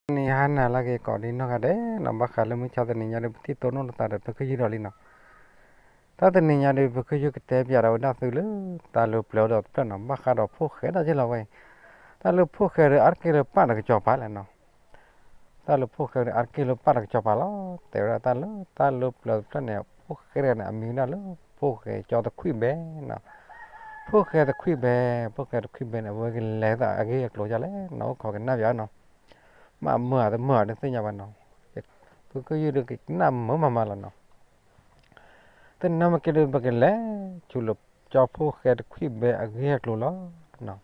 နံၤဟါနၤလၢအဂ့ၤကိးဒံနီၢ်ဂၤဒဲးနီၤ, ဘၣ်ဃးလၢမုၢ်ဆါတနံၤညါဒီး ပထံၣ်တိၢ်နီၣ်လိာ်သးဒီး ပကယူၢ်ဒီးလံနီၤ. တၢ်တနံၤညါဒီး ပကယူၢ်ကတဲပၠးဒီးဝဲဒၣ်သုလၢ တၢ်လၢပျၢၤဒီးတဖျၢၣ်နီၤ, ဘၣ်ဃးဒီးဖိၣ်ဃဲဒၣ်က့လီၤဝဲအံၤ. တၢ်လၢဖိၣ်ဃဲဒီး အါတက့ၢ်လၢပၢ်ဒီးကစီၤပၤလဲၣ်နီၤ. တၢ်လၢဖိၣ်ဃဲဒီး အါတက့ၢ်လၢပၢ်ဒီးကစီၤပၤလီၤ. တဲဝဲဒၣ်တၢ်လၢ တၢ်လၢပျၢၤတဖျၢၣ်န့ၣ် ဖိၣ်ဃဲတဂၤန့ၣ် အမံၤဝဲဒၣ်လၢ ဖိၣ်ဃဲကၠီတခွံၣ်ဘဲနီၤ. ဖိၣ်ဃဲတခွံၣ်ဘဲ, ဖိၣ်ဃဲတခွံၣ်ဘဲန့ၣ် အဝဲကလဲၤသးအဂ့ၢ်အကျိၤဒ်လဲၣ်နီၤ, အိၣ်ခိးကနၣ်ပၠးနီၤ. မ့ၢ်မုာ်ဧါတမုာ်ဧါတသ့ၣ်ညါဘၣ်နီၤ, ပကယူၢ်ဒုးကနၣ်မုာ်မးမးလီၤနီၤ. တနံၤမ့ၢ်က့ၤဒုး ပကလဲၤဆူလၢကၠီဖိၣ်ဃဲတခွံၣ်ဘဲအဂ့ၢ်အကျိၤလီၤ.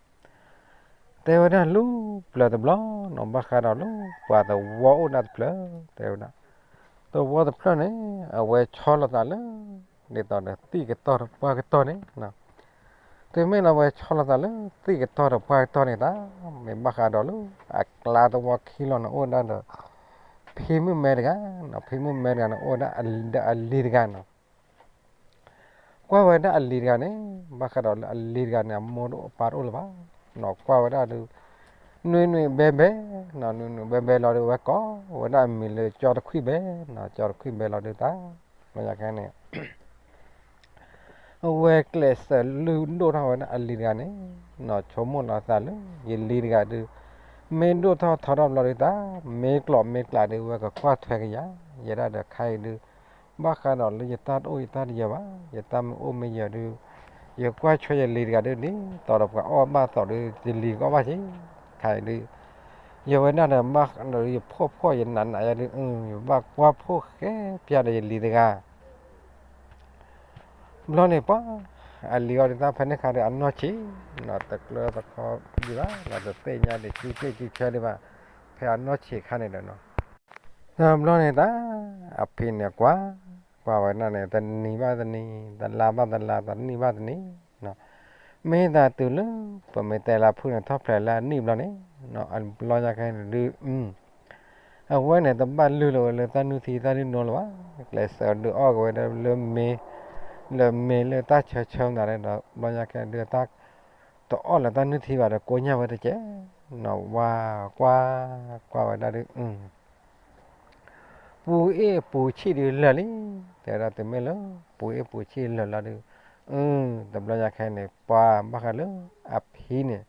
တဲဝဲဒၣ်လၢပျၢၤတဘျီနီၤ, ဘၣ်ဃးဒီးလၢပှၤသဝီအိၣ်ဒၣ်တဖျၢၣ်, တဲဝဲဒၣ် သဝီတဖျၢၣ်န့ၣ် အဝဲဆီလီၤသးလၢ ဒ်သိးဒီးသံၣ်ကတီၢ်ဒီးပှၢ်ကတီၢ်န့ၣ်, တုၤမ့ၢ်လၢအဝဲဆီလီၤသးလၢသံၣ်ကတီၢ်ဒီးပှၢ်ကတီၢ်န့ၣ်တၢ်, မ့ၢ်ဘၣ်ဃးဒီးလၢအကျါသဝီခံလီၤန့ၣ် အိၣ်ဝဲဒၣ်ဒီး ဖံမုၣ်မဲတဂၤ, ဖံမုၣ်မဲတဂၤန့ၣ် အိၣ်ဝဲဒၣ်ဒီးအလံၤတဂၤနီၤ. ကွၢ်ဝဲဒၣ်အလံၤတဂၤန့ၣ်, ဘၣ်ဃးဒီးလၢအလံၤတဂၤန့ၣ် အမိၢ်တအိၣ်အပၢ်တအိၣ်လၢၤဘၣ်နီၤ. ကွၢ်ဝဲဒၣ်ဒုး နွံနွံဘဲဘဲနီၤ, နွံနွံဘဲဘဲလီၤဒီး အဝဲကိးဝဲဒၣ်အမံၤလၢကၠီတခွံၣ်ဘဲနီၤ, ကၠီတခွံၣ်ဘဲလီၤဒုးတၢ်, ဘျီညါခဲန့ၣ် အဝဲကျဲးစၢးလုၢ်ဒိၣ်ထီၣ်ဝဲဒၣ်အလံၤတဂၤန့ၣ်နီၤ, ဆိကမိၣ်လီၤအသးလၢ ယလံၤတဂၤဒုး မ့ၢ်ဒိၣ်ထီၣ်ထီထီၣ်ဘျီဒုးတၢ်, မ့ၢ်ကျိးမ့ၢ်ကျးဒုး အဝဲကကွၢ်ထွဲကယၤ, ယဲဒၣ်ဒီးခဲအံၤဒုး ဘၣ်ဃးဒီးလၢယတၢ်တအိၣ်ယတၢ်တယၢၤဘၣ်, ယတၢ်မ့ၢ်အိၣ်မ့ၢ်ယၢၤဒုး ယကွၢ်ထွဲယလံၤတဂၤဒုး ဒ်သိးဒီးပှၤအီၣ်ဘၣ်သိးဒုး ယလံၤကအီၣ်ဘၣ်က့ၤ, ခဲအံၤဒုး ယဝဲဒၣ်ဒီး ဘၣ်ဒီးယဖှီၣ်ဖှီၣ်ယနးနးယၤဒုး ယဘၣ်ကွၢ်ဖိၣ်ဃဲပၠးဒီးယလံၤတဂၤ ဘျီန့ၣ်ပှၤ အလံၤအီၤဒုးတၢ်ဖဲန့ၣ်ခါဒီး အနီၢ်ဆံးနီၤ, တကျၢၤသခီဒံးဘၣ်နီၤ, တသ့ၣ်ညါဒံး စုစ့ၣ်စုဆၢဒံးဘၣ်, ဖဲအနီၢ်ဆံးခါန့ၣ်ဒီးနီၤ, ဘျီန့ၣ်တၢ် အဖံန့ၣ်ကွၢ်, ကွၢ်ဝဲဒၣ်န့ၣ် တနံၤဘၣ်တနံၤ, တလါဘၣ်တလါ, တနံၣ်ဘၣ်တနံၤနီၤ, မ့ၢ်သးတုၤလၢ ပမ့ၢ်တဲလၢဖုၣ်န့ၣ် ထီၣ်ဖျဲးလၢအနံၣ်ဘျီန့ၣ်နီၤ, အဘျီညါခဲန့ၣ်ဒုး အဝဲန့ၣ် တဘၣ်လုၢ်လီၤဝဲလၢတၢ်နုၢ်ထံတၢ်နုၢ်နိလၢၤဘၣ်, ကျဲးစၢးဒုးအီၣ်က့ၤဝဲဒၣ်လၢမ့ၤ, လၢမ့ၤလၢတၢ်ဆၢဆၢမတၤဒီး ဘျီညါခဲဒုးတၢ် တအီၣ်လၢတၢ်နုၢ်ထံဘၣ်ဒီး ကိညၢ်ဝဲတကဲးနီၤ, ဝါ ကွၢ်, ကွၢ်ဝဲဒၣ်ဒုး ပူအ့ၣ်ပူဆံၣ်ဒုးလၢာ်လံ, တဲဝဲဒၣ်တုၤမ့ၢ်လၢ ပူအ့ၣ်ပူဆံၣ်လၢာ်လီၤဒုး, တဘျီညါခဲန့ၣ် ပှၤဘၣ်ဃးလၢ အဖံန့ၣ်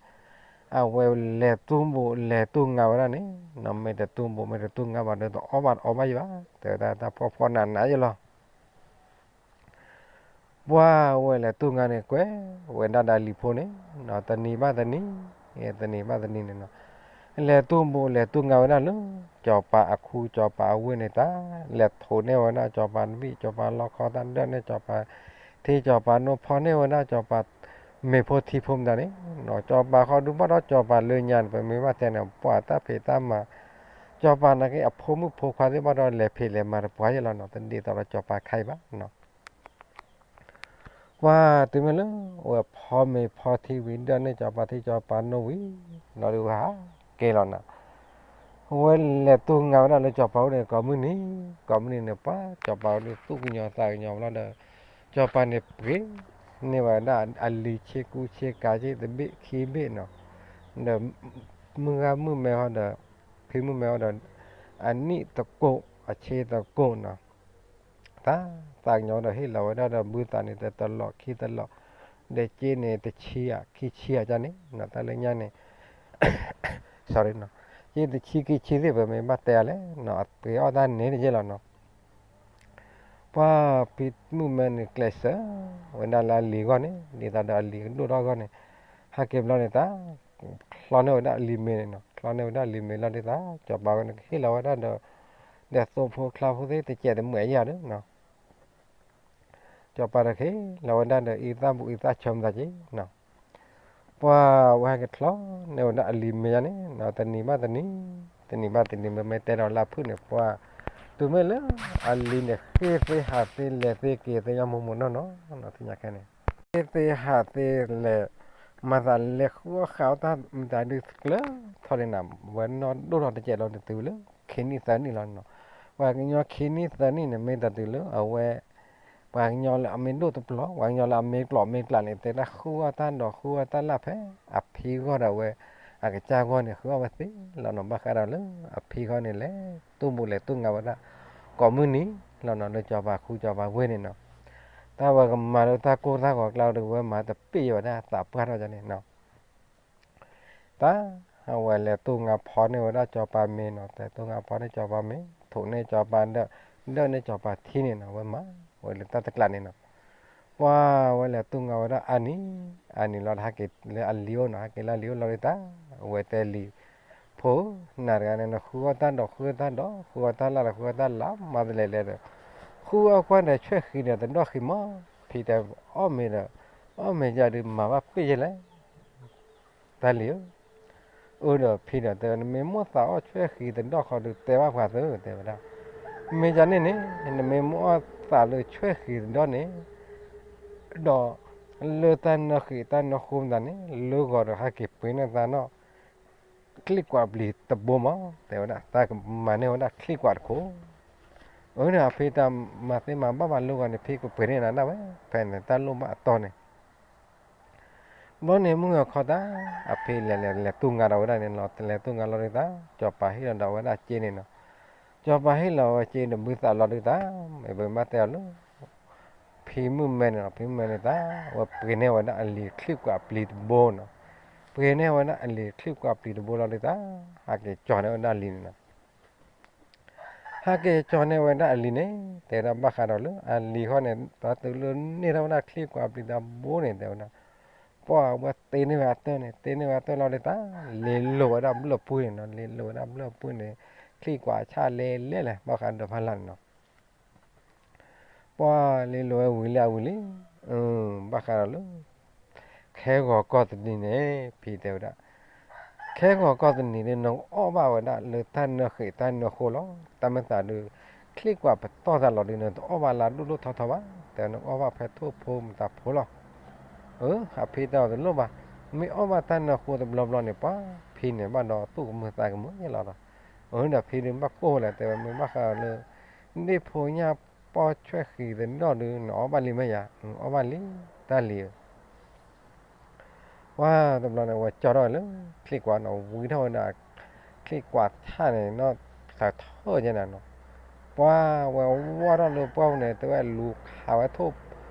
အဝဲလဲၤတူၢ်ဘူးလဲၤတူၢ်ငါဝဲဒၣ်န့ၣ်နီၤ, မ့ၢ်တတူၢ်ဘူးမ့ၢ်တတူၢ်ငါဘၣ်ဒီး တအီၣ်ဘၣ်တအီဘၣ်ယံၤဘၣ်, တဲဝဲဒၣ်တၢ်ဖှီၣ်ဖှီၣ်နးနးယံၤလီၤ. ပှၤဝဲလဲၤတူၢ်ငါန့ၣ် ကွဲးဝဲဒၣ်ဒီးအလံၤဖိန့ၣ်နီၤ, တနံၤဘၣ်တနံၤ, တနံၤဘၣ်တနံၤန့ၣ်နီၤ, လဲၤတူၢ်ဘူးလဲၤတူၢ်ငါဝဲဒၣ်လၢ စီၤပၤအခူ စီၤပၤအဝ့ၢ်န့ၣ်တၢ်, လဲၤထိးန့ၢ်ဝဲဒၣ်စီၤပၤတဘ့ၣ်, စီၤပၤလီခီတၢ်ဒၢၣ်န့ၢ်စီၤပၤထံ, စီၤပၤနိၣ်ဖီၣ်န့ၢ်ဝဲဒၣ်စီၤပၤ မ့ၤဖိထံဖိမတၤန့ၣ်နီၤ, စီၤပၤဃီဒုးဘၣ်ဒီးစီၤပၤလၢညါန့ၣ် ပမ့ၢ်ဘၣ်တဲန့ၣ် ပှၤတၢ်ဖံးတၢ်မၤ, စီၤပၤနာ်က့အဖိမုၣ်ဖိခွါသ့ၣ်ဘၣ်ဒီး လဲၤဖံးလဲၤမၤတပှၤယဲလီၤနီၤ, တဒ်သိးဒီးစီၤပၤခဲအံၤဘၣ်နီၤ. ပှၤတုၤမ့ၢ်လၢ အဝဲဖီမ့ၤဖီထံဝံၤ ဒၢၣ်န့ၢ်စီၤပၤထံစီၤပၤနိၣ်ဝံၤ လီၤဒုးဝဲဟးက့ၤလီၤနီၤ. အဝဲလဲၤတူၢ်ငါဝဲဒၣ်လၢစီၤပၤအိၣ်န့ၣ် ကိးမုၢ်နံၤ, ကိးမုၢ်နံၤန့ၣ် ပှၤစီၤပၤအိၣ်ဒုးသူၣ်ကညီၤသးကညီၤဘျီဒီး စီၤပၤန့ၣ်ပှ့ၤန့ၢ်ဝဲဒၣ် အလံၤဆ့ကူဆ့ကၤဆ့တဘ့ၣ်ခံဘ့ၣ်နီၤ, ဒီး မုၢ်ဂၤမုၢ်မဲဟီဒီး ဖံမုၣ်မဲဟီဒီး အနံၣ်သကိး အဆ့သကိးနီၤ, တၢ်သးကညီၤဒီးဟ့ၣ်လီၤဝဲဒၣ်ဒီး ဘုသးန့ၣ် တတလီးခံတလီး, ဒီးက့န့ၣ် တဆံဧါ ခံဆံဧါန့ၣ်နီၤ, တၢ်လၢညါန့ၣ် sorry နီၤ, က့တဆံခံဆံသ့ၣ် ပမ့ၢ်ဘၣ်တဲအီၤလဲၣ်နီၤ, အပှ့ၤအီၣ်တၢ်န့ၣ်တယဲၢ်လီၤနီၤ. ပှၤဖံမုၣ်မဲန့ၣ် ကျဲးစၢးဝဲဒၣ်လၢအလံၤအဂီၢ်န့ၣ် ဒ်သိးဒီးအလံၤကဒိၣ်ထီၣ်အဂီၢ်န့ၣ် ဟဲက့ၤဘျီန့ၣ်တၢ် ချီန့ၢ်ဝဲဒၣ်အလံၤမ့ၤန့ၣ်နီၤ, ချီန့ၢ်ဝဲဒၣ်အလံၤမ့ၤလီၤဒ်သိး စီၤပၤဝဲန့ၣ် ကဟ့ၣ်လီၤဝဲဒၣ်ဒီး ဒီးသိဖိချါဖိသ့ၣ်တစဲးတမှဲာ်ယၤဒီးနီၤ, စီၤပၤတခ့လီၤဝဲဒၣ်ဒီး အံသၣ်ဘူးအံသၣ်ဆၢမသးက့နီၤ. ပှၤဝဲဟဲက့ၤချီန့ၢ်ဝဲဒၣ်အလံၤမ့ၤယၤန့ၣ်နီၤ, တနံၤဘၣ်တနံၤ, တနံၤဘၣ်တနံၤ မ့မ့ၢ်တဲဒီးလၢဖုၣ်န့ၣ် ပှၤ တုၤမ့ၢ်လၢအလံၤန့ၣ် ဃ့သ့ဟးသ့လဲၤသ့က့ၤသ့ညီမိၢ်မိၢ်နီၢ်နီၢ်နီၤ, သ့ၣ်ညါခဲန့ၣ် ဃ့သ့ဟးသ့လဲၤ မၤသးလဲၤဃုအီၣ်ဃးအီၣ်တၢ်မတၤဒုးကျၢၤထီၣ်န့ၣ်နီၤ, ဝဲနီၢ်ဒိၣ်ထီၣ်တစဲးလီၤန့ၣ် တုၤလၢခံနံၣ်သၢနံၣ်လီၤနီၤ. ပှၤကညီခံနံၣ်သၢနံၣ်န့ၣ် မ့ၢ်တတုၤလၢအဝဲ ပှၤကညီလၢအမ့ၢ်ဒိၣ်တပျီၤ ပှၤကညီလၢအမ့ၢ်ကျိးမ့ၢ်ကျးန့ၣ် တဲဒၣ်ဃုအီၣ်တၢ်ဒီးဃုအီၣ်တၢ်လၢ်ဖဲ အဖံဂီၢ်ဒီးဝဲ အကစၢ်ဂီၢ်န့ၣ် ဃုအီၣ်ဝဲသ့လီၤနီၤ. ဘၣ်ဃးဒီးလၢအဖံဂီၢ်န့ၣ် လဲၤတူၢ်ဘူးလဲၤတူၢ်ငါဝဲဒၣ် ကိးမုၢ်နံၤလီၤနီၤ, လၢစီၤပၤခူစီၤပၤဝ့ၢ်န့ၣ်နီၤ. တၢ်ဝဲကမၤလၢတၢ်ကိၢ်တၢ်ဂီၤကျါဒီး ဝဲမၤတပ့ၢ်ယဝဲဒၣ် သးပှၢ်ထီၣ်န့ၣ်နီၤ. တၢ်အဝဲလဲၤတူၢ်ငါဖီန့ၢ်ဝဲဒၣ်စီၤပၤမ့ၤနီၤ, လဲၤတူၢ်ငါဖီန့ၢ်စီၤပၤမ့ၤ, ထိးန့ၢ်စီၤပၤဒၢး, ဒၢးန့ၢ်စီၤပၤထံန့ၣ်နီၤ, ဝဲမၤဝဲလၢတၢ်တကျးန့ၣ်နီၤ. ပှၤဝဲလဲၤတူၢ်ငါဝဲဒၣ်အါနံၤ, အါနံၤလီၤဒီး ဟဲက့ၤလၢအလံၤအိၣ်နီၤ, ဟဲက့ၤလၢအလံၤအိၣ်လီၤဒီးတၢ်, အဝဲတဲလံၤ, ဖိ, နၤတဂၤန့ၣ် နဃုအီၣ်တၢ်ဒိး ဃုအီၣ်တၢ်ဒိး, ဃုအီၣ်တၢ်လၢ်ဒီး ဃုအီၣ်တၢ်လၢ်, မၤတလဲၤလဲၤဒီး ဃုအီၣ်ကွၢ်န့ၣ် ဆွဲၣ်ဃံၤန့ၣ် တဒီၣ်ဃံၤမး. ဖံတဲအီၣ်မ့ၤဒီး, အီၣ်မ့ၤယၤဒုးမၤဘၣ်ပ့ၢ်ယဲလဲၣ် တၢ်လံၤဧၢ. အၢဒီးဖံဒီးတဲဝဲ နမ့ၢ်မိၣ်သးအီၣ်ဆွဲၣ်ဃံၤတဒီၣ်ဃီဒုး တဲဘၣ်ပှၤသု တဲဝဲဒၣ်. မ့ၢ်ယၤန့ၣ်န့ၣ် နမ့ၢ်မိၣ်အီၣ်သးလၢဆွဲၣ်ဃံၤတဒီၣ်န့ၣ် ဒီး လၢတၢ်နၢဃံးတၢ်နၢဃိမတၤန့ၣ် လၢဂီၤဒီးဟဲက့ၤပှ့ၤန့ၢ်သးနီၣ် ချံၣ်ကွးပျံၤတဘိမး တဲဝဲဒၣ်. တၢ်ကမၤန့ၢ်ဝဲဒၣ်ချံၣ်ကွးတခိၣ်. အၢဒီးအဖံတၢ်မၤသ့မၤဘၣ်ဘၣ်လၢဂီၤန့ၣ် ဖံကပှ့ၤန့ၢ်နၤဒၣ်ဝဲ ဖဲန့ၣ်တၢ်လိၣ်ဘၣ်အတီန့ၣ် ဘျီန့ၣ်မုၢ်ဂီၤခီတၢ် အဖံလဲၤလဲၤလဲၤတူၢ်ငါဒီးဝဲဒၣ်န့ၣ်လီၤ. လဲၤတူၢ်ငါလီၤဒုးတၢ် စီၤပၤဟ့ၣ်လီၤဒီးဝဲဒၣ်စ့န့ၣ်နီၤ. စီၤပၤဟ့ၣ်လီၤဝဲစ့ဒီးဘုသးလီၤဒုးတၢ် မ့ၢ်ပမ့ၢ်တဲအီၤလၢ ဖံမုၣ်မဲန့ၣ်နီၤ, ဖံမုၣ်မဲန့ၣ်တၢ် ဝဲပှ့ၤန့ၢ်ဝဲဒၣ်အလံၤချံၣ်ကွးပျံၤတဘိနီၤ. ပှ့ၤန့ၢ်ဝဲဒၣ်အလံၤချံၣ်ကွးပျံၤတဘိလီၤဒုးတၢ် ဟးက့ၤကၠီၤန့ၢ်ဝဲဒၣ်အလံၤန့ၣ်နီၤ. ဟဲက့ၤကၠီၤန့ၢ်ဝဲဒၣ်အလံၤန့ၣ် တဲဒၣ်ဘၣ်ဃးဒီးလၢအလံၤဃီန့ၣ် တၢ်တုၤလၢန့ၢ်ထီၣ်ဝဲဒၣ်ချံၣ်ကွးပျံၤတဘိန့ၣ် တဲဝဲဒၣ် ပှၤဝဲတ့န့ၢ်ဝဲအတၢၢ်န့ၣ် တ့န့ၢ်ဝဲအတၢၢ်လီၤဒုးတၢ် လ့လိာ်ဝဲဒၣ်ဘျၢၣ်ပှ့ၤန့ၣ်နီၤ. လ့လိာ်ဝဲဒၣ်ဘျၢၣ်ပှ့ၤန့ၣ် ချံၣ်ကွးဆၣ်လဲလဲလဲၣ် ဘၣ်ဃးဒီးဖးလၢ်န့ၣ်နီၤ. ပှၤလ့လိာ်ဝဲဝံၤလံအဝံၤလံ, ဘၣ်ဃးဒီးလၢ ခဲဂီၤကီၢ်တနံၤန့ၣ် ဖံတဲဝဲဒၣ် ခဲဂီၤကီၢ်တနံၤဒုး နကအီၣ်ဘၣ်ဝဲဒၣ်လၢတၢ်နၢဃံးတၢ်နၢဃိလီၤ. တၢ်မ့ၢ်သးဒုး ချံၣ်ကွးပတီၢ်သးလီၤဒုး နတအီၣ်ဘၣ်လၢအဒိၣ်ဒိၣ်ထီထီဘၣ်. တဲနကအီၣ်ဘၣ်ဖဲထိၣ်ဖိမတၤဖိလီၤ. အၢ အဖံတဲအီၤတလိၣ်ဘၣ်, မ့ၢ်အီၣ်ဘၣ်တၢ်နၢဃိတဘျီဘျီန့ၣ် ပှၤဖံန့ၣ်ဘၣ်ဒီးသူၣ်ကမုာ်သးကမုာ်လီၤဒီး, အၢ ဒီးဖံဒုးဘၣ်ကိၢ်လဲၣ် တဲဝဲ မ့ၢ်ဘၣ်ဃးလၢ ဒ့ၣ်ဖိညၣ်ပီၢ်ဆွဲၣ်ဃံၤတဒီၣ်ဒုး နအီၣ်ဘၣ်လံမ့ၢ်ယၤ, အီၣ်ဘၣ်လံ, တၢ်လံၤဧၢ. ပှၤတဘျီန့ၣ် ဝဲကၠီထီၣ်လၢ ချံၣ်ကွးနီၤ ဝံထီၣ်ဝဲဒၣ် ချံၣ်ကွးဆၣ်န့ၣ် နီၢ်သးထၢၣ်ကဲနၤနီၤ. ပှၤဝဲဝါထီၣ်လၢပှၢ်ပူၤန့ၣ် တဲဝဲလူၤခးဝဲထိၣ်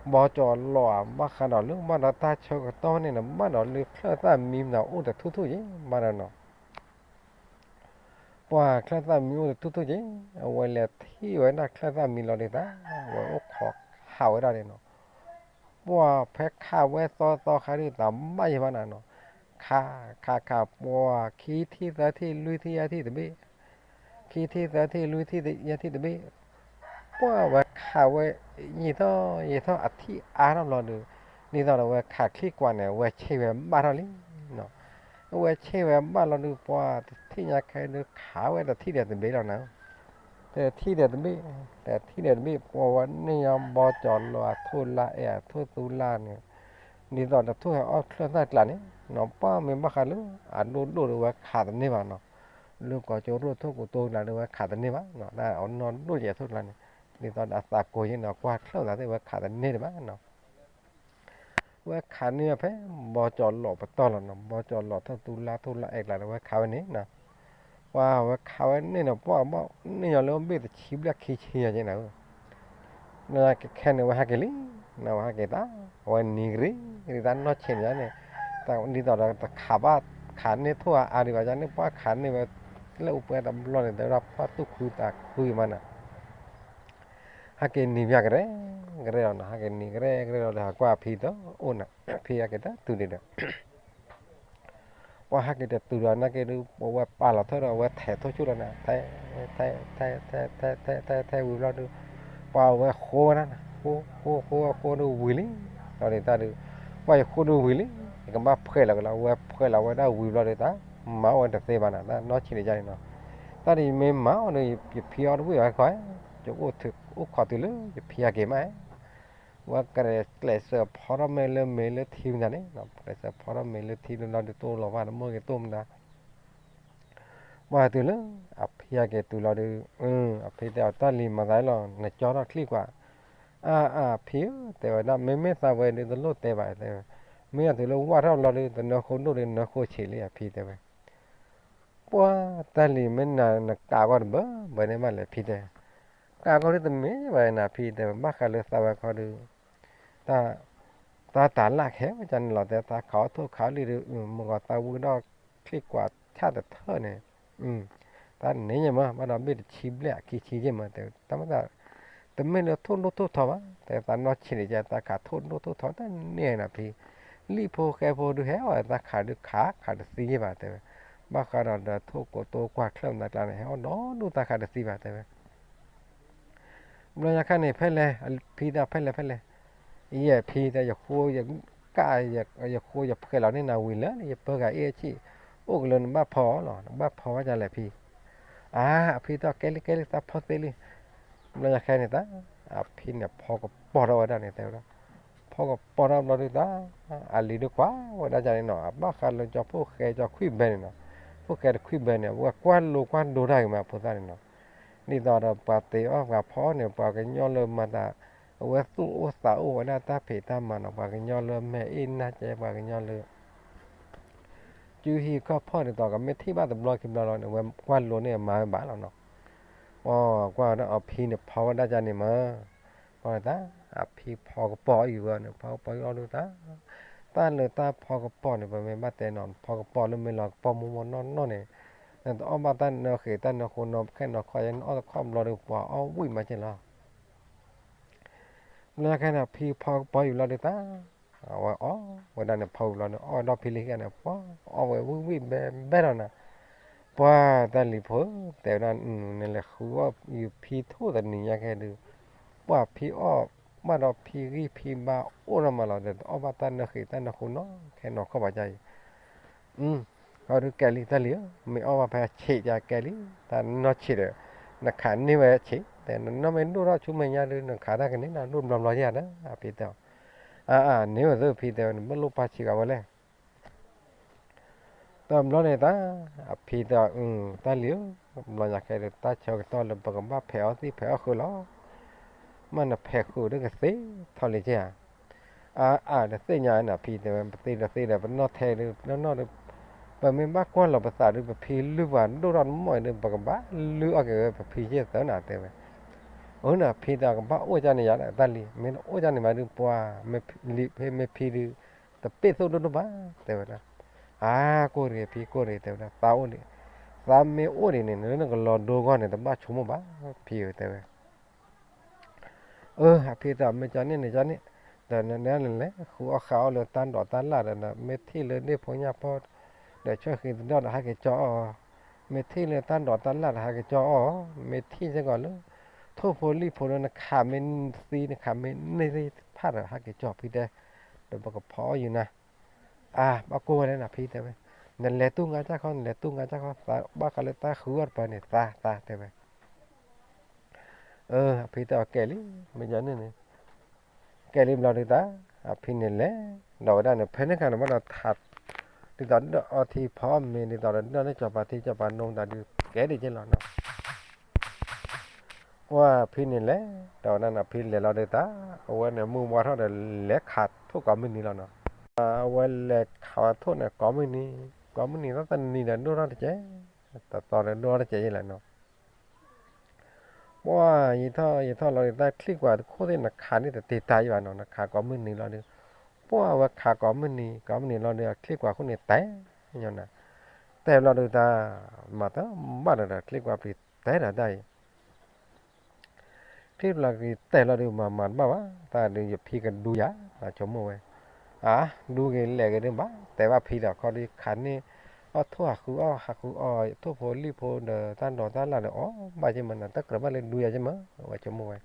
ဘီကၠီၤလီၤဧါ ဘၣ်ဃးဒီးလၢ ဘၣ်ဒီးတၢ်ဆၢကတီၢ်န့ၣ်နီၤ ဘၣ်ဒီးလၢချၢၣ်သၣ်မံမတၤအိၣ်တထူၣ်ထူၣ်က့ၤ ဘၣ်ဒီးနီၤ ပှၤချၢၣ်သၣ်မံအိၣ်တထူၣ်ထူၣ်က့ၤ အဝဲလဲၤထံၣ်ဝဲဒၣ်ချၢၣ်သၣ်မံလီၤဒုးတၢ် အဝဲအိၣ်ခိးခးဝဲဒၣ်န့ၣ်နီၤ. ပှၤဖဲခးဝဲသီသီခါဒုး သးဘၣ်ယဲၢ်ဘၣ်နၤနီၤ. ခး ခး ခး ပှၤခံထံၣ်သၢထံၣ်လွံၢ်ထံၣ်ယဲၢ်ထံၣ်တဘ့ၣ်, ခံထံၣ်သၢထံၣ်လွံၢ်ထံၣ်ယဲၢ်ထံၣ်တဘ့ၣ် ပှၤဝဲခးဝဲ ယံာ်ထီၣ်ယံာ်ထီၣ်အထံၣ်အါထီၣ်ဘျီဒုး, ဒ်သိးဒီးဝဲခးချံၣ်ကွးန့ၣ် အဝဲဆ့ၣ်ဝဲဘၣ်ထီၣ်လံနီၤ. အဝဲဆ့ၣ်ဝဲဘၣ်လီၤဒုး ပှၤတထံၣ်ညါခဲဒုး ခးဝဲတထံၣ်ဒီးတဘ့ၣ်လီၤနၤ. တထံၣ်ဒီးတဘ့ၣ်, တထံၣ်ဒီးတဘ့ၣ် ပှၤဝဲန့ၢ်ညါဘီကၠီၤလီၤအထိၣ်လါအဲၣ်အထိၣ်သူလါန့ၣ်, ဒ်သိးတထိၣ်ဟဲအီၣ်ချၢၣ်သၣ်ကျးန့ၣ်နီၤ ပှၤမ့ၢ်ဘၣ်ဃးလၢ အဒိၣ်ဒိၣ်ဒီးဝဲခးတန့ၢ်ဘၣ်နီၤ. လၢကီၢ်ကၠိရိၣ်ထိၣ်ကိတိၤကျးဒီးဝဲခးတန့ၢ်ဘၣ်နီၤ. တၢ်အနီၢ်ဒိၣ်ယဲၢ်ထိၣ်ကျးန့ၣ်, ဒ်သိးဒီးအသးကိၤယဲၢ်နီၤ ကွၢ်ချၢၣ်သးသ့ၣ်ဝဲခးတန့ၢ်ဒံးဘၣ်နီၤ. ဝဲခးန့ၢ်ဝဲဖဲ ဘီကၠီၤလီၤပတီၢ်လီၤနီၤ, ဘီကၠီၤလီၤထိၣ်သူလါထိၣ်လါအဲၣ်ကျးဒီးဝဲခးဝဲန့ၣ်နီၤ. ပှၤဝဲခးဝဲန့ၣ်နီၤ ပှၤဘၣ်န့ၢ်ညီလၢဘ့ၣ်တဆံဘျဲၣ်ခံဆံယဲၢ်က့ၤနၤဧၢ နကခဲန့ၣ် ဝဲဟဲက့ၤလံ, နဝဲဟဲက့ၤတၢ်, အဝဲနံၤကရံ, ဒ်တၢ်နီၢ်ဆံးန့ၣ်န့ၣ်, ဒ်သိးဒီးတခးဘၣ်, ခးန့ၢ်ထိၣ်အါအါဒံးဘၣ်န့ၣ် ပှၤခးန့ၢ်ဝဲ, လၢအိၣ်ပှဲၤတဘျီန့ၣ် တဲဝဲဒၣ်ပှၤသူၣ်ခုသးခုမးနၤ, ဟဲက့ၤနံၤဘၣ်ကရဲ, ကရဲလီၤနီၤ, ဟဲက့ၤနံၤကရဲကရဲလီၤဒီး ဟးကွၢ်ဖံတအိၣ်နၤ, ဖံဟဲက့ၤတတုၤဒံးဒီး ပှၤဟဲက့ၤတတုၤဒီး နာ်က့ဒုး ပဝဲပာ်လီၤထၢၣ်ဒီး အဝဲထဲးထိၣ်ဆူၣ်လီၤနၤ, ထဲ, ထဲ, ထဲ, ထဲ, ထဲ, ထဲ, ထဲဝံၤဘျီဒုး, ပှၤအဝဲဃိဝဲဒၣ်နၤ, ဃိ, ဃိ, ဃိ, ဃိဒုးဝံၤလံ, ဒီးဒ်တၢ်ဒုး, ပှၤယဃိဒုးဝံၤလံ, ယကဘၣ်ဖှဲးလီၤက့ၤလီၤ, အဝဲဖှဲးလီၤဝဲဒၣ်ဝံၤဘျီဒုးတၢ်, မၤအီၣ်ဝဲတသ့ဘၣ်နၤ, တၢ်နီၢ်ဆံးန့ၣ်ယါန့ၣ်နီၤ, တၢ်ဒ်ယမ့ၢ်မၤအီၣ်ဒုး ယဖံအီၣ်တဝံၣ်ဘၣ်ခီ, ယအိၣ်ခိးတုၤလၢယဖံဟဲက့ၤမး ဝဲကလဲၤစၢၤဖီထီၣ်မ့ၢ်လၢမ့ၤလၢထံမတၤန့ၣ်, ကလဲၤစၢၤဖီထီၣ်မ့ၤလၢထံလၢလီၤဒုး တအိၣ်လီၤဘၣ်တမိၢ်က့ၤတအိၣ်မတၤ, ပှၤတုၤလၢ အဖံဟဲက့ၤတုၤလီၤဒုး, အဖံတဲအီၤ တၢ်လံၤမၤသးလီၤ နကၠီထီၣ်ချံၣ်ကွၢ်, အါအါဖံဧၢ တဲဝဲဒၣ် မ့မ့ၢ်သးဝဲဒုးတလိၣ်တဲဘၣ်တဲဝဲ, မ့ၢ်အတုၤလၢဝၢ်ထီၣ်ဘျီဒီး တနၢဃိဒိၣ်ဒီးနၢဃိဆံးလံအဖံတဲဝဲ, ပှၢ်တၢ်လံၤမ့ၢ်နၤနကးကီၢ်တဘၢဘၢန့ၣ်ဘၣ်လဲၣ်ဖံတဲ, ကးကီၢ်ဒ်တမ့ၢ်ဘၣ်နၤဖံတဲဝဲ ဘၣ်ဃးလၢသးဝဲခီဒီး တၢ် တၢ်တၤလၣ်ခဲဝဲကန့ၣ်လီၤ တဲသးခးအီၣ်ထိၣ်ခးအီၣ်လံဒီး မုၢ်ဂီၤသးဝံၣ်ဒီးချံၣ်ကွၢ်ဆၣ်တထၢၣ်န့ၣ်, တၢ်န့ၣ်ယဲၢ်မး ဘၣ်ဒီးဘ့ၣ်တဆံဘျဲၣ်အခံဆံယဲၢ်မး တဲဝဲ တၢ်မ့ၢ်သး တမ့ၢ်လၢထိၣ်ဒိၣ်ထိၣ်ထီဘၣ် တဲသးနီၢ်ဆံးန့ၣ် ကဲသးခးထိၣ်ဒိၣ်ထိၣ်ထီတန့ၢ်နၤဖံ, လံၣ်ဖိဃဲဖိဒုးဟဲအီၣ်သးခးဒုးခး ခးတသံယဲၢ်ဘၣ်တဲဝဲ, ဘၣ်ဃးဒီးဒီးထိၣ်ကိးတိကွၢ်ချၢၣ်မတၤကျါန့ၣ် ဟဲအီၣ်ဒီဒူၣ်သးခးတသံဘၣ်တဲဝဲ ဘျီညါခါန့ၣ် ဖဲလဲၣ် ဖံတဲဖဲလဲၣ်ဖဲလဲၣ်, ယဲၢ်ဖံတဲ ယဃိ ယကၣ် ယဃိယဖှဲးလီၤန့ၢ်နၤဝံၤလၢ ယပၢကၤအ့ၣ်အဆံၣ် အိၣ်ကလၢနဘၣ်ဖီအီၤလီၤ နဘၣ်ဖီဝဲဒ်လဲၣ်ဖံ, အါ အဖံတဲကဲလံကဲလံ သးဖီသ့လံ, ဘျီညါခါန့ၣ်တၢ် အဖံန့ၣ်ဖီကပီၤထီၣ်ဝဲဒၣ်န့ၣ်တဲဝဲဒၣ်, ဖီကပီၤထီၣ်ဘျီဒုးတၢ် အလံၤဒုးကွၢ်ဝဲဒၣ်န့ၣ်နီၤ အဘၣ်ဃးလၢကၠီဖိၣ်ဃဲကၠီခွံၣ်ဘဲန့ၣ်နီၤ, ဖိၣ်ဃဲတခွံၣ်ဘဲန့ၣ် အဝဲကွၢ်လိကွၢ်ဒိတၢ်ဂ့ၤမးဖိသၣ်န့ၣ်နီၤ, ဒ်သိးဒီးပှၤတ့အီၣ်ပှၤဖီအီၣ်န့ၣ် ပှၤကညီလၢမၤတၢ် အဝဲသူၣ်အိၣ်သးအိၣ်ဝဲဒၣ်တၢ်ဖံးတၢ်မၤနီၤ ပှၤကညီလၢမဲာ်အ့ၣ်နၢ်ကဲ ပှၤကညီလၢ စုဟံၣ်ခီၣ်ဖီၣ်ဒ်သိးကမ့ၢ်ထံၣ်ဘၣ်တဘျီခံဘျီလီၤန့ၣ် အဝဲကွၢ်လိန့ၢ်အမၤဝဲဘၣ်လီၤနီၤ, အကွၢ်ဝဲဒၣ်အဖံန့ၣ်ဖီဝဲဒၣ်ကန့ၣ်မး, ပှၤတၢ် အဖံဖီကပီၤအီၤယုၤဝဲန့ၣ် ဖီကပီၤအီၤဒုးတၢ် တၢ်လၢတၢ်ဖီကပီၤန့ၣ် ပမ့ၢ်ဘၣ်တဲနီၤ ဖီကပီၤလၢမ့ၢ်လီၤကပီၤမိၢ်မိၢ်နီၢ်နီၢ်န့ၣ်, နတအီၣ်ဘၣ်တၢ်နၢဃ့ၢ်တၢ်နၢဃိနီၤ ခဲနီၤခီယဲ နအီၣ်တခီဘျီဒီးပှၤအီၣ်ဝံၣ်မးက့လီၤ. ဘျီညါခါန့ၣ် ဖံဖီကပီၤယုၤလီၤဒုးတၢ်, အဝဲအီၣ်ဝဲဒၣ်န့ၣ် ဖီဝံၤဘျီန့ၣ် အီၣ်ဝဲဒီဖံလံၤခံဂၤန့ၣ် ပှၤအီၣ်ဝဲဝံၣ်ဝံၣ်ဘဲဘဲလီၤနီၤ, ပှၤတၢ်လံၤဖိ တဲဝဲဒၣ် နလဲၤဃုအီၣ်ယုၤဖံထိၣ်တနံၤညါခဲဒုး, ပှၤဖံအီၣ်ဘၣ်ဒီးဖံဂံၢ်ဖံဘါအိၣ်နီၤမးလီၤ ဒီးတအီၣ်ဘၣ်တၢ်နၢဃ့ၢ်တၢ်နၢဃိနီၤ ခဲနီၤခီဘၣ်ကါအံၤ အဃိဒုးကဲလံတၢ်လံၤဧၢ, မ့ၢ်အီၣ်ဘၣ်ဖဲဆံးကဲလံ, တၢ်နီၢ်ဆံးဒီး နခးန့ၢ်ဝဲဆံး, တဲနနီၢ်မ့ၢ်ဒိၣ်ထီၣ်ဆူမဲာ်ညါဒုး နခးတၢ်ကန့ၢ်နၤဒိၣ်ဘျီဘျီယဲၢ်ဒီး အဖံတဲအီၤ, အါအါ န့ၢ်ဝဲသ့ၣ်ဖံတဲဝဲ နဘၣ်လိၣ်ပၢ်ဆံးဂၤဝဲလဲၣ် တဘျီန့ၣ်တၢ် အဖံတဲအီၤ တၢ်လံၤဧၢ, ဘျီညါခဲဒုး တၢ်ဆၢကတီၢ်လၢပကဘၣ်ဖဲးအီၣ်သံၣ်ဖဲးအီၣ်ဃုာ်လီၤ, မ့ၢ်နဖဲးဃုာ်ဒီးကသ့ထီၣ်လံကဲဧါ အါအါ တသ့ၣ်ညါနၤဖံတဲဝဲ ပသ့ဒီးသ့ဒီး ပနီၢ်ထဲဒုး နီၢ်နီၢ်ဒုး ပမ့ၢ်ဘၣ်ကွၢ်လီၤပသးဒုး ပဖံလုၢ်ပှၤဒိၣ်ထီၣ်တမီၢ်အံၤဒုး ပကဘၣ်လုၢ်အီၣ်က့ၤဝဲပဖံယဲၢ်သၢနၤတဲဝဲ, အၢနၤဖံတဲ ကဘၣ်အိၣ်ကၢ်န့ၣ်ယၤတၢ်လံၤ မ့ၢ်တအိၣ်ကၢ်န့ၣ်မးဒုး ပှၤ လံၤဖဲမ့ၢ်ဖံဒုး တပ့ၢ်သိၣ်ဒိၣ်ဒိၣ်ဘၣ်တဲဝဲဒၣ်, အါ ကိၢ်တဂ့ၤဖံကိၢ်တဂ့ၤတဲဝဲဒၣ် သးအိၣ်ဒံး, သးမ့ၢ်အိၣ်ဒံးန့ၣ် လၢနကလီၤဒိဂီၢ်န့ၣ် တဘၣ်ဆိကမိၣ်ဘၣ် ဖံဧၢတဲဝဲ အၢ အဖံတဲ မ့ၢ်ကၠီန့ၣ်န့ၣ်ကၠီန့ၣ်, ဒီးနနလဲၤ ဃုအီၣ်ဃးအီၣ်လၢတၢ်ဒိးတၢ်လၣ်ဒီး မ့ၢ်ထံၣ်လၢဒ့ၣ်ဖိညၣ်ဖိ ဒီးဆၢဃံသဒီၣ်ဒီးဟဲက့ၤကၠီအီၣ်အီၤ, မ့ၢ်ထံၣ်လၢတၢ်ဒိးတၢ်လၣ်ဒီးဟဲက့ၤကၠီအီၣ်အီၤ, မ့ၢ်ထံၣ်စ့ၢ်ကီးလၢ ထိၣ်ဖိလံၣ်ဖိဒီး နခးမ့ၢ်သံ နခးမ့ၢ်န့ၢ်သ့ၣ်တဖၣ်ဒီး ဟဲက့ၤကၠီဖံတဲ, ဒီးပကဖီအီၣ်ယုာ်နၤ အါ ဘၣ်ကိၢ်ဝဲလဲၣ်နၤဖံတဲဝဲ, နလဲၤတူၢ်ငါစၢ်ခီ နလဲၤတူၢ်ငါစၢ်ခီ သးဘၣ်ဃးလၢတၢ်ဃုအီၣ်တပၤန့ၣ် သးသးတဲဝဲ, အၢ အဖံတဲအီၤကဲလံ, မ့ၢ်ကၠီန့ၣ်န့ၣ်, ကဲလံဘျီဒုးတၢ်, အဖံန့ၣ်လဲၤ, ဒီးဝဲဒၣ်န့ၣ် ဖဲန့ၣ်ခါန့ၣ် ဘၣ်ဒီးထး, ဒ်သိးဒီးအီထံဖီအီၣ်မ့ၤ ဒ်သိးဒီးနီၢ်န့ၢ်ကၠီၤပၤထံကၠီၤပၤနိတၢ်ဒုး ကဲဒ်က့လီၤနီၤ ပှၢ်ဖံန့ၣ်လဲၤ, ဒီးဝဲဒၣ်န့ၣ် ဖံလဲၤလီၤဒုးတၢ်, အဝဲန့ၣ်မုၢ်ဝါထီၣ်ဒီးလဲၤခးထိၣ်ကိးမုၢ်နံၤလီၤနီၤ, အဝဲလဲၤခးဝဲထိၣ်န့ၣ်ကိးမုၢ်နံၤ, ကိးမုၢ်နံၤလီၤတနံၤဒီးဒိၣ်ထီၣ်တကဲ, တသီဒီးဒိၣ်ထီၣ်တကဲယဲလဲၣ်နီၤ ပှၢ်ယံာ်ထီၣ်ယံာ်ထီၣ်လီၤဒုး တၢ်ချံၣ်ကွၢ်တခိၣ်သ့ၣ် နခးန့ၢ်တတ့ၤတၢ်ယံာ်ဘၣ်နီၤ, နခးကိးမုၢ်နံၤလီၤဒုး, ပှၢ်အဝဲခးကိးမုၢ်နံၤ, ကိးမုၢ်နံၤလီၤဒုး အချံၣ်ကွၢ်ခိၣ်န့ၣ်တဲာ်ညါနၤ, တဲာ်ဘျီဒုးတၢ်, မၤတဘၣ်ဒီး ချံၣ်ကွၢ်ပျံၤတဲာ်ဒီးတၢ်အံၤ ချံၣ်ပျၢ်က့ၤတဲာ်လီၤဒုး မၤမၤတဘၣ်ဘၣ်, တၢ်ဒုးယဖံကဒူယၤ, ဆိကမိၣ်ဝဲ, အါ, ဒူက့ၤလဲၤက့ၤဒုးဘၣ်, တဲဘၣ်ဖံဒီး ခီဒုးခးန့ၢ်အီၣ်ထိၣ်ဟးဃုအီၣ် ဟးဃုအီၣ် ထိၣ်ဖိလံၣ်ဖိဒီးတၢ်ဒိးတၢ်လၣ်ဒီး အီၣ်ဘၣ်က့မးနီၤ, တကြၢးဘၣ်လၢဒူယၤက့မး, အဝဲဆိကမိၣ်ဝဲ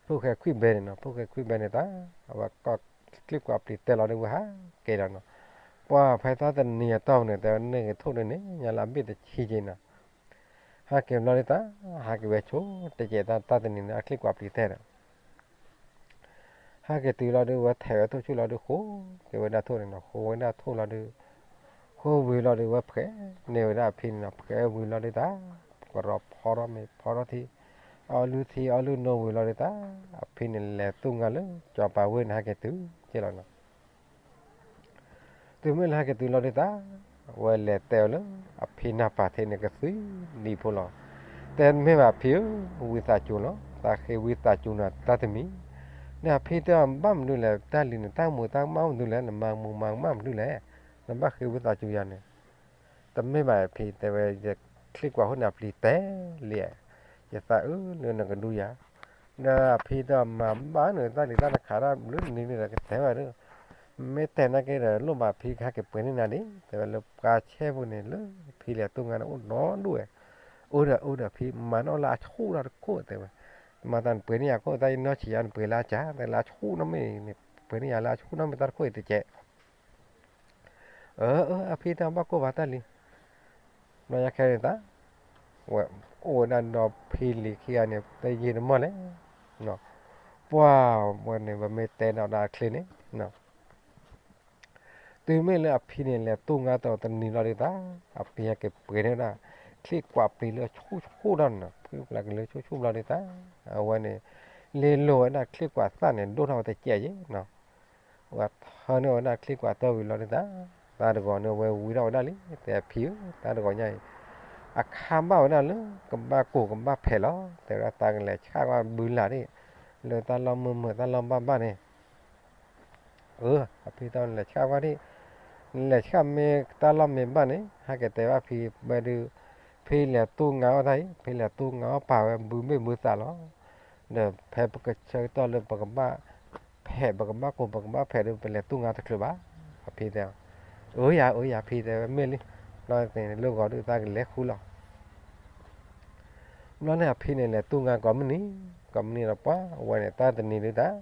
ဖိၣ်ဃဲခွံၣ်ဘဲန့ၣ်နီၤ, ဖိၣ်ဃဲခွံၣ်ဘဲန့ၣ်တၢ်, အဝဲကိးချံၣ်ကွၢ်ပျံၤတဲာ်လီၤဒုး ဝဲဟးက့ၤဒီးနီၤ, ပှၢ်ဖဲတၢ်တနံၤအတီၢ်ပူၤန့ၣ် တဲဝဲန့ၢ်က့ၤထိၣ်ဒုးန့ၣ် ညါလၢအဘ့ၣ်တဆံက့နီၤ ဟဲက့ၤဘျီဒုးတၢ်, ဟဲက့ၤဝဲဆိတကဲးတၢ် တၢ်တနံၤန့ၣ် အချံၣ်ကွၢ်ပျံၤတဲာ်ဒီး ဟဲက့ၤတုၤလီၤဒုး ဝဲထဲးဝဲထိၣ်ဆူၣ်လီၤဒုး ဃိက့ၤဝဲဒၣ်ထိၣ်န့ၣ်နီၤ, ဃိဝဲဒၣ်ထိၣ်လီၤဒုး, ဃိဝံၤလီၤဒုး ဝဲဖှဲးန့ၢ်ဝဲဒၣ်အဖံန့ၣ်နီၤ, ဖှဲးဝံၤလီၤဒုးတၢ်, ကရီဖီထီၣ်မ့ၤဖီထီၣ်ထံ, အီလုၢ်ထံအီလုၢ်နိဝံၤလီၤဒုးတၢ်, အဖံန့ၣ်လဲၤသူၣ်ငါလၢ ကၠီၤပၤဝ့ၢ်န့ၣ် ဟဲက့ၤတုၤ လီၤနီၤ. တုၤမ့ၢ်လၢဟဲက့ၤတုၤလီၤဒုးသး, ဝဲလဲၤတဲအီၤလၢ အဖံနၢ်ပၢ်ထဲန့ၣ်ကသွံနံၤဖိလီၤ. တဲမ့ၢ်ဘၣ်ဖံဧၢ, ဝံသးစူၤလီၤ, သးဃ့ဝံသးစူၤနၤတၢ်တမံၤ. ဒီးအဖံတဲအီၤ ဘၣ်မနုၤလဲၣ်, တၢ်လံၤန့ၣ် တၢ်မူၤတၢ်မၣ်မနုၤလဲၣ်, နမၤမူၤမၤမၣ်မနုၤလဲၣ်, နဘၣ်ဃ့ဝံသးစူၤယၤန့ၣ်. တမ့ၢ်ဘၣ်ဖံတဲဝဲ, ယချ့ကွၢ်ဟိန့ၣ်အပျံၤတဲလံ, ယသးအုးလၢနကဒူယၤ. ဒီးအဖံတဲအီၤ မၤဘၣ်န့ၣ် တၢ်လံၤတၢ်နခးတၢ်ဘျုးနံၤန့ၣ်ဒီးကတဲဝဲဒီး, မ့ၢ်တဲနာ်က့ဒီး လိၣ်ဘၣ်ဖံကဟဲက့ၤပှ့ၤန့ၢ်နၤဒံး, တဲဝဲလၢပှၤဆဲဖိန့ၣ် လၢဖံလဲၤတူၢ်ငါန့ၣ်အိၣ်ဒီဒူၣ်ဝဲ. အိၣ်ဒီးအိၣ်ဒီးဖံ မၤနီၣ်လၢအဆူၣ်တၢ်တခိၣ်တဲဝဲ. မၤသးနပှ့ၤန့ၢ်ယၤခိၣ် တၢ်ယနီၢ်ဆံးယၤ နပှ့ၤလၢအကၢ် တဲလၢအဆူၣ်နီတမ့ၢ်န့ၣ်, ပှ့ၤန့ၢ်ယၤလၢအဆူၣ်နီတမ့ၢ်တၢ်တခိၣ်အံၤတကဲး. အၢ အၢ အဖံတဲဘၣ်ကိၢ်ဘၣ်တၢ်လံ. ဘျီညါခဲန့ၣ်သး, ဝဲအိၣ်ဝဲဒၣ်ဒီးဖံလံၤခံဂၤန့ၣ် တယံာ်တမီၢ်လဲၣ်. ပှၢ်ဝဲန့ၣ် ပမ့ၢ်တဲဒီးဒၣ်အချ့န့ၣ်, တုၤမ့ၢ်လၢအဖံန့ၣ် လဲၤတူၢ်ငါတၢ်တနံၤလီၤဒုးသး, အဖံဟဲက့ၤပှ့ၤန့ၢ်ဒၣ် ချ့ကွၢ်ပျံၤလၢဆူၣ်ဆူၣ်ဒၣ်န့ၣ်နီၤ, ဖုပျၢ်ကလၢဆူၣ်ဆူၣ်ဘျီဒုးသး, အဝဲန့ၣ် လ့လိာ်ဝဲဒၣ်ချ့ကွၢ်သၣ်န့ၣ် ဒိၣ်ထီၣ်ဝဲတကဲးယဲနီၤ. ဝဲထၢန့ၢ်ဝဲဒၣ်ချ့ကွၢ်တၢ်ဝံၤလီၤဒုးသး, သးတဂီၤန့ၣ် ဝဲဝံထီၣ်ဝဲဒၣ်လံ, တဲအဖံဧၢ, တၢ်တဂီၤညါအံၤ အခါဘၣ်ဝဲဒၣ်လၢ ကဘၣ်ကိၢ်ကဘၣ်ဖဲးလီၤ, တဲဝဲဒၣ်သးကလဲၤဆှၣ်ကွၢ်ဘုလၢ်ဒၣ် လၢတၢ်လီၢ်မုာ်မုာ်တၢ်လီၢ်ဘၣ်ဘၣ်န့ၣ် အၢ အဖံတဲနလဲၤဆှၣ်ကွၢ်ဒၣ်, နလဲၤဆှၣ်မ့ၢ်တၢ်လီၢ်မ့ၢ်ဘၣ်န့ၣ် ဟဲက့ၤတဲဘၣ်ဖံဝဲဒုး, ဖံလဲၤတူၢ်ငါအီၣ်တၢ်အံၤ, ဖံလဲၤတူၢ်ငါအီၣ်ပာ်ဝဲဘုမ့ၢ်ဘုသးလီၤ. ဒီးဖဲပကဆၢကတီၢ်လၢပကဘၣ်ဖဲး ပကဘၣ်ကိၢ်ပကဘၣ်ဖဲးဒီး ပလဲၤတူၢ်ငါတချုးဘၣ်, အဖံတဲ, အၢယၤ အၢယၤ ဖံတဲဝဲမ့ၢ်လံ, လီၤန့ၣ်လၢဂီၤဒုးသးကလဲၤဃုလီၤ. ဘျီန့ၣ်အဖံန့ၣ်လဲၤတူၢ်ငါကိးမုၢ်နံၤ, ကိးမုၢ်နံၤဒီးပှၢ်ဝဲန့ၣ် တၢ်တနံၤဒုးသး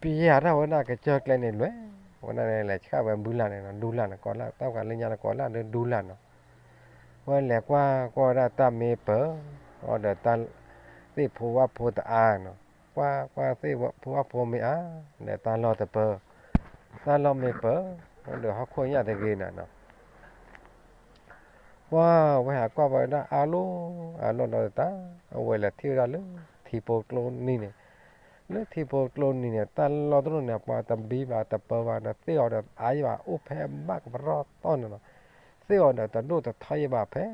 ပယၤတၢ်ဝဲဒၣ်ကစၢၢ်ကျဲန့ၣ်လွဲၢ်, ဝဲဒၣ်န့ၣ်လဲၤဆှၣ်ဝဲဘုလၢ်န့ၣ်နီၤ, ဒူလၢ်န့ၣ် ကိးလၢတၢ်ဃးလၢညါန့ၣ် ကိးလၢဒူလၢ်နီၤ. ဝဲလဲၤကွၢ်ကွၢ်ဝဲဒၣ်တၢ်မ့ၢ်ပၢၤ, အီဒီးတၢ်သ့ၣ်ဖိဝၣ်ဖိတအါနီၤ, ကွၢ်ကွၢ်သ့ၣ်ဖိဝၣ်ဖိမ့ၢ်အါ, ဒီးတၢ်လီၢ်တပၢၤ, တၢ်လီၢ်မ့ၢ်ပၢၤ, ဒီးဟီၣ်ခိၣ်ညၣ်တဂ့ၤနၤနီၤ. ပှၢ်ဝဲဟးကွၢ်ဝဲဒၣ်အါလိၣ်အါလိၣ်လီၤဒုးသး, အဝဲလဲၤထံၣ်ဝဲဒၣ်လၢထံဖိကျိနံၤန့ၣ်, လၢထံဖိကျိနံၤန့ၣ် တၢ်လီၢ်တရိၣ်န့ၣ် ပှၤတဘံဘၣ်တပၢၤဘၣ်ဒီး သ့ၣ်အီၤဒီးအါယံၤဘၣ် အိၣ်ဖဲဘၣ်ကပရီၣ်တီၢ်န့ၣ်လီၤ. သ့ၣ်အီၤဒီးတဒိၣ်တထီယံၤဘၣ်ဖဲ,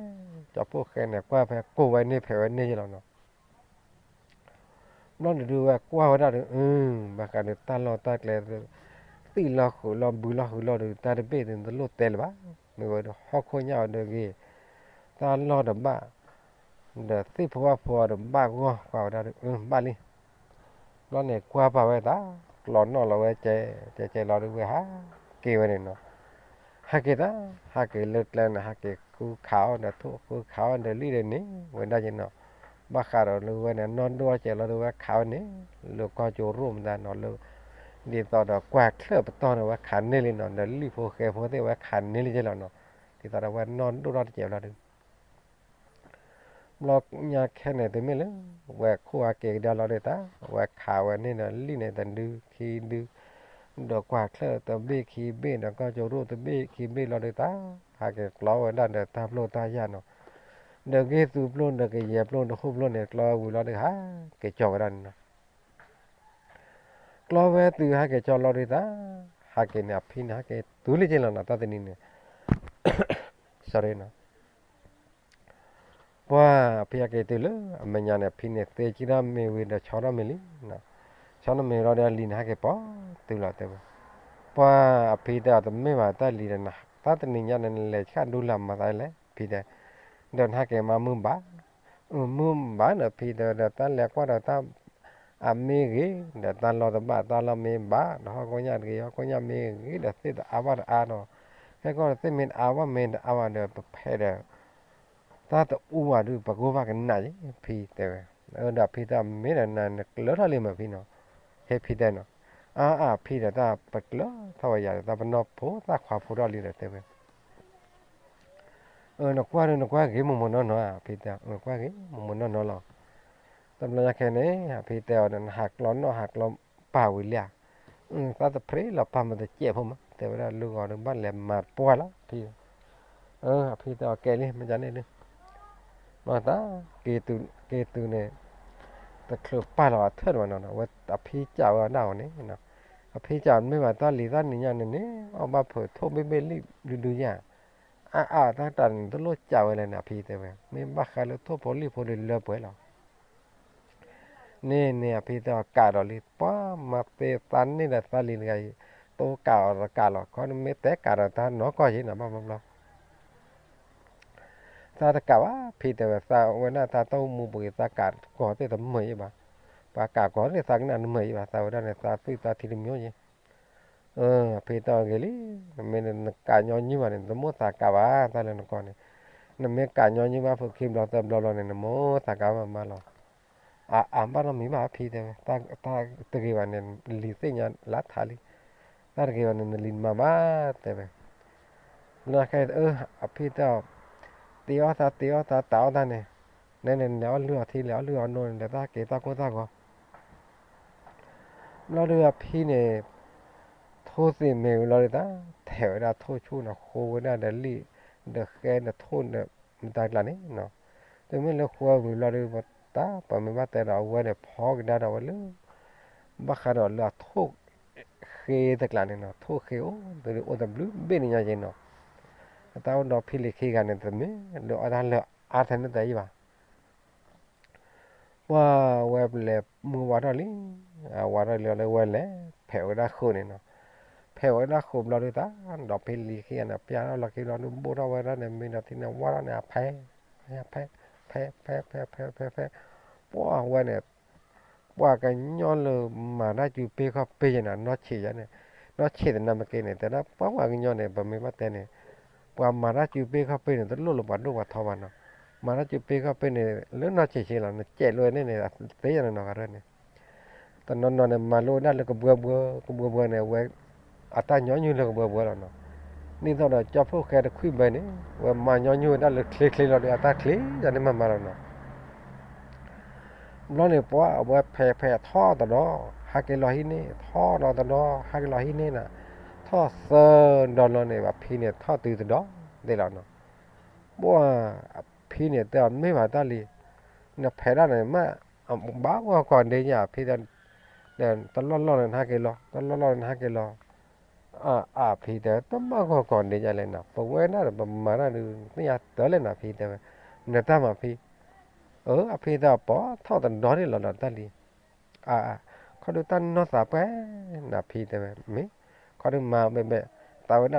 ကၠီဖိဃဲန့ၣ် ကွၢ်ဖဲကိၢ်ဝဲန့ၢ်ဖဲးဝဲန့ၢ်ယဲလီၤနီၤ. ဘျီဒုးဒုးဝဲကွၢ်ဝဲဒၣ်ဒီး အၢ ဘၣ်ဃးဒီးတၢ်လီၢ်တၢ်ကျဲ သံၣ်လီၤဃုာ်လီၤဘုလီၤဃုာ်လီၤဒီး တၢ်တဘ့ၣ်ဒုးတလိၣ်တဲလၢၤဘၣ်, မ့ၢ်ဝဲဒီးဟီၣ်ခိၣ်ညၣ်အီၤဒီးဂ့ၤ, တၢ်လီၢ်ဒီးဘၣ်, ဒီးသ့ၣ်ဖိဝၣ်ဖိအီၤဒီးဘၣ်ဂီၢ် ကွၢ်ဝဲဒၣ်ဒီး အၢ ဘၣ်လံ. ဘျီန့ၣ်ကွၢ်ပာ်ဝဲသး, ကျီနီၣ်လီၤဝဲကဲ, ကဲကဲလီၤဒုးဝဲဟးက့ၤဝဲန့ၣ်နီၤ. ဟဲက့ၤသး, ဟးက့ၤလၢကျဲန့ၣ် ဟးက့ၤဃုခးအီၣ်ဒီးထိၣ်ဃုခးအီၣ်ဒီးလံၣ်ဒီးန့ၣ် ဝဲဒၣ်က့ၤနီၤ. ဘၣ်ဃးဒီးလၢဝဲန့ၣ် နီၢ်ဒိၣ်အီၣ်ကဲးလီၤဒုးဝဲခးဝဲန့ၣ်, လၢကီၢ်ကၠိရိၣ်မတၤနီၤလၢ ဒ်သိးဒီးကွၢ်ချၢၣ်ပတီၢ်န့ၣ် ဝဲခးန့ၢ်လံနီၤ, ဒီးလံၣ်ဖိဃဲဖိသ့ၣ်ဝဲခးန့ၢ်လံကဲလီၤနီၤ. ဒ်သိးဒီးဝဲနီၢ်ဒိၣ်ထီၣ်တကဲးလီၤဒုး ဘျီညါခဲန့ၣ် တမ့ၢ်လၢ ဝဲခိၣ်အက့ၤကဒါလီၤဒုးသး, ဝဲခးဝဲန့ၣ်ဒီးလံၣ်န့ၣ် တဒုခံဒု, ဒီးကွၢ်ချၢၣ်တဘ့ၣ်ခံဘ့ၣ် ဒီးကီၢ်ကၠိရိၣ်တဘ့ၣ်ခံဘ့ၣ်လီၤဒုးသး, ဟးက့ၤကျီဝဲဒၣ်ဒီးတၢ်ပျိတၢ်ယၢ်နီၤ, ဒီးဂ့ၢ်သူပျိဒီးကယဲၢ်ပျိဒီးဟူပျိန့ၣ် ကျီဝဲဝံၤလီၤဒုး ဟးက့ၤကၠီဝဲဒၣ်န့ၣ်နီၤ. ကျီဝဲတုၤဟဲက့ၤကၠီလီၤဒုးသး, ဟးက့ၤန့ၣ် အဖံန့ၣ် ဟဲက့ၤတုၤလံကဲလီၤနီၤ တၢ်တနံၤန့ၣ် sorry နီၤ. ပှၢ်အဖံဟဲက့ၤတုၤလၢအမဲာ်ညါန့ၣ် အဖံန့ၣ်သ့ကံထီၣ်မ့ၤဝံၤဒီးဆီထီၣ်မ့ၤလံ, ဆီထီၣ်မ့ၤလီၤဒီးအလံၤန့ၣ် ဟဲက့ၤပိာ်တုၤလီၤတဲဝဲ. ပှၢ်အဖံတဲအီၤ တမ့ၢ်ဘၣ်တၢ်လံၤဒီး တၢ်တနံၤညါန့ၣ် နလဲၤဆှၣ်ဒူလၢ်မၤသးလဲၣ် ဖံတဲ, ဒီးနဟဲက့ၤမၤမုၢ်ဘၣ်, မုၢ်ဘၣ်ဒီးဖံတဲဒီး တၢ်လဲၤကွၢ်ဒီးတၢ် အမ့ၢ်ဂ့ၤ, ဒီးတၢ်လီၢ်တဘၣ် တၢ်လီၢ်မ့ၢ်ဘၣ်, ဒီးဟီၣ်ခိၣ်ညၣ်တဂ့ၤ ဟီၣ်ခိၣ်ညၣ်မ့ၢ်ဂ့ၤ ဒီးသ့ၣ်တအါဘၣ်တအါဒီး, ခဲကီၢ်သ့ၣ်မ့ၢ်တအါဘၣ်မ့ၢ်တအါဘၣ်ဒီး ပဖဲးဒီး တၢ်တအူဘၣ်ဒုး ပကအိၣ်ဘၣ်ကနၣ်ယဲ ဖံတဲဝဲ. ဒီးဖံတဲ မ့ၢ်ဒီးနၤနကျၢၤထီၣ်လံမးဖံနီၤ, ဟဲဖံတဲနီၤ, အါအါဖံဒီး တၢ်ပကျၢၤထီၣ်ဝဲယၤဒီး တၢ်ပနီၢ်ဖိတၢ်ခွါဖိထီၣ်လံဒီးတဲဝဲ နကွၢ်ဒီး နကွၢ်ဂ့ၤမိၢ်မိၢ်နီၢ်နီၢ်ဧါ, ဖံတဲ, နကွၢ်ဂ့ၤမိၢ်မိၢ်နီၢ်နီၢ်လီၤ. တဘျီညါခဲန့ၣ် ဖံတဲအီၤဒီး နဟးကျီနီၣ်ဟးကျီပာ်ဝံၤလံဧါ, သးတဖြ့လီၤပာ်မးတစဲးဖိမး, တဲဝဲဒၣ်လၢဂီၤဒီး ဘၣ်လဲၤမၤပှၢ်လီၤ ဖံ, အဖံတဲအီၤ ကဲလံ မ့ၢ်ဒ်န့ၣ်ဒုး ဘျီသး က့ၤတုၤန့ၣ် တချုးပာ်လီၤအထၢၣ်တဝဲနီၤ, ဝဲအဖံစံးဝဲဒၣ်အီၤန့ၣ်, အဖံစံး မ့ၢ်ဘၣ်တၢ်လံၤတၢ်နံၤညါန့ၣ်န့ၣ် အီၣ်ဘၣ်ဖုးထိၣ်ဘ့ၣ်ဘ့ၣ်လံၣ်ဒုဒုယၤ, အါအါတၢ်တၢ်န့ၣ် တလိၣ်စံးဝဲလဲၣ်န့ၣ် အဖံတဲဝဲ, မ့ၢ်ဘၣ်ဃးလၢထိၣ်ဖိလံၣ်ဖိဒီးလၢပှဲၤလီၤ. န့ၣ်န့ၣ် အဖံတဲအီၤ ကးဒီးလံ, ပှၤမၤသ့သးန့ၢ်ဒီးသးလံၤတဂၤအံၤ, တအိၣ်ကးအီၤတကးလီၤ, ခီနမ့ၢ်တဲကးဒီးတၢ်နီၢ်ကီၢ်ယံၤန့ၣ် ဘၣ်ဘျီဘျီ သးတကးဘၣ် ဖံတဲဝဲ, သးဝဲဒၣ်သးတၢ်အိၣ်မူပူၤအံၤ သးကးကီၤသ့ၣ်တမုာ်ယံၤဘၣ်, ပှၤကးကီၤသ့ၣ်သးကနၣ်တမုာ်ယံၤဘၣ်, သးဝဲဒၣ်န့ၣ် သးသွံၣ်သးထံတမံၤယံၤ. အဖံတဲအီၤဂ့ၤလံ, နမ့ၢ်နကးညီနုၢ်ဘၣ်န့ၣ် နတမိၣ်သးကးဘၣ် တၢ်လၢနကီၢ်န့ၣ်, နမ့ၢ်ကးညီနုၢ်ဘၣ်ဖုးခံဘျီသၢဘျီလီၤန့ၣ် နမိၣ်သးကးဘၣ်မးလီၤ. အါအါဘၣ်နီတမံၤဘၣ် အဖံတဲဝဲ, တၢ်တဂ့ၤဘၣ်န့ၣ် နလံၤသ့ၣ်ညါလၢထးလံ, တၢ်တဂ့ၤဘၣ်န့ၣ် နလံၤမၤဘၣ်တဲဝဲ လၢခဲအံၤ အဖံတဲအီၤ, တ့အီၣ်သး တ့အီၣ်သး တးအီၣ်သးန့ၣ်, နဲန့ၣ် လဲၤအီၣ်လုၢ်အီထံ လဲၤအီၣ်လုၢ်အီနိန့ၣ် လဲၤတၢ်က့ၤတၢ်ကိၢ်တၢ်ဂီၤ. ဘျီဒီးအဖံန့ၣ် ထိၣ်သ့ၣ်မ့ၢ်ဝံၤလီၤဒီး တၢ်ထဲးဝဲဒၣ်ထိၣ်ဆူၣ်န့ၣ် ဃိဝဲဒၣ်ဒီးလံာ် ဒီးဃဲဒီးထိၣ်ဒီး မတၤကျါန့ၣ်နီၤ, တမ့ၢ်လၢဃိဝံၤဘျီဒီး တၢ်ပှၤမ့ၢ်ဘၣ်တဲဒီး အဝဲန့ၣ်ဖီကဒါဒီးဝဲလၢ ဘၣ်ဃးဒီးလၢအထိၣ် ဃ့တကျါန့ၣ်နီၤ, ထိၣ်ဃ့အိၣ်တဘျုးဘ့ၣ်န့ၣ်ညါက့ၤနီၤ, အတၢ်အိၣ်ဒီဖံလံၤခံဂၤန့ၣ် တမ့ၢ်လၢအီၣ်တၢ်လၢအါထဲန့ၣ်တၢ်အံၤဘၣ်. ပှၤဝဲလဲၤမုၢ်ဝါထီၣ်လံ, အဝါထီၣ်လံလၢဝဲလဲၤဖဲးဝဲဒၣ်ဃုာ်န့ၣ်နီၤ, ဖဲးဝဲဒၣ်ဃုာ်ဘျီဒုးတၢ် ဒီဖံလံၤခံဂၤန့ၣ် ပျၢ်ထီၣ်လီၤခံဘျီဒုး ဘိၣ်ထီၣ်ဝဲဒၣ်န့ၣ် မ့ၢ်ဒီးထံန့ၣ် ဝါထီၣ်န့ၣ် အဖဲ ဖဲ ဖဲ ဖဲ ဖဲ ဖဲ ဖဲ ပှၤဝဲန့ၣ် ပှၤကညီလၢမၤတၢ်စုပ့ၢ်ခီၣ်ပ့ၢ်ယဲန့ၣ် နီၢ်ဆံးယဲန့ၣ်, နီၢ်ဆံးတနၢ်မ့ၢ်က့န့ၣ် တဲဒၣ်ပှၤပှၤကညီန့ၣ် ပမ့ၢ်ဘၣ်တဲန့ၣ်, ပှၤမၤတၢ်စုပ့ၢ်ခီၣ်ပ့ၢ်န့ၣ် တလိၣ်လၢပှၤဒိၣ်ပှၤထီဘၣ်နီၤ, မၤတၢ်စုပ့ၢ်ခီၣ်ပ့ၢ်န့ၣ် လၢနီၢ်ဆံးဆံးလီၤ, နစဲးလိာ်န့ၣ်န့ၣ် သ့ယဲန့ၣ်နီၤ ဂၤရဲၣ်န့ၣ် တနီၤနီၤန့ၣ် မၤလိဝဲဒၣ်လၢကဘှၢဘှၢ ကဘှၢဘှၢန့ၣ် အဝဲ အတၢ်ညီနုၢ်လၢကဘှၢဘှၢလီၤနီၤ, ဒ်သိးဒီးကၠီဖီၣ်ဃဲတခွံဘၢန့ၣ် ဝဲမၤညီနုၢ်ဝဲဒၣ်လၢချ့ချ့လီၤဒီး အတၢ်ချ့ယဲန့ၣ်မၤမၤလီၤနီၤ. ဘျီန့ၣ် ပှၤအဝဲဖဲးဖဲးထီၣ်တဒီး ဟးက့ၤလီၤဟံးန့ၢ် ထီၣ်ဒီးတဒီး ဟးက့ၤလီၤဟံးန့ၢ်နီၤ, ထီၣ်သၢဒီးလီၤန့ၣ် အဖံန့ၣ်ထီၣ်တုၤတဒီးဒ့လီၤနီၤ. ပှၤအဖံန့ၣ်တဲအီၤ မ့ၢ်ဘၣ်တၢ်လံၤ, နဖဲးဒၣ်န့ၣ် မ့ၢ်ဘၣ်ဂီၢ်ကီၢ်ဒ့ညါ အဖံတဲ, တလီၢ်လီၢ်န့ၣ်နဟးက့ၤလီၤ, တလီၢ်လီၢ်န့ၣ်နဟးက့ၤလီၤ. အဖံတဲ တမ့ၢ်ဂီၢ်ကီၢ်ဒ့ညါလဲၣ်နီၤ, ပဝဲဒၣ်ဒီးပမၤတၢ်ဒုး သ့ၣ်ညါတၢ်လဲၣ်နီၤ အဖံတဲဝဲ, နတၢ်မၤဖံ အဖံတဲအီၤ ပှၤထီၣ်တဒီးန့ၣ်လီၤဒီးတၢ်လံၤ, အ ခီဒုးတၢ်နီၢ်သးပှဲၤနီၤ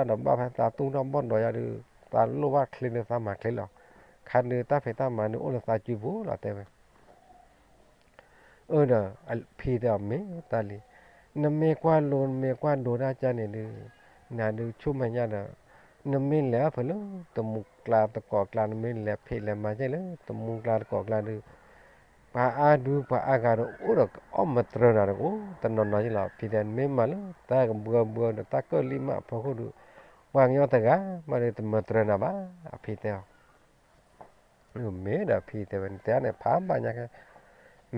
ဖံတဲဝဲ မ့ၢ် ခီဒုးမၤဘဲဘဲ သးဝဲဒၣ်ဒီးဘၣ်ဖဲသးသူၣ်ထီၣ်ဘီၣ်ဒီးယၤဒုး သးလိၣ်ဘၣ်ချ့ဒုးသးမၤချ့လီၤ, ခါဒုးတၢ်ဖံးတၢ်မၤဒုးအိၣ်လၢသးစုပူၤလီၤတဲဝဲ အၢဒီး ဖံတဲအီၤ မ့ၢ်တၢ်လံၤ, နမ့ၢ်ကွၢ်လိ နမ့ၢ်ကွၢ်ဒိတၢ်ကါန့ၣ်ဒုး နၤဒုးဆိမဲာ်ညါဒီး နမ့ၢ်လဲၤအဖဲလၢ တမူကျါသကိးကျါ နမ့ၢ်လဲၤဖံးလဲၤမၤကဲလၢ တမူကျါသကိးကျါဒုး ပှၤအါဒု ပှၤအါဂၤဒီး အိၣ်ဒီးအီၣ်မတြၢၤနၤဒီး အိၣ်တနီၤနီၤယ့လီၤ. ဖံတဲ နမ့ၢ်မၤလၢတၢ်ကဘှၢဘှၢဒီးတၢ်ကၢၣ်လံၣ်မးအဖီခိၣ်ဒုး ပှၤကညီတဂၤမးဒီးတမတြၢၤနၤဘၣ် အဖံတဲအီၤ မ့ၢ်ဒီးဖံတဲဝဲ နတဲန့ၣ် ဖးဘၣ်ညါကဲ,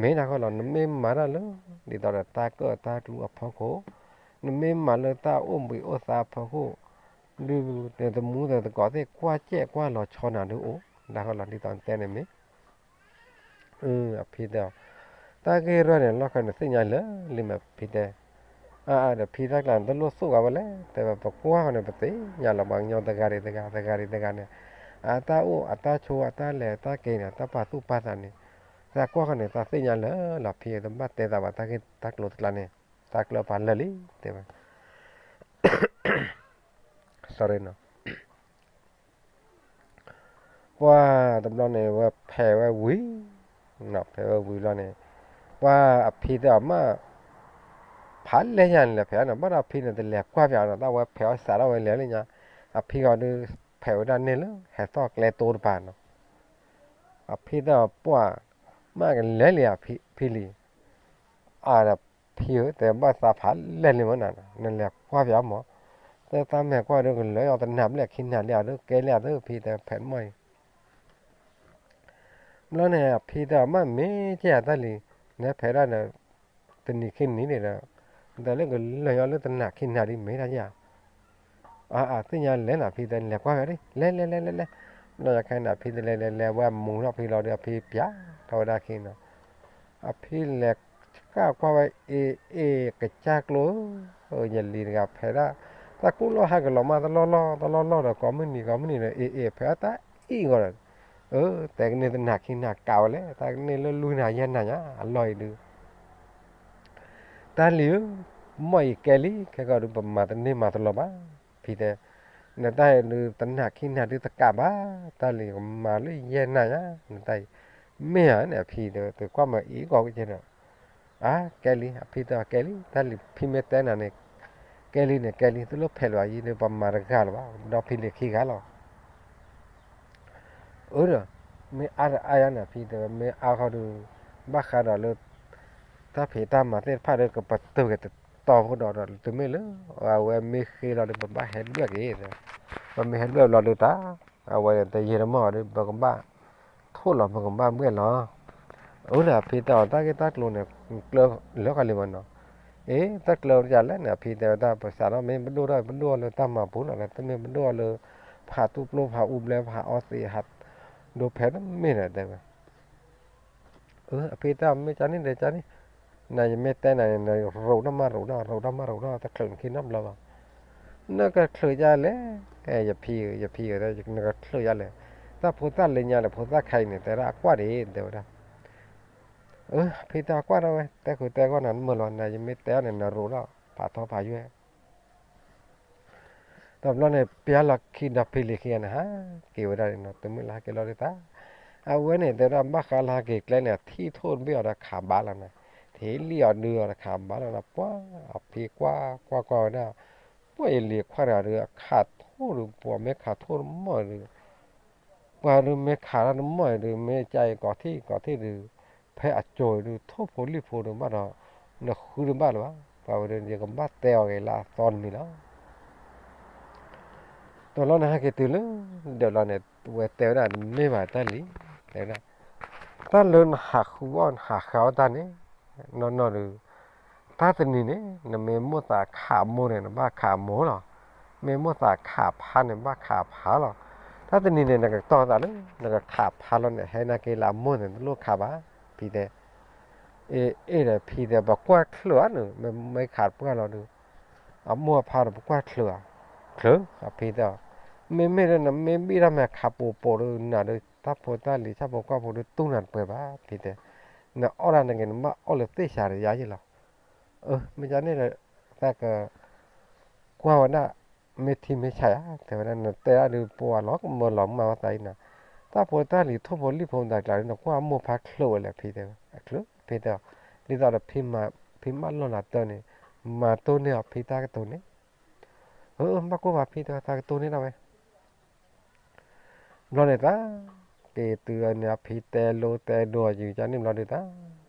မ့ၢ်တၢ်ဃီလီၤ နမ့ၢ်မၤတၢ်လၢ ဒ်သိးဒီးတၢ်ကၢၣ်တၢ်ကျူအဖီခိၣ်, နမ့ၢ်မၤလၢတၢ်အိၣ်ဘှံးအိၣ်သါအဖီခိၣ်, ဒုးတမူသကိးသ့ၣ်ကွၢ်စဲၣ်ကွၢ်လီၤဆီနၤဒုးအိၣ်, တၢ်ဃီလီၤ ဒ်သိးနတဲန့ၣ်မ့ၢ် အဖံတဲအီၤ, တၢ်ဂ့ၢ်ရၢၢ်န့ၣ် လီၢ်ခၢၣ်န့ၣ်သ့ၣ်ညါလၢာ်လံမး ဖံတဲ, အအဒီးဖံတၢ်ကျါန့ၣ် တလိၣ်သူၣ်ဂၤဝဲလဲၣ် တဲဝဲ ပကွၢ်ဃီန့ၣ် ပသ့ၣ်ညါလီၤ ပှၤကညီတဂၤဒံးတဂၤ တဂၤဒံးတဂၤန့ၣ်, အတၢ်အိၣ်အတၢ်ဆိးအတၢ်လဲၤအတၢ်က့ၤန့ၣ် တၢ်ပာ်သူၣ်ပာ်သးန့ၣ်, သးကွၢ်ဃီန့ၣ် သးသ့ၣ်ညါလၢာ်လီၤ ဖံတဘၣ်တဲသးဘၣ် တၢ်ဂ့ၢ်တၢ်ကျိၤတကျါန့ၣ်, တၢ်ကျၢၢ်ပာ်လၢာ်လံ တဲဝဲ sorry နီၤ ပှၤတဘျီန့ၣ် ဝဲဖဲးဝဲဝံၤ, ဖဲးဝဲဝံၤလီၤန့ၣ်, ပှၤအဖံတဲအီၤမး, ဖးလဲၢ်ညါန့ၣ်လဲၤဖဲးန့ၣ် ဘၣ်ဒီးအဖံန့ၣ် တလဲၤကွၢ်ပၠးနီၤ တၢ်ဝဲဖဲးအီၣ်စးထီၣ်ဝဲလဲၤလၢညါ, အဖံဂီၤဒုး ဖဲးဝဲဒၣ်န့ၣ်လၢ ဟဲသီၣ်ကျဲတိတပၤနီၤ, အဖံတဲအီၤပှၤ, မ့ၢ်ကလဲၤလံ ဖံလံၤ အဒီးဖံဧၢ တဲဘၣ်သးဖးလဲၢ်လံမးနၤ နလဲၤကွၢ်ပၠးမး, တၢ်မ့ၢ်ကွၢ်ဒုးကလၢအီၤတနၤဘျဲၣ်ခံနၤလံ အဒုးကဲလံအဒုး ဖံတဲဖဲးမီၢ်အံၤ, ဘျီန့ၣ် အဖံတဲအီၤမ့ၢ်ကဲတၢ်လံ, နဖဲးဒၣ်ဒီး တနံၤခံနံၤန့ၣ်ဒီး, တၢ်လၢကလၢအီၤလၢတနၤခံနၤလံမ့ၢ်တၢ်ယါ အသ့ၣ်ညါလဲၣ်နီၤ ဖံတဲ နလဲၤကွၢ်ဝဲဒၣ် လဲၤလဲၤလဲၤလဲၤလဲၤ, ဘျီယခါန့ၣ် အဖံတလဲၤလဲၤလဲၤဝဲမူၤထီၣ်ဖံလီၤဒီး အဖံပၠးထီၣ်ဝဲဒၣ်ခံနီၤ, အဖံလဲၤဃၣ်ကွၢ်ဝဲ အ့ၣ်အ့ၣ် ကစၢ်ကျိဧၢ, ယလံၤတဂၤဖဲးဒၣ်, တၢ်ကူၣ်လီၢ်ဟဲကလီၤမး တလီၢ်လီၢ် တလီၢ်လီၢ်ဒီး ကိးမုၢ်နံၤကိးမုၢ်နံၤဒီး အ့ၣ်အ့ၣ် ဖဲးတၢ်အံၣ်ဂီၢ်ဒီး, အၢ တဲကန့ၢ်တနၤခံနၤကးဝဲလဲၣ်, တၢ်ကန့ၢ်လၢလွံၢ်နၤယဲၢ်နၤညါ အလီၢ်အံၤဒုး တၢ်လံၤဧၢ, မီၢ်အံၤကဲလံ ခဲကီးဒုး ပမၤတန့ၢ်မၤတလီၤဘၣ်, ဖံတဲ, နတၢ်အံၤဒုး တနၤခံနၤဒုးတကးဘၣ်, တၢ်လံၤကမၤလၢယဲၢ်နၤညါ နတၢ်အံၤ, မ့ၢ်ဧါန့ၣ် အဖံတဲ တကွၢ်မၤအံၤဂီၢ်ကဲဒီး, အါ ကဲလံ အဖံတဲ ကဲလံ တၢ်လံၤဖံမ့ၢ်တဲနၤန့ၣ်, ကဲလံန့ၣ် ကဲလံ တလိၣ်ဖဲးလၢၤအံၤဒုး ပမၤတဂၤလၢၤဘၣ် ဒီဖံလံၤခံဂၤလီၤ အၢဒီး, မ့ၢ်အါဒီးအါယါန့ၣ် အဖံတဲဝဲ မ့ၢ်အါဃီဒီး, ဘၣ်ဃးဒီးလၢ တၢ်ဖံးတၢ်မၤသ့ၣ်တဖၣ်ဒီး ကပတုာ်က့ၤတတီၤဖိဒီးဒီး တုၤမ့ၢ်လၢ အဝဲမ့ၢ်ဃ့လီၤဒီး ပဘၣ်ဟဲဒွဲၣ်က့ၤ, ပမ့ၢ်ဟဲဒွဲၣ်ဘျီဒုးတၢ်, အဝဲန့ၣ် တယံာ်တမီၢ်ဒီး ပကဘၣ်ထိၣ်လီၤ ပကဘၣ်ဘှဲၣ်လီၤ အၢဒီး အဖံတဲအီၤ တၢ်ဂ့ၢ်တၢ်ကျိၤန့ၣ် ကျၢၤလၢဃီလံမနီၤ, အ့ တၢ်ကျၢၤဒ်လဲၣ်န့ၣ် အဖံတဲဝဲဒၣ် ပစးထီၣ်မ့ၢ်ပဒိၣ်ထီၣ် ပဒိၣ်အီၤလၢတၢ်မၤပူၤနီၤ တမ့ၢ်ပဒိၣ်အီၤလၢ ဖးတူၢ်ပျိဖးအူဘျဲဖးအီသံးဟး, ဒိဖဲတမ့ၢ်ဒီးတဲဝဲ အၢ အဖံတဲအီၤ မ့ၢ်ကန့ၣ်ဒီးကန့ၣ်, နယမ့ၢ်တဲနၤန့ၣ် နရိးတၢ်မးရိးနီၤ ရိးတၢ်မးရိးနီၤ တချုးနခံနီတဘျီဘၣ်, နကချုးဒ်လဲၣ်, ယဖံဧၢ ယဖံဧၢ နကချုးဒ်လဲၣ်, တၢ်ဖိသၣ်လၢညါဒီး ဖိသၣ်ခါအံၤန့ၣ် တဲဒၣ်အကွၢ်ဒံး တဲဝဲဒၣ် အၢ ဖံတဲအီၤ ကွၢ်ထီၣ်ဝဲ တဲဃုာ်တဲဂီၢ်နၤတမုာ်လီၤ နယမ့ၢ်တဲအီၤန့ၣ် နရိးထီၣ် ဖးထီဖးယွဲၢ် တဘျီန့ၣ် ပျၢ်လီၤခံဒီးဖံလံၤခံဂၤန့ၣ် ဟးက့ၤဝဲဒၣ်န့ၣ်နီၤ တုၤမ့ၢ်လၢဟဲက့ၤလီၤဒုးတၢ်, အဝဲန့ၣ် တဲဝဲဒၣ် ဘၣ်ဃးလၢဟဲက့ၤကျဲန့ၣ် အထံၣ်ထိၣ်တဘ့ၣ်အီၤဒီးခးဘၣ်လီၤန့ၣ်, ထံၣ်လံၣ်အီၤဒုးအီၤဒီးခးဘၣ်လီၤန့ၣ် ပှၤအဖံကွၢ်ကွၢ်ကွၢ်ဝဲဒၣ်, ပှၤယလံၤခွါတဂၤဒုး အခးထိၣ်ဒုး ပှၤမ့ၢ်ခးထိၣ်တမီၢ်အံၤဒုး ပှၤဒုးမ့ၢ်ခးတၢ်တမီၢ်အံၤဒုး မ့ၢ်ကါအံၤကိးထံၣ်ကိးထံၣ်ဒုး, ဖဲအစိၤအံၤဒုး ထိၣ်ဖိလံၣ်ဖိဒုးဘၣ်ဒီး နဃုတဘၣ်လၢၤဘၣ်, ပှၤဝဲဒၣ် ယကဘၣ်တဲအီၤဂ့ၤလၢအသီတမံၤလီၤ. တဘျီန့ၣ်ဟဲက့ၤတုၤလၢ ဒၢးလီၤန့ၣ် ဝဲတဲဝဲဒၣ် တမ့ၢ်ဘၣ်တၢ်လံၤ, တဲဝဲဒၣ် တၢ်လၢနဟးဃုအီၣ်နဟးဃုအီၣ်တၢ်န့ၣ် နီၢ်နီၢ်ဒုး တၢ်တနံၤန့ၣ် နမ့ၢ်မိၣ်သးခးမိၢ်န့ၣ် နဘၣ်ခးမိၢ်လီၤ. မ့ၢ်မိၣ်သးခးဖါန့ၣ် နဘၣ်ခးဖါလီၤ. တၢ်တနံၤန့ၣ် နကတီၢ်သးလၢ နကခးဖါလီၤန့ၣ် ဟဲနာ်က့လၢအမိၢ်န့ၣ် တလိၣ်ခးဘၣ်, ဖံတဲ. အ့ အ့ၣ်ဒီးဖံတဲ ပကွၢ်ချၢၣ်ဧါန့ၣ် မ့မ့ၢ်ခးတပှၢ်လီၤဒုး အမိၢ်အဖါဒီးပကွၢ်ချၢၣ်ဧါ, ချၢၣ် အဖံတဲအီၤ, မ့မ့ၢ်ဒီးနမ့ၢ်ဘံၣ်တၢ်မ့ၢ်ခးပိာ်ပိာ်ဒီး နၤဒီးတၢ်ဖိတၢ်လံၤဆၣ်ဖိကီၢ်ဖိဒီးတူၢ်နၤတပှဲၤဘၣ် ဖံတဲ, နအီၣ်တၢ်န့ၣ်က့ၤ နဘၣ်အီၣ်လၢသ့ၣ်စၤတယါယ့ၣ်လီၤ. အၢ မ့ၢ်ကန့ၣ်ဒီး သးက ကွၢ်ဝဲဒၣ် မ့ၢ်ထံမ့ၢ်ဆါယၤ တဲဝဲဒၣ် နတဲဒၣ်ဒုးပှၤလီၤကမၢလီၤမၢ်ဝဲသးအံၤနၤ, တၢ်ဖိတၢ်လံၤထိၣ်ဖိလံၣ်ဖိမတၤကျါဒုး နကွၢ်မိၢ်ဖါချၢၣ်ဝဲလဲၣ် ဖံတဲဝဲ, အချၢၣ် ဖံတဲအီၤ, ဒ်သိးဒီး ဖံမၢလီၢ်နၤတၢ်န့ၣ် မၤတိၢ်န့ၢ်အီၤဖံတၢ်ကတိၤန့ၣ်, အၢ ဘၣ်ကိၢ်ဘၣ်ဖံတဲဝဲ သးကတိၤန့ၢ်ဒၣ်ဝဲ ဘျီန့ၣ်သး က့ၤတုၤန့ၣ် အဖံတဲလိတဲဒိးယုာ်ကန့ၣ်ဘျီဒုးသး,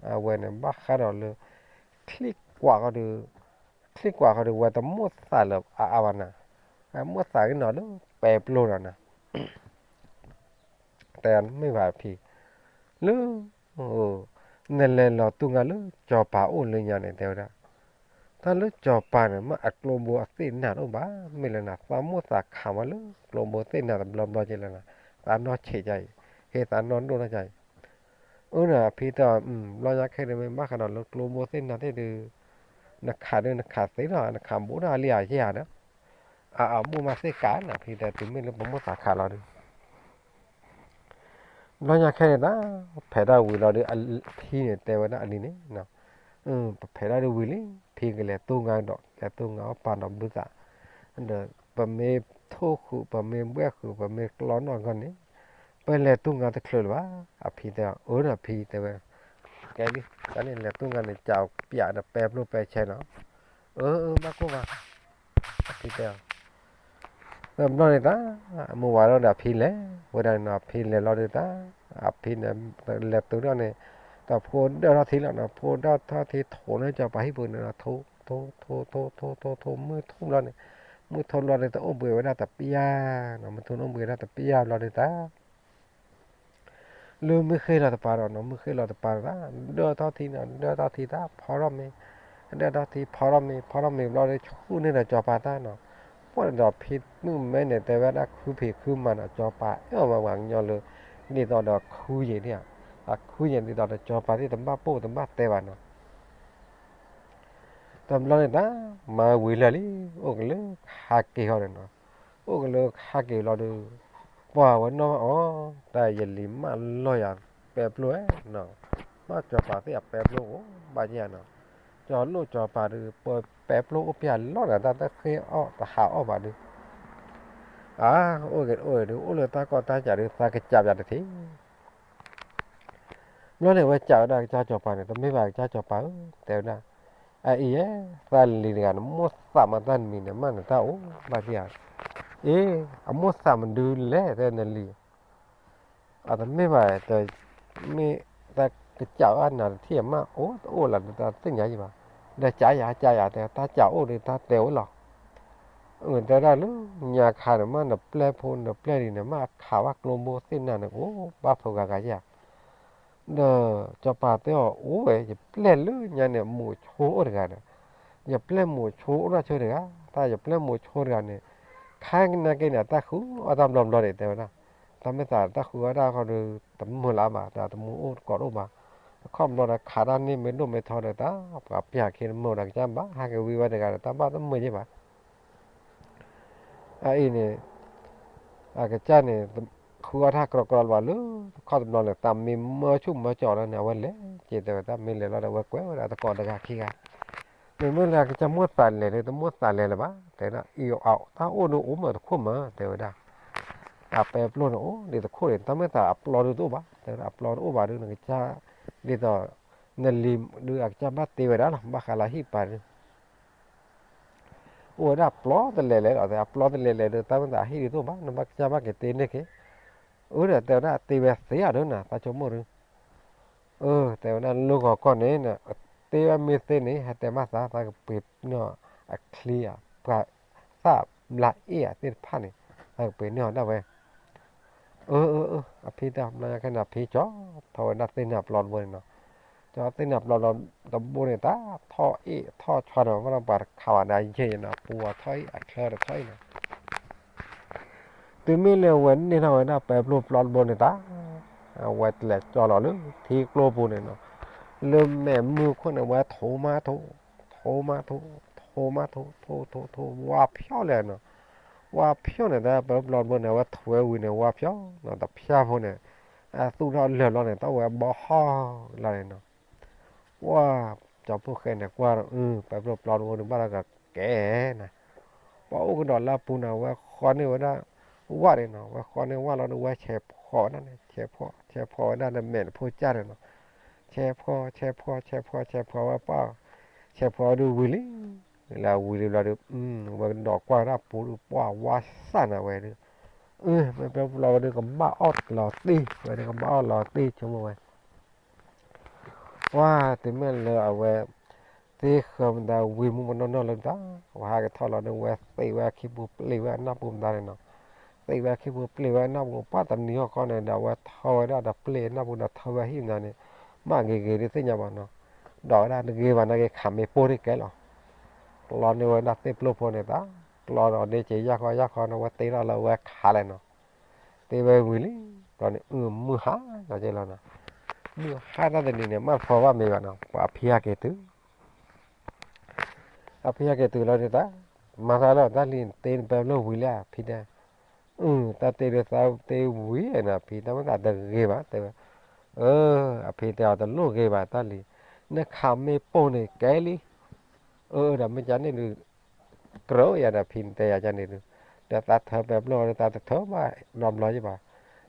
အဝဲန့ၣ် ဘၣ်ဃးဒီးလၢ ချံၣ်ကွၢ်ဃီဒီး, ချံၣ်ကွၢ်ဃီဒီး ဝဲတမိၣ်သးလၢအအါဘၣ်နၤ, မိၣ်သးက့ၤနီၤလၢပဲပျိနီၤနၤ, တဲမ့ၢ်ဘၣ်ဖံ, လၢ နလဲၤလီၤတူၢ်ငါလၢစီၤပၤအိၣ်လၢညါန့ၣ် တဲဝဲဒၣ် တၢ်လၢစီၤပၤန့ၣ် မ့ၢ်အကျိဘိအသ့ၣ်နၤတအိၣ်ဘၣ်, မ့ၢ်လၢနသးမိၣ်သးခးမးလၢကျိဘိသ့ၣ်နၤတဘျီဘျီက့လၢနၤ, သးနီၢ်ဆံးကါအံၤ, ဟ့ၣ်သးနီၢ်ဒိၣ်နီၢ်ကါအံၤ, အၢနၤဖံတဲအီၤ, ဘျီညါခဲအံၤမ့ၢ်ဘၣ်ဃးဒီးလၢကျိဘိသ့ၣ်နၤသ့ၣ်ဒုး, နခးဒုးနခးသ့လီၤ, နခးဘူးဒီးအလံာ်အယဲၢ်ဧါဒီး, အအမိၢ်မၤသ့ၣ်ကးနၤဖံတဲ တုၤမ့ၢ်လၢပမိၣ်သးခးလီၤဒုး ဘျီညါခဲန့ၣ်သး ဖဲးဒၣ်ဝံၤလီၤဒီး အဖံန့ၣ်တဲဝဲဒၣ်အလံၤန့ၣ်, ပဖဲးဒၣ်ဒ်ဝံၤလံ, ဖံကလဲၤတိၢ်ငါဒီး လဲၤတိၢ်ငါအီၣ်ပာ်ဒီးဘုသး, ဒီးပမ့ၢ်ထိၣ်ဃုာ် ပမ့ၢ်ဘှဲၣ်ဃုာ် ပမ့ၢ်ကျီနီၣ်ဂီၢ်န့ၣ်, ပလဲၤတိၢ်ငါတချုးလၢၤဘၣ်, အဖံတဲအီၤ, အၢဒီးဖံတဲဝဲ, ကဲလံ, တၢ်န့ၣ်လဲၤတိၢ်ငါန့ၣ် ကးပျးဒီးပဲပျိပဲဆဲနီၤ, အၢ အၢ ဘၣ်ကိၢ်ဘၣ် အဖံတဲအီၤ, တဘျီန့ၣ်သး, မုၢ်ဝါထီၣ်ဒီးအဖံလဲၤဝဲဒၣ်န့ၣ်နီၤ, အဖံလဲၤလီၤဒုးသး, အဖံန့ၣ် လဲၤတုၤထီၣ်န့ၣ်, ဒီးဖိဒၢထီၣ်ထံလီၤနီၤ, ဖိဒၢထီၣ်ထံထိးန့ၢ်စီၤပၤဟံၣ်ပူၤန့ၣ်ဒီး ထိ ထိ ထိ ထိ ထိ ထိ ထိ မုၢ်ထူၣ်ဘျီန့ၣ်, မုၢ်ထူၣ်ဘျီန့ၣ် တအိၣ်ဘှံးဝဲဒၣ်တပျၢ်နီၤ, မုၢ်ထူၣ်န့ၣ်အိၣ်ဘှံးဝဲဒၣ်တပျၢ်ဘျီဒုးသး လၢမုၢ်ဃ့လီၤတပၤဒီးနီၤ, မုၢ်ဃ့လီၤတပၤသး, ဒၢထီၣ်ထံနီၤ, ဒၢထီၣ်ထံသး ဖီထီၣ်မ့ၤ, ဒၢထီၣ်ထံဖီထီၣ်မ့ၤ, ဖီထီၣ်မ့ၤဘျီဒီး ဆူၣ်န့ၢ်ဒီးစီၤပၤသးနီၤ, ပှၢ်ဒီးဖံမုၣ်မဲန့ၣ် တဲဝဲဒၣ်ခူဖံးခူမၤနီၤ, စီၤပၤအဲၣ်အီၤဝဲပှၤကညီလၢ ဒ်သိးဒီးခူယံာ်န့ၣ်ဧါ, အခူယံာ်ဒ်သိးဒီးစီၤပၤသ့ၣ်တဘၣ်ပိၢ်တဘၣ်တဲဘၣ်နီၤ တဘျီန့ၣ်တၢ် မၤဝံၤလၢာ်လံ, အိၣ်ကလၢခါက့ၤဃီန့ၣ်နီၤ, အိၣ်ကလၢခါက့ၤလီၤဒီး ပှၤဝဲနီၣ်ဘၣ်အီၤ, တၢ်ယလံၤမၢလီၤယၤ ပဲပျိဝဲနီၤ, မ့ၢ်စီၤပၤသ့ၣ်အပဲပျိအိၣ်ဘၣ်ယဲနီၤ, ကၠီလိၣ်စီၤပၤဒီး ပပဲပျိအိၣ်ပျၢ်လီၤဒီး တၢ်တဃ့အီၣ်တဟးအီၣ်ဘၣ်ဒီး အါ, အိၣ်က့ၤအိၣ်က့ၤဒီး အိၣ်လၢတၢ်ကီတၢ်ကးဒီး သးကစးပၠးတထံၣ် ဘျီန့ၣ် အဝဲစံးဝဲဒၣ်ကစၢ်စီၤပၤန့ၣ်, တမ့ၢ်ဘၣ်ကစၢ်စီၤပၤဧၢ, တဲဝဲဒၣ်, အအံၤယဲ, သးလံၤတဂၤန့ၣ် မိၣ်သးမးတၢ်တမံၤန့ၣ် မ့ၢ်နတၢ်အိၣ်ဘၣ်ဒံဧါ, အ့, အမိၣ်သးမနုၤလဲၣ် တဲနလံၤ, အတမ့ၢ်ဘၣ်, မ့ၢ်တၢ်ကစးအနၤတထံၣ်မး အိၣ်တအိၣ်လၢၤ တသ့ၣ်ညါယံၤဘၣ်, ဒီးကးယၤကးယၤ တဲတၢ်ကးအိၣ်ဒီး တၢ်တဲအိၣ်လီၤ အတဲဒၣ်လၢညါခါန့ၣ် မ့ၢ်နပျဲၢ်ဖိနပျဲၢ်လံၤန့ၣ် မ့ၢ်အခးဘၣ်ကျိဘိသ့ၣ်နၤန့ၣ် ကအိၣ်ဘၣ်ဖိဂၤဂၤယါ, ဒီးစီၤပၤတဲအီၤ အိၣ်ဝဲ ယပျဲၢ်လၢညါန့ၣ် မိၤဆိအိၣ်တဂၤဒီး, ယပျဲၢ်မိၤဆိအိၣ်နီၢ်ဆိတဂၤ, တၢ်ယပျဲၢ်မိၤဆိတဂၤန့ၣ် ခါကနၣ်က့န့ၣ် တၢ်ဃုအီၣ်တၢ်ဘျီဘျီန့ၣ် တဲဝဲဒၣ်, တၢ်မ့ၢ်သးတၢ်ဃုအီၣ်တၢ်ဃီဒီး တမုာ်လၢၤဘၣ် တၢ်တမုာ်အိၣ်တကိးတအိၣ်ဘၣ်, အခီၣ်ဘျီဒီးခးတၢ်န့ၢ်မ့ၢ်ဒိၣ်မ့ၢ်ထီဒီး တၢ်ပှၤပျၢ်ခ့တမုာ်ဒီး ကစၢ်ဘၣ်ဟးက့ၤဝံဝဲတဂၤဒီး တၢ်ဘၣ်တမုာ်ယ့ၢ်ဘၣ် အအံၤန့ၣ် အကစၢ်န့ၣ် ဃုအီၣ်တၢ်ကြီကြီလၢၤဘၣ်လၢ ခီၣ်တဘျီန့ၣ် သးမ့ၢ်မၢဆူၣ်မၢကၠီလီၤန့ၣ် အဝဲလဲၤက့ၤတဲဝဲ တၢ်မ့ၢ်လဲၤလီၤဒီး အဝဲကွဲးဝဲဒၣ်သကိးတဂၤခံဂၤ, မ့မ့ၢ်လၢအကစၢ်မိၣ်သးလဲၤဒီး တမိၣ်သးလဲၤလၢၤဘၣ် တဲဒၣ် အံၤတၢ်အိၣ်ဒီးအိၣ်မးတခိၣ်မး တဲဝဲဒၣ်, အပဲပျိၢ်န့ၣ်အိၣ်ဒံးတခိၣ်န့ၣ် တၢ်မ့ၢ်သးအပျီဒုးတအိၣ်ဘၣ် တဲဝဲဒၣ် အပျီတအိၣ်ဘၣ်ဒုး နကစၢ် ဒ်သိး နလံၤဒုးအကစၢ်ဘၣ်တ့ဝဲဒၣ်လီၤ ဘၣ်ဃးလၢဟံၣ်ပၤဒုး အိၣ်ဝဲဒၣ်အပျီတလဲၤလဲၤလီၤ အပျီတလဲၤလဲၤဒီး တၢ်မ့ၢ်သးဟံၣ်ဒုးတအိၣ်ဘၣ် နဘၣ်ကစၢ်ဘၣ်က့ၤတ့န့ၢ်က့ၤ, အၢဒီးတဲဝဲဒၣ်တ့ဝဲသ့ဧါဒုးနၤ သးဆိကမိၣ်ဒုး, အၢ တဲဝဲဒၣ်လၢဂီၤကီၢ်န့ၣ် တ့ဝဲမ့ၢ်သ့န့ၣ် ဟဲတဲဘၣ်သး သးကပှ့ၤန့ၢ်အီၤအချံဧါ ပှၤသၣ်ဘျါအ့ၣ်အသ့ၣ်တဖၣ်န့ၣ် သးကပှ့ၤန့ၢ်အီၤဒၣ်ဝဲ အၢ အၢ အၢ အဖံတဲ ဘျီညါခဲန့ၣ် အဖံကၠီထီၣ်ဝဲဒၣ်သ့ၣ်န့ၣ်အပျီတဘိန့ၣ်နီၤ, ကၠီသ့ၣ်န့ၣ်အပျီတဘိန့ၣ် တၢ်ထီၣ်အ့ၣ်ထီၣ်ဆွါဒီး ဘၣ်ဒီးပှၤတခးဝဲဒၣ်ယဲၢ်ယဲၢ်နီၤ ပူၤအထီၣ်အ့ၣ်အချၢတထီၣ်အ့ၣ်နီၤ တုၤမ့ၢ်လၢအဝဲန့ၢ်ထီၣ်ဝဲဒၣ်ပဲပျိၢ်ပျီတဘိန့ၣ်တၢ်, အဝဲတလဲၤကၠီလီၤလၢထံကျိပူၤန့ၣ်နီၤ, လၢမဲာ်မုၢ်ခိၣ်န့ၣ် အဝဲထိးမးထိး, ထိးမးထိး, ထိးမးထိး, ထိးထိးထိး ဝါဖျိးလဲၣ်နီၤ, ဝါဖျိးန့ၣ် တၢ်ပဲပျီၢ်တဘိန့ၣ် အဝဲထိးဝဲဝံၤန့ၣ် ဝါဖျိးနီၤ တဖျါဖိန့ၣ်, အသူၣ်ထီၣ်လၢာ်ဘျီန့ၣ် တၢ်ဝဲဘီဟီၣ်လီၤန့ၣ်နီၤ ပှၤကၠီဖိၣ်ဃဲန့ၣ် ကွၢ်ဒီး အၢ ပဲပျိၢ်ပျီတဘိန့ၣ် ဘၣ်ဒီးကကဲနၤ, ပှၤအိၣ်ကဒီးလၢအပူၤန့ၣ် အဝဲဃီန့ၢ်ဝဲဒၣ် ဝၣ်န့ၣ်နီၤ, ဝဲဃီန့ၢ်ဝၣ်လီၤဒီး ဝဲဆဲးဖှီၣ်ဝဲဒၣ်န့ၣ်, ဆဲးဖှီၣ် ဆဲးဖှီၣ်ဝဲဒၣ်ဒီးမဲာ်တဖိကၢ်န့ၣ်နီၤ, ဆဲးဖှီၣ် ဆဲးဖှီၣ် ဆဲးဖှီၣ် ဆဲးဖှီၣ်ဝဲပှၢ်, ဆဲးဖှီၣ်ဝဲဒုးဝံၤလံ, လၢဝံၤလံဘျီဒီး ဝဲကဒီးကွၢ်ဝဲဒၣ်ပူၤဒီး ပှၢ်ဝါစၢ်န့ၣ်ဝဲဒီး, အၢ မ့ၢ်ပဲပျီၢ်ဝဲဒီး ကဘၣ်အီၣ်လီၤတံၢ်ဝဲဒီး ကဘၣ်အီၣ်လီၤတံၢ်ဆိကမိၣ်ဝဲ ပှၤတုၤမ့ၢ်လၢအဝဲ သ့ဃၢၤမတၤဝံၤမူးမနီၢ်နီၢ်လၢမတၤ, ဝဲဟးကထီၣ်လီၤဒီး ဝဲသ့ဝဲအခံပူၤ ပျ့ၤဝဲအနၢ်ပူၤမတၤန့ၣ်နီၤ, သ့ဝဲအခံပူၤ ပျ့ၤဝဲအနၢ်ပူၤ ပှၢ်တနံၤဟီၣ်ခီန့ၣ်ဒီး အဝဲထီၣ်ဝဲဒၣ်ဒီးပျ့ၤအနၢ်ပူၤဒီးထီၣ်ဝဲဟံၣ်မတၤန့ၣ်, မ့ၢ်ဂ့ၤဂ့ၤဒုးသ့ၣ်ညါဘၣ်နီၤ, ဒီးဝဲဒၣ်တဂ့ၤဘၣ် နာ်က့ၤခးမ့ၢ်ပိၢ်န့ၣ်ကဲလီၤ, ကျီန့ၢ်ဝဲဒၣ်သ့ၣ်ပျိၢ်ဖိန့ၣ်တၢ်, ကျီဒီးဒ့က့ၤယၢ်ခီယၢ်ခီန့ၣ် ဝဲတ့ထီၣ်လၢဝဲခးလဲၣ်နီၤ သ့ဝဲဝံၤလံ, ဒီးန့ၣ် အု မုၢ်ဟါလီၤက့ၤလီၤနီၤ, မုၢ်ဟါတၢ်တနံၤန့ၣ် မ့ၢ်ဖီဘၣ်မ့ၤဘၣ်နီၤ ပှၤအဖံဟဲက့ၤတုၤ, အဖံဟဲက့ၤတုၤလီၤန့ၣ်တၢ်, မၤသးလီၤ တၢ်လံၤတ့နပဲပျိၢ်ဝံၤလံဧါ ဖံတဲ, အု တၢ်တ့ဒုးသးတ့ဝံၤနီၤ ဖံတဲမ့ၢ်သးတဂ့ၤဘၣ် တဲဝဲ, အၢ အဖံတဲအီၤတလိၣ်ဂ့ၤဘၣ်တၢ်လံၤ, နခးမ့ၢ်ပိၢ်န့ၣ်ကဲလံ, အၢ ဒီးမ့ၢ်ကန့ၣ်ဒုး ကြၢးယၤဒီးဖံတဲယၤကန့ၣ်ဒုး, ဒီးသးထၢပဲပျိၢ်ဒီးသးတထၢဘၣ်နီတဘျီယဘၣ်,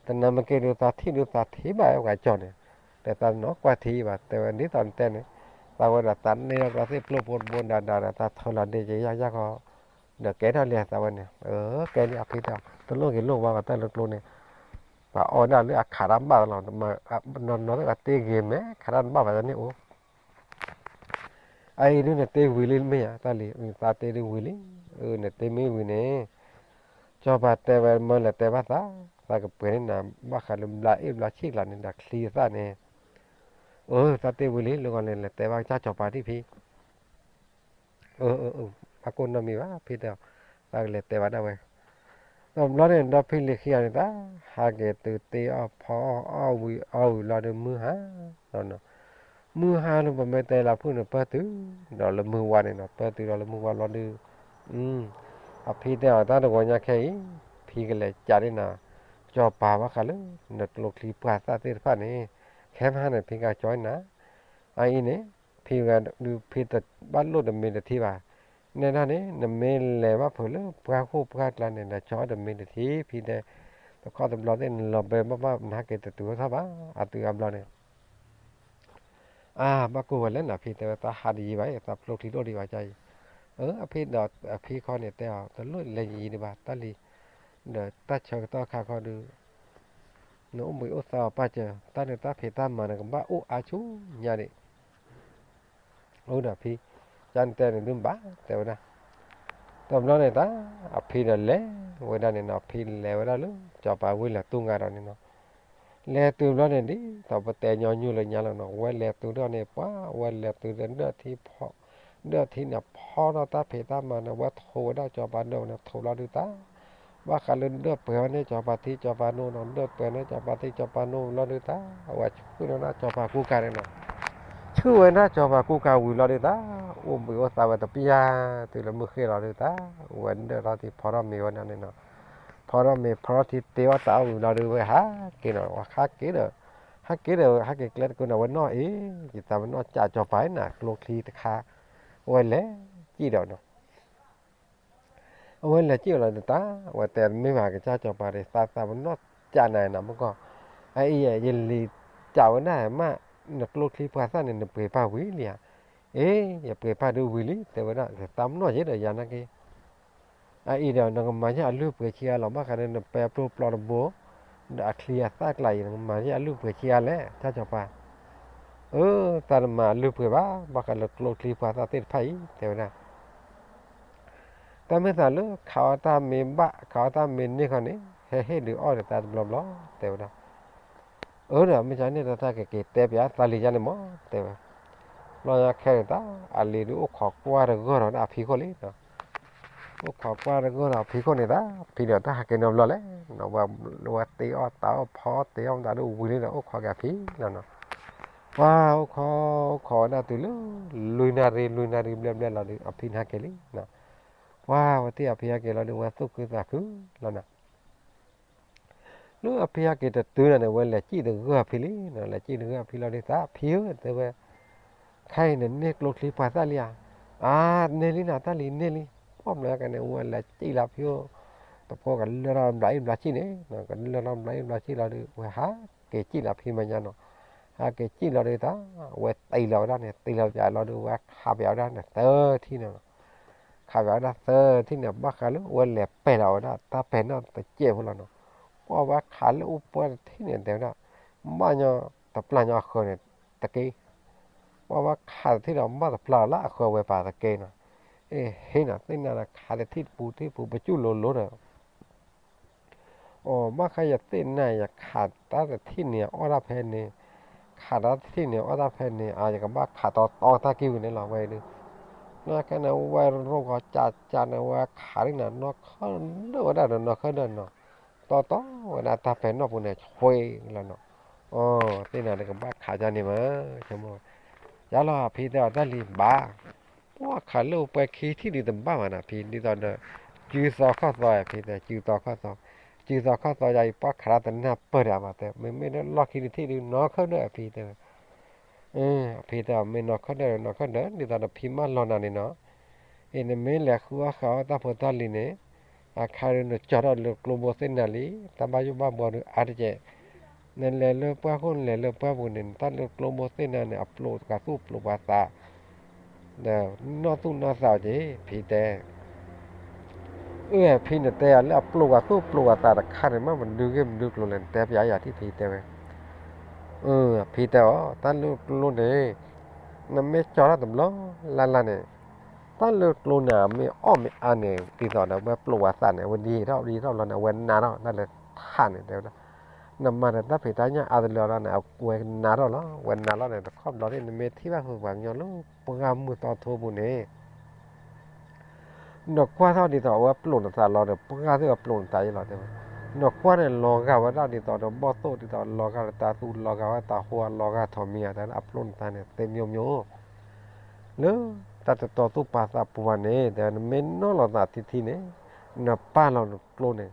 တနၤမ့ၢ်က့ၤဒုးသးထံၣ်ဒုးသးထံၣ်ဘၣ် ပှၤကၠီန့ၣ်, ဒီးသးနီၢ်ကွၢ်ထံၣ်ဘၣ် တဲဝဲဒ်သိးနတဲန့ၣ်, သးဝဲဒီးသးန့ၢ်ထီၣ်ကျီသ့ၣ်ပျိၢ်ဖိတဘိဒၣ်ဒၣ်ဒီး သးထၢလီၤဒ့က့ၤယၢ်ယၢ်ခီ, ဒီးကဲထီၣ်လံသးဝဲန့ၣ်, အၢ ကဲလံအဖံတဲ, တလိၣ်ဂ့ၤလိၣ်ဝါဘၣ်တၢ်လၢကျိန့ၣ်, ပှၤအီၣ်ဝဲဒၣ်လၢအခးတၢ်ဘၣ်လီၤ, နီၢ်နီၢ်သ့ၣ်အတ့ဂ့ၤမဲာ် ခးတၢ်တဘၣ်ဘၣ်န့ၣ်အိၣ် အအံၤဒုးနတ့ဝံၤလံမ့ၢ်ဧါ တၢ်လံၤ သးတ့ဒုးဝံၤလံ, အၢ နတ့မ့ၢ်ဝံၤန့ၣ်, စီၤပၤတဲဝဲမၢလဲၤတဲဘၣ်သး, သးကပှ့ၤန့ၢ်နၤ ဘၣ်ဃးလၢဘျါအ့ၣ်ဘျါဆံၣ်ကျါန့ၣ် ဒီးချံသၣ်န့ၣ်, အၢ သးတ့ဝံၤလံ လၢဂီၤန့ၣ် လဲၤတဲဘၣ်ကစၢ်စီၤပၤဒံၣ်ဖံ အၢ အၢ အၢ ဘၣ်ကိၢ်နီၢ်မံၤဘၣ် ဖံတဲအီၤ, သးကလဲၤတဲဘၣ်ဒၣ်ဝဲ, ဒီးဘျီန့ၣ် ဒီဖံလံၤခံဂၤန့ၣ်တၢ်, ဟးက့ၤတုၤတ့အီၣ်ဖီအီၣ်အီၣ်ဝံၤအီၣ်ဝံၤလီၤဒီးမုၢ်ဟါလီၤနီၤ, မုၢ်ဟါလၢပမ့ၢ်တဲလၢဖုၣ်န့ၣ် ပၢၢ်တုၤဒီးလၢမုၢ်ဝါန့ၣ်နီၤ, ပၢၢ်တုၤဒီးလၢမုၢ်ဝါဘျီဒုး, အဖံတဲအီၤ တၢ်တဂီၤညါခဲအံၤ ဖံကလဲၤကးဒ်နၤ ကၠီၤပၤဘၣ်ဃးလၢ နကျိချံပှၢ်သၣ်သ့ၣ်တဖၣ်န့ၣ်, ခဲမဟါန့ၣ် ဖံကကၠီၤနၤ, အအံၤန့ၣ် ဖံဝဲဒုး ဖံတဘၣ်လိၣ်တမ့ၢ်တထံၣ်ဘၣ်, နဲဒၣ်န့ၣ် နမ့ၢ်လဲၤဘၣ်ဖုးလၢပှၢ်ဃိၣ်ပှၢ်ကျါန့ၣ် နကၠီၤတမ့ၢ်တထံၣ် ဖံတဲ, တခီတဘျီသ့ၣ်နလီၤဘဲဘၣ်ဘၣ် နဟဲက့ၤတတုၤထီၣ်ဘၣ် အတုၤအဘျီန့ၣ် အါ ဘၣ်ကိၢ်ဝဲလဲၣ်နီၤ ဖံတဲဝဲ သးဟးတယံၤဘၣ်အံၤ သးဖျိချံဒိၣ်ဒံးဘၣ်ကါအံၤ, အၢ အဖံဒီးအဖံခီန့ၣ်တဲအီၤ တလိၣ်လဲၤယံၤဒံးဘၣ် တၢ်လံ, ဒီးတၢ်ဆၢကတီၢ်ခါခီဒုး နအိၣ်ဘှံးအိၣ်သါအီၤပာ်စၢၤ တၢ်န့ၣ်တၢ်ဖံးတၢ်မၤန့ၣ် ကဘၣ်အိၣ်အါဆူညါဒံး, အိၣ်ဒီးဖံ, ကန့ၣ်တဲန့ၣ်ဒုးဘၣ် တဲဝဲဒၣ်, တဘျီန့ၣ်တၢ် အဖံဒီးလဲၤဝဲဒၣ်န့ၣ်နီၤ ဖံလဲၤဝဲဒၣ်လၢ ကၠီၤပၤဝ့ၢ်လဲၤတူၢ်ငါဒီးန့ၣ်နီၤ လဲၤတုၤဘျီန့ၣ် ဒ်သိးပတဲညီနုၢ်လၢညါလီၤနီၤ ဝဲလဲၤတုၤဒီးန့ၣ် ပှၤဝဲလဲၤတုၤဒီးဒၢၣ်ထံဖီ, ဒၢၣ်ထံန့ၣ်ဖီထီၣ်တၢ်ဖံးတၢ်မၤန့ၣ် ဝဲထိးဝဲဒၣ်ကၠီၤပၤဒၢၣ်ဝဲန့ၣ် ထိးလီၤဒုးတၢ်, ဘၣ်ဃးလၢဒၢၣ်ပှဲၤဝဲန့ၣ် ကၠီၤပၤထံ ကၠီၤပၤနိနီၤ ဒၢၣ်ပှဲၤန့ၣ် ကၠီၤပၤထံ ကၠီၤပၤနိလီၤဒုးတၢ်, အဝဲဆူၣ်န့ၢ်ဝဲဒၣ်ကၠီၤပၤကူကၤန့ၣ်နီၤ ဆူၣ်ဝဲဒၣ်ကၠီၤပၤကူကၤဝံၤလီၤဒုးတၢ်, အိၣ်ဘှံးအိၣ်သါဝဲတပျၢ် တုၤလၢမုၢ်ဃ့ၢ်လီၤဒုးတၢ်, ဝဲဒၢၣ်ထီၣ်ထံဖီထီၣ်မ့ၤဝဲဒၣ်န့ၣ်နီၤ, ဖီထီၣ်မ့ၤဖီထီၣ်ထံတ့အီၣ်တၢ်အီၣ်ဝံၤလီၤဒုး ဝဲဟးက့ၤနီၤ ဟးက့ၤဒီး, ဟးက့ၤဒီး ဟဲက့ၤကျဲတကိးန့ၣ် ဝဲနီၢ်အံၤ, ယသးပနီၣ်ကးကၠီၤပၤနၤ ကျိချံတခါ, အဝဲလဲၤစံၣ်ဒီးနီၤ အဝဲလဲၤစံၣ်အီၤလီၤဒုးတၢ်, အဝဲတဲမ့ၢ်ဘၣ်ကစၢ်ကၠီၤပၤဒီး သးသးပနီၣ်ကးနၤနီၤမ့ၢ်ကီၢ်, အအံၤ ယလံၤကးဝဲဒၣ်မး, နကျိချံပှၢ်သၣ်န့ၣ် နပှ့ၤပာ်ဝံၤလံဧါ, အ့ ယပှ့ၤပာ်ဒုးဝံၤလံ တဲဝဲဒၣ် သးမနီၣ်ယဲဒီးယၤနာ်က့ အအံၤဒီး နကမၤယဲၢ်အလုၢ်ပှ့ၤဆံးအါလီၤ ဘၣ်ဃးဒီးနပဲအပျိပျီတဘိ, ဒီးအချံအသၣ်ကျါအံၤ နကမၤယဲၢ်အလုၢ်ပှ့ၤဆံးအါလဲၣ် ကၠၢ်ကၠီၤပၤ, အၢ သးတမၤအလုၢ်ပှ့ၤဘၣ် ဘၣ်ဃးလၢကျိချံပှၢ်သၣ်သ့ၣ်တဖၣ်အံၤ တဲဝဲဒၣ် တၢ်မ့ၢ်သးလၢခးအီၣ်တၢ်မ့ၢ်ဘၣ် ခးအီၣ်တၢ်မ့ၢ်န့ၢ်ခီန့ၣ် ဟဲဟ့ၣ်ဒုးအီၣ်ဒီးသးတဘျီဘျီ တဲဝဲဒၣ် အၢ ဒီးမ့ၢ်ကန့ၣ်ဒီး တၢ်ကက့ၤတဲပၠးသးလံၤယါန့ၣ်မး တဲဝဲ, ဘျီညါခဲန့ၣ်တၢ် အလံၤဒုးအိၣ်ခိးကွၢ်တဂၢၢ်ဒီးအဖံခိၣ်လံ, အိၣ်ခိးကွၢ်တဂၢၢ်ဒီးအဖံခိၣ်န့ၣ်တၢ် ဖံဒီးတၢ်ဟးက့ၤနီတဘျီလဲၣ်, ဝဲတ့အီၣ်တၢ်အီၣ်ဖီတ့အီၣ်မတၤဒုးဝံၤလံဒီး အိၣ်ခိးက့ၤအဖံလီၤနီၤ, ပှၤအိၣ်ခိး အိၣ်ခိးဝဲဒၣ်တုၤလၢ လွံၢ်နၣ်ရံၣ် လွံၢ်နၣ်ရံၣ်ဘျဲၣ်ဘျဲၣ်လီၤဒီး အဖံန့ၣ်ဟဲက့ၤလံ ပှၤဝဲသ့ၣ်အဖံဟဲက့ၤလီၤဒီး ဝဲသူၣ်ခုသးခုလီၤနီၤ လၢအဖံဟဲက့ၤတတုၤန့ၣ် ဝဲလဲၤစံၣ်တဂၢၢ်အဖံလံ, လဲၤစံၣ်တဂၢၢ်အဖံလီၤဒုး သးဖံဧၢ တဲဝဲ, ခဲအံၤန့ၣ်န့ၢ်ကျိချံပှၢ်သၣ်လံဧါ, အါ န့ၢ်လံနီၤ တၢ်လံၤန့ၢ်လံ, ပှၢ်ဘျီကန့ၣ် ဝဲလဲၤစံၣ်လၢဖံအိၣ်, တဖိကလၢၢ်ထီၣ်ဘျးအံၣ်ဘျးဆံၣ်န့ၣ်, ကလၢၢ်ထီၣ်ဘျးအံၣ်ဘျးဆံၣ်လီၤဒုး ဝဲဟးက့ၤစံၣ်လၢဖံမဲာ်ညါနီၤ, ဟဲက့ၤစံၣ်လီၤဒုးတၢ်, ဝဲတ့လီၤဝဲဒၣ်န့ၣ် တ့လီၤပၠးလီၤဒုး ဝဲခးပၠးဝဲဒၣ်န့ၣ် သၢထံၣ်န့ၣ်လီၤ ခးပၠးဝဲဒၣ်သၢထံၣ်န့ၣ် ဘၣ်ဃးလၢ ဝဲလဲၤပဲာ်လီၤဝဲဒၣ် တၢ်ပဲာ်နီၣ်တစဲးဖိလီၤနီၤ, ပှၢ်ဝဲခးလၢအိၣ်ပှၢ်တထံၣ်န့ၣ် တဲဝဲဒၣ်, ဘၣ်ညီတပျၢ်ညီအဃၢၤန့ၣ်တက့ၢ်, ပှၢ်ဝဲခးတထံၣ်ဒီး ဘၣ်တပျၢ်လီၤလၢအဃၢၤဝဲပၤတက့ၢ်နီၤ, အ့ ဟ့ၣ်နီၤ သ့ၣ်နၤဒီး ခးတထံၣ်တပူၤထံၣ်ပူၤ ပစူၣ်လိၤလိၤဒီး အိ ဘၣ်ဃးယသ့ၣ်နၤ ယခးတၢ်တထံၣ်န့ၣ် အီၣ်တၢ်ဖဲန့ၣ်, ခးတၢ်တထံၣ်န့ၣ် အီၣ်တၢ်ဖဲန့ၣ် အါ ယကဘၣ်ခးတီတီတၢ်ကံၢ်ဝံၤန့ၣ်လီၤ ဝဲဒုး, နာ်က့န့ၣ် ဝဲရိၣ်ဂီၤကၠးကၠးန့ၣ် ဝဲခးဒ်န့ၣ် နီၢ်ခၢၣ်ဒၢဝဲဒၣ်ဒီး နီၢ်ခၢၣ်ဒၢနီၤ, တီတီဝဲဒၣ်တၢ်ပဲာ်နီၣ်ပူၤန့ၣ် ဆွ့လီၤနီၤ, အိ သ့ၣ်နၤဒီးကဘၣ်ခးကန့ၣ်မး, ယလီၤ ဖံတဲအီၤတၢ်လံၤဘၣ် ပှၢ်ခးလၢအိၣ်ပှဲၤခံထံၣ်ဒုးတဘၣ်ဘၣ်နီၤ ဖံ ဒ်သိးဒီး စုသီခီၣ်သီ ဖံတဲ စုသီခီၣ်သီ, စုသီခီၣ်သီယၤအံၤ ပှၢ်ခးတၢ်တနၢ်ပၢၢ်ဒံးဘၣ်တဲ မ့မ့ၢ်လၢလီၢ်ခံတထံၣ်ဒုး နီၢ်ခၢၣ်ဒၢအဖံတဲဝဲ, အဖံတဲအီၤ မ့ၢ်နီၢ်ခၢၣ်ဒၢ နီၢ်ခၢၣ်ဒၢ ဒ်သိးဒီးဖံမၢလီၤနၤန့ၣ်နီၤ, အ့ နမ့ၢ်လဲၤဃုအီၣ်ဃုအီတၢ်ဖိတၢ်လံၤန့ၣ်, အခါဒုးနကၠီၤထီၣ်လၢကျိဘိသ့ၣ်နၤလံ, တၢ်ဘၣ်ယိၣ်ဘၣ်ဘှီဒုးအါတက့ၢ် နလဲၤလၢပှၢ်ခိၣ် နလဲၤလၢပှၢ်ပူၤန့ၣ် နတၢ်လၢကျိဘိသ့ၣ်နၤန့ၣ် အပျိးတဂၤသူၣ်ပျိးပှၤသး, ဒီးနီၢ်သူၣ်နီၢ်သးက့ၤ ဖံတဲ, အၢ ဖံနတဲယၤလၢအပျိးပှၤသူၣ်ပျိးပှၤသးတခါန့ၣ် မ့ၢ်မနုၤဂ့ၢ်မနုၤကျိၤလဲၣ် နတဲပျးယၤထံၣ်ဖံတဲဝဲ, အၢ ဖံတဲအီၤ တၢ်လၢကျိန့ၣ် နမ့ၢ်ကၠီၤထီၣ်တဘျီလၢ်လၢ်န့ၣ်, တၢ်လၢကျိန့ၣ် မ့ၢ်အီၣ်မ့ၢ်အါန့ၣ် ဒ်သိးဒီးဝဲပျိးပှၤသးန့ၣ် အဝဲဒ်ထီၣ်ဒ်ထီၣ်ဘျီန့ၣ် အဝဲနးထီၣ်တၢ်လၢထးန့ၣ်တဲဝဲဒၣ်, နမၤဒီးတၢ်ဖံးတၢ်ညၣ်အါတလၢလီၤန့ၣ် အဝဲနးထီၣ်လီၤ ဝဲနးလီၤန့ၣ် တခီဘျီန့ၣ် နမ့ၢ်ထံၣ်ဘၣ်ဃုာ်ပှၤကညီလၢပှၢ်မုၢ်သီထိပူၤန့ၣ် နကွၢ်ထီၣ်ဒ်သိးအဝဲပျိးနသးလီၤဒီး ပှၢ်သ့ၣ်အပျိးနသးယဲလီၤတဲဝဲ, နီၢ်ကွၢ်န့ၣ် လီၤဂာ်ဝဲဒၣ်ဒ်သိးဒီးဘီၣ်သိၣ်ဒ်သိး လီၤဂာ်တၢ်သူၣ် လီၤဂာ်ဝဲတၢ်ဟိ လီၤဂာ်ထိးမံၤ အတၢ်အဖျိနသးန့ၣ် သ့မျိုးမျိုး လၢတၢ်တတီၤသူၣ်ပာ်သးပူၤဘၣ်န့ၣ် တဲနမ့ၢ်နီၣ်လီၤသးထံထံန့ၣ် နပာ်လီၤနကျိန့ၣ်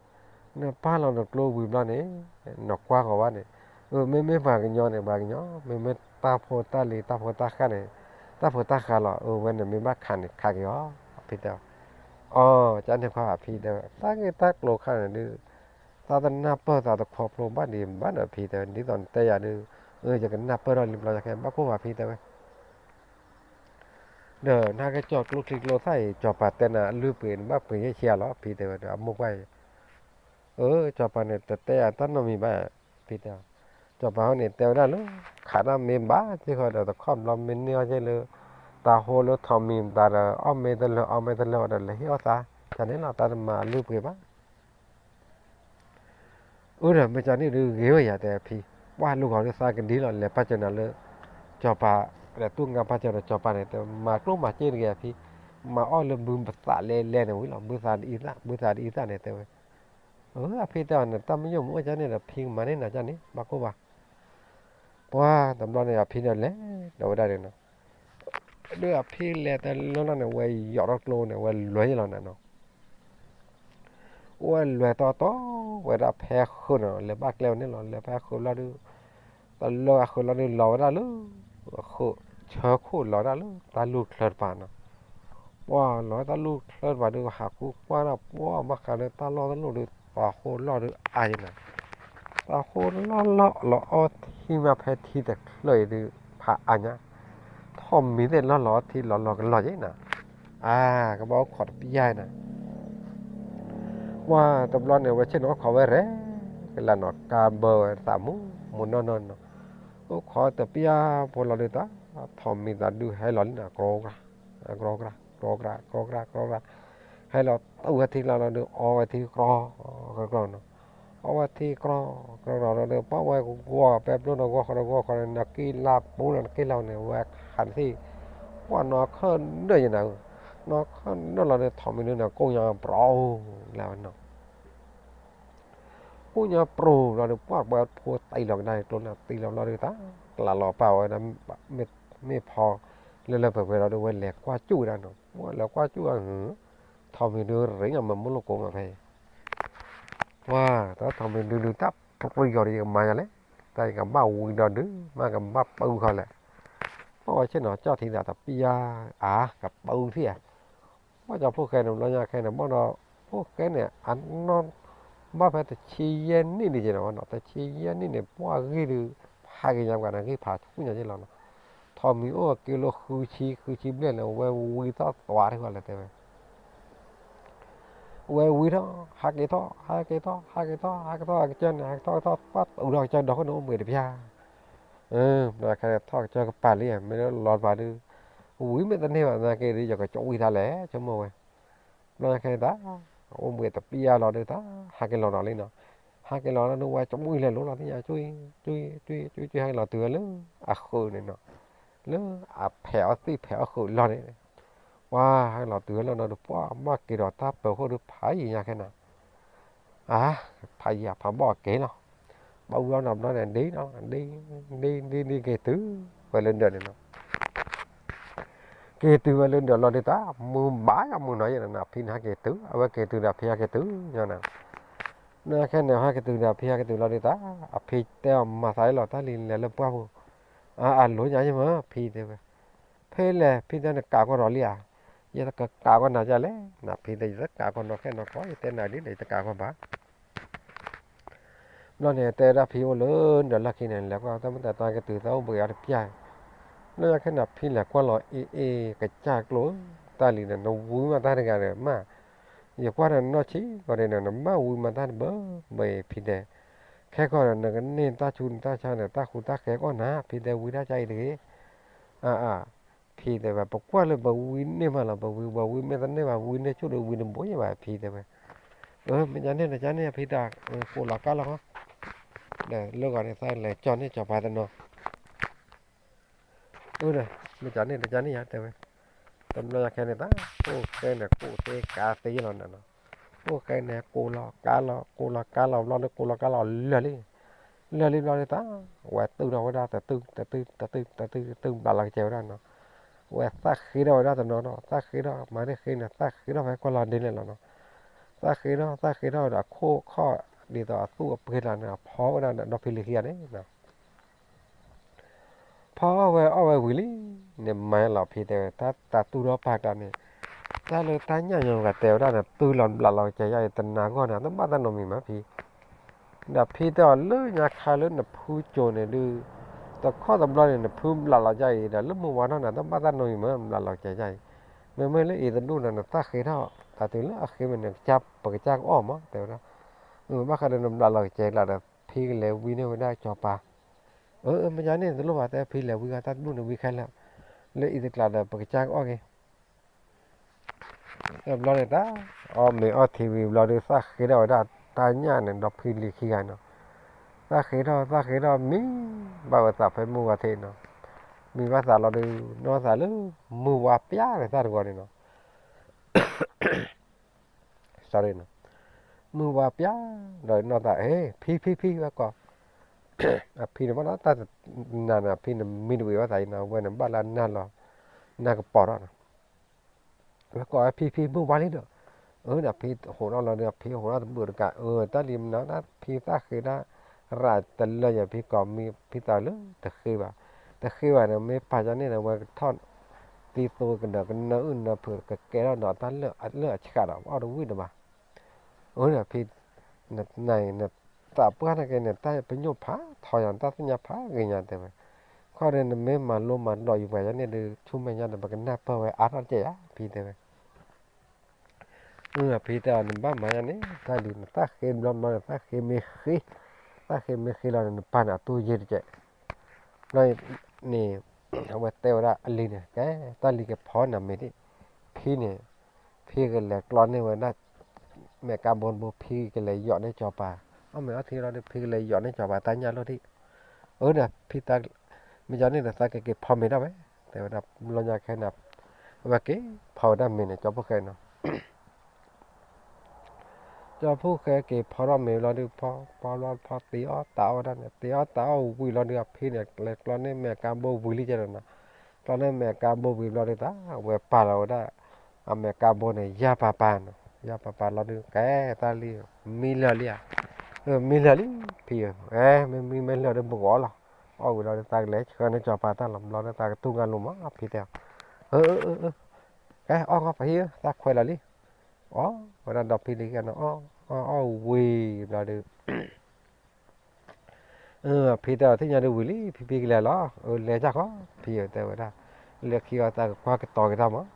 နပာ်လီၤနကျိဝံၤဘျီန့ၣ် နီၢ်ကွၢ်ဃီၤဘၣ်န့ၣ် အမ့မ့ၢ်ပှၤကညီန့ၣ် ပှၤကညီ မ့မ့ၢ်တၢ်ဖိတၢ်လံၤ တၢ်ဖိတၢ်ဃၢ်န့ၣ် တၢ်ဖိတၢ်ဃၢ်လီၤ အဝဲန့ၣ်မ့ၢ်ဘၣ်ခးန့ၣ်ခးက့ၤအီၤ အဖံတဲအီၤ အီ ကန့ၣ်ခွါအဖံတဲဝဲ တၢ်ဂ့ၢ်တၢ်ကျိၤခါန့ၣ်ဒုး သးတနၢ်ပၢၢ်သးတခီဖျိဘၣ်ဒံးဘၣ်ဒီးဖံတဲဝဲ ဒ်သိးနတဲယၤဒုး ယကနၢ်ပၢၢ်ထီၣ်လံဘျီယၤခဲ ဘၣ်ကိၢ်ဘၣ်ဖံတဲဝဲ ဒီးနကကၠီၤကျိချံကျိသၣ်အံၤ ကၠီၤပၤတဲနၤအလုၢ်ပှ့ၤနဘၣ်ပှ့ၤယဲၢ်ဆံအလီၤ ဖံတဲဝဲဒီးအမိၢ်ပှၢ်အံၤ အၢ ကၠီၤပၤန့ၣ် တတဲယၤတၢ်နီတမံၤဘၣ် ဖံတဲ ကၠီၤပၤဟီန့ၣ် တဲဝဲဒၣ်လၢ ခးတၢ်မ့ၢ်ဘၣ်စ့ၢ်ကီးဒီး တခီဘျီမ့ၢ်န့ၢ်အီၣ်က့ၤလၢ တၢ်ဟိလၢထိးမံၤသးဒီး အီၣ်မ့ၢ်တလၢာ် အီၣ်မ့ၢ်တလၢာ်ဒီး လဲၤဟ့ၣ်အီၣ်သး တၢ်န့ၣ်လီၤ တၢ်တမၤအလုၢ်ပှ့ၤဘၣ် အၢ ဒီးမ့ၢ်ကန့ၣ်ဒုး ဂ့ၤဝဲယၤတဲဖံ ပှၢ်လူၤဂီၤဒုးသးကဒံလီၤ လဲၤပာ်စၢၤနၤလၢ ကၠီၤပၤ ဒီးတူၢ်ငါပာ်စၢၤဒီးကၠီၤပၤန့ၣ် တမၤကျိၣ်မၤစ့တဂ့ၤအဖံ မၤအီၣ်လၢဘုပသးလဲၤလဲၤန့ၣ်ဝံၤလီၤ ဘုသးဒ်အံၤသၣ် ဘုသးဒ်အံၤသၣ်န့ၣ်တဲဝဲ အၢ အဖံတဲအီၤန့ၣ် တၢ်မညိၣ်မအိၣ်ကန့ၣ်ဒီး ဖံကမၤန့ၢ်နၤကန့ၣ် ဘၣ်ကိၢ်ဘၣ် ပှၢ်တဘျီန့ၣ် အဖံဒီးလဲၤဒီးဝဲဒၣ်န့ၣ်နီၤ ဒုးအဖံလဲၤတလၢလီၤန့ၣ် ဝဲယိးထီၣ်ကျိန့ၣ် ဝဲလဲၤယဲၢ်လီၤနၤနီၤ ဝဲလဲၤတီတီဝဲဒၣ်ဖဲဃုာ်န့ၣ် လဲၤဘၣ်ကျဲဝဲန့ၣ်လီၤ လဲၤဖဲဃုာ်လီၤဒုး တလၢအဃုာ်လီၤဒုး လီၤဝဲဒၣ်လၢ ဃုာ်ဆၢခိၣ်လီၤဝဲဒၣ်လၢတၢ်လူၢ်ချၢတပၤနီၤ ပှၢ်လီၤဝဲတၢ်လူၢ်ချၢတပၤဒုး ဟးဃုကွၢ်ဒီး ပှၢ်မၤဃးလၢတၢ်လီၢ်တလီၢ်ဒုး တၢ်ဟိလီၢ်ဒုးအါယဲၢ်နၤ တၢ်ဟိလီၢ်လီၢ်လီၤအီထံမး ဖဲထံတချၢအံၤဒုး ဖးအါညါ ထိးမံၤသ့ၣ်လီၢ်လီၤအီထံလီၤလီၤကလီၤယဲၢ်နၤ အါ ကဘၣ်အိၣ်ခိးတပျၢ်နၤ ပှၢ်တဘျီန့ၣ် ဝဲဆ့ၣ်နီၤအိၣ်ခိးဝဲရဲၣ်ကလၢ်နီၤ ကါဘၢဝဲသးမူမူနီၢ်နီၢ်နီၤ အိၣ်ခိးတပျၢ်ဖိလီၤဒုးတၢ် ထိးမံၤသးဒုးဟဲလီၤလံနီၤ ကြီကြၢ် ကြီကြၢ် ကြီကြၢ် ကြီကြၢ် ကြီကြၢ် ဟဲလီၤတူၢ်ဝဲထံလီၤလီၤဒုး အီဝဲထံကြီ ကြီနီၤ အီဝဲထံကြီကြီလီၤဒုး ပှၢ်ဝဲဂီၤပဲပျိနီၤ ဂီၤဃီဒီးဂီၤဃီဒီး နက့လၢပူၤနီၤ နက့လၢန့ၣ် ဝဲခးနထံၣ် ပှၢ်နီၢ်ခၢၣ်ဒၢၣ်ယဲၢ်နၤ နီၢ်ခၢၣ်ဒၢၣ်လီၤဒုး ထိးမံၤဒုးန့ၣ် ကိၣ်ညါပြီလၢဝဲနီၤ ကိၣ်ညါပြီလီၤဒုး ပှၢ်ဝဲဖိတံၢ်လီၤကဒါကျိန့ၣ် တံၢ်လီၤဘျီဒုးတၢ် ကလးလီၤပာ်ဝဲဒၣ် မ့ၢ်ဖီ လၢလၢပှဲၤပှဲၤလီၤဒုး ဝဲလဲၤကွၢ်စူၣ်ဝဲဒၣ်နီၤ ပှၢ်လဲၤကွၢ်စူၣ်ဝဲ ထိးမံၤဒုးရ့ညါမ့ၢ်မိၢ်လိၣ်ကိးမးဖဲအံၤ ပှၢ်တၢ်ထိးမံၤဒုးဒုးတၢ်ပြံဂီၤဒီး ယကမၤယၤလဲၣ် တၢ်ယကဘၣ်ဝံဒီးဒုး မ့ၢ်ကဘၣ်ပၢဃီလဲၣ် ပှၢ်ဝဲဆ့ၣ်နီၤကၠီၣ်ထံသးတပျၢ် အါ ကပၢထံၣ်ဧါ ပှၢ်ကၠီဖိဃဲန့ၣ် ဘျီညါခဲန့ၣ် ဘၣ်ဒီး ဖိဃဲန့ၣ် အနီၢ် ဘၣ်ဖဲတဆံယဲၢ်နံၣ်ဒံးက့ၤနီၤ တဆံယဲၢ်နံၣ်န့ၣ် ပှၢ်ဂံၢ်ဒုး ဖးက့ၤညါပှၤန့ၣ် ဂံၢ်ဖးဆူၣ်ညါက့ၤလီၤနီၤ ထိးမံၤအိၣ်က့ၤလၢဃုဆံ ဃုဆံဘျဲၣ်န့ၣ် ဝဲဝံထီၣ်သွးထံၣ်ဃီလဲၣ်တဲဝဲ ဝဲဝံထီၣ် ဟးက့ၤထီၣ် ဟးက့ၤထီၣ် ဟးက့ၤထီၣ် ဟးက့ၤထီၣ် အကစၢ်န့ၣ် ဟးက့ၤထီၣ်က့ၤထီၣ် ပှၢ်တူၢ်ထီၣ်ကစၢ်ဒီးဃိန့ၣ် အိၣ်ဘှံးတပျၢ် ဘျီခဲန့ၣ် ထီၣ်ကစၢ်ကပၤလံ မ့ၢ်လီၤတပၤဒုး ဝံမ့ၢ်တန့ၢ်ဘၣ်သနာ်က့ဒီး ယကကၠီဝံသးလဲၣ် ဆိကမိၣ်ဝဲ ဘျီခဲန့ၣ်တၢ် အိၣ်ဘှံးတပျၢ်လီၤဒုးတၢ် ဟးက့ၤလီၤနီၤလံနီၤ ဟးက့ၤလီၤလီၤဒုး ဝဲကၠီဝံလဲၤလိၤလီၤသ့ၣ်ညါ ကၠီ ကၠီ ကၠီ ကၠီ ဟဲက့ၤလီၤတုၤဝဲလၢ အဃုာ်န့ၣ်နီၤ လၢအဖဲးအီၣ်သ့ၣ်ဖဲးအီၣ်ဃုာ်လီၢ်န့ၣ် ပှၢ်ဟဲက့ၤလီၤတုၤဝဲလၢနီၤဒုး ပှၢ်မ့ၢ်က့ၤဒီးတၢ်ပၢၤဃိၣ်ဒုး ဖးယံာ်ညါခဲန့ၣ် အါ ဖးယံာ်အဖးဘီၣ်အက့ၤလီၤ ဘၣ်ဝံလီၤနီၤဘျီန့ၣ် ဒ်နီၤ ဒ် ဒ် ဒ် ဒ်က့ၤတုၤဝဲလၢဒၢးန့ၣ်နီၤ က့ၤတုၤဝဲလၢဒၢးလီၤဒုးတၢ် မုၢ်ဘၣ်ယၤမုၢ်နီၤယဲၢ်နၤ ဖံန့ၣ်ဟဲက့ၤတုၤ အဝဲက့ၤတုၤဒီးဖံဟဲက့ၤတုၤညါနၤ နၤခဲန့ၣ် ဟဲက့ၤတုၤဒီးဖံဟဲက့ၤတုၤလီၤဒုးတၢ် အဖံတဲအီၤမၤသးအ့ၣ်လီၤတၢ်လံၤလဲၤလၢပှၢ်ပူၤ အလိၤညါယဲၢ်မး ဖံတဲဝဲ ဖဲလဲၣ် ဖံတဲနကးကွၢ်ဒီးလံဧါ ယတကးကွၢ်နၤဒ်လဲၣ် နဖံတဲ ယတကးကွၢ်နီၢ်ခဲနီၢ်ခီ ယတဲနၤဒ်န့ၣ် ယတကးကွၢ်ဘၣ် ဘျီန့ၣ် တဲဒၣ်ဖံအိၣ်လၢဒၢးလီၢ်ခံန့ၣ် လဲၤကွၢ်တၢ်မ့ၢ်တၢ်တီက့ၤတုၤ တၢ်အိၣ်ဘှံးအီၤတပျၢ် ဘျီညါခဲန့ၣ် ဖံလဲၤကွၢ်လီၤအ့ၣ်အ့ၣ်ကစၢ်ကျိၤ တၢ်လံၤန့ၣ် နဝံမးတၢ်တဂၤဒီးမး ယကွၢ်ဒီးနီၢ်ဆံးကီးဒ်န့ၣ် နဘၣ်ဝံမးတၢ်တဘၢဘၢအံၤ ဖံတဲ ခဲကီးဒီး နကန့ၢ်တၢ်ဆူးတၢ်ဆါန့ၣ် တၢ်ဃူတၢ်ဃဲကီၢ်နၤ ဖံတဲဝံတၢ်ဆါအံၤတဂ့ၤ အါအါ ဖံတဲဝဲ ပကွၢ်လၢပဝံန့ၢ်မးလီၤ ပဝံ ပဝံမ့ၢ်တန့ၢ်ဘၣ် ဝံန့ၢ်ဆူၣ်ဒီးဝံတဘိယဲၢ်ဘၣ် ဖံတဲဝဲ အၢ မ့ၢ်ကန့ၣ် တကန့ၣ် ဖံတၢ် ကိးလီၤကါလီၤ ဒီးလၢဂီၤန့ၣ် သးလဲၤကၠီန့ၢ်ကၠီၤပၤတနီၤ အၢ မ့ၢ်ကန့ၣ် တကန့ၣ်ယါတဲဝဲ တဘျီယၤခဲန့ၣ်တၢ် ကိၣ်သ့န့ၣ် ကိၣ်သ့ကါသ့လီၤနၤနီၤ ဖိၣ်ဃဲန့ၣ် ကိးလီၤကါလီၤ ကိးလီၤကါလီၤဘျီဒီး ကိးလီၤကါလီၤလၢာ်လံ, လၢာ်လံဘျီဒီး တၢ်ဝဲတုၤထီၣ်ဝဲဒၣ်တတုၤ တတုၤ တတုၤ တတုၤ တတုၤ ဘျးလီၤကစဲးဝဲဒၣ်နီၤ, ဝဲသၣ်ဃ့ထီၣ်ဝဲဒၣ်တနီၤနီၤ သၣ်ဃ့ထီၣ် မၤန့ၢ်ဃ့န့ၣ် သၣ်ဃ့ထီၣ်ဖဲကွၢ်လီၤဒ့လဲၣ်လီၤနီၤ, သၣ်ဃ့ထီၣ် သၣ်ဃ့ထီၣ်ဒီးအခိၣ်ခီၣ် ဒ်သိးအသူၣ်အပှ့ၤလၢန့ၣ် အဖီဝဲဒၣ်ဒီဖံလံၤခံဂၤန့ၣ် ဖီအီၣ်ဝဲအီၣ်ဝဲဝံၤလံ, န့ၣ်မၤလီၤဖံတဲဝဲ တၢ်တၢ်တူၢ်ဒီးပာ်တၢ်န့ၣ်, တၢ်လၢတၢ်ညၣ်ညီဂၤတဲဝဲဒၣ်န့ၣ် တုၤလီၤဘျးလီၤကစဲးယါအံၤ တနၤဂီၢ်န့ၣ် တဘၣ်တၢ်နီတမံၤမးဖံ, ဒီးဖံတဲအီၤလၢညါခါလၢနဖုကၠိန့ၣ်ဒုး, တခီတဘျီန့ၣ် နဖုဘျးလီၤယါအံၤဒီး လၢမုၢ်ဝါထီၣ်န့ၣ် တဘၣ်တၢ်နီတမံၤမး ဘျးလီၤကစဲးယါအံၤ, မ့မ့ၢ်လၢအံၤတဒူၣ်န့ၣ် နသၣ်ဃ့ထီၣ် တၢ်တုၤလၢအဃ့မ့ၢ်န့ၣ် ပကစၢ်ကအီၣ်မး တဲဝဲဒၣ်, ဘၣ်ဃးဒီးနဘျးလီၤကစဲးကျါဒီး ဖံကလဲၤဝံန့ၢ်ဝဲဒၣ်စီၤပၤ အၢ မ့ၢ်ယါန့ၣ် တလိၣ်ဘၣ်တဲ ဖံလဲၤဝံဂၤ တၢ်တဒူၣ်န့ၣ်ဝံခဲလၢာ်, လၢအံၤတကျါဒီး ပကစၢ်ကအီၣ်က့ၤ, တဘျီန့ၣ်တၢ် အီၣ်မ့ၤအီထံဝံၤဘျီဒီး သၣ်ဃ့ထီၣ်ဝဲဒၣ်တၢ်ညၣ်န့ၣ် ဒီဖံလံၤခံဂၤနီၤ, သၣ်ဃ့ထီၣ် သၣ်ဃ့ထီၣ် မံဘၣ်ဝဲသးဖဲမုၢ်ဝါထီၣ်နီၤ, မံဘၣ်သးလီၤဒီး နီၢ်သးလၢ မုၢ်ဝါပျါန့ၣ် သၣ်တဂီၤန့ၣ်နီၤ sorry နီၤ, မုၢ်ဝါပျါ ဒီးနီၢ်သး ဟ့ ဖံဖံဖံဝဲကိး, အဖံန့ၣ်ဘၣ်နီၤ တၢ်တနၤန့ၣ် အဖံန့ၣ်မံတဝံၤဝဲသးအံၤနီၤ ဝဲန့ၣ်ဘၣ်လၢနၢ်လီၤ နၢ်ကပီၤထီၣ်နီၤ, ဝဲကိးဝဲဖံဖံမုၢ်ဝါလံဒီး, အၢဒီးဖံဟိးထီၣ်လီၤဒီး ဖံဟိးထီၣ်တဘျုးတကး အၢ တၢ်လံမနုၤ ဖံသၣ်ဃ့ဒၣ် ရၤတလၢယၤ ဖံကိးမံ ဖံသးလၢတဃ့ဘၣ်, တဃ့ဘၣ်န့ၣ် မ့ၢ်ပာ်ကန့ၣ်ဒီး ဝဲကထီၣ် သံသိကဒီး ကနၢအုၣ်နၢဖုး ကကဲထီၣ်ဒီးတၢ်လၢအဆှးဒီး အီၣ်တဝံၣ်တဘၣ်, အၢဒီးဖံ နသးပှၢ်န့ၣ်က့န့ၣ် တၢ်ပညိၣ်ဖးထီယၤ တၢ်သ့ၣ်ညါဖးဂ့ၤညါတဲဝဲ, ခီဒီးနမ့ၢ်မၤလိမၤဒိးယပှၤယၤန့ၣ်ဒီး ဆူမဲာ်ညါဒီး ပကနၢ်ပၢၢ်ဝဲအါထီၣ်တကဲယၤ ဖံတဲဝဲ အဖံတဲအီၤ နဘၣ်မၤညါန့ၣ် တၢ်လံၤ နသၣ်ဃ့ဘျီဘျီန့ၣ် သၣ်ဃ့မ့ၢ်ဃ့, သၣ်ဃ့မ့ၢ်ဃ့လီၤန့ၣ် နပၢ်န့ၣ်အတူၢ်ယ့ၢ်တကဲး, ဘျီန့ၣ် အဝဲတဲဝဲဒၣ်အလံၤန့ၣ် ကဲ တၢ်လံၤကဖီနၤမ့ၤဒံး, ဖံန့ၣ် ဖံကလဲၤကျီန့ၢ်ဝဲဒၣ် မဲာ်ကါဘိတဘိ ဖံကလဲၤယီၤန့ၢ်စီၤပၤ, အီၣ်မ့ၤအီထံလီၤဒီး ဖံကလဲၤယီၤန့ၢ်စီၤပၤတၢ်ညၣ်လိၣ်ဒံး, အၢဒီးဖံသး မ့ၢ်ယီၤန့ၢ်ဒီးသးကက့ၤဖီမ့ၤဒၣ်ဝဲ, တဲဝဲဒၣ် ဘျီညါခဲန့ၣ် အဝဲက့ၤဖီဝဲဒၣ်မ့ၤန့ၣ် ကၠီဖိၣ်ဃဲနီၤ ကၠီဖိၣ်ဃဲက့ၤဖီထီၣ်မ့ၤလီၤဒုး ဖီဖီလီၤဖီသ့အီၣ်တးအီၣ်ဝဲဒၣ်န့ၣ် သ့အီၣ်တးအီၣ်ဝံၤလီၤဒုး အဖံန့ၣ် လဲၤကျီန့ၢ်မဲာ်ကါဘိဝံၤလံကဲဒီးနီၤ, ကျီန့ၢ်မဲာ်ကါဘိဝံၤဘျီဒုး တၢ်ဝဲပာ်လီၤဝဲဒၣ် အမဲာ်ကါဘိန့ၣ် ယၢ်ပၤပၤနီၤ, ယၢ်ပၤပၤလီၤဒုး ကဲတၢ်လံ မံလၢာ်လံဧါ, မံလၢာ်လံ ဖံဧၢ, မ့မံမ့ၢ်လၢာ်ဒီးပဂီၤလီၤ, အီၣ်ဝံၤလီၤဒုး သးကလဲၤဆှၢန့ၢ်စီၤပၤတၢ်လီၤ ဘျီဒုး သးကတူၢ်ငါလိၤမး ဖံတဲအီၤ, အၢ အၢ အၢ ကဲ အီၣ်ဂီၢ်ဖးဟံၣ်ဧၢ သးခွဲးလီၤလံ, အီၣ်ဝဲဒၣ်ဒီဖံလံၤခံဂၤန့ၣ် အီၣ်အီၣ်အီၣ်ဝံၤဘျီဒုး ဖံတဲအီၤ သ့ၣ်ညါဒုးဝံၤလံ ဖံဖံကလဲၤလီၤ, အၢ လဲၤကၢ်ဃီ ဖံဧၢ တဲဝဲဒၣ်, လၢခံအီၤသးကကွၢ်ကတီၤက့ၤတၢ်မး,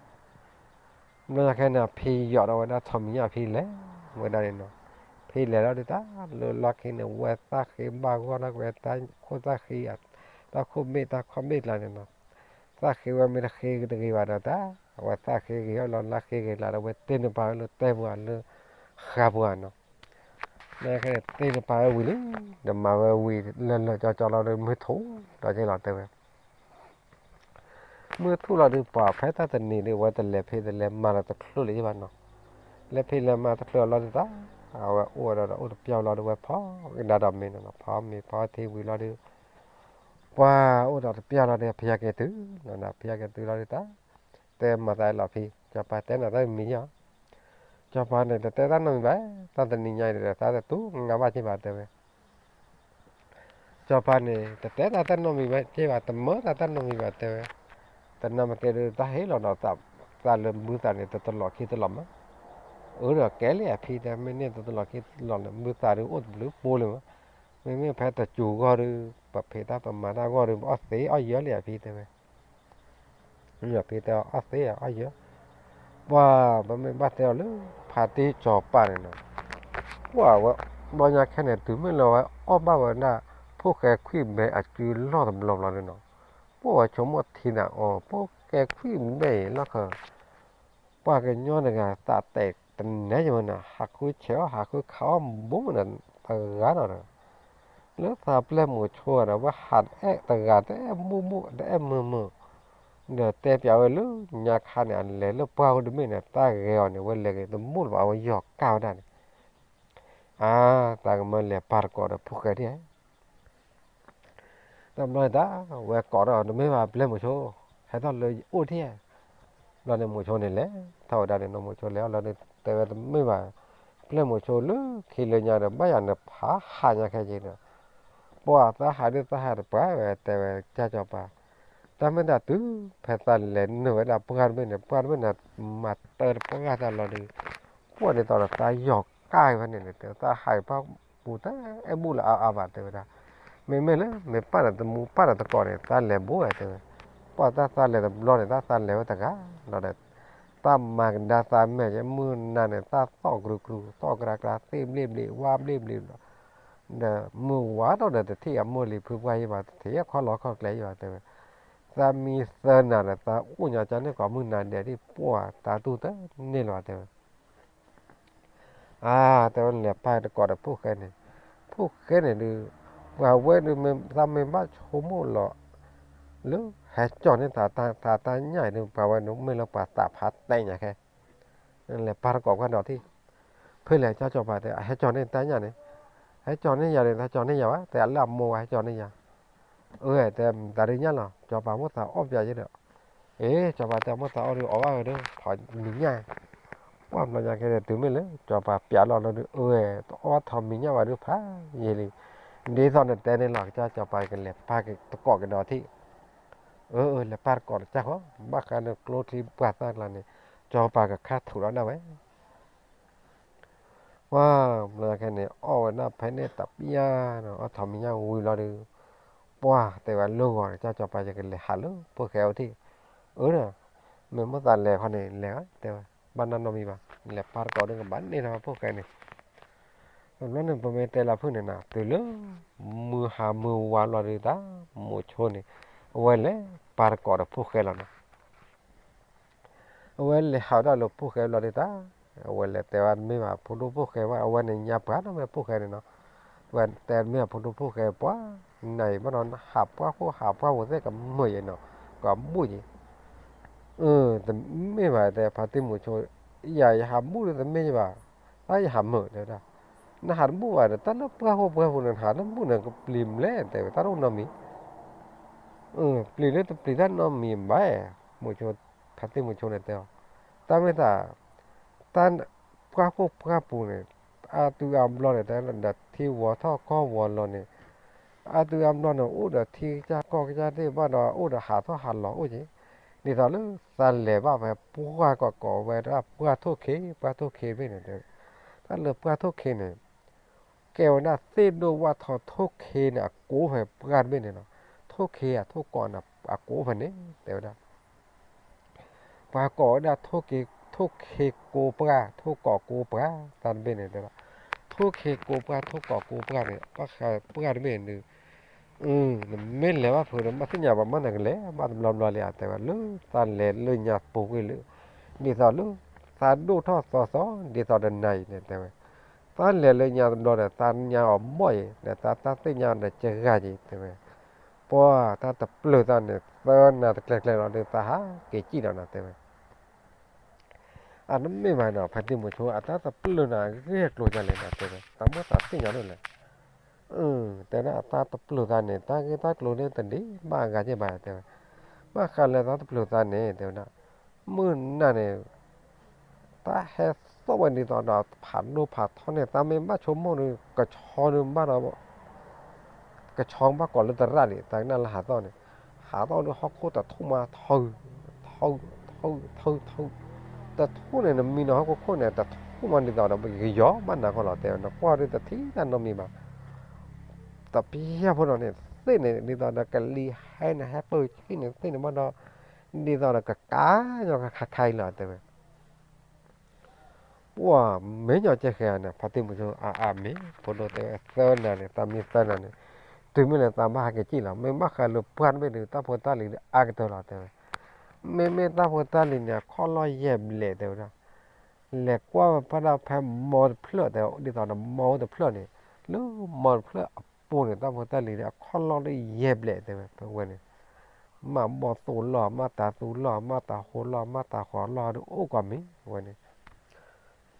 ဘျီညါခဲန့ၣ် ဖံယီၤဒီးဝဲဒၣ်ထိးမံၤညၣ် ဖံလဲၤဝဲဒၣ်န့ၣ်နီၤ, ဖံလဲၤလီၤဒုးတၢ်လၢလီၢ်ခံန့ၣ် ဝဲသၣ်ဃ့ဘၣ်ဂီၢ်ထီၣ်ဝဲတၢ်ခိၣ်သၣ်ဃ့ တၢ်ခိၣ်ဘ့ၣ်တၢ်ခီၣ်ဘ့ၣ်ကျါန့ၣ်နီၤ, သၣ်ဃ့ဝဲမ့ၢ်တဃ့တဂ့ၤဘၣ်ဒီးတၢ် အဝဲသၣ်ဃ့ဂ့ၤအီၣ်လီၤ လၢဃ့ဂ့ၤလၢ်ဒီး ဝဲတ့ၢ်နပၤလၢတဲပူၤဧါ လၢဃါပူၤဧါနီၤ, နခဲန့ၣ် တ့ၢ်နပၤဝဲဝံၤလံ, ဒီးမၤဝဲဝံၤလၢလၢာ်ကၠီကၠီလီၤဒီး မုၢ်ထူၣ်ဒီးက့ၤလီၤတဲဝဲ မုၢ်ထူၣ်လီၤဒုး ပှၤဖဲတၢ်တနံၤဒုး ဝဲတလဲၤဖံးတလဲၤမၤလီၤတချုးလၢၤဘၣ်နီၤ, လဲၤဖံးလဲၤမၤတချုးလီၤဒုးတၢ်, အဝဲအိၣ်ဝဲဒီးအိၣ်တပျီလီၤဒုး ဝဲဖီကဒါဒီးမ့ၤနီၤနီၤ, ဖီမ့ၤဖီထံဝံၤလီၤဒုး ပှၤအိၣ်ဒီးတပျီလီၤဒီး ဖံယါက့ၤတုၤနီၤ, ဖံယါက့ၤတုၤလီၤဒုးတၢ်, တဲမၤသးလီၤဖံ, စီၤပၤတဲနၤတၢ်တမံၤယီၤ, စီၤပၤန့ၣ် တတဲတၢ်နီတမံၤဘၣ်, တၢ်တနံၤညါအံၤဒီး သးတတူၢ်ငါဘၣ်က့ၤဘၣ်တဲဝဲ စီၤပၤန့ၣ် တတဲတၢ်တၢ်နီတမံၤဘၣ်က့ၤဘၣ်, တမၢတၢ်တၢ်နီတမံၤဘၣ်တဲဝဲ, တနၤမ့ၢ်ကဲဒုး တၢ်ဟ့ၣ်လီၤဒီးသးလၢဘုသးန့ၣ် တတလီၤခံတလီၤမး, အၢဒီးကဲလံအဖံတဲ မ့ၢ်န့ၢ်တတလီၤခံတလီၤန့ၣ် ဘုသးဒုးအိၣ်တဘျုးပိလံမး, မ့မ့ၢ်ဖဲတစူၤဂီၢ်ဒုး ပဖံးတၢ်ပမၤတၢ်ဂီၢ်ဒုး ပအီၣ်သ့အီၣ်ယၢလံအဖံတဲဝဲ ဖံတဲအီၤအီၣ်သ့အီၣ်ယၢ, ပှၤ ပမ့ၢ်ဘၣ်တဲအီၤလၢ ဖါတံၢ်စီၤပၤန့ၣ်နီၤ, ပှၤဝဲ ဘျီညါခဲန့ၣ် တုၤမ့ၢ်လၢဝဲအီၣ်ဘၣ်ဝဲဒၣ် ဖိၣ်ဃဲခွံၣ်မဲအစုလီၢ်တဘျီဘျီန့ၣ်နီၤ, ပှၤဝဲဆိကမိၣ်ထံနၤအီၤ ဖိၣ်ဃဲခွံၣ်မဲအံၤလီၢ်ခၢ ပှၤကညီတဂၤသးတဲာ်တနဲယမ့ၢ်နီၤ ဟးဃုဆဲးအီၣ်ဟးဃုခးအီၣ်ဘူးမ့ၢ်နီၤ တဂၤဒီး လၢသးပျဲၢ်မိၤဆိဂၤဒီး ဝဲဟးတအဲၣ်တဂၤ တအဲၣ်မုၢ်မုၢ် တအဲၣ်မုာ်မုာ်, ဒီးတဲပၠးဝဲလၢညါခါန့ၣ် အလဲၤလၢပှၢ်အိၣ်တမ့ၢ်န့ၣ် တၢ်ဂဲၤအီၤန့ၣ် ဝဲလဲၤဂ့ၤတမူလၢၤဘၣ် အဝဲယီၤကၢ်ဝဲဒၣ်န့ၣ်, အါ, တၢ်ကမၢလဲၤပာ်တကိးဒီးဖိၣ်ဃဲဒၣ် တဘျီန့ၣ်တၢ် ဝဲကိးထီၣ်တမ့ၢ်ဘၣ် ပျဲၢ်မိၤဆိ, ဟဲထီၣ်လၢယအိၣ်ထံၣ်, ဘျီန့ၣ်မိၤဆိန့ၣ်လဲၤထီၣ်ဝဲဒၣ်န့ၣ်နီၤ မိၤဆိလဲၤအီၤလီၤန့ၣ် တဲဝဲတမ့ၢ်ဘၣ်, ပျဲၢ်မိၤဆိလၢခံလၢညါဒီး ဘၣ်ယၤန့ၣ်ဖးဟးညါခဲက့ၤဒီး, ပှၢ်သးဟးဒ်သးဟးတပှၢ်ဝဲ တဲဝဲကၢ်စီၤပၤ, တၢ်မ့ၢ်တၢ်တုၤ ဖဲသးလဲၤနုာ်ဝဲဒၣ်ပှၢ်တဘ့ၣ်န့ၣ် ပှၢ်တဘ့ၣ်န့ၣ် မၤတၢတပှၢ်သးလီၤဒီး, ပှၢ်ဒ်သိးဒီးသးယီၤကၢ်ဝဲန့ၣ်န့ၣ် တဲဝဲသးဟးဖးပူၤတၢ် အဲၣ်ဘူၣ်လၢအါအါဘၣ်တဲဝဲဒၣ်, မ့မ့ၢ်လၢ မ့ၢ်ပာ်ဒီးတမူပာ်ဒီးတကိးန့ၣ် သးလဲၤဘိဝဲတဲဝဲ, ပှၢ်တၢ်သးလဲၤတဘျီန့ၣ် တၢ်သးလဲၤဝဲတဂၤလီၤဒီး, တၢ်မၤကဒါသးမဲာ်ကဲ မုၢ်နၤန့ၣ် သၣ်သီၣ်ကြူကြူ သီၣ်ကြၢကြၢ သ့ၣ်ဘျ့ဘျ့ ဝါဘျ့ဘျ့လီၤ, ဒီးမုၢ်ဝါထီၣ်ဒီးတထံၣ်အမိၢ်လံၤဖုပှၢ်ယံၤဘၣ် တထံၣ်အခီၣ်လီၤခီၣ်ကျဲယံၤဘၣ်တဲဝဲ, သးမံသၢနၤဒီး သးအိၣ်ညါကန့ၢ်ကိးမုၢ်နၤဒဲးဒ်ပှၢ်တၢ်တူၢ်တန့ၢ်လီၤတဲဝဲ အါ, တဲဝဲလဲၤပာ်တကိးဒီးဖိၣ်ဃဲန့ၣ်, ဖိၣ်ဃဲန့ၣ်ဒုး, ပှၤဝဲဒုး သးမ့ၢ်ဘၣ်ဆိကမိၣ်လီၤ, လၢဟဲကၠီၣ်န့ၢ်သးတၢ်ညၣ်အံၤဒုး ပှၤဝဲဒုးမ့ၢ်လၢပှၤသးဖးတဲညါခဲ, လဲၤပာ်တကိးကွၢ်ဒီးထံၣ်, ဖဲလဲၣ်ကၠီၤစီၤပၤတဲ အဟဲကၠီၣ်န့ၢ်တၢ်ညၣ်န့ၣ်, ဟဲကၠီၣ်န့ၢ်ယၤန့ၣ် တၢ်ကၠီၣ်န့ၢ်ယၤဘၣ် တဲလၢအမိၢ်ဝဲဟဲကၠီၣ်န့ၢ်ယၤ, အၢ တဲသးဒုးညၣ်လီၤ စီၤပၤမိၣ်သးအီၣ်ပၠးယဲဒီး, အ့ စီၤပၤတဲမိၣ်သးအီၣ်ဒုးအီၣ်ဘၣ်ဝဲဒုး ထိးမံၤညၣ်, ပှၢ်ဘျီညါခဲဒုးတုၤမ့ၢ်လၢ စီၤပၤပၠးလီၤလီၤဒုး အၢ တအီၣ်ဘၣ်ထိးမံၤညၣ်ဘၣ်ဒုးဖးယံာ်လံ, ဒ်သိးနတဲန့ၣ်လီၤ ကစၢ်စီၤပၤကလဲၤပာ်တကိးကဒီးထံၣ်, အၢ လဲၤပာ်တကိးတကၢ်ဃီ, ဘၣ်ဃးန့ၣ်ကျိချံပှၢ်သၣ်ကျါန့ၣ်, စီၤပၤကခါထူးလီၤဒၣ်ဝဲ ပှၢ်ဘျီညါခဲန့ၣ် အီၣ်ဝဲဒၣ်ဖဲန့ၣ်တပျၢ်နီၤ အီၣ်ထိးမံၤညၣ်ဝံၤလီၤဒုး, ပှၢ်တဲဝဲလၢဂီၤန့ၣ် ကစၢ်စီၤပၤယကလဲၤဟးလၢဖိၣ်ဃဲအအိၣ်ထံၣ်, အၢ မ့ၢ်မိၣ်သးလဲၤခီန့ၣ် လဲၤတဲဝဲ, ဘၣ်နၢ်နီတမံၤဘၣ်, လဲၤပာ်တကိးဒုးကဘၣ်န့ၢ်ထီၣ်ဖိၣ်ဃဲန့ၣ်, တဘျီန့ၣ် ပမ့ၢ်တဲလၢဖုၣ်န့ၣ်နၤ တုၤလၢ မုၢ်ဟါမုၢ်ဝါလီၤဒုးတၢ်, မိၤဆိန့ၣ်, အဝဲလဲၤပာ်တကိးဒီးဖိၣ်ဃဲလီၤနီၤ အဝဲလဲၤဟးဝဲဒၣ်လၢဖိၣ်ဃဲဘျီဒုးတၢ်, အဝဲလဲၤတဲဝဲတမ့ၢ်ဘၣ်ဖိဒိၣ်ဖိၣ်ဃဲဘၣ် အဝဲန့ၣ်ညါပှၤနီတမ့ၢ်ဖိၣ်ဃဲန့ၣ်နီၤ, အဝဲတဲတမ့ၢ်ဘၣ်ဖိဒိၣ်ဖိၣ်ဃဲပှၤ, နၤအံၤဘၣ်ဒီး ဟးပှၢ်ခိၣ်ဟးပှၢ်ပူၤသ့ၣ်ကမုာ်ယဲနီၤ, ကမုာ်ယဲ, တမ့ၢ်ဘၣ်တဲဖါတံၢ်မိၤဆိ, ယၤယဟးမုာ်ဒုးတမ့ၢ်ယဘၣ်, တၢ်ယဟးမုာ်တဲဝဲဒၣ်, နဟးတမုာ်ဘၣ်ဒီး တၢ်လၢပှၢ်ခိၣ်ပှၢ်ပူၤန့ၣ် နဟးတမုာ်န့ၣ် ကပျံၤမလဲၣ်တဲဝဲ တၢ်တအိၣ်နီတမံၤ ပျံၤလၢတပျံၤတၢ်နီတမံၤဘၣ်, မိၤဆိ, ဖါတံၢ်မိၤဆိန့ၣ်တဲအီၤ, တၢ်မ့ၢ်သး, တၢ်, ပှၢ်ခိၣ်ပှၢ်ပူၤန့ၣ်, အါတုၤအါဘျီန့ၣ် တဲဒီးထံဝီၤထီၣ်ကီၢ်ဝီၤလီၤန့ၣ်, အါတုၤအါဘျီန့ၣ် အိၣ်ဒီးထံကစၢ်ကီၢ်ကစၢ်သ့ၣ်ဘၣ်ဒီး အိၣ်ဒီးဟးထီၣ်ဟးလီၤအိၣ်က့ၤ, ဒ်သိးလၢသးလဲၤဘၣ်ဖဲပှၢ်ကီးကိးဝဲဒၣ်ပှၢ်ထိၣ်ခ့ ပှၢ်ထိၣ်ခ့ဘ့ၣ်န့ၣ်တဲ, တၢ်လၢပှၢ်ထိၣ်ခ့န့ၣ် ကဲဝဲဒၣ်သ့ၣ်ဒိၣ်ဝၣ်ထီထိၣ်ခ့န့ၣ် အကိးဖဲပှၢ်တဘ့ၣ်န့ၣ်လီၤ. ထိၣ်ခ့ဧါ ထိၣ်ကိးန့ၣ် အကိးဖဲန့ၣ် တဲဝဲဒၣ်. ပှၤကိးဝဲဒၣ် ထိၣ်ခ့ကိးပှၢ် ထိၣ်ကိးကိးပှၢ် တၢ်တဘ့ၣ်န့ၣ်တဲဝဲဒၣ်. ထိၣ်ခ့ကိးပှၢ် ထိၣ်ကိးကိးပှၢ်န့ၣ် ဘၣ်ဃးပှၢ်တဘ့ၣ်န့ၣ် နမ့ၢ်လဲၤဘၣ်ဖုးဒီး ဘၣ်သ့ၣ်ညါဘၣ်မး နကလဲၤဘၣ်တဘျီဘျီလံဧါ တဲဝဲ လၢသးလဲၤလၢညါပူၤကွံာ်လၢ ဒ်သိးလၢ သးဒိၣ်ထီၣ်သီသီ ဒ်သိးတနၤအံၤန့ၣ် တဲဝဲ သးလဲၤလၢညါတဘျီဒီး သးညါအီၤဘီၣ်အံၤ ဒီးသးတၢ်သ့ၣ်ညါဒီးကဂၤက့ၤ တဲဝဲ ပှၢ်တၢ်တပျုာ်သးန့ၣ် သၢနၤတကျဲကျဲလီၤဒီး သးဟးက့ၤစံၣ်လီၤနၤ တဲဝဲ အတမ့ၢ်ဘၣ်နီၤ ဖါတံၢ်မုဆိ အတၢ်တပျုာ်နၤဂ့ၢ်ကျိၤဒ်လဲၣ်နၤ တဲဝဲ တၢ်မိၣ်သးသ့ၣ်ညါဒ်လဲၣ် တဲဝဲဒၣ် အတၢ်တပျုာ်သးန့ၣ် တၢ်ဂ့ၢ်တၢ်ကျိၤန့ၣ်တဒ်ဘၣ်အဂၤက့ၤဘၣ် တဲဝဲ ဘၣ်ဃးလၢတၢ်တပျုာ်သးန့ၣ် တဲဝဲဒၣ် မုၢ်နၤန့ၣ် တၢ်ဟဲသီၣ်ဝဲဒ်သိးဒီးဖးဒိၣ်ဖးထီန့ၣ် တၢ်မ့ၢ်ဘၣ်ဆိကမိၣ်ဒီး ကဆီန့ၣ်ဘၣ်ဒီး ကဆီဘၣ်ကိးလၢသရၣ်ဒံး တၢ်ကနၣ်လၢဟးသီၣ်န့ၣ် ဟးသီၣ်ဒီးဟီၣ်ခိၣ်တထူၣ်မး ထူၣ် ထူၣ် ထူၣ် ထူၣ် တထူၣ်န့ၣ် နမံနီၤဟီၣ်ခိၣ်ခိၣ်န့ၣ် တထူၣ်မးဒ်သိးဒီး ယကယီၤဘၣ်နၤဃီလီၤ တဲဝဲ နကွၢ်ဒ်တထံၣ်တၢ်နီတမံၤဘၣ် တပျၢ်ဖိဒီးန့ၣ် သ့ၣ်န့ၣ် ဒ်သိးဒီးကလံၤဟဲန့ၣ် ဟဲပၢၢ်ဆံၣ်န့ၣ် သ့ၣ်န့ၣ်ဘၣ်ဒီး ဒ်သိးဒီးကကါညီခါခါအံၤလီၤ တဲဝဲ ပှၢ်မ့ၢ်ညီကဲဃဲၤန့ၣ် ဖါတံၢ်မုဆိ အါအါမ့ၢ် ဖိဒိၣ်တဲဝဲသၢနၤန့ၣ် သးမံသၢနၤန့ၣ် တုၤမ့ၢ်လၢသးဘၣ်ဟဲက့ၤစံၣ်လီၤ မ့ၢ်ဘၣ်ဃးလၢပှၢ်တဘ့ၣ်ဒီး တၢ်ဖိတၢ်လံၤဒီးအါကတၢၢ်လီၤ တဲဝဲ မ့မ့ၢ်တၢ်ဖိတၢ်လံၤန့ၣ် အခီၣ်လီၢ်ယဲၢ်ဘျဲၣ် တဲဝဲဒၣ် လဲၤကွၢ်ဝဲဖဲဒၣ်ဖဲမီတဖျၢၣ် တဲဝဲ ဒ်သိးဒီးမီတဖျၢၣ်န့ၣ် လၢမီတဖျၢၣ်အပူၤန့ၣ် တၢ်ဖိတၢ်လံၤန့ၣ် အခီၣ်လီၢ်ဒီးယဲၢ်ဘျဲၣ် တဲဝဲ ဖဲဝဲန့ၣ် မၤဘီၣ်သိၣ်လီၢ် မၤတၤသူလီၢ် မၤတၤဟိလီၢ် မၤတၤဃီၤလီၢ်ဒီး အိၣ်ကွၢ်မံၤဝဲန့ၣ်,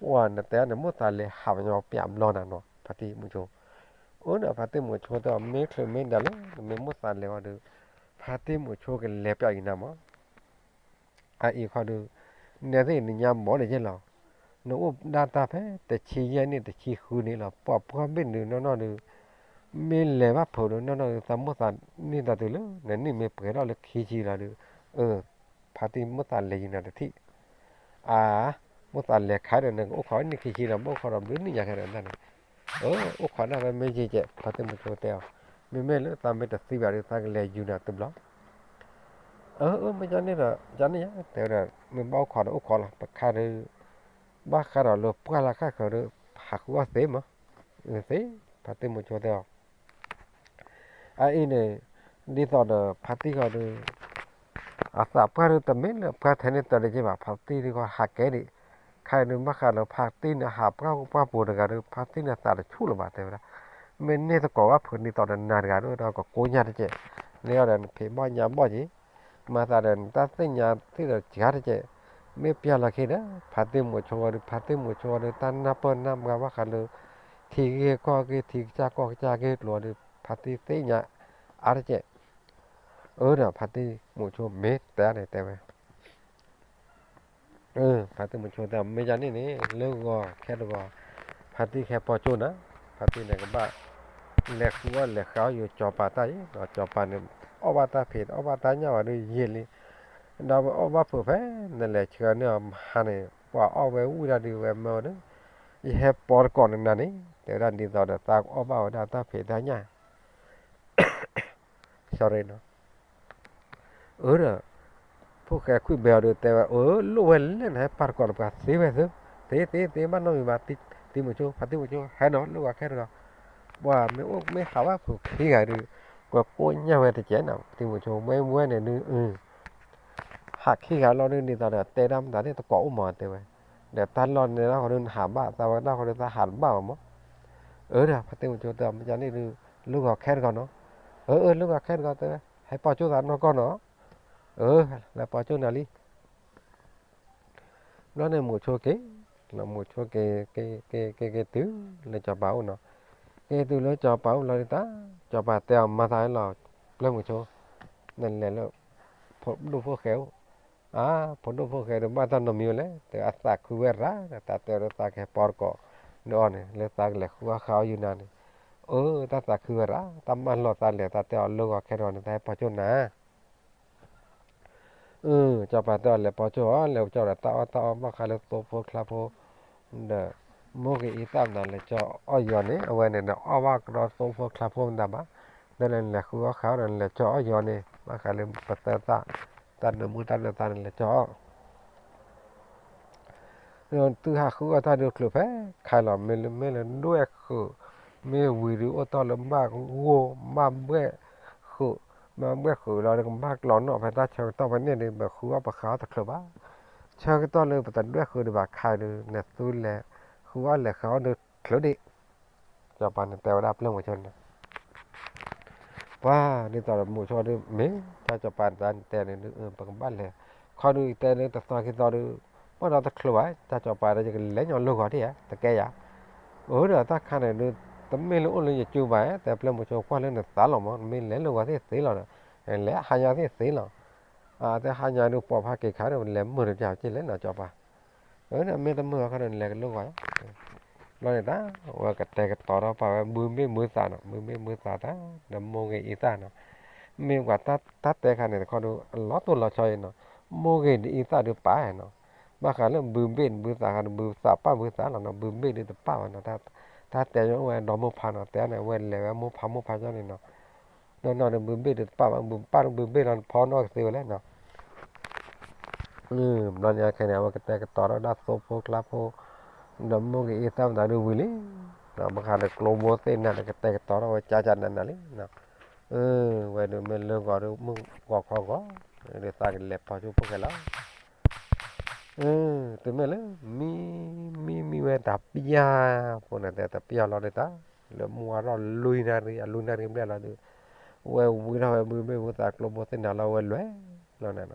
ကွၢ်နတဲန့ၣ် မိၢ်သးလဲၤဟးပညီပျၢ်ဘျီနၤနီၤ ဖါတံၢ်မုၣ်ဆိ, အၢဒီးဖါတံၢ်မုၣ်ဆိတဲအီၤ မ့ၢ်ချုးမ့ၢ်ဒၣ်လၢ နမ့ၢ်မိၢ်သးလဲၤဝဲဒီး ဖါတံၢ်မုၣ်ဆိကလဲၤပျၢ်အံၤနၤမး အအံၤခီဒီး နဲသ့ၣ်နညါဘီၣ်န့ၣ်က့လီၤ, နအိၣ်ဒၣ်တၢ်ဖဲတဆံယဲၢ်နံၣ်တဆံဃုနံၣ်လီၤ ပှၤပှၢ်ဘ့ၣ်နုာ်နီၢ်နီၢ်ဒီး မ့ၢ်လဲၤဘၣ်ဖုးဒီးနီၢ်နီၢ်ဒီး သးမိၢ်သးန့ၢ်တၢ်တုၤလၢ နနံၣ်မ့ၢ်ပှဲၤထီၣ်လၢခံဆံလီၤဒီး, အၢ ဖါတံၢ်မိၢ်သးလဲၤယံၤနၤတထံၣ်, အါ မိၢ်သးလဲၤခါဒီး နကအိၣ်ခိးနံၣ်ခံဆံဒီး ဘၣ်အိၣ်ခိးဒီးဘျုးနံၣ်ညါခဲဒီးန့ၣ်, အၢ အိၣ်ခိးဒၣ်ဖဲမ့ၢ်ယံၤကဲး ဖါတံၢ်မုၣ်ဆိတဲအီၤ, မ့မ့ၢ်လၢသးမ့ၢ်တသံဘၣ်ဒီး သးကလဲၤယူၤနၤတဘျီ အၢ အၢ မ့ၢ်ကန့ၣ်ဒီး ကန့ၣ်ယါ တဲဝဲဒီး မ့ၢ်ဘၣ်အိၣ်ခိးဒီးအိၣ်ခိးလီၤ ပခါဒီး ဘၣ်ဃးဒီးလၢပှၢ်လၢ်ခါဃၢၤဒီး ဟးဃုအီၣ်သ့မး, သ့ ဖါတံၢ်မုၣ်ဆိတဲအီၤ, အအံၤန့ၣ် ဒ်သိးဒီးဖါတံၢ်ဃီဒီး အသးပှၢ်ဒီးတမ့ၢ်လၢပှၢ်ထဲန့ၣ်တၢ်တက့ၢ်ဘၣ် ဖါတံၢ်ဒ်ဃီဟးကဲဒံး, ခါအံၤဒုးဘၣ်ဃးလၢဖါတံၢ်န့ၣ် ဟးပှၢ်ပှၢ်ပူၤတဂၤဒီး ဖါတံၢ်န့ၣ်သးတဆူၣ်လၢၤဘၣ် တဲဝဲဒၣ်, မ့ၢ်န့ၢ်သကိးဘၣ်ဖုးဒ်သိးဒီးနၤတဂၤဒီး ဒီးကကိညၢ်တက့ၢ်, လၢအီၤဒီးနဖံးဘီၣ်ညါဘီၣ်က့ၤ, မၤသးဒီးနတၢ်သ့ၣ်ညါသ့ၣ်ဒီးစှၤတက့ၢ်, မ့ၢ်ပျၢ်လီၤခံဒီး ဖါတံၢ်မုၣ်ဆိဝဲဒီး ဖါတံၢ်မုၣ်ဆိဝဲဒီး တၢ်နၢ်ပၢၢ်နၢ်မါဘၣ်ဃးလၢ ထံဂ့ၢ်ကီၢ်ဂ့ၢ် ထံကစၢ်ကီၢ်ကစၢ်ဂ့ၢ်ကျိၤဒီး ဖါတံၢ်သ့ၣ်ညါအါတက့ၢ်, အၢဒီးဖါတံၢ်မုၣ်ဆိမ့ၢ်တဲန့ၣ်တဲဝဲ ဖါတံၢ်မုၣ်ဆိတဲ မ့ၢ်ယါန့ၣ်န့ၣ် လၢဂီၤခဲတဂီၤ ဖါတံၢ်ဟဲပီကၠိၣ်နၤ, ဖါတံၢ်န့ၣ်ကဘၣ် လဲၤဃုအီၣ်လဲၤဃုအီၣ်ယူၤစီၤပၤတၢ်အံၤ, စီၤပၤန့ၣ် အီၣ်ဘၣ်တၢ်ဖံး အီၣ်ဘၣ်တၢ်ညၣ်ဝဲဒၣ်ယံာ်လံ, ဒီးအီၣ်ဘၣ်ဖုးဖဲ နလဲၤဆှၢန့ၢ်အီၤမဟါန့ၣ် ပှၤအီၣ်ဝဲဝံၣ်ဒၣ်ဒုးဝဲမၢဝဲဒီး ယဟဲပီတကိးနၤန့ၣ် တဲဝဲဒၣ်ဒ်သိးဒီးသးကအီၣ်ဘၣ်ဝဲဒၣ်တၢ်ဖံးတၢ်ညၣ် sorry နီၤ, အၢဒီး ဖိၣ်ဃဲခွံၣ်ဘဲအီၤဒီးတဲဝဲ အၢ လိၣ်ဝဲလဲၣ်နဟဲပာ်တကိးနပှၤသ့ဝဲသ့, သ့သ့သ့ ဘၣ်နီတမံၤဘၣ်, တံၤမုၣ်ဆိ ဖါတံၢ်မုၣ်ဆိ ဟဲနီၤ လၢဂီၤခဲတဂီၤ, ပှၤမ့ၢ်အိၣ်မ့ၢ်ဟးဘၣ်ဖုးခံဂၤဒီး ပှၤကိညၢ်ဝဲတကဲးနီၤ တံၤမုၣ်ဆိ မ့ၢ်ဝဲန့ၣ်ဒုး ဟးခံဂၤလီၤဒုး ဒ်သိးဒီးတဲဒၣ်မတၤသ့ၣ်တကိးအိၣ်မး တဲဝဲ, ဒီးတၢ်လီၢ်န့ၣ်တၢ်ဃီဒုးနဟးဘၣ် သးဝဲတၢ်ဃီဒုးသးဟးတဘၣ်ဘၣ်မး, အၢဒီး ဖါတံၢ်မုၣ်ဆိတဲအီၤ မ့ၢ်ယါန့ၣ်ဒုး လၢဂီၤခဲတဂီၤနီၤ, အၢ အၢ လၢဂီၤခဲတဂီၤတဲဝဲ ဟဲပီကၠိၣ်သးနီၢ်ကီၢ်နီၤ, အၢ လဲၤပီကၠိၣ်နၤလံ ဘျီန့ၣ်မုၣ်ဆိက့ၤ, မုၣ်ဆိက့ၤ က့ၤ က့ၤ က့ၤ က့ၤတုၤလၢစီၤပၤအိၣ်နီၤ, က့ၤတုၤလၢစီၤပၤအိၣ်လီၤဒုးတၢ်, စီၤပၤတဲအီၤမၤသးလီၤ, ပျဲၢ်မုၣ်ဆိ, နလဲၤလၢ ဖိဒိၣ်ဖိၣ်ဃဲအိၣ်, အါ ဖိဒိၣ်ဖိၣ်ဃဲဒီးဘၣ်တၢ်နီတမံၤဝဲလဲၣ်, တဲအသးခုဝဲရၣ်, တၢ်တဲအီၤလၢသးကဟဲပီတကိး, ဒီးအီၤန့ၣ် လၢသးကလဲၤဃုအီၣ်ဃုအီၣ်ယူၤနၤန့ၣ်, အၢ တၢ်သးခုဝဲရၣ်, တၢ်မၢလီၤသးလဲၤ တၢ်တဲအီၤလၢဂီၤခဲတဂီၤန့ၣ် တၢ်ဟဲပီကၠိၣ်နၤ စီၤပၤတဲအီၤလဲၤပီကၠိၣ်အီၤ လဲၤကၠိၣ်ဒီးတၢ်အီၣ်တၢ်အီဘၣ်ဃးလၢသိဖိကျါဖိ, ဒီး မိၢ်ဂ့ၤအံသၣ်မတၤလဲၤကၠီအီၣ်ယီၤန့ၣ် အဝဲန့ၣ်န့ၣ် အီၣ်ဘၣ်ကဒီးသိဖိကျါဖိမတၤဘၣ်, ဒီးလဲၤဃုအီၣ်ဃုအီၣ်ဒီးလဲၤကၠီအီၣ်ယီၤန့ၣ် ဘၣ်ဃးလၢပသၢသၣ်, တၢ်နၢမူတၢ်နၢသးန့ၣ်လဲၤကၠီအီၣ် သုဟးဃုအီၣ်တၢ်ဒုးချုးဖဲခါလီၤ, မ့ၢ်လၢမ့ၢ်လၢဒွဲၣ်ဃုာ်, မ့ၢ်ဝံၤဒုးအိၣ်တ့ၢ်လၢဘၣ်ဂိၢ်, ဘၣ်ဘှဲၣ်ဃုာ်, ဘၣ်ဘှဲၣ်ဃုာ်လီၤဒီး ကဘၣ်ကျီနီၣ်ဖဲတၢ်ဆၢကတီၢ်ဖဲန့ၣ်ဒီး ပဃုအီၣ်ပဃုအီၣ်တချုးဘၣ်, ဆၢကတီၢ်လၢပတဒွဲၣ်ဃုာ်ဒံးဘၣ်ခါဒီး နသုလဲၤဃုအီၣ်လဲၤဃုအီၣ်ဒုးချုးဒံး, စီၤပၤန့ၣ်တဲဝဲဒၣ်ပျဲၢ်မုၣ်ဆိန့ၣ် ပှၤဒ်သိးဒီးမုၣ်ဆိဒုး မ့ၢ်တၢ်စီၤပၤန့ၣ်တဲန့ၣ်ဒုး ပကဘၣ်လဲၤ, ခီဒုးတဲလၢတသီခံသီဒုး, ဘၣ်ဒီးတချုးဘၣ် တၢ်စီၤပၤဒီးယကလဲၤညီလၢဂီၤဒံးဧါ တကဲယၤ, အၢဒီးတၢ်ခါန့ၣ်ဒုး တမ့ၢ်လၢအိၣ်လၢယစုဘၣ် တဲပျဲၢ်မုၣ်ဆိကွၢ်လၢနသးလီၤမး မ့ၢ်လဲၤလၢဂီၤသ့ၣ်သ့လီၤဒီး, လဲၤဟါညါသ့ၣ်သ့လီၤ, အတဲဟါညါဒုးပိာ်ဖးက့ၤခါဒီး လဲၤမုာ်တပျၢ်က့လဲၣ်နီၤ စီၤပၤ အၢ မ့ၢ်တမုာ်အခါဒီး နလဲၤကလၢဂီၤ, ဘျီန့ၣ်တၢ် ဝဲကတဲာ်ကတီၤထီၣ်ပာ်ဝဲ ဘုမ့ၢ်ဘုသးနီၤ ဘုမ့ၢ်ဘုသးတၢ် ဒီးမိၢ်ဂ့ၤအံသၣ်နီၤ, မ့ၢ်ပှၤတၢ်တဲခါန့ၣ်တခီဒုး အလီၤတိၢ်လီၤဆီအံၤနီၤ, မိၢ်ဂ့ၤဒီးအံသၣ်ဒုးပာ်နီၤ, ဘၣ်ဃးလၢဘုဘ့ၣ်ဘုသးခါဒီး ဘုသးပာ်ဘုသးလီၤနီၤ ဘုဘ့ၣ်ဒုးတပာ်ဘၣ်နီၤ, တၢ်တဲညီဝဲဒီမိၢ်ဖးနီၤ တဲန့ၣ် အဝဲလဲၤဝဲမိၢ်ဖးမိၢ်ဖးညီန့ၣ်နီၤ နီၢ်နီၢ်ဒီးဘုဘ့ၣ်ဒုးတပာ်ဘၣ် ဘုပာ်ဒီးဘုဘ့ၣ်လီၤဖီနီၣ်ကသ့ဝဲလဲၣ်နီၤ ဘျီန့ၣ်ခဲန့ၣ် အဝဲကတဲာ်ကတီၤထီၣ်ဒၣ်သိဖိကျါဖိ, ဒီးမိၢ်ဂ့ၤအံသၣ်မတၤဒုးဝံၤလံ, ဘၣ်ဃးဒီးကျိဘိသ့ၣ်နၤဒီးကတဲာ်ကတီၤထီၣ်ဝဲကၠၢကၠၢနးနးလံ, ဝဲဒုးမ့ၢ်လၢဂီၤဒုးမုၢ်ဂီၤခီဂီၤ, ဒုးသးကလဲၤဖီကၠိဖိၣ်ဃဲလီၤ, တုၤမ့ၢ်လၢ မံ မံမံဝဲတပျၢ်, ဖိန့ၣ်တဲတပျၢ်လီၤဒုးတၢ်, လၢမုၢ်ဝါထီၣ်လွံၢ်နၣ်ရံၣ် အလွံၢ်နၣ်ရံၣ်ဘျဲၣ်လီၤဒုး, ဝဲဝံထီၣ်ဝဲဘုမ့ၣ်ဘုသးကျိဘိသ့ၣ်နၤလီၤဝဲလွဲၢ်လီၤန့ၣ်,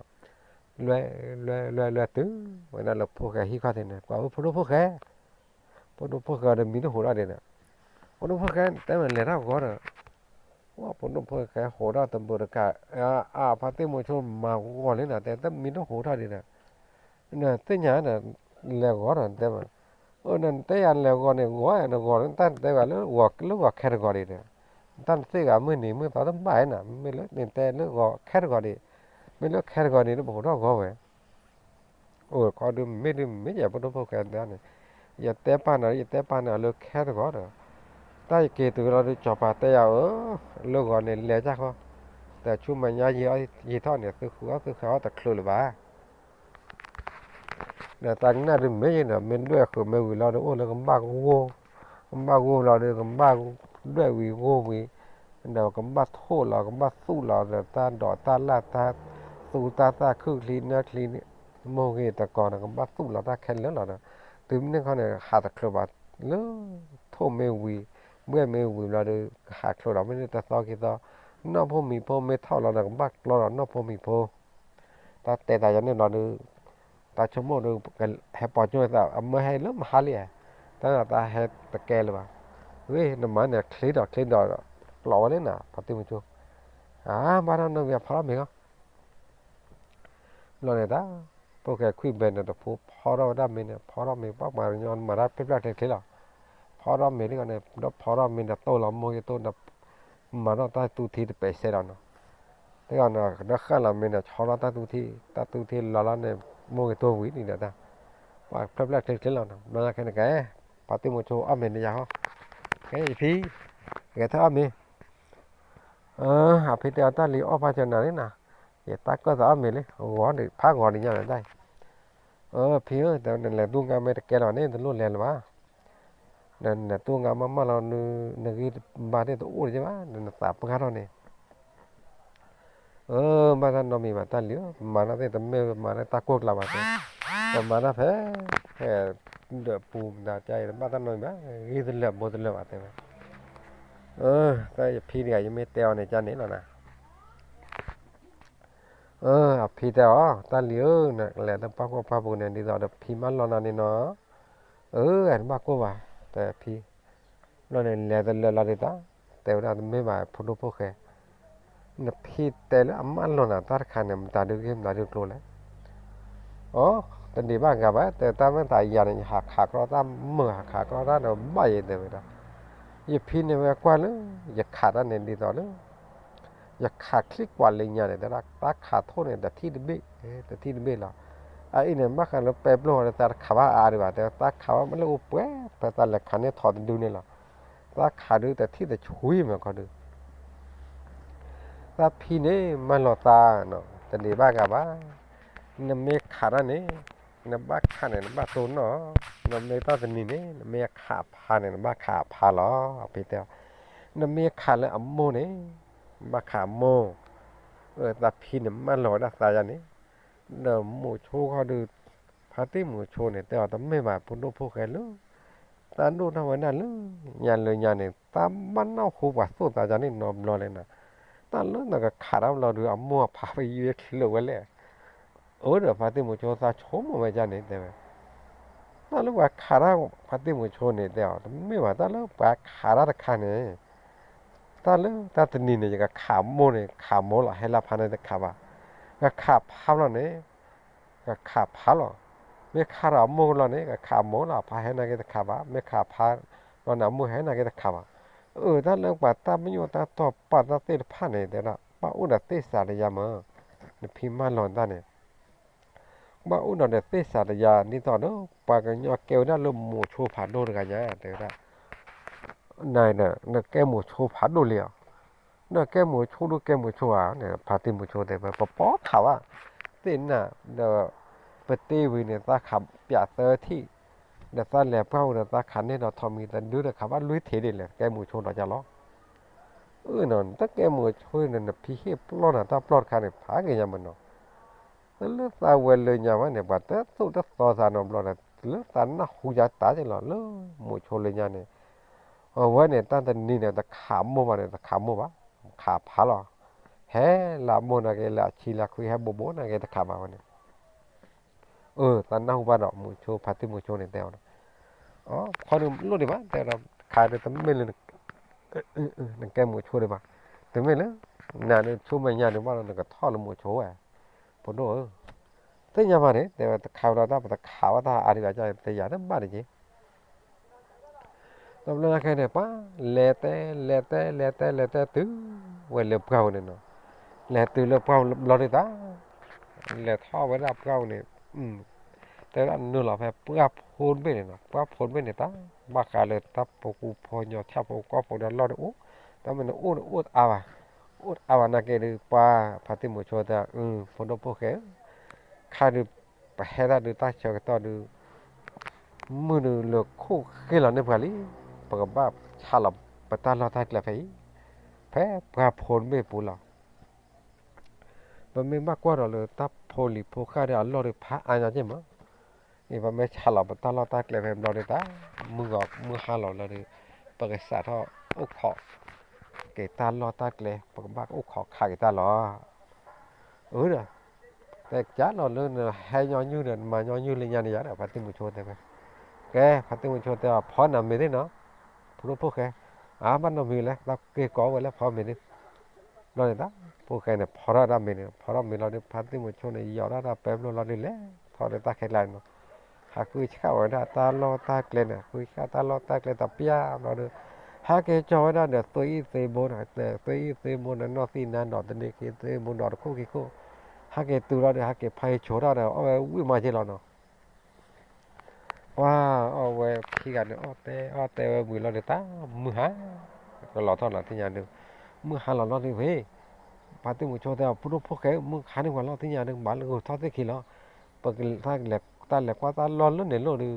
လွဲၢ်လွဲၢ်လွဲၢ်လွဲၢ်တုၤဝဲဒၣ်လၢဖိၣ်ဃဲဟံၣ်ခီၣ်ထံးန့ၣ် ကွၢ်ဝဲဖိဒိၣ်ဖိၣ်ဃဲ, ဖိဒိၣ်ဖိၣ်ဃဲဒီးမံတဟူးထီၣ်ဒံးဒီး, ဖိဒိၣ်ဖိၣ်ဃဲတဲမ့ၢ်လဲၤထီၣ်ဂီၤဒီး, ဖိဒိၣ်ဖိၣ်ဃဲဟူးထီၣ်တဘုးတကး, အဖါတံၢ်မူဆိမၤဂီၤလံန့ၣ် တဲတမံတဟူးထီၣ်ဒံးဒီး, နသ့ၣ်ညါဒီး, လဲၤဂီၤဒီးတဲမ့ၢ်, အၢ နတဲယၤလဲၤဂီၤန့ၣ် ဂီၤနဂီၤလၢတၢ်တဲဂၤလၢဂီၤလၢဂီၤခဲတဂီၤဒံးဒီး, တၢ်နသ့ၣ်ဂၤမုၢ်နံၤမုၢ်သီတဘၣ်ဧါနၤ မ့ၢ်လၢနတဲလၢဂီၤခဲတဂီၤဒံး, မ့ၢ်လၢခဲတဂီၤဒံး နပဟူးထီၣ်ဂီၤဝဲ အိၣ်ခီဒုးမ့ၢ်ဒုးမ့ၢ်ယဲၢ်ဖိဒိၣ်ဖိၣ်ဃဲတဲန့ၣ်, ယတဲပာ်နၤ ယတဲပာ်နၤလၢခဲတဂီၤဒီး, တၢ်ယက့ၤတုၤလီၤဒုး စီၤပၤတဲယၤဧၢ, လၢဂီၤန့ၣ်လဲၤတၢ်ဃီ, တၢ်ဆူမဲာ်ညါယံာ်ထီၣ်န့ၣ် သုဃုအီၣ်သုဃုအီၣ်တချုးလၢၤဘၣ်. ဒီးတၢ်ကနၣ်ဒုးမ့ၢ်ယဲၢ်ဒီး မ့ၢ်ဒွဲၣ်ဃုာ်မ့ၢ်ဝံၤလီၤဒီး အိၣ်လၢကဘၣ်ဂိၢ်, ကဘၣ်ဂိၢ်လီၤဒီး ကဘၣ်ဒွဲၣ်ဝံၤဂိၢ်ဝံၤ, ဒီးကဘၣ်ထိၣ်လီၤ ကဘၣ်သူၣ်လီၤဒီး တၢ်ဒိးတၢ်လၢ်တၢ်သူတၢ်သၣ်ခုၣ်ချံနၢ်ချံ, မိၢ်ဂ့ၤတကိးန့ၣ် ကဘၣ်သူၣ်လီၤတၢ်ခဲလၢာ်လီၤဒီး, တုၤမ့ၢ်န့ၣ်ခီန့ၣ် ဟးတချုးဘၣ်, လၢထိၣ်မ့ၢ်ဝံၤ, ဘွဲၣ်မ့ၢ်ဝံၤဘျီဒီး ကဟးချုးဒီးမ့ၢ်န့ၣ်တသီခံသီ, နီၢ်ဖိမံၤဖိမ့ၢ်ထီၣ်လီၤဒီး ကဘၣ်ကျီဒီးနီၢ်ဖိမံၤဖိ တၢ်တဲတၢ်ယၤန့ၣ်လီၤဒီး, တၢ်ဆိကမိၣ်ဒီး, ဟဲပိာ်ကၠိသး အမၢဟဲလၢမဟါလံဧါ, တၢ်တၢ်ဟဲတကဲလၢၤဘၣ်, ဝဲနမၤန့ၣ်ချ့ဒီးချ့ဒီး, ကျိးဝဲလၢနၤ ဖါတံၢ်မုဆိ, အါ ဘၣ်ထီၣ်နီၢ်ဝံၤအဖီထီၣ်မ့ၤလီၤ လီၤန့ၣ်တၢ်, ဖိၣ်ဃဲခွံၣ်ဘဲန့ၣ်တဖိ ဖီထီၣ်ဝဲဒၣ်မ့ၤန့ၣ် ဖီထီၣ်မ့ၤ ပှၤပှၤကညီမၤတၢ်ဖျၢၣ်ဖျၢၣ်ချ့ချ့လီၤ, ဖီထီၣ်မ့ၤတဂီၤန့ၣ် ဒီးဖီထီၣ်မ့ၤဒီးတိၢ်လီၤမိၢ်ဂ့ၤတိၢ်ဒီး, မၤထီၣ်တၢ်သူထံတပဲာ်စဲဒီးနီၤ, တဂီၤန့ၣ် ကဒီးဃၣ်လီၤမ့ၤန့ၣ် ဆီထီၣ်တၢ်သူထံ, တၢ်သူထံလီၤလီၤန့ၣ်, မိၢ်ဂ့ၤတိၢ်ဝံၤန့ၣ်ဒီးတၢ်, ပှၤဖျၢၣ်ဖျၢၣ်ချ့ချ့လီၤနီၤ ဘျီခဲန့ၣ်ကဲ, ဖါတံၢ်မုဆိအီၣ်မ့ၤန့ၣ်ယၤဟီ, ခဲယဖံ, ဂဲၤထၢၣ်အီၣ်မ့ၤ အဖံတဲအီၤ တၢ်လံၤအီၣ်ဖးစၢၤနၤန့ၣ်နၤ, ယတၢ်ကၢၣ်သးအီၣ်မ့ၤလံ, ဂီၤဒီး ဖးဂီၤဒံးညါန့ၣ်တၢ်အံၤ, အဖံဧၢ တဲဝဲ နလဲၤသူၣ်ငါမ့ၢ်တကဲလီၤန့ၣ် တလိၣ်လဲၤလၢၤဘၣ်, နလဲၤသူၣ်ငါမးမးလီၤ နဂံၢ်နဘါသ့ၣ်တအိၣ်လၢၤဘၣ် နသးပှၢ်ထီၣ်န့ၣ် အၢ ဘၣ်တၢ်နီတမံၤဘၣ် တၢ်လံၤဧၢ, မၤတၢ်သ့ၣ်တမ့ၢ်မၤတၢ်တၢ်ကိၢ်ကျါဘၣ်တဲ, ပမၤတၢ်ဖဲ ဖဲဒၢးပူၤမတၤကါအံၤ ဘၣ်တၢ်နီတမံၤဘၣ်, ဂံၢ်တလၢာ်ဘိတလၢာ်ဘၣ်တဲဝဲ, အၢ တၢ်ယဖံတဂၤ ယမ့ၢ်တဲအီၤန့ၣ် ကန့ၣ်လီၤနၤ, အၢ အဖံတဲအီၤ တၢ်လံၤဧၢ, နလဲၤတဘၣ်ကိၢ်ပှၢ်ပူၤန့ၣ် ဒ်သိးဒီးဖံမၢလီၤနၤန့ၣ်နီၤ, အၢ တဘၣ်ကိၢ်ဘၣ် တဲဖံ ဘျီန့ၣ် လဲၤတလၢာ်လီၤဒ်သိး, တဲဝဲဒၣ်တမ့ၢ်ဘၣ် ဖိဒိၣ်ဖိၣ်ဃဲ, နဖံတဲလၢအမၢလီၤနၤတၢ်တခါန့ၣ် မတၤဒုးဂ့ၢ်မတၤဒုးကျိၤလဲၣ်, အိ တဒံးဘၣ်ဂၤဘၣ် တဲတၢ်မ့ၢ်တၢ်ယၤန့ၣ် ယဟးခးကြီတၢ်မုာ် ဟးခးကြီတၢ်ဒီးဘၣ်ယဲတဲဝဲဒၣ်, ယဖံန့ၣ်ဝဲကွၢ်လၢ ယခးတၢ်န့ၣ်ဒ်သိးလၢ ယခးချံကွၢ်လၢညါန့ၣ် တဲဒၣ် တၢ်ခးထိၣ်န့ၣ် တထံၣ်တဘ့ၣ်, တထံၣ်တဘ့ၣ်လီၤ. အအံၤန့ၣ် ဘၣ်ဃးလၢပဲပျိၢ်ဝဲဒီး တၢ်တခးဘၣ်အါဒံးဘၣ် တဲ တၢ်ခးဘၣ်မ့ၢ်လၢအိၣ်ပှဲၤ ဖဲတၢ်လဲၤခးန့ၢ်ထိၣ်တဒုန့ၣ်လီၤ. တၢ်ခးဒုးတထံၣ်တဆှံမ့ၢ်ခီဒုး တၢ်ဖံန့ၣ် မၢလီၤသးနီၤ တဒံးဘၣ်ဂၤဘၣ်. နမ့ၢ်ခးတၢ်န့ၣ် နဘၣ်ခးန့ၣ် နဘၣ်တိၢ်နီၣ်, နမ့ၢ်တၢ်တနံၤန့ၣ် နမ့ၢ်ခးဖးန့ၣ် နဘၣ်ခးဖးလီၤ. အဖံတဲအီၤ နမ့ၢ်ခးလၢအမိၢ်န့ၣ် နဘၣ်ခးအမိၢ်. တၢ်ဖံန့ၣ် မၢလီၤဝဲဒၣ်သးယါန့ၣ် ဒီးမိၤဆိခီဒုး ဖါတံၢ်မိၤဆိန့ၣ် တဲအီၤတမ့ၢ်ဘၣ် ဖိဒိၣ်ဖိၣ်ဃဲလၢ တၢ်ဒိၣ်ထီၣ်ဝဲဒၣ်လၢညါလၢညါန့ၣ် တၢ်ဘၣ်နၢ်ဟူပှၤသိၣ်သးယါန့ၣ်နီတဘျီလဲၣ်နီၤ. တၢ်လၢနကခးတၢ်ဘျီဒုး အမိၢ်အဖါဖဲယွဲချုးဝဲလဲၣ်. အၢ ဒီးဖါတံၢ်မိၤဆိသးဆိကမိၣ်ဝဲယါန့ၣ်တဲဝဲ တၢ်လၢပှၤခးတၢ် ဖါတံၢ်မိၤဆိန့ၣ်တဲအီၤ တမ့ၢ်ဘၣ် တၢ်လၢပှၤခးတၢ်တခါန့ၣ် တၢ်လၢတၢ်တနံၤန့ၣ် ယကခးမိၢ်န့ၣ် ခးမိၢ်လီၤ ဟဲလၢဖါန့ၣ်တခးဘၣ်. ကခးဖါဘျီန့ၣ် ကခးဖါလီၤ. မ့ၢ်ခးဒီးအမိၢ်ကလီၤန့ၣ် ကခးမိၢ်လီၤ အဖါဟဲနာ်က့တခးဘၣ်. မ့ၢ်ခးဖါလီၤန့ၣ် အမိၢ်ဟဲနာ်က့တခးဘၣ်. အၢ တၢ်လၢပှၤတၢ်ပညိၣ်တၢ်တီၢ်ပာ်တၢ်သ့ၣ်တဖၣ်န့ၣ် တဲဒၣ် ဘၣ်အိၣ်ဒီးသ့ၣ်စးတယါမး နဖံမၢလီၤတၢ်န့ၣ် ဘၣ်အိၣ်ဒီးသ့ၣ်စးတယါ ဒ်သိးဒီး ပှၤကညီကဲဝဲဒၣ်လၢမိၤဆိဖးဒိၣ်တဂၤညါ တဲဝဲဒၣ် န နကဲမိၤဆိဖးဒိၣ်လံဧါ. နကဲမိၤဆိဒုးကဲမိၤဆိဧါန့ၣ် ဖါတံၢ်မိၤဆိတဲဝဲ ပပီခးဘၣ် သ့ၣ်နၢ်ဒီး ပတ့ဝံၤန့ၣ် သးခးပၠးသၢထံၣ် ဒီးသးလဲၤပှၢ်ဝံၤဒီး သးခးန့ၢ်ဒီးထိးမံၤတဒုဒီး ခးဘၣ်လွံၢ်ထံၣ်ဒ်လဲၣ် ကဲမိၤဆိဒီးကၢ်လီၤ. အၢ နတကဲမိၤဆိန့ၣ် နဖံဟ့ၣ်ပျီနၤတၢ်ပျီတခါန့ၣ် ဖးက့ၤညါမးနီၤ လၢသးဝဲလၢညါဘၣ်န့ၣ် ပှၤတသိၣ်တသီသးနီတဘျီဒီး လၢသးနၢ်ဟူယါတၢ်က့လီၤ လၢမိၤဆိလၢညါန့ၣ် အဝဲန့ၣ် တၢ်တနံၤန့ၣ် တခးမိၢ်ဘၣ်န့ၣ် တခးမိၢ်ဘၣ်. ခးဖးလီၤ, ဟဲလၢအဘိၣ်နာ်က့ လၢအဆံလၢအခွံ ဟဲဘိးဘိးနာ်က့ တခးဘၣ်ဝဲန့ၣ် အၢ သးနၢ်ဟူဘၣ်ဒီး မုဆိ ဖါတံၢ်မုဆိန့ၣ်တဲအီၤ, အိ ခီဒုးလိၣ်ဒံးဘၣ် တဲဒီး ခးဒုးတမ့ၢ်လၢ နကဲမုဆိဒံးဘၣ်, တမ့ၢ်လၢ နၤဒုးဆိမဲာ်ညါဒုးဘၣ်ဒီး နကထီၣ်လၢမုဆိဝဲ, ဖိဒိၣ်ဧၢ, သ့ၣ်ညါဘၣ်န့ၣ် တဲဝဲတခးဝဲဒီးတၢ် ပတခးဝဲတၢ်အါဒံးဘၣ် ကတယၤတဘၣ်တက့ၢ် တဘျီညါခဲန့ၣ် ပှၤလဲၤတဲ လဲၤတဲ လဲၤတဲ လဲၤတဲတုၤဝဲလၢပှၢ်ပူၤန့ၣ်နီၤ, လဲၤတုၤလၢပှၢ်ပူၤဘျီဒုးတၢ် လဲၤထီၣ်ဝဲဒၣ်ပှၢ်ပူၤန့ၣ်, တဲဝဲဒၣ်နုာ်လီၤဖဲပှၢ်ဖိတဘ့ၣ်န့ၣ်နီၤ, ပှၢ်ဖိတဘ့ၣ်န့ၣ်တၢ် ဘၣ်ဃးလၢတၢ်ဖိကူဖိညီ ဆၣ်ဖိကီၢ်ဖိဒီးလီၢ်ဒုးအိၣ်, တၢ်မ့ၢ်န့ၣ်အိၣ်န့ၣ်အိၣ်တအါဘၣ်, အိၣ်တအါဘၣ်နာ်က့ဒုး ပှၤဖါတံၢ်မုဆိတဲ အၢ ဖိဒိၣ်ဖိၣ်ဃဲဧၢ, ခါဒုး ပဟဲဒၣ်ဒုးတၢ်ဆၢကတီၢ်ဒုး မုၢ်ဒုးလၢခိၣ်ဃ့လီၤန့ၢ်ပှၤလံ, ပကဘၣ်ဆးလီၤပတၢ်လီၢ်တၢ်ကျဲဖဲအံၤ, ဖဲပှၢ်ဖိတဘ့ၣ်ပူၤလီၤ. ပမ့ၢ်ဘၣ်ကွၢ်ဒီးလၢတၢ်ဖိလံၤဖိဃၢ်ဒီးအလီၢ်ဒုးဖးအါညီက့ၢ်မး, အံၤပမ့ၢ်ဆးလီၤပတၢ်လီၢ်တၢ်ကျဲဖဲဘျီဒုးတၢ် မုၢ်ဂီၤမုၢ်ဟါလီၤလီၤဒုး ပကစးထီၣ်အိၣ်ခိးက့ၤတၢ်လီၢ်တၢ်ကျဲ ပကဘၣ်အိၣ်ခိးခးက့ၤတၢ်လီၤ အၢဒီး တဲကၢ်လီၤလၢနဟဲညီနုၢ်ဒီး နမၤညီနုၢ်လၢညါန့ၣ်ယါဒီး ဖါတံၢ်မုဆိတဲဝဲ, ကဲ ဖါတံၢ်မုဆိတဲအီၤ ဖီနမ့ၤသ့ၣ်နီၤ, ဖိဒိၣ်ဖိၣ်ဃဲ, အါ ဘၣ်နီတမံၤလဲၣ် သးက့ၤကိးဝဲလၢဖီမ့ၤသ့ၣ်, ဘျီန့ၣ်တၢ် ဖိၣ်ဃဲန့ၣ် ဖီထီၣ်တၢ်မ့ၤန့ၣ် ဖီထီၣ်မ့ၤလီၤဒုး ဖါတံၢ်မုဆိန့ၣ် ယီၤထီၣ်တၢ်ပဲဘျိလီၤဒုး လဲၤထီၣ်ဒီးတၢ်ခဲကျါန့ၣ်နီၤ, ဟးဃုဆှၣ်ဝဲဒၣ်တၢ်လီၢ်တၢ်ကျဲန့ၣ် ဃုဆှၣ်တၢ်လီၢ်တၢ်ကျဲတပျၢ်ဘျီဒုး ဟဲက့ၤကၠီၤဝဲဒၣ်ဒီး သွ့အံၣ်သ့ဘိန့ၣ်, သွ့အံၣ်သ့ဘိန့ၣ် နီၢ်သံၣ်နါနီၢ်တန့ၢ်ခံသ့ဘိနီၢ်တခိၣ်ခံခိၣ်, ဟဲက့ၤတုၤလီၤဒီး ဟဲက့ၤဖးယံၤဆိထီၣ်ဒီး အီၣ်ဝဲဝံၣ်မးက့လီၤနီၤ ပှၤအီၣ်ဝဲခံဂၤန့ၣ် အီၣ်တဲအီၣ်တဲဝဲဝံၤလီၤဒုး တၢ်မုၢ်ဟါကလီၤထီၣ်နီၤ သ့ၣ်ညါဒုး, မုၢ်ဟါလီၤလီၤဒုးဖဲ ဖါတံၢ်မုဆိတဲအီၤ ဖိဒိၣ်ဖိၣ်ဃဲ မုၢ်ဟါန့ၢ်ပှၤလီၤ သ့ၣ်ညါဒုး ဘၣ်လၢဂုၤထီၣ်သ့ၣ်ခံလီၤ, ပကတၢ်လဲၤကွၢ်တၢ်လီၢ်လၢန့ၣ်လိၣ်ဒုး,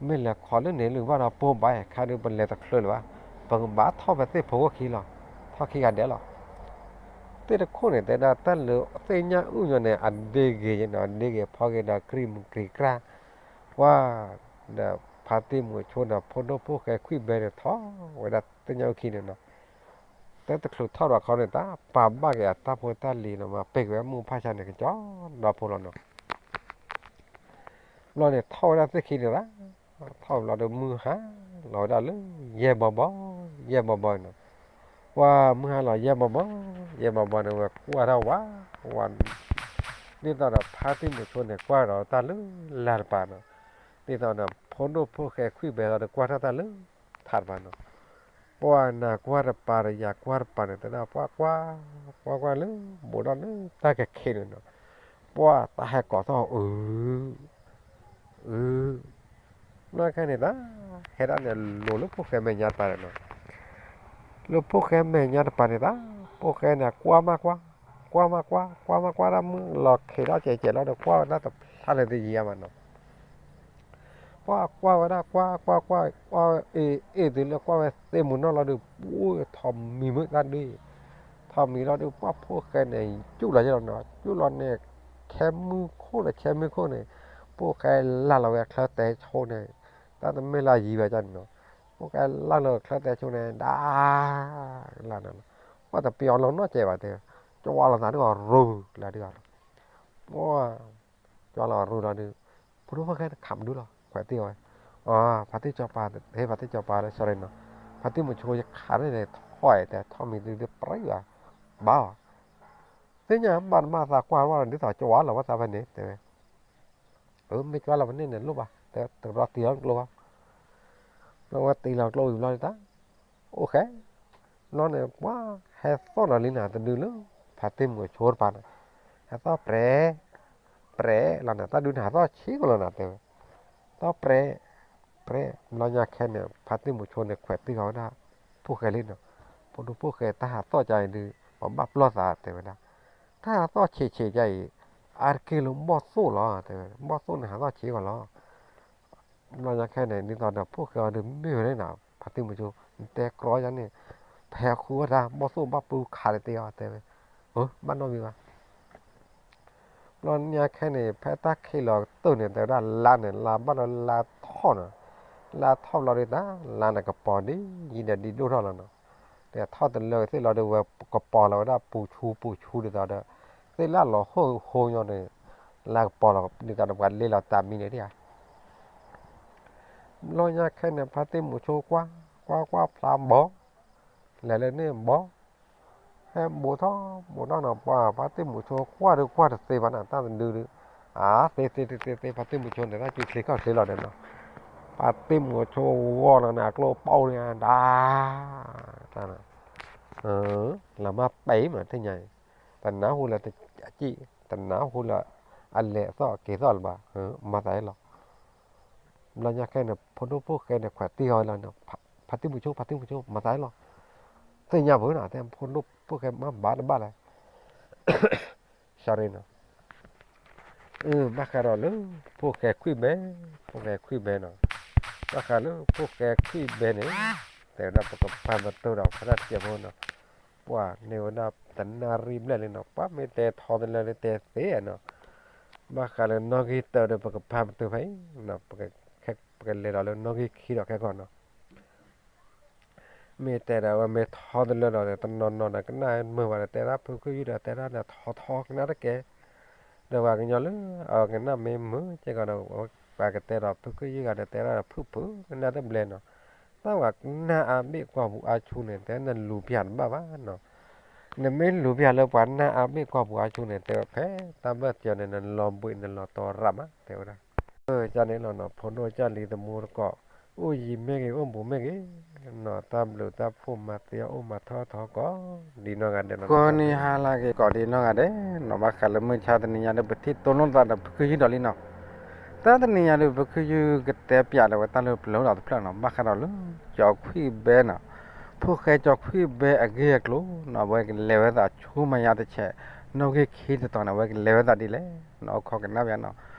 မ့ၢ်လဲၤခိးလၢန့ၣ်လၢဘၣ်ဒီးပိၢ်ဘၣ် ခါဒုးပလဲၤတချုးလၢၤဘၣ်, ပကဘၣ်ထီၣ်ဖဲသ့ၣ်ဖိခိၣ်ခံလီၤ, ထီၣ်ခံဂၤဒဲးလီၤ သ့ၣ်တခိၣ်န့ၣ် တဲဒၣ်တၢ်လၢသ့ၣ်ညါအုၣ်ညီန့ၣ် အဒ့ဂ့ၤနီၤ ဒ့ဂ့ၤဖီဂ့ၤဒီး ကြံၢ်မုၢ်ကြံၢ်ကြၢ်, ပှၤဒီးဖါတံၢ်မုဆိဒီး ဖိဒိၣ်ဖိၣ်ဃဲခွံၣ်ဘဲန့ၣ် ထီၣ်ဝဲဒၣ်သ့ၣ်ညါအုၣ်ခံန့ၣ်နီၤ, တၢ်တချုးထီၣ်ဒီးခီန့ၣ် တၢ်ပာ်ဘၣ်က့ၤအတၢ်ဖိတၢ်လံၤနီၤ မၤပ့ၤက့ၤဝဲမုၢ်ဖၣ်ဆါန့ၣ် ကကၠီဒီဖိလီၤနီၤ ဘျီန့ၣ် ထီၣ်ဝဲဒၣ်သ့ၣ်ခံန့ၣ်လီၤ, ထီၣ်ဘျီဒီးမုၢ်ဟါလီၤဝဲဒၣ်လၢ ယဲၢ်ဘီဘီ, ယဲၢ်ဘီဘီနီၤ, ပှၤမုၢ်ဟါလီၤယဲၢ်ဘီဘီ, ယဲၢ်ဘီဘီန့ၣ် ဝဲကွၢ်ထီၣ်ဝး, ဝး, ဒ်သိးဒီးဖါတံၢ်မုဆိန့ၣ် ကွၢ်ဒီးတၢ်လၢလါတပၤနီၤ, ဒ်သိးဒီး ဖိဒိၣ်ဖိၣ်ဃဲခွံၣ်ဘဲလီၤဒီး ကွၢ်ထီၣ်တၢ်လၢထးတပၤနီၤ ပှၤနၤကွၢ်တပၤဒီး ယၤကွၢ်တပၤန့ၣ် တဲဒၣ်ပှၤကွၢ်, ကွၢ်ကွၢ်လၢ ဘူးဒီးလၢတၢ်ကခ့န့ၣ်နီၤ, ပှၤတၢ်ဟဲကိးထီၣ်အု, အု, နီၢ်ခဲန့ၣ်တၢ် ဟဲဒၣ်န့ၣ်လိၤလၢဖိၣ်ဃဲမဲာ်ညါတပၤန့ၣ်နီၤ, လၢဖိၣ်ဃဲမဲာ်ညါတပၤန့ၣ်တၢ်, ဖိၣ်ဃဲန့ၣ် ကွၢ်မးကွၢ်, ကွၢ်မးကွၢ်, ကွၢ်မးကွၢ်ဒၣ် မုၢ်လီၤခံးထီၣ်ကဲးကဲးလီၤဒီး ကွၢ်ဝဲဒၣ်တဖျါန့ၣ်တယံာ်အါမးနီၤ ပှၤကွၢ်ဝဲဒၣ် ကွၢ်ကွၢ်ကွၢ် ကွၢ်အ့ၣ်အ့ၣ်တုၤလၢကွၢ်ဝဲသ့ၣ်မုၢ်နီၢ်လီၤဒုး ပှၤထီၣ်မံၤမုၢ်တၢ်ဒုး, ထီၣ်မံၤလီၤဒုး ပှၤဖိၣ်ဃဲန့ၣ် ကၠူၣ်လီၤယဲလီၤနီၤ, ကၠူၣ်လီၤန့ၣ် ခဲမုၢ်ခိၣ်န့ၣ် ခဲမုၢ်ခိၣ်န့ၣ် ဖိၣ်ဃဲလၢ်လီၤဝဲချၢတဲဆိန့ၣ်, တၢ်တမ့ၢ်လၢယံၤဘၣ်န့ၣ်နီၤ, ဖိၣ်ဃဲလၢ်လီၤချၢတဲဆိန့ၣ် ဒၣ် လၢ်န့ၣ်လီၤ, ပှၤတပျီလီၤနီတစဲးဘၣ်တဲ, ကဝါလီၤသးဒုးအီၤရူၤ လၢဒုးအီၤလီၤ, ပှၤ ကၠီလီၤရူၤလီၤဒုး, ဖိဒိၣ်ဖိၣ်ဃဲတခးမနုၤလီၤ ခွဲးတံၢ်အီၤဝဲ, အ ဖါတံၢ်စီၤပၤ, ဟဲဖါတံၢ်စီၤပၤလၢ sorry နီၤ, ဖါတံၢ်မုဆိယခးန့ၣ် ထီၣ်တဲ ထီၣ်မံၤဒုး ပရံဘၣ်, ဘၣ်အီၤ, သ့ၣ်ညါဘၣ်နမါသးကွၢ်ဝဲဒ်သိးကၠီလီၤဝဲသးဖဲန့ၣ် တဲဝဲ, အမ့ၢ်ကၠီလီၤဖဲန့ၣ်န့ၣ်လိၣ်ဘၣ် တဲ တကဘျီတံၢ်လီၤကျိဘၣ်, လီၤဝဲတံၢ်လီၤကျိဝံၤဘျီဒုးတၢ်, အိၣ်ဃဲ ဘျီန့ၣ် ပှၤဟဲသီၣ်နီၤလံနၤတဒုလၢ ဖါတံၢ်မုဆိတပၤန့ၣ်, ဟဲသီၣ်ပြဲး, ပြဲးလီၤနၤ တၢ်ဒုန့ၣ်ဟးသီၣ်ဆံးကလီၤနၤတဲဝဲ, သီၣ်ပြဲး, ပြဲး ဘျီညါခဲန့ၣ် ဖါတံၢ်မုဆိန့ၣ်ခွဲးတံၢ်ဃီၤဝဲဒၣ်, ဖိၣ်ဃဲလံနီၤ, ဖိဒိၣ်ဖိၣ်ဃဲတၢ်ဟးသီၣ်ကါအံၤဒုး ပဘၣ်ပျီၢ်သးတဲဝဲဒၣ်, တၢ်ဟးသီၣ်ဆံးဆံးကါအံၤ, အါတက့ၢ်လၢဘီၣ်သိၣ်လီၤတဲဝဲ, ဘီၣ်သိၣ်န့ၣ်ဟးသီၣ်ဆံးကလီၤ ဘျီညါခဲန့ၣ် ဒ်သိးဒီးဖိၣ်ဃဲအီၤဒုးမ့ၢ်ဝဲန့ၣ်နီၤ ဖါတံၢ်မုဆိ, နတဲကြီယါန့ၣ်, ဖဲဃုဝဲဒၣ် ဘီၣ်သိၣ်ဘၣ်ပုၢ်ခးတသ့အီၤတဲဝဲ, အ ဘၣ်နီတမံၤဘၣ်, ဘျီညါခဲန့ၣ် ဖဲတၢ်ခံးလီၤကတၢၢ်န့ၣ် တဲဝဲဒၣ်လါန့ၣ် လါဘၣ်ဒီးလါထီၣ်နီၤ, လါထီၣ်ဘျီဒုးတၢ် လါန့ၣ်ကပီၤဒ်ယံၤဒီးဒ်ဒိၣ်ထီၣ်လီၤနီၤ, ပထီၣ်တလၢကသ့ၣ်လီၤဒီး ဝဲကပီၤလီၤဝဲဒၣ်ပူၤဆူပူၤဆူဒ်သိးဒီး သ့ၣ်လၢလီၤဟိၣ်ဟိညီဒီး လၢကပီၤလီၤဒ်သိးဒီး ပှၤလ့လီၤတၢ်မံန့ၣ်ဒၣ်ဧါ ဘျီညါခဲန့ၣ် ဖါတံၢ်မုၣ်ဆိကွၢ် ကွၢ်ကွၢ်ဖျါဘီ လဲၤလၢန့ၣ်ဘီ ဟဲဘူးထီၣ်ဘူးထီၣ်နီၤ ပှၤ ဖါတံၢ်မုၣ်ဆိကွၢ်ဒုးကွၢ်တသ့ဘၣ်နီၤ တၢ်တဒုဒုး အါ သ့သ့သ့သ့သ့ ဖါတံၢ်မုၣ်ဆိန့ၣ် တၢ်စုချ့ခီၣ်ချ့လီၤဒီးနီၤ ဖါတံၢ်မုၣ်ဆိဂီၢ်လီၤန့ၣ် အကျိၣ်ပီန့ၣ် ဒၣ် တၢ် လၢမၤပဲာ်မး ထံၣ်ညါအံၤ တနၢ်ဟူလၢအစံၣ် တနၢ်ဟူလၢအလဲၤအသီၣ်က့ၤသီၣ်လၢၤဘၣ် မၤသးလီၤ ဘျီညါခဲန့ၣ် ဖိဒိၣ်ဖိၣ်ဃဲန့ၣ် ခွဲးတံၢ်အီၤလီၤန့ၣ် ဖါတံၢ်မုၣ်ဆိ ဖါတံၢ်မုၣ်ဆိ မၤသးလီၤ သ့ၣ်ညါပူၤနီၤ တဲဖိဒိၣ်ဖိၣ်ဃဲမၤဘၣ်တဘၣ်လဲၣ် sorry နီၤ ဘၣ်ဃးဒီးလၢ ဖိၣ်ဃဲခွံၣ်ဘဲ ဖိၣ်ဃဲခွံၣ်ဘဲနီၤ ဘၣ်ဃးလၢဖိၣ်ဃဲခွံၣ်ဘဲန့ၣ် တဲဝဲဒၣ်ပကဖးမတိၤဒီးဖဲဒၣ်တစဲးဖိနီၤ ပှၤန့ၢ်ဝဲဒၣ်တနၣ်ရံၣ်ဘျဲၣ်လံနီၤ ပှၤမ့ၢ်တဲထီတလၢလၢတဲသ့နီၤ ဘၣ်ဃးလၢနီၣ်ဂံၢ်တၢဒီးပကဖးမတိၤဖဲအံၤနီၤ ပကလဲၤဒီးလၢနီၣ်ဂံၢ်ခံဒီးခဲကီၢ်နီၤ မ့ၢ်တဲဒီးအဝဲမ့ၢ်ထီတလၢဒီး တနီၤနီၤဒီးကနၣ်မုာ်ဘၣ်ဒီး တဲဒၣ်ဖုခုယုၢ်ဒီး တဲဒၣ်ဒီးထီထီကနၣ်တကဲ ဒီးပှၤကညီလၢအကနၣ်မ့ၢ်မုာ်ကဲကီးဒီး ပှၤကတဲဒီးဖုခုယုၢ်ဂၤဒီး တဲဒၣ်ဒီးဖုၣ်ဖုၣ်ကနၣ်တဘျဲနီၤ တၢ်ဝဲကနၣ်အါဘ့ၣ်ကွၢ်ပူၤအါဆူန့ၣ် တဲနလူၤပျၢ်တဘၣ်ဘၣ်နီၤ နမ့ၢ်လူၤပျၢ်လၢပှၤနၢ်အါဘ့ၣ်ကွၢ်ပူၤအါဆူန့ၣ် တဲဝဲဖဲတၢ်ဘၣ်စၢၤန့ၣ် နလီၤဘှံးနလီၤတီၤရၣ်မး တဲဝဲဒၣ် ကန့ၣ်လီၤနီၤ ဖိဒိၣ်ကၢ်လံၤသမူသကိး အိၣ်ယံၤမ့ၢ်ဂ့ၤ အိၣ်ဘူးမ့ၢ်ဂ့ၤနီၤ တၢ်ဘျုးတၢ်ဖှိၣ်မၤသ့အီၤအိၣ်မၤထီၣ်ထီကိးဒ်နီၢ်ဂၤဒဲးလီၤ ကိးနံၤဟါလၢက့ၤကိးဒ်နီၢ်ဂၤဒဲးနီၤ ဘၣ်ဃးလၢမုၢ်ဆါတနံၤညါဒီး ပထံၣ်တိၢ်နီၣ်သးဒီးဖုခုယုၢ်ဒီးလံနီၤ တၢ်တနံၤညါဒီး ဖုခုယုၢ်ကတဲပျးလၢၤဝဲတၢ်လၢပျၢၤဒီးတဖျၢၣ်နီၤ ဘၣ်ဃးဒီးလၢ ကၠီၤခွံၣ်ဘဲနီၤ ဖိၣ်ဃဲကၠီၤခွံၣ်ဘဲအဂ့ၢ်အကျိၤနီၤ အဝဲကလဲၤဝဲသးဆူမဲာ်ညါတဆဲး နီၣ်ဂံၢ်ခံတတီၤန့ၣ် အဝဲကလဲၤဝဲသးဒ်လဲၣ်နီၤ အိၣ်ခိးကနၣ်ပျးနီၤ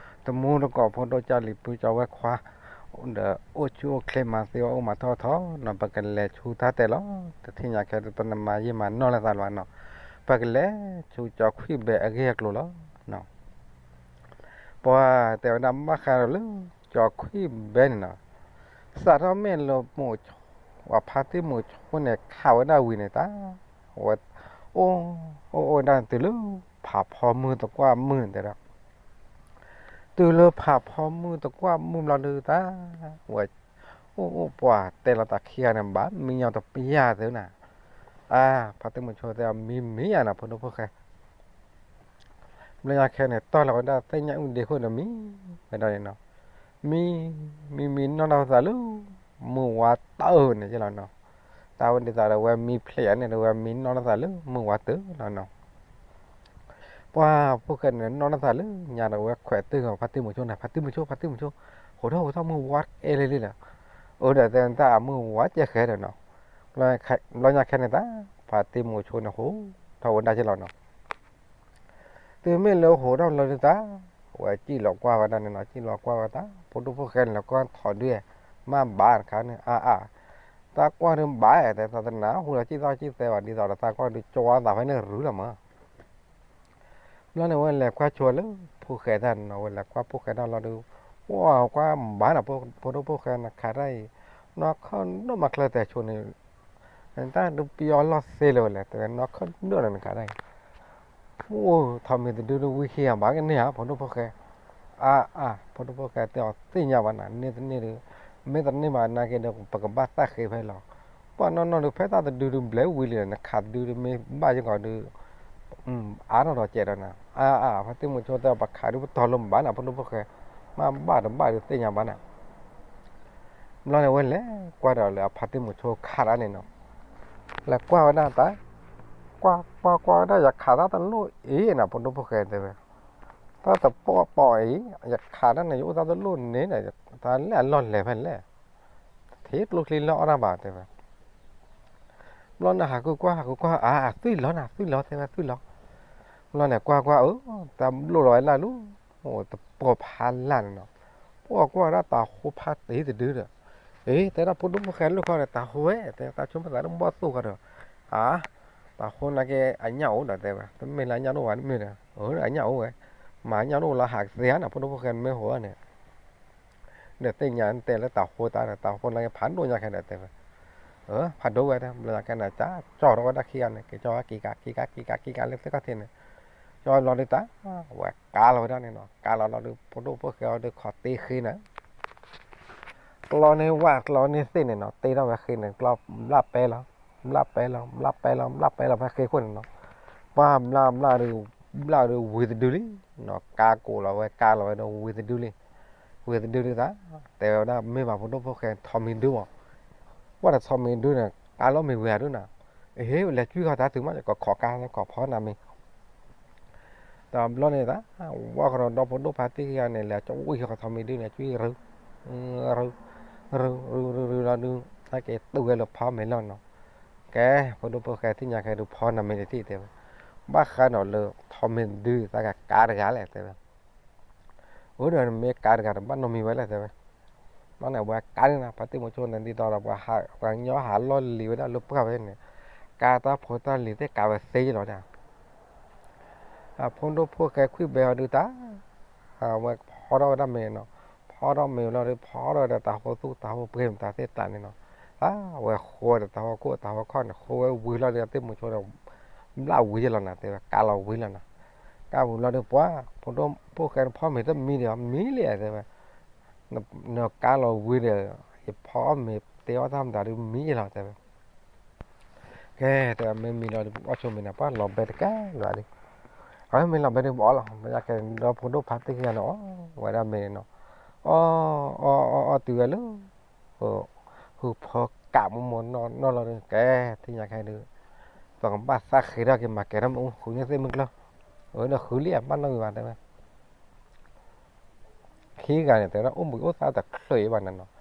သမူသကိးဖိဒိၣ်ကၢ်လံၤဖုကၠီၤဝဲခွါ ဒီးအိၣ်ဆူၣ်အိၣ်ချ့မၤသ့အီၤအိၣ်မၤထီၣ်ထီနီၤ ပကလဲၤဆူတၢ်တဲလီၤ တထံၣ်ညါခဲပနမၤယံာ်မၤနီၢ်လၢသးလီၤနီၤ ပကလဲၤဆူကၠီၤခွံၣ်ဘဲအဂ့ၢ်အကျိၤလီၤ ပှၤတဲဝဲဒၣ်ဘၣ်ဃးဒီးလၢ ကၠီၤခွံၣ်ဘဲန့ၣ်နီၤ စးထီၣ်မ့ၢ်လၢမိၢ် ပှၤဖါတံၢ်မိၢ်ဆိန့ၣ် ခးဝဲဒၣ်ဝံၤန့ၣ်တၢ် ဝဲ အိၣ် အိၣ်အိၣ်ဝဲဒၣ်တုၤလၢ ဖးဖီမုၢ်သကွၢ်မုၢ်န့ၣ်တဲဒၣ် တုၤလၢဖးဖီမုၢ်သကွၢ်မုၢ်ဘျီဒုးတၢ် ဝဲ အိၣ်အိၣ်ပှၤတဲလီၤတၢ်ခံဂၤန့ၣ် ဘၣ်မံညီတပျၢ်သုနီၤ အါ ဖါတံၢ်မိၢ်ဆိတဲအီၤ မံမံယါနီၤ ဖိဒိၣ်ဖိၣ်ဃဲ ဘျီညါခဲန့ၣ် တီၢ်လီၤဝဲဒၣ်သ့ၣ်ညါအုၣ်ဒ့ခိၣ်ဒီးမံ ဝဲဒၣ်န့ၣ်နီၤ မံ မံမံနီၢ်နီၢ်သးလၢ မုၢ်ဝါတၢၢ်န့ၣ်ကလီၤနီၤ တၢ်ဝဲဒ်သိးဒီးဝဲမံဖျဲးယါန့ၣ်ဒီး ဝဲမံနီၢ်နီၢ်သးလၢ မုၢ်ဝါတၢၢ်လီၤနီၤ ပှၤဖိၣ်ဃဲန့ၣ် နီၢ်နီၢ်သးလၢညါဒီး ဝဲခွဲးတံၢ်ဂီၤ ဖါတံၢ်မိၢ်ဆိန့ၣ် ဖါတံၢ်မိၢ်ဆိ ဖါတံၢ်မိၢ်ဆိ ဟိးထီၣ်ဟိးထီၣ် မုၢ်ဝါအဲၣ်လံလံလီၤ အိၣ်ဒီးတဲတၢ်အမုၢ်ဝါကဲဃဲဒီးနီၤ ဘျီညါခဲန့ၣ်တၢ် ဖါတံၢ်မိၢ်ဆိန့ၣ် ဟိးထီၣ်ဝဲဒၣ်ကလီၤနီၤ တုၤမ့ၢ်လၢဟိးထီၣ်လီၤဒုးတၢ် ဝဲစံၣ်လီၤကွၢ်ဝဲဒၣ်န့ၣ်နီၤ စံၣ်လီၤကွၢ်ဝဲတၢ် ဖိဒိၣ်ဖိၣ်ဃဲန့ၣ် လီၤကွၢ်ထီၣ်ဒုး မ့ၢ်ဘၣ်တခါန့ၣ် အါအါ တၢ်ကွၢ်ဒုးဘၣ် တဲသးတနၢ်ဟူလီၤစံၣ်သီၣ်စံၣ်သဲဘၣ် ဒ်သိးဒီးတၢ်ကွၢ်ဒုးကၠီသးဖဲန့ၣ်ရုၤလီၤမး ဘျီန့ၣ် ဝဲလဲၤကွၢ်ဆိလၢ ဖိၣ်ဃဲတၢ်န့ၣ်နီၤ ဝဲလဲၤကွၢ်ဖိၣ်ဃဲတၢ်လီၤဒုး ကွၢ်ကွၢ်ဘၣ်နီၤ ဖိဒိၣ်ဖိၣ်ဃဲနခးတၢ်အံၤ နီၢ်ခီၣ်ဒိၣ်မးချၢတဲဆိန့ၣ် တၢ်ဒုးပယီၤလီၢ်သ့လၢၤဝဲလဲၣ် တဲဝဲနီၢ်ခီၣ်ဒိၣ်လီၤနခးတၢ်အံၤ အိၣ်ထီၣ်မ့ၢ်တဒုဒုးဝံၤခံဂၤဘၣ်ကန့ၢ်ဧါ ဖိဒိၣ်ဖိၣ်ဃဲ အါအါ ဖိဒိၣ်ဖိၣ်ဃဲတဲအီၤသ့ၣ်ညါဘၣ်နၤ န့ၢ်တန့ၢ်ဒုး မ့ၢ်တန့ၢ်ဘၣ်နာ်က့ဒီး ပကဘၣ်သၣ်ဃ့ဖဲလီၤ ပှၤနီၢ်နီၢ်ဒုး ဖဲတၢ်တဒုဒုးဘျဲးဝံၤလံ နခးတဒုဒုးမ့ၢ်ဘၣ်ယဂီၢ်ဒုး အါထီၣ်ဒီးကဲဒီးနၤ အါအါ ဖါတံၢ်မိၢ်ဆိတဲအီၤ ပခးဒုးပတီၢ်လၢမ့ၢ်ဘၣ်နၤ ဖိဒိၣ်ဖိၣ်ဃဲ မ့ၢ်ဘၣ်တဘၣ်ဒုးသ့ၣ်ညါဘၣ်နၤ ဘျီန့ၣ်ဝဲလဲၤကွၢ်ဒီးလၢအဖါတံၢ်မိၢ်ဆိခးတၢ်န့ၣ်နီၤ လဲၤကွၢ်ဝဲဒၣ်တၢ် ကွၢ်ကွၢ်ကွၢ်ဝဲဒၣ် ယခးတၢ်တလိၣ်အံၤနၤ ဖိဒိၣ်ဖိၣ်ဃဲတဲဝဲ တၢ်တပီၢ်ပီၢ်အံၤ ယခးတၢ်န့ၣ် ယအိၣ်တၢ်တလိၣ်န့ၣ် တၢ်လဲၣ်အလီၢ်လဲၤဖဲလဲၣ် တထံၣ်ကျိချံလီၢ်အီၣ်တၢ်ဘၣ်တဲဝဲ ဘျီန့ၣ်ဟးဃုကွၢ် ဟးဃုကွၢ် အါ အသွံၣ်လီၤနၤ သွံၣ်လီၤတဲဝဲသွံၣ်လီၤ ဘျီန့ၣ်ကွၢ်ကွၢ် အၢ တၢ်ဘျိၣ်လီၤဝဲလၢ်လူၤ တပီၢ်ဖးလၢ်န့ၣ်နီၤ ပှၤကွၢ်ဝဲဒၣ်တၤဟိဖးတ့ၢ်တဒုဒီး အ့ တဲဒၣ်ဖိဒိၣ်ဖိၣ်ဃဲလၢခီန့ၣ် တၤဟိဝဲ တဲတၢ်ဆိကမိၣ်သးတဘီၣ်သိၣ်ဃီဒီး အါ တၤဟိနာ်က့အညၣ်အိၣ်ဒီးတဲဝဲ တမ့ၢ်လၢအညၣ်တအိၣ်ဘၣ်တမ့ၢ်ဒီး အၢ အညၣ်အိၣ်ဝဲ မၤအညၣ်တအိၣ်လၢဟးကသ့ဧါန့ၣ် ဖိဒိၣ်ဖိၣ်ဃဲမ့ၢ်ဟိဝဲန့ၣ် ဒီးသ့ၣ်ညါတဲလၢတၤဟိတၢ်ဒီး တၤဟိနာ်က့ဖးဒိၣ်ညါခဲဒီးတဲဝဲ ဖးဒိၣ်ဝဲဒၣ် ဘျီညါကဲန့ၣ် ကၠီထီၣ်ဝဲဒၣ်ခံဂၤန့ၣ် က့ၤကၠီဝဲက့ၤကး က့ၤကး က့ၤကး က့ၤကးလၢသ့ၣ်ခီၣ်ထံးန့ၣ်, ကၠီဝဲဘျီဒုးတၢ်, ဝဲကါလီၤဝဲဒၣ်န့ၣ်နီၤ, ကါလီၤဘျီဒုး ဖိဒိၣ်ဖိၣ်ဃဲအီၤဒုးခိးတ့ဃ့န့ၣ် ကျီန့ၢ်ဝၣ်ကျီန့ၢ်သ့ၣ်န့ၣ်နီၤ, တ့ထီၣ်ဝဲဃ့န့ၣ် ကျီဘျၣ်ပဲလီၤ, ဘျၣ်ပဲလီၤ ဘျၣ်ပဲလီၤ ဘျၣ်ပဲလီၤဖဲဃ့ခိၣ်န့ၣ်နီၤ, ပှၢ်ဘျၣ်ဘျၣ်ဒုး, ဘျၣ်ဒုးဝံၤတဒုလံနီၤ, ကါကိးလီၤဝဲကါလီၤဝဲဒီးဝံၤတဒုလံ, ဝံၤတဒုဒုးတၢ်, တဲဝဲဒၣ်မ့ၢ်ဘၣ်ဖိဒိၣ်ဖိၣ်ဃဲထီးမံၤဒုမး, ဝဲဒၣ်ထီးမံၤဒုန့ၣ် ကါလီၤမ့ၢ်ဝံၤဧါဒုနၤ, အဟ့ၣ်လဲၤကွံဃီၤတၢ်တုၤမး ကခိးကါကခိးဖီနၤမ့ၢ် တဘျီန့ၣ်သး, ဝဲဃီဒီးဖိဒိၣ်ဖါတံၢ်ခံဂၤန့ၣ် လဲၤကွံဃီၤထီးမံၤဒုန့ၣ် ကွံရူ, ရူ, ရူ, ရူ, ရူလီၤဒုး, ဟဲက့ၤတူၢ်ဝဲလၢဖီမ့ၤလီၤနီၤ, ကဲ, ဖိဒိၣ်ဖိၣ်ဃဲသ့ၣ်ညါကဲဒုးဖီနၤမ့ၢ်တထံၣ်တဲဝဲ, ဘၣ်ဃးဒီးလၢထီးမံၤဒုသးကကါတဂၤလဲၣ်တဲဝဲ အိၣ်ဒီးနမ့ၢ်ကါတဂၤတဘၣ်နီတမံၤဝဲလဲၣ်တဲဝဲ, ဘျီန့ၣ် အဝဲကါန့ၣ်နီၤ ဖါတံၢ်မုဆိန့ၣ် ဒ်သိးဒီး ပှၤကညီဟးလီၢ်လံၤဝဲဒၣ်လၢပှၢ်ဝဲန့ၣ်, ကါတၢ်ဖိတၢ်လံၤသ့ၣ်ကါဝဲသ့လီၤဒၣ် အဖိဒိၣ်ဖိၣ်ဃဲခွံၣ်ဘဲအီၤဒုးတၢ်, အဝဲဖီထီၣ်ဝဲဒၣ်မ့ၤနီၤ, ဖီထီၣ်မ့ၤလီၤဒုး ဖီထီၣ်ဝဲဒီးတၢ်ဟိသူၣ်တၢ်ဟိပှ့ၤမတၤသ့ၣ်တၢ်န့ၣ်နီၤ, အဝဲဃိဝဲဒီးတၢ်ဟိခိၣ်တၢ်ဟိခီၣ်န့ၣ် ဃိဝဲဝံၤလီၤဒုး အတံၢ်မုဆိဒီး ဘျၣ်ဝံၤယဲလီၤနၤတဲဝဲ ကါလီၤဝံၤလီၤနၤ, ကါဝံၤလီၤဒုးပှၤ, ဖိဒိၣ်ဖိၣ်ဃဲနဖီမ့ၤတမံၤဒီး မံလံတဲဝဲ နကါလီၤဝံၤဒီး ယဖီအီၣ်မ့ၤတဲအီၣ်တၢ်မတၤဒုးမံယဲလီၤတဲဝဲ, ကဲ, တဲဝဲမ့ၢ်မံလီၤဒုး ပအီၣ်ဆိမ့ၤန့ၣ် ပှၤလီၤဘဲတကဲလီၤဒုး, အဝဲမ့ၢ်လီၤဘဲဒုးပအီၣ်လီၤ မ့ၢ်ကဲဒီးဖိဒိၣ်ဖါတံၢ်ခံဂၤန့ၣ် အီၣ်ဝဲဒၣ်မ့ၤန့ၣ်နီၤ, အီၣ်, အီၣ်, အီၣ်, အီၣ်တုၤဝဲလၢ ဃုဖီကးမိၢ်မိၢ်နီၢ်နီၢ်လီၤဒုး ကဲ, သ့ၣ်ညါခဲဒုး ပကဘၣ်သးဃ့ထီၣ်က့ၤမၤကဲထီၣ်မ့ၣ်အူ ဃုန့ၢ်သ့ၣ်မုၢ်ကျၢၢ်, အဝဲဒီးဃုလံ အဘၣ်နီၣ်ဂံၢ်ဘၣ်တဲဝဲ ခံဂၤန့ၣ် တဲဝဲဒၣ်အိၣ်ဘှံးအိၣ်သါတချုးအံၤဘၣ်နၤနီၤ, တ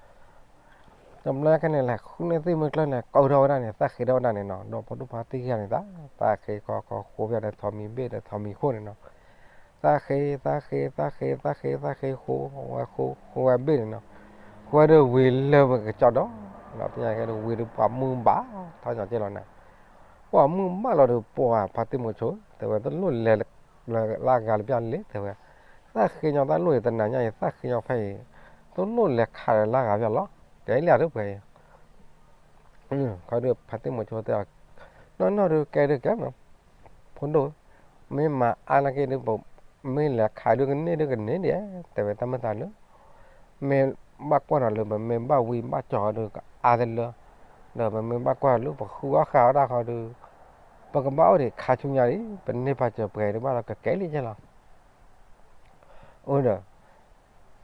ဘျီကဲန့ၣ်လဲၤ ဃုန့ၢ်သ့ၣ်မုၢ်ကျၢၢ်န့ၣ် ကီထီၣ်ဝဲဒၣ်န့ၣ် သးဃ့ထီၣ်ဝဲဒၣ်န့ၣ်နီၤ, ဒီးဖိဒိၣ်ဖါတံၢ်ခံဂၤန့ၣ် သးဃ့ကီကီဃိဖဲဒီးထီးမံၤဘ့ၣ်ဒီးထီးမံၤခိၣ်န့ၣ်နီၤ, သးဃ့ သးဃ့ သးဃ့ သးဃ့ သးဃ့ ဃိဝဲဃိ ဃိဝဲဘ့ၣ်န့ၣ်နီၤ, ဃိဝဲဒီးဝံၤလၢပကကၠီဒီး, ဒီးသ့ၣ်ညါခဲဒုးဝံၤဒီးပှၤမုၢ်ဘၣ်ထီၣ်ညီကဲလီၤနၤ, ပှၤမုၢ်ဘၣ်လီၤဒီးပှၤဖါတံၢ်မုဆိ တဲဝဲတလိၣ်လဲၤ လၢလၢဂၤလၢပျၢ်လံတဲဝဲ, သးဃ့ညီတၢ်လိၣ်အံၤ တနၤညါအံၤ သးဃ့ညီဖဲအံၤ တလိၣ်လဲၤခးလၢဂၤပျၢ်လီၤ, ကဲလံတပှဲၤအံၤ, ခီဒုးဖါတံၢ်မုဆိတဲအီၤ, နီၢ်နီၢ်ဒုးကဲဒုးကဲမး, ဖိဒိၣ်, မ့ၢ်မၤအါနာ်က့ဒုး မ့ၢ်လဲၤခးဒုးကန့ၢ်ဒုးကန့ၢ်ဒံး, တဲဝဲတၢ်မ့ၢ်သးလၢ မ့ၢ်ဘၣ်ကွၢ်နီၤလၢ ပမ့ၢ်ဘၣ်ဝံဘၣ်ကၠီၤဒုးကအါတလၢ, ဒီးပမ့ၢ်ဘၣ်ကွၢ်လၢပဃုအီၣ်ဃာ်အီၣ်တၢ်ဃီဒုး, ပကဘၣ်အိၣ်ဒံးခါဆူညါဒံး ပန့ၢ်ပာ်စၢၤပှဲၤဒုးဘၣ်ဒီးကကဲလံကဲလီၤ, အိၣ်ဒီး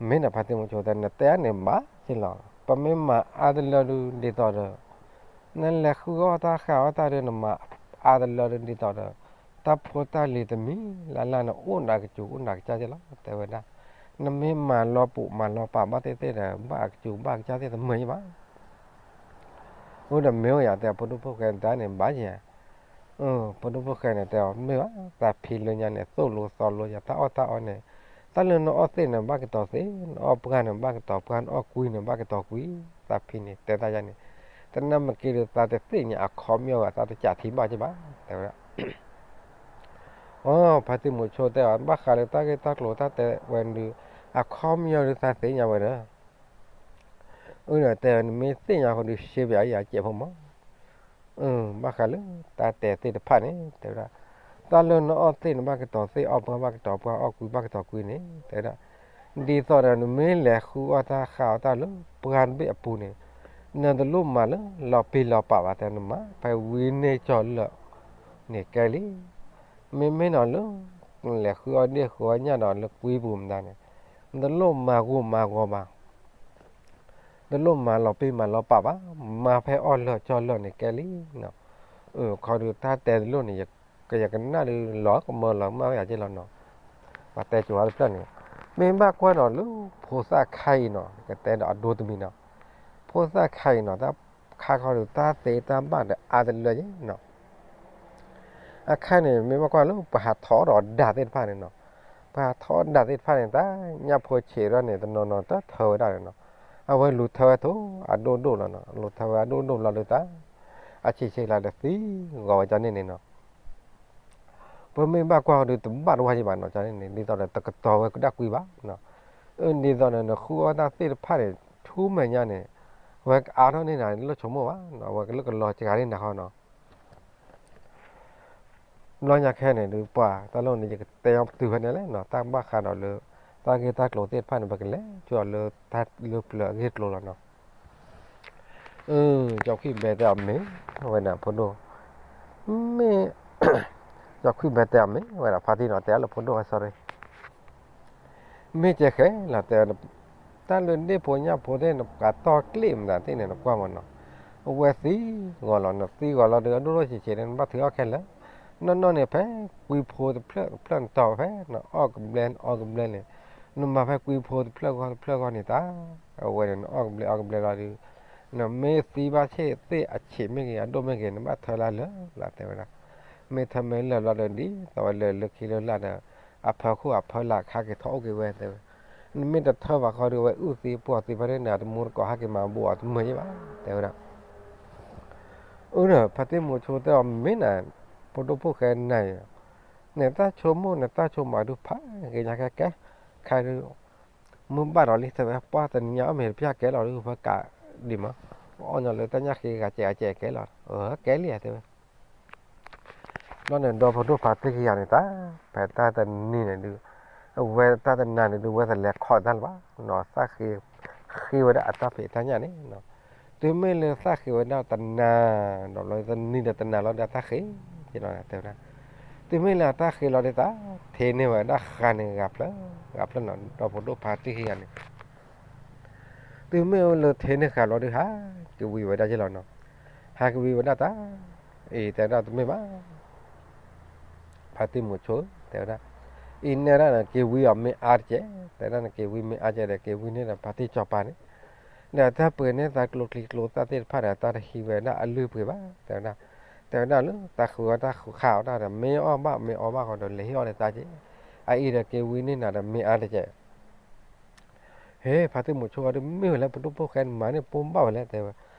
မ့ၢ်ဒီးဖါတံၢ်မုဆိတဲ နတဲအါန့ၣ်ဘၣ်ကဲလီၤ, ပမ့ၢ်မၤအါတလၢဒုးဒ်သိးဒီး နလဲၤဃုအီၣ်တၢ်ဃာ်အီၣ်တၢ်ဒုး နမၤအါတလၢဒုးဒ်သိးဒီး တၢ်ဖိတၢ်လံၤတမံၤလၢ်လၢ်န့ၣ် အိၣ်နၤကစူၤအိၣ်နၤကစၢ်ကဲလီၤ တဲဝဲဒၣ်, နမ့ၢ်မၤလီၤပူၤမၤလီၤပာ်ဘၣ်သ့ၣ်သ့ၣ်ဒီး ဘၣ်အကစူၤဘၣ်ကစၢ်သ့ၣ်တမုာ်ယဘၣ် အိၣ်ဒီးမ့ၢ်အိၣ်ယၤတဲ ဖိဒိၣ်ဖိၣ်ဃဲတၢ်န့ၣ်ဘၣ်ယဲ, ဖိဒိၣ်ဖိၣ်ဃဲန့ၣ် တဲအီၤမ့ၢ်ဘၣ် သးဖံလၢညါန့ၣ် သိၣ်လိသီလိယၤ တၢ်အီၣ်တၢ်အီန့ၣ်, တၢ်လၢနအီၣ်သ့ၣ်န့ၣ် ဘၣ်ကတီၤသ့ၣ်, နအီၣ်ပှၢ်န့ၣ် ဘၣ်ကတီၤပှၢ်, နအီၣ်ကွံန့ၣ် ဘၣ်ကတီၤကွံ, သးဖံန့ၣ် တဲတၢ်ယါန့ၣ်, တနၢ်မ့ၢ်က့ၤဒီး သးတသ့ၣ်ညါအခီပညီဘၣ် သးတကးထံဘၣ်က့ၤဘၣ် တဲဝဲဒၣ် အိ ဖါတံၢ်မုဆိတဲအီၤ ဘၣ်ဃးလၢတၢ်ဂ့ၢ်တၢ်ကျိၤတၢ်တဲဝဲဒုး အခီပညီဒုးသးသ့ၣ်ညါဝဲဒီး အၢ ဒီးတဲဝဲ နမ့ၢ်သ့ၣ်ညါဃီဒုး ရှဲပၠးယၤစဲးဖိမး, ဘၣ်ဃးလၢတၢ်တဲသ့ၣ်တဖၣ်န့ၣ် တဲဝဲဒၣ်, တၢ်လၢနအီၣ်သ့ၣ်န့ၣ် ဘၣ်ကတီၤသ့ၣ်, အီၣ်ပှၢ်ဘၣ်ကတီၤပှၢ်, အီၣ်ကွံဘၣ်ကတီၤကွံန့ၣ် တဲဝဲဒၣ်, ဒ်သိးဒီးနမ့ၢ်လဲၤဃုအီၣ်တၢ်ဃာ်အီၣ်တၢ်လၢပှၢ်တဘ့ၣ်အပူၤန့ၣ် နတလိၣ်မၤလၢလီၤပံၤလီၤပာ်ဘၣ် တဲနမၤဖဲဝံန့ၢ်ကၠီလၢာ်န့ၣ်ကဲလံ. မ့မ့ၢ်ဒီးလၢ လဲၤဃုအီၣ်ဒ့ၣ်ဃုအီၣ်ညၣ်ဒီးလၢကွံပူၤမတၤန့ၣ် နတလိၣ်မၤဂိၢ်မၤဂီၤဘၣ် တလိၣ်မၤလီၤပံၤမၤလီၤပာ်ဘၣ်, မၤဖဲအီၣ်လၢာ်ကၠီလၢာ်န့ၣ်ကဲလံ. အခီဒုးတၢ်တဲတလိၣ်န့ၣ် ယကနၣ်ဒုးလီၤကမၢလီၤကမၣ်ဝဲယၤက့လီၤနီၤ. ပှၤတဲကိၤအါတဖျၢၣ်န့ၣ် မ့ၢ်ဘၣ်ကွၢ်ဒီးလၢဖိသၣ်ခါအံၤနီၤ ကတဲဒီးအဒိတမံၤနီၤ, ဖိသၣ်ခါအံၤနီၤ တၢ်ခါခီဒုးတၢ်သ့တၢ်ဘၣ်ဒီးအါတလၢယဲနီၤ. အခါန့ၣ် မ့ၢ်ဘၣ်ကွၢ်လၢပှၤဟးထီၣ်ဒီးဒၣ်သ့ၣ်တဖၣ်န့ၣ်နီၤ, ပှၤဟးထီၣ်ဒၣ်သ့ၣ်တဖၣ်န့ၣ် တၢ်ညၣ်ဖိဆံးဒီးန့ၣ် တနီၤနီၤတထၢဝဲဒၣ်န့ၣ်နီၤ, အဝဲလူၤထၢဝဲထိၣ်အဒိၣ်ဒိၣ်လီၤနီၤ, လူၤထၢဝဲအဒိၣ်ဒိၣ်လီၤလၢတၢ် အဆံးဆံးလၢတသံဂီၤဝဲကန့ၣ်န့ၣ်နီၤ. ပမ့ၢ်ဘၣ်ကွၢ်ဒီးတဘၣ်တဝါယံၤဘၣ်နီၤ, န့ၣ် ဒ်သိးဒီးတကတီၤဝဲဒၣ်ကွံဘၣ်နီၤ. အၢ ဒ်သိးဒီးနဃုအီၣ်တၢ်သ့ၣ်တဖၣ်န့ၣ် ဆူမဲာ်ညါန့ၣ် ဝဲကအါထီၣ်န့ၢ်နၤ လၢဆိကမိၣ်ဘၣ်နီၤ, ဝဲကလၢကလီၤစှၤန့ၢ်နၤဃီနီၤ. ဘျီညါခဲန့ၣ်ဒုး ပှၤတၢ်လီၢ်န့ၣ် ယကတဲအီၤပတုာ်ဖဲန့ၣ်လဲၣ်နီၤ, တၢ်ဘၣ်ဃးဒီးလၢ တၢ်ဂ့ၢ်တၢ်ကျိၤသ့ၣ်တဖၣ်န့ၣ် ပကလဲၤဆူအီၤလၢတၢ်လၢပျၢၤအဂ့ၢ်ကျိၤလီၤနီၤ. ကၠီခွံၣ်ဘဲတဲအီၤမ့ၢ်ဝဲဒၣ်ဖိဒိၣ်, မ့ၢ်, ကၠီခွံၣ်ဘဲတဲအီၤမ့ၢ်ဝဲဒၣ် ဖါတံၢ်နီၤ တဲအီၤလၢဖိဒိၣ် sorry မ့ၢ်ကဲဃဲလီၤတဲဝဲ, တၢ်လၢဒ့ၣ်ဖိညၣ်ဖိသ့ၣ် နပှၤတီၢ်ကျ့ၣ်မတၤသ့ၣ်န့ၣ် နကွၢ်မးနီၤ, အဝဲသံဂီၤလီၤ, နသံဂီၤလီၤဒီး အဒိၣ်ထီၣ်ဆံးဆံးန့ၣ် နဘၣ်ထုးအီၣ်ခဲလၢာ်, နီၢ်နီၢ်န့ၣ် ဖဲကွံဖိတဖျၢၣ်တဖျၢၣ်နတီၤဖဲ နအီၣ်ကဘျဲ နအီၣ်ကဘျဲန့ၣ်, နမၤဖဲကွံဖိတဖျၢၣ်ဂီၢ်တဖျၢၣ်ဂီၢ်န့ၣ်တၢ်, အဝဲန့ၣ် နအီၣ်ကဘျဲအီၣ်ကဘျဲလီၤဒီး နမ့ၢ်သံဘၣ်ဆ့ၣ်သ့ၣ်အဆံးမ့ၢ်ဂ့ၤ အဒိၣ်မ့ၢ်ဂ့ၤ နဘၣ်ထၢလၢလၢာ်လီၤတဲဝဲဒၣ်, မ့ၢ်ထၢမ့ၢ်လၢာ်ဘျီဒီး ဒ်သိးဝဲလၢလၢခံလၢလာ်ဒီး အဖၢခိၣ်အဖၢလၢ်ခါက့ၤထီၣ်အိၣ်က့ၤဝဲတဲဝဲ, နမ့ၢ်တထၢဘၣ်ဃီဒီး ဝဲအုၣ်သံပှီၢ်သံဖဲန့ၣ် နတမူတကိးဟဲက့ၤမၤဘူးအီၤတမုာ်ယံၤဘၣ်တဲဝဲဒၣ်. အၢ ဖါတံၢ်မုဆိတဲအီၤမ့ၢ်နၤ, ဖိဒိၣ်ဖိၣ်ဃဲနၤ, နတၢ်ဆိကမိၣ် နတၢ်ဆိကမိၣ်ဒုးဖးဂ့ၤညါခဲ ကဲ, ခဲဒုး မုၢ်ဘၣ်ဒီးလံတဲဝဲ ပှၢ်တနံၤညါအီၣ်မ့ၤတပျၢ်ကဲလီၤဒုး ဖဲကးဒံးမး, အီၣ်ညီလၢတၢ်ညၣ်ဃ့ဂၤစဲးဂၤစဲးကဲလီၤ, ကဲလံဧါတဲဝဲ ဘျီန့ၣ် ဒီဖိဒိၣ်ဖါတံၢ်ခံဂၤန့ၣ်တၢ်, ဖဲတၢ်တနံၤန့ၣ်ဒုး, အဝဲတၢ်တနၤန့ၣ်ဒုး ဝဲတလဲၤခီၣ်တၢ်လၢၤဘၣ်နီၤ, သးဃ့, ဃ့ဝဲဒၣ်အတၢ်ဖံးတၢ်ညၣ်န့ၣ်, တုၤမ့ၢ်လၢသးဃ့ဝဲဒၣ်တနၤ, ဒီးဘျီတနံၤဒီးတနၤလီၤဒီးတၢ်ဃ့, တဲဝဲဒၣ်, တုၤမ့ၢ်လၢအတၢ်ဃ့လီၤဒုးတၢ်, ထ့န့ၢ်ဝဲဒၣ်ဃာ်န့ၣ်ဂၤဖျၢၣ်, ဂၤဖျၢၣ်နီၤ ဒီဖိဒိၣ်ဖါတံၢ်ခံဂၤန့ၣ် တုၤမ့ၢ်လၢထ့န့ၢ်ဃာ်လီၤဒုး ဟးကဝံၤဝဲဒၣ်ယဲလီၤနီၤ, ဟးကဝံၤဝဲဒၣ်တၢ်, အံၤတဲဒၣ်တမ့ၢ်ဘၣ်, ဖါတံၢ်မုဆိတဲဝဲဒၣ်, အံၤနဲဒၣ်န့ၣ် က့ၤဝံအီၤမ့ၢ်အါတကဲး, တဲဒၣ်န့ၣ် က့ၤဝံမ့ၢ်အါတကဲးဒီး က့ၤဝံန့ၢ်ဒီးဖါတံၢ်စီၤပၤန့ၣ်, ဒီးတၢ်ပှ့ၤန့ၢ်သးကျိချံကျိသၣ်သ့ၣ်တဖၣ်ဒီး တၢ်တဟံးဝဲဒၣ်အလုၢ်အပှ့ၤဘၣ် တဲဝဲဒၣ်, တဲဝဲဒၣ်လၢတၢ်ဃုအီၣ်တၢ်ဃုဃာ်အီၣ်တၢ်ဒီး မ့ၢ်အီၣ်ဘၣ်မ့ၢ်အီဘၣ်ဃီဒီး လဲၤဟ့ၣ်အီၣ်န့ၢ်သးက့, အအံၤဒီးက့ၤဝံန့ၢ်နၤဒီးမ့ၢ်အါတကဲး ဟ့ ဖါတံၢ်မုဆိဒီး မ့ၢ်ဝဲလဲၣ် ပဒိၣ်ဖိၣ်ဃဲန့ၣ်မၤန့ၢ်ပိၢ်ဘၣ်ဝဲလဲၣ် တဲဝဲ,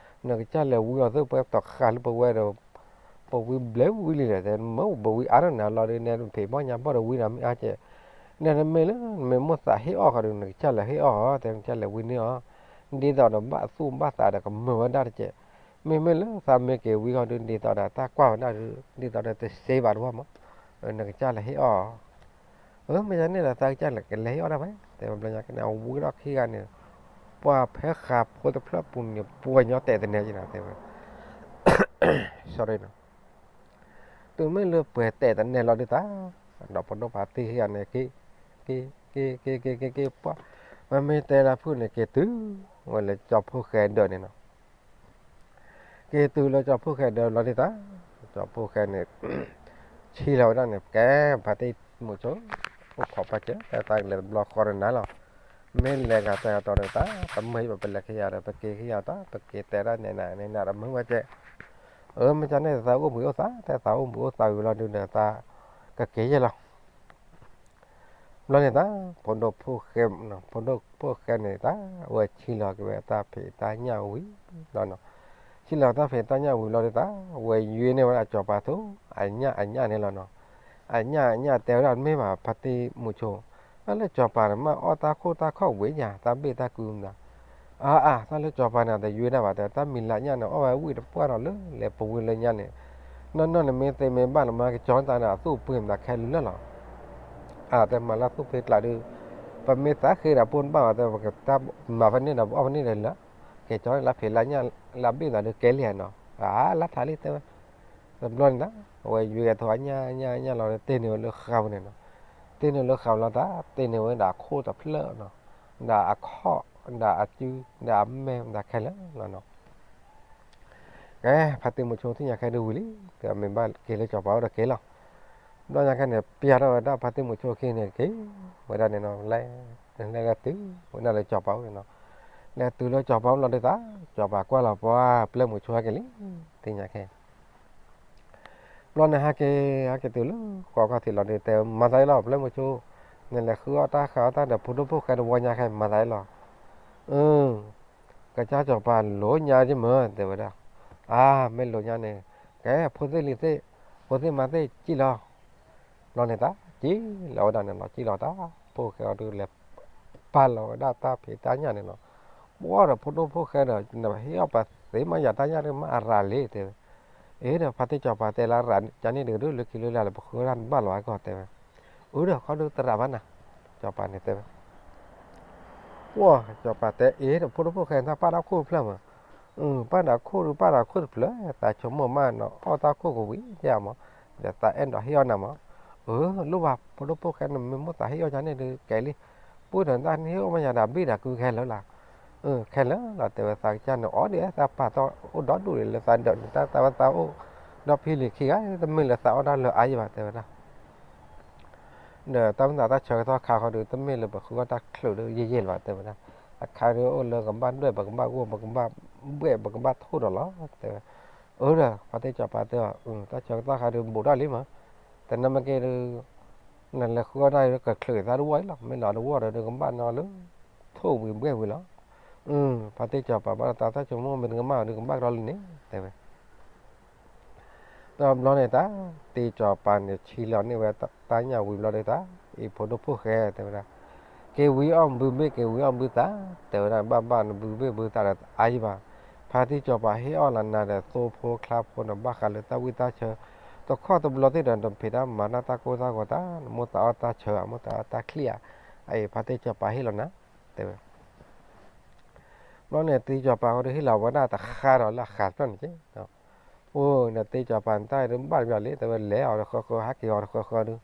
နကစၢ်လဲၤဝံအီၤသ့ၣ်ပှဲၤတီၤဃာ်လၢပဝဲဒီး, ပဝံဘျဲဝံလံလဲၣ် တဲမ့ၢ်ပဝံအါထီၣ်နၤလီၤဒီး နဲနဖံးဘီၣ်ညါဘီၣ်ဒီးဝံဒီးမ့ၢ်အါကဲး, နဲနမ့ၢ်လၢနမ့ၢ်မိၣ်သးဟ့ၣ်အီၣ်ဃီဒီး နကစၢ်လဲၤဟ့ၣ်အီၣ်အီၤ တဲနကစၢ်လဲၤဝံန့ၢ်အီၤ, ဒ်သိးဒီးဘၣ်သူၣ်ဘၣ်သးဒီးကမၢဝဲဒၣ်တကဲး, မ့မ့ၢ်လၢသးမ့ၢ်က့ၤဝံဃီဒီး ဒ်သိးဒီးတၢ်ကွၢ်ဝဲဒၣ်ဒီး ဒ်သိးဒီးတစ့ဘၣ်တဝီမး, နကစၢ်လဲၤဟ့ၣ်အီၣ် အၢ မ့ၢ်ယန့ၣ်ဒီး သးကစၢ်လဲၤကလဲၤဟ့ၣ်အီၣ်ဒၣ်ဝဲ တဲဝဲဘျီညါကန့ၣ် အဝံထီၣ်ခံဂၤန့ၣ်, ပှၤဖဲဃာ်ဖိတဖျၢၣ်ပူၤန့ၣ် ပှၤညီတဲာ်သနဲက့ၤနီၤ တဲဝဲ, sorry နီၤ, တုၤမ့ၢ်လၢပှၤတဲာ်သနဲလီၤဒုးတၢ်, ဒီးဖိဒိၣ်ဖါတံၢ်ခံဂၤန့ၣ် က့ၤ, က့ၤ, က့ၤ, က့ၤ, က့ၤ, က့ၤ, က့ၤ, ပှၤ, မ့မ့ၢ်တဲဒၣ်ဖုၣ်န့ၣ် က့ၤတုၤဝဲလၢကၠီဖိၣ်ဃဲဒၢးန့ၣ်နီၤ က့ၤတုၤလၢကၠီဖိၣ်ဃဲဒၢးလီၤဒုးတၢ်, ကၠီဖိၣ်ဃဲန့ၣ် ဆံးလီၤဝဲဒၣ်န့ၣ် ကဲ ဖါတံၢ်မုဆိ, အိၣ်ခိးပာ်စၢၤ တဲသးကလဲၤတဘျီဃီဒီးနၤလီၤ, မ့ၢ်လဲၤဂၤတဲဂၤတီၤဒီးတၢ် တမုာ်ဟံၣ်ဘၣ် ပလဲၤခံဂၤဒီး ပက့ၤခံဂၤတၢ် ပက့ၤတဲဒၣ်နဲနၤန့ၣ် နၤတမုာ်ဝဲကဲ, အၢ မ့ၢ်ကန့ၣ်သးအိၣ်ဘှံးအိၣ်သါ တဲသးအိၣ်ဘှံးအိၣ်သါဝံၤလီၤဒုးဒီး သးကက့ၤယဲၢ်လီၤ ဘျီန့ၣ်တၢ် ဖိဒိၣ်ဖိၣ်ဃဲ, ဖိဒိၣ်ဖိၣ်ဃဲန့ၣ်တၢ် ဝဲဆံးလီၤက့ၤဝဲတၢ်ဖံးတၢ်ညၣ်ဝံၤလီၤနီၤ, ဆံးလီၤတၢ်ဖံးတၢ်ညၣ်ဝံၤလီၤဒုးတၢ် ဝဲယွ့န့ၢ်ဝဲဒၣ်စီၤပၤထိၣ် အညၣ်အညၣ်န့ၣ်လီၤနီၤ, အညၣ်အညၣ်တဲဝဲဒၣ်မ့ၢ်ဘၣ် ဖါတံၢ်မုဆိ, တၢ်လၢစီၤပၤန့ၣ် မ့ၢ်အီၣ်တၢ်ခိၣ်တၢ်ခီၣ်ဝံၤညါ တၢ်ဘ့ၣ်တၢ်ကုမတၤ အါအါ တၢ်လၢစီၤပၤန့ၣ် တယွ့ဒၣ်ဘၣ် တဲတၢ်မံၤလၢညၣ်န့ၣ် အီၣ်ဝဲဝံၣ်တပှၢ်ဒီးလၢလဲၤပဝံၤလၢညါန့ၣ်, နီၢ်နီၢ်န့ၣ် မ့ၢ်သ့မ့ၢ်ဘၣ်လၢမၤကကၠီန့ၢ်တၢ်န့ၣ် အသူၣ်ပှ့ၤမတၤခဲလၢာ်လီၤ, အါ တဲမၤလၢသူၣ်ဖှံကျးဒုး, ပမ့ၢ်သးဃ့ဒီးပိၢ်တဘၣ်ဘၣ် တဲပကတၢ်မၤဖဲန့ၣ်ဒီး ပအီၣ်ဖဲန့ၣ်ဒီးလၢ, ကဲကၠီန့ၢ်လၢဖံးလၢညၣ်လၢအဘ့ၣ်သးဒုးကဲလံဧါနီၤ, အါ လၢထးလံတဲဝဲ, တဘျီန့ၣ်တၢ် အဝဲယွ့ဂဲၤထိၣ်အညၣ်ညၣ်ညၣ်လီၤ တ့ၢ်န့ၢ်ဝဲလၢဃာ်ပူၤန့ၣ်နီၤ, တ့ၢ်န့ၢ်လၢဃာ်ပူၤလီၤတၢ် တ့ၢ်န့ၢ်ဝဲဒၣ်အခိၣ်တဖျၢၣ်နီၤ, ဒၣ်အခီၣ် ဒၣ်အစု ဒၣ်အမဲာ် ဒၣ်ခဲလၢာ်လီၤနီၤ ကဲ ဖါတံၢ်မုဆိသ့ၣ်ညါခဲဒုးဝံၤလံ, မ့ၢ်ဘၣ်က့ၤလၢစီၤပၤအိၣ်ဒီးက့ၤလီၤ, ဘျီညါခဲန့ၣ် ပျၢ်ထီၣ်ဝဲဒၣ်ဖါတံၢ်မုဆိခံန့ၣ်က့ၤ, ဝဲဒၣ်န့ၣ်နီၤ လဲၤ, လဲၤတုၤဝဲဒၣ်လၢစီၤပၤအိၣ်န့ၣ်နီၤ, လဲၤတုၤလၢစီၤပၤအိၣ်လီၤဒုးတၢ်, စီၤပၤကွၢ်လီၤပှၤပျဲၢ်မုဆိဟဲက့ၤလံ, သ့ၣ်ညါခဲ ဘျီန့ၣ်ဟဲက့ၤ, ဟဲက့ၤတုၤလၢဃီခီၣ်ထံးလီၤဒုး တဲမၤသးအံၤလီၤ ပျဲၢ်မုဆိ, နလဲၤဃုအီၣ်တၢ်ဃာ်အီၣ်တၢ်ဒီးဖိဒိၣ်ဖိၣ်ဃဲတဝီညါခဲမၤသးအံၤလီၤ, အၢ ကစၢ်စီၤပၤလိၤညါက့မၢ တဲဝဲဒၣ်, အါ မ့ၢ်လိၤညါန့ၣ်, ကဲ ဖိသ့ၣ်လံၤသ့ၣ်, ဖိသ့ၣ်မါသ့ၣ် စံၣ်လီၤ, ဘျီန့ၣ်တၢ် စံၣ်လီၤဝဲဒၣ်န့ၣ်လီၤ စံၣ်လီၤတၢ်, ဖိၣ်ဃဲအီၤဒုးလဲၤ ပာ်လီၤဝဲဒၣ်တၢ်ဖံးတၢ်ညၣ်န့ၣ်လီၤ, ပှၢ်ဒီးဖိဒိၣ်ဖိၣ်ဃဲဒီး နဟ့ၣ်အီၣ်ပှၤသ့မး ယၤတၢ်ညၣ်ဒုးမ့ၢ်အရၤလံ တဲဝဲ. အ့ဒီး ဖါတံၢ်စီၤပၤတဲလၢ အရၤကန့ၣ်ဒုး လၢခံလၢလဲၣ် ပဃုအီၣ်တၢ်နဘၣ်လီၤအဂီၢ် တဲဝဲ. အၢဒီး ခီဒုးသရၣ်ဘၣ်နၤ, စီၤပၤန့ၣ်တဲဝဲ. ပှၢ် စီၤပၤတဲ အ့ဒီး ဖိဒိၣ်ဖိၣ်ဃဲန့ၣ် တၢ်ပာ်တၢ်ခိၣ်တဖျၢၣ်မး, ပာ်ဒီးခိၣ်ဒုး ပာ်ဒီးခိၣ်တဖျၢၣ် သးဆိကမိၣ်မးနီၤ အီၣ်တၢ်ခိၣ်ကဝံၤယဲမး, ဒီးသးအဲၣ်ဒိးဟ့ၣ်အီၣ်နၤမး. အၢ လိၣ်ဘၣ် ဖိဒိၣ်ဖိၣ်ဃဲန့ၣ် မ့ၢ်မိၣ်သးဟ့ၣ်အီၣ်ယၤန့ၣ်ဒုး ကဲလံ, ပှၢ်ဒီး တၢ်ဟ့ၣ်အီၣ်မးယၤဒီး ဘံၣ်ဒီးကုခဲလၢာ်လီၤ. အၢ ခဲလၢာ်လီၤ တဲဝဲ သးကစၢ်န့ၣ် အီၣ်ဒံး သးပာ်တၢ်အိၣ်ဒီဒူၣ်ဒံးလၢသးဒၢးန့ၣ် တၢ်သးဝဲသးအိၣ်ဒီဖံလံၤခံဂၤ တမ့ၢ်လၢသးအီၣ်တၢ်လၢအါယံၤဘၣ် တဲဝဲဒၣ်. ဒီးတၢ်မ့ၢ်သးတၢ်ဆၢကတီၢ်ခါဃီဒုး တမ့ၢ်လၢပဃုအီၣ်တၢ်ချုးဒုးယဲၢ်ယဲၢ်လၢၤဘၣ် တဲဝဲဒၣ်. အခါဒုးအိၣ်လၢကဘၣ်ဒွဲၣ် ပကဘၣ်ဂိၢ် ပကဘၣ်ဘှဲၣ် ပကဘၣ်ထိၣ်ဒီးလီၤ တဲဝဲ. အၢဒီး ဖါတံၢ်စီၤပၤတဲအီၤ တၢ်ဆၢကတီၢ်ခါဒုးဘူးထီၣ်လံမး, တနၢ်မ့ၢ်က့ဒုး နလဲၤဃုအီၣ်တၢ်ဒုးကချုးသးတဝီအံၤလီၤ, မ့ၢ်လီၤတဝီဒီး ကဘၣ်နီၤလၢ ထိၣ်ဝံၤဘှဲၣ်ဝံၤလီၤ. ဖါတံၢ်စီၤပၤဘၣ်ဒီး သးတၢ်ဆိကမိၣ်မ့ၢ်တကမၣ်ဒီး ကဘၣ်ကဒီးလံန့ၣ် တဲဝဲ. ဒီးဘျီန့ၣ်တၢ် တံၢ်စီၤပၤန့ၣ် ဆံလီၤန့ၢ်ဝဲတၢ်ညၣ်ဝံၤဘျီဒီးတၢ် အံၤဖိဒိၣ်ဖိၣ်ဃဲ တဲဝဲဒၣ်, က့ၤဝံအီၣ်ဘုဘ့ၣ် က့ၤဝံအီၣ်ဘုသး တဲဝဲဒၣ်, ဘၣ်ဘၣ်နဘုဘ့ၣ်ဘုသးဒီးအါယံၤဘၣ်. ဖါတံၢ်စီၤပၤဟ့ၣ်အီၣ်လီၤနၤဒီး သိဖိချါဖိန့ၣ် ဘၣ်ဃးလၢတၢ်ဝံၣ်တၢ်ဆၢ တခီတဘျီသ့ၣ်ဒီး နဖံးတၢ်မၤတၢ် တၢ်ကိၢ်တၢ်ဂီၤတၢ် နမိၢ်သးအီၣ်တၢ်ဆၢ အမိၢ်သးအီၣ်တၢ်ချံၣ်ဧါ, အအံၤဖါတံၢ်စီၤပၤဟ့ၣ်လီၤနၤ တဲဝဲ. ဘျီန့ၣ် တံၢ်စီၤပၤဃီဒုးဟ့ၣ်လီၤဝဲဒၣ်တဃါဒီးလၢအဃးတဖျၢၣ်န့ၣ်က့, အိၣ်ဒီးတံၢ်စီၤပၤန့ၣ် တၢ်အံၤဒုးဘၣ်တဘျီလံ တဲဝဲ, လဲၤအီၤတဃၢဃၢ ဟးက့ၤအီၤတဃၢဃၢဒုး,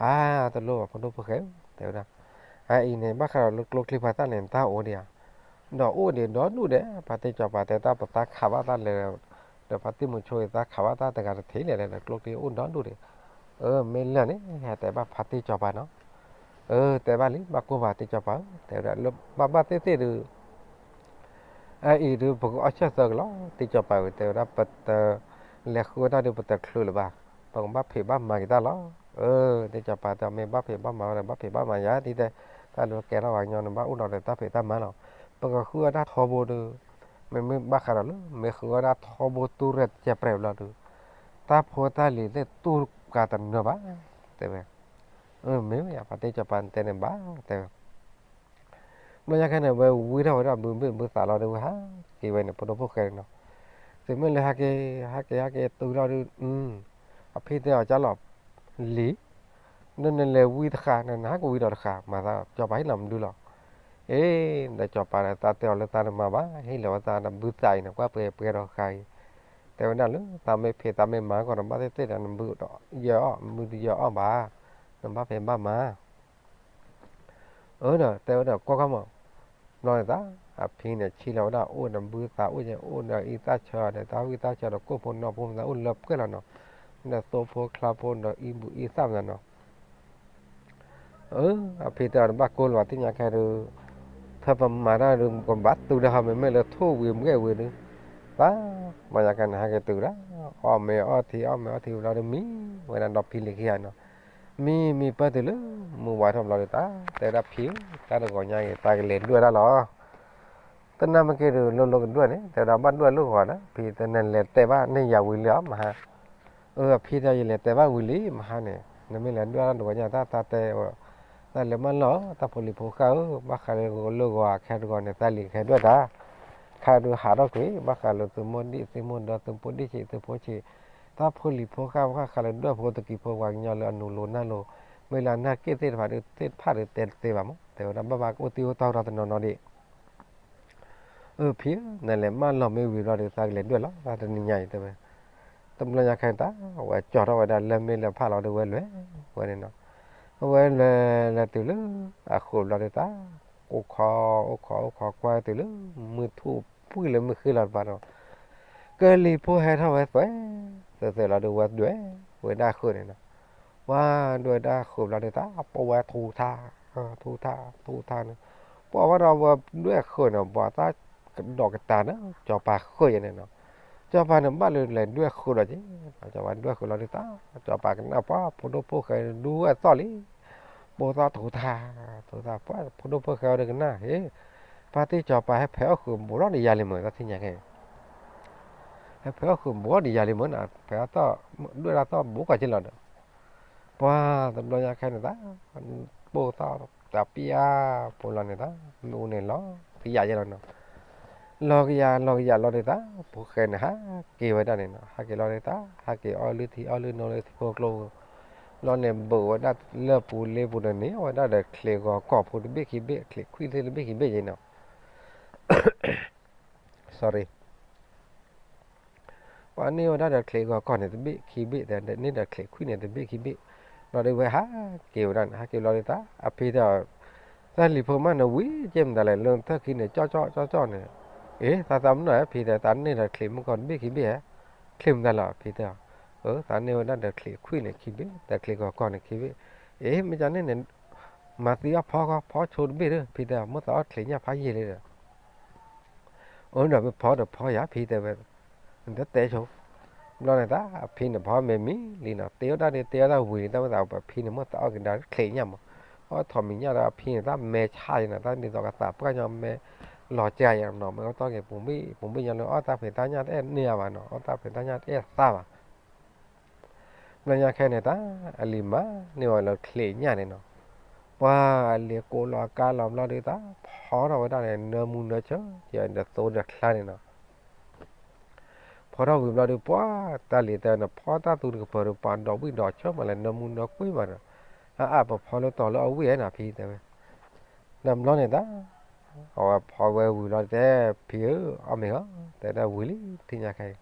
အါ တလိၣ်ဘၣ် ဖိဒိၣ်ဖိၣ်ဃဲဧၢ တဲဝဲဒၣ်. အအံၤန့ၣ် ဘၣ်ဃးဒီးလၢကျိချံဖးသၣ်န့ၣ် တၢ်အိၣ်ဒံးဧါ, ဒီးအိၣ်ဒံးဒီဒူၣ်ဒဲး ဖါတံၢ်စီၤပၤတဲ တၢ်ပသးခးဘၣ်တၢ်လဲၤ ဒီးဖါတံၢ်မုဆိအံၤ သးခးဘၣ်တၢ်တဂၤတထံးလဲၣ်ဒီး ကျိချံအိၣ်ဒီဒူၣ်ဒံး. အၢ မ့ၢ်လၢာ်န့ၣ် ဟဲတဲဘၣ်ဖါတံၢ်စီၤပၤနီၤ. အၢ တဲဘၣ်လံ ဘၣ်ကိၢ်ဘၣ်တံၢ်စီၤပၤဧၢ တဲဝဲဒၣ်, လၢဘၣ်ဘၣ်သ့ၣ်သ့ၣ်ဒုး အအံၤဒုး ပကအီၣ်ဆၢၣ်သၢက့ၤလီၤ တံၢ်စီၤပၤဧၢ တဲဝဲဒၣ်, ပတလဲၤဃုအီၣ်တၢ်ဒုး ပတချုးလၢၤဘၣ်, ပကဘၣ်ဖံးဘၣ်မၤက့ၤတၢ်လီၤ. အၢ တံၢ်စီၤပၤတဲ မ့ၢ်ဘၣ်ဖံးဘၣ်မၤဝဲဒီး ဘၣ်ဖံးဘၣ်မၤယၤ ဒ်တဲ, တၢ်ဒုးကဲထီၣ်ပှၤကညီန့ၣ် ဘၣ်အိၣ်ဒီးတၢ်ဖံးတၢ်မၤလီၤ. ပကဃုအီၣ်တၢ်ထီဘိဒုး မ့မ့ၢ်ဘၣ်ဃးဒီးလၢ မ့ၢ်ဃုအီၣ်တၢ်ထီဘိတူၢ်ရဲၣ်တကဲပြဲၤဘျီဒုး တၢ်ဖိတၢ်လံၤသ့ၣ်တူၢ်ကးတနၢၤဘၣ် တဲဝဲ. မ့ၢ်ဝဲယါ ဖါတံၢ်စီၤပၤတဲန့ၣ်ဘၣ် တဲဝဲ. ဘျီညါခဲန့ၣ် ဝဲဝံထီၣ်ဝဲဒၣ်ဘုဘ့ၣ်ဘုသးလီၤဒုး ဝဲဟးက့ၤဝဲန့ၣ် ဖိဒိၣ်ဖိၣ်ဃဲန့ၣ်နီၤ. သုမ့ၢ်လၢဟးက့ၤ ဟးက့ၤ ဟးက့ၤတုၤလီၤဒုး အဖံတဲအီၤကၢ်လီၤ လံၤ ဒ်နလဲၤဝံတဃာ်န့ၣ် နဟးကဝံၤဒီးတဃာ် မၤသး စီၤပၤဟ့ၣ်လီၤမနုၤလီၤ. အ့ ဒီးစီၤပၤဒီး သးတဲအီၤလၢသးတမၤဘၣ် ဟ့ၣ်လီၤဝဲသးဒီးဘုသးအံၤန့ၣ် ကွၢ်ပှဲၤပှဲၤဒီးဃာ်အံၤ တဲဝဲဒၣ်လၢ သးမ့ၢ်ဖံးသးမ့ၢ်မၤကီးဒီး ဘၣ်သ့ၣ်သ့ၣ်ဒီး နဘုယၢအီၣ် မုၢ်တယၢအီၣ်ဘၣ် နဘၣ်ဖံးဘၣ်မၤ အၢ ဒီးတဲဝဲဒီးကွၢ်ကွၢ်မး ဘျီန့ၣ်သး အဖံန့ၣ် ဆံးလီၤဝဲဒၣ် အိၣ်ဒီးဘုသး အိၣ်ဒီးအံသၣ်ဆၢဒီး တၢ်ဝံၣ်တၢ်ဆၢဒီး ကိၢ်ဖိနီၢ်ဖိမသး အိၣ်လၢပှဲၤလီၤနီၤ. ဒီးသိဖိချါဖိဒီးအံဘူၣ်အံသၣ်မသးနီၤ. အၢ အဖံတဲအီၤတဘၣ်ကိၢ်လၢၤဘၣ် သ့ၣ်ညါခဲဒုး ဖဲပမၤတၢ်ဒုး ကဘၣ်တုၤဒၣ်ဟီ မ့မ့ၢ်လၢထိၣ်ဝံၤဘှဲၣ်ဝံၤဒုး သး ဘျီညါခဲန့ၣ် ဟဲက့ၤတုၤဒၣ် အီၣ်မ့ၤအီထံ အီၣ်မ့ၤအီထံဘျီဒုး မံဝဲဒၣ်ဒီဖံလံၤခံဂၤနီၤ. မံမံပၢၢ်တုၤလၢ မုၢ်ဝါထီၣ်ဘျီဒုး သး တဲဝဲဒၣ်ဖံဧၢ တၢ်တဂီၤညါအံၤ သးကလဲၤဒွဲၣ်တၢ်လီၤ. တနၢ်မ့ၢ်က့ဒုး လိၤလိၤကဒွဲၣ်န့ၣ် တဲဝဲဒၣ်ဘၣ်ဒွဲၣ်လိၣ်ဂီၤဒီး ဖံတဲ နလဲၤတဲဘၣ်န့ၢ်ယၤဝံၤလံဧါ မဟါ. အၢ အဖံတဲ ယလဲၤတဲဘၣ်ဝံၤလံ မဟါန့ၣ် နမ့ၢ်လဲၤဒွဲၣ်တၢ်တဂီၤညါ တၢ်သးတဲ တၢ်လဲၤမၢလီၤ တၢ်ဖိလံၤဖိဃၢ်ဧၢ ဘၣ်ဃးလၢလိၤဂီၤခဲတဂီၤန့ၣ် သးလံၤကဟဲဒွဲၣ်တၢ် ခါဒုးဟးထီၣ်ကွံာ် ဘၣ်ဃးလၢသုမိၢ်ဒံၣ်သုမိၢ်ဒီ သုဖိဒံၣ်ဆံး သုဖိဆံး တၢ်ဖိလံၤဖိဃၢ် ဘၣ်ဃးလၢဒွဲၣ်ဖိသကံးဖိ ပှၤကညီလၢအနုာ်လိၤနၢ်လိၤ မ့ၢ်လၢအနၢ်က့ၣ်သ့ၣ်တဖၣ်ဒုး သ့ၣ်တဖၣ်ဒုးတဲတသ့ဘၣ်မး တဲဝဲဒၣ် ဘၣ်ဘၣ်အိၣ်တံၢ်အိၣ်တီၢ်ဒီးတနီၤနီၤဒံး အၢ ဖံဧၢ နလဲၤမၢလီၤမ့ၢ်ဝံၤဘျီဒီး သးကလဲၤဒွဲၣ်လီၤ တၢ်တနံၤညါအံၤ တဲဝဲ. တဘျီညါခဲအံၤတၢ် ဝဲကၠီထီၣ်ဝဲဒၣ်လၢမ့ၢ်လၢဖးလီၤဒီး ဝဲလဲၤဝဲန့ၣ်နီၤ. အဝဲလဲၤလဲၤတုၤလၢ အဃိးဘျီဒီးတၢ် အိၣ်ခိးအိၣ်ခိးအိၣ်ခိးကွၢ်တုၤလၢ မုၢ်ထူၣ်ပှံၢ်လၢမုၢ်ဃ့လီၤတပၤဒီး ကလံၤဖိဟဲထီၣ်ဝဲသွဲၣ် သွဲၣ်သွဲၣ်လီၤဒီး ဝဲဒွဲၣ်ဝဲဒၣ်ဃုာ်န့ၣ်နီၤ. ပှၤဒွဲၣ်ဒၣ်ဃုာ်ဘျီဒီးတၢ် ပဝဲထူထါ ထူထါ ထူထါန့ၣ် ပှၤဝဲဒီးဝဲဒွဲၣ်ဃုာ်န့ၣ် ပှၤတၢ်ကဒီးကတၢၢ်န့ၣ် စီၤပၤဃုာ်ယဲန့ၣ်နီၤ. စီၤပၤန့ၣ်ဘၣ်လၢလဲၤဒွဲၣ်ဃုာ်လီၤက့ၤ စီၤပၤဒွဲၣ်ဃုာ်လီၤဒီးတၢ် စီၤပၤကနၣ်ပှၤဖိဒိၣ်ဖိၣ်ဃဲဒူဝဲသီၣ်လံ ပိာ်သီၣ်ထူထါ ထူထါ ပှၤဖိဒိၣ်ဖိၣ်ဃဲအီၤဒီးကနၣ် ဟ့ ဖါတံၢ်စီၤပၤဟဲဖဲးအီၣ်ဃုာ်ဘူးထီၣ်ဒီးယၤလံမုၢ် တၢ်သ့ၣ်ညါခဲ ဟဲဖဲးအီၣ်ဃုာ်ဘူးထီၣ်ဒီးယၤလံမုၢ်နီၤ ဖဲးအီၣ်သီၣ်ဒွဲၣ်ဒၣ်သီၣ်ဘူးကီးက့ၤလီၤဒီး ပှၤတဘျီညါခဲန့ၣ်တၢ် ပိာ်သီၣ်တပျၢ် ပိာ်လီၤန့ၣ်တၢ် မ့ၣ်အူန့ၣ်လီၤ ကယၤယဲလီၤနီၤ. လီၤကယၤလီၤကယၤလီၤဒုးသး, ဖိၣ်ဃဲန့ၣ် ဟးက့ၤဝဲဒၣ်န့ၣ်နီၤ, ဟးက့ၤလီၤဒုးသး, ဟးက့ၤအီၣ်လုၢ်ထံအီၣ်လုၢ်နိလၢထံဖိကျိပူၤ, ဘျီန့ၣ်ဘူးဝဲဒၣ်လၢပူၤလ့ပူၤဒီးန့ၢ်ဝဲဒၣ်ဒီးချံးဂီၤကီၢ်ဖိတဘ့ၣ်ခံဘ့ၣ်, ချံးခွံၣ်သ့ၣ်တဘ့ၣ်ခံဘ့ၣ်ယဲနီၤ sorry ပှၤန့ၢ်ဝဲဒၣ်ဒီးချံးဂီၤကီၢ်န့ၣ်တဘ့ၣ်ခံဘ့ၣ်, န့ၢ်ဒီးချံးခွံၣ်န့ၣ်တဘ့ၣ်ခံဘ့ၣ်, ဘျီဒုးဝဲဟးက့ၤဝဲဒၣ်န့ၣ်, ဟးက့ၤဘျီဒုးသး, အဖံတဲအီၤ, တၢ်လံၤဖိမးနဝံၤကဲမတၤလဲၣ်, လၢနသၢခံန့ၣ် ကၠီကၠီကၠီကၠီန့ၣ်, အ့ သးသးမနုၤဧါ ဖံတဲ, သးန့ၢ်ဒီးချံးမုၢ်ကီၢ်တဘ့ၣ်ခံဘ့ၣ်ဧါ, ချံးမတၤလဲၣ် ဖံတဲအီၤ, အၢ သးန့ၢ်ဝဲဒၣ်ဒီးချံးခွံၣ်န့ၣ်ခံဘ့ၣ်, ဒီးချံးဂီၤကီၢ်န့ၣ်ခံဘ့ၣ်, အ့ မ့ၢ်ကန့ၣ်န့ၣ် မၤသံအီၣ်ဖီကီၢ်ဖီဆိတဘ့ၣ်ဒီး ဖံတဲအီၤ, မိၣ်သးအီၣ်ချံးညၣ်ဖးယံာ်လံဒီး အၢ ဒီးပဖီဒီးဖီယၤ ဖံတဲဝဲ, နတတဲဆိ, ဘျီန့ၣ်သး အဖံန့ၣ်ဖီမဲာ်မံလံနီၤ, တ့အီၣ်တၢ်ဒုးတ့အီၣ်တၢ်ဝံၤလံ, တၢ်မ့ၢ်သးပဖံန့ၣ် မိၣ်သးအီၣ်ကဒါချံးညၣ်မး, အီၣ်ထိးမံၤညၣ်ဒီးအဖံန့ၣ် တၢ်မဲာ်ဆါယဲနီၤ, တၢ်ဒ်သိးကသးပှၢ်ညီမဲာ်လီၤကါယဲနီၤ, မ့ၢ်အီၣ်တၢ်က့ၤပူၤဘ့ၣ်ပူၤဘ့ၣ်ညီလၢအီၣ်တၢ်ဖံးတၢ်ညၣ်တအဲၣ်န့ၢ်ဘၣ်နီၤ, အီၣ်တၢ်ဖံးတၢ်ညၣ်တအဲၣ်သးဘၣ် ဘျီညါခဲန့ၣ် တၢ်အလံၤမၤန့ၢ်ဝဲလၢချံးညၣ်န့ၣ်နီၤ, ပှၤအလံၤကိးလီၤကါလီၤဘျီဒုးသး ဖီထီၣ်ဝဲဒၣ်န့ၣ် နၢမူနၢဆၢ ယဒီးသိဒီးချါန့ၣ်နီၤ, ဖီထီၣ်ဝံၤဘျီဒုး ပှၤတၢ်လံၤတဲနဖီတၢ်သူတကပၤဒီး ပှၤဒီးဝံၣ်ဒီးဆၢမးလဲၣ် နၢမူနၢကွံမးဒီး, အအါ ပဖီလၢတီၤလၢအဝံၣ်ဧါနီၤ ဖံတဲဝဲ, ဒီးဘျီန့ၣ်တၢ် အဝဲဖီဝဲဝံၤလီၤတဲ ဖံဧၢ အီၣ်မ့ၤဂီၤ တဲဒၣ်ဝံၤလံ ထံၣ်ညါခဲအံၤ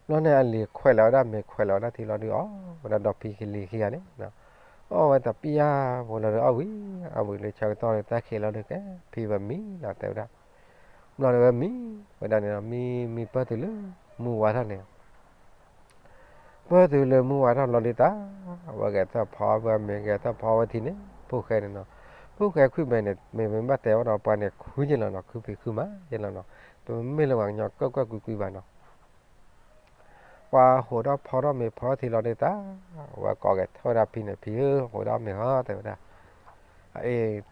ဘျီန့ၣ် အလံၤခွဲးလီၤဝဲဒၣ်မ့ၤခွဲးလီၤဝဲဒၣ်ထံလီၤဒုး အီၣ်ဝဲဒၣ်ဒီဖံလံၤခံဂၤန့ၣ်, အီၣ်ဝဲတပျၢ်ဖိလီၤဒုး အီၣ်ဝံၤ အီၣ်ဝံၤလၢဆၢကတီၢ်လၢတၢ်ခံးလီၤဒုးကဲ ဖံဝဲမံလီၤတဲဝဲဒၣ်, ဘျီန့ၣ်ဝဲမံဝဲဒၣ်န့ၣ်ဒီး မံမံပၢၢ်တုၤလၢမုၢ်ဝါထီၣ်န့ၣ် ပၢၢ်တုၤလၢမုၢ်ဝါထီၣ်လီၤဒုးတၢ်, အဝဲဂဲၤထၢၣ်ဖီဝဲမ့ၤ ဂဲၤထၢၣ်ဖီဝဲထံန့ၣ် ဖိၣ်ဃဲန့ၣ်နီၤ, ဖိၣ်ဃဲခွံၣ်မဲာ်န့ၣ် မ့ၢ်မ့ၢ်ဘၣ်တဲအီၤဒီးပှၤန့ၣ် ခုက့ၤလီၤနီၤ ခုဖံးခုမၤက့ၤလီၤနီၤ, တမ့ၢ်လၢပှၤကညီကၢၣ်ကၢၣ်ကွံကွံဘၣ်နီၤ ပှၤဟိးထီၣ်ဖီထီၣ်မ့ၤဖီထီၣ်ထံလီၤဒုးတၢ်, အဝဲကိးဂဲၤထၢၣ်ဝဲဒၣ်ဖံန့ၣ် ဖံဧၢ ဟိးထီၣ်မ့ၤဟီတဲဝဲဒၣ်, အ့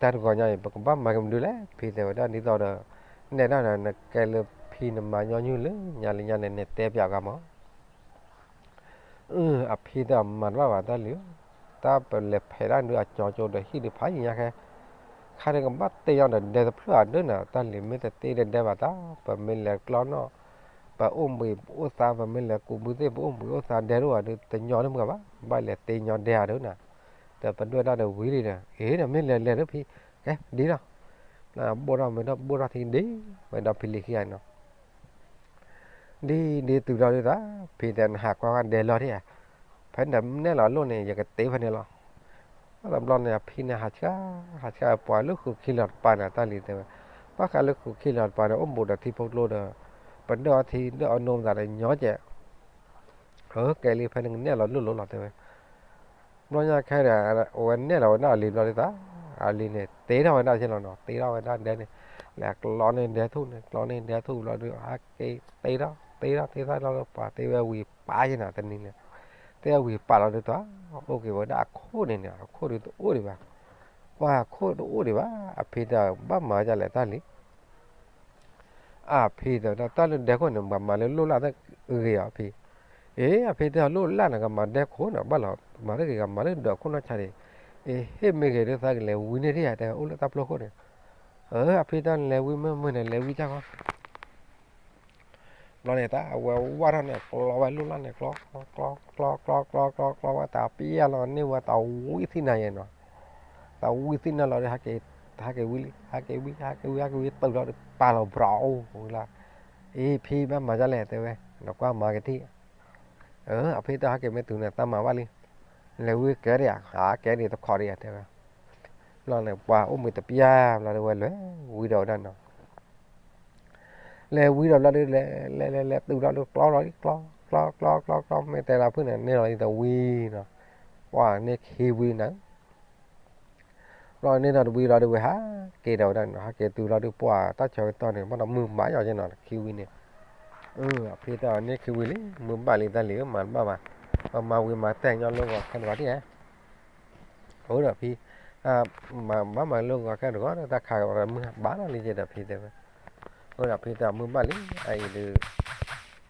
တၢ်တဂီၤညါအံၤ ပကဘၣ်မၤက့ၤမနုၤလဲၣ် ဖံတဲဝဲဒၣ် ဒ်သိးဒီး နဲဒၣ်ဒီး နကဲလၢဖံနမၤညီနုၢ်လၢညါလၢညါန့ၣ် နတဲပၠးဂၤမး အၢ အဖံတဲအီၤ မၤတဘၣ်ဘၣ်တၢ်လံၤဧၢ, တၢ်ပလဲၤဖဲးတၢ်ဒုးအကၠီကၠိဒီးဟံၣ်ဒုးဖးယံၤညါခဲ, ခါဒုးကဘၣ်တ့ညီဒီးဒဲတဖျၢၣ်အဒၢနၤ တၢ်လံၤမ့ၢ်တတ့ဒီးဒဲဘၣ်တၢ်, ပမ့ၢ်လဲၤကျီနီၣ်, ပအိၣ်ဘှံးအိၣ်သါ ပမ့ၢ်လဲၤကူးဘုသ့ၣ် ပအိၣ်ဘှံးအိၣ်သါဒဲတအိၣ်ဘၣ်ဒီး တညီတမုာ်ဘၣ်, ဘၣ်လဲၤတ့ညီဒဲအဒၢနၤ, ဒီးပဒွဲၣ်တၢ်ဒီးဝံၤလံဒီး အ့ဒီးမ့ၢ်လဲၤလဲၤဒီးဖံ, ကဲဒ်လီၤ, ဘိၣ်ထီၣ်မ့ၢ်ဒီးဘိၣ်ထီၣ်ထံဒ်ဝဲဒီးဖံလံၤခံဂၤန့ၣ်နီၤ ဒ်ဒ်တုၤလီၤဒုးတၢ်, ဖံတဲနဟးကွၢ်ဝဲဒဲလီၤဒံးဧါ, ဖဲနနဲၣ်လီၤလိၣ်န့ၣ် ယကတ့ဖဲန့ၣ်လီၤ. တဘျီန့ၣ် အဖံန့ၣ်ဟးဆှၣ်, ဟးဆှၣ်ပှၤလၢဃုာ်ခံလီၤတပၤန့ၣ် တၢ်လံၤတဲဝဲ, ဘၣ်ဃးလၢဃုာ်ခံလီၤတပၤန့ၣ် အိၣ်ဘူးဒီးထံဖိကျိဒီး, ပဒၢၣ်အီထံဒၢၣ်အီနိမသးဒီးညီကဲး, အကဲလံ ဖဲနကနဲၣ်လီၤလိၣ်လိၤလီၤတဲဝဲ ဘျီညါခဲဒီး အဝဲနဲၣ်လီၤဝဲဒၣ်အလံၤဘျီဒုးတၢ်, အလံၤန့ၣ် တ့ထီၣ်ဝဲဒၣ်က့လီၤနီၤ, တ့ထီၣ်ဝဲဒၣ်ဒဲန့ၣ်, လဲၤကျီန့ၢ်ဒဲထူၣ်န့ၣ် ကျီန့ၢ်ဒဲထူၣ်ဘျီဒုး ဟဲက့ၤတ့ထီၣ် တ့ထီၣ်တ့ထီၣ်လီၤဒီး ပှၤတ့ဝဲဝံၤပာ်ယဲနီၤ တနံၤန့ၣ်, တ့ဝဲဝံၤပာ်လီၤဒုးတၢ်, အိၣ်က့ၤဝဲဒၣ်အခိၣ်န့ၣ်န့ၣ် အခိၣ်ဒုးတအိၣ်ဒံးဘၣ်, ပှၤအခိၣ်တအိၣ်ဒံးဘၣ်, အဖံတဲဘၣ်မၤဒ်လဲၣ်တၢ်လံၤ အဖံတဲဝဲဒၣ် တၢ်လၢဒဲခိၣ်န့ၣ် ပှၤမၤလၢလိၣ်လၢ်တဂ့ၤအီၤဖံ, အ့ အဖံတဲအီၤ လိၣ်လၢ်န့ၣ် ကမၤဒဲခိၣ်န့ၣ် ဘၣ်လီၤမၤတဂ့ၤ ကမၤလၢဒၢးခိၣ်နီၢ်ဆါဒံး, အ့ ဟ့ၣ်မ့ၢ်ဂ့ၤဒုးသးကလဲၤဝံန့ၢ်ဒံးဧါ တဲဝဲ အိၣ်လၢတၢ်ပျိခိၣ်န့ၣ်, အၢ အဖံတဲအီၤ နလဲၤဝံမ့ၢ်မုာ်န့ၣ် လဲၤဝံတၢ်ဃီ ဘျီန့ၣ် တၢ်အဝဲဝၢ်ထီၣ်န့ၣ် ကျီဝဲလိၣ်လၢ်န့ၣ် ကျီ ကျီ ကျီ ကျီ ကျီ ကျီ ကျီဝဲတၢ်ပျဲလီၤန့ၢ်ဝဲတၢ်ဝံသ့ၣ်နၤယဲနီၤ, တၢ်ဝံသ့ၣ်နၤလီၤဒီး ဟဲက့ၤဝံလံ ဟဲက့ၤဝံ ဟဲက့ၤဝံ ဟဲက့ၤဝံ ဟဲက့ၤဝံတုၤလီၤဒီး ပာ်လီၤဘြီအိၣ်ဝံလၢ်, အ့ ဖံဘၣ်မၤဒ်လဲၣ်တဲဝဲ, နကွၢ်မၤကထံၣ်, အၢ အဖံတဲအီၤ ဟဲက့ၤမ့ၢ်တုၤန့ၣ် တၢ်မၤဘၣ်လံ, လဲၤဝံကဲဒံးဧါ, ကဲဒံးတခီဒံးဧါတဲဝဲ, ဘျီန့ၣ် ပှၤအိၣ်မုာ်တပျၢ်ဘျီဒီးဝဲလဲၤဝံဒီးဝဲဒၣ်နီၤ လဲၤဝံဒီးဘျီဒုး လဲၤလဲၤလဲၤလဲၤတုၤဘျီဒုး ကျီလီၤလံ ကျီ ကျီ ကျီ ကျီ ကျီ မ့ၢ်တဲလၢဖုၣ်န့ၣ် န့ၢ်လီၤလံတဝံနီၤ, ပှၤန့ၢ်ခံဝံနၤ, ဘျီန့ၢ်ဒီးတဝံလီၤဒုး ဝဲဟးက့ၤဒီးဝဲဒၣ်နီၤ, ဟးက့ၤတုၤလီၤဒုး ပှၤတၢ်ဆၢကတီၢ်န့ၣ် ဘၣ်ဒီးမုာ်ဘၣ်ယီၤက့နီၤ ခံဝံန့ၣ်, အဖံတဲအီၤ န့ၢ်ခံဝံလံ မုာ်ဘၣ်လံတၢ်လံၤဧၢ မၤတဘၣ်ဘၣ်, ပမၤဝံၤမၤတဲာ်ညီလၢဂီၤခဲတဂီၤဒံးဧါ အိၣ်ဒီးဖံ, မၤဘၣ်မၤလၢဂီၤခဲတဂီၤဒီး တၢ်ခးကဒီးမုၢ်ဘၣ်လီၤလံက့ဒီးဖံတဲဝဲ, အိၣ်ဒီးဖံတဲအီၤ မုၢ်ဘၣ်လံ အအံၤဒုး,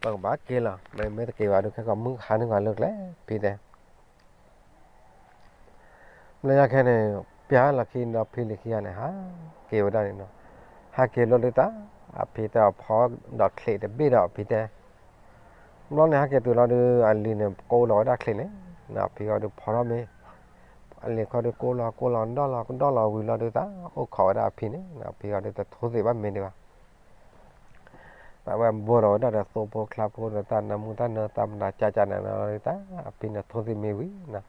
ပကဘၣ်က့ၤလီၤ မ့မ့ၢ်တက့ၤဘၣ်ဒုး ခဲကီးမုၢ်ဟါန့ၢ်ဂီၤလၢကျဲ ဖံတဲ ဘျီညါခဲန့ၣ် ပျၢ်လီၤခံဒီးဖံလံၤခံဂၤန့ၣ် ဟးက့ၤဝဲဒၣ်န့ၣ်နီၤ, ဟဲက့ၤလီၤဒုးတၢ်, အဖံတဲအီၤဖီဒီးချံးတဘ့ၣ်ဒီးအဖံတဲ, ဘျီန့ၣ်ဟဲက့ၤတုၤလီၤဒုး အလံၤန့ၣ်ကိးလီၤဝဲဒၣ်ချံးန့ၣ်, အဖံဃီဒုးဖီထီၣ်မ့ၢ်, အလံၤခီဒုးကိးလီၤကိးလီၤဒီၣ်လီၤကဒီၣ်လီၤဝံၤလီၤဒုးတၢ်, အိၣ်ခိးဝဲဒၣ်အဖံန့ၣ် အဖံဃီဒုးတထိသ့ၣ်ဘၣ်မ့ၢ်ဒံးဘၣ် အဝဲဘိးထီၣ်ဝဲဒၣ်ဒီးသိဖိချါဖိဒီးတၢ်နၢမူတၢ်နၢသးမတၤကၢ်ကၢ်န့ၣ်လီၤဒုးတၢ်, အဖံန့ၣ်ထိသ့ၣ်မ့ၢ်ဝံၤ,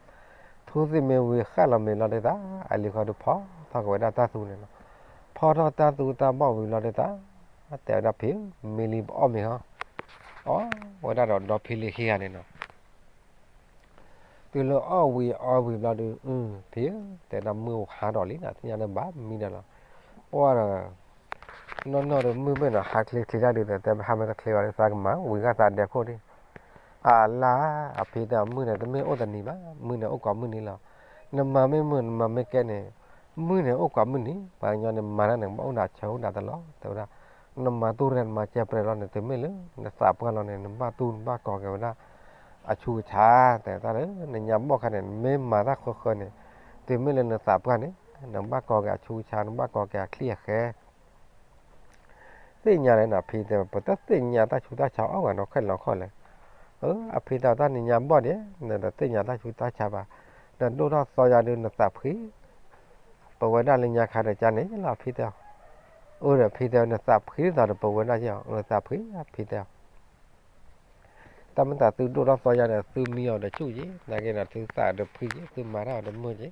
ထိသ့ၣ်မ့ၢ်ဝံၤဃၣ်လီၤမ့ၢ်လီၤဒုးတၢ်, အလံၤဃီဒုးဖီထီၣ်က့ၤဝဲဒၣ်တၢ်သူန့ၣ်လီၤ. ဖီထီၣ်တၢ်သူတၢ်ဘီၣ်ဝံၤလီၤဒုးတၢ်, တဲဝဲဒၣ်ဖံဧၢ, မ့ၢ်လံပအီၣ်မ့ၤဟီ, အီၣ်ဝဲဒၣ်ဒီးဒီဖံလံၤခံဂၤန့ၣ်လီၤ. တုၤလၢအီၣ်ဝံၤအီဝံၤဘျီဒုး, ဖံဧၢ, တဲဒၣ်မုၢ်ဟါထီၣ်လံနီၤ သ့ၣ်ညါလၢဘၣ်မံဒီးလီၤ. ပှၢ်ဒီး နီၢ်နီၢ်ဒီးမုၢ်ဘ့ၣ်နီၤ ဟးချ့ချ့တၢ်ဒုး တဲပဟါမ့ၢ်တချ့ဘၣ်ဒုး သးကမၤဝံၤဂၤသးဒဲးခိၣ်ဒံး, အလါ, အဖံတဲအီၤမုၢ်န့ၣ် တမ့ၢ်အိၣ်တနံၤဘၣ်, မုၢ်န့ၣ်အိၣ်ကိးမုၢ်နံၤလီၤ. နမၤမ့ၢ်မုာ် နမၤမ့ၢ်ကဲန့ၣ်, မုၢ်န့ၣ်အိၣ်ကိးမုၢ်နံၤ, ပှၤကညီန့ၣ်မၤတၢ်န့ၣ် ဘၣ်အိၣ်ဒၣ်ဆၢအိၣ်ဒၣ်တလီၤ တဲဝဲဒၣ်. နမၤတူၢ်ရဲၣ် နမၤစဲပြဲၤလီၤန့ၣ် တုၤမ့ၢ်လၢ နသးပှၢ်လီၤန့ၣ် နဘၣ်တူၢ်နဘၣ်ကီၤက့ၤဝဲဒၣ် အဆူးအဆါ, တဲတၢ်လၢ နညါဘီၣ်ခါန့ၣ် နမ့ၢ်မၤတၢ်ဃၢဃၢန့ၣ်, တုၤမ့ၢ်လၢနသးပှၢ်န့ၣ် နဘၣ်ကီၤက့ၤအဆူးအဆါ နဘၣ်ကီၤက့ၤအချံအဃဲ သ့ၣ်ညါလဲၣ်နီၤ ဖံတဲ ပတသ့ၣ်ညါတၢ်ဆူးတၢ်ဆါအီၣ်ဂၤနီၤ ခဲလီၤခီၣ်လဲၣ်. အဖံတဲအီၤ တၢ်နညါဘီၣ်ဒံး နတသ့ၣ်ညါတၢ်ဆူးတၢ်ဆါဘၣ်, နဒိၣ်ထီၣ်သီယါဒုး နသးဖှံ, ပဝဲဒၣ်လၢညါခါဒီးကါန့ၣ်လီၤ ဖံတဲအီၤ. အိၣ်ဒီးဖံတဲအီၤ နသးဖှံဒ်သိးဒီးပဝဲဒၣ်က့ၤအီၤ နသးဖှံ ဖံတဲအီၤ တၢ်မ့ၢ်တၢ်သုဒိၣ်ထီၣ်သီယါဒီး သုမံအီၤဒီးဆူၣ်က့ၤ နာ်က့ဒီး သုသးဒီးဖှံက့ၤ သုမၤတၢ်အီၤဒီးမုာ်က့ၤ,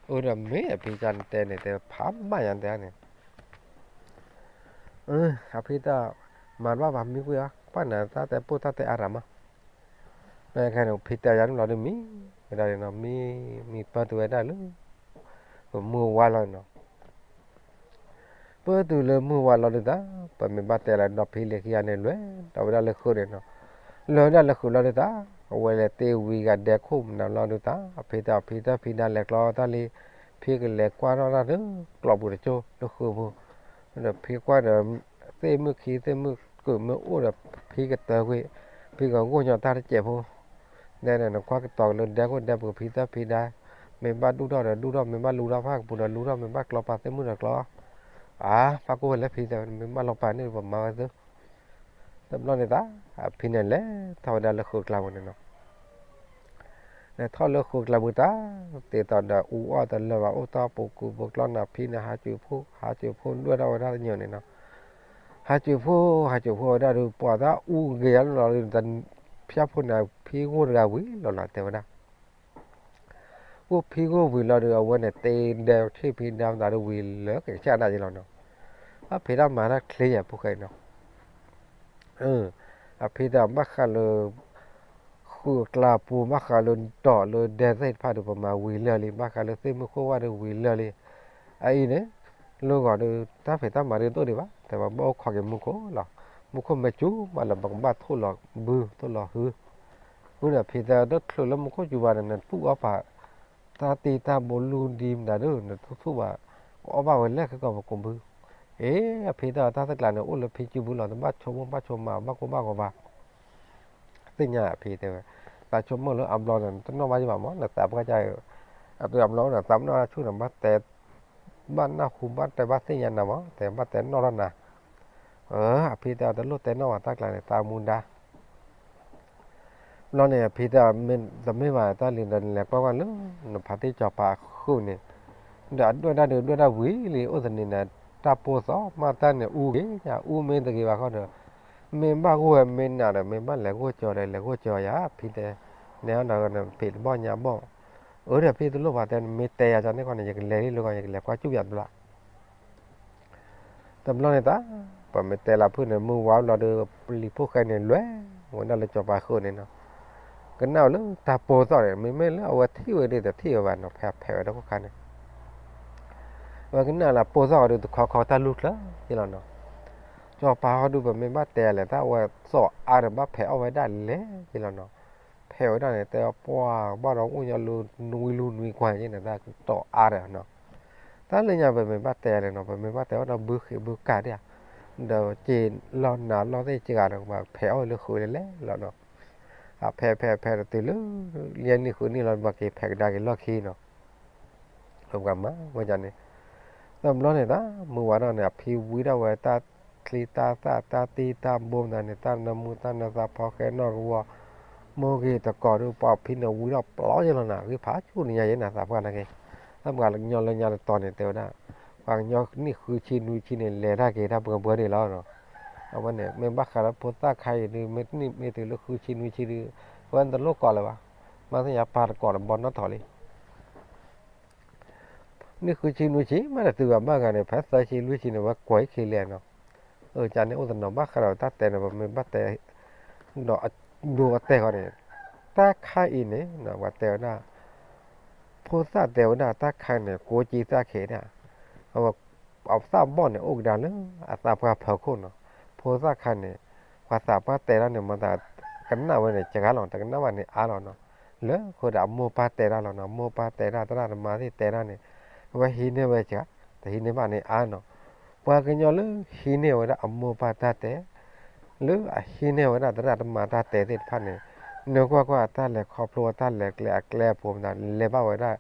အိၣ်ဒီးမ့ၢ်အဖံကါနတဲန့ၣ် တဲဖးဘၣ်ယါတဲန့ၣ် အဖံတဲ, မၤတဘၣ်ဘၣ်မံကွံာ်အီၤ ကွၢ်နၤတၢ်တဲပိၢ်တၢ်တဲအါရၤမး, ဖဲခဲန့ၣ် ဖံတဲယါန့ၣ်လီၤဒုးမံ, ဝဲဒၣ်န့ၣ်နီၤ မံ, မံပၢတုၤဝဲဒၣ်လၢ ပမုၢ်ဝါလီၤနီၤ ပၢတုၤလၢမုၢ်ဝါလီၤဒုးတၢ်, ပမ့ၢ်ဘၣ်တဲလၢဒီဖံလံၤခံဂၤန့ၣ် လဲၤဒီးဝဲဒၣ်လၢဃုာ်န့ၣ်နီၤ, လဲၤဝဲဒၣ်လၢဃုာ်လီၤဒုးတၢ်, အဝဲလဲၤတ့ဝံၤဂၤဒဲခိၣ်မနုၤလီၤဒုးတၢ်, အဖံတဲအီၤ ဖံတဲဖံဒၣ်လဲၤကျီတၢ်လံ, ဖံကလဲၤကွၢ်ထီၣ်တၢ်လၢကျီပူၤတကၠိလၢဃုာ်ပူၤ, ဒီးဖံကွၢ်ဒီး သ့ၣ်မုၣ်ခံသ့ၣ်မုၣ်ကုာ်မ့ၢ်အိၣ်ဒီး ဖံကတၢၢ်ကွံာ်, ဖံကဂိၢ်ညီတၢ်တစဲးဖိ နဲန့ၣ် နကွၢ်ကတီၤကလၢဒဲခိၣ်ဒဲပူၤ ဖံတဲဖံဒၣ်, မ့ၢ်ဘၣ်ဒူၣ်ထီၣ်ဒီးဒူၣ်ထီၣ် မ့ၢ်ဘၣ်လူထီၣ်ဖးကပူၤဒီးလူထီၣ် မ့ၢ်ဘၣ်ကျီပာ်သ့ၣ်မုၣ်ဒီးကျီ, အါ ဖးကိၢ်ဝဲလၢဖံတဲ မ့ၢ်ဘၣ်လီၤပာ်န့ၣ် ပမၤဝဲသု, တဘျီန့ၣ်တၢ်, အဖံန့ၣ်လဲၤထီၣ်ဝဲဒၣ်လၢဃုာ်ကျါပူၤန့ၣ်နီၤ လဲၤထီၣ်လၢဃုာ်ကျါပူၤတၢ်, သ့ၣ်သီၣ်ဒီးအူအီၣ်တလၢာ်ဘၣ် အိၣ်တၢ်ပူၤကူပူၤကျီနၤ ဖံန့ၣ် ဟးစူၤဖှိၣ် ဟးစူၤဖှိၣ်ဒွဲၣ်ထီၣ်ဝဲဒၣ်တညိးန့ၣ်နီၤ, ဟးစူၤဖှိၣ် ဟးစူၤဖှိၣ်ဝဲဒၣ်ဒီး ပှၤတၢ်အူဂ့ၤလီၤလီၤဒီး ဖၠၣ်ဖိန့ၣ် ဖံဂိၢ်တဂၤဝံၤလီၤလီၤ တဲဝဲဒၣ် အိၣ်ဖံဂိၢ်ဝံၤလီၤဒီး အဝဲန့ၣ်တ့ဒဲဆ့ၣ်ဖံဒၣ်မတၤဒီးဝံၤလၢကဆၣ်ဒၣ်ယဲလီၤနီၤ, အဖံတၢ်မၤတၢ်ချ့ယဲဖိဃဲနီၤ အဖံတၢ်ဘၣ်ဃးလၢ ဃုာ်အကျါပူၤ ဘၣ်ဃးလၢတီၢ်လၢဒဲသ့ၣ်တဖၣ်ဒီး ပမၤဝံၤလၢာ်လံ ဘၣ်ဃးလၢသ့ၣ်မုၣ်ခိၣ်ဝၣ်ဒီးဝံၤလၢာ်လံ, အအံၤန့ၣ် လၢဂီၤဒီး တၢ်ဖံးတၢ်မၤဒုးတအိၣ်ဒံးဘၣ် တဲဝဲဘၣ်အိၣ်ခိးက့ၤမူခိၣ်လီၤ, မူခိၣ်မ့ၢ်စူၤဘၣ်လၢ ပကဘၣ်ထိၣ်လီၤဘု ထိၣ်လီၤဟု ဃုာ်ဒီးဖံတဲတချုးလၢမူခိၣ်စူၤဘၣ်ဒီး နသူၣ်အီၣ်ပာ် တၢ်တံၢ်တၢ်ဘိလူၢ်ဒံးမတၤဒုး နသူၣ်သူၣ်ဘၣ် ကအီၣ်ဘၣ်ဝဲလဲၣ်ခဲကီၢ်ပကိးဘု, အ့ အဖံတဲအီၤ တၢ်သကျးန့ၣ် အိၣ်လၢဖံစုပူၤလီၤ တဘၣ်ဆိကမိၣ်ဘၣ်ဆိကမး ဘၣ်ကိၢ်ဘၣ်ဂီၤဘၣ် သ့ၣ်ညါအဖံတဲဝဲ, သးဆိကမိၣ်လၢအဘျီန့ၣ် တနီၣ်ဘၣ်ယဘၣ်မး နသးပှၢ်ကါ, အတုၤအဘျီန့ၣ် သးပနီၣ်တၢ်ဆူၣ်န့ၣ် ဘၣ်တဲ ဘၣ်နၢ်ဟူဘၣ်တဲဘၣ်သ့ၣ်ညါနၤမး တဲဘၣ်တဲနီၣ်ထီၣ်နၤ, အဖံတဲအီၤ တလိၣ်တဲနီၣ်ဘၣ်တၢ်ကျါန့ၣ် သးမူဒါ ဘျီန့ၣ် ဖံတဲအီၤ တမ့ၢ်ဘၣ်တၢ်လံဒီး နလဲၤကွၢ်ကွၢ်လၢ နဖါတံၢ်စီၤပၤအဃုာ်န့ၣ်, ဒီးအဒွဲၣ်တၢ်ဒုးဒွဲၣ်တၢ်ဝံၤလံ အိၣ်သန့ၤန့ၣ် တၢ်ပိၢ်သီၣ်မးတၢ်န့ၣ်အူဂ့ၤညါ အူမ့ၢ်တဂ့ၤဘၣ်ဃီဒီး, မ့ၢ်ဘၣ်ဂိၢ်ဝဲမ့ၢ်နၤဒီး မ့ၢ်ဘၣ်လဲၤဂိၢ်ကၠီၤဒီး လဲၤဂိၢ်ကၠီၤယၤ ဖံတဲ, နဲအီၤဒီးနဖံးတဘီၣ်ညါဘီၣ်, အၢဒီးဖံတလိၣ်ဘၣ်တဲ နမ့ၢ်တဲယၤန့ၣ်ခီန့ၣ် ယကလဲၤလံလၢဂီၤ ယကလဲၤကွၢ်စူၣ်ယၤတဘျီ တဘျီန့ၣ်တၢ်, ပမ့ၢ်တဲလၢဖုၣ်န့ၣ် မုၢ်ဝါဘျီဒီး ပလံၤဖိၣ်ဃဲန့ၣ်လဲၤဝဲဒၣ်လၢစီၤပၤဃုာ်န့ၣ်နီၤ, ကနၣ်ဝဲလၢတၢ်ပိၢ်သီၣ်န့ၣ် မ့မ့ၢ်လၢအဝဲထံၣ်ဝဲဒၣ်တထံၣ်ဝဲဘၣ်နီၤ ဖဲဖဲးဝဲဒၣ်ခိၣ်ခါန့ၣ်, အဝဲကနၣ်လၢပိၢ်သီၣ်ဒီး တခီခီတၢ်လူၢ်ချၢက့လီၤနီၤ, စီၤပၤဟီဒုး ပမ့ၢ်ဘၣ်တဲလဲၣ် တၢ်အဝဲသီၣ်အါဒီးဘၣ်ဖဲးအီၣ်ဝဲဒၣ်လဲၣ်က့လီၤနီၤ, ဖဲးဝဲဒၣ်န့ၣ် တဲပှၤဘၣ်ဒီးအိၣ်ညီလၢ နွံလူနွံကွၢ်က့န့ၣ် တၢ်ကတီၤအါဒီးနီၤ တၢ်လၢညါပမ့ၢ်ဘၣ်တဲလဲၣ်နီၤ ပမ့ၢ်ဘၣ်တဲအီၣ်ဒီးဘုဃ့ဘုကၢ်ဒၣ်ဧါ, ဒီးက့ၤလီၤနၤလီၤသ့ၣ်စှၤဒီးပှၤဖဲးအီၣ်လၢဃုာ်လဲၣ်လဲၣ်လီၤနီၤ, အဖဲးဖဲးဖဲးတတုၤလၢ လၢနံၣ်ဃုနံၣ်လီၤ ပှၤက့ၤဖဲးကဒါက့ၤလီၢ်ခံနီၤ, ပှၤမၤဝဲဒ်န့ၣ်, တဘျီန့ၣ် တၢ်မုၢ်ဝါထီၣ်န့ၣ် အဖံဝံထီၣ်ဝဲတၢ်ချံတၢ်သၣ်တၢ်တံၢ်တၢ်ဘိမတၤန့ၣ် တၢ်နၢမူတၢ်နၢသးဖီဃဲနီၣ်ကဝီၤ မိၢ်ဂ့ၤတကိးဒီး ပှၤဖံန့ၣ်ဝံထီၣ်ပျီယဲလီၤနၤ ဂံၢ်ဖးဆူၣ်နံၤညါယဲနၤ သးပှၢ်နာ်က့, တၢ်ပှၤကညီလၢညါတတီၤန့ၣ် တဲဝဲဒၣ် ပှၤကညီနံၣ်ဃုဆံနွံဆံန့ၣ် လဲၤတၢ်က့ၤတၢ်ပှဲၤပှဲၤန့ၣ်လီၤ. အဝဲန့ၣ် မ့ၢ်ဘၣ်ဃးလၢဖိသၣ်ခါအံၤဒုး မ့ၢ်နံၣ်မ့ၢ်တုၤလၢဃုဆံနွံဆံဒုး အဝဲတလိၣ်ကိးလၢၤဘၣ်, မ့ၢ်သ့ၣ်ညါပၢ်တကိးဒီးဘီနီၣ်ထီၣ်လံ နံၣ်ဃုဆံနွံဆံ မ့ၢ်တတုၤဘၣ်မ့ၢ်ဂၤန့ၣ် ဖဲသၢဆံလွံၢ်ဆံန့ၣ် ဝဲကွဲးခံလဲၣ်နီၤ, အကန့ၣ်အိၣ်တနီၤဘၣ်ဃးဒီးတၢ်တဲန့ၣ် ပမ့ၢ်ဘၣ်တဲ ဒီးအဒိအတဲာ်ဃီန့ၣ်, တၢ်ခါအံၤန့ၣ် ပှၤတဲဝဲဒၣ် ဖိသၣ်တဲဝဲဒၣ်တၢ်ခါန့ၣ် ကိးက့သၣ်ခဲဒၣ်, အဝဲ အသၣ်ဘီၣ်န့ၣ် အိၣ်ကဒါလၢအသးပှၢ်ဖီခိၣ်နီၤ, ဖိသၣ်ခါန့ၣ် ပှၤသးပှၢ်တဲဒၣ်န့ၣ် မၤသးကနၣ်ဝဲန့ၣ် စှၤလီၤ တကနၣ်ဘၣ်န့ၣ်အါလီၤနီၤ, လၢဃိဒီးအမိၢ်ပၢ်တဲဒၣ်လီၤနီၤ, မိၢ်ပၢ်တဲဒၣ် သရၣ်သမါသ့ၣ်တဲဒၣ်န့ၣ် အဝဲဟံးန့ၢ်ဝဲစှၤ, တဟံးန့ၢ်ဘၣ်န့ၣ်အါနီၤ, ပှၤကညီလၢဟံးန့ၢ်ဝဲဒၣ်အမိၢ်ပၢ်တၢ်တဲ လၢအဟံးန့ၢ်ဝဲဒၣ်သရၣ်သမါတၢ်တဲသ့ၣ်တဖၣ်န့ၣ်, နကွၢ်ကွၢ် တၢ်လဲၤခီဖျိတၢ်လဲၤကျဲအကျဲအဖိမတၤ လဲၤဘၣ်ဝဲဒၣ်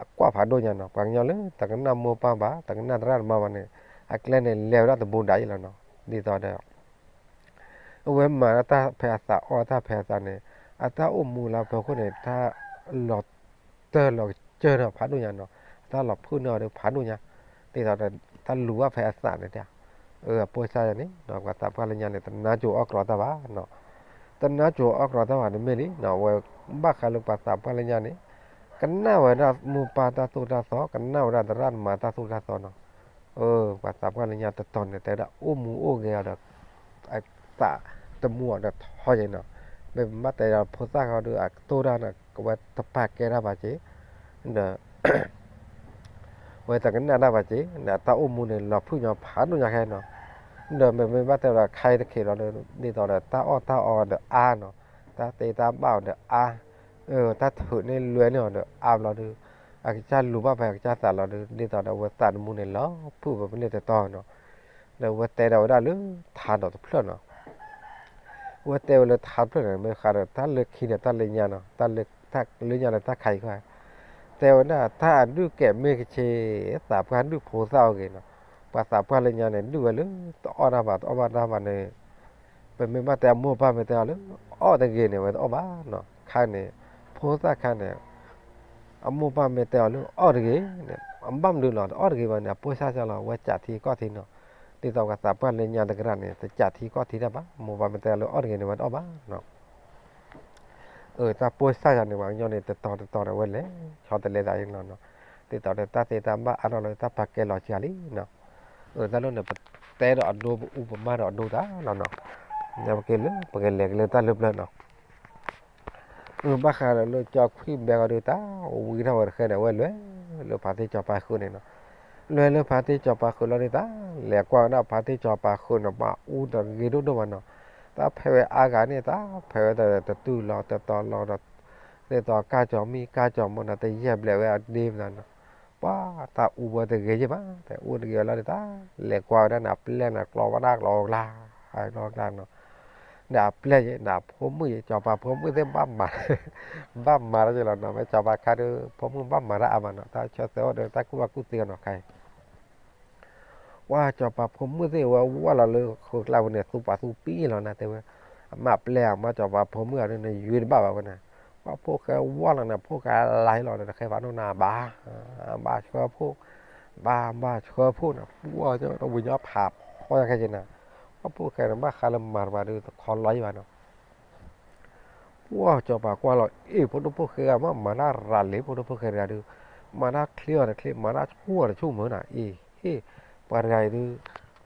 အကွၢ်ဖးဒိၣ်ညါနီၤ, ပှၤကညီလၢတကနၣ်မိၢ်ပၢ်ဘၣ် တကနၣ်သရၣ်သမါဘၣ်န့ၣ် အကျဲန့ၣ်လဲၤဝဲဒၣ်တဘူးဒးယဲလီၤနီၤ, ဒ်သိးဒီး အဝဲမၤတၢ်ဖဲအသးအီၣ်တၢ်ဖဲအသးန့ၣ်, အတၢ်အိၣ်မူလၢအဖီခိၣ်န့ၣ် တၢ်လီၤတၢၢ်လီၤကစၢၢ်နီၤဖးဒိၣ်ညါနီၤ, အတၢ်လီၤဖုၣ်န့ၢ်အီၤဒီးဖးဒိၣ်ညါ, ဒ်သိးဒီး တၢ်လူၤဘၣ်ဖဲအသးန့ၣ်, အပိၢ်စၢ်ယၤန့ၣ် ပှၤသးပှၢ်လၢညါန့ၣ် တနါစိၤအီၣ်ကြီတၢ်ဘၣ်နီၤ, တနါစိၤအီၣ်ကြီတၢ်ဘၣ်န့ၣ်မ့ၢ်လံနီၤ, အဝဲဘၣ်ဃးလၢပှၤသးပှၢ်လၢညါန့ၣ် ကနၣ်ဝဲဒၣ်မိၢ်ပၢ်တၢ်သိၣ်တၢ်သီ, ကနၣ်ဝဲဒၣ်သရၣ်သမါတၢ်သိၣ်တၢ်သီနီၤ, ပှၤသးပှၢ်လၢညါတတီၤန့ၣ် တဲဝဲဒၣ်အိၣ်မူအိၣ်ဂဲၤအီၤဒီး အသးတမူအီၤဒီးထီယဲနီၤ, မ့ၢ်ပမ့ၢ်တဲဒီးဖိသၣ်ဃီဒီး အကတိၢ်တၢ်န့ၣ် ကဝဲတပာ်ကဲတၢ်ဘၣ်က့ၤ, ဒီး ဝဲတကနၣ်တၢ်ဘၣ်က့ၤ ဒီးတၢ်အိၣ်မူန့ၣ် လီၤဖုၣ်ညီဖးဒိၣ်ညါခဲနီၤ, ဒီးမ့မ့ၢ်ဘၣ်တဲဒီးခါအံၤတခ့လီၤဒီး ဒ်သိးဒီးတၢ်အီၣ်တၢ်အီဒီးအါနီၤ, တၢ်သ့တၢ်ဘၣ်အီၤဒီးအါ, တၢ်ထုးန့ၢ်လွဲန့ၢ်အီၤဒီးအါဘျီဒီး အကစၢ်လူၤဘၣ်ဖဲအကစၢ်သးလီၤဒီး ဒ်သိးဒီးအဝဲသးတမူန့ၣ် လီၤဖုၣ်ပပန့ၣ်တတီၤနီၤ, ဒီးအဝဲတဲဒီးဝဲဒၣ်လၢထးဒီးတဖျၢၣ်နီၤ အဝဲတဲဝဲလၢထးတဖျၢၣ်န့ၣ် မ့ၢ်ဃးဒီးတၢ်လၢခံဒီးတၢ်လၢညါနီၤ, တၢ်လၢညါလၢတၢ်ခါအံၤခါ, တဲဝဲဒၣ်တၢ်အဒုၣ်ကဲးမ့ၢ်ကဆ့, သးပှၢ်ဒုၣ်ဖိသၣ်အီၤဂ့ၤနီၤ, ပှၤသးပှၢ်လၢညါန့ၣ် ဒုၣ်ဝဲလၢတအီၣ်တၢ်ဘၣ် တအီၣ်ဘၣ်တၢ်ဘၣ်န့ၣ်, ပမ့ၢ်ဘၣ်တဲအမိၢ်ပၢ်မ့ၢ်တဲအီၤလၢ အီၣ်တဂ့ၤန့ၣ် ဝဲတအီၣ်ဘၣ်နီၤ, ခါန့ၣ် ဖိသၣ်ခါန့ၣ် အမိၢ်ပၢ်မ့ၢ်တဲအီၤလၢအီၣ်တဂ့ၤန့ၣ် အဘၣ်မနုၤလီၤ တအီၣ်တဂ့ၤဘၣ်န့ၣ် အပိၢ်စၢ်စၢ်လီၤ အဝဲကးထံကီၢ်ထံနီၤ, ဒ်သိးပှၤသးပှၢ်လၢညါတကရၢ်န့ၣ် တကးထံကီၢ်ထံတၢ်ဘၣ် မိၢ်ပၢ်မ့ၢ်တဲအီၤလၢအီၣ်တဂ့ၤန့ၣ် ဝဲတအီၣ်ဘၣ်နီၤ တၢ်ပိၢ်စၢ်ယၤန့ၣ် ပှၤကညီန့ၣ် တတီၤတတီၤန့ၣ် အဝဲလဲၤဆီတလဲသးအံၤလီၤနီၤ, ဒ်သိးဒီးတၢ်သ့တၢ်ဘၣ်အါထီၣ်လီၤတၢ်ပာ်ကဲလီၤစှၤလံနီၤ, တၢ်လီၢ်န့ၣ် ပတဲဒီးအဒိပအူပမၢ်ဒီးအဒိသးလီၤနီၤ, ကလၢပကလဲၤကလၢတၢ်လၢပျၢၤနီၤ ဘၣ်ဃးဒီးလၢကၠီခွံဘဲကီဒုးတၢ်ဝံထီၣ်ဝဲတဃဲဒီး အဝဲလဲၤလၢဖါတံၢ်စီၤပၤဃုာ်န့ၣ်နီၤ, လဲၤလၢဖါတံၢ်စီၤပၤဃုာ်လီၤဒုးတၢ် လဲၤကွၢ်ဝဲဒၣ်ဖါတံၢ်စီၤပၤဃုာ်န့ၣ် ပှၤအူတဂ့ၤဒိၣ်ဒိၣ်မးနီၤ, တၢ်ဖဲးဝဲအါဂၤန့ၣ် တၢ်ဖဲးဝဲတတုၤလီၤတတီၤလီၤဒီး ဒ်သိးကၢ်ကၠီၤမံ ကၢ်ကၠီၤမီၤန့ၣ် တယဲၢ်ဘျဲးဝဲအဒ့မးနီၤ, ပှၤတၢ်အူဝဲတဂ့ၤယဲၢ်ဘၣ် တၢ်အူတဂ့ၤဝဲလီၤဒုးတၢ် လဲၤကွၢ်ဝဲဒၣ်န့ၣ် အပျဲၢ်န့ၣ် ကျီဝဲဒၣ်ကျီကျါ ကျီကျါနီၤ ဒီးအပျဲၢ်ယဲ ဒီးအဖိမုၣ်ယဲ စီၤပၤဖိမုၣ်သ့ၣ်ဘၣ်မၤ, ဘၣ်မၤတၢ်ယဲလီၤနီၤ, မ့ၢ်စီၤပၤခါဒီး ဖိမုၣ်ဘၣ်မၤတၢ်အါမးနီၤ, တၢ်ဆၢသၢအိၣ်ဒီး တၢ်ကူၣ်ဘၣ်ကူၣ်သ့အီၤနီၤခါအံၤ, ပှၤစီၤပၤဖိမုၣ်သ့ၣ်ဝဲဝၢ်လီၤလၢဃုကျါပူၤန့ၣ် သူပှၤသူပံလီၤနၤတဲဝဲ, အမၤပျဲၢ်အမါစီၤပၤဖိမုၣ်အီၤဒုးန့ၣ် ယွၤတဘၣ်ဘၣ်ဝဲန့ၣ်, ပှၤဖိၣ်ဃဲဝၢ်လီၤန့ၣ် ဖိၣ်ဃဲလါလီၤဒီး တဃဲဘၣ်နီၢ်နၤဘၣ်, ဘၣ်ဆှၢဖိ, ဘၣ် ဘၣ်ဆှၢဖိန့ၣ် ပှၤတဝံၤညီဖးဖီယါခဲက့ၤနၤ, ပှၤဖိၣ်ဃဲန့ၣ် ဘၣ်ဃးလၢမၤတဘၣ်ဒီး တခီလီၤယံၤဘၣ်နီၤ ပှၤစီၤပၤကွၢ်လီၤ အ့ၣ် ဖိဒိၣ်ဖိၣ်ဃဲဂၤမ့ၢ်မၤတၢ်ရၤလံ ဖိဒိၣ်ဖိၣ်ဃဲတဂၤဒုး, မၤတၢ်ချ့အီၤတချ့ မၤတၢ်ဆူၣ်အီၤတဆူၣ်မုၢ်နၤ အ့ၣ် ဟ့ၣ် ပှၤတဂၤအံၤဒုး,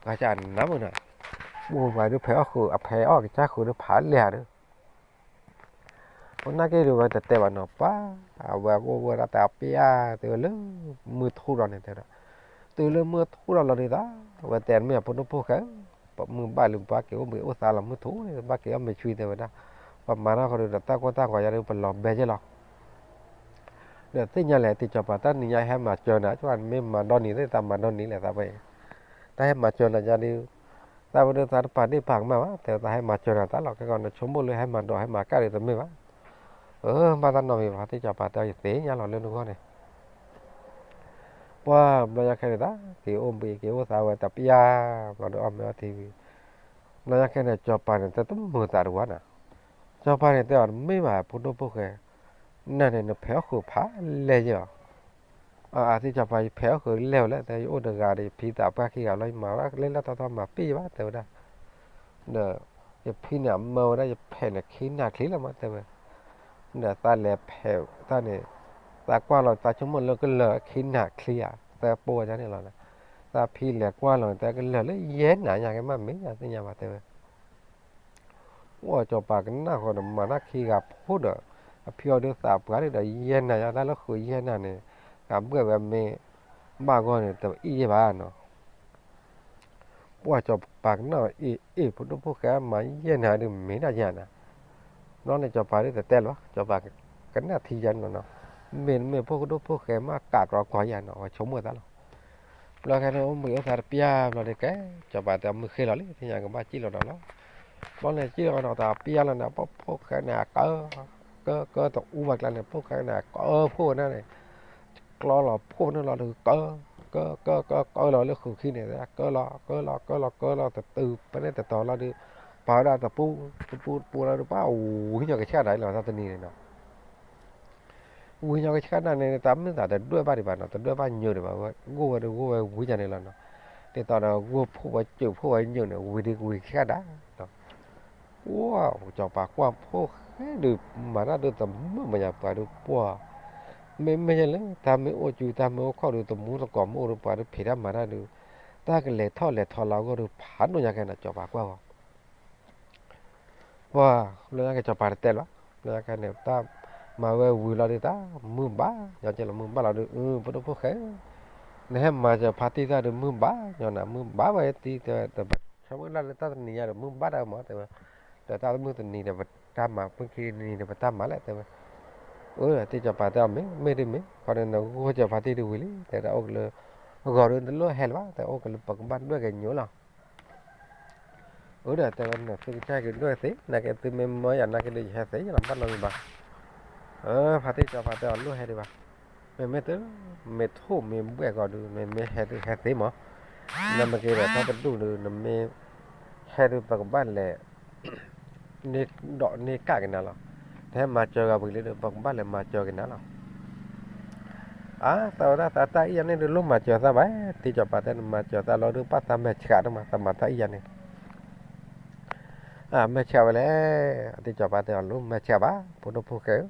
ပှၤကနၢမုၢ်နၤ, ပှၤတဂၤအံၤဒုးဖဲးအီၣ်ဃုာ် အဖဲးအီၣ်ကစၢ်ဃုာ်ဒုးဖးလဲၢ်ဧါဒုး ပနာ်က့ဒုးဝဲတတဲဘၣ်နီၤ ပှၤ, အဝဲကအိၣ်ဝဲဒၣ်တၢ်ပျဲၢ်တဲဝဲလၢမုၢ်ထူၣ်ဒီးန့ၣ်တဲဒီး, တုၤလၢမုၢ်ထူၣ်ဒီးလီၤဒုးသး, ဝဲတဲမ့ၢ်အဖိဒိၣ်ဖိၣ်ဃဲ, ပမုၢ်ဘၣ်လံ ပဘၣ်က့ၤအိၣ်ဘှံးအိၣ်သါလီၤမုၢ်ထူၣ်န့ၣ် ဘၣ်က့ၤအီၣ်မ့ၤဆွံတဲဝဲဒၣ်, ပမၤထီၣ်ဃီဒုးဒီးတၢ်ကီတၢ်ခဲယါဒုးပလီၤဘဲယဲလီၤ ဒီးသ့ၣ်ညါလဲၣ် တံၤစီၤပၤ တၢ်နံၤညါဟဲမၤစၢၤနၤ ကမ့ၢ်မၤဒီနံၤသ့ၣ် တၢ်မၤဒီနံၤလဲၣ် သးပှၢ်အံၤ, တၢ်ဟဲမၤစၢၤနၤယါဒုး, သးဝဲဒၣ်သးတပာ်ဒ့ၣ်ပာ်ကမၣ်ဘၣ် တဲသးဟဲမၤစၢၤနၤတၢ်လီၤ ခဲကီးနဆိကမိၣ်လၢဟဲမၤဒိးဟဲမၤကၣ်ဒုးတမ့ၢ်ဘၣ်, အၢ ဘၣ်တၢ်နီတမံၤဘၣ် တံၤစီၤပၤတဲအီၤ ယသ့ၣ်ညါလီၤလၢနဂီၢ်န့ၣ် ပှၢ်ဘျီညါခဲန့ၣ်သး က့ၤအိၣ်ဘှံးက့ၤအိၣ်သးဝဲတပျၢ် ဘျီဒီးအီၣ်မ့ၤအီထံဝံၤ, ဘျီညါခဲန့ၣ် စီၤပၤန့ၣ် တမုာ်သးတဝါနီၤ, စီၤပၤန့ၣ်တဲအီၤ တမ့ၢ်ဘၣ် ဖိဒိၣ်ဖိၣ်ဃဲ, နၤန့ၣ် နဖဲးအီၣ်ဃုာ်ဖးလဲၢ်ယဲၢ်အီၤ, အသ့ၣ်စီၤပၤ ယဖဲးအီၣ်ဃုာ်လဲၢ်ဝဲလဲၣ် တဲ ယအိၣ်တဂၤဒီး ယဖံသးပှၢ်ခံဂၤလီၤ ယမၤဝဲဒၣ်လၢလၢထီထီ မၤပ့ၢ်ယဘၣ် တဲဝဲဒၣ် ဒီး ယဖံန့ၣ် အမၢဝဲဒၣ် ယဖဲးန့ၣ် ခံနၢ်ချံလီၤမး တဲဝဲ, ဒီးသးလဲၤဖဲးသၣ်န့ၣ်, သးကွၢ်လီၤ သးဆိကမိၣ်လၢကလၢာ်ခံနၢ်ချံဧါ, သးပိာ်ဝဲဒၣ်န့ၣ်လီၤ, သးဖံလဲၤကွၢ်လီၤန့ၣ် တဲကလၢာ်လၢယဲၢ်နၢ်ညါက့ၤ မ့ၢ်မ့ၢ်ယသ့ၣ်ညါဘၣ် တဲဝဲ အိၣ်စီၤပၤကနၣ်ဃီဒီး မၤတၢ်ခံဂၤဖိဒီး အဖံအီၤဒုးသးပှၢ်န့ၣ်ဒီး ယဲၢ်နၢ်ညါ တၢ်လၢဃုာ်ယဲၢ်နၢ်န့ၣ် ကဘှဲၣ်ဝဲမ့ၢ်ဘၣ်ဂီၢ်န့ၣ် တအံၣ်ယဲၢ်ဘၣ်နီၤ, ပှၢ်စီၤပၤကနၣ်အီၤ အ့ၣ် ဖိဒိၣ်ဖိၣ်ဃဲမၤယဲၢ်နၢ်ဒုးမ့ၢ်ဒၣ်ယၤနၤ, ဘျီန့ၣ်စီၤပၤဒုးတတဲလၢၤဘၣ် စီၤပၤကနၣ်ထံယၤန့ၣ်လီၤနီၤ, မ့ၢ်မ့ၢ်ဖိဒိၣ်ဖိၣ်ဃဲမ့ၢ်ကးကြီကီယၤနီၤ အဝဲဆိကမိၣ်သးလီၤ ဘျီခဲန့ၣ် အိၣ်ဘှံးအိၣ်သးတပျၢ်ဘျီဒီးကဲ, စီၤပၤတဲအီၤမုၢ်ဃ့လီၤလံ သ့ၣ်ညါကဘၣ်စံၣ်လီၤဒီးလီၤ, ဘျီန့ၣ်စံၣ်လီၤဒီးတပျၢ်လီၤန့ၣ် ပှၢ်ဖိၣ်ဃဲန့ၣ် အကၢ, ကၢကၢတအူဘၣ်ကျါန့ၣ် ဖိၣ်ဃဲန့ၣ် ကၢဖှိၣ်ဝဲဒၣ်န့ၣ်, ကျီလီၤဖှိၣ်န့ၣ်လီၤဒီးကၢ, ကၢကၢကၢကၢလီၤလၢဃုာ်ခံန့ၣ် ကၢလီၤ ကၢလီၤ ကၢလီၤ ကၢလီၤတတုၤပန့ၣ်တတီၤလီၤဒီး, ပာ်ဝဲဒၣ်တပူ, တပူတပူလီၤဒီး ပှၢ်ဝံၤညီကဆှၣ်ဒၣ်လီၤ တၢ်တနံၤန့ၣ်နီၤ ဝံၤညီကဆှၣ်ဒၣ်န့ၣ် တၢ်မ့ၢ်သးတဒွဲၣ်ဘၣ်ဒံးဘၣ်နီၤ တဒွဲၣ်ဘၣ်ညိၣ်ဒံးဘၣ်ဝဲ ဂိၢ်ဝဲဒီးဂိၢ်ဝဲဝံၤညါန့ၣ်လီၤနီၤ, ဒ်သိးဒီးဂိၢ်ဖှိၣ်ဝဲစၢၤဖှိၣ်ဝဲညိၣ်န့ၣ် ဝံၤဒံးဝံၤကဆှၣ်ဒၣ်နီၤ, ပှၢ်စီၤပၤကွၢ်ဖိၣ်ဃဲဒုး မၤတၢ်ဒုးတမုာ်မးယၤပှၤဒုးပှၢ်, မ့မ့ၢ်ယဲလၢတၢ်မ့ၢ်အိၣ်ကူတၢ်မ့ၢ်အိၣ်ခီၣ်ဒုး တမူတကိးမ့ၢ်အိၣ်ဒီးပှၤဒုးဖံးတၢ်မၤတၢ်ဒုး, တၢ်ကလဲၤထီၣ်လဲၤထီလီၤအဂီၢ်ဒုးဖးဒိၣ်ညါခဲနီၤ စီၤပၤကွၢ်ဂီၢ် ပှၢ်, လၢညါက့ၤစီၤပၤတတဲလၢၤဘၣ်, လၢညါက့ၤန့ၣ် တၢ်မၤဝဲဝံၤလီၤဒုး တၢ်မုၢ်ဘၣ်, ညီက့ၤလီၤမုၢ်ဘၣ်လီၤဒုး အၢ ဖိဒိၣ်ဖိၣ်ဃဲ, နဟဲမၤစၢၤဖါတံၢ်တၢ်ဒုးမုၢ်ဘၣ်, ညီနၤ မုၢ်ဘၣ်ဝဲတံၢ်တဲဝဲ, ဒီးပဆၢမုၢ်လၢ်လၢတၢ်တနံၤညါဒီး မုၢ်ဘၣ်တၢ်မး တဲဝဲ, ဒီးတၢ်မုၢ်တနံၤဒီးပတၢ်မၤ ပှ့ၤခံနံၤဒီးပတၢ်မၤလဲၣ် တဲဝဲ, အၢ တံၢ်စီၤပၤတဲအီၤ မ့ၢ် မ့ၢ်ဒ်မ့ၢ် ခီန့ၣ် နဂိၢ်စၢၤဖါတံၢ်ဒုးဝံၤလံ တဲဒၣ် အိၣ်ကလၢ ဂီၤဒုးတလိၣ်ဟဲလၢၤဘၣ် တဲ အိၣ်ကလၢပကဘၣ်ဒွဲၣ်က့ၤညိၣ်လီၤ အၢ ဒီးတဲဝဲန့ၣ် သုကစၢ်က့ၤဒွဲၣ်သ့ နာ်က့သုမ့ၢ်မၢယၤနာ်က့ဒီး ယဟဲသ့ ယလီၤဘၣ်နီတမံၤဘၣ်. အၢ ဖါတံၢ်စီၤပၤတဲအီၤ လိၣ်ဟဲဒံးဘၣ်. မ့မ့ၢ်တ မ့ၢ်ထိၣ်မ့ၢ်ဘှဲၣ်ဂီၤဒုး မ့မ့ၢ်ဟဲဒုးဟဲသ့မး. နမ့ၢ်က့ၤဒီးထီၣ်တဒူၣ်ဒုး နမ့ၢ်ဟဲဒုး ပကဘၣ်လဲၤ န့ၢ်ဒီးန့ၢ်ကၣ်က့ၤနၤလီၤ. နဟဲမၤစၢၤဂၤပက့ၤလံဒီး ပကဘၣ်လဲၤမၤစၢၤက့ၤနၤလီၤ. အါ သးဝဲဒၣ်သးတၢ်အံၣ်ယၤန့ၣ်ဒုး လိၣ်မၤစၢၤသးဘၣ်. တံၢ်စီၤပၤတဲ နမၤစၢၤသးလီၤဒုး ဘၣ်သးမဲာ်ဆှးဒိၣ်မး သးမၤတၢ်အံၣ်ယၤန့ၣ်. အမဲာ်ဆှးဝဲလဲၣ်. တံၢ်စီၤပၤတဲအီၤ လိၣ်မဲာ်ဆှးဘၣ် ဖိဒိၣ်ဖိၣ်ဃဲဧၢ.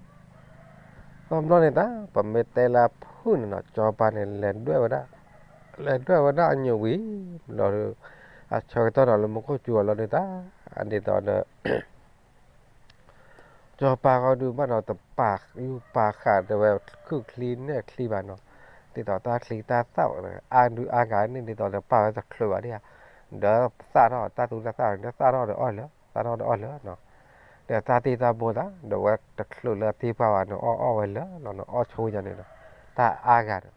ဘၣ်ဘျီန့ၣ်တၢ် ပမ့ၢ်တဲလၢဖုၣ်န့ၣ်နီၤ စီၤပၤန့ၣ် လဲၤဒွဲၣ်ဝဲဒၣ် လဲၤဒွဲၣ်ဝဲဒၣ်အညိၣ်ဝံၤလီၤဒီး အဆၢကတီၢ်ဒီးလၢမူခိၣ်စူၤအီၤလီၤဒီးတၢ် ဒ်သိးဒီး စီၤပၤဃီဒုးဘၣ်ဒီးတပာ်ယူၢ်ပာ်ဃာ်တဲဝဲခုၣ်ချံနဲၣ်ချံဘၣ်နီၤ, ဒ်သိးတၢ်ချံတၢ်သၣ်အါဒုးအါဂၤန့ၣ် ဒ်သိးဒီးပာ်ဝဲတချုးဘၣ်ဒံးဧါ, ဒီးသၣ်ထီၣ် တၢ်သူတၢ်သၣ်န့ၣ် ဒီးသၣ်ထီၣ်ဒီးအီၣ်လၢ သၣ်ထီၣ်ဒီးအီၣ်လၢနီၤ, ဒီးတၢ်တ့တၢ်ဘိသၣ် ဒီးဝဲတချုးလၢအတ့ပှၢ်ဘၣ်န့ၣ် အီၣ်အီၣ်ဝဲလၢလီၤနီၤ အီၣ်ဆိညါန့ၣ်နီၤ, တၢ်အါဂၤဒီး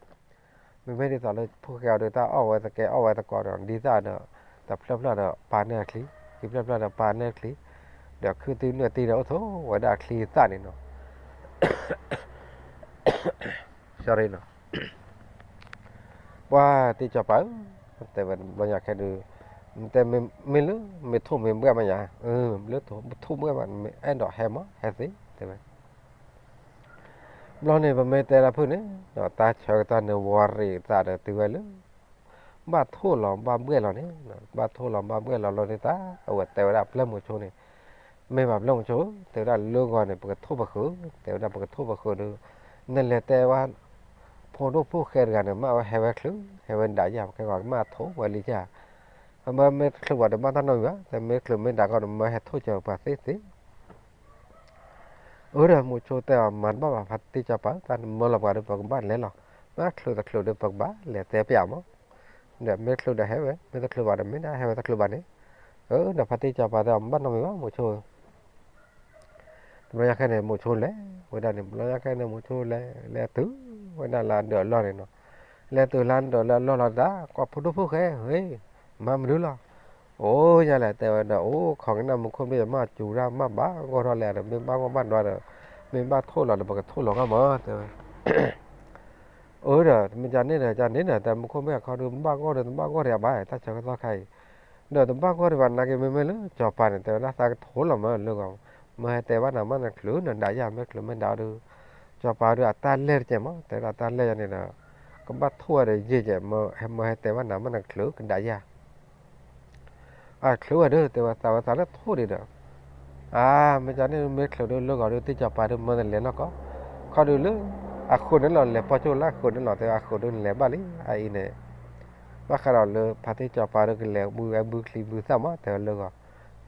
မ့မ့ၢ်ဒ်သိးလၢဖိၣ်ဃဲအီၤဒီး တၢ်အီၣ်ဝဲသကဲးအီၣ်ဝဲသကိးဒီး ဒ်သၣ်ဒီး တဖျၢၣ်ဖျၢၣ်ဒီးပာ်န့ၢ်အချံ, ခံဖျၢၣ်ဖျၢၣ်ဒီးပာ်န့ၢ်အချံ, ဒီးခုသံနုာ်သံဒီးအိၣ်ဆိးဝဲဒၣ်အချံအသၣ်န့ၣ်နီၤ. ပှၢ်တံၢ်စီၤပၤဧၢ, တဲဝဲဘျီညါခဲဒုး, တဲမ့ၢ်လၢမ့ၢ်ထိၣ်မ့ၢ်ဘှဲၣ်မးယၤ, လၢထိၣ်ဘှဲၣ်မး မ့ၢ်အဲၣ်ဒိးဟဲမး ဟဲသ့ တဲဝဲ ဘျီန့ၣ် ပမ့ၢ်တဲလၢဖုၣ်န့ၣ် ဒီးတၢ်ဆၢကတီၢ်န့ၣ် ဝီၤရံးသးဒီးတုၤဝဲလၢ ဘၣ်ထိၣ်လီၤဘၣ်ဘှဲၣ်လီၤန့ၣ်, ဘၣ်ထိၣ်လီၤဘၣ်ဘှဲၣ်လီၤလီၤန့ၣ်တၢ် အဝဲတဲဝဲဒၣ်ပျဲၢ်မိၤဆိန့ၣ်, မ့ၢ်ဘၣ်ပျဲၢ်မိၤဆိ တဲဝဲဒၣ်လၢဂီၤန့ၣ် ပကထိၣ်ပဃုာ်, တဲဝဲဒၣ်ပကထိၣ်ပဃုာ်ဒီး နလဲၤတဲဝဲ ဖိဒိၣ်ဖိၣ်ဃဲတဂၤန့ၣ် မ့ၢ်အဝဲဟဲဝဲချုး ဟဲဝဲဒၣ်ယၤ ပကဲဂီၤကမၣ်ထိၣ်ဝဲလံယၤ အမ့ၢ်မ့ၢ်တချုးဝဲဒီးဘၣ်တၢ်နီတမံၤဘၣ်, တမ့ၢ်ချုးမ့ၢ်ဒၣ်ဂီၢ်ဒီးမ့ၢ်ဟဲထိၣ်စၢၤပှၤသ့သ့. အၢ ဒီးမိၤဆိတဲအီၤ မၤတဘၣ်ဘၣ် ဖါတံၢ်စီၤပၤ, တၢ်နမၢလီၤပှၤဒီးပကဘၣ်လဲၤလီၤ. မ့ၢ်ချုးတချုးဒီးပကဘၣ်လဲၤတဲပျးမး. ဒီးမ့ၢ်ချုးဒီးဟဲဝဲ, မ့ၢ်တချုးဘၣ်ဒီးမ့ၢ်ဒၣ်ဟဲဝဲတချုးဘၣ်န့ၣ်. အၢ ဒီးဖါတံၢ်စီၤပၤတဲအီၤ မၤဘၣ်နီတမံၤဘၣ် မိၤဆိဧၢ တဘျီညါခဲန့ၣ် မိၤဆိလဲၤဝဲဒၣ်န့ၣ်, တဘျီညါခဲန့ၣ် မိၤဆိလဲၤ လဲၤတုၤဝဲဒၣ်လၢအဒၢးအလီၢ်န့ၣ်နီၤ. လဲၤတုၤလၢအဒၢးလၢအလီၢ်လီၤတၢ် ကွၢ်ဖိဒိၣ်ဖိၣ်ဃဲ ဟ့ မၤမနုၤလီၤ. အိၣ်ညါလဲၣ် တဲဝဲဒီး အိၣ်ခိးကနၣ်မူခိၣ်ဘ့ၣ် မ့ၢ်စူၤတၢ်မ့ၢ်ဘၣ်ဂီၢ်ထီၣ်လဲၣ်ဒီး မ့ၢ်ဘၣ်ဂီၢ်ဘၣ်ဒွါဒီး မ့ၢ်ဘၣ်ထိၣ်လီၤဒီး ပကထိၣ်လီၤဂီၢ်မး တဲဝဲ. အၢ ဒီးမ့ၢ်ကန့ၣ်ဒီး ကန့ၣ်ဒီး တၢ်မူခိၣ်မ့ၢ်အခီဒုး ဘၣ်ဂီၢ်ဒီး တဘၣ်ဂီၢ်ဒီးအဘၣ် တၢ်ဆၢကတီၢ်ခါအံၤ, ဒီးတဘၣ်ဂီၢ်ဒီးဘၣ် နာ်က့မ့မ့ၢ်လၢစီၤပၤန့ၣ် တဲဝဲဒၣ် သးကထိလီၤမၢလၢဂီၤ, မၢဟဲတဲဘၣ်နၤမး နချုးနဒးယၤ မ့ၢ်ချုးမ့ၢ်ဒးဒီး, စီၤပၤဒီးအတၢ်လဲၢ်တကဲးမး တဲဝဲဒၣ် တၢ်လဲၢ်ယၤန့ၣ်ဒီး ကဘၣ်ထိၣ်ဝဲဒီးယဲၢ်ကဲး မၢဟဲတဲဘၣ်နၤမး နချုးကဒးယၤ အချုးဝဲဒီး တဲဝဲသးဝဲသးလၢထိၣ်ဒံးဒီး, အါ မ့ၢ်ကန့ၣ်မ့ၢ်ချုးဒီးလၢဂီၤဒီး သ့ၣ်စီၤပၤဒီးမၢနလဲၤနီၢ်ကီၢ်, ခီဒုးလၢ အဃုာ်န့ၣ်လီၤ လဲၤပီၢ်ကၠိၣ်လၢအဃုာ်န့ၣ်လီၤ တဲဝဲအဃုာ်ဒီးနလဲၤဘၣ်လံ အအံၤန့ၣ်, ဘၣ်ဃးဒီးလၢဖါတ့ၢ်စီၤပၤဒီးကလဲၤဘုဝဲဘုချံဘုသၣ်မး တဲဝဲလၢဂီ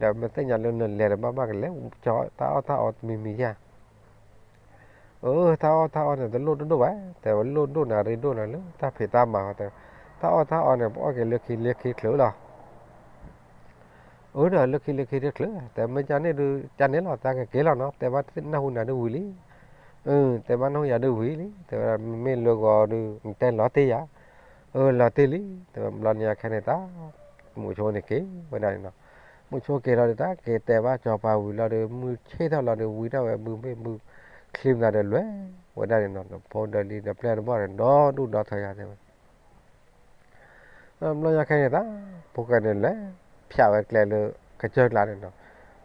ၤ, ဒီးမ့ၢ်သ့ၣ်ညါလၢနလဲၤဒီးဘၣ်ဘၣ်ကလဲၤ ကၠီတၢ်အီၣ်တၢ်အီတမံၤမံၤယါ အၢ တၢ်အီၣ်တၢ်အီန့ၣ် တလိၣ်တဒိၣ်ဘၣ်, တဲဝဲလိၣ်ဒိၣ်နၤရ့ဒိၣ်နၤလၢတၢ်ဖံးတၢ်မၤဃီတဲ, တၢ်အီၣ်တၢ်အီန့ၣ် ပအီၣ်က့ၤလၢခံလၢခံချုးလီၤ. အၢ ဒီးလၢခံလၢခံတချုး တဲမ့ၢ်ကန့ၣ်ဒုး ကန့ၣ်လီၤ တၢ်ကက့ၤလီၤနီၤ တဲဘၣ်နၢ်ဟူနၤဒုးဝံၤလံ, တဲဘၣ်နၢ်ဟူယၤဒုးဝံၤလံ တဲဝဲဒၣ်မ့မ့ၢ်လၢဂီၤဒုး နတဲလီၤတ့ၢ်ယၤ, အၢ လီၤတ့ၢ်လံ တဲဝဲဘျီန့ၣ်ခဲန့ၣ်တၢ် မုဆိန့ၣ်က့ၤဝဲဒၣ်န့ၣ်နီၤ, မုဆိက့ၤလီၤဒီးတၢ်က့ၤတဲဘၣ်စီၤပၤဝံၤလီၤဒီး မုၢ်ဆ့ၣ်ထီၣ်လီၤဒီး ဝံထီၣ်ဝဲဘုမ့ၣ်ဘုချံမသးဒီးလဲၤဝဲဒၣ်န့ၣ်နီၤ, ဖိဒီးလံၤဒီးပျဲၢ်တဘီၣ်န့ၣ် ဒီဒူၣ်ဒီထၢယၤတဲဝဲ ဘျီညါခဲန့ၣ်တၢ် ဖိၣ်ဃဲန့ၣ်လဲၤဖၠးဝဲကျဲလၢကစၢၢ်ကျါန့ၣ်နီၤ,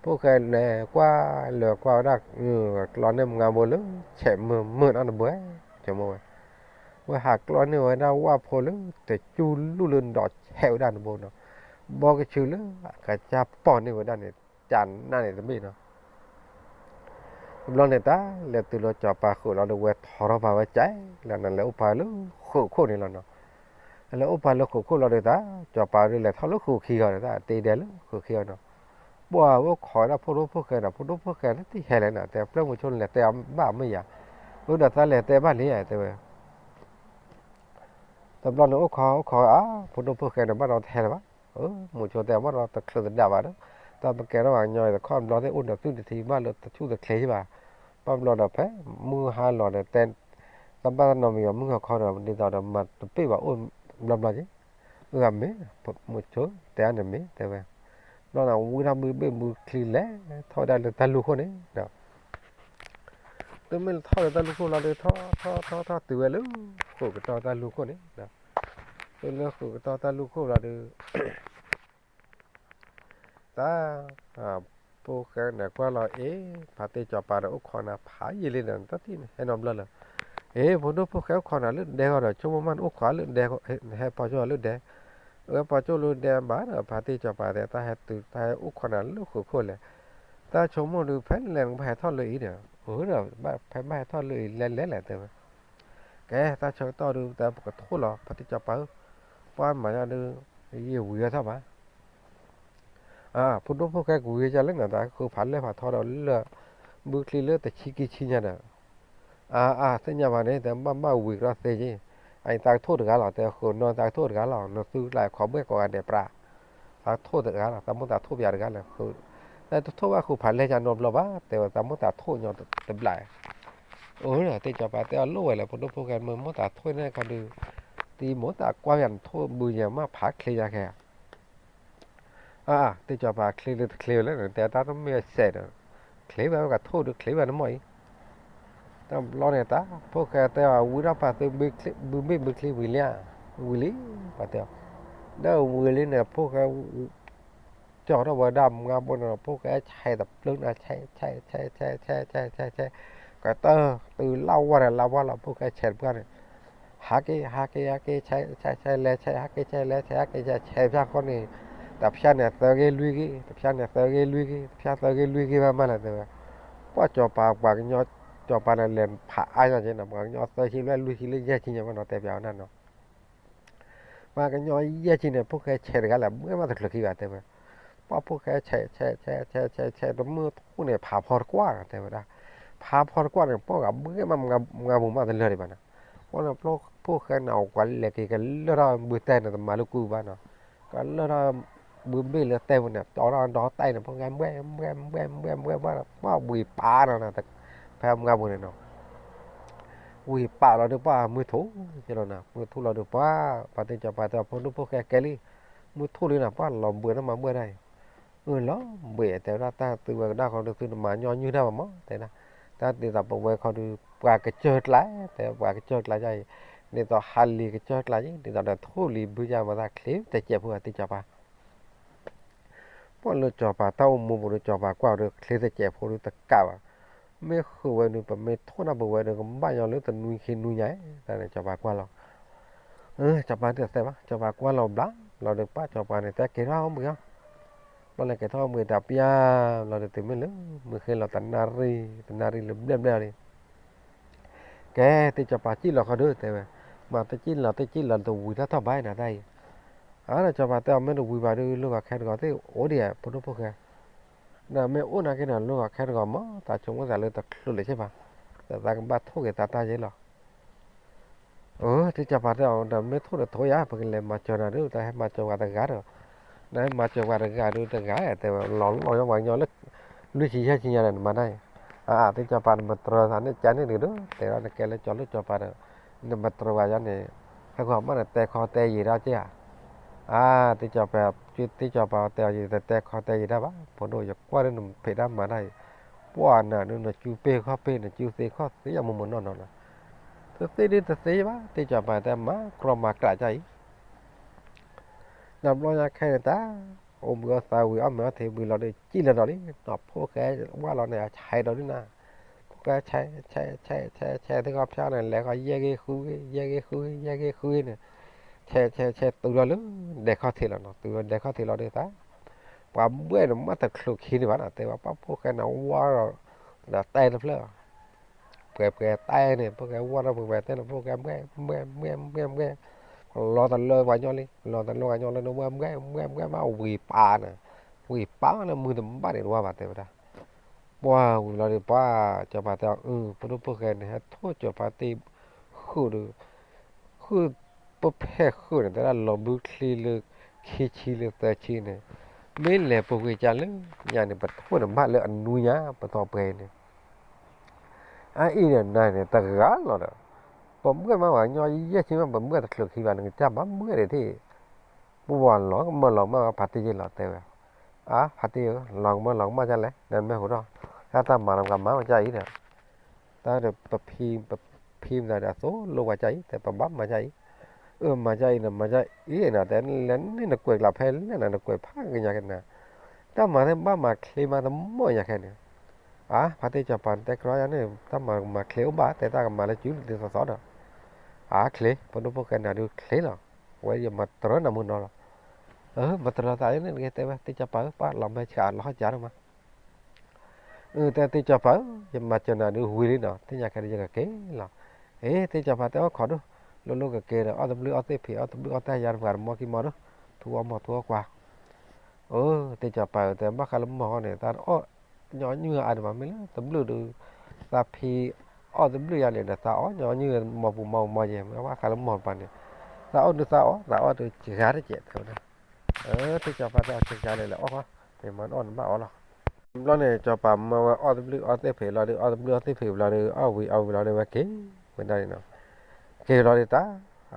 ဖိၣ်ဃဲလဲၤကွၢ်လဲၤကွၢ်ဝဲဒၣ် ကျီန့ၢ်မုၢ်ငါဘိလၢ ဆဲးမုာ်မုာ်နီတဘိ ဆိကမိၣ်ဝဲ, ဝဲဟးကျီန့ၢ်ဝဲဒၣ်ဝၣ်ဖိလၢ တကၠူလူၢ်လၢဒီးဆဲးဝဲဒၣ်တဘိနီၤ, ဘီကဆူလၢအကစၢ်ပိာ်န့ၢ်ဝဲဒၣ်န့ၣ် ကနၣ်န့ၣ်တဘ့ၣ်နီၤ တဘျီန့ၣ်တၢ် လဲၤတုၤလၢစီၤပၤဃုာ်လီၤဒီး ဝဲထီထီၣ်ပာ်ဝဲကဲလီၤနီၤ, လဲၤအိၣ်ပာ်လၢဃုာ်ခိၣ်န့ၣ်လီၤနီၤ, လဲၤအိၣ်ပာ်လၢဃုာ်ခိၣ်လီၤဒီးတၢ် စီၤပၤဒီးလဲၤထီၣ်လၢဃုာ်ခံဂီၤဒီး တၢ်တ့ဒဲလၢဃုာ်ခံဂီၤနီၤ, ပှၤဝဲအိၣ်ခိးဝဲဒၣ်ဖိဒိၣ်ဖိၣ်ဃဲဒီး ဖိဒိၣ်ဖိၣ်ဃဲလၢတဟဲလဲၣ်နီၤ, တဲပျဲၢ်မုဆိန့ၣ်လဲၤတဲအီၤဘၣ်မ့ၢ်ယၤ, အၢ ဒီးတၢ်လဲၤတဲဘၣ်လံယၤတဲဝဲ တဘျီန့ၣ်အိၣ်ခိးအိၣ်ခိးအါ ဖိဒိၣ်ဖိၣ်ဃဲန့ၣ် ဘၣ်ဒီးတဟဲလၢၤဘၣ်, မုဆိတဲဘၣ်ဒီးတချုးသဒၣ်ဘၣ်ဒီး, တၢ်ပကဲထီၣ်ပှၤကညီအံၤတခီတဘျီသ့ၣ် အိၣ်ဒီးသူၣ်တထံဘၣ်လၢတဆူၣ်တချ့ဘၣ်, ဘၣ်ဘျီဒီးဖဲမုၢ်ဟါလီၤဒီးတဲ, တၢ်ဘၣ်တနီၤမံၤအီၤ မုၢ်ဟီၣ်ခီဒီး ဒ်သိးဒီးမၤတပ့ၢ်ဘၣ်အိၣ်ဘျီဘျီက့ၤ, အၢ မ့ၢ်, မုဆိတဲအါန့ၣ်မ့ၢ်တဲဝဲ, ဘျီန့ၣ်ဝံထီၣ်ဘုဘ့ၣ်ဘုချံလဲၤထီၣ်ဝဲဒၣ်လၢတၢ်လူၢ်ခိၣ်န့ၣ်ဒီး တုၤမ့ၢ်ထီၣ်လၢတၢ်လူၢ်ခိၣ်လီၤဒီး ထီၣ်ထီၣ်ထီၣ်ထီၣ်တုၤဝဲလၢ ဃုာ်ကတီၢ်တၢ်လူၢ်ခိၣ်န့ၣ်, တုၤလၢဃုာ်ကတီၢ်တၢ်လူၢ်ခိၣ်လီၤဒီး တၢ်, ဖိၣ်ဃဲန့ၣ်ကွၢ်လီၤအ့ၣ် ဖါတ့ၢ်စီၤပၤဒီးအိၣ်ခိးနၤဖးယံာ်လံဒီး တၢ်ထံၣ်န့ၣ်ဟဲနီတဘျီလၢ, အ့ၣ် ဖိဒိၣ်ဖိၣ်ဃဲအိၣ်ခိးနၤလၢဒဲဃီဒီး ဆိကမိၣ်မးနအိၣ်ခိးလၢဒဲ, ဟဲပီၤကၠိလၢဒဲ, အဝဲပီၤကၠိလၢဒဲဘၣ်ဒီး ဖါတ့ၢ်စီၤပၤတဲ တၢ်ဟဲတုၤ တၢ်ဟဲအိၣ်ခိးနၤလၢဃုာ်ခိၣ်လဲၣ်, တၢ်ဆိကမိၣ်ဒုး ဖဲလဲၣ်နကဘၣ်ဟဲထီၣ်လၢအံၤဒီး, အၢ ဒီးဖဲဘၣ်ဟဲထီၣ်လၢအံၤလဲၤလဲၤလဲၣ်တဲဝဲ, ကဲ တၢ်ဆၢကတီၢ်ဒုး တၢ်ပကထိၣ်လီၤ ဖါတ့ၢ်စီၤပၤဧၢ, ပှၤမၤညါဒုး ယဝံၤဝဲထီၣ်ဘၣ် ဖိဒိၣ်ဖိၣ်ဃဲကဝံၤဝဲဒၣ်လၢနၤ တၢ်ဃုဖးလဲၢ်ဖးထီဒီးလၢ ဘုချံလၢတဆံခံဆံညါဒီး, အါ အါ သ့ၣ်ညါဘၣ်န့ၣ် တဘၣ်ဘၣ်ဝံၤကဒီးသ့က့ၤ, အအံၤသးကထိၣ်တဂၤလီၤ တဲဃုာ်နီၢ်သးကထိၣ်တဂၤလီၤ နသုကျါခီဘှဲၣ်ကိးဂၤဒဲးပြး, သးကထိၣ်တဂၤလီၤ သးမိၣ်သးထိၣ်ပယၤတဂၤလီၤ, တၢ်တထိၣ်ဘၣ်ဃုဖးလဲၢ်ညါနီတဘျီဘၣ် တဲဝဲသးမိၣ်သးထိၣ်ညီတဘျီ အၢ တ့ၢ်စီၤပၤတဲအီၤလိၣ်ဝဲလၢ ဖိဒိၣ်ဖိၣ်ဃဲ မ့ၢ်မိၣ်သးထိၣ်န့ၢ်ခီဒုး, တံၤမိၣ်သးကွၢ်ယၤနထိၣ်ဘုယၤမ့ၢ်ဖးချ့ယၤခဲ, အါ တ့ၢ်စီၤပၤချ့လၢတချ့ဝဲလၢ တဲတၢ်တမ့ၢ်စဲးဒီး, ချ့ဘၣ်ဝဲကထိၣ်ဒုးချ့ဘၣ်နမီၢ်အံၤ, တဘျီန့ၣ်တၢ် ဖိၣ်ဃဲတဲအီၤ ဝံထီၣ်ပာ်သုဘုဘ့ၣ်ဘုချံဝံၤလံဧါ, ဝံၤလံ, ပှၤတဲအီၤ, ဒီးဝံၤလံန့ၣ် ဖိၣ်ဃဲ ကၠီထီၣ်ဝဲဒၣ်မုၢ်ငါဘိန့ၣ်ဒီး ဖိၣ်ဃဲဆဲးတပျုာ်န့ၣ် ဆဲး ဆဲး ဆဲး ဆဲး ဆဲး ဆဲး ဆဲး ဆဲး ကတၢၢ်တုၤလၢဝါဒီးလၢဝါလီၤ ဖိၣ်ဃဲဆဲးတပှၢ်န့ၣ်, ဟးက့ၤ ဟးက့ၤ ဟးက့ၤ ဆဲး ဆဲး ဆဲး လဲၤဆဲး ဟးက့ၤ ဆဲး လဲၤဆဲး ဟးက့ၤ ဆဲး ဆဲးဖၠၣ်ဃီန့ၣ်, တဖၠၣ်န့ၣ်သၢဂ့ၢ်လွံၢ်ဂ့ၢ် တဖၠၣ်န့ၣ်သၢဂ့ၢ်လွံၢ်ဂ့ၢ် တဖၠၣ်သၢဂ့ၢ်လွံၢ်ဂ့ၢ်ဘၣ်မးလဲၣ်တဲဝဲ, ပှၤစီၤပၤ ပှၤကညီ စီၤပၤန့ၣ်လဲၤဖးအါညါက့ၤနီၤ ပှၤကညီသၢဆံလွံၢ်ဆံလၢယဲၢ်ဆံညါဘၣ်နီၤ တဲပျးဝဲဒၣ်နီၤ ပှၤကညီယဲၢ်ဆံန့ၣ် ဖိၣ်ဃဲဆဲးတဂၤလၢ ဘှဲၣ်မးတချုးခံဘၣ်တဲဝဲ, ပှၤဖိၣ်ဃဲဆဲး ဆဲး ဆဲး ဆဲး ဆဲး ဆဲး တမုၢ်ထူၣ်န့ၣ် ဖးဖီတကွၢ်နီၤ တဲဝဲဒၣ်, ဖးဖီတကွၢ်န့ၣ် ပှၤဂၤဘှဲၣ်မး မုၢ်ငါဘိမးတလၢာ်ဒံးဘၣ်နီၤ, ပှၤန့ၣ် ဖိၣ်ဃဲန့ၣ် အဝဲလဲၤက့ၤကလၢၢ်ထီၣ်ဘုတဲန့ၣ် တမၤလၢကူဘၣ်နီၤ, ကလၢၢ်ထီၣ်ဘုဘ့ၣ်လၢတဲပူၤန့ၣ် တီထီၣ်ဒီးတဲန့ၣ် ဖိၣ်ဃဲဘှဲၣ် ဘှဲၣ် ဘှဲၣ် ဘှဲၣ် ဘှဲၣ် ဘှဲၣ် ပှၤဝံၤပာ်နီၤ ဖဲမုၢ်ငါဘိန့ၣ်နီၤ ဝံၤပာ်လီၤဒုးပှၤမုၢ်ထူၣ်က့ၤလီၤနီၤ မုၢ်ထူၣ်လီၤဒုးပှၤ ပှၤတ့ၢ်စီၤပၤတဲအီၤ ဖိဒိၣ်ဖိၣ်ဃဲကဲလံ, မုၢ်ထူၣ်လံနီၤ ပှၤလီၤဘှံးနီၢ်မၤဘှဲၣ်ဒၣ်အံၤ, အၢ လီၤဘှံးတဲဝဲဒၣ် တၢ်သုဝဲကဒါခီဒုးသုတမၤညီနုၢ်တၢ်ဘၣ်မး တဲဒၣ်, တၢ်ဒ်သိးပဝဲခီဒုး ပှၤကစၢၢ်ကျါ တဲပှၤကစၢၢ်ကျါယါအံၤ, ဒ်သိးဟးလံၤကစၢၢ်ကျါယံၤ ဒ်သိးဒီးထိၣ်လံၤဘုယါမၤသးချ့တစဲးဖိသး တ့စီၤပၤ ပှၢ်လၢစီၤပၤတၢ်အိၣ်မူပူၤဒီး စီၤပၤကွၢ်ဒီး ချ့တစဲးဖိဒီးတကးဘၣ်, မ့ၢ်ဃုာ်ဝဲဒီး ပမ့ၢ်ထိၣ်နၢ်ပဝဲဒီး ကဘၣ်ညီလၢတနွံခံနွံညါ, တၢ်န့ၣ်စီၤပၤကွၢ်လီၤ. စီၤပၤတသဲဘၣ်, စီၤပၤကွၢ်လီၤဘျါလီၤဒီး ပှၢ်စီၤပၤန့ၣ် တဲက့ၤထီၣ်အိၣ်ဘှံးအီၤ, ဘျီန့ၣ်က့ၤထီၣ်အိၣ်ဘှံးတၢ်ပျၢ်လီၤဒီး တုၤမ့ၢ်လၢ မုၢ်ဃ့လီၤတနၣ်ရံၣ် တနၣ်ရံၣ်လၢဘျဲၣ်ဘျဲၣ်လံ ကဲ တ့စီၤပၤစံၣ်လီၤခီဒု တဲဝဲ, မၤတစံၣ်လီၤတစံၣ်လီၤ တဝံၤတၢ်ထီၣ်ဘၣ်နၤတၢ်အံၤ, အါ စီၤပၤတဲအီၤ မ့ၢ်တဝံၤဘၣ်ဒီး လိၣ်ဂီၤခဲတဂီၤသ့ၣ် အိၣ်ဒံးဧါ ဖိဒိၣ်ဖိၣ်ဃဲ, နမ့ၢ်အိၣ်နာ်က့န့ၣ် လိၣ်ဂီၤခဲတဂီၤမး သးဆိကမိၣ်သးလၢတချုးလၢၤဆ့ၣ်ဘၣ်, ဒီးသးကဘၣ်ထိၣ်က့ၤသးတၢ်ယ့လီၤ. အၢ တ့စီၤပၤတဲအီၤ ဒီးမ့ၢ်ထိၣ်ဒီးထိၣ်ယၤ ပကလဲၤမၤစၢၤနၤဒုး တၢ်ဟဲမၤစၢၤပှၤတဂၤဒီး, နဟဲမၤစၢၤပှၤတဂၤဒုးတဂၤ တဲဝဲ လီၤလီၤညီပှၤကညီလၢ လွံၢ်ဆံယဲၢ်ဆံညါဒီး နမၤတၢ်အံၤ, အါ တ့စီၤပၤ နမတြၢၤသးန့ၣ် ကန့ၣ်တက့ၢ်ဒီး တဲဒၣ်နကဲလၢကၠီၤလိၣ်စီၤပၤဒီး နမတြၢၤဝဲယၤန့ၣ်, ဟဲဂီၤမးနတဲခီတဲယံာ်ဒၣ်က့ဧါ. အါ တ့စီၤပၤ, တ့စီၤပၤတဲအီၤ ယတတဲခီတဲယံာ်ဒၣ်ဘၣ် ဖိဒိၣ် ယကွၢ်လၢနဖံးတၢ်မၤတၢ်အံၤ, ပှၢ်နၤဒုး နစုပ့ၢ်ခီၣ်ပ့ၢ် နစုသ့ခီၣ်သ့ ယမိၢ်မိၢ်နီၢ်နီၢ်နီၤ, တသ့ဒုးတသ့ဘၣ် တ့စီၤပၤတဲ မၤကြီမၤကျးကၢ်အံၤ တဘျီညါခဲန့ၣ်တၢ်, အိၣ်ဘှံးအီၣ်သးဝံၤ အီၣ်မ့ၤအီထံဝံၤလီၤဒီး စံၣ်လီၤဒီးလံ, ဒီးဖိၣ်ဃဲဝၢ်လီၤန့ၣ် အဆဲးဒီးဒုးနၤ, ဖိၣ်ဃဲဆဲး, ဆဲး, ဆဲး, ဆဲး, ဆဲးသ့ၣ်ခီၣ်ဖၠၣ်န့ၣ် လဲၤဃီယဲၢ်ဂ့ၢ်ဃုဂ့ၢ် ယဲၢ်ဂ့ၢ်ဃုဂ့ၢ် ယဲၢ်ဂ့ၢ်ဃုဂ့ၢ်န့ၣ်, ဆဲး ဆဲး ဆဲး တုၤလီၤလၢ ဒဲးခီၣ်ထံးလီၤနီၤ, တုၤလီၤဒဲးခီၣ်ထံးလီၤဒီးသး, ပှၤဘှဲၣ်န့ၣ် မ့ၢ်တချုးခံဒံးဘၣ်နီၤ တဲဝဲ ပှၢ်ဖိၣ်ဃဲန့ၣ် ဝၢ်ဒီး, ဒီးတဲတဖျၢၣ် ပှဲၤပှဲၤတဲန့ၣ် ဖိၣ်ဃဲဝၢ်ထီၣ်ပှဲၤပှဲၤတဲန့ၣ် ဖိၣ်ဃဲဘှဲၣ်ဘှဲၣ်ဘှဲၣ်ဘှဲၣ်, လီၤတလၢပှၤညီလံ လီၤတလၢပှၤညီလၢ နဝဲဘှဲၣ်ဘှဲၣ်ဘှဲၣ်မး ဝံၤပာ်န့ၣ်, ဝံၤပာ်န့ၣ် မုၢ်တဘၣ်န့ၣ်တဝါဘၣ် တဲဝဲဒၣ်. ပှၢ်ဝံၤလီၤဒီး ပှၢ်စီၤပၤတဲအီၤ အု ဖိဒိၣ်ဖိၣ်ဃဲန့ၣ် ဟဲထိၣ်စီၤပၤတ့ၢ်ဃုာ်ဒီး, ဃုာ်ပဖဲဃုာ်န့ၣ် တဲဒၣ်လီၤဘုချံလၢ ခံဆံလၢသၢဆံန့ၣ်, မ့ၢ်လဲၤပူၤကွံာ်ကၢ်လၢညါန့ၣ် ပထိၣ်န့ၣ်ဘၣ်လၢအနွံညါ ပသီပှဲၤအံၤန့ၣ် အအံၤန့ၣ်နၤန့ၣ် တဂၤလီၤဒီး, ပဘှဲၣ်မးပှၤကညီယဲၢ်ဆံမး ပဘှဲၣ်တချုးခံဘၣ် နကစၢ်ဘၣ်ဘှဲၣ်ဒံးထံၣ်, ပဝဲလီၤကမၢလီၤကမၣ်ဝဲဖါတံၢ်ယ့ၢ်လီၤ တဲဝဲ, အါ ဖါတံၢ်ဧၢ လီၤကမၢလီၤကမၣ်ကၢ်လဲၣ် နမ့ၢ်ဟူထီၣ်, တၢ်တၢ်မၤလီၤကမၣ်ဝဲကၢ်အံၤဒီး, တၢ်ဒီးပဖံ, ပဖံမတၤဒီး အသိၣ်လိဝဲကၢ်အံၤ တဲပဘၣ်မၤကၢ်အံၤ, အၢ မၤကၢ်အံၤန့ၣ် မၤကၢ်အံၤနၤ တဲလဲၣ်န့ၣ် နကွဲးကျးဖဲလဲၣ်နၤ နကွဲးဖးကညါက့ၤနၤ, တၢ်မၤသ့ၣ်ဘၣ်မၤချ့မးတမီၢ်ညါခဲန့ၣ် အါ ဖါတံၢ်စီၤပၤတဲကြီယၤန့ၣ် တၢ်မၤကမၤချ့အိၣ်ဘၣ် တဲတၢ်ကမၤလၢစုဒ်သိးသိးဒီး, အါ ချ့ ဖိဒိၣ်ဖိၣ်ဃဲနၤဒုးချ့လီၤ, ဝဲယမၤတြၢၤနၤမုၢ်နီၤလီၤ, မၤတြၢၤသးန့ၣ်တဂ့ၤ တဲဝဲ တံၢ်စီၤပၤဧၢ ပှၢ်လီၤမ့ၢ်ဆှးလီၤဟီၣ်ကၢ်ဒိၣ်မး အၢ တဲတံၢ်စီၤပၤဧၢ ယမၤစၢၤနၤဒုးဝံၤလံနီၤ သ့ၣ်ညါခဲဒုးယကက့ၤလီၤ, အ့ တံၢ်စီၤပၤတဲအီၣ်ခိးဒိၣ်, လိၤလိၤကက့ၤဒီး အီၣ်တဘျုးအီၣ်သ့ၣ်ဖံး အီၣ်တဘျုးအီၣ်သ့ၣ်ယါတပှၤတမီၢ်ခံမီၢ်ဒိၣ်, ထူအီၣ်မီၢ်ထူအီၣ်ကွၢ် အၢ တံၢ်စီၤပၤဧၢ တဲဘၣ်ဃးလၢမီၢ်ဃီန့ၣ် သးအီၣ်ညီနုၢ်အါဒံးဘၣ် မ့ၢ်လၢတဘျုးဒုး, သးဖံးအီၣ်တဘျုးယါန့ၣ်ဒီး သးအီၣ်ညီနုၢ်မီၢ်ပူၤမီၢ်ပူၤမီၢ်ယဲၢ် မ့ၢ်ဘၣ်ဃးလၢမီၢ်တပၤန့ၣ်, သးအီၣ်ဒုးသးအီၣ် သးအီၣ်ဒုးစှၤတကဲး တဲဝဲဒၣ်, အၢ တံၢ်စီၤပၤတဲအီၤစှၤလဲၣ်လဲၣ်အီၣ်ဃီ, ပမၤအီၣ်နဘၣ်အီၣ်လီၤ, ဘျီန့ၣ် စီၤပၤမၢဝဲအီၣ်တဘျုးအီၣ်သ့ၣ်ဖံးလီၤဒုး အီၣ်တဘျုးအီၣ်သ့ၣ်ဖံးဘျီဒုး အီၣ်ဝံၤအီၣ်ဝံၤလီၤဒုး ဝဲက့ၤဝဲဒၣ်န့ၣ်နီၤ, က့ၤလီၤဒုးတၢ်,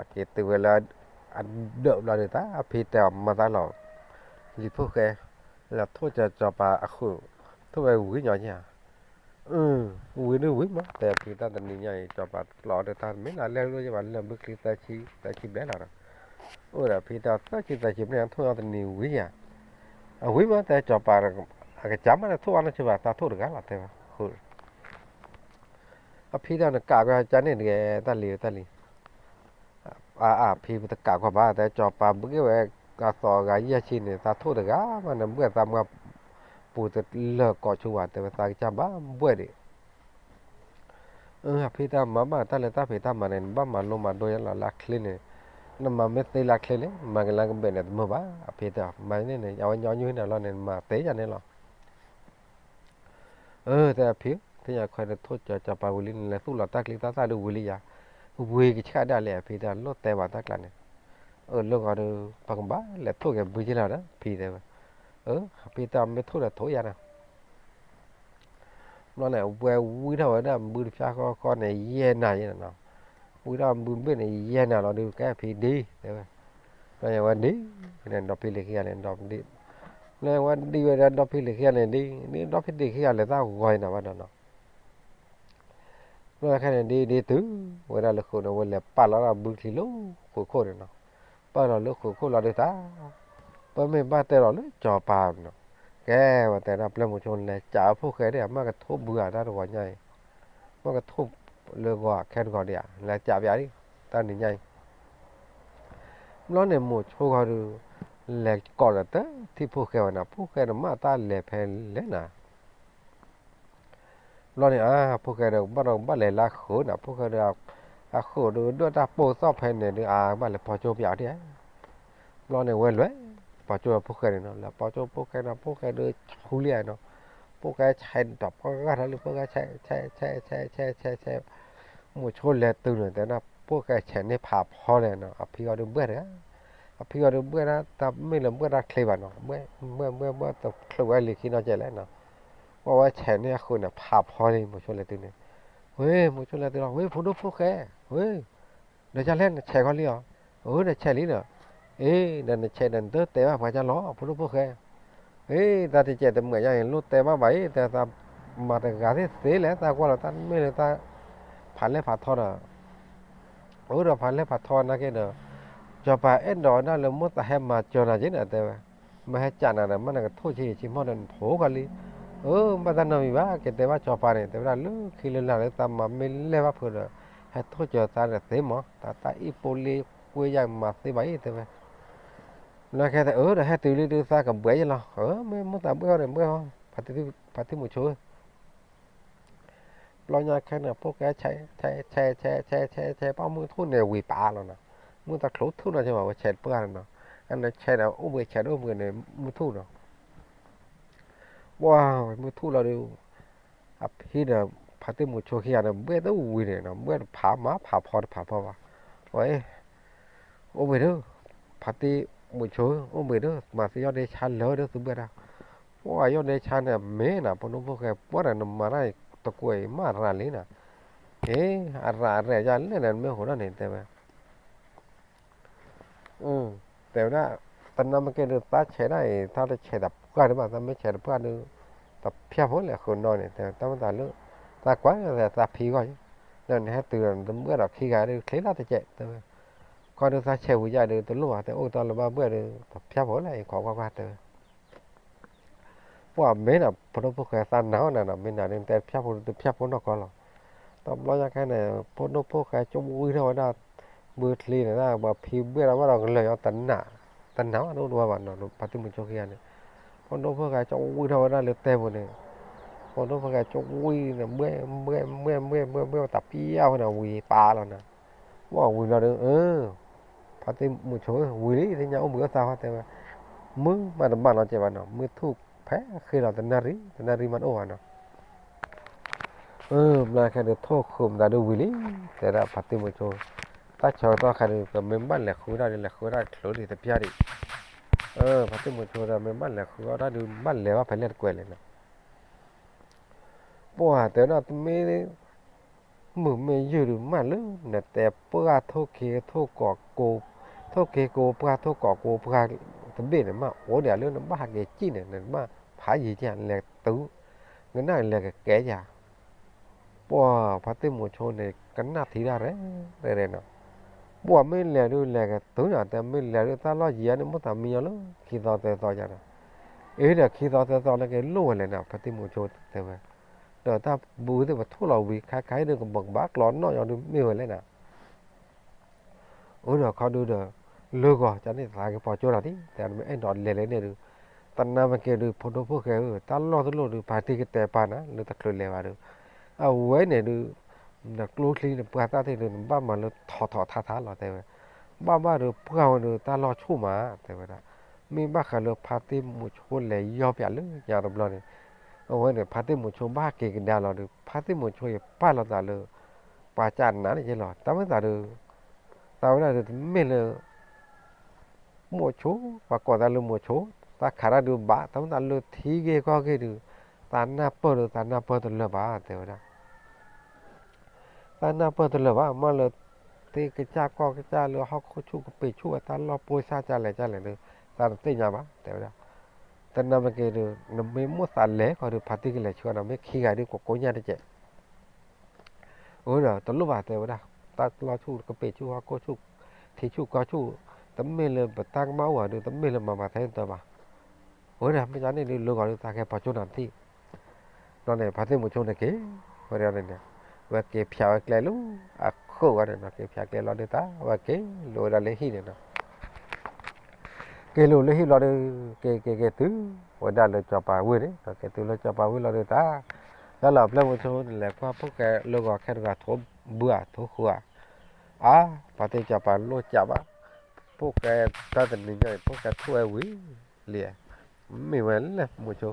အက့ၤတုၤဝဲလၢ အဒၢးဘျီဒုးတၢ် အဖံတဲအီၤမၤသးလီၤ, လံၤဖိၣ်ဃဲ, လၢထိၣ်စီၤစီၤပၤအဃုာ်, ထိၣ်ဝဲဝံၤညီယဲၢ်ဧါ, အၢ ဝံၤဒုးဝံၤမး တဲဖံတၢ်တနံၤညါအံၤ စီၤပၤလီၤအီၣ်ဒုးတၢ်မ့ၢ်လၢလဲၤလိယဲၢ်ဘၣ်လၢဘုချံသၢဆံ သၢဆံဘျဲၣ်လီၤဒီး, အိၣ်ဒီးဖံတဲအီၤသၢဆံသၢဆံဘျဲၣ် ထိၣ်အီၣ်တနံၤဝံၤယဲၢ်ဧါ, အဝံၤမး တဲစီၤပၤ, အကစၢ်မးန့ၣ်ထိၣ်အီၣ်န့ၣ်ဆၢဘၣ် သးထိၣ်တဂၤလီၤ တဲဝဲ, အဖံတဲအီၤနကးကွၢ်ကၢ်န့ၣ်တဂ့ၤ တၢ်လံၤတၢ်လံၤ, အါအါဖံပတကးကွၢ်ဘၣ် တဲစီၤပၤဘှဲၣ်ဝဲ, အသီအဂၤယဲၢ်ဆံန့ၣ် သးထိၣ်တဂၤမးန့ၣ် ဘှဲၣ်သးမွၤပူၤတလၢာ်ကိးဆူဝဲ တဲဝဲသးကစၢ်ဘၣ်ဘှဲၣ်ဒံး အဖံတဲမၤဘၣ်တၢ်လၢတၢ်ဖံးတၢ်မၤန့ၣ် နဘၣ်မၤလိမၤဒိယဲလီၤလၢအချ့န့ၣ်, နမၤမ့ၢ်သ့လၢအချ့န့ၣ် မၤက့ၤလၢကဘဲးန့ၣ်တမုာ်ဘၣ် အဖံတဲ, မၤန့ၣ်န့ၣ် အဝဲညီနုၢ်နၤလီၤန့ၣ် နမၤသ့ယၤန့ၣ်လီၤ. အၢ တဲအဖံ, သ့ၣ်ညါခွဲးန့ၣ်ထိၣ်စီၤစီၤပၤဝံၤလံန့ၣ် လဲၤသူၣ်လီၤတၢ်ကျံတၢ်သၣ်ဒုးဝံၤလံယၤ, ဝံၤကဆှၣ်ဒၣ်လဲာ်အဖံတဲ လိၣ်တဲဘၣ်တၢ်ကျါန့ၣ်, အၢ လၢဂီၤဒီး ပကဘၣ်လဲၤထိၣ်က့ၤဘုက့ၤလီၤဒီး ဖံတဲဝဲ, အၢ အဖံတဲမ့ၢ်ထိၣ်ဒီးထိၣ်ယၤန့ၣ် ဘျီန့ၣ် အဝဲဝံထီၣ်ဝဲဒၣ်ဘုတဖျါဃီဃီန့ၣ် ယဲၢ်နၤယဲၢ်နၤနီၤ, ဝံထီၣ်ဘုဘ့ၣ်န့ၣ် ယဲၢ်နၤလီၤဒုး ကဲဖံဒံ တဲဝဲ, ဘျီန့ၣ် အဝဲဒံ န့ၣ်ဒီဖံလံၤခံဂၤန့ၣ် ဒီဖံဒံ, ဘျီန့ၣ် အဝဲဒံဝဲဒၣ်ဒီဖံလံၤခံဂၤန့ၣ်ဒံ, ဒံဒီဖံလံၤခံဂၤလဲၤတၢ်ဂီၤအံၤနၤဘၣ်ဒီးနီၤ ဘျီခဲန့ၣ်ဒ်ဒ်တုၤဝဲဒၣ်လၢဃုာ်န့ၣ် ဝဲလဲၤပာ်လီၤဒၣ်ဘုချံလၢဃုာ်ခိၣ်န့ၣ်နီၤ, ပာ်လီၤလၢဃုာ်ခိၣ်လီၤဒုးတၢ်, ပမ့ၢ်ဘၣ်တဲလီၤလၢစီၤပၤနီၤ, ကဲဝဲတဲဒၣ်ပျဲၢ်မုဆိလဲၤကးဝဲဖိၣ်ဃဲဒၣ် မ့ၢ်ကထိၣ်ဘုဧါတၢ်တဂီၤညါအံၤ, မ့ၢ်ကထိၣ်လၢဂီၤခဲတဂီၤဒၣ်ဧါ, လဲၤကးပယၤဒၣ်, တၢ်နံၤညါအံၤ ဘျီန့ၣ်မိၤဆိဃီဒုး, လဲၤကိးဒီးတထံၣ်ဖိၣ်ဃဲဝဲနၤ, ဖိၣ်ဃဲန့ၣ်မ့ၢ်တၢ်လဲၤဖဲလဲၣ်နၤ, ဘျီန့ၣ် အဖိၣ်ဃဲဒီး ကဘၣ်ဒီးကဘၣ်လဲၤလၢဃုာ်နၤ, ဖိၣ်ဃဲဒီး, အဃုာ်ဒုးဒွဲၣ်တၢ်ပိၢ်သီၣ်ဖဲန့ၣ်ဒုး အဘၣ်လဲၤပီကၠိပယၤဒၣ်, ဘျီန့ၣ်ဝဲလဲၤပီကၠိဖိၣ်ဃဲန့ၣ်နီၤ, လဲၤပီကၠိဖိၣ်ဃဲန့ၣ် ဖိၣ်ဃဲဒုးဆူလံနီၤ, ဖိၣ်ဃဲဆဲးဒီးပှၢ်ဂၤထီၣ်လံ ဖိၣ်ဃဲဆဲးဆဲးဆဲးဆဲးဆဲးဆဲးဆဲး, မိၤဆိလဲၤတုၤန့ၣ် တဲဒၣ်ဖိၣ်ဃဲဆဲးန့ၢ်ဖးဖီလဲၣ်နီၤ, အဖံဂီၢ်ဒုးဘှဲၣ်တဂၤ, အဖံဂီၢ်ဒုးဘှဲၣ်ဒၣ် တၢ်မ့ၢ်လၢဘှဲၣ်တၢ်ချ့ဘၣ်နီၤ, ဘှဲၣ်ဘှဲၣ်ဘှဲၣ်ဘှဲၣ်တချုးဝဲလံခံနီၤကဲလဲၣ်နီၤ, ပှၢ်ဝဲဆဲးန့ၢ်အဃုာ်န့ၣ် ဖးဖီလံ မိၤဆိလဲၤတုၤန့ၣ်, ဝ့ၢ် မိၤဆိလဲၤတုၤလီၤ ဝ့ၢ် ဖိဒိၣ်ဖိၣ်ဃဲ, ဝ့ၢ်, ဒီးယၤလဲၣ်နဆဲးခီလံအီၤ, အၢ နဆဲးလံဒီး, အ့ ဒီးနဆဲးဒီးနတတဲဘၣ်ပှၤကၢ်လီၤ ဖိဒိၣ်ဖိၣ်ဃဲ, အ့ တၢ်တကဲးတမုာ်ညါအံၤ လိၣ်တဲဘၣ်ဘၣ်အံၤ တဲသး, မၤတဂၤသ့ၣ်သ့လဲၣ် သးကွၢ်လီၤတၢ်မ့ၢ်လၢတၢ်, ဖးလဲၢ်ဖးထီဒီး အၢ ဒီးဖးလဲၢ်ဖးထီနာ်က့ဒီး, စီၤပၤအဲၣ်ဒိးဝဲဒၣ်လၢမိၢ်သးဟဲမၤစၢၤနၤက့န့ၣ် တဲဝဲ, မ့ၢ်ဟဲကးနၤဒီး မ့ၢ်နကထိၣ်ဆံးဆံးမီၢ်ဒီးနဖိဃီလံ, အၢ ဘၣ်တၢ်နီတမံၤဘၣ် ကတဲဘၣ်စီၤပၤန့ၣ် တဲဝဲဒၣ်လၢခံလၢလာ်လၢသးမၤမ့ၢ်လဲၢ်ဘၣ်ဖုးဒီး, ဟဲထိၣ်စၢၤသးဒီးသ့မး တၢ်တၢ်အံၣ်ပိလ့ကွ့ယၤမၤသ့ဘၣ်အံၤ တဲဝဲ လၢခဲသးအၢ ဒီးဟဲတုၤလံဒုးသးကဘှဲးယဲလီၤ, အၢ မ့ၢ်မိၢ်သးဘှဲးအီၤန့ၣ် ဘှဲးအီၤ, ဖါတံၢ်မုဆိဧၢ, ဘျီညါခဲန့ၣ် ဖိၣ်ဃဲဆဲး, ဆဲးဆဲးဆဲးဆဲးဆဲးဆဲး ပှၢ်မုၢ်ထူၣ်န့ၣ်ဝံၤပာ်လီၤနီၤ, မုၢ်တၢ်ချိၣ်ထူၣ်နီၤကဲဘၣ် ဝဲဆဲးတပှၢ်န့ၣ်နီၤ, အန့ၣ်ဆဲးဒီးအိၣ်ဘှံးဆဲးဒီးအိၣ်ဘှံးန့ၣ် မုၢ်ထူၣ်နီၤ ပှၢ်မုၢ်ထူၣ်လီၤဒီး, အဖံဒီး, ဖါတံၢ်မုဆိခံဂၤန့ၣ် ဘှဲၣ်တဝံၤန့ၣ်နီၤ ဘှဲၣ်တဖးမးဖးဖီတဖးဖီဘၣ်, ဝဲ, အိၣ်ဘှံးဒီး, ဖါတံၢ်မုဆိ အိၣ်ဘှံးဒီး မၤသံယီၢ်ဒ့ဆါလၢာ်ဒီးသုဘှဲၣ်တၢ်, ပှၢ်ယီၢ်ဒ့ဆါန့ၣ်မ့ၢ်နၤ ဖိဒိၣ်ဖိၣ်ဃဲ ပှၢ်ဒီးနမၤတၢ်တကွဲးအံၤမ့ၢ်အရၤလံနၤ, အ့ အရၤအရၤယလဲၣ်နၤ နမ့ၢ်ဟိးထီၣ်န့ၣ် တဲဝဲ တဲဝဲဒၣ်, တနၢ်မ့ၢ်ကဲဒုး သးဆဲးဒၣ်အံၤ သးတဆဲးတပှၢ်ဒံးဘၣ် သးမ့ၢ်ဆဲးတပှၢ်ဒုး, တဖၠၣ်ဖိလဲၣ်ဃုာ်နီၢ်န့ၣ် တဲဝဲ တၢ်မ့ၢ်သးလၢ, သးကွၢ်သးဖံဂီၢ်, ဒီးနဟဲတုၤဒီးနတဘှဲၣ်ဒီးခံဂၤဒုး ချ့လၢ်တကဲး တဲဝဲ, ခီဒုးသးဆဲးဝံၤယါဒုး တလိၣ်ဘၣ် တဲအိၣ်တၢ်လၢဘၣ်ဘှဲၣ်ဒုး တဖၠၣ်ဖိလဲၣ် အံၤခိးကွၢ်ကွၢ်တဲဝဲ ပှၢ်မ့ၢ်နၤ ဖိဒိၣ်ဖိၣ်ဃဲသးနၤအီၣ်နၤနီၤ မ့ၢ်နၤဒုး နတဲတဖၠၣ်ဖိဒုး တဖၠၣ်ဖိနီၢ်ကီၢ်လီၤ, တဘျီညါခဲန့ၣ် ဖိဒိၣ်ဖိၣ်ဃဲကၠိဝံထီၣ်ဝဲဒၣ်, ဘုချံန့ၣ်ဒၣ် ပှၤဖံဘှဲၣ်ဒီးဘၣ်ဒီးကလၢာ်ညီ တနၤ, တနၤဘၣ်တအိၣ်တဝါဘၣ်နီၤ ဖါတံၢ်မုဆိခံဂၤန့ၣ်, ဖိဒိၣ်ဖိၣ်ဃဲကၠိဝံထီၣ်ဝဲဒၣ်လၢတဲပူၤန့ၣ်, ဖိဒိၣ်ဖိၣ်ဃဲကၠိဝံန့ၣ် ဘှဲၣ်ဘှဲၣ်ဘှဲၣ်ဘှဲၣ်ဘှဲၣ်တဖၠၣ်ဖိန့ၣ် ဝံၤပာ်လီၤနၤ, ပှၢ်ဝံၤလီၤဒုး အၢ ဖါတံၢ်မုဆိဧၢ ဝံၤလံ သ့ၣ်ညါအိၣ်ဘှံးအိၣ်သါဃီတဲဝဲ, မုၢ်မးတဘၣ်နီတစဲးဘၣ်နီၤ မုၢ်ထူၣ်ဖဲဃ့လီၤတနၣ်ရံၣ် တနၣ်ရံၣ်မးတအိၣ်ဘၣ်နီၤ, အၢ ဘျီခဲဒုးထိၣ်ဃုာ်မတၤဒုးဝံၤလံ, တဲဒၣ်ဖါတံၢ်မုဆိ, တၢ်ဆၢကတီၢ်ခဲဒုး ကမ့ၢ်ဘၣ်လဲၤဃုဒၣ်ဒုး လဲၤဃုဒၣ်တချုးဒံးတပျၢ်ဒံး, အၢ ဖါတံၢ်မုဆိဒီး မ့ၢ်ဘၣ်လဲၤဃုအီၣ်တၢ်ဒုး ဘၣ်လဲၤဘၣ်ဖဲလဲၣ်တကွဲးလဲၣ်နီၤ ပှၢ်တဲဒၣ်တမ့ၢ် မုၢ်မ့ၢ်ယုၢ်ဒုးမးလၢ နတဲပှၢ်ထိၣ်ခ့ထိၣ်ကိးကိး, ထိၣ်ခ့ကိးပှၢ်ထိၣ်ကိးကိးပှၢ်တဘ့ၣ်န့ၣ် မ့ၢ်အိၣ်ဒံးလၢနဘၣ်ဟးက့ၤစံၣ်န့ၣ် နဘၣ်ဖးယံၤကလဲၤတုၤ, ကနၣ်လဲၤကကဲယၤ, ပှၢ်ဖါတံၢ်မုဆိန့ၣ် ကနၣ်ထံတၢ်ရဲၣ်ရဲၣ်နီၤ, ပှၢ်မ့ၢ်လဲၤဒုးလဲၤကတုၤနီၤ တဲမ့ၢ်လဲၤဒုးတၢ်လီၢ်ယံၤန့ၣ် မိၢ်သးမံညီလၢခံသီသၢသီယါနီၤ, အ့ဒီးခံသီသၢသီန့ၣ်က့ၤလိၣ်ဝဲလဲၣ်နီၤ ဖါတံၢ်မုဆိတဲဝဲ ဒီးတၢ်ဘုသ့ၣ်ပထူၣ်လီၤဝံၤ ခါခါအံၤဒုးကဘၣ်ကဘၣ်ကျီနီၣ်ညီဒုးမ့ၢ်ဝဲလဲၣ်နီၤ, အၢဒီးခီဒုးဒီး လၢဂီၤကန့ၣ်သးကပီၤကၠိလီၤတံၢ် တဲမ့ၢ်အဲၣ်ဒိးလဲၤလဲၣ်န့ၣ်ဒုး, တနၢ်မ့ၢ်က့ၤဒုး ဖိဒိၣ်ဖိၣ်ဃဲဧၢ တၢ်လီၢ်တလိၣ်ဒုး ဖါတံၢ်ကတဲပာ်နၤ လၢတချုးလဲၤဘၣ်ဒုး, အဝဲန့ၣ်ဒုး နကျိချံနပှၢ်သၣ်သ့ၣ်ဒုး နဘၣ်မၤလၢထီၣ်ထီၣ်ထါထါလီၤတဲဝဲ, ဘၣ်ဘၣ်ဒုးပှၢ်ဝဲဒုး တၢ်လီၢ်ဆူၣ်မး တဲဝဲဒၣ်, မ့ၢ်ဘၣ်ဃးလၢဖါတံၢ်မုဆိလဲၤယီၢ်ပၠးလၢညါတဘျီန့ၣ်, အဝဲန့ၣ် ဖါတံၢ်မုဆိဘၣ်က့ၤကဒါလီၤဒုး ဖါတံၢ်မုဆိယပာ်လီၤသးလၢ ပှၤကနးန့ၣ်ယဲလီၤ တၢ်မ့ၢ်သးဒုး, သးဝဲဒၣ်ဒုးတမ့ၢ်လၢ မိၤဆိ, ပှၤကိးသးလၢမိၤဆိ, သးခးတၢ်ဒုးဘၣ် တၢ်မ့ၢ်သးလၢထံဂ့ၢ်ကီၢ်ဂ့ၢ်ဒုး, သးနၢ်ပၢၢ်ဒုး သးနၢ်ပၢၢ်တလၢာ်ဘၣ် တဲဝဲဒၣ်, သးနၢ်ပၢၢ်တလၢာ်ဘၣ် မ့ၢ်လၢ သ့ၣ်ကစၢ်ကီၢ်ကစၢ်လၢဟီၣ်ခိၣ်ဆူၣ်ကပ့ၤဆူၣ်ဝဲတၢ်လီၢ်ပိၢ်စၢ်ကလဲၣ်ကလဲၣ်ဒုး, သးတသ့ၣ်ညါဘၣ် တဲဝဲဒၣ်, တနၢ်မ့ၢ်က့ၤဒုး နမ့ၢ်မိၣ်သးလဲၤခီဒုး ဖါတံၢ်ကလဲၤဆှၢနီၤ မ့ၢ်ခံဂၤဒုးကိးကိးညါတကဲး အၢ အိၣ်ဒီးတလိၣ်ဘၣ်တဲဝဲဒၣ်, တၢ်လီၢ်ဆူၣ်ကပ့ၤဆူၣ်ဟီၣ်ခိၣ်ဆူၣ်, ထံဆူၣ်ကီၢ်ဆူၣ်, တမ့ၢ်လၢပတၢ်ကမၣ်အိၣ်ဘၣ်ဒီး တမ့ၢ်လၢမၤမၤထဲတၢ်ဘၣ်. အိၣ်ဒီး မ့ၢ်ကန့ၣ်ဒုးလိၤဂီၤဒုးသးကဲပီၤကၠိနၤတထံၣ်, ဒီးန့ၣ် ဖါတံၢ်မုဆိန့ၣ်က့ၤ, ဝဲဒၣ်န့ၣ်န့ၣ်, ဝဲက့ၤဖၠးဝဲကျဲလၢအခိၣ်ဝဲန့ၣ်နီၤ, က့ၤဖၠးကျဲလီၤဒုးသး ဝဲက့ၤလိၤဝဲဒၣ်လၢဟံၣ်န့ၣ်နီၤ. က့ၤလိၤလၢဟံၣ်ဘျီဒီး က့ၤက့ၤက့ၤတုၤဝဲဒၣ်လၢစီၤပၤဝ့ၢ်န့ၣ်, က့ၤတုၤလၢစီၤပၤဝ့ၢ်လီၤဒုးသး, တၢ်လီၢ်ဖျၢၣ်မုဆိန့ၣ်လဲၤကွၢ်ဖိၣ်ဃဲလၢဂီၤခဲတဂၤထိဘုဧါထိဃုဧါ, အါ, ဖါတံၢ်စီၤပၤလိၣ်ကးဘၣ်, ဖိၣ်ဃဲတၢ်တနံၤညါအံၤ ဖိၣ်ဃဲထိၣ်ဝဲဝံၤလံ, မ့ၢ်ဝဲလဲၣ်မုဆိ,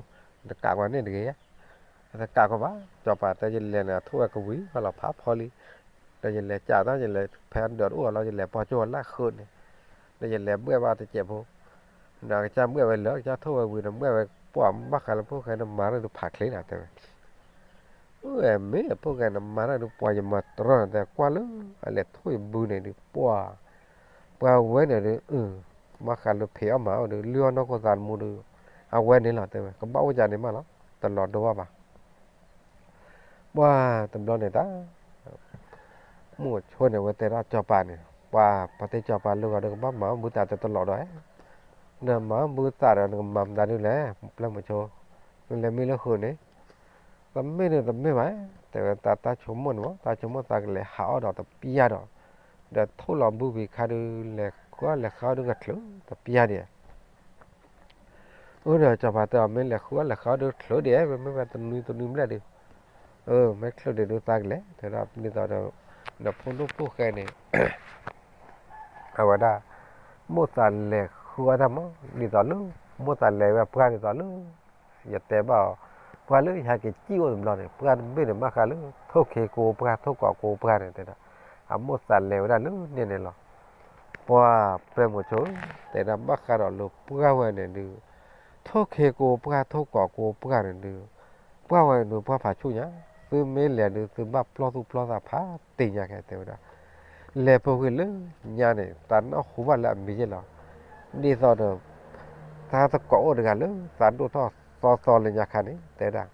တကးကွၢ်န့ၣ်တဂ့ၤဧါ, တကးကွၢ်ဘၣ်, စီၤပၤတဲယလဲၤန့ၣ် အထိၣ်ဝဲကဝံၤဖဲလီၤဖးဖီလံ, ဒီးယလဲၤကးတၢ် ယလဲၤဖဲဒၢးတအိၣ်လီၤ ယလဲၤပီၤကၠိဝဲလၢဃုာ်န့ၣ်, ဒီးယလဲၤဘှဲၣ်ဘၣ်တစဲးဖိ, ဒီးကစၢ်ဘှဲၣ်ဝဲလၢ ကစၢ်ထိၣ်ဝဲဝံၤဒီး ဘှဲၣ်ဝဲပှၤဘၣ်ဃးလၢဖိၣ်ဃဲန့ၣ်မၤတၢ်ဒုးဖးချ့နၤတဲဝဲ မ့ၢ်ဖိၣ်ဃဲန့ၣ်မၤတၢ်ဒုးပှၤယမၤတရီန့ၣ် တဲကွၢ်လၢအလဲၤထိၣ်ယဘုန့ၣ်ဒုး ပှၤ, ပှၤဝဲန့ၣ်ဒုး, ဘၣ်ဃးလၢဖံးအီၣ်မၤအီၣ်ဒုး လုၢ်အီၣ်နီၢ်ခိသးသမူဒုး, အဝဲန့ၣ်လီၤတဲဝဲ ကဘၣ်အိၣ်ကန့ၣ်မးလီၤ, တလီၤဒိဘၣ်ဘၣ်. ပှၤတဘျီန့ၣ်တၢ် မိၢ်ဆိန့ၣ် ဝဲတဲဒၣ်စီၤပၤန့ၣ် ပှၤဖါတံၢ်စီၤပၤလၢဂီၤဒီး ကဘၣ်မၤအီၣ်ဘုသးတတလီၤဒီး, နမၤအီၣ်ဘုသးဒီး နကမၤမတၤဒုးလဲၣ် ဖျၢၣ်မုဆိ, နလဲၤမံလၢဃုာ်န့ၣ်, တမ့ၢ်ဒုးတမ့ၢ်ဘၣ်, တဲဝဲတၢ်ဆိကမိၣ်န့ၣ်မး တၢ်ဆိကမိၣ်သးကလဲၤဟးအီၣ်ဒီးတပျၢ်ဒီး, ဒီးထိၣ်လီၤဘုဖံးခါဒုး လဲၤဃုအီၣ်လဲၤဃုအီၣ်ဒုးကချုးတပျၢ်ဒံး အၢ ဒီးစီၤပၤတဲအီၤ မ့ၢ်လဲၤဃုအီၣ်လဲၤဃုအီၣ်ဒုးချုးဒံး မ့မ့ၢ်ဝဲတနွံတနွံဘျဲၣ်ဒုး, အၢ မ့ၢ်ချုးဒံးဒုးသးကလဲၤ တဲဒၣ်ဒ်သိးဒီး, ဒီးဖိဒိၣ်ဖိၣ်ဃဲန့ၣ် အဝဲဒၣ်, မိၣ်သးလဲၤဃုအီၣ်တၢ်မး ဒ်သိးလၢ, မိၣ်သးလဲၤဝဲပှၢ်ဒ်သိးလၢ, ယတဲဘၣ်အီၤ, ပှၢ်လၢယဟဲက့ၤစံၣ်အိၣ်တဘျီန့ၣ် ပှၢ်တဘ့ၣ်န့ၣ် ဘၣ်ဃးလၢထိၣ်ခ့ကိပှၢ်ထိၣ်ကိးကိပှၢ်န့ၣ်တဲဒၣ်, အမိၣ်သးလဲၤဝဲဒၣ်လၢန့ၣ်န့ၣ်လီၤ. ပှၤဖျၢၣ်မုဆိ တဲဒၣ်ဘၣ်ဃးဒီးလၢပှၢ်ဝဲန့ၣ်ဒုး, ထိၣ်ခ့ကိပှၢ်ထိၣ်ကိးကိပှၢ်န့ၣ်ဒုး, ပှၢ်ဝဲန့ၣ်ဒုးပှၢ်ဖးဆူၣ်ညါ, သုမ့ၢ်လဲၤဒုး သုဘၣ်ပျီၢ်သူၣ်ပျီၢ်သးဖးတ့ၢ်ညါခဲတဲဝဲဒၣ်, လဲၤဖိဂ့ၤလၢညါန့ၣ် သးနၢ်ဟူဘၣ်လၢအမံၤယဲၢ်လီၤ. ဒ်သိးဒီး, သးသကိးအိၣ်တဂၤလၢသးဒိၣ်ထီၣ်သီသီလၢညါခါန့ၣ် တဲဝဲဒၣ်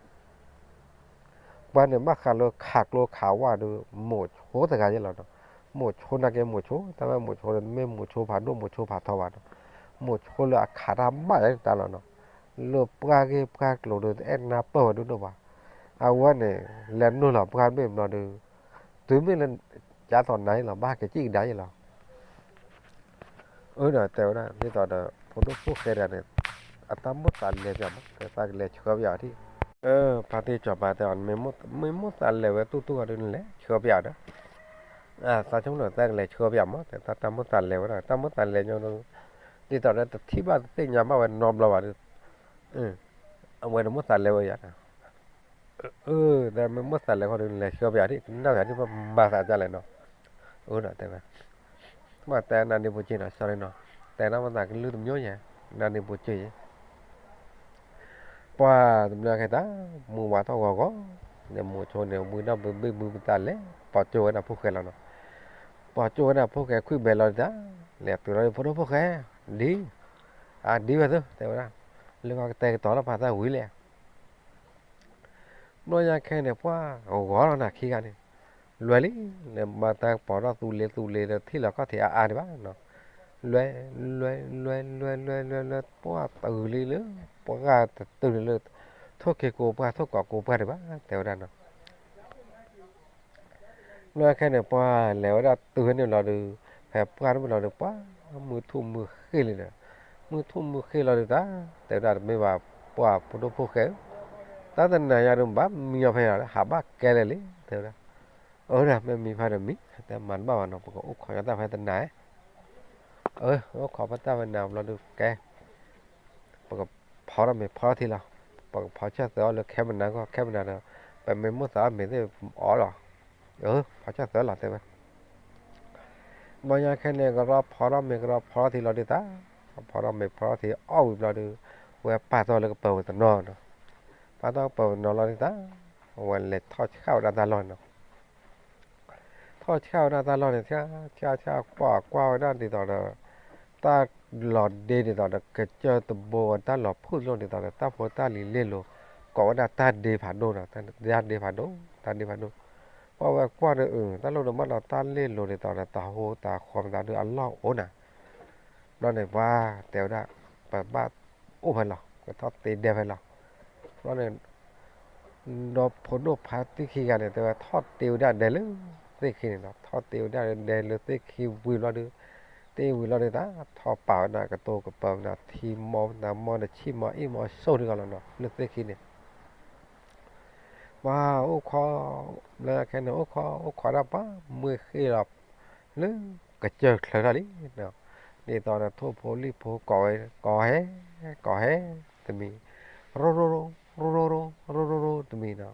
ပှၤန့ၣ်ဘၣ်ဃးလၢခးကျိခးဝါဒုး မိၢ်ဆိတဂၤယဲၢ်လီၤနီၤ. မိၢ်ဆိနာ်က့မိၢ်ဆိ တၢ်ဝဲမိၢ်ဆိန့ၣ် တမ့ၢ်မိၢ်ဆိဖးဒိၣ်မိၢ်ဆိဖးထီဘၣ်နီၤ. မိၢ်ဆိလၢအခးတၢ်ဘၣ်ယဲၢ်တၢ်လီၤနီၤ. လၢပှၢ်ဂ့ၢ်ပှၢ်ကျိၤဒုး တအဲၣ်နၢ်ပၢၢ်ဝဲဒိၣ်ဒိၣ်ဘၣ်. အဝဲန့ၣ် လဲၤနုာ်လီၤပှၢ်တဘ့ၣ်ဘျီဒုး, တုၤမ့ၢ်လၢ ကၢ်သိးနၤယဲၢ်လီၤ ဘၣ်ဟဲက့ၤစံၣ်ကဒါယဲၢ်လီၤ. အၢ ဒီးတဲဝဲဒၣ် ဒ်သိးဒီး ဖိဒိၣ်ဖိၣ်ဃဲတဂၤန့ၣ် အတၢ်မိၣ်သးလဲၤပၠးမး တဲသးကလဲၤဆှၢပၠးအီၤဒံး. ဖါတံၢ်စီၤပၤတဲအီၤ မ့ၢ်မိၣ်သးလဲၤဝဲတူၢ်တူၢ်အီၤဒုး နလဲၤဆှၢပၠးအီၤဒီး, သးဆိကမိၣ်သးကလဲၤဆှၢပၠးမး တဲတၢ်မိၣ်သးလဲၤဝဲဒၣ် တၢ်မိၣ်သးလဲၤညီဒုး, ဒ်သိးဒီးတထံၣ်ဘၣ်တသ့ၣ်ညါဘၣ်ဝဲနီတဘျီဘၣ်ဒုး, အဝဲန့ၣ်မိၣ်သးလဲၤဝဲယၤ အၢ တဲမ့ၢ်မိၣ်သးလဲၤဃီဒုး နလဲၤဆှၢပၠးဒံး ကနၣ်ပၠးဒံး ပမၤသးဒ်လဲၣ်နီၤ. အၢ ဒီးတဲဝဲ, ဘၣ်တဲနၤဒ့ဖိက့နီၤ sorry နီၤ, တဲနၤမၤသးကလုၢ်တမျိုးယဲ, နၤဒ့ဖိက့ယဲ, ပှၤတဘျီခဲတၢ်, မုၢ်ဝါထီၣ်ဂီၤဂီၤ, န့ၣ်မိၢ်ဆိန့ၣ် ဝံၤဒီးဘုဘ့ၣ်ဘုပတၢ်လဲၤ, ပိာ်ကၠိဝဲဒၣ်ဖိၣ်ဃဲလီၤနီၤ. ပိာ်ကၠိဝဲဒၣ်ဖိၣ်ဃဲခွံၣ်ဘဲလီၤတၢ်, လဲၤတုၤလီၤဖိဒိၣ်ဖိၣ်ဃဲ, ဒ်, အဒ်ဝဲသု တဲဝဲဒၣ်, လၢကတဲာ်ကတီၤလၢပှၤသၣ်ဝံၤလဲၣ် ဘျီညါခဲန့ၣ် ပှၤဂီၤလီၤနၤခံဂၤန့ၣ်, လွဲလံ, လၢမၤတၢ်ကပီၤထီၣ်သူလ့သူလ့ဒီးထံၣ်လီၤခီၣ်ထံးအါအါဒံးဘၣ်နီၤ, လွဲ, လွဲ, လွဲ, လွဲ, လွဲ, လွဲ, လွဲ, ပှၤတဂုာ်လံလၢ, ပှၤဂၤတတုၤန့ၣ်လၢ, ထိၣ်ခ့ကိးပှၢ်ထိၣ်ကိးကိးပှၢ်ဒံးဘၣ် တဲဝဲဒၣ်နီၤ. ဘျီခဲန့ၣ် ပှၤလဲၤဝဲဒၣ်တုၤဖဲန့ၣ်လီၤဒုး, ဖဲပှၢ်တဘ့ၣ်လီၤဒုး ပှၤမုၢ်ထူၣ်မုၢ်ဃ့လံဒီး, မုၢ်ထူၣ်မုၢ်ဃ့လီၤဒုးတၢ်, တဲဝဲဒၣ်တမ့ၢ်ဘၣ်, ပှၤဖိဒိၣ်ဖိၣ်ဃဲဧၢ, တၢ်တနၤညါဒုး ဘၣ်မံအီၤဖဲလီၤ ဟးဘၣ်ကဲလဲၣ်လံ တဲဝဲဒၣ်. အၢ ဒၣ်မ့ၢ်မံဖဲဒီးမံ, တဲမၤတဘၣ်ဘၣ်နီၤ ပကအိၣ်ခိးညီတၢ်ဖဲတနၤ, အၢ အိၣ်ခိးဖဲတၢ်ဖဲနၤဘျီဒုးကဲ ပကဖီထီၣ်မ့ၤဖီထီၣ်ထံလီၤ, ပကဖီဆၢၣ်သၢအီၤလၢခဲမနၤဂီၢ် ခဲမနၤဒီး, ပမ့ၢ်မိၣ်သးအီၣ်မ့ၤသ့ၣ်အီၣ်လီၤ, အၢ ဖီဆၢၣ်သၢလီၤတဲဝဲ. ဘျီညါခဲန့ၣ် ကရီဖီထီၣ်မ့ၤကရီဖီထီၣ်ထံလီၤဒုးတၢ်, ဖီထီၣ်မ့ၤဖီထီၣ်ထံအီၣ်ဝံၤဘျီဒုး, ဝဲပာ်တီၢ်လၢကပၢၤဝဲတနီၤနီၤ, ပာ်တီၢ်ကပၢၤဝဲတနီၤလီၤဒုးတၢ်, ဝဲလဲၤထီၣ်ဆၣ်ဝဲဒၣ်တၢ်လီၢ်နီၤ ထီၣ်ဆၣ်ဝဲဒၣ်တၢ်လီၢ်န့ၣ် ဆၣ်ဆၣ်ကွၢ်ကွၢ်ဝဲဒၣ်ဒ်သိးဒီး, တၢ်လီၤဒ့ဒ်သိးဒီး ကစၢၢ်တဘိဝဲတၢ်လီၤဖုၣ်လိၣ်ဒ်သိးဒီး တၢ်ဖိတၢ်လံၤလ့လိၤ, ကိးဝဲဒၣ်တၢ်ဒ့ဖးဒိၣ်နီၤ, တၢ်ဒ့ဖးဒိၣ်, တၢ်ဒ့ဖးဒိၣ်, ပှၤဝဲကွၢ်ဒီး အၢ တၢ်လိၣ်ဒိၣ်မးလီၤ တၢ်လ့ၣ်လိၤဒ်သိးဒီး တၢ်ဟူတၢ်ဃီမတၤဒုးအလီၢ်အိၣ်နၤ, ဘျီန့ၣ်ပှၤတဲဝဲဒၣ်, ပဘၣ်အိၣ်ဖဲလီၤ ပထီၣ်တ့ဒဲဖဲလီၤ, ဘျီန့ၣ် ဒီဖိဒိၣ်ဖါတံၢ်ခံဂၤန့ၣ် တဲဝဲထီၣ်တ့ဝဲဒၣ်ဒဲလၢသ့ၣ်ခံန့ၣ်လီၤ, ထီၣ်တ့ဝဲဒၣ်ဒဲလၢသ့ၣ်ခံဝံၤဘျီဒုး, တ့ဝံၤလီၤဒုးတၢ် ထီၣ်ပာ်ဝဲဒၣ်ကတိၤကပၤဝဲဒၣ် ထံမီနၤမီတဆံၣ်မီအ့ၣ်မီဆိၣ်ဒုးဂီၤလီၤနီၤ လၢသ့ၣ်ခံန့ၣ် ပှၤအိၣ်ခိး, လၢခဲန့ၣ် အိၣ်ခိး အိၣ်ခိးဒၣ်ပှၤမုၢ်ဃ့ၢ်လီၤ, လၢကစၢၢ်ချၢထီၣ်လံ, ဒ်သိးဒီးထိၣ်ဖိလံၣ်ဖိကိးဝဲ, ကိးဟဲ, ကိးဟဲ, တမံၤ, ရိရိရိ, ရိရိရိ, ရိရိရိ တမံၤနီၤ,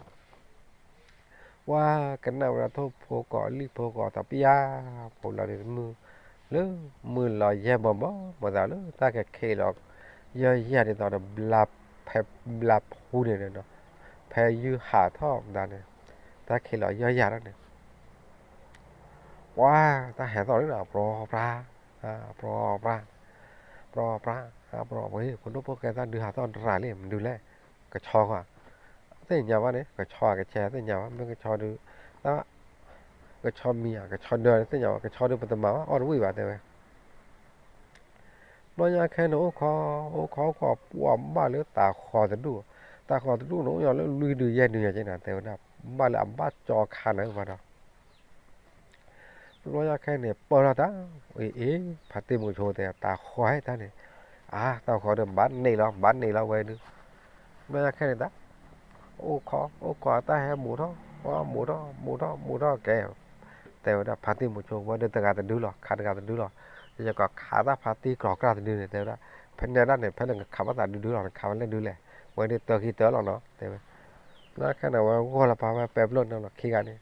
ပှၤကနၣ်ဝဲဒၣ်ထိၣ်ဖိကိးလံၣ်ဖိကိးသးပယါ, ဖိလီၤဒုးမုၢ်, လၢမုၢ်လီၤယဲၢ်ဘီဘီ မၤသးလၢတၢ်ကခ့လီၤ, ယီၢ်ယၤဒ်သိးဒီး ဖဲဘျးဖူန့ၣ်, ဖဲယုၢ်ဟးထီၣ်မတၤန့ၣ်, တၢ်ခ့လီၤယီၢ်ယၤထီၣ်န့ၣ်, ပှၤတၢ်ဟဲသီၣ်လံနီၤ ပြီပြါ, ပြီပြါ, ပြီပြါ, ပြီပြါ, ဖိဒိၣ်ဖိကဲသးဒုးဟးသီၣ်တရၤလံ မနုၤလဲၣ်, ကဆီဧါ, သ့ၣ်ညါဘၣ်န့ၣ် ကဆီကဆဲးသ့ၣ်ညါဘၣ် မ့ၢ်ကဆီဒုး, တၢ်, ကဆီမံၤဧါ ကဆီဒၢသ့ၣ်ညါဘၣ် ကဆီဒုးပတမၤဘၣ်အီၣ်တဝံၣ်ဘၣ်တဲဝဲ ဘျီညါခဲန့ၣ် အိၣ်ခိး, အိၣ်ခိးအိၣ်ခိး ပှၤဘၣ်လၢတၤဃီၤတဒူၣ်, တၤဃီၤတဒူၣ်န့ၣ် အိၣ်ညီလၢလွံၢ်ဒုယဲၢ်ဒုညါက့နီၤ တဲဝဲဒၣ်, ဘၣ်လၢအဘၣ်ကၠီခါန့ၣ်ဘၣ်ဒီး ဘျီညါခဲန့ၣ် ပၢၢ်ထီၣ်တၢ်, အ့ အ့ ဖါတံၢ်မုဆိတဲ တၤဃီၤဟဲတၢ်န့ၣ်, အါ တၤဃီၤဒီး ဘၣ်န့ၣ်လီၤ ဘၣ်န့ၣ်လီၤဝဲဒုး, ဘျီညါခဲန့ၣ်တၢ် အိၣ်ခိး အိၣ်ခိးတၢ်ဟဲမူးထီၣ်, မူးထီၣ် မူးထီၣ် မူးထီၣ်ကဲ, တဲဝဲဒၣ် ဖါတံၢ်မုဆိဝဲဒၣ်တဂၤတဒုလီၤ ခးတဂၤတဒုလီၤ, ယကခးတၢ်ဖါတံၢ်ကြီကြၢ်တဒုန့ၣ် တဲဝဲဒၣ်, ဖဲန့ၣ်ဒၣ်န့ၣ် ဖဲနကခးဘၣ်သးဒုဒုလီၤ နခးဝဲလဲၣ်ဒုလဲၣ်, ဝဲဒၣ်တၢခံတၢလီၤနီၤ တဲဝဲ, ဘျီညါခဲန့ၣ် ဝဲဂီၢ်လီၤပာ်ဝဲပဲပျိၢ်န့ၣ်လီၤ ခံဂၤန့ၣ်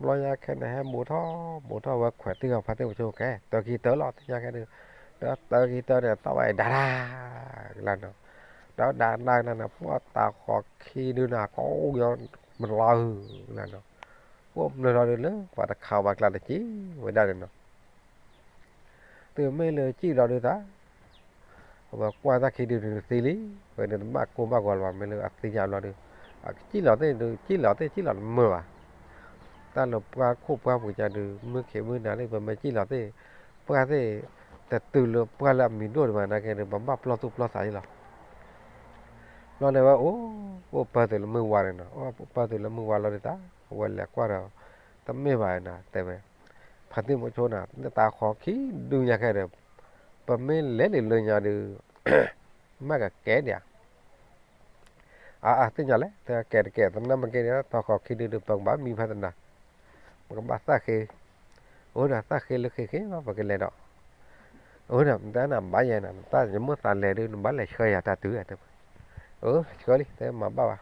ဘျီညါခဲန့ၣ် ဟဲမူးထီၣ် မူးထီၣ်ဝဲခွဲးတံၢ်ဂီၤဖါတံၢ်မုဆိကဲ တၢခံတၢလီၤ သ့ၣ်ညါခဲဒုး, ဒီးတၢခံတၢန့ၣ် သီၣ်ဝဲဒၣ်ဒၣ်, လၢနီၤ, ဒီးဒၣ်ဒၣ်န့ၣ် ပှၤတၤဃီၤခံဒုန့ၣ် ကိးညီမလီၤဧၢ, လၢနီၤ, အိၣ်မနုၤလီၤဒုးလၢ ပှၤတခးပှၤကျါတက့ၢ်ဝဲဒၣ်န့ၣ်နီၤ တုၤမ့ၢ်လၢကံၣ်လီၤဒုးတၢ်, အဝဲကွၢ်တၢ်ခံဒုန့ၣ်သံလံ, ဝဲန့ၣ်တဘၣ်ကိၢ်ဘၣ်ဂီၤလၢၤဘၣ် မ့ၢ်လၢအသ့ၣ်ညါဘျီဒုး, အကံၣ်လီၤသ့ၣ်ဒုး ကံၣ်လီၤသ့ၣ်ကံၣ်လီၤတမုာ်ဘၣ်, တၢ်လၢပှၢ်ခိၣ်ပှၢ်ပူၤကဒုး မုၢ်ခ့မုၢ်နၤလၢပမ့ၢ်ကံၣ်လီၤသ့ၣ်, ပှၢ်သ့ၣ်, တတုၤလၢပှၢ်လၢအမံၤဒိၣ်ဒံးဘၣ်နာ်က့ဒုး ပဘၣ်ပျီၢ်သူၣ်ပျီၢ်သးယလီၤ ဘျီန့ၣ်ဝဲအိၣ်, အိၣ်ပၢၢ်တုၤလၢမုၢ်ဝါန့ၣ်နီၤ, အိၣ်ပၢၢ်တုၤလၢမုၢ်ဝါလီၤဒုးတၢ်, အဝဲလဲၤကွၢ်ဒီး, တမ့ၢ်ဘၣ်နၤ တဲဝဲ, ဖါတံၢ်မုဆိန့ၣ် နတၤဃီၤခံဒုညါခဲဒီး, ပမ့ၢ်လဲၤလံလၢညါဒုး, မ့ၢ်ကကဲဒံးဧါ အါ အါ သ့ၣ်ညါလဲၣ် တဲကဲတကဲ သနာ်မ့ၢ်ကဲဒံး တၤဃီၤခံဒုဒုး ပကဘၣ်မံဖဲသနၤ, ပကဘၣ်သၣ်ဃ့, အိၣ်ဒီးသၣ်ဃ့လၢဃ့ဃ့လီၤ ပကလဲၤဒီး, အိၣ်ဒီး မတၤနဘၣ်ယဲနၤ တၢ်ယမိၢ်သးလဲၤဒုး နဘၣ်လဲၤဆှၢယၤတၢ်တုၤတဲဝဲ, အၢ ဆှၢလံ တဲမၤဘၣ်ဘၣ်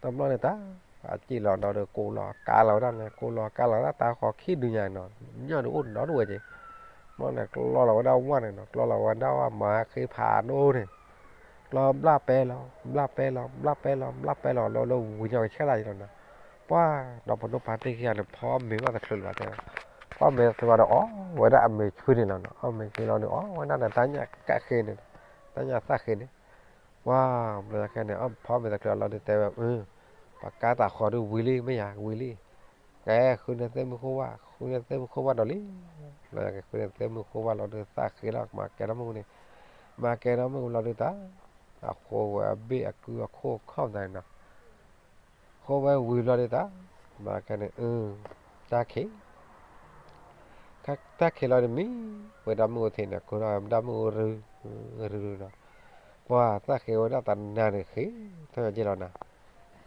တဘျီန့ၣ်တၢ်, အစံၣ်လီၤဒီး ကိးလီၤကါလီၤဝဲဒၣ်န့ၣ် ကိးလီၤကါလီၤဝဲဒၣ် တၤဃီၤခံဒုညါနီၤ, ညီၣ်ဒုးအိၣ်နီတဝဲက့ၤ, ဘျီန့ၣ် ကျီလီၤဝဲဒၣ်ဝၣ်န့ၣ်နီၤ ကျီလီၤဝဲဒၣ်ဝၣ်မၤဃ့ဖးဒိၣ်န့ၣ်, ကျီဘျၣ်ပဲလီၤ ဘျၣ်ပဲလီၤ ဘျၣ်ပဲလီၤ ဘျၣ်ပဲလီၤ လီၤလၢဝံၤညီကဆဲးတၢ်ယလီၤနီၤ, ပှၤ, ဒီဖိဒိၣ်ဖါတံၢ်ခံဂၤန့ၣ် ဖီမ့ၤဘၣ်တချုးလၢၤဘၣ်တဲ, ဖီမ့ၤတချုးဘၣ်ဒီး အီၣ်ဝဲဒၣ်အမ့ၤဆူန့ၣ်လီၤနီၤ, အီၣ်မ့ၤဆူလီၤန့ၣ် အီၣ်ဝဲဒၣ်န့ၣ် တၢ်ညၣ်ကၣ်ဃ့န့ၣ်, တၢ်ညၣ်သၣ်ဃ့န့ၣ်, ပှၤ, ဘျီယၤခဲန့ၣ် အီၣ်ဖီမ့ၤတချုးလီၤဒုးတဲဝဲ, ပကါတၤဃီၤဒုးဝံၤလံမ့ၢ်ယၤ ဝံၤလံ, ကဲဃုန့ၢ်သ့ၣ်မုၢ်ဃိဝၣ် ဃုန့ၢ်သ့ၣ်မုၢ်ဃိဝၣ်ဒီးလံ, ဘျီယၤကဃုန့ၢ်သ့ၣ်မုၢ်ဃိဝၣ်လီၤဒုးသၣ်ဃ့လီၤ မၤကဲထီၣ်မုၢ်န့ၣ်, မၤကဲထီၣ်မုၢ်လီၤဒုးတၢ်, အဃိဝဲအဘ့ၣ်အကုအခိၣ်ခီၣ်မတၤန့ၣ်နီၤ ဃိဝဲဝံၤဘျီဒုးတၢ်, မၤကဲန့ၣ်, တၢ်ခံး, တၢ်ခံးလီၤဒုးမံ, ဝဲဒၣ်မုၢ်အိၣ်ထံးန့ၣ် ကိးထီၣ်ဝဲဒၣ်မုၢ်အိၣ်ရု, ရုဒီး, ပှၤသၣ်ဃ့ဝဲဒၣ်တနၤန့ၣ်ဃ့ထီၣ်ယဲလီၤနၤ,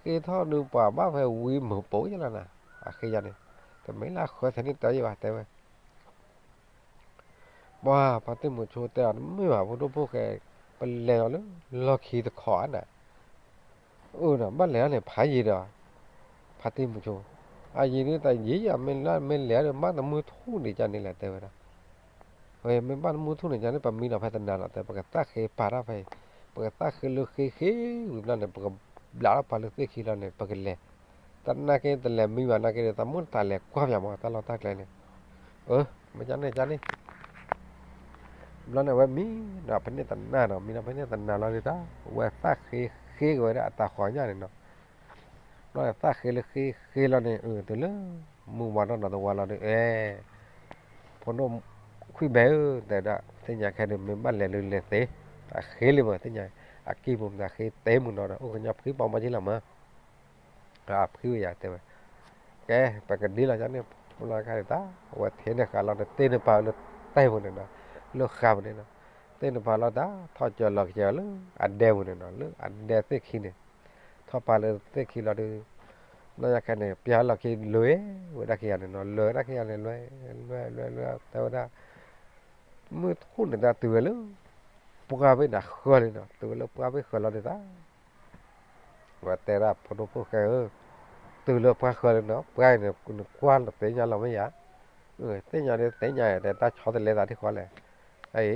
ဃ့ထီၣ်ဒုးပှၤဘၣ်ဖဲဝံၤမုာ်ပိာ်ယဲလီၤနၤ, အဃ့ယၤန့ၣ်, တမ့ၢ်လၢအဃၢသဲးန့ၣ်တၢ်ယဲဘၣ်တဲဝဲ ပှၤဖါတံၢ်မုဆိတဲအီၤ တမ့ၢ်ဘၣ် ဖိဒိၣ်ဖိၣ်ဃဲ, ပလဲၤလီၤလၢလီၢ်ခံတခီဧါနၤ, အၢဒီး ဘၣ်လဲၤလီၤန့ၣ် ဖးယံၤဒီး, ဖါတံၢ်မုဆိ, အယံၤဒုးတယံၤယၤ မ့ၢ်လၢမ့ၢ်လဲၤဒီး ဘၣ်တမုၢ်ထူၣ်န့ၣ်ကန့ၣ်လဲၣ်တဲဝဲဒၣ်, ဝဲမ့ၢ်ဘၣ်တမုၢ်ထူၣ်န့ၣ်ကန့ၣ် ပမံလီၤဖဲသနၤလီၤတဲ ပကသၣ်ဃ့ပာ်ထီၣ်ဖဲအံၤ, ပကသၣ်ဃ့လၢဃ့ဃ့ဝံၤဘျီန့ၣ် ပကဘျးထီၣ်ပှၤလၢသ့ၣ်ခံလီၤန့ၣ် ပကလဲၤ, တနာ်က့တလဲၤမံဘၣ်နာ်က့ဒီး တၢ်မုၢ်တၢ်လဲၤကွၢ်ပၠးမး တၢ်လီၢ်တၢ်ကျဲန့ၣ်, အၢ, မ့ၢ်ကန့ၣ်ကန့ၣ် ဘျီန့ၣ်ဝဲမံဒီးဖဲန့ၣ်သနၤနီၤ မံဒီးဖဲန့ၣ်သနၤလီၤဒုးတၢ် ဝဲသၣ်ဃ့ဃ့က့ၤဝဲဒၣ်အတၢ်ဃီၤညၣ်န့ၣ်နီၤ, သးဃ့လၢဃ့ဃ့လီၤန့ၣ် အတုၤလၢ မုၢ်ဝါထီၣ်နီၤတဝါလီၤဒီး အဲ ဖိဒိၣ်ခွံၣ်ဘဲဧၢ တဲဝဲဒၣ် သ့ၣ်ညါခဲဒုး မ့ၢ်ဘၣ်လဲၤဒုးလဲၤသ့, အဃ့လံမး သ့ၣ်ညါ အကံၢ်ပူၤမတၤဃ့သ့မုၢ်နီၤဒီး အိၣ်ကညီဖှံဘၣ်မီၢ်ကံလီၤမး, အဖှံဝဲယၤတဲဝဲ, ကဲ ပကဒ်လီၤန့ၣ် ပလီၢ်ခါန့ၣ်တၢ် အဝဲထဲန့ၣ်ဃာ်လီၤဒီး တ့ၢ်န့ၢ်ပာ်လၢတဲပူၤန့ၣ်နီၤ, လၢဃာ်ပူၤန့ၣ်နီၤ, တ့ၢ်န့ၢ်ပာ်လီၤတၢ် ထီၣ်ကၢၤလီၤကစၢၤလၢအဒဲပူၤန့ၣ်နီၤ, လၢအဒဲသ့ၣ်ခံန့ၣ် ထီၣ်ပာ်လၢသ့ၣ်ခံလီၤဒီး လီၢ်ညါခဲန့ၣ် ပျၢ်လီၢ်ခံလွဲဝဲဒၣ်ခံဂၤန့ၣ်နီၤ, လွဲဝဲဒၣ်ခံဂၤန့ၣ် လွဲ လွဲ လွဲ လွဲ တဲဝဲဒၣ်, မုၢ်တခိၣ်န့ၣ်တၢ်တုၤဝဲလၢ ပှၢ်ဘ့ၣ်န့ၣ်ဃၢၤလံနီၤ, တုၤဝဲလၢပှၢ်ဘ့ၣ်ဃၢၤလီၤဒီးတၢ် ဝဲတဲဒၣ်ဖိဒိၣ်ဖိၣ်ဃဲဧၢ, တုၤလၢပှၢ်ဃၢၤလံနီၤ, ပှၢ်အံၤန့ၣ် နကွၢ်လီၤသ့ၣ်ညါလီၤမ့ၢ်ယၤ, သ့ၣ်ညါဒီးသ့ၣ်ညါ တဲတၢ်ဆီတလဲသးထံၣ်ဃီလဲၣ်, အအံၤ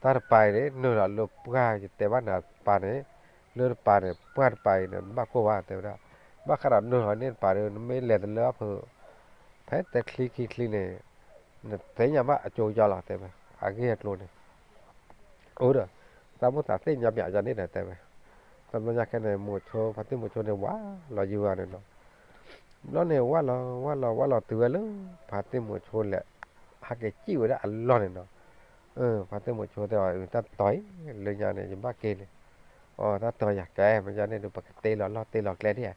တၢ်တပၤအံၤန့ၣ် နုာ်လီၤလၢပှၢ်ယတဲဘၣ်နၤတပၤန့ၣ်, လၢတပၤန့ၣ် ပှၢ်တပၤအံၤန့ၣ် နဘၣ်ကိၢ်ဘၣ်တဲဝဲဒၣ်, ဘၣ်ဃးဒီးနုာ်လီၤန့ၢ်တပၤဒီး နမ့ၢ်လဲၤတလၢအဖု ဖဲတချံခံချံန့ၣ် နသ့ၣ်ညါဘၣ်အကၠိကၠီလီၤတဲဝဲ, အဂ့ၢ်အကျိၤန့ၣ် အိၣ်ဒီး သးမိၢ်သးသ့ၣ်ညါပၠးယၤန့ၣ်ဒီးတဲဝဲ, တဘျီညါခဲန့ၣ် မိၤဆိ ဖါတံၢ်မိၤဆိန့ၣ် ဝးလီၤယုာ်ဂၤန့ၣ်နီၤ, ဘျီန့ၣ် ဝးလီၤ ဝးလီၤ ဝးလီၤတုၤဝဲလၢ ဖါတံၢ်မိၤဆိလဲၣ် ဟးက့ၤစံၣ်ဝဲဒၣ်အလီၢ်န့ၣ်နီၤ, ဖါတံၢ်မိၤဆိတဲအီၤ တၢ်တီၤအံၤ လၢညါန့ၣ် ယဘၣ်က့ၤန့ၣ်, အီ တၢ်တီၤယၤကဲ မ့ၢ်ညါန့ၣ်ဒီး ပကတ့လီၤလီၢ်တ့လီၤကျဲဒၣ်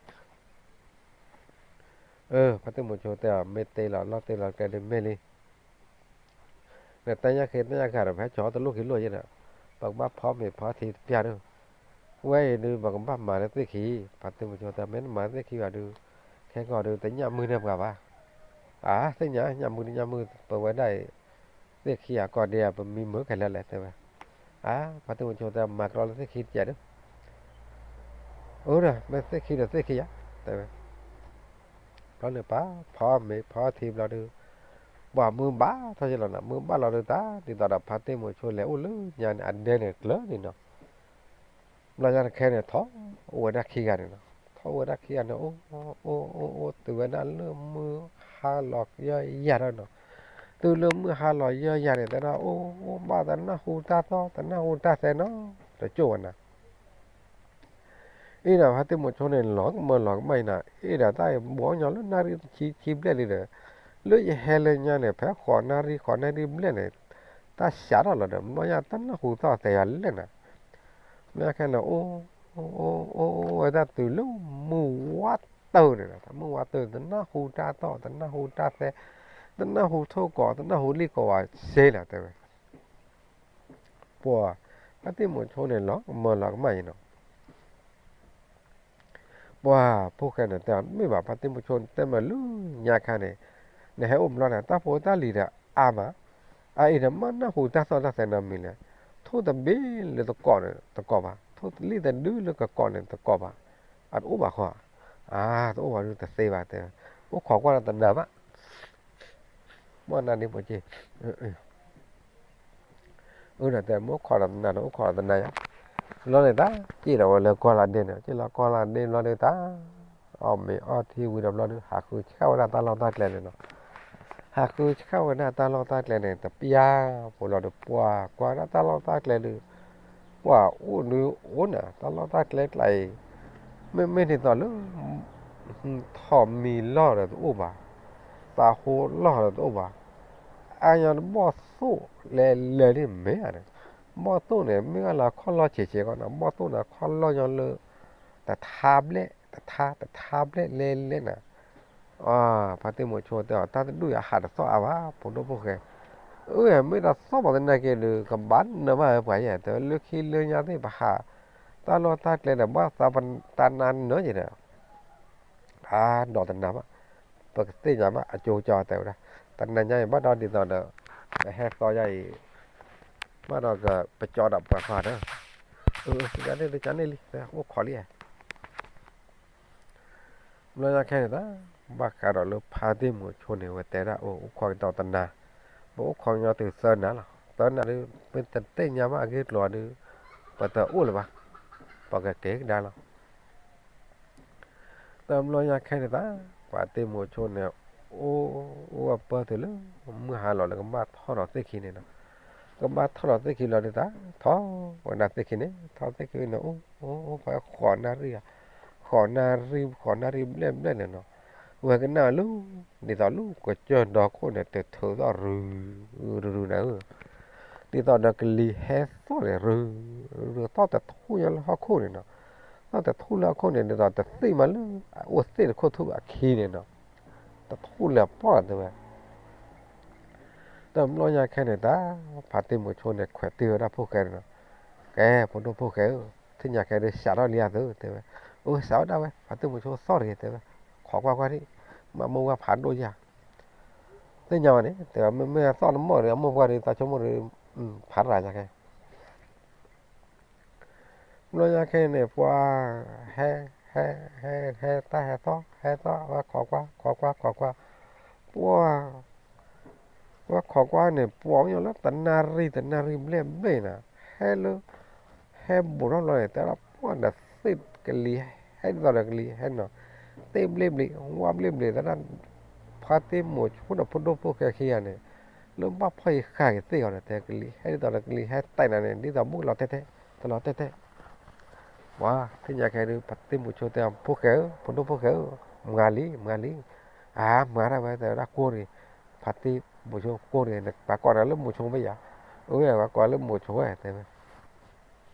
ဖါတံၢ်မိၤဆိတဲအီၤ မ့ၢ်တ့လီၤလီၢ်တ့လီၤကျဲဒၣ်မ့ၢ်လံ, နတဲညါဃ့တဲညါဂၤဒီး ပဟဲကၠီၤတလိၣ်ခံလိၣ်ယဲဒီး, ပကဘၣ်ဖီမ့ၤဖီထံတပျၢ်ဒီး, ဝဲအံၤဒုး ပကဘၣ်မၤလၢသ့ၣ်ခံ, ဖါတံၢ်မိၤဆိတဲ မ့ၢ်နမၤလၢသ့ၣ်ခံဘၣ်ဒုး, ခဲကီၢ်ဒုး တညၣ်မုၢ်န့ၢ်ပှၤဘၣ်, အါ သ့ၣ်ညါ ညၣ်မုၢ်တညၣ်မုၢ် ပဝဲဒၣ်အံၤ, သ့ၣ်ခံအကီၢ်ဒဲး ပမံမုာ်ခဲလၢာ်လဲၣ်တဲဝဲ, အါ ဖါတံၢ်မိၤဆိတဲ မၤကြီလၢသ့ၣ်ခံတကဲးဒီး အိၣ်ဒီး မ့ၢ်သ့ၣ်ခံဒီးသ့ၣ်ခံယါ တဲဝဲ, ဘျီန့ၣ်ပာ်ဖီမ့ၤဖီထံဘျီဒုး, ပှၤမုၢ်ဘၣ်ထီၣ်ယဲလီၤနီၤ, မုၢ်ဘၣ်လီၤဒုးတၢ် ဒ်သိးဒီးဖါတံၢ်မိၤဆိလဲၤအိၣ်လၢညါန့ၣ် အဒဲန့ၣ်ကျၢၤန့ၣ်နီၤ, ဘျီညါတခဲန့ၣ် ထီၣ်အိၣ်ဝဲဒၣ်ခံဂၤန့ၣ်နီၤ, ထီၣ်အိၣ်ဝဲဒၣ်ခံဂၤန့ၣ် အိၣ် အိၣ် အိၣ် အိၣ် တုၤဝဲဒၣ်လၢမုၢ်ဟါလီၤယဲၢ်ယဲၢ်ထီၣ်နီၤ, တုၤလၢမုၢ်ဟါလီၤယဲၢ်ယဲၢ်န့ၣ် တဲဒၣ်အိၣ် အိၣ်ဘၣ်တနၢ်ဟူတၢ်သီၣ် တနၢ်ဟူတၢ်သဲနီၤ, တကၠိၣ်ဝဲနၤ အံၤဒီးဖါတံၢ်မိၤဆိန့ၣ် လီၤကမၢလီၤကမၣ်အံၤနၤ, အ့ဒီးတၢ်အံၤဘှီညီလၢနၣ်ရံၣ်တဆံခံဘျဲၣ်လံဒီး, လၢယဟဲလၢညါန့ၣ် ဖဲဃိးနၣ်ရံၣ် ဃိးနၣ်ရံၣ်ဘျဲၣ်န့ၣ်, တၢ်စးထီၣ်လီၤဒီး ဘျီညါတၢ်နၢ်ဟူသီၣ်သဲယၤလဲၣ်နၤ, ဘျီညါခဲန့ၣ် အိၣ် အိၣ် အိၣ် အိၣ်ဝဲဒၣ်တုၤလၢမုၢ်ဝါတၢၢ်န့ၣ်ဒီး မုၢ်ဝါတၢၢ် တနၢ်ဟူတၢ်သီၣ် တနၢ်ဟူတၢ်သဲ, တနၢ်ဟူထိၣ်ကီး တနၢ်ဟူလံၣ်ကီးဝဲစ့လီၤတဲဝဲ ပှၤ ဖါတံၢ်မိၤဆိန့ၣ် လီၤကမၢလီၤကမၣ်အံၤနီၤ, ပှၤဖိၣ်ဃဲန့ၣ်တဲအီၤ မ့ၢ်ဘၣ် ဖါတံၢ်မိၤဆိတဲမ့ၢ်လၢညါခါန့ၣ်, နဟဲအိၣ်ဘျီန့ၣ် တၢ်ဖိတၢ်လံၤဒီးအါမး, အအံၤဒီးမ့ၢ်နၢ်ဟူတၢ်သီၣ်တၢ်သဲနီတမံၤလဲၣ်, ထိၣ်တဘ့ၣ်လၢတကိးန့ၣ်တကိးဘၣ်, ထိၣ်လံၣ်တဒုလၢကကိးန့ၣ်တကိးဘၣ်, အတအိၣ်ဘၣ်ဃီ, အါ တအိၣ်ဘၣ်ဒုးတသ့ဘၣ်တဲ, အိၣ်ခိးကွၢ်ဒီးတနၤဘၣ် မ့ၢ်နၤဒ့ၣ်ဖိက့, အၢ ဒီးတဲ မ့ၢ်အိၣ်ခိးဒီးတနၤန့ၣ် အိၣ်ခိးဒီးတနၤယါ, ဘျီန့ၣ်တၢ် စံၣ်ဒီးဝဲလၢကီၢ်လၢဒ့န့ၣ် စံၣ်လီၤကီၢ်လၢဒ့ဘျီဒုးတၢ်, အီၣ်မ့ၤအီထံဝံၤဒီးဘျီဒုး ဟးဃုဆှၣ်ဝဲဒၣ်တၢ်လီၢ်တၢ်ကျဲန့ၣ်နီၤ, ဟးဃုဆှၣ်ဝဲဒၣ်တၢ်လီၢ်တၢ်ကျဲန့ၣ် တပျၢ်ဖိလီၤဒီး ပှၤကွၢ်ဒၣ်တၢ်လီၢ်တၢ်ကျဲဒုး ပှၤအိၣ်ဒုးအိၣ်နၤ တၢ်လီၢ်တၢ်ကျဲကျါအံၤ, မ့မ့ၢ်ဒ်သိးလၢ ထိးမံၤလီၢ်ဒီးတအိၣ်ဘၣ်, သးဟိလီၢ်ဒီးတအိၣ်ဘၣ်, အါညီတဘီၣ်သိၣ်လဲၤလဲၤဒ်မ့ၢ်ဧါန့ၣ်, ဘီၣ်သိၣ်န့ၣ် မ့ၢ်ဂ့ၢ်လၢခီၣ်လီၢ်ဆံးဆံးကီးန့ၣ် ဘီၣ်သိၣ်န့ၣ် ခီၣ်လီၢ်ညီလၢ တထါဘျဲၣ် တထါ တထါဘျဲၣ်လဲၤလဲၤနၤ, ဖါတံၢ်မိၤဆိတဲအီၤ တၢ်တဒူၣ်ယဟးတသီၣ်အါဘၣ် ဖိဒိၣ်ဖိၣ်ဃဲ, အၢ မ့ၢ်တသီၣ်ဘၣ်သနာ်က့ဒုး ကဘၣ်နၢၤဘၣ်ဝဲပှၤယဲၢ် တဲလၢခံလၢညါသ့ၣ်ပဟး တၢ်လီၢ်တၢ်ကျဲဒီး ဘၣ်သးပတၢ်နါနၢၤယဲၢ်ဒီး အါ ဒီးတနၤဘၣ်, ပကသ့ၣ်ညါဘၣ် အကၠိကၠီတဲဝဲဒၣ်, တနၤညါအံၤဘၣ်ဒီးဒ်သိးဒီး ပဟဲသီယါအံၤ, ဘၣ်ဒီးကပကၠီဒီးပှၤခွါဒီး, အၢ ကန့ၣ်လံ ကန့ၣ်လံ အိၣ်ခိးလံ, ဘျီညါခဲန့ၣ်တၢ် ဘၣ်ဃးဒီးလၢဖါတံၢ်မိၤဆိန့ၣ် ဝဲတဲဒၣ်အိၣ် အိၣ်ခိးကဒီးတနၤ, ပအိၣ်ခိးညီတုၤသၢနၤလီၤ, သၢနၤဒုး ပတသ့ၣ်ညါဘၣ်အဂ့ၢ်ကျိၤဒုး, ပတအိၣ်လၢၤဘၣ်, ပကက့ၤကဒါလီၤ တဘျီညါခဲန့ၣ်တၢ် ပှၤတံၢ်မိၤဆိန့ၣ် အိၣ် အိၣ်ဝဲပၢၢ်တုၤလၢ မုၢ်ဟါလီၤလၢကဘၣ်ထီၣ်ဒီးသ့ၣ်ခံန့ၣ်နီၤ, ကဘၣ်ထီၣ်ဒီးသ့ၣ်ခံလီၤဒုးတၢ် ထီၣ်ဝဲဒၣ်သ့ၣ်ခံန့ၣ် ထီၣ်သ့ၣ်ခံန့ၣ် အိၣ် အိၣ် အိၣ်ဖဲဃိးနၣ်ရံၣ်ဧါ, ဃ ဃိးနၣ်ရံၣ် ဃိးနၣ်ရံၣ်ဘျဲၣ်ဘျဲၣ်န့ၣ်နီၤ, ဝဲကနၣ်လၢ ဒ်သိးလၢကစၢၢ်ဒီခိၣ်န့ၣ် တထုးသီၣ်ရုၤ ရုၤရုၤနၤဧၢ, ဒ်သိးဒီးကလံၤဟဲသီၣ်န့ၣ် ရုၤ ရုၤသီၣ်တထူၣ်ညါလၢဟီၣ်ခိၣ်န့ၣ်နီၤ, သီၣ်တထူၣ်လၢဟီၣ်ခိၣ်န့ၣ် ဒ်သိးတသ့ၣ်မးလၢ အအိၣ်သ့ၣ်တခိၣ်ထူၣ်အခံန့ၣ်နီၤ, တထူၣ်လၢအပီၢ်လီၤတဲဝဲ တဘျီညါခဲန့ၣ်တၢ် ဖါတံၢ်မုဆိန့ၣ် ခွဲးတ့ၢ်ဝဲဒၣ်ဖိၣ်ဃဲန့ၣ်နီၤ, ကဲ ဖိဒိၣ်ဖိၣ်ဃဲဧၢ, သ့ၣ်ညါခဲဒုးစးထီၣ်လံအသိးတဲဝဲ, အိၣ်စးဝဲဒၣ်ဝဲ ဖါတံၢ်မုဆိသီၣ်တဂ့ၤတဲဝဲ, ခိးကွၢ်ကွၢ်ဒံး, မ့ၢ်အမိၢ်ပှၢ်ဖးဒိၣ်ယၤ, သ့ၣ်ညါဝဲန့ၣ် တဲဝဲ မ့မ့ၢ်သီၣ်နမိၢ်ဒီး အမိၢ်ပှၢ်ဒီး သးဆိကမိၣ်ဒီး ဖးရၤညါခဲ ဘျီညါခဲန့ၣ် ပှၤ ဟဲ ဟဲ ဟဲ ဟဲတၢ်ဟဲသီၣ် ဟဲသီၣ် ဝဲခိးကွၢ် ခိးကွၢ် ခိးကွၢ်, ပှၤ ဝဲခိးကွၢ်န့ၣ် ပှၤမ့ၢ်လၢတနၣ်ရံၣ် တနၣ်ရံၣ်ဘျဲၣ်ဘျဲၣ်နၤ, ဟဲလၢ ဟဲဘူးထီၣ်လီၤန့ၣ် တဲဒၣ်ပှၤဒီးသ့ၣ်ကလံၤ ဟဲဒ်သိးဒီးကလံၤဟဲနီၤ, သ့ၣ်ဘျ့ဘျ့ ဝါဘျ့ဘျ့ တဲဒၣ် ဖါတံၢ်မုဆိဒီးဖိဒိၣ်ဖိၣ်ဃဲခံဂၤန့ၣ် လၢဘၣ်ဖီၣ်ယဃာ်က့ၤသ့ၣ်အီၤဒီး တဲကလံၤဟဲဒ်သိးဒီးကလံၤ ဟဲတဲနၤန့ၣ် ဒ်သိးဘူၣ်လီၤတဲာ်တဲာ် တလီၤတဲာ်တဲာ် ပှၤသ့ၣ်ညါခဲဒုး ဖါတံၢ်မုဆိတဲ ဖိၣ်ဃဲဧၢ ဖိဒိၣ်ဖိၣ်ဃဲဧၢ, မၤလံ မၤလံ, အါ မၤဒၣ်ဝဲ တဲဝဲဒၣ်ကိၢ်တဂ့ၤ, ဖါတံၢ်မုဆိကိၢ်တဂ့ၤ, ပှၤကိးနၤလၢမုဆိမ့ၢ်ယၤ, အဝဲပှၤကိးလၢမုဆိဝဲ တဲဝဲ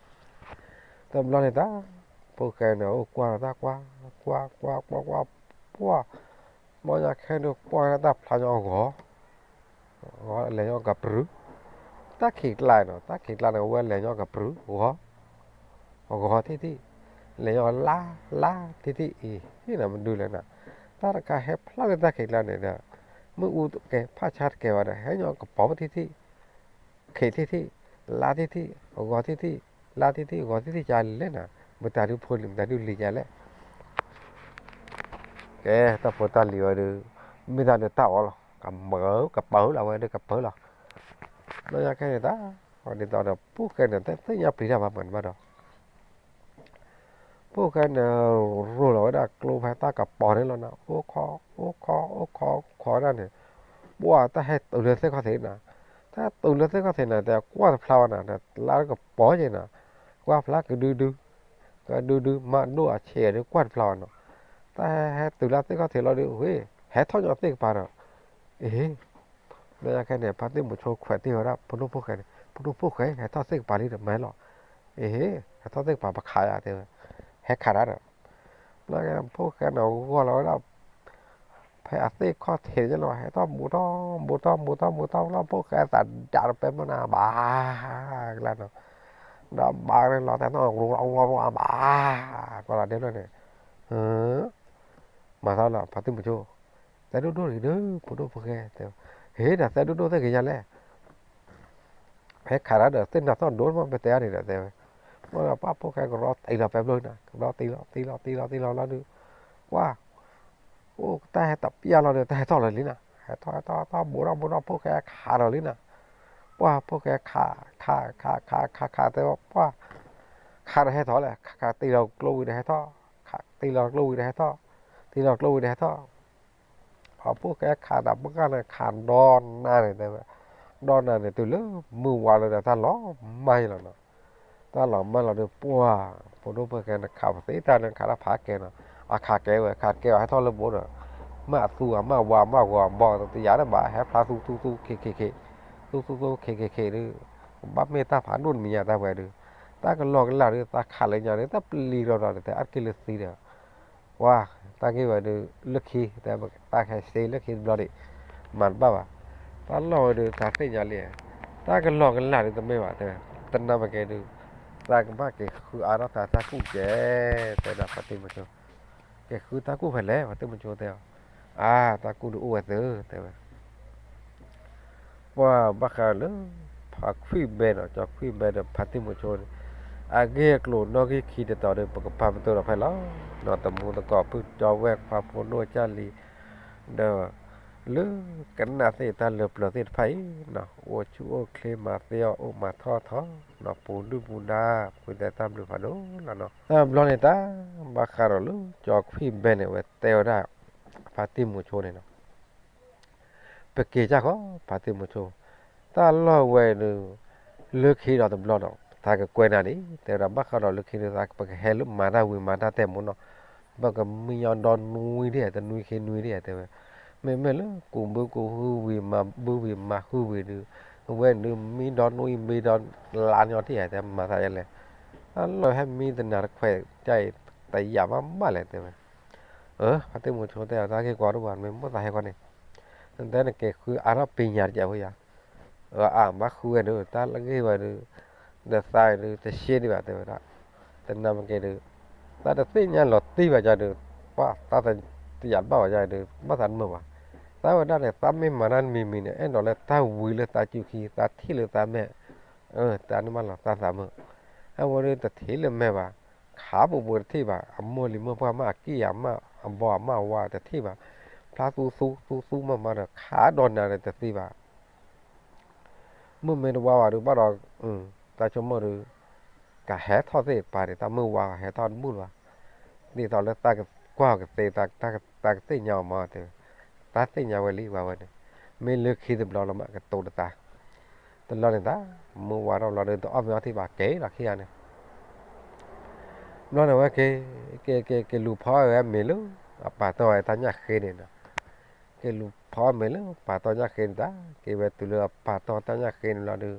တဘျီန့ၣ်တၢ် ဖိၣ်ဃဲန့ၣ် အိၣ်ကွၢ်လီၤတၢ်ကွၢ် ကွၢ် ကွၢ် ကွၢ် ကွၢ် ကွၢ် ပှၢ်, ဘျီညါခဲဒုးကွၢ်တၢ်ဖျါညီအဂီၤ အဂီၤလဲၤညီကပြုၤ, တၢ်ခံးကျါနီၤ တၢ်ခံးကျါန့ၣ် အဝဲလဲၤညီကပြုၤ ဂီၤ, ဂီၤထံၣ်ထံၣ်, လဲၤညီလါ လါထံၣ်ထံၣ်အံၤ ဟ့ၣ်နၤမနုၤလဲၣ်နၤ, တၢ်တခါဟဲဖျါလၢတၢ်ခံးကျါန့ၣ်ဒီး မ့ၣ်အူတကဲ ဖးဆါတကဲဘၣ်ဒီး ဟဲညီကပီၤထံၣ်ထံၣ် ခံးထံၣ်ထံၣ်, လါထံၣ်ထံၣ်, ဂီၤထံၣ်ထံၣ်, လါထံၣ်ထံၣ် ဂီၤထံၣ်ထံၣ်ကလဲၣ်နၤ, မတၤဒုဖိလံၤ မတၤဒုလံၤယၤလဲၣ်, ကဲ တၢ်ဖိတၢ်လံၤဝဲဒုး မ့ၢ်တၢ်ဒုးတၢ်အီၣ်လီၤ ကမၢကပၢလီၤ အဝဲဒုးကပၢလီၤ, ဘျီညါခဲန့ၣ်တၢ် ဒ်သိးဒီးဖိၣ်ဃဲန့ၣ် တသ့ၣ်ညါပျံၤတၢ်ဘၣ်မၤတဘၣ်ဒီး ဖိၣ်ဃဲန့ၣ် ရိၤလီၤဝဲဒၣ်ကျိဖဲတၢ်ကပီၤန့ၣ်လီၤနၤ, အိၣ်ခိး အိၣ်ခိး အိၣ်ခိးအိၣ်ခိးဒၣ်န့ၣ်, ပှၢ်တၢ်ဟဲတုၤလၢသ့ၣ်ခီၣ်ထံးနၤ, တၢ်တုၤလၢသ့ၣ်ခီၣ်ထံးနၤ တဲကွၢ်တဖျါဝဲနၤ လါကပီၤက့ၤနၤ, ကွၢ်ဖျါကဒုဒု, ကဒုဒု မၤဒိၣ်အဆံးဒီးကွၢ်တဖျါဝဲနီၤ, တၢ်ဟဲတုၤလၢသ့ၣ်ခီၣ်ထံးလီၤဒုး ဝ့ၢ် ဟဲထီၣ်ညီသ့ၣ်ကပၤဒီး, အ့ ဘျီညါခဲန့ၣ် ဖါတံၢ်မုဆိခွဲးတ့ၢ်ဝဲဒၣ် ဖိဒိၣ်ဖိၣ်ဃဲန့ၣ် ဖိဒိၣ်ဖိၣ်ဃဲ ဟဲထီၣ်သ့ၣ်ကပၤလံဒီးမၤလီၤ, အ့ ဟဲထီၣ်သ့ၣ်ကပၤပခးယၤတဲဝဲ, ဟဲခးတၢ်ဒီး, ဘျီဖိၣ်ဃဲန့ၣ်ဂီၤလီၤဝဲဒၣ် ဖဲအသ့ၣ်ခီၣ်ထံးန့ၣ်လီၤ ဟဲထီၣ်ဘူးထီၣ်ဘူးထီၣ်ဘူးထီၣ်ဘူးထီၣ် ဖိၣ်ဃဲသးဒးတပဲမနီၤ ဘၣ် ကလါနီၤ, ဒီးဘၣ်န့ၣ်လီၤတဲာ်နီၤ ဘၣ် ကီလီၤဒ့ဖျၢၣ်န့ၣ် မၤသီလီၤ ဖါတံၢ်မုဆိ, သဲဒိၣ်ဒိၣ်တဂ့ၤဒီး ဖိဒိၣ်ဖိၣ်ဃဲတဲ, ဟ့ၣ်ဒီးသဲဒိၣ်ဒိၣ်သ့ၣ်ကယၤလဲၣ်, ဟဲခးတၢ်ဒီးသ့ၣ်နၤသီၣ်ဒိၣ်မး ပတဲအါန့ၣ်ဒီးတဲဝဲ, မ့ၢ်ဒီးပှၢ်ဖိၣ်ဃဲကရီတံၢ်လီၤဖဲဘျီနၤ ကရီတံၢ်လီၤတံၢ်လီၤတံၢ်လီၤတံၢ်လီၤလီၤဒုး, ပှၢ် အိၣ်တၢ်ဟဲတပျၢ်လီၤဒီး တၢ်ဟဲထီၣ်လီၤလံနၤ, ဟဲထီၣ်ဟဲထီၣ်ထီၣ်ဘူးထီၣ်ဘူးထီၣ် ဖိၣ်ဃဲခးဒီးလံနၤ, ပှၢ်ဖိၣ်ဃဲခး ခး ခး ခး ခး ခး တဲဝဲ ပှၢ် ခးဒီးဟဲထီၣ်လဲၣ် ခးခးတံၢ်လီၤကျိဝံၤဒီးဟဲထီၣ်, ခးတံၢ်လီၤကျိဝံၤဒီးဟဲထီၣ်, တံၢ်လီၤကျိဝံၤဒီးဟဲထီၣ် အဖိၣ်ဃဲခးဒီးပှၢ်န့ၣ် ခးဒီနၤန့ၣ်တဲဝဲ, ဒီနၤန့ၣ် တုၤလၢမုၢ်ဝါလီၤဒီးတၢ်လီၤမၢ်လီၤနီၤ, တၢ်လီၤမၢ်လီၤဒီးပှၢ်, ဖိဒိၣ်ဖိၣ်ဃဲန့ၣ် ခးပသ့တၢ်န့ၣ် ခးတၢ်ဖးကဲနီၤ, အခးကဲဝဲ ခးကဲဝဲဟဲထီၣ်လၢဘိဒီး, မ့ၢ်အသူအမ့ၢ်ဝါမ့ၢ်ဂီၤဘီ တယၤတဘၣ် ဟဲဖျါသူသူသူခ့ခ့ခ့, သူသူသူခ့ခ့ခ့ဒုး, ကဘၣ်မ့ၢ်တၢ်ဖးဒိၣ်တမံၤညါတၢ်ပှဲၤဒုး, တၢ်ကလီကလီဒုး တၢ်ခးလၢညါဒုး တၢ်ပျံၤလီၤဒီး တၢ်အါတက့ၢ်လၢသံဒီး ပှၢ်, တၢ်ဂ့ၢ်ဝဲဒုး လၢခံ တဲ တၢ်ဟဲစ့လၢခံတဘျီဒံး, မၤတဘၣ်ဘၣ်, တၢ်လီၢ်ဝဲဒုး တၢ်သ့ၣ်ညါလံ, တၢ်ကလီကလီဒုးတမ့ၢ်ဘၣ် တဲ, တနၢ်ပကဲဒုး, တၢ်ကဘၣ်က့ၤဃုအါထီၣ်သးတၢ်ကူၣ်ကဲ, တဲဒၣ်ဖါတံၢ်မုဆိ, က့ၤဃုတၢ်ကူၣ်ဖဲလဲၣ် ဖါတံၢ်မုဆိတဲအီၤ, အါ တၢ်ကူၣ်ဒုးအိၣ်ဝဲသု တဲဝဲ ပှၢ်ဘၣ်ဃးလၢ ဖါခွံၣ်ဘဲနီၤ ကၠီခွံၣ်ဘဲဒီးဖါတံၢ်မုဆိန့ၣ်, အဂ့ၢ်အကျိၤနီၣ်ဂံၢ်ခံတတီၤဒီး ပကပာ်ပတုာ်ဒီးဖဲလီၤ. နီၢ်တမူသကိးဖုၣ်ကၠီဝဲၢ်ခွါဖိဒိၣ်ကၢ်လံၤ, ဒီး လၢကနၣ်သ့ၣ်တၢ်လၢပျၢၤသ့ၣ်တဖၣ်အံၤနီၤ အိၣ်ဆူၣ်အိၣ်ချ့မၤသ့အီၣ်အိၣ်မၤထီၣ်ထီနီၤ ပူၤဒုၣ်ပူၤဒါ ပူၤတဲတၢ်ဘျုးဖးဒိၣ်လီၤနီၤ. တဘျီန့ၣ်တၢ် ဘၣ်ဃးဒီးလၢကၠီခွံၣ်ဘဲန့ၣ် အဝဲတဲဝဲဒၣ် ဖါတံၢ်မုဆိန့ၣ်နီၤ ပက့ၤကၢ်ဃီ ဖါတံၢ်မုဆိ, တၢ်လီၢ်ဝဲဒုး လၢခံဒီးတဘျီဒီး သးကကွဲးနၤန့ၣ် တဲဝဲဒၣ်ဘၣ်ဃးဒီးလၢခံဒုး သးပကဟဲလၢမၤတၢ်ဝံၤမၤတၢ်တဲာ်မူနီၤ, ပကမံညီဒီနွံဒံးဧါ, တနွံခံနွံဒံးဧါ တဲဝဲ. မ့မ့ၢ်လၢကူးဘုကူးဟုဝံၤ မၤဘုဝံၤမၤဟုဝံၤဒုး, အဝဲဒုးမံဒီနွံမံဒီလါညီထံၣ်ဧါ တဲမၤသးယလဲၣ်. အလီၢ်ဟဲမံတနၤတခွဲး တယာ်ဘၣ်ဘၣ်လဲၣ် တဲဝဲ. ဖါတံၢ်မုဆိတဲအီၤ တၢ်ဂ့ၢ်ကီတအိၣ်ဘၣ် မ့ၢ်မိၣ်သးဟဲခီန့ၣ်, နတဲနက့ၤဃုအါထီၣ်ပညါတကဲးဖိယၤ, အဘၣ်ဃုဝဲဒုး တၢ်လၢဂ့ၢ်ဝဲဒုး, ဒီးသးဒုး တရှဲဒံးဘၣ် တဲဝဲဒၣ်. တနၤမ့ၢ်က့ၤဒုး, တၢ်တသ့ၣ်ညါလီၤတံၢ်ဘၣ်ယၤဒုး, ပှၢ်တၢ်တယာ်ဘၣ်ဘၣ်ယၤဒုး ဘၣ်သးတမုာ်ဘၣ်. သးဝဲဒၣ်န့ၣ် သးမ့ၢ်မၤတၢ်တမံၤမံၤန့ၣ် အဲၣ်ဒိးလၢတၢ်ဝံၤလၢသးစုခံ သးထံၣ်လၢသးမဲာ်, တၢ်န့ၣ်မးလီၤသးသးမုာ်. အဝဲဒုးတထံၣ်လၢမဲာ်ဘၣ်, ခးပူၤပူၤတထံၣ်ဘၣ်, အမိၢ်လံၤမိၢ်ပှၢ်မး အကံၢ်အမး အဘီအမးဝါတထံၣ်ဘၣ်, ဖျါသူသူသူသူမးမးဒီး ခးဒီးနၤဒီးတသ့ဘၣ်. မုၢ်မ့ၢ်တဝါဘၣ်ဒုး ဘၣ်ဒီး တၢ်ဆိကမိၣ်ဒုး ကဟဲထီၣ်သ့ၣ်ပာ်န့ၣ် တၢ်မုၢ်ဝါဟဲထီၣ်တဘူၣ်လၢၤဘၣ်. ဒ်သိးလၢတၢ်ကကွၢ်ကသ့ တၢ်ကသ့ၣ်ညါအီၤမးတဲ, တၢ်သ့ၣ်ညါဝဲလံ ပှၤဝဲန့ၣ်, မ့ၢ်လၢခံတဘျီလီၤမး ကတိၤတသး. တလီၢ်န့ၣ်သး မုၢ်ဝါထီၣ်ဘျီဒီး တအီၣ်မ့ၤအီထံဘၣ် က့ၤလီၤခံဂၤန့ၣ် ဘျီန့ၣ်ဝဲက့ၤ, က့ၤက့ၤက့ၤလူၤဖီဝဲမ့ၤလၢ အပာ်တီၢ်ဝဲတၢ်ညၣ်ဃ့န့ၣ်ဒီး, က့ၤလူၤဖီမ့ၤလၢပာ်တီၢ်ညၣ်ဃ့န့ၣ်သး, က့ၤဝဲတုၤလၢအပာ်တီၢ်တၢ်ညၣ်ဃ့န့ၣ်လီၤဒုး,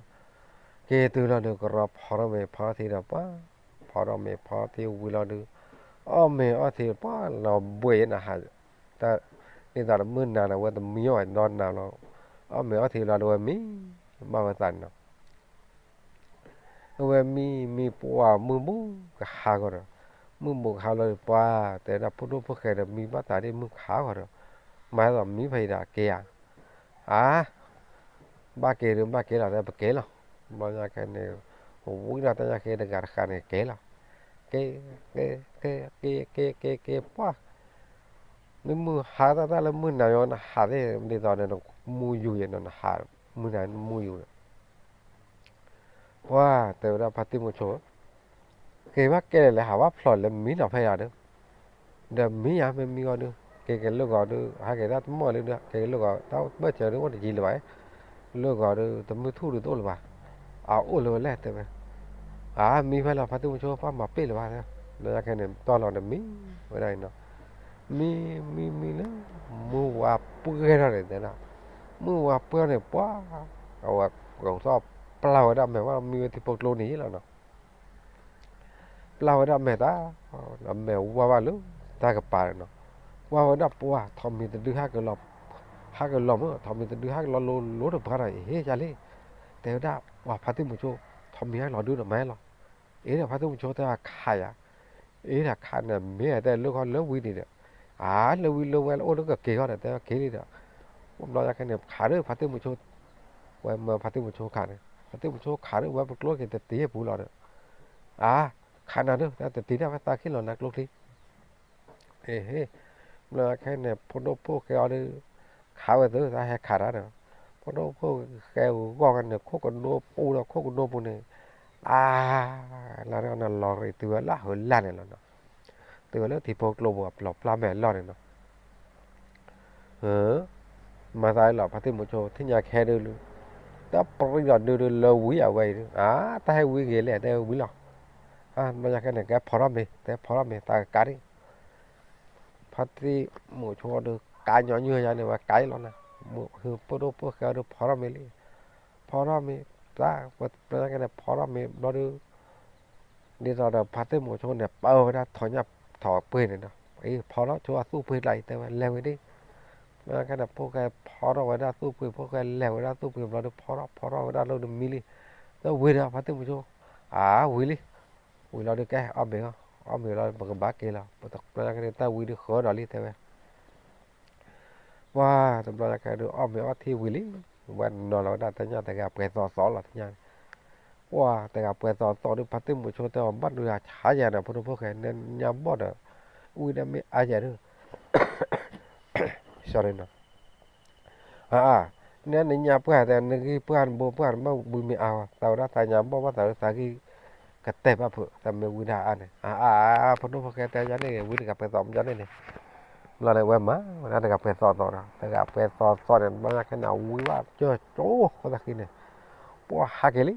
က့ၤတုၤလီၤဒုး ကရီဖီထီၣ်မ့ၤဖီထီၣ်ထံဒီးပှၤ, ဖီထီၣ်မ့ၤဖီထီၣ်ထံဝံၤလီၤဒုး, အီၣ်မ့ၤအီထံပှၤလီၤဘှံးနဟး, ဒ်သိးဒီးမုၢ်နၤန့ၣ် အဝဲတမံအီၣ်ဒီးနၤလီၤ, အီၣ်မ့ၤအီထံလီၤဒုး အဝဲမံဘၣ်ဝဲသးန့ၣ်နီၤ. အဝဲမံမံပှၢ်မုၢ်ဘူးကဟါဂီၤဒီး, မုၢ်ဘူးကဟါလီၤပှၢ် တဲဒၣ်ဖိဒိၣ်ဖိၣ်ဃဲဒီး မံဘၣ်သးဒ်မုၢ်ကဟါဂီၤဒီး, မၤသးမံဖဲအံၤဒီးက့ၤဧါ, အါ, ဘၣ်က့ၤဒုးဘၣ်က့ၤလီၤ တဲပက့ၤလီၤ. ဘျီညါခဲန့ၣ် ဝံၤဒီးတၢ်ညၣ်ဃ့တဂၤတဃၣ်န့ၣ်က့ၤလီၤ. က့ၤ, က့ၤ, က့ၤ, က့ၤ, က့ၤ, က့ၤ, က့ၤပှၢ် မ့ၢ်မုၢ်ဟါတၢ်တၢ်လၢမုၢ်နၤယီၤနဟးသ့ၣ် ဒ်သိးန့ၣ် မူယူၤယဲၢ်နီၤ နဟး, မုၢ်နၤမူယူၤဒီး, ပှၢ်တဲဝဲဒၣ်ဖါတံၢ်မုဆိ, က့ၤဘၣ်ကဲလဲၣ်လဲၣ် ဟးဘၣ်ဖျိးလဲၣ် မံနီၤဖဲယၤဒီး, ဒီးမံယၤမ့ၢ်မံဂီၤဒုး က့ၤက့ၤလၢဂီၤဒုး ဟးက့ၤတၢ်တမီၢ်လံဒုး က့ၤက့ၤလၢဂီၤ တၢ်ဘၢၣ်စၢၤဒုးအိၣ်တယံၤလၢၤဘၣ်, လၢဂီၤဒုး တမုၢ်ထူၣ်ဒုးတအိၣ်လၢၤဘၣ်, အအိၣ်လၢၤဝဲလဲၣ်တဲဝဲ, အါ မံဖဲလီၤ ဖါတံၢ်မုဆိ ပှၢ်မၤပ့ၢ်လၢၤဘၣ်, လၢညါခဲန့ၣ် တီၢ်လီၤဒီးမံ ဝဲဒၣ်အံၤနီၤ, မံ, မံမံလၢ မုၢ်ဝါပှဲၤထီၣ်န့ၣ်တဲဒၣ်, မုၢ်ဝါပှဲၤထီၣ်န့ၣ် ပှၢ်, အဝဲကထီၣ်ပျၢ်ဝဲဒၣ်မဲာ် ဘၣ်မံဝဲထံဖိကျိန့ၣ်လီၤနီၤ ပျၢ်ဝဲဒၣ်မဲာ်တၢ်, အမဲာ်ဝါဘၣ်လၢတၢ်ကပၤန့ၣ်နီၤ, ဝါဝဲဒၣ်ပှၢ် ထိးမံၤတဒု ဟးက့ၤလီၤ, ဟးက့ၤလီၤမး ထိးမံၤတဒု ဟးက့ၤလီၤလိၤလိၤတပှၢ်ဒီး ဟ့ၣ်ယၤလံ, တဲဝဲဒၣ် ပှၢ်ဖါတံၢ်မုဆိ ထိးမံၤဟဲက့ၤလီၤဒုဒီးမၤလီၤ, အ့ဒီးဖါတံၢ်မုဆိတဲ ခးယၤ, အ့ဒီးခးန့ၣ် မ့ၢ်တဲလၢခီလၢဝံၤန့ၣ်ဒီး, အါ လၢဝံၤလၢဝဲလၢအိၣ်လၢကက့ၤဂီၢ်ဒီး တဲဝဲက့ၤလံဒီး, ပှၢ်ဘျီညါခဲန့ၣ် ခးဒီးဖါတံၢ်မုဆိ ဝဲမၢဖါတံၢ်မုဆိခးန့ၣ် ဖါတံၢ်မုဆိခးဒီး ဝဲပကျိက့ၤတတ့ၢ်ပူၤလီၤဒီး, အါ, ခးနၤဒီး တတ့ၢ်တၢ်ဝဲသးခံလီၤနၤကျိချံ, အ့ဟ့ၣ်, ဘျီညါခဲန့ၣ် ဖိဒိၣ်ဖိၣ်ဃဲအီၤဒီး, ခးဝဲသု တၢ်ဟဲခးတၢ်ဒီး, ဖိဒိၣ်ဖိၣ်ဃဲဂီၢ်န့ၣ် ခိၣ်ကနိပူၤဒီးခိၣ်ကနိပူၤန့ၣ်, အါ, လၢန့ၣ်လီၤရံးတုၤဝဲလၢဟၢလၢ်န့ၣ်လီၤနီၤ, တုၤဝဲလၢထံဖိကျိပူၤအပျီၢ်ပျၢ်မဲာ်လီၢ်န့ၣ်နီၤ မၤသးလီၤ ဖါတံၢ်မုဆိ ထံၣ်ညါခဲဒုးလၢ, တၢ်ပြံလီၤဒုးဒုးလၢဝံၤအဝဲအံၤဒုး အါ တၢ်ဟဲဝံၤဂ့ၤလဲၣ် တဲဝံၤလီၤ, ဘျီညါခဲန့ၣ် ကဲဖီထီၣ်မ့ၤ တဲဖီထီၣ်မ့ၤ တၢ်ကကးဒံး, ဖါတံၢ်မုဆိဒီး ကးညီနုၢ်ယါန့ၣ် ဝဲကးအံၤလီၤနၤ, မုၢ်ဟုဖိဒိၣ်ဖိၣ်ဃဲအီၤဒုး ဖီထီၣ်မ့ၤလံ, ဖီထီၣ်မ့ၤ, တၢ်ဝဲဘျီညါခဲန့ၣ် ဖီထီၣ်မ့ၤဘျီဒုး ဒ်သိးဒီးဖါတံၢ်မုဆိန့ၣ် ပၢဝဲဒၣ်ထိးညၣ်ထိးပှ့ၤန့ၣ်ဒီး အံၤဖီထီၣ်ဆိအသူၣ်ပှ့ၤကျါအံၤ တဲဝဲလဲၤဝဲဒၣ်, ဘျီညါခဲန့ၣ် ဖိၣ်ဃဲဖီထီၣ်ဝဲဒၣ်သူၣ်ပှ့ၤ ဖိၣ်ဃဲလဲၤဝဲဒၣ်သူၣ်ပှ့ၤဘျီဒုး ဖီထီၣ်ဖီထီၣ်ဝဲဒၣ်လၢဒုးမံလံ, ဒီးဝံၤဒီးဖါတံၢ်မုဆိ, အါ ဝံၤလံ, ဝံၤလီၤဒုးကဲအီၣ်မ့ၤအီၤ, အီၣ်မ့ၤလီၤပကဘၣ်က့ၤလီၤ, ပတဘျီညါခဲန့ၣ် တၢ်ဝံၤဒုးဃၢဒီးလံတဲဝဲ ပှၢ်တဘျီညါခဲဒုး အီၣ်မ့ၤအီထံဝံၤလံ, ဝဲနီၤလီၤဝဲဒၣ်တၢ်ညၣ်တဂၤပှဲၤသီသီလီၤတညၣ်န့ၣ်, ပှၢ်တဂၤပှဲၤသီသီဒုး ဖါတံၢ်မုဆိတဲအီၤ ဘၣ်ဒုးအဆါယၤန့ၣ် ဖိဒိၣ်ဖိၣ်ဃဲ နညါဘီၣ်ဒီး, ဝံၤဒီးမ့ၢ်အါယၤဒုး sorry နီၤ အါ, နနညါပှၢ်တဲ နဂံၢ်ပှၢ်နဘိပှၢ် နဘၣ်ဘုးမ့ၢ်အါဂီၢ် သးဝဲဒၣ်သးညါဘီၣ်ဘၣ်သးဝဲသးဂံၢ်ကတဲာ်ဘၣ်ဖုး သးမ့ၢ်ဝံဒၣ်အါန့ၣ် အါအါအါ ဖိဒိၣ်ဖိၣ်ဃဲတဲယါန့ၣ် ဝံတဂၤပှဲၤသီမ့ၢ်ယါန့ၣ်န့ၣ်, ဘျီန့ၣ်ဝဲမၤဝဲဒၣ်တဂၤပှဲၤသီသီဒီး တဂၤပှဲၤသီသီန့ၣ် ဘျီညါခဲန့ၣ် ဝံဘၣ်ကၠိကၠိဃိသးဃံန့ၣ်, ပှၢ်ဟးက့ၤလံ,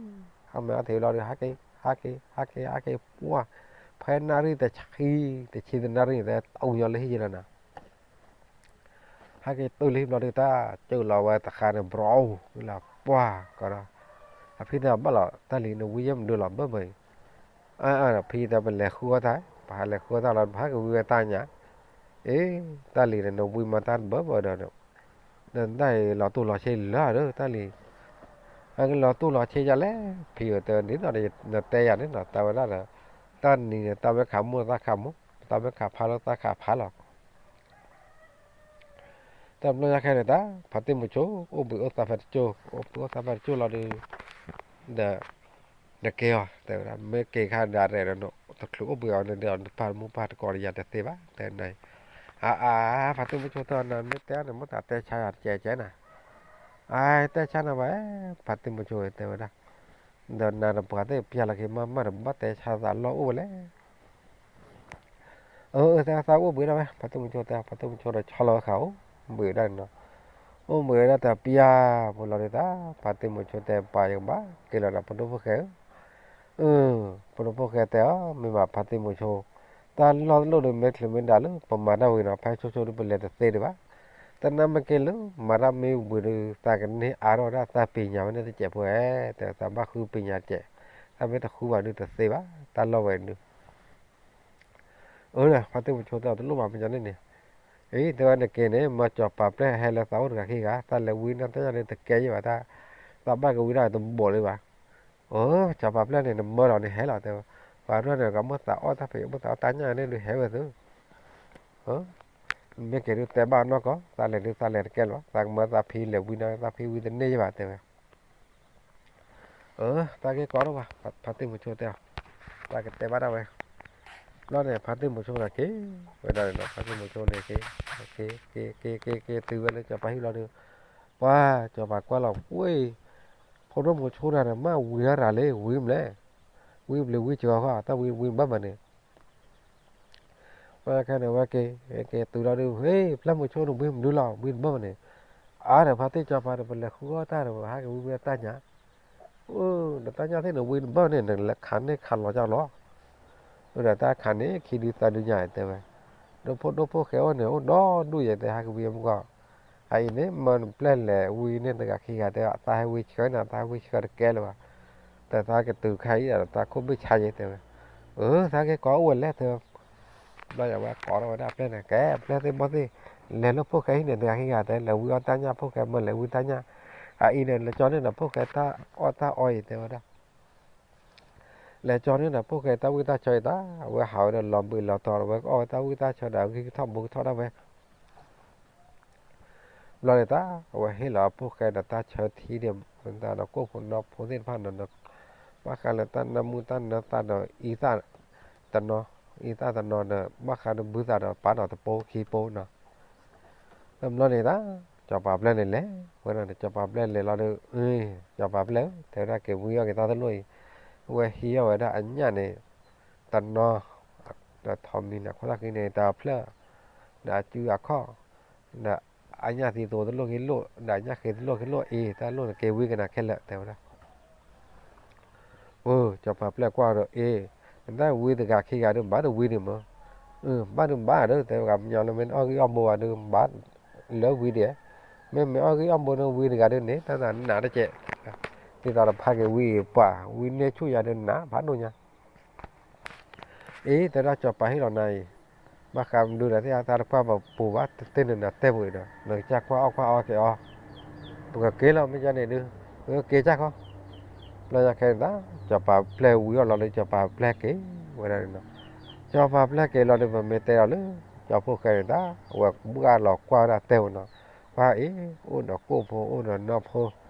ဟးမ့ၢ်အီထံလီၤဒီး ဟးက့ၤ ဟးက့ၤ ဟးက့ၤ ဟးက့ၤ ပှၢ်, ဖ ဖဲနၣ်ရံၣ်တဆံ, တဆံတနၣ်ရံၣ်န့ၣ် တၢ်အူညီလၢဟံၣ်ယလီၤနၤ. ဟဲက့ၤတုၤလၢဟံၣ်ဘျီဒုး တၢ်ကၢၣ်လီၤဝဲတဃါန့ၣ် ဘြီအူလီၤ ပှၤကဒီး, အဖံတဲဘၣ်လီၤ တၢ်လံၤနဝံယဲၢ်မနုၤလီၤ ဘၢၣ်ဘၢၣ်အံၤ, အဖံတဲ ပလဲၤဃုအီၣ်တၢ်, ပဟးလဲၤဃုအီၣ်တၢ်လီၤ ပဟဲက့ၤဝံဝဲတၢ်ညၣ်, အ့ တၢ်လံၤန့ၣ် နဝံမၤတၢ်ဘၢၣ်ဘၢၣ်ဒီး နတၢ်အံၤလီၤတိၢ်လီၤဆ့လၢာ်ဒီး တၢ်လံၤ, အကလီၤတိၢ်လီၤဆ့ယလဲၣ် ဖံဧၢ တဲဒ်သိးဒီး နတဲယၤန့ၣ်နီၤ တဲဝဲဒၣ်ဒီး, တၢ်နံၤန့ၣ် တၢ်မ့ၢ်ခးမိၢ်သၣ်ခးမိၢ်, တၢ်မ့ၢ်ခးဖါလၢသၣ်ခးဖါလီၤ. တဘျီညါခဲန့ၣ် တၢ်ဖါတံၢ်မုဆိ အိၣ်ဘှံးအိၣ်သါဖဲတကၠိ, အိၣ်ဘှံးအိၣ်သါဖဲတကၠိလီၤဒီး ဒီး နက့ၤအီၤ တဲဝဲဒၣ် မ့ၢ်က့ၤခါဒၣ်ရဲၣ်ဒီး တချုးအိၣ်ဘှံးအီၤန့ၣ်ဒီး နပၢ်တမူပၢ်တကိးဒီးယၤတသ့ဘၣ် တဲနၤအံၤ, အါအါ ဖါတံၢ်မုဆိတဲအီၤ နမ့ၢ်တဲအီၤန့ၣ် မ့ၢ်သးတဲဆါယၤတကဲကဲနၤ, အါ တဲဆါနၤဘၣ် ဖါတံၢ်မုဆိတဲဝဲဒၣ်, ဒီးနၤဒီးပှၤသ့ၣ်ပျၢ်လီၤက့ၤမးမးဒီး ဘၣ်တဲဆါသးလီၢ်အိၣ်ဝဲလဲၣ် အၢ သးသးအိၣ်ဘှံးဒၣ်ဝဲ ဖါတံၢ်မုဆိတဲ ဖါတံၢ်မုဆိဒီးဆီလီၤဝဲဃာ်အိၣ်ဘှံးဒၣ်န့ၣ်နီၤ, အိၣ်ဘှံးဝဲဒၣ်တပျၢ်ဖိလီၤဒုး တၢ် ဖါတံၢ်မုဆိတဲ ပၢ်ယကဘၣ်က့ၤလီၤဒီး ဖိဒိၣ်ဖိၣ်ဃဲဧၢ, အၢ ဖိဒိၣ်ဖိၣ်ဃဲတဲအီၤ မ့ၢ်ဘၣ်ဖါတံၢ်မုဆိ, တၢ်လီၢ်တလီၢ်ဒီး မ့ၢ်ချုးမ့ၢ်ဒၣ်လၢပမၤတၢ်ဝံၤနီၤ ဖဲဆိဆိဒုးပလဲၤတသ့ဒံးဘၣ်, တနာ်မ့ၢ်က့ၤလၢ မၤတၢ်မ့ၢ်ဝံၤဒီး သးကန့ၢ်အါထီၣ်ဝဲဒၣ်သးပညါဝဲန့ၣ်တစဲးဖိဧါ, တဲသးဘၣ်ဃုပညါတစဲး, တၢ်မ့ၢ်တဃုဘၣ်ဒုးတသ့ဘၣ် တၢ်လီၢ်ဝဲဒုး အၢ ဖါတံၢ်မုဆိတဲအီၤ တလိၣ်ဘၣ်မ့ၢ်ကန့ၣ်န့ၣ်, အံၤ တဲဝဲနက့ၤန့ၣ် မ့ၢ်စီၤပၤပျဲၢ်ဟဲလၢသးအိၣ်တဂၤခံဂၤ သးလဲၤဝံနၢ်တၢ်ညၣ်န့ၣ် တကဲယံာ်ဘၣ်တၢ်, သးဘၣ်ကဝံဒၣ်တဘိးလၢၤဘၣ်, အၢ စီၤပၤပျဲၢ်န့ၣ် နမၢလီၤန့ၣ်ဟဲလီၤ တဲဝဲ, ပှၤရဲၣ်န့ၣ် ကမ့ၢ်သးအီၣ်တၢ်ဖံး မ့ၢ်သးအီၣ်တၢ်ညၣ်န့ၣ်ဒုးဟဲဝဲသု မ့ၢ်က့ၤဒုးတဲဘၣ်နီၢ်ကီၢ် သးလဲၤဒုးသးလဲၤတကဲလၢၤဘၣ် သးကမၢသးဖံးလဲၤဝံန့ၣ် သးဖံးဝံတန့ၢ်ယံာ်ဘၣ် တဲဝဲ, အၢ သးက့ၤကိးထီၣ်ဘၣ် ဖါတံၢ်မုဆိတဲအီၤ, သးကတဲဘၣ်ဒၣ်ဝဲ, ဘျီန့ၣ် ဖါတံၢ်မုဆိန့ၣ်က့ၤဝဲဒၣ်န့ၣ်ဒီး ဖါတံၢ်မုဆိန့ၣ်က့ၤ, က့ၤ က့ၤ က့ၤ က့ၤ က့ၤတုၤဝဲလၢစီၤပၤဟံၣ်လီၤဒီး, ပှၤ စီၤပၤကွၢ်လီၤ ဝ့ၢ် ဖိဒိၣ်မုဆိတဂၤန့ၣ် မ့ၢ်ဝံတၢ်ရၤလံ ဝံမလဲၣ်, ဝံဘျုးဝံစှၤဃီ တၢ်ဝံဝံဘၣ်မးန့ၣ် ဝဲခဲန့ၣ် ဝဲက့ၤ က့ၤတုၤလီၤဒုး ဟ့ၣ် ပျဲၢ်မုဆိန့ၣ် ဝံမနုၤလီၤ ဝံတဘၣ်မးန့ၣ်, အါဒီးဖါတံၢ်စီၤပၤဒီး ပလဲၤဃုအီၣ်တၢ်ဒီး ပဟးက့ၤဝံဝံတၢ်ညၣ်, အိ ဒီးတၢ်ညၣ်သ့ၣ်န့ၣ် ဝံတဘၣ်န့ၣ် နလဲၤခးန့ၢ်ခးလီၤကၢ်လီၤ, ဒီးတၢ်ခးန့ၢ်ခံဒုသၢဒုညါတဲဝဲ, ဒီးဖိဒိၣ်ဖိၣ်ဃဲအိၣ်န့ၣ် အိၣ်ဒီဒူၣ်ယဲတဲ ဟးက့ၤဝံအမုၢ်ဂီၢ်, အအံၤန့ၣ် မၢနပျဲၢ်လဲၤဝံန့ၢ်တဂၤခံဂၤတဲ သးဟဲဝံဆှၢနၤ သးဟဲဝံဆှၢတကဲလၢၤဘၣ် တၢ်သးကတုၤခါအံၤဒီး တၢ်ခိၣ်ဘ့ၣ်ဆါယဲတဲဝဲ, အၢ သးက့ၤကိးအိၣ်ဝဲလဲၣ်တဲဝဲ, ဘျီယဝဲကိးထီၣ်ဝဲဒၣ်ပျဲၢ်န့ၣ် ကဲပျဲၢ်သ့ၣ်ဘီၣ်သ့ၣ်, လဲၤလၢဖိၣ်ဃဲဟံၣ်န့ၣ် တဂၤခံဂၤတဲ လဲၤဝံအီၣ်တၢ်ညၣ် ဖိၣ်ဃဲမၢလဲၤဝံတၢ်ညၣ်, အအံၤန့ၣ် လဲၤကၠီန့ၢ်ဒီးဖိၣ်ဃဲတၢ်အီၣ်တၢ်အီအံၤတဲဝဲဒၣ် လဲၤကၠီန့ၢ်ဒီး ဖိၣ်ဃဲတၢ်ဝံၣ်တၢ်ဆၢအံၤတၢ်, အဝဲဟးဝဲဒီးလီၤဘှံးလီၤတီၤ အဝဲကအီၣ်ဝဲတၢ်ဝံၣ်တၢ်ဆၢဒီး အဂံၢ်ကထီၣ်ဘိကထီၣ်ဒၣ်ဝဲ ဘျီန့ၣ်တၢ် အဝဲဟ့ၣ်လီၤဖိၣ်ဃဲဒီးတၢ်ဆၢထံန့ၣ် မ့ၢ်တၢ်ဒီးကိၣ်ဖိနီဖိသ့ၣ်တဖၣ်န့ၣ်ဒီး ဘၣ်ဃးလၢတၢ်နၢမူတၢ်နၢသးဒီးအံသၣ်တနီၤ, အံသၣ်တနီၤဒီး ဘၣ်ဃးဒီးဘုသးဒီးပာ်ဒီးတပိခံပိနီၤ, တဘျီန့ၣ်တၢ် စီၤပၤပျဲၢ်န့ၣ်လဲၤဝဲဒၣ်န့ၣ် စီၤပၤပျဲၢ်လဲၤလီၤဒီး စီၤပၤပျဲၢ်ဧၢ တဲဝဲဒၣ်က့ၤဝံအီၣ်က့ၤတၢ်သလိၣ်အံၤ, အဝဲဟံးအီၣ်ဝဲဒၣ်အညၣ်န့ၣ် တနီၤ, ဒီးထိးမံၤန့ၣ် ခိၣ်သၣ်ဃံန့ၣ် တဖျၢၣ်, ဒီးအစုအခီၣ်, ဒီးအညၣ်သံသိသလိၣ်က့လိၣ်, ဒီးအညၣ်ဃ့သလိၣ်က့လိၣ်အံၤ တၢ်လိၣ်န့ၣ်က့ၤဝံကနၤခဲလၢာ် တဲဝဲဒၣ် အိ စီၤပၤပျဲၢ်ကွၢ်ဒီး အ့ နတၢ်ဝံတဂၤခံဂၤဒီး ဘၣ်တဝံဒံးမး, ဘၣ်ဒုးဘၣ်ဒီး တဲဝဲ ကညီလၢမ့ၢ်နအီၣ်ဂံၢ်အီၣ်ဘိဘၣ်ဒီး ဘၣ်လၢဝံဒံး, မ့မ့ၢ်အီၣ်ဂံၢ်အီၣ်ဘိန့ၣ် ဝံတဂၤဒီးန့ၣ် တၢ်သးနးတကဲး, ဒ်သိးဒီးဖးက့ၤဝံအံၤ ပှၤဝံန့ၢ်ဆူၣ်ယၤဒီးနးဖးဒိၣ်ညါ အ့ တဲဒၣ်စီၤပၤဟ့ၣ်လီၤနၤအံၤ, ဘၣ်ဃးမနုၤဒီးသ့ၣ်အသးတကွၢ်ပပူၤဘၣ် တသ့ၣ်န့ၣ်နတဲပူၤအံၤဒီး နကစၢ်ကွၢ်အီၣ်ကွၢ်အီက့ၤအီၤ, ပကက့ၤလီၤမ့ၢ်ကန့ၣ်ဒုး, ပကက့ၤကၢ်ခီ, ဘျီညါခဲန့ၣ်တၢ် စီၤပၤပျဲၢ်ဝံၤအီၣ်လီၤဒီး စီၤပၤပျဲၢ်က့ၤဝဲဒၣ်န့ၣ်နီၤ, စီၤပၤပျဲၢ်က့ၤလီၤဒီး ပမ့ၢ်တဲလီၤလၢ စီၤဖိၣ်ဃဲန့ၣ်တၢ် အဝဲဘှၣ်လီၤကွၢ်ဝဲဒၣ်တဲဝဲနီၤ, ပှၤအ့ အိၣ်ဒီးကိၣ်ဖိ အိၣ်ဒီးနီၢ်ဖိ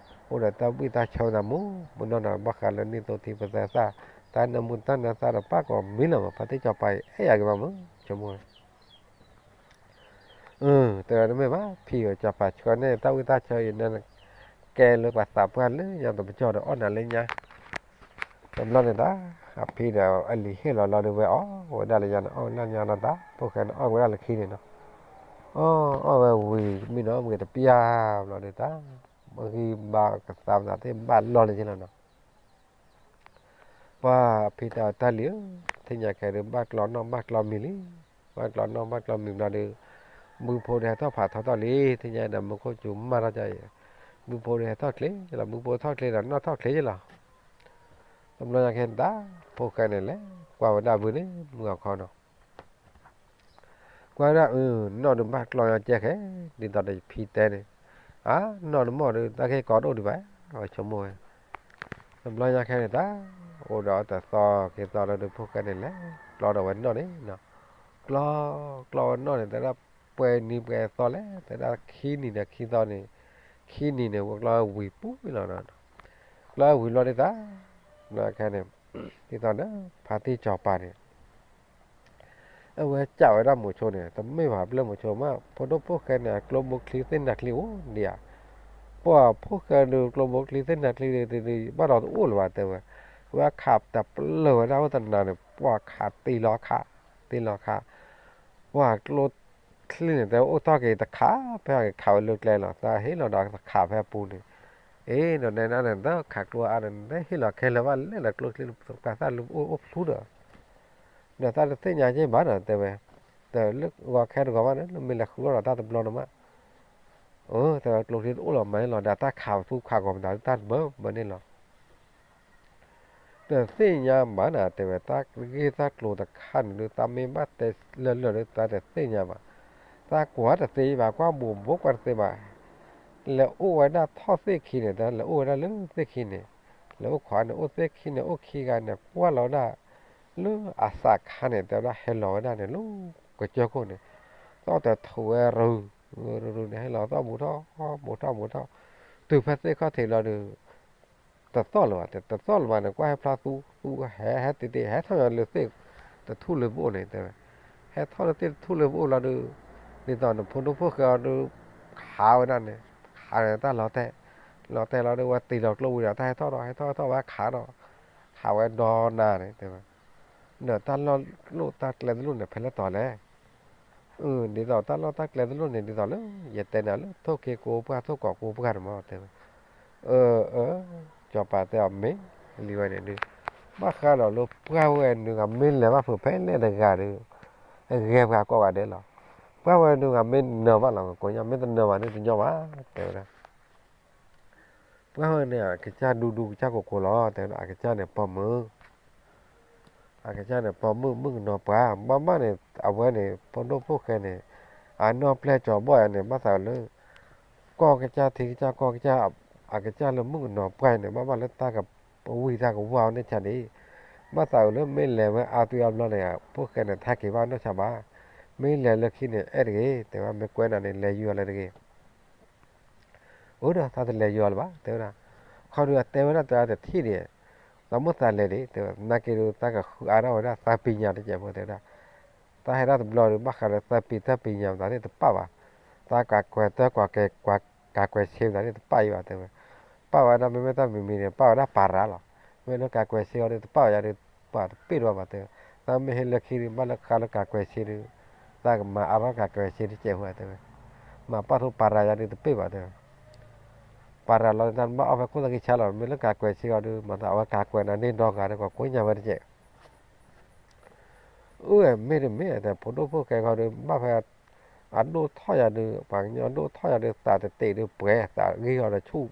အိၣ်ဒီးတၢ်ဘှံးတၢ်ဆၢသးမူ မနီၤနီၤ ဘၣ်ဃးလၢနံၣ်သိသံပသဲသၣ် တၢ်နၢမူတၢ်နၢသးဒီးပၣ်ကိးမံၤလီၤမး ဖါတံၢ်စီၤပၤအံၤ အဲၣ်ယၤက့ၤမးမး ဆိကမိၣ်ဝဲ တဲဝဲတမ့ၢ်ဘၣ် ဖံဧၢ စီၤပၤဆှၢန့ၢ်တၢ်ဝံၣ်တၢ်ဆၢအံၤ နကဲလၢပှၤသးပှၢ်လၢညါတပစီၢ်ဒီးအီၣ်နၤလၢညါ တဘျီန့ၣ်တၢ် အဖံဒီးအလံၤဟ့ၣ်လီၤလီၤဒုးဝဲအီၣ်ဝဲဒၣ်လၢညါန့ၣ် အီၣ်ဝဲဒၣ်ညါလီၤတၢ် ဖိၣ်ဃဲန့ၣ်အီၣ်ဝဲဒၣ်လၢခံန့ၣ်နီၤ အီၣ်အီၣ်ဝဲဝံၤမံနီၤ ဝံၤတပျၢ်ဘျီဒုးတၢ် မ့ၢ်ဂံၢ်ဘါကသါပသးသ့ၣ်ဘၣ်လီၢ်လၢက့လီၤနီၤ ပှၤဖံတဲအီၤတၢ်လံၤဧၢ, သ့ၣ်ညါခဲဒုး ဘၣ်ကျီနီၣ်ဘၣ်ကျီမံၤလံ. ဘၣ်ကျီနီၣ်ဘၣ်ကျီမံၤဘျီဒီး ဘုဖိဒီးဟဲထီၣ်ဖးထီထီၣ်လံ. သ့ၣ်ညါဒီးမူခိၣ်စူၤမၢ်ထီၣ်ကၠီအံၤ, ဘုဖိဒီးဟဲထီၣ်ချ့လီၤ, ဘုဖိထီၣ်ချ့ဒီးနီၣ်ထီၣ်ချ့ယလီၤ. တဘျီညါခဲန့ၣ်တၢ် ဖိၣ်ဃဲန့ၣ်လဲၤကွၢ်ဝဲဒၣ်ဘုန့ၣ် မုၢ်ဂီၤခီနီၤ ကွၢ်ဝဲဒၣ် အၢ နီၣ်ဒီးဘၣ်ကျီညါကဲခဲ, ဒ်သိးဒီးယဖံတဲန့ၣ်, အါ နီၣ်တမီၢ်ဒီး တၢ်ကဟ့ၣ်ကီဒိၣ်ဒံးဘၣ်, အဝဲဆိကမိၣ်ဝဲ. တဘျီညါခဲန့ၣ်တၢ် အိၣ်ဒီးတသီက့ၤသီလၢဒုး ဖိၣ်ဃဲန့ၣ်လဲၤ ကျီဒီးဝဲနီၣ်န့ၣ်, ကျီ ကျီဝဲနီၣ်န့ၣ် တဲဒၣ်ပှဲၤနံၤပှဲၤသီလဲၣ်, တဲဒၣ်ခံနံၤဒီးခံသီန့ၣ်, ခံနံၤန့ၣ် ဝဲကျီဝံၤပူၤလီၤ. ကျီဝံၤဘျီဒ်တၢ် ဘျီခဲန့ၣ် ဒ်သိးဒီး ဖါတံၢ်စီၤပၤန့ၣ် အဝဲကးဝဲဒၣ်မိၤဆိန့ၣ် တမ့ၢ်ဘၣ်ဘျၢမိၤဆိမး, ဖိဒိၣ်ဖိၣ်ဃဲန့ၣ် အကျိဘိချံသ့ၣ်နၤချံအိၣ်ဒံးဧါ, ပှၤဖိၣ်ဃဲဒုး ကျိဘိချံသ့ၣ်နၤချံဒုး ဘၣ်ဒီးတအိၣ်လၢၤဘၣ်တဲဝဲ, ဝဲခးတပျၢၢ်ဝဲဒၣ်အိၣ်တနၤန့ၣ် ပှၤခးတ့လီၤခး, တ့လီၤခး, ပှၤကျိချံန့ၣ် တဲအိၣ်ထီၣ်က့ၤတခး ဖဲအကခးဝဲလၢကျဲလီၤ, တၢ်ဟ့ၣ်လီၤဒီးတခးဖဲအပူၤန့ၣ်, အ့ ဒီးနဲဒၣ်န့ၣ် တခးကျိအါန့ၣ် တဟ့ၣ်လီၤခဲလၢာ်ဘၣ်လဲၣ်ဒီး ကျိချံပှၤသၣ်လူၤအိၣ်အိၣ်ဖျူဒီး ဒီးသးတသ့ၣ်ညါက့ၤဘၣ်ဒီးတဲဝဲ, တလၢဂီၤခဲတဂီၤဘၣ်န့ၣ် လၢမ့ၢ်လဲၤဃုအီၣ်ဒီးတၢ်တဘျီန့ၣ်မး, အၢ တဲဝဲကျိချံတအိၣ်လီၤမၤန့ၣ်လီၤ ဒီးတၢ်ခးပသူခးဂီၤမတၤတၢ်တဘၢဘၢန့ၣ်လီၤ. တသ့ၣ်ညါဘၣ်န့ၣ် တဲဝဲ တၢ်ဂ့ၢ်တၢ်ကျိၤတခါန့ၣ်ဒုး တၢ်မ့ၢ်ဘၣ်တဲလၢလၢာ်ဒုး တၢ်တသ့ၣ်ညါဘၣ်, တၢ်ကွၢ်တသ့ဘၣ် ကွၢ်ဘူးဘူးကွၢ်တသ့ဘၣ်, လဲၤအိၣ်ဝဲဒၣ်ထီၣ်သ့ၣ်ခံန့ၣ် တၢ်လဲၤအိၣ်ဝဲဒၣ်လၢသ့ၣ်ခံန့ၣ်, လဲၤအိၣ်ခိးန့ၣ် အိၣ်သ့ၣ်ခံန့ၣ် အိၣ်ခံဂၤန့ၣ် ကွၢ်လီၤဝဲဒၣ် လၢအသးခါန့ၣ် တဲဝဲဒၣ်ဟဲလီၤဝဲဒၣ်န့ၣ် လၢကစၢၢ်ခိၣ်န့ၣ်, သီၣ်တထူးဝဲရူၤ ရူၤရူၤန့ၣ် ဟဲလီၤသီၣ်ဘူးထီၣ် ဘူးထီၣ်ဘူးထီၣ်, တုၤဖဲသ့ၣ်ခီၣ်ထံးလီၤဒီး တသီၣ်လၢၤဘၣ်, တသီၣ်လၢၤဘၣ်န့ၣ် ကွၢ်ဟဲဖျါသူ သူဟဲဟဲတ့ၢ်တ့ၢ် ဟဲထီၣ်လၢသ့ၣ်တထူၣ်လၢပအိၣ်န့ၣ် တဲဝဲ, ဟဲထီၣ်လၢသ့ၣ်တထူၣ်လၢပအိၣ်လီၤဒီး ဒ်သိးန့ၣ် ဖိဒိၣ်ဖိၣ်ဃဲအီၤဒီး ခးဝဲဒၣ်န့ၣ်, ခးန့ၣ်တၢ်လီၤတဲာ်, လီၤတဲာ်လီၤဒီး ဝဲတ့လီၤကျိဝံၤဒီး တၢ်ဟဲထီၣ်ဒီး ဟဲထီၣ်ဟဲထီၣ်ဝဲခးဒီး, ခးဝဲဒီနၤန့ၣ် တဲဝဲ, ဒီးတၢ်လီၢ်ကျိၣ်တၢ်ကျဲသလိၣ်န့ၣ် ဖဲလဲၣ်တီၤလဲၣ် အၢ ဒ်သိးတၢ်လီၢ်တၢ်ကျဲသလိၣ်န့ၣ် ဒ်သိးလၢ ယတဲန့ၣ်လၢထိၣ်ခ့ကိးပှၢ်ထိၣ်ကိးပှၢ်န့ၣ်မး တဲဝဲ, အၢ အၢ စီၤပၤတဲအီၤမ့ၢ်လံဝဲန့ၣ်ဒုး, ဘၣ်ဃးဒီးလၢပှၢ်ဝဲနုၤဂၤမ့ၢ်လဲၤဘၣ်ဖုးဖဲလဲၣ်တဂၤဒီး အဂဲၤပှၤကိးဂၤဒဲးလီၤ. ပှၢ်ဝဲနုၤဂၤမ့ၢ်နၢၤဘၣ်လီၤ ကိးညါ မ့ၢ်တနၢၤဘၣ်န့ၣ်တညီဘၣ် တဲဝဲဒၣ် ပှၢ်ဝဲန့ၣ် အကစၢ်ဒူဒူကစၢ်ကိးကိးလီၤ တဲဝဲဒၣ် အကစၢ်န့ၣ်ပိာ်မုၣ် အကစၢ်န့ၣ် ပိာ်မုၣ်မုၣ်ကနီၤပှၢ် ဘၣ်ဘၣ်န့ၣ် အဝဲန့ၣ် ဖိဒိၣ်ဖိၣ်ဃဲန့ၣ် အနီၢ်ပျဲၢ်ကၠီၤဘီၣ်ယၤန့ၣ် ဘၣ်သးလၢ ကီၢ်ကစၢ်ထံကစၢ်ကီၢ်ကစၢ် အကစၢ်လၢမုၣ်ကနီၤပှၢ်န့ၣ် ဘၣ်ဘၣ်လၢတၢ်ကဝံၣ်တၢ်ကဝါဝဲန့ၣ်ဆါဒံး ဘၣ်သးအုးလၢမ့ၢ်လဲၤဝဲအါသွံအါဘျီန့ၣ် ဖိၣ်ဃဲန့ၣ် တဟဲက့ၤဘၣ်နီၢ်ဆါဘၣ် မ့ၢ်လဲၤလၢခံန့ၣ် အဲၣ်တဂ့ၤ တဲဝဲ မ့ၢ်ကွဲးနၤန့ၣ် လဲၤယုာ်အီၤလၢတဂ့ၤ အိၣ်ဒီး တၢ်တလဲၤယီၤလၢၤဘၣ် တဲဝဲဒၣ်, ခီဒုးအတဲဝဲဒၣ်တၢ်တထံၣ်ဒံး, သးမိၣ်သးလဲၤဒံး တဲဝဲ, နာ်က့ဒုး တၢ်ကဃုအါထီၣ်ဝဲဒၣ် သးပ့ၤညါတကဲးဖိ တဲဝဲဒၣ်, တၢ်ဟဲဒၣ်တဘျီဒီး ဘၣ်ဃးဒီးသးပ့ၤ တၢ်ပ့ၤညါမတၤန့ၣ်တပာ်ဘၣ်, တၢ်ကၤကွဲးတၢ် ကၤကွဲးဆ့မတၤန့ၣ်တပာ်အံၤဘၣ် တဲဝဲ, ပာ်ဝဲဒၣ်မ့မ့ၢ်တၢ်မံၤမံၤန့ၣ် ပာ်ဝဲဒၣ်ပၤရၤလီၤ, မ့ၢ်လၢကၤကွဲးဆ့အီၤဒီး တပာ်ဝဲယၤဒီး ပှၤတပ့ၢ်တဘၣ်ဘၣ် တဲဝဲ, တၢ်မ့ၢ်ဟ့ၣ်လၢခံဒီး ဘၣ်လၢဃးလၢကၤကွဲးဆ့ဒီး တၢ်ကမၤအါထီၣ်ကၤကွဲးဆ့တကဲးဖိ တဲဝဲ, မၤပာ်ထီၣ်ပၤရၤယၤဒီးတပ့ၢ်ဘၣ် တဲဝဲ, ပၤရၤလီၤန့ၣ် တၢ်တဘၣ်အီၣ်ဖဲခိၣ်သးကံဆါလီၤ မ့ၢ်လၢကၤကွဲးဆ့အီၤဒီး မၤသးအဝဲကၤကွဲးနၤန့ၢ်ဒီဂၤဒီး ကကိညါဝဲတကဲး အၢ မ့ၢ်တမ့ၢ် တဲ ဖိဒိၣ်ဖိၣ်ဃဲခီဒီး ဘၣ်ဖဲ အဒိၣ်ထီၣ်ယၤဒီး ပှၤကညီဒိၣ်ထီၣ်ယၤဒီး သးတတ့ၢ်ဒီးပှဲၤ သးဂ့ၢ်အီၤဒီးဆူၣ်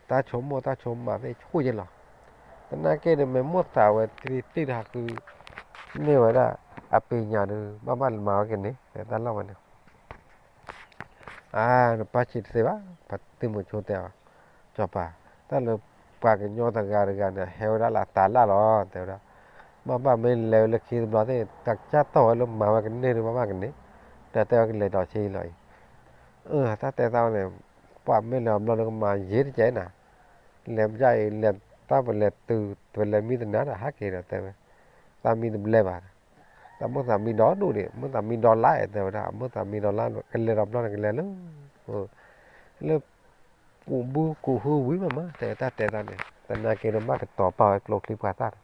တၢ်ဆိကမိၣ်တၢ်ဆိကမးသ့ၣ်ဆူၣ်ယဲလီၤ, သနာ်က့ဒီး မ့ၢ်မိၣ်သးဝဲတံၢ်တံၢ်တဟးဃု န့ၢ်ဝဲဒၣ် အပ့ၤညါဒီး ဘၣ်ဘၣ်မၤဝဲကန့ၣ် တဲတၢ်လီၢ်ဝဲန့ၣ် အါ နပၢ်ဆံးတသ့ဘၣ် ပှၤတံၤမိၤဆိတဲအီၤ, စီၤပၤ တၢ်လၢပှၤကညီတဂၤတဂၤန့ၣ် ဟဲဝဲဒၣ်လၢအတၢ်လၢ်လီၤ တဲဝဲဒၣ်, ဘၣ်ဘၣ်မ့ၢ်လဲၤဝဲလၢခံတဘျီသ့ၣ် တၢ်ကစၢ်တီၢ်ဝဲလၢမၤဝဲကန့ၢ်ဒီး ဘၣ်ဘၣ်ကန့ၢ်, ဒီးတဲဝဲကလဲၤဒီးဆ့လီၤအံၤ, အၢ တၢ်တဲသးဝဲန့ၣ်, ပှၤမ့ၢ်လဲၤအဘျီဒီးကမၤယ့ၤတကဲးနၤ, လဲၤဘၣ်အံၤ လဲၤတၢ်ပလဲၤတုၤ ပလဲၤမံတနၤဒီးဟးက့ၤဒီးတဲဝဲ, သးမံတဘျဲဘၣ် တၢ်မိၣ်သးမံဒီဒူၣ်ဒံး မိၣ်သးမံဒီလါ တဲဝဲဒၣ် အမိၣ်သးမံဒီလါ ကလဲၤဒီးဘျီန့ၣ် ကလဲၤလၢ လၢ ကူးဘုကူးဟုဝံၤမးမး တဲတၢ်တဲတၢ်န့ၣ် သနာ်က့ဒီး ဘၣ်ကတီၤပာ်ဝဲကျိချံပှၤသၣ်ဒီး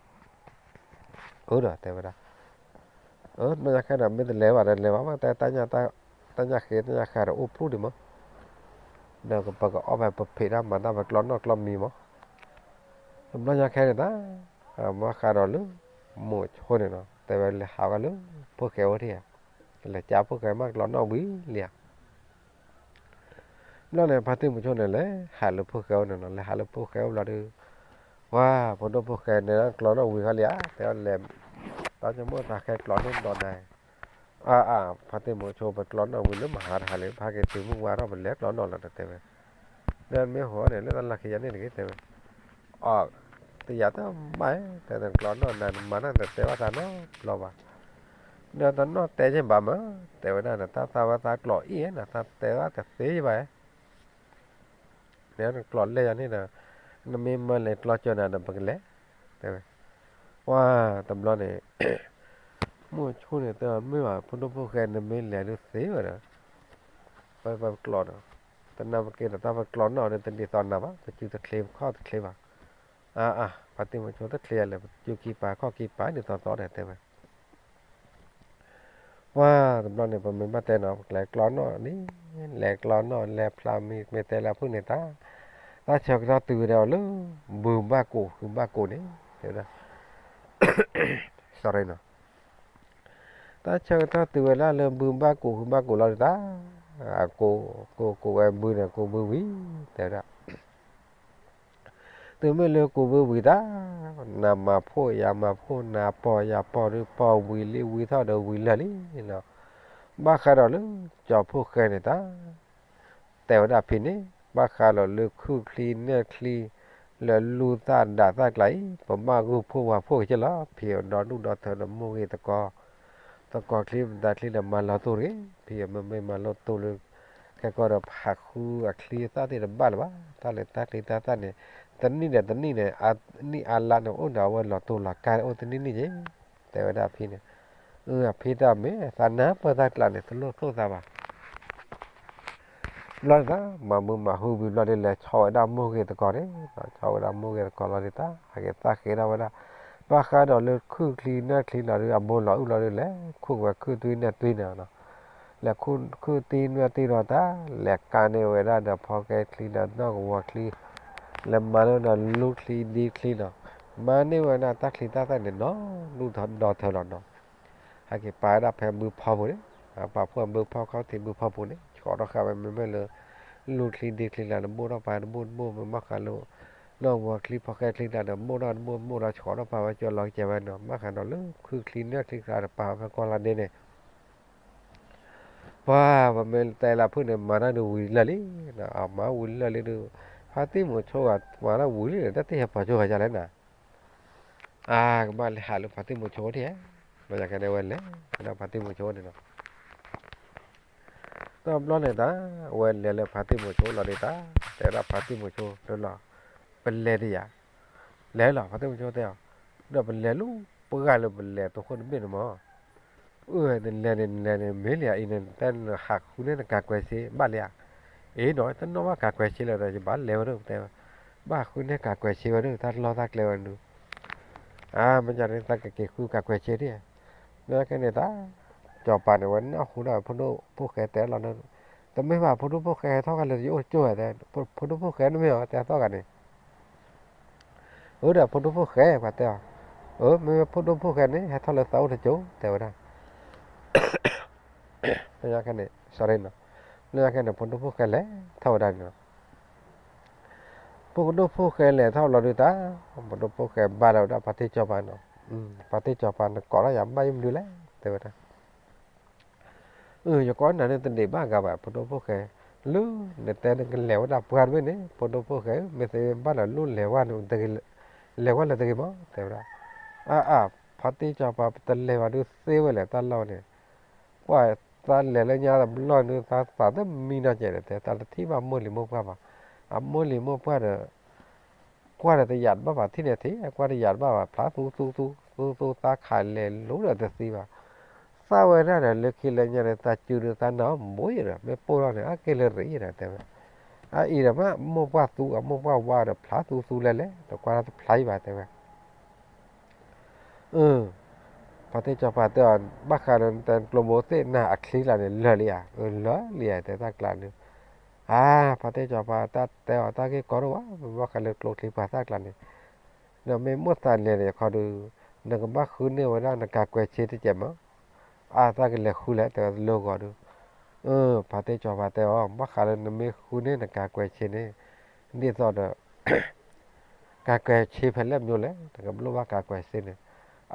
အၢဒီးတဲဝဲဒၣ်, အၢ နီၢ်ညါခဲဒီး မ့ၢ်တလဲၤဘၣ်ဒီးလဲၤဘၣ်မး တဲ တၢ်ညၣ်ဃ့တၢ်ညၣ်ဃါဒီးအိၣ်ဖျိဒံးမး, ဒီးပကအီၣ်ဖဲပဖံးတၢ်မၤတၢ်ပကျီနီၣ်ကျီမံၤမး, တဘျီညါခဲန့ၣ်တၢ် မၤဃးဒီးလၢ မိၤဆိန့ၣ်နီၤ တဲဝဲလဲၤဟးဝဲလၢ ဖိၣ်ဃဲအိၣ်ထံၣ်ဧါ, လဲၤကးဖိၣ်ဃဲမးကျီနီၣ်ဝံၤလံဧါ. ဘျီန့ၣ် ဖါတံၢ်မိၤဆိန့ၣ် လဲၤဟးလၢဖိၣ်ဃဲအိၣ်န့ၣ်နီၤ, လဲၤဟးလၢဖိၣ်ဃဲအိၣ်ဘျီဒီး ပှၤဖိဒိၣ်ဖိၣ်ဃဲန့ၣ် ကျီနီၣ်ဝံၤဃီလံဧါ, တဲဝဲလဲၤ တၢ်ဆိကမိၣ်သးခဲကျီန့ၢ်ဒီးနၤ အါအါ ဖါတံၢ်မိၤဆိ ပကျီနီၣ်ဝံၤလၢမဟါတဟါလံ ဖးက့ၤတုၤမုၢ်ဝါထီၣ် ပလဲၤကျီနီၣ်လီၤ တဲဝဲ. နမ့ၢ်ဟိန့ၣ် လၢတၢ်လီၢ်ခံယါန့ၣ်တဂ့ၤ တဲဝဲ. အီ တယၤတဘၣ် တဲနကျီနီၣ် နမၤနီၣ်တတဲဘၣ်သးနီတဘျီဘၣ်. နတနီၣ်တဲက့ၤဘၣ်မး တဲဝဲဒၣ် နတၢ်သးဝဲသးကျီအံၤ နတၢ်တဲဘၣ်တသ့ဘၣ် နကျီလဲၤယၤန့ၣ်ဒီး နမ့ၢ်မၤလဲၤကျီကၢၤနၤဒီး ပကလဲၤ တဲဝဲ. ပှၤတဘျီန့ၣ် မိၤဆိန့ၣ်တဲ မ့ၢ်ဘၣ် ဖိဒိၣ်ဖိၣ်ဃဲ နမ့ၢ်လဲၤဒုးသ့ဝဲဒီး ပပကျီဒီး တနၢ်ပက့ၤဒီး တၢ်ပကျီနီၣ်ဒီး တဒ်သိးနၤဘၣ် ပစုတချ့ ပခီၣ်တချ့ဘၣ်. အါအါ ဖါတံၢ်မိၤဆိတချ့ယၤလဲၣ် ပစုခံပၤခီၣ်ခံပၤ ဒ်သိးသိးဒီး တဲဝဲ. ပှၤတဘျီန့ၣ် ပမ့ၢ်ဘၣ်တဲနီၤ ပကလဲၤကျီနီၣ်လံ, လဲၤကျီနီၣ် လဲၤဖျါမ့ၢ်တဲလၢဖုၣ်န့ၣ်တၢ်, တၢ်ဆၢကတီၢ်တုၤဝဲဒၣ်အီၤလၢ ဘုဘၣ်ကိာ်ဟုဘၣ်ကိာ်န့ၣ် တဲဝဲဒၣ် sorry နီၤ, တၢ်ဆၢကတီၢ်တုၤဝဲဒၣ်လၢဘုဘၣ်ကိာ်ဟုဘၣ်ကိာ်လီၤဒုးတၢ်, အကိး ကိး ကိးဝဲဘုန့ၣ် ကိးဘုဝံၤ တဲဝဲဒၣ် တုၤမ့ၢ်လၢကိးဘုဝံၤတၢ်, နမၤဖှိၣ် ယၤမၤဖှိၣ် နၤပီၢ်ယၤပီၢ်ဒီး ပီၢ်ဝံၤလံဝံၤထီၣ်ဒီးဝံၤလၢာ်လံနီၤ, ဘၣ်ဃးဒီးလၢ ကၠီၤဖိၣ်ဃဲန့ၣ်တၢ် တဲဝဲဒၣ်ဖဲန့ၣ် ဘၣ်ဃးဒီးလၢခုၣ်ချံနၢ်ချံ လၢလူၤသၣ်ဒးသၣ်ကျါအံၤ ပဘၣ်ဂုာ်ဖှိၣ်ဝၤဖှိၣ်က့ၤလီၤ, ဖံးအဒီဒူၣ်ဒီထၢဒီးမိၢ်ဂ့ၤသကိး, သကိးချံပသးချံဒီးမၤလီၤတိၢ်တဂ့ၤ, ဖံးအမ့မ့ၢ်မၤလီၤတိၢ်လၢ ခဲကီဒီးဟးဃုအချံအသၣ်သ့ၣ်တဘၣ်လၢၤဘၣ်, တၢ်လဲၤတၢ်ချံတၢ်သၣ်န့ၣ် တနံၣ်ဒီးတနံၣ်န့ၣ် နံၣ်အါလါန့ၣ် အိၣ်ဒီးအဝဲလီၤတိၢ်လီၤကါအိၣ်တနံၣ်နံၣ်က့ၤ, တဲဝဲဒၣ်ဖံးန့ၣ်, အဖံးတၢ်မ့ၢ်သးနၢ်ပၢၢ်တၢ်ကျါန့ၣ် တလိၣ်သိၣ်သးဘၣ် ဘျီန့ၣ် မၤမုာ်မၤဟူဝံၤဘျီဒီး လဲၤဆီၣ်ဝဲဒၣ်မိၢ်ဂ့ၤသကိးန့ၣ်, ဆီၣ်ဝဲဒၣ်မိၢ်ဂ့ၤသကိးလီၤဒီး တၢ်ဟးက့ၤသၣ်ဃ့ဒၣ်ဝဲဒၣ်, ဘၣ်ဃးဒီးလၢခုၣ်ချံနၢ်ချံလီၤဒီး အဘိလီၤအုၣ်လီၤဒီး လဲၤခူၣ်ဝဲခုၣ်သွံနၢ်သွံန့ၣ်, လဲၤခူၣ်ခုၣ်သွံနၢ်သွံဒီးတၢ် လဲၤကါန့ၢ်ဝဲဒၣ်ဒီးဖီကဲချံဒီးနီၢ်ကဝီၤချံ လဲၤမၤန့ၢ်ဒီးလူချံဒ့ချံနီၤ, မၤန့ၢ်ဝဲဒၣ်တၢ်ချံတၢ်သၣ်န့ၣ် နီၢ်ဒူၣ်ဒီထၢလီၤနီၤ ဟဲက့ၤပာ်ဝဲဒၣ်ဖဲဘုဖီပူၤန့ၣ်, ပာ်ဖှိၣ်ဘုဖီခီၣ်ထံးဘုဖီပူၤန့ၣ် ဆှီထီၣ်ဃာ်ဝဲမ့မ့ၢ်လၢ လူချံဒ့ချံလၢ တဘိၣ်ထီၣ်ပာ်တဘိၣ်တဘိၣ် မ့ၢ်ဘၣ်ဃးလၢ နီၢ်ကဝီၤချံဖီကဲချံတၢ်ဒီး ဘိၣ်ထီၣ်တဘိၣ်တဘိၣ်ဒီး ဆှီထီၣ်ပာ်ဝဲကၠီလီၤကဲဝဲနီၤ, ဘၣ်ဃးဒီးလၢခုၣ်ချံနၢ်ချံကျါဒီး ပာ်ဝဲဖဲကီၢ်လါဒ့န့ၣ် ပှၤပမ့ၢ်တဲလၢဖုၣ်န့ၣ် မၤတၢ်ဒုးဝံၤလၢာ်လံ, အမၤဝံၤလၢာ်လံဒုး ဖါတံၢ်မိၤဆိဂၤမၤတၢ်ဝံၤလံန့ၣ် တၢ်တဟဲပီၤဆိဂၤယါလဲၣ်နၤ, အကဘၣ်လဲၤဟးလၢဖါတံၢ်မိၤဆိအိၣ်ထံၣ်ဧါ, ဘၣ်ယၤကဲန့ၣ်ဝဲလဲၤ ဝဲဒၣ်ဖါတံၢ်မိၤဆိန့ၣ်နီၤ တဘျီန့ၣ်တၢ် အဝဲလဲၤလၢဖါတံၢ်မိၤဆိလီၤဒီးတၢ် တဲဝဲဒၣ်ဖါတံၢ်မိၤဆိလၢလီၤ, ပလဲၤတယၤ, လဲၤလီၤ ဖါတံၢ်မိၤဆိတဲအီၤ, ဒီးပလဲၤလၢပှၢ်လၢပလဲၤတဃိၣ်တဘ့ၣ်န့ၣ်မး, အၢ နလဲၤန့ၣ် နလဲၤန့ၣ် မ့ၢ်လံဧါအံၤန့ၣ် တဲနဟးဃုန့ၢ်နကးကွဲးစ့ဘၣ်လံဧါ, အ့နီၤ တနီၣ်ဘၣ်ကးကွဲးစ့လၢၤဒီး ယဘၣ်လဲၤဝဲဒၣ်တဲဝဲ, ဘၣ်ဃုန့ၢ်ကးကွဲးစ့ဝဲဒၣ် တၢ်လီၢ်တၢ်ကျဲဝဲဒၣ် အါ မ့ၢ်ဒ်န့ၣ် သးကက့ၤဃုကးကွဲးစ့ဒၣ်, မ့ၢ်ကဲန့ၣ်တၢ်, စီၤပၤန့ၣ်ဝဲနၢ်ဟူဒၣ်ဖိဒိၣ်ဖိၣ်ဃဲတဲလီၤ, တမ့ၢ်ဘၣ် ဖိဒိၣ်ဖိၣ်ဃဲဟဲထီၣ်ဃာ်လၢယအိၣ်ကၠိဝဲတဲ, ဖိဒိၣ်ဖိၣ်ဃဲနမ့ၢ်အီၤ တဲထီၣ်ဃာ်န့ၣ်, အၢ ဒီးဖိဒိၣ်ဖိၣ်ဃဲ ပှၤတဲအီၤ, အၢ မ့ၢ်ဖိဒိၣ်ဖိၣ်ဃဲန့ၣ် ဟဲထီၣ်လၢသးအိၣ်တကၠိ တဲဝဲဒၣ် မ့ၢ်ကဲန့ၣ် sorry နီၤ, မ့ၢ်ကဲန့ၣ် ဖိဒိၣ်ဖိၣ်ဃဲလဲၤထီၣ်ဝဲဒၣ်န့ၣ်လီၤ, ဖိဒိၣ်ဖိၣ်ဃဲလဲၤထီၣ်လီၤဒုးတၢ်, ဖိဒိၣ်ဖိၣ်ဃဲဘါလီၤဝဲဒၣ်ဖါတံၢ်စီၤပၤနီၤ, ဖါတံၢ်စီၤပၤ နကိးထီၣ်ယၤဘၣ်ယမနုၤလဲၣ် တဲဝဲဒၣ် အၢ ယကိးနၤန့ၣ်တဒံးဘၣ်ဂၤဘၣ် ဖိဒိၣ်ဖိၣ်ဃဲ, လၢနတဲနကလဲၤဝဲဒၣ်ပှၢ်တဘ့ၣ်န့ၣ် ဖိဒိၣ်ဖိၣ်ဃဲ မ့ၢ်သ့ဘၣ်ဒီးလိၣ်လဲၤဝဲန့ၣ် လဲၤဝဲလၢတဂ့ၤမး တဲဝဲဒၣ်, အါအါ ဖါတံၢ်စီၤပၤ ပတလဲၤဘၣ်ဒုးသ့ဝဲလဲၣ် တၢ်လီၢ်န့ၣ်, ပှၤသးလဲၤလၢညါတဘျီန့ၣ် သးသးတမံနီၢ်ကဲးဒီး တဲသးတထံၣ်ဘၣ်မိၢ်လံၤမိၢ်ပှၢ်ဘၣ်, အမိၢ်လံၤမိၢ်ပှၢ်ဒီး ကွၢ်ဒီးတယာ်တဘၣ်ဘၣ် ထံၣ်န့ၣ်ထံၣ် ကွၢ်တယာ်တဘၣ်ဘၣ် ဖျါသူသူသူ သူသူသးခးလဲၤလိၤဒီးတသ့ဘၣ်, သးဝဲဒၣ်ဒီးလၢခံလၢညါန့ၣ် သးစုဒီးသးနၢ်အီၣ်ဘိယဒီး မ့ၢ်ပိၢ်ထီၣ်န့ၣ် အါက့ၢ်လၢရ့ဒီးတဲဝဲ, အအံၤဒီးမ့ၢ်အမိၢ်ပှၢ်သူ အမိၢ်ပှၢ်ဝါဒီးဖျါသူသူလဲၣ်လဲၣ် တကွၢ်တဖျါအံၤဘၣ်တဲဝဲ အၢ ဖါတံၢ်စီၤပၤတဲအီၤ ဘၣ်ဃးဒီးနတဲကျိဘိသ့ၣ်နၤအချံလၢ်န့ၣ် လၢာ်လံဧါ, အၢ လၢာ်လံဧါ တဲတၢ်ကျါန့ၣ်, အါ ဖါတံၢ်စီၤပၤ တၢ်တဲအီၤတၢ်ဂ့ၢ်ကီဒိၣ်ဝဲ ဘၣ်ဃးလၢကျိချံပှၤသၣ်ကျါန့ၣ်, ဒီးမ့ၢ်မိၣ်သးလဲၤဒီးယခီဒုး နကဘၣ်ဃုန့ၢ်ဝဲဒၣ်နကၤကွဲးဆ့တစဲးမး, အါသးကလဲၤဃုလဲၣ် တဲဝဲလၢဂီၤဒီး, အၢ ဖါတံၢ်စီၤပၤတဲအီၤ ဘၣ်ဃးလၢနမ့ၢ်ဃုန့ၢ်နကၤကွဲးဆ့န့ၣ်, ဒ်သိးဒီး ကၤကွဲးဆ့ဖဲလဲၣ်မ့ၢ်လဲၣ် နကလိၣ်ဘၣ်ကၤကွဲးဆ့န့ၣ်,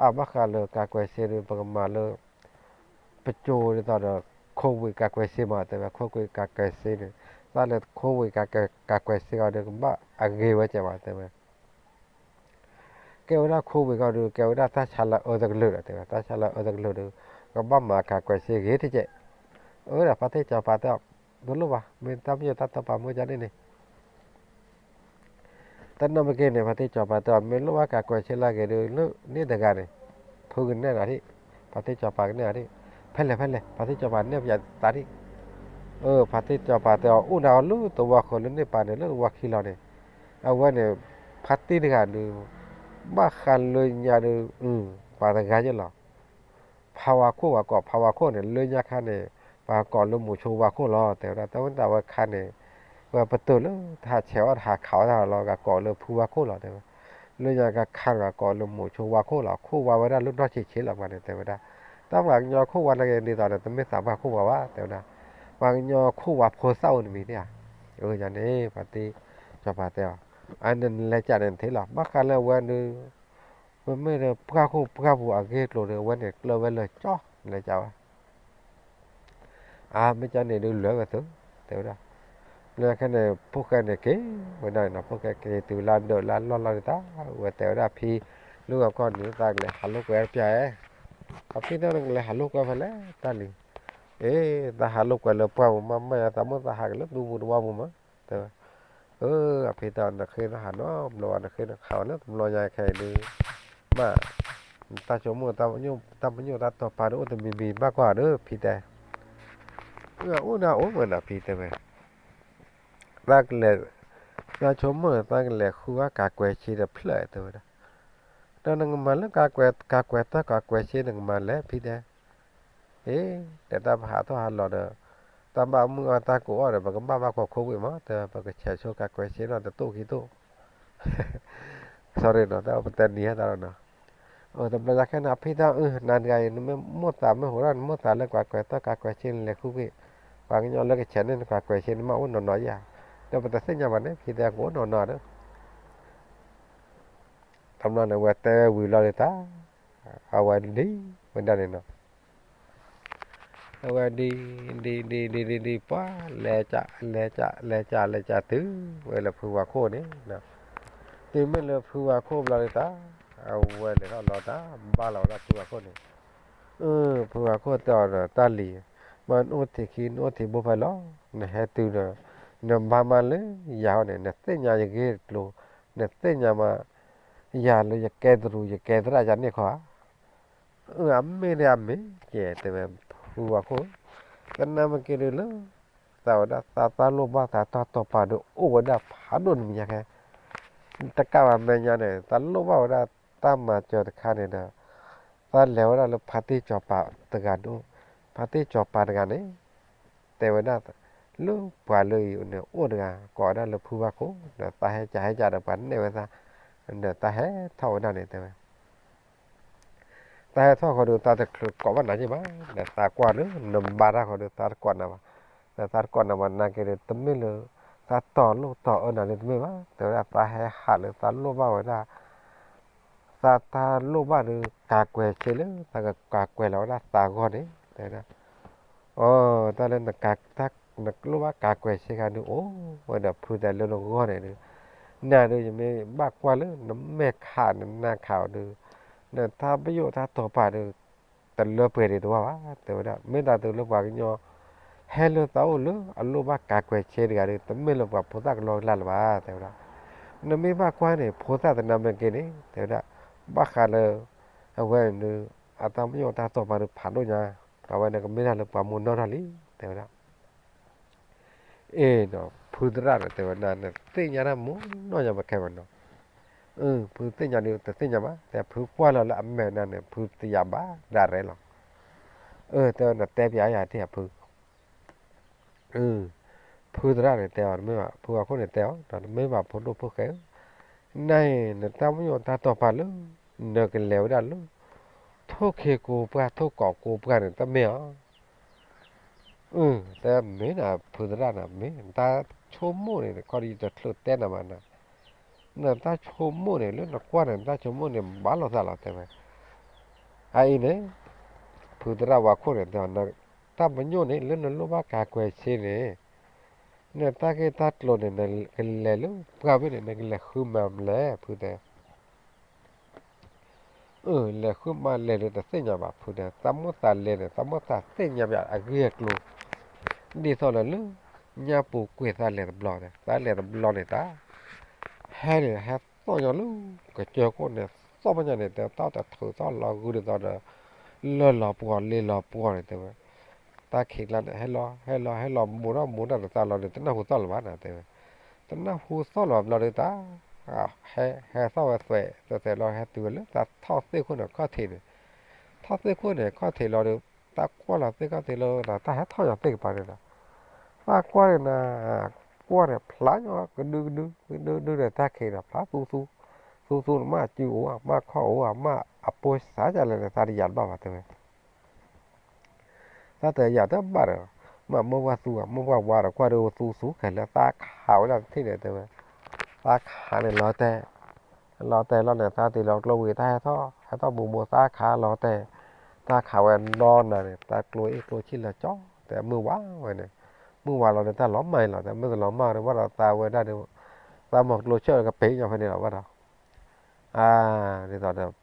အါဘၣ်ဃးလၢကၤကွဲးဆ့ဒီး ပကမၤလၢ ပကၠိဒ်သိးဒီး ခိဝ့ၤကၤကွဲးဆ့မး တဲဝဲ ခိဝ့ၤကၤကွဲးဆ့န့ၣ်, သးလၢခိဝ့ၤကၤကွဲးဆ့ဂီၤဒီး ကဘၣ်အဂ့ၤဝဲကဲးမး တဲဝဲ ကဲဝဲဒၣ် COVID ဂီၤဒီး ကဲဝဲဒၣ်တၢ်ဆါလၢအၢတကလုာ်ဒီး တဲဝဲ တၢ်ဆါလၢအၢတကလုာ်ဒီး ကဘၣ်မၤကၤကွဲးဆ့ဂ့ၤတကဲး. အဝဲဒၣ်ဖါတံၢ်စီၤပၤတဲအီၤ တလိၣ်ဘၣ် မ့ၢ်တၢ်ပညိၣ်တၢ်တိာ်ပာ်မ့ၢ်ကန့ၣ်န့ၣ် တနီၤမ့ၢ်က့ၤန့ၣ် ဖါတံၢ်စီၤပၤတဲအီၤ မ့ၢ်လိၣ်ဘၣ်ကၤကွဲးဆ့လၢအဂ့ၤဒီး လၢန့ၣ်တဂၤန့ၣ် ဖုကနဲၣ်ဒီးဒံး, ဖါတံၢ်စီၤပၤကနဲၣ်ဒီးဒံး, ဖဲလဲၣ် ဖဲလဲၣ် ဖါတံၢ်စီၤပၤနဲၣ်ပယၤသးဒံး. အၢ ဖါတံၢ်စီၤပၤတဲအီၤ အိၣ်ဒၣ်အီၤလၢသဝီဃၢၤလၢန့ၣ်ပၤန့ၣ် လၢသဝီခံလီၤန့ၣ်, အဝဲန့ၣ် ဖါတံၢ်တဂၤဒီး ဘၣ်ဃးလၢညါဒီး ပှၤတဂၤယဲၢ်လီၤ. ဖးဝါခိၣ် ပှၤကိးဖးဝါခိၣ်န့ၣ် လၢညါခါန့ၣ် ပှၤကိးလၢမိၤဆိဝါခိၣ်လီၤ တဲဝဲဒၣ်. တၢ်ဝဲတၢ်ဝဲခါန့ၣ် ဝဲပတုာ်လၢတဟးဆဲးအီၣ်တဟးခးအီၣ်တၢ်လီၤ ကကိးလၢဖုဝါခိၣ်လီၤ တဲဝဲ. လၢညါခါခါန့ၣ် ပှၤကိးလၢမိၤဆိဝါခိၣ်လီၤ ခိၣ်ဝါဝဲဒၣ်လၢနီၢ်ဆံးဆံးလီၤ ပှၤန့ၣ် တဲဝဲဒၣ်. တၢ်ပှၤကညီခိၣ်ဝါနာ်က့ ဒ်သိးန့ၣ် တမ့ၢ်သးပှၢ်ခိၣ်ဝါဘၣ် တဲဝဲဒၣ်. ပှၤကညီခိၣ်ဝါဖိသၣ်အိၣ်တမံၤန့ၣ်ဧါ. အၢ ယၤန့ၣ် ဖါတံၢ်စီၤပၤတဲအီၤ အန့ၣ်နလဲၤကးန့ၣ်ထံလီၤ ဘၣ်ဃးလၢအဝဲဒီး ပမ့ၢ်ဒီးပှၢ်ခိၣ်ပှၢ်ပူၤအဂ့ၢ်အကျိၤဒီး အဝဲန့ၣ်ကျၢၢ်ဝဲလၢကၠီ နလဲၤကးဝဲ အါ မ့ၢ်ကန့ၣ်ဒုးလဲၤဝဲသု တဲဝဲဒၣ်. လၢခဲန့ၣ် ဖိၣ်ဃဲန့ၣ်က့ၤဝဲဒၣ်န့ၣ် ဖိၣ်ဃဲက့ၤတုၤလၢဒၢးလၢလီၢ်လီၢ်န့ၣ်တၢ် ဝဲတဲဝဲဒၣ်ဖံ လၢဂီၤခီန့ၣ် သးကလဲၤဟးလိာ်ကွဲတပျၢ်ဧါ. အဖံတဲ နကလဲၤဟးလိာ်ကွဲဖဲလဲၣ် တၢ်လံၤ. အ့ သးဟးလိာ်ကွဲလၢပှၢ်ပူၤမး မ့ၢ်သးမိၣ်သးဟးက့ၤလၢသူပူၤသဝီပူၤမး တဲဝဲ. အၢ အဖံတဲ နဃ့နဟးနီတဘျီဘၣ် နဃ့နခးအီၤလၢတဘျီညါခဲအံၤဒုး မ့ၢ် တၢ်ဆိကမိၣ် တၢ်ပညိၣ်တၢ်တိာ်ပာ်ဒုးအိၣ်တမံၤမံၤ ဘၣ်ကွၢ်ဒီး ဖံတဲ အိၣ်ဒၣ်အိၣ်ဝဲဒီး ဖံတဲဝဲ သးကလဲၤ သးဆိကမိၣ် သးကလဲၤဃုအီၣ်ကၤကွဲးဆ့တဖျၢၣ် တဲဝဲဒၣ်. ဒီးနကမၤလၢကၤကွဲး ကၤကွဲးတၢ်ကၤကွဲးဆ့ နကမၤလဲၣ် ဖံတဲ. အ့ ဒီးတၢ်ပဟးထီၣ်ဟးလီၤဒီး တၢ်ဘၣ်မုၢ်အီၣ်တၢ်ကိးအီၣ်ဒီး ပကဘၣ်ဘၣ်ကွၢ်ခိၣ်ဝံၤမး တဲ ပကဆဲးဆိကၤကွဲးဆ့နီၤ တတိၢ်ခံတိၢ် sorry နီၤ တၢ်ပတဲနံၤဟဲသးလီၤနီၤ. အိၣ်တဘျီယၤခဲန့ၣ် အဖံတဲအီၤ နၤတဂၤအံၤ နမ့ၢ်မိၣ်သးမ့ၢ်ဟိးထီၣ် နမိၣ်သးလၢကၤကွဲးတၢ်ကၤကွဲးဆ့ နလဲၤဃုကွံာ် ပှၤကညီလၢကဆဲးန့ၢ်နကၤကွဲးဆ့ နမ့ၢ်အိၣ်နီၢ်နီၢ်ယါ ဒီးပတသ့ၣ်ညါဘၣ်န့ၣ် ဖံတဲ ကအိၣ်နီၢ်နီၢ်ဒီး တဘျီန့ၣ် အဝဲတဲဝံၤလီၤဒ်သိး အဝဲဒ်ဝဲဒၣ်န့ၣ်နီၤ. အဝဲဒ် ဒ် ဒ် ဒ် ဒ် ဒ် ပှၤ လဲၤကး လဲၤကး လဲၤကး လဲၤကးတုၤဝဲလၢဖုဝါခိၣ်န့ၣ်, တုၤမ့ၢ်လၢဖုဝါခိၣ်ဘျီဒ်သိး အဝဲလဲၤထီၣ်လီၤတၢ် ဘါလီၤဝဲဒၣ်ဖုဝါခိၣ်န့ၣ်. ဖုဝါခိၣ်တဲအီၤဒီး တၢ်လံၤ, မ့ၢ်နအိၣ်ထံးခံ နအိၣ်ထံးဘိဖဲလီၤ, နဟဲတုၤဒီး နဘါမးလၢယၤဟီန့ၣ် နသ့ၣ်ညါယဂ့ၢ်တကျိၤ, နသ့ၣ်ညါမး ယၤလၢယကဲတရူး ယကဲသရၣ်ယၤန့ၣ်ခီဧါ. အၢ အမ့ၢ်ဒ်အမ့ၢ်ကဲ တဲဝဲ ဖုဝါခိၣ်, သနာ်က့ဒုးလၢ သးဝဲဒၣ်သးတၢ်လိၣ်ဘၣ်သးတၢ်တိာ်ပာ်ဒီးအိၣ်ဝဲဒၣ်ဖးဒိၣ်တမံၤညါခဲ, တကးဘၣ်မဲာ်ညါန့ၣ် သးလိၣ်ဘၣ်ဝဲဒၣ်တၢ်မၤစၢၤတခါန့ၣ်ဒီး သးလဲၤဝဲဒၣ်လၢဖါတံၢ်စီၤပၤတဂၤဒီး ဖါတံၢ်စီၤပၤတဂၤန့ၣ် တဲဝဲဒၣ် လၢပှၤလၢအံၤန့ၣ် အိၣ်တဂၤ ကိးဝဲဒၣ်လၢဖုဝါခိၣ် ဒီးသးဟဲကးဟဲကးဒီးပှၤနဲၣ်ဝဲသး ဒီးသးဟဲထီၣ်ဝဲဒၣ်န့ၣ် တဲဝဲ သးဟဲထီၣ်ဃီဒီး သးတချုးကိးဘၣ်နၤက့ဘၣ်, ဒီးသးကွၢ်လၢ နဘါတၢ်ဃီဒီး သးတကိးနၤဘၣ်, ဒီးသးတကိးနၤဘၣ်နာ်က့ဒီး တမ့ၢ်လၢ သးတီၤလိၣ်တီၤအၢနၤဒုးတမ့ၢ်ဘၣ်, တဲဝဲဒၣ် သးဟဲဟးလၢသးလိၣ်ဘၣ်ဝဲဒၣ် သးတၢ်လိၣ်ဘၣ်ဒီး ကၤကွဲးဆ့လၢ သးကကၤကွဲးလီၤဝဲဒၣ်သးဂီၢ်န့ၣ် တဲဝဲဒၣ် အိ တၢ်လၢ နလိၣ်ဘၣ်ကၤကွဲးဆ့ခါဒုး အိၣ်ဝဲဒီးဖုတဲလၢနဂီၢ်န့ၣ်ဒုး, နၤဒုး ယမ့ၢ်ဘၣ်ကွၢ်လၢ နမဲာ်ခး နနၢ်ခးအီၤဒုး နတၢ်ပယိၣ်တၢ်တိာ်ပာ်ဒုး တလၢပှဲၤဒံးတဝၢ်ဘၣ် တဲဝဲဒၣ်. မ့ၢ်တၢ်တုၤလၢပှၤကညီ ဟဲလၢသးအိၣ်လၢအလိၣ်ဘၣ်ကၤကွဲးဆ့တဂၤဒီး တမ့ၢ်လၢပှၤဖိသၣ်ကလီကလီလၢၤဘၣ် တဲဝဲဒၣ်. နမ့ၢ်ဘၣ်ကွၢ်န့ၣ် ဖိသၣ်သနာ်က့န့ၣ် တဲဝဲဒၣ် ဘၣ်ဃးလၢ အဝဲန့ၣ်ဒုး အတၢ်ပယိၣ်တၢ်တိာ်ပာ်ဒုးဖးဒိၣ်ညါ, အဝဲန့ၣ်ကမ့ၢ်တၢ်လၢပှၤမိၢ်နီၢ်ထီၣ်လံ တဲဝဲဒၣ်. အ့ၣ်ဒီး ဖုသရၣ်န့ၣ် တဲဝဲဒၣ် နသ့ၣ်ညါတၢ်မိၢ်နီၢ်ညါဘၣ်ခဲမးနီၤ. ဖုသ့ၣ်ညါဒုး တသ့ၣ်ညါဘၣ်, တဲဖုကွၢ်လီၤလၢအမဲာ်နၤန့ၣ် ဖုတယာ်ဘၣ်ဒၣ်ရဲၣ်လီၤ. အၢ တဲဝဲ နတဲပၠးယၤတ့ၢ်ဧါဖု. ဖုသရၣ်န့ၣ်တဲအီၤ တမ့ၢ်ဘၣ်, ဖုဝါခိၣ်န့ၣ်တဲအီၤ တမ့ၢ်ဘၣ်ဖိဒိၣ်ဖိၣ်ဃဲဧၢ, နၤအံၤ နတၢ်ပယိၣ်တၢ်တိာ်ပာ်လၢ နကလဲၤဝဲဒၣ်လၢ ထိၣ်ခ့ကိးပှၢ် ထိၣ်ကိးကိးပှၢ်န့ၣ် တမ့ၢ်ဧါ. အၢ တဲမ့ၢ်နၤ ဖုသရၣ်နၤ မ့ၢ် နတၢ်ဆိကမိၣ်န့ၣ် ခီဒီးယတချုးတဲနၤဘၣ်နၤ, နတၢ်ဆိကမိၣ်န့ၣ် လၢနကွၢ်န့ၣ် နတၢ်ဆိကမိၣ်န့ၣ် ဘၣ်လိာ်သးလီၤ တဲဝဲ. အအံၤန့ၣ် ဖုသရၣ်ဝၤခိၣ်န့ၣ် တဲ တၢ်ပညိၣ်န့ၣ် လၢနလိၣ်ဘၣ်ကၤကွဲးဆ့န့ၣ် နတၢ်ဂ့ၢ်တၢ်ကျိၤန့ၣ် နကလဲၤလၢပှၢ်ဘ့ၣ်န့ၣ် နကလဲၤဃုမၤမလဲၣ် ဖုတဲ အၢ လဲၤဃုမၤလဲၤလၢတသ့ၣ်ညါဘၣ် ဖုတဲ, သးမိၣ်သးလဲၤန့ၣ် သးမိၣ်သးသ့ၣ်ညါဘၣ်အဂ့ၢ်အကျိၤ, ဒ်သိးလၢ လၢညါပူၤကွံာ်သးလဲၤတဘျီ, သးလဲၤတဘျီန့ၣ်တၢ် ဟဲန့ၣ် ဟဲသီၣ်ညီလၢ ကစၢၢ်ခိၣ်န့ၣ် သီၣ်ဘၣ်ညါန့ၣ် တဲတၢ်တထုးသီၣ်လီၤဂုာ်ဒ်သိးဒီး လၢၢ်လီၤပှီၢ်လ့လီၤပှီၢ်န့ၣ် တဲဝဲ, တၢ်ခံးကျါန့ၣ် ဟဲလီၤ ဟဲလီၤ ဟဲလီၤ မိၢ်ထီၣ်မိၢ်တၢ်တသးလီၤန့ၣ် တနၢ်ဟူသီၣ်လၢၤဘၣ်နၤ တဲဝဲ, တနၢ်ဟူသီၣ်လၢၤဘၣ်ဘျီဒီးတၢ် ဟဲ ဟဲသီၣ်ဝဲသွဲး သွဲးသွဲးလီၤ ဟဲတုၤဝဲလၢတၢ်ထီၣ်သ့ၣ်ခိၣ်န့ၣ်ခီၣ်ထံးန့ၣ်, ထီၣ်သ့ၣ်ခိၣ်န့ၣ်ခီၣ်ထံးလီၤဒီး တၢ်ကွၢ်လီၤသ့ၣ်ခီၣ်ထံးလီၤဒီး တၢ်ဟဲထီၣ်ညီသ့ၣ်ကပၤန့ၣ်ဒီး တၢ်ကွၢ်န့ၣ်နၤ, ကွၢ်န့ၣ် ဖျါညီကဒုကဒု ကဒုကဒုဒီး တၢ်ခံးဒီး ဖျါသူသူ သူသူန့ၣ် မ့ၢ်အစုအိၣ် မ့ၢ်ခီၣ်အိၣ် မ့ၢ်အပိစးဒ်လဲၣ်န့ၣ် သးတယာ်တဘၣ်ဘၣ် တဲဝဲ. သးတယာ်တဘၣ်ဒီး မ့ၢ်မိၢ်ပှၢ်သူ မိၢ်ပှၢ်ဝါဒီး ကွၢ်ဒီးသူသူခဲလၢာ် သးခးဝဲဒၣ်တထံၣ်န့ၣ် တဲဝဲ, သးခးန့ၣ်လီၤတဲာ်, လီၤတဲာ်လီၤန့ၣ် သးတ့ၢ်လီၤကျိဝံၤ တၢ်ဟဲထီၣ် ဟဲထီၣ်ဘူးဘူး သးခးလီၤတဲာ်, တၢ်ခးဝဲနီၢ်နၤန့ၣ် တၢ်ကျိအ့ၣ်ကျိဆံၣ်လၢာ်ကၠီ တဲမုၢ်ဝါဝဲန့ၣ်, မုၢ်ဝါလီၤန့ၣ် တၢ်လီၤမၢ်အံၤလီၤ တဲ မ့ၢ်တလီၤမၢ်ဒီး ဘၣ်ဒီးသးဝဲဒၣ်ဒီး သးမီၤကျိဆၢၣ်ဒီးကပ့ၤညီဖဲန့ၣ်လီၤ ဘၣ်ဒီး အါ ဒ်သိးဒီး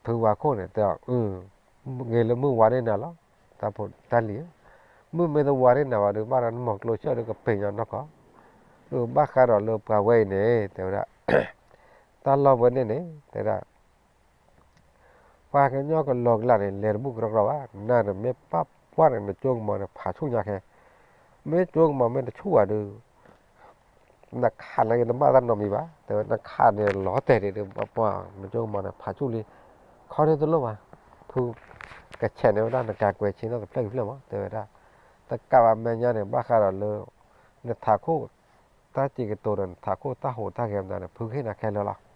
ဖုဝၤခိၣ်န့ၣ် တဲအီၤ ဂ့ၤလၢမုၢ်ဝါန့ၢ်နၤလီၤ, တၢ်ဖိတၢ်လံၤ, မုၢ်မ့ၢ်တဝါန့ၢ်နၤဘၣ်ဒီး ဘၣ်ဒီးနမီၤကျိဆၢၣ်ဒီးကပ့ၤညီနီၢ်ကီၢ်, ဘၣ်ဃးဒီးလၢပှၤဝဲအံၤန့ၣ် တဲဝဲဒၣ် တၢ်လီၢ်ဝဲန့ၣ်န့ၣ် တဲဝဲဒၣ် ပှၤကညီကလီၤကလးန့ၣ် လဲၤတဘူၣ်ကရီကရီဘၣ်, နၤန့ၣ်မ့ၢ်ပာ်ပှၢ်န့ၣ် နကၠိကမီၤန့ၣ် ဖးဆူၣ်ညါခဲ, မ့ၢ်ကၠိကမီၤမ့ၢ်တဆူၣ်ဘၣ်ဒီး နခးန့ၣ်က့ၤတဘၣ်တၢ်နီတမံၤဘၣ်, တဲဝဲ နခးန့ၣ်လီၤတဲာ်ဒံးဒီး ပှၤနကၠိကမီၤန့ၣ် ဖးဆူၣ်လံ, ခီန့ၣ်တလိၣ်ဘၣ်, ဖုကဆဲးန့ၢ်ဝဲဒၣ် နကၤကွဲးဆ့နီၣ်တဖျၢၣ်တဖျၢၣ်မး တဲဝဲဒၣ်, တကးဘၣ်မဲာ်ညါန့ၣ် ဘၣ်ဃးဒီးလၢ နထးခိၣ် တၢ်စံးကတိၤဒီး နထးခိၣ်တၢ်ဟူးတၢ်ဂဲၤမနုၤန့ၣ် ဖုကဟ့ၣ်နၤခဲလၢာ်လီၤ.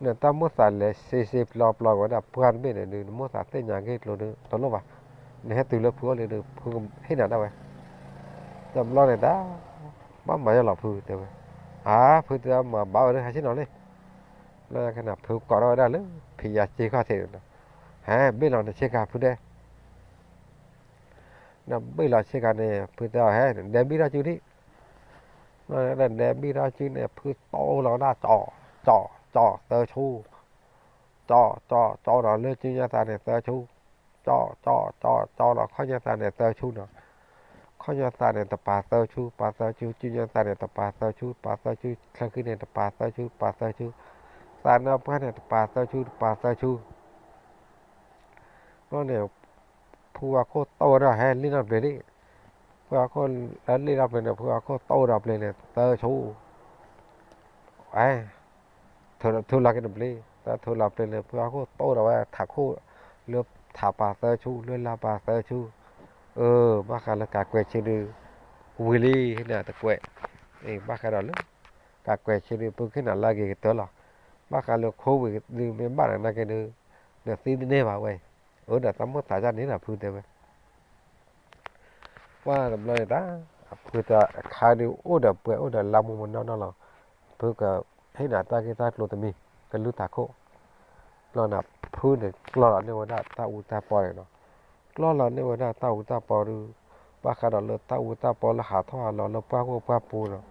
နတၢ်မိၣ်သးလဲၤစ့စ့ပျီပျီဝဲဒၣ်ပှၢ်တဘ့ၣ်န့ၣ်ဒုး နမိၣ်သးသ့ၣ်ညါဂ့ၢ်ကျိၤဒုး တလိၣ်ဘၣ်, နဟဲတုၤလၢဖုအိၣ်လံဒီး ဖုကဟ့ၣ်နၤဒၣ်ဝဲ, တဘျီန့ၣ်တၢ် ဘၣ်မၤယါလီၤဖု တဲဝဲ, အါ ဖုတဲမၤဘၣ်ဝဲဒၣ်ဟဲဆ့ၣ်နီၤလံ, လၢခဲန့ၣ် ဖုကိးထီၣ်ဝဲဒၣ်လၢ ဖံးယၤစ့ခီၣ်ထံးန့ၣ်, ဟဲဘ့ၣ်လီၤနဆ့ကၤဖုတဲ ဒီးဘ့ၣ်လီၤဆ့ကၤန့ၣ် ဖုတဲအီၤ ဟဲ ဒဲးဘံၣ်ထီၣ်စုဒံး, ဒဲးဘံၣ်ထီၣ်စုန့ၣ် ဖုတိၢ်လီၤဝဲဒၣ် ကၠီ ကၠီ ကၠီ သၢဆူ, ကၠီ ကၠီ ကၠီဒီးလၢစုညါသးန့ၣ်သၢဆူ, ကၠီ ကၠီ ကၠီ ကၠီဒီးခီၣ်ညါသးန့ၣ်သၢဆူနီၤ, ခီၣ်ညါသးန့ၣ် တပၤသၢဆူ ပၤသၢဆူ, စုညါသးန့ၣ် တပၤသၢဆူ ပၤသၢဆူ, ချၢဃံန့ၣ် တပၤသၢဆူ ပၤသၢဆူ, သးနါပှၢ်န့ၣ် တပၤသၢဆူ တပၤသၢဆူ ဘျီန့ၣ် ဖုဝၤခိၣ်တိၢ်ဝဲဒၣ် ဟဲလ့ၣ်ထီၣ်ပျ့ၤလံ, ဖုဝၤခိၣ်လ့ၣ်ထီၣ်ပျ့ၤန့ၣ် ဖုဝၤခိၣ်တိၢ်ဝဲဒၣ်ပျ့ၤန့ၣ် သၢဆူ, အဲ ထုးလီၤက့ၤတပျ့ၤ, တၢ်ထုးလီၤပျ့ၤန့ၣ် ဖုဝၤခိၣ်တိၢ်ဒီးဝဲထးခိၣ် လၢထးပၤသၢဆူ လၢလါပၤသၢဆူ, အၢ ဘၣ်ဃးလၢကၤကွဲးဆ့ဒုး ဝံၤလံ ဟ့ၣ်နၤတကွဲး, ဘၣ်ဃးဒီးလၢ ကၤကွဲးဆ့ဒုး ဖုကဟ့ၣ်နၤလၢအဂ့ၤကတၢၢ်လီၤ, ဘၣ်ဃးလၢ covid ဒုးမ့ၢ်ဘၣ်နၤနာ်က့ဒုး နသံတန့ၢ်ဘၣ်ဝဲ, အၢဒီးသးမိၣ်သးဒ်န့ၣ်ဒီးဖုတဲဝဲ ပှၢ်တဘျီန့ၣ်တၢ် ဖုတခါဒုးအိၣ်ဒီးပှဲၤအိၣ်ဒီးလါမူမနီၢ်နီၢ်လီၤ, ဖုကဟ့ၣ်နၤတၢ်ဂ့ၢ်တၢ်ကျိၤတမံၤ ကလုၢ်ထးခိၣ်, ဘျီန့ၣ် ဖုန့ၣ်ကျီလီၤန့ၢ်ဝဲဒၣ်တၢ်အူတၢ်ပီန့ၣ်နီၤ, ကျီလီၤန့ၢ်ဝဲဒၣ်တၢ်အူတၢ်ပီဒုး ဘၣ်ဃးဒီးလၢတၢ်အူတၢ်ပီလၢဟးထီၣ်ဟးလီၤလၢပှၢ်ခိၣ်ပှၢ်ပူၤနီၤ,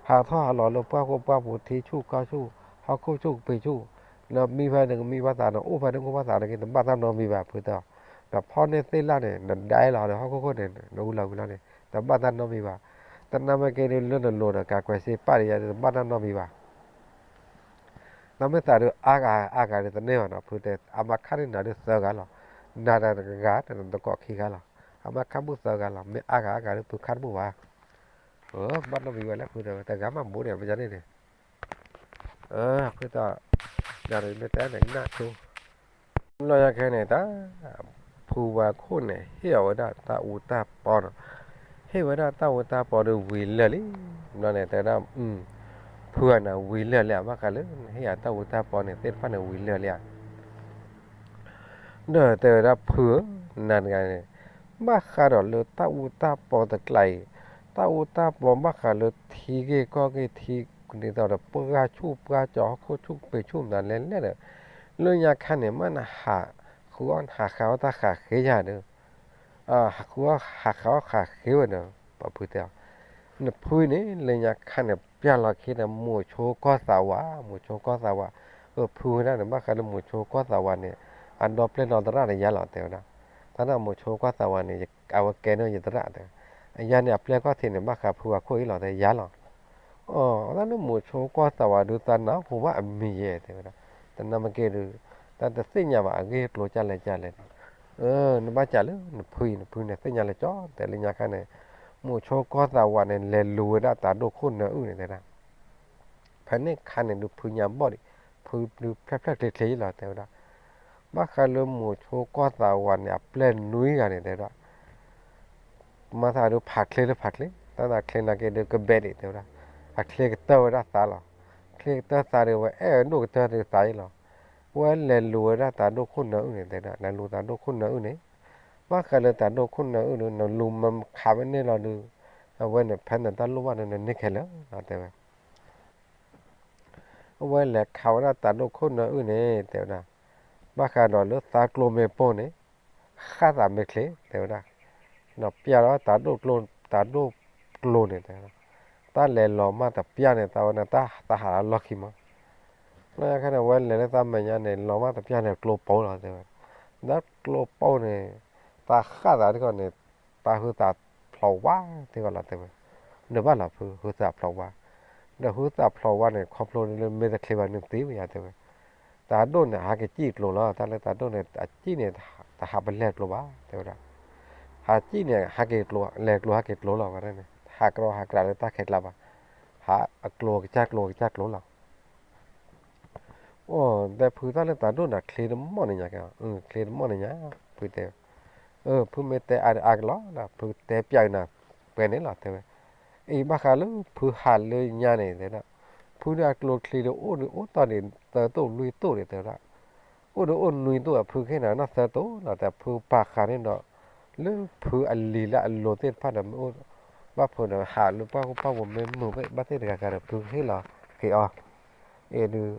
ဟးထီၣ်ဟးလီၤလၢပှၢ်ခိၣ်ပှၢ်ပူၤ ထံဆူၣ်ကီၢ်ဆူၣ် ဟီၣ်ခိၣ်ဆူၣ်ကပ့ၤဆူၣ်, နမံဖဲန့ၣ်ကမံဘၣ်သးန့ၣ် အိၣ်ဖဲန့ၣ်အိၣ်ဘၣ်သးန့ၣ်က့ တဘၣ်တၢ်နီတမံၤဘၣ် ဖုတဲအီၤ, နဖီၣ်န့ၢ်သ့ၣ်လၣ်န့ၣ် နဒဲလီၤဒီးဟီၣ်ခိၣ်ခိၣ်န့ၣ် နအူလီၤဝံၤလီၤန့ၣ် တဘၣ်တၢ်နီတမံၤဘၣ်, တနာ်မ့ၢ်က့ဒုးလၢနလိၤဒီးကၤကွဲးစ့ပာ်ဒံးယၤ တဘၣ်တၢ်နီတမံၤဘၣ် နမ့ၢ်သးဒုးအါဂၤအါဂၤဒုးတန့ၢ်ဘၣ်နီၤ ဖုတဲ အမါခါန့ၢ်နၤဒုးသၢဂၤလီၤ, နၤတဂၤ နတကိးခံဂၤလီၤ, အမါခါဘူၣ်သၢဂၤလီၤ မ့ၢ်အါဂၤအါဂၤဒုးဖုခါတဘူၣ်ဘၣ်, ဘၣ်နီတမံၤဝဲလၢဖုတဲဝဲ တဂၤမးဘူးန့ၣ် ပယီၤန့ၣ်န့ၣ် ဖုတဲ နၤတမ့ၢ်တဲန့ၣ် နၢ်ဆိ လီၤယၤခဲန့ၣ်တၢ် ဖုဝၤခိၣ်န့ၣ် ဟ့ၣ်အီၤဝဲဒၣ်တၢ်အူတၢ်ပီနီၤ, ဟ့ၣ်ဝဲဒၣ်တၢ်အူတၢ်ပီဒီးဝံၤလၢာ်လံ, ဘျီန့ၣ်တဲဒၣ် ဖုဂၤန့ၣ်ဝံၤလၢာ်လံဧါ, ဘၣ်ဃးလၢနဟ့ၣ်ယၤတၢ်အူတၢ်ပီန့ၣ် သ့ၣ်တဖၣ်န့ၣ်ဝံၤလၢာ်လံဧါ. ဒီးတဲဝဲဒၣ်ဖုဧၢ, နၤတဂၤန့ၣ် ဘၣ်ဃးဒီးလၢတၢ်အူတၢ်ပီတကျးအံၤ, တၢ်အူတၢ်ပီဘၣ်ဃးလၢထံဂ့ၢ်ကီၢ်ဂ့ၢ်ထံ ဒ်သိးဒီးပှၢ်ဆူၣ်ပှၢ်ကၠီၤ ဟီၣ်ခိၣ်ဆူၣ်ပ့ၤဆူၣ်မတၤလဲၣ်လဲၣ်ဒီး လၢညါခါန့ၣ် မ့ၢ်နဟးဃုအီၣ်ဟးဃးအီၣ်တၢ်ဃးဃ့ယၤဒီး ဟးဃုအီၣ်ဟးဃးအီၣ်ဃးဃ့ဝဲဒီး ပှၤဖုတဲအီၤ, နဖုအံၤန့ၣ် လၢညါခါန့ၣ် ပျၢ်လီၤခံဒီး မိၤဆိကီၢ်သးဝး, မိၤဆိကီၢ်သးဝး, အဖုဝဲဒၣ်န့ၣ် ဘၣ်ဃးလၢမိၤဆိကီၢ်သးဝးန့ၣ် အဒီပျဲၢ်ဒီသရၣ်ဒီးယၤလီၤ တဲဝဲဒၣ်, တၢ်န့ၣ်မိၤဆိကီၢ်သးဝးန့ၣ် အဝဲကဲန့ၢ်ယသရၣ်တဲ, အယၤန့ၣ် အပျဲၢ်ကီၢ်ထံးန့ၣ် ဘၣ်ဃးဖုအခိၣ်အံၤလီၤ တဲယၤလီၤ. အိ တၢ်န့ၣ်မိၤဆိကီၢ်သးဝးဒုးသးနၢ်ဟူဘၣ်အမံၤယဲ တဲဝဲဒၣ်, တနၢ်မ့ၢ်က့ၤဒုး တၢ်တသ့ၣ်ညါဘၣ် အဂ့ၢ်အကျိၤကၢ်လဲၣ်ကၢ်လဲၣ်, နဘၣ်စံးလၢနဖုအံၤ နဖုန့ၣ်သ့ၣ်ညါလၢကၠီ တဲလၢညါခါန့ၣ် မိၤဆိကီၢ်သးဝးန့ၣ် လဲၤလူၤဝဲဒၣ်တၤဒိၣ်ခိၣ်နၢအုၣ်န့ၣ်တဲဒၣ် ဖဲန့ၣ်ခါန့ၣ်ဒုးဖုညါဘီၣ်ဒံး, ဖုဒုးဖျဲၣ်ဖျဲၣ်ချ့ချ့လီၤ တဲဝဲဒၣ်, ဘၣ်ဃးလၢမိၤဆိကီၢ်သးဝးန့ၣ် အပျဲၢ်နွံဂၤန့ၣ် တဲဝဲဒၣ်, မၤသးဒုးဖးချ့လၢဖးချ့, တၢ်သးချ့နာ်က့ဒုးကဘဲးဒံး တဲဝဲဒၣ်, အချ့ကတၢၢ်ဝဲဒၣ်သးလီၤ, ချ့ကတၢၢ်သးဒုးဝဲအဲၣ်ဒိၣ်ကတၢၢ်ဒုးသးအံၤလီၤ, ဝဲလဲၤလူၤဝဲဒၣ်တၤဒိၣ်ခိၣ်နၢအုၣ်န့ၣ် တဲဝဲဒၣ်, လဲၤလူၤတၤဒိၣ်ခိၣ်နၢအုၣ်န့ၣ်, ဘၣ်ဃးလၢတၤဒိၣ်ခိၣ်နၢအုၣ်ဒုး နလူၤမၤခးဝဲန့ၣ်လီၤဒုး, အဝဲန့ၣ် ဖဲနတၢ်လိၣ်ဘၣ်ဒုး နန့ၢ်ခဲလၢာ်လီၤ တဲဝဲ အဝဲလဲၤခးဝဲဒၣ်တၤဒိၣ်ခိၣ်နၢအုၣ်န့ၣ် တဲဝဲဒၣ်, ဘၣ်ဃးဒီးလၢသးကျိမ့ၢ်ပိၢ်န့ၣ် ဃၣ်သးမ့ၢ်ချ့ တဲဝဲဒၣ်, ဒီးပျၢ်ဒီးတၤဒိၣ်ကျိ, တၤဒိၣ်ကျိန့ၣ် တဲဝဲဒၣ်, တၢ်လဲၤလီၤမၢ်တပျၢ်န့ၣ် သးဝဲန့ၣ် တၢ်သးဟးလၢလီၢ်ခံမး, လၢညါခါန့ၣ် အဝဲလဲၤလၢသးမဲာ်ညါန့ၣ် လီၤမၢ်တပျၢ်န့ၣ် ကျိပိၢ်လီၤ တဲဝဲ, ဒီးကျိပိၢ်န့ၣ် သးဃၣ်သးတခီန့ၣ် သးဟုသးဖျိးဝါတခီလီၤ တဲဝဲ, နဘၣ်လီၤဖုဟုသးဖျိးဝါ, ဒီးဟုသးဖျိးဝါန့ၣ် ခီဖျိလၢမ့ၢ်တချ့ဘၣ်န့ၣ်သ့ဝဲယါ တဲဝဲ, တၤဒိၣ်န့ၣ် ဟးက့ၤစံၣ်ကျိလီၤ, တၢ်လၢတၤဒိၣ်န့ၣ် အစံၣ်န့ၣ် တဟးပလဲၤကျိဘၣ် တဲဝဲဒၣ်, ဟးစံၣ်န့ၣ် ဟးက့ၤကျိ, လဲၤကျိဟးက့ၤကျိလီၤ ဝဲဒၣ်န့ၣ် ဟးကြၢးဟးကြၢးလၢတၢ်ခဲကျါဘၣ်, ဟးအကျိကစၢ်ကျိကစၢ်ကျိလီၤ အိ တဲဖုတၢ်လၢတၤဒိၣ်န့ၣ်ချ့တမီၢ်န့ၣ်ညါ, ချ့တမီၢ်န့ၣ်ညါ, ဖုတဲ, ဖုမ့ၢ်တဲအါဒီးအါကလီလီၤ, ဖုတဲပျးနၤပှဲၤန့ၣ်လီၤ တဲဝဲ, အံၤဘၣ်ဃးလၢဖုဟးလၢညါန့ၣ် တဲဒၣ်, ဖုဒုးအကျိချံဒုးအိၣ်ဒုးအိၣ်တီၢ်န့ၣ် သၢတိၢ်လွံၢ်တိၢ်န့ၣ် တဲဝဲဒၣ်, အိၣ်ဒုးအိၣ်နွံတိၢ် အဖုကဟ့ၣ်နၤနီၢ်သၢတိၢ်လီၤ တဲဖုပာ်ဃာ်န့ၣ်ဒီး လၢဖုအလံၤလၢအလိၤသ့ၣ်တဖၣ်ဒီး မ့ၢ်အိၣ်ဘၣ်ဖုဒီး ဟးလၢပှၢ်ဟူပှၢ်ပူၤ မ့ၢ်မုာ်ဘၣ်သ့ၣ်တဂၤဂၤဒီး ဖုကဟ့ၣ်လီၤက့ၤအီၤ, အံၤဒုး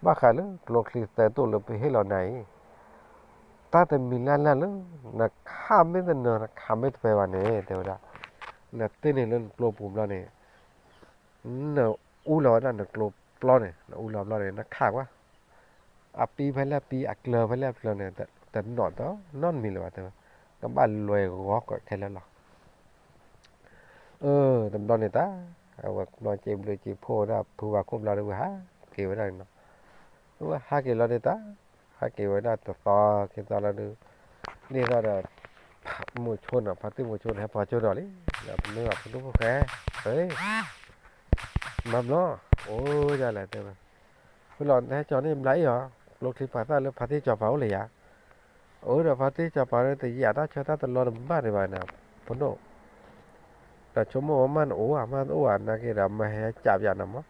ဘၣ်ဃးလၢကျိချံသၢတိၢ်လၢဖုဟ့ၣ်လီၤနၤအံၤ, တၢ်တမံၤလၢ်လၢ်လၢ နခးမ့ၢ်တနၢၤ နခးမ့ၢ်တပှဲၤဘၣ်န့ၣ် တဲဝဲဒၣ်, နတ့ၢ်န့ၢ်လၢနကျိပူၤဘျီန့ၣ် နအူလီၤဝဲဒၣ်နကျိပျီန့ၣ် နအူလီၤဘျီန့ၣ် နခးကွၢ်, အပံဖဲလဲၣ်ပံ အကျၢၤဖဲလဲၣ်ကျၢၤန့ၣ် တနီၣ်တနီတမံၤလၢၤဘၣ် တဲဝဲ, ကဘၣ်လွဲၤဂီၤကွၢ်ခဲလၢာ်လီၤ. အၢ တဘျီန့ၣ်တၢ် အဝဲဘျီစ့ဘျုးစ့ဖှိၣ်ဝဲဒၣ်ဖုဝၤခိၣ်ဘျီဒီး ဝဲဟးက့ၤဝဲဒၣ်န့ၣ်လီၤ. ဝဲဟးက့ၤလီၤဒုးတၢ် ဟးက့ၤဝဲဒၣ်တသီခံသီလီၤဒုး န့ၢ်သီဒီး မိၤဆိန့ၣ် ဖါတံၢ်မိၤဆိန့ၣ် ဟဲပိာ်ကၠိဒီးလံ, ဒီးပမ့ၢ်ဘၣ်ဖုဒိၣ်ဖိၣ်ဃဲ မၤဘျီ အိၣ်ဒ်လဲၣ်တဲဝဲ, ဖုလီၤနဟဲကၠီၤန့ၢ်ဘျါအံၤအီၤ, ကျိချံပာ်သၣ်လၢဖါတံၢ်စီၤပၤအိၣ်လၢယၤ, အိၣ်ဒီးဖါတံၢ်စီၤပၤလၢတယာ်တၢ်ဆၢတၢ်တလီတဘၣ်ဒံးဘၣ်န့ၣ် ဖိဒိၣ် ဒီးဆိကမိၣ်ဝဲမ့ၢ်နအိၣ်ဧါ မ့ၢ်တအိၣ်ဧါ နာ်က့ဒီး မ့ၢ်ဟဲကးပျးနၤမး,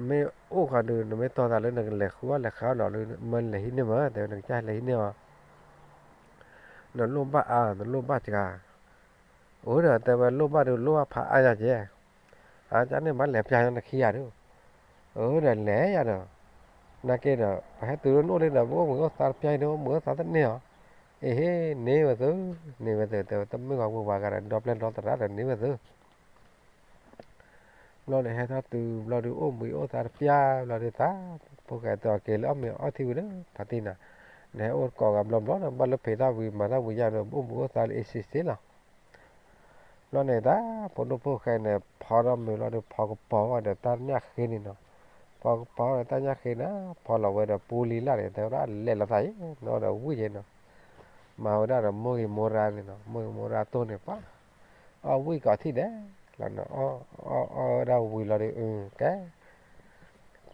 မ့ၢ်အိၣ်ဃီဒုး နမ့ၢ်တီသးလၢနကလဲၤဃုအီၣ်လဲၤဃုအီၣ်လီၤလၢ မ့ၢ်နလဲၤဟံးန့ၢ်မး တဲဝဲ နကစၢ်လဲၤဟံးန့ၢ်အီၤ နလိၣ်ဘၣ်အါ နလိၣ်ဘၣ်စှၤ, အိၣ်ဒီးတဲဝဲလိၣ်ဘၣ်ဒုးလိၣ်ဘၣ်ဖးအါယၤကဲ, အါကန့ၣ်ဘၣ်လဲၤပျးညီနခံဂၤဒုး, အိၣ်ဒီးလဲၤယၤဒီး, နာ်က့ဒီး ပဟဲတုၤလၢနအိၣ်လံဒီး ပအိၣ်မုာ်အိၣ်သးတပျၢ်အံၤဒီး အိၣ်မုာ်အိၣ်သးတန့ၢ်အီၤ, အ့ဟ့ န့ၢ်ဝဲသု, န့ၢ်ဝဲသု တဲဝဲ တမ့ၢ်ဂီၤပူၤပှၤဂၤဒီး ဒီပျဲၢ်ဒီသရၣ်ဒီးန့ၢ်ဝဲသု ဘျီန့ၣ်ဟဲထီၣ်တုၤဘျီဒုး အိၣ်မုာ်အိၣ်သးတပျၢ်ဘျီဒုး သးဖိၣ်ဃဲတဲအီၤက့ၤလၢအီၣ်မ့ၤအီထံဝံၤဒီး ဖါတံၢ်နၤ, နဟဲအိၣ်တကိးဂၤဘျီဘျီဒီး ဘၣ်လၢဖံးတၢ်ဝံၤမၤတၢ်ဝံၤယါဒီး အိၣ်မုာ်အိၣ်သးလၢအ့စ့စ့လီၤ. ဘျီန့ၣ်တၢ် ဖိဒိၣ်ဖိၣ်ဃဲန့ၣ် ဖီထီၣ်မ့ၤဘျီဒီး ဖီကပီၤဝဲဒီးတၢ်ညၣ်ဃ့န့ၣ်နီၤ, ဖီကပီၤဝဲဒီးတၢ်ညၣ်ဃ့န့ၣ် ဖီလီၤဝဲဒီးပူလံလၢ်န့ၣ် တဲဝဲဒၣ်လဲၤလီၤသးအံၤ နီၢ်ဒီးဝံၣ်က့ၤနီၤ မၤဝဲဒၣ်ဒီးမိၢ်ဂ့ၤမိၢ်ရါန့ၣ်နီၤ, မိၢ်ဂ့ၤမိၢ်ရါတိၢ်န့ၣ် ပှၤ အီၣ်ဝံၣ်ကီးထံၣ်ဒဲးလီၤနီၤ, အီၣ်အီၣ်ဝဲဒၣ်ဝံၤလီၤဒီး အကဲ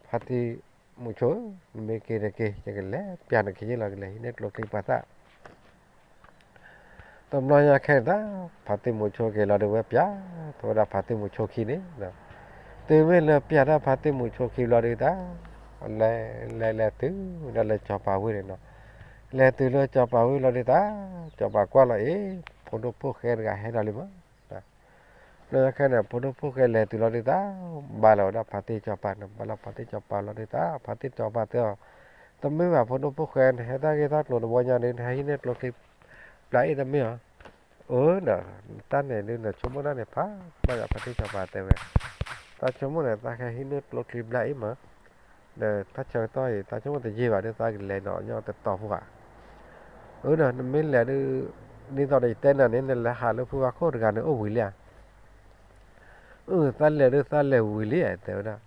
ဖါတံၢ်မုဆိဧၢ, နမ့ၢ်က့ၤတက့ၤ ယကလဲၤပျးနခံယ့ၢ်လီၤ, ကလဲၤဟံးန့ၢ်ကျိချံပာ်သၣ် တဘျီညါခဲအံၤတၢ် ဖါတံၢ်မုဆိက့ၤလီၤဒီး ဝဲပျးထီၣ်ဝဲဒၣ်ဖါတံၢ်မုဆိခံန့ၣ်, တုၤမ့ၢ်လၢပျၢ်တၢ်ဖါတံၢ်မုၣ်ဆိခံဘျီဒုးတၢ်, လဲၤလဲၤလဲၤတုၤဒၣ်လၢစီၤပၤဝ့ၢ်န့ၣ်နီၤ, လဲၤတုၤလၢစီၤပၤဝ့ၢ်လီၤဒုးတၢ်, စီၤပၤကွၢ်လီၤအံၤ, ဖိဒိၣ်ဖိၣ်ဃဲတဂၤဟဲဒီးလံမး, လၢခဲန့ၣ် ဖိဒိၣ်ဖိၣ်ဃဲလဲၤတုၤလီၤဒုးတၢ်, ဘၣ်လီၤဝဲဒၣ်ဖါတံၢ်စီၤပၤန့ၣ်, ဘၣ်လီၤဖါတံၢ်စီၤပၤလီၤဒုးတၢ်, ဖါတံၢ်စီၤပၤတဲအီၤ, တမ့ၢ်ဘၣ်ဖိဒိၣ်ဖိၣ်ဃဲ နဟဲတၢ်ဂ့ၢ်တၢ်ကျိၤတဘီညါဒုး နဟဲဟံးန့ၢ်ကျိချံ ဘျါအံၤတမ့ၢ်ဧါ. အၢ ဒီးတၢ်န့ၣ်ဒုး နဆိကမိၣ်တၢ်န့ၣ်ဖး, ဘၣ်ဒီးဖါတံၢ်စီၤပၤတဲဝဲ, တၢ်ဆိကမိၣ်န့ၣ် သးကဟဲဟံးန့ၢ်ကျိချံဘျါအံၤမး, ဒီးတၢ်ဆၢကတီၢ်အံၤ တၢ်ဆိကမိၣ်တယံာ်ဘၣ်ဒုး သးကလဲၤနီၤညီတတီၤဖိဧါ. အၢ ဒီးနမ့ၢ်လဲၤဒုး, ဒ်သိးဒီးယတဲနၤန့ၣ် နလဲၤဟးလၢဖုဝါခိၣ်တဂၤန့ၣ်အိၣ်ဝံၤလံဧါ. အၢ သးလဲၤဒုး သးလဲၤဝံၤလံဧါ တဲဝဲဒၣ်.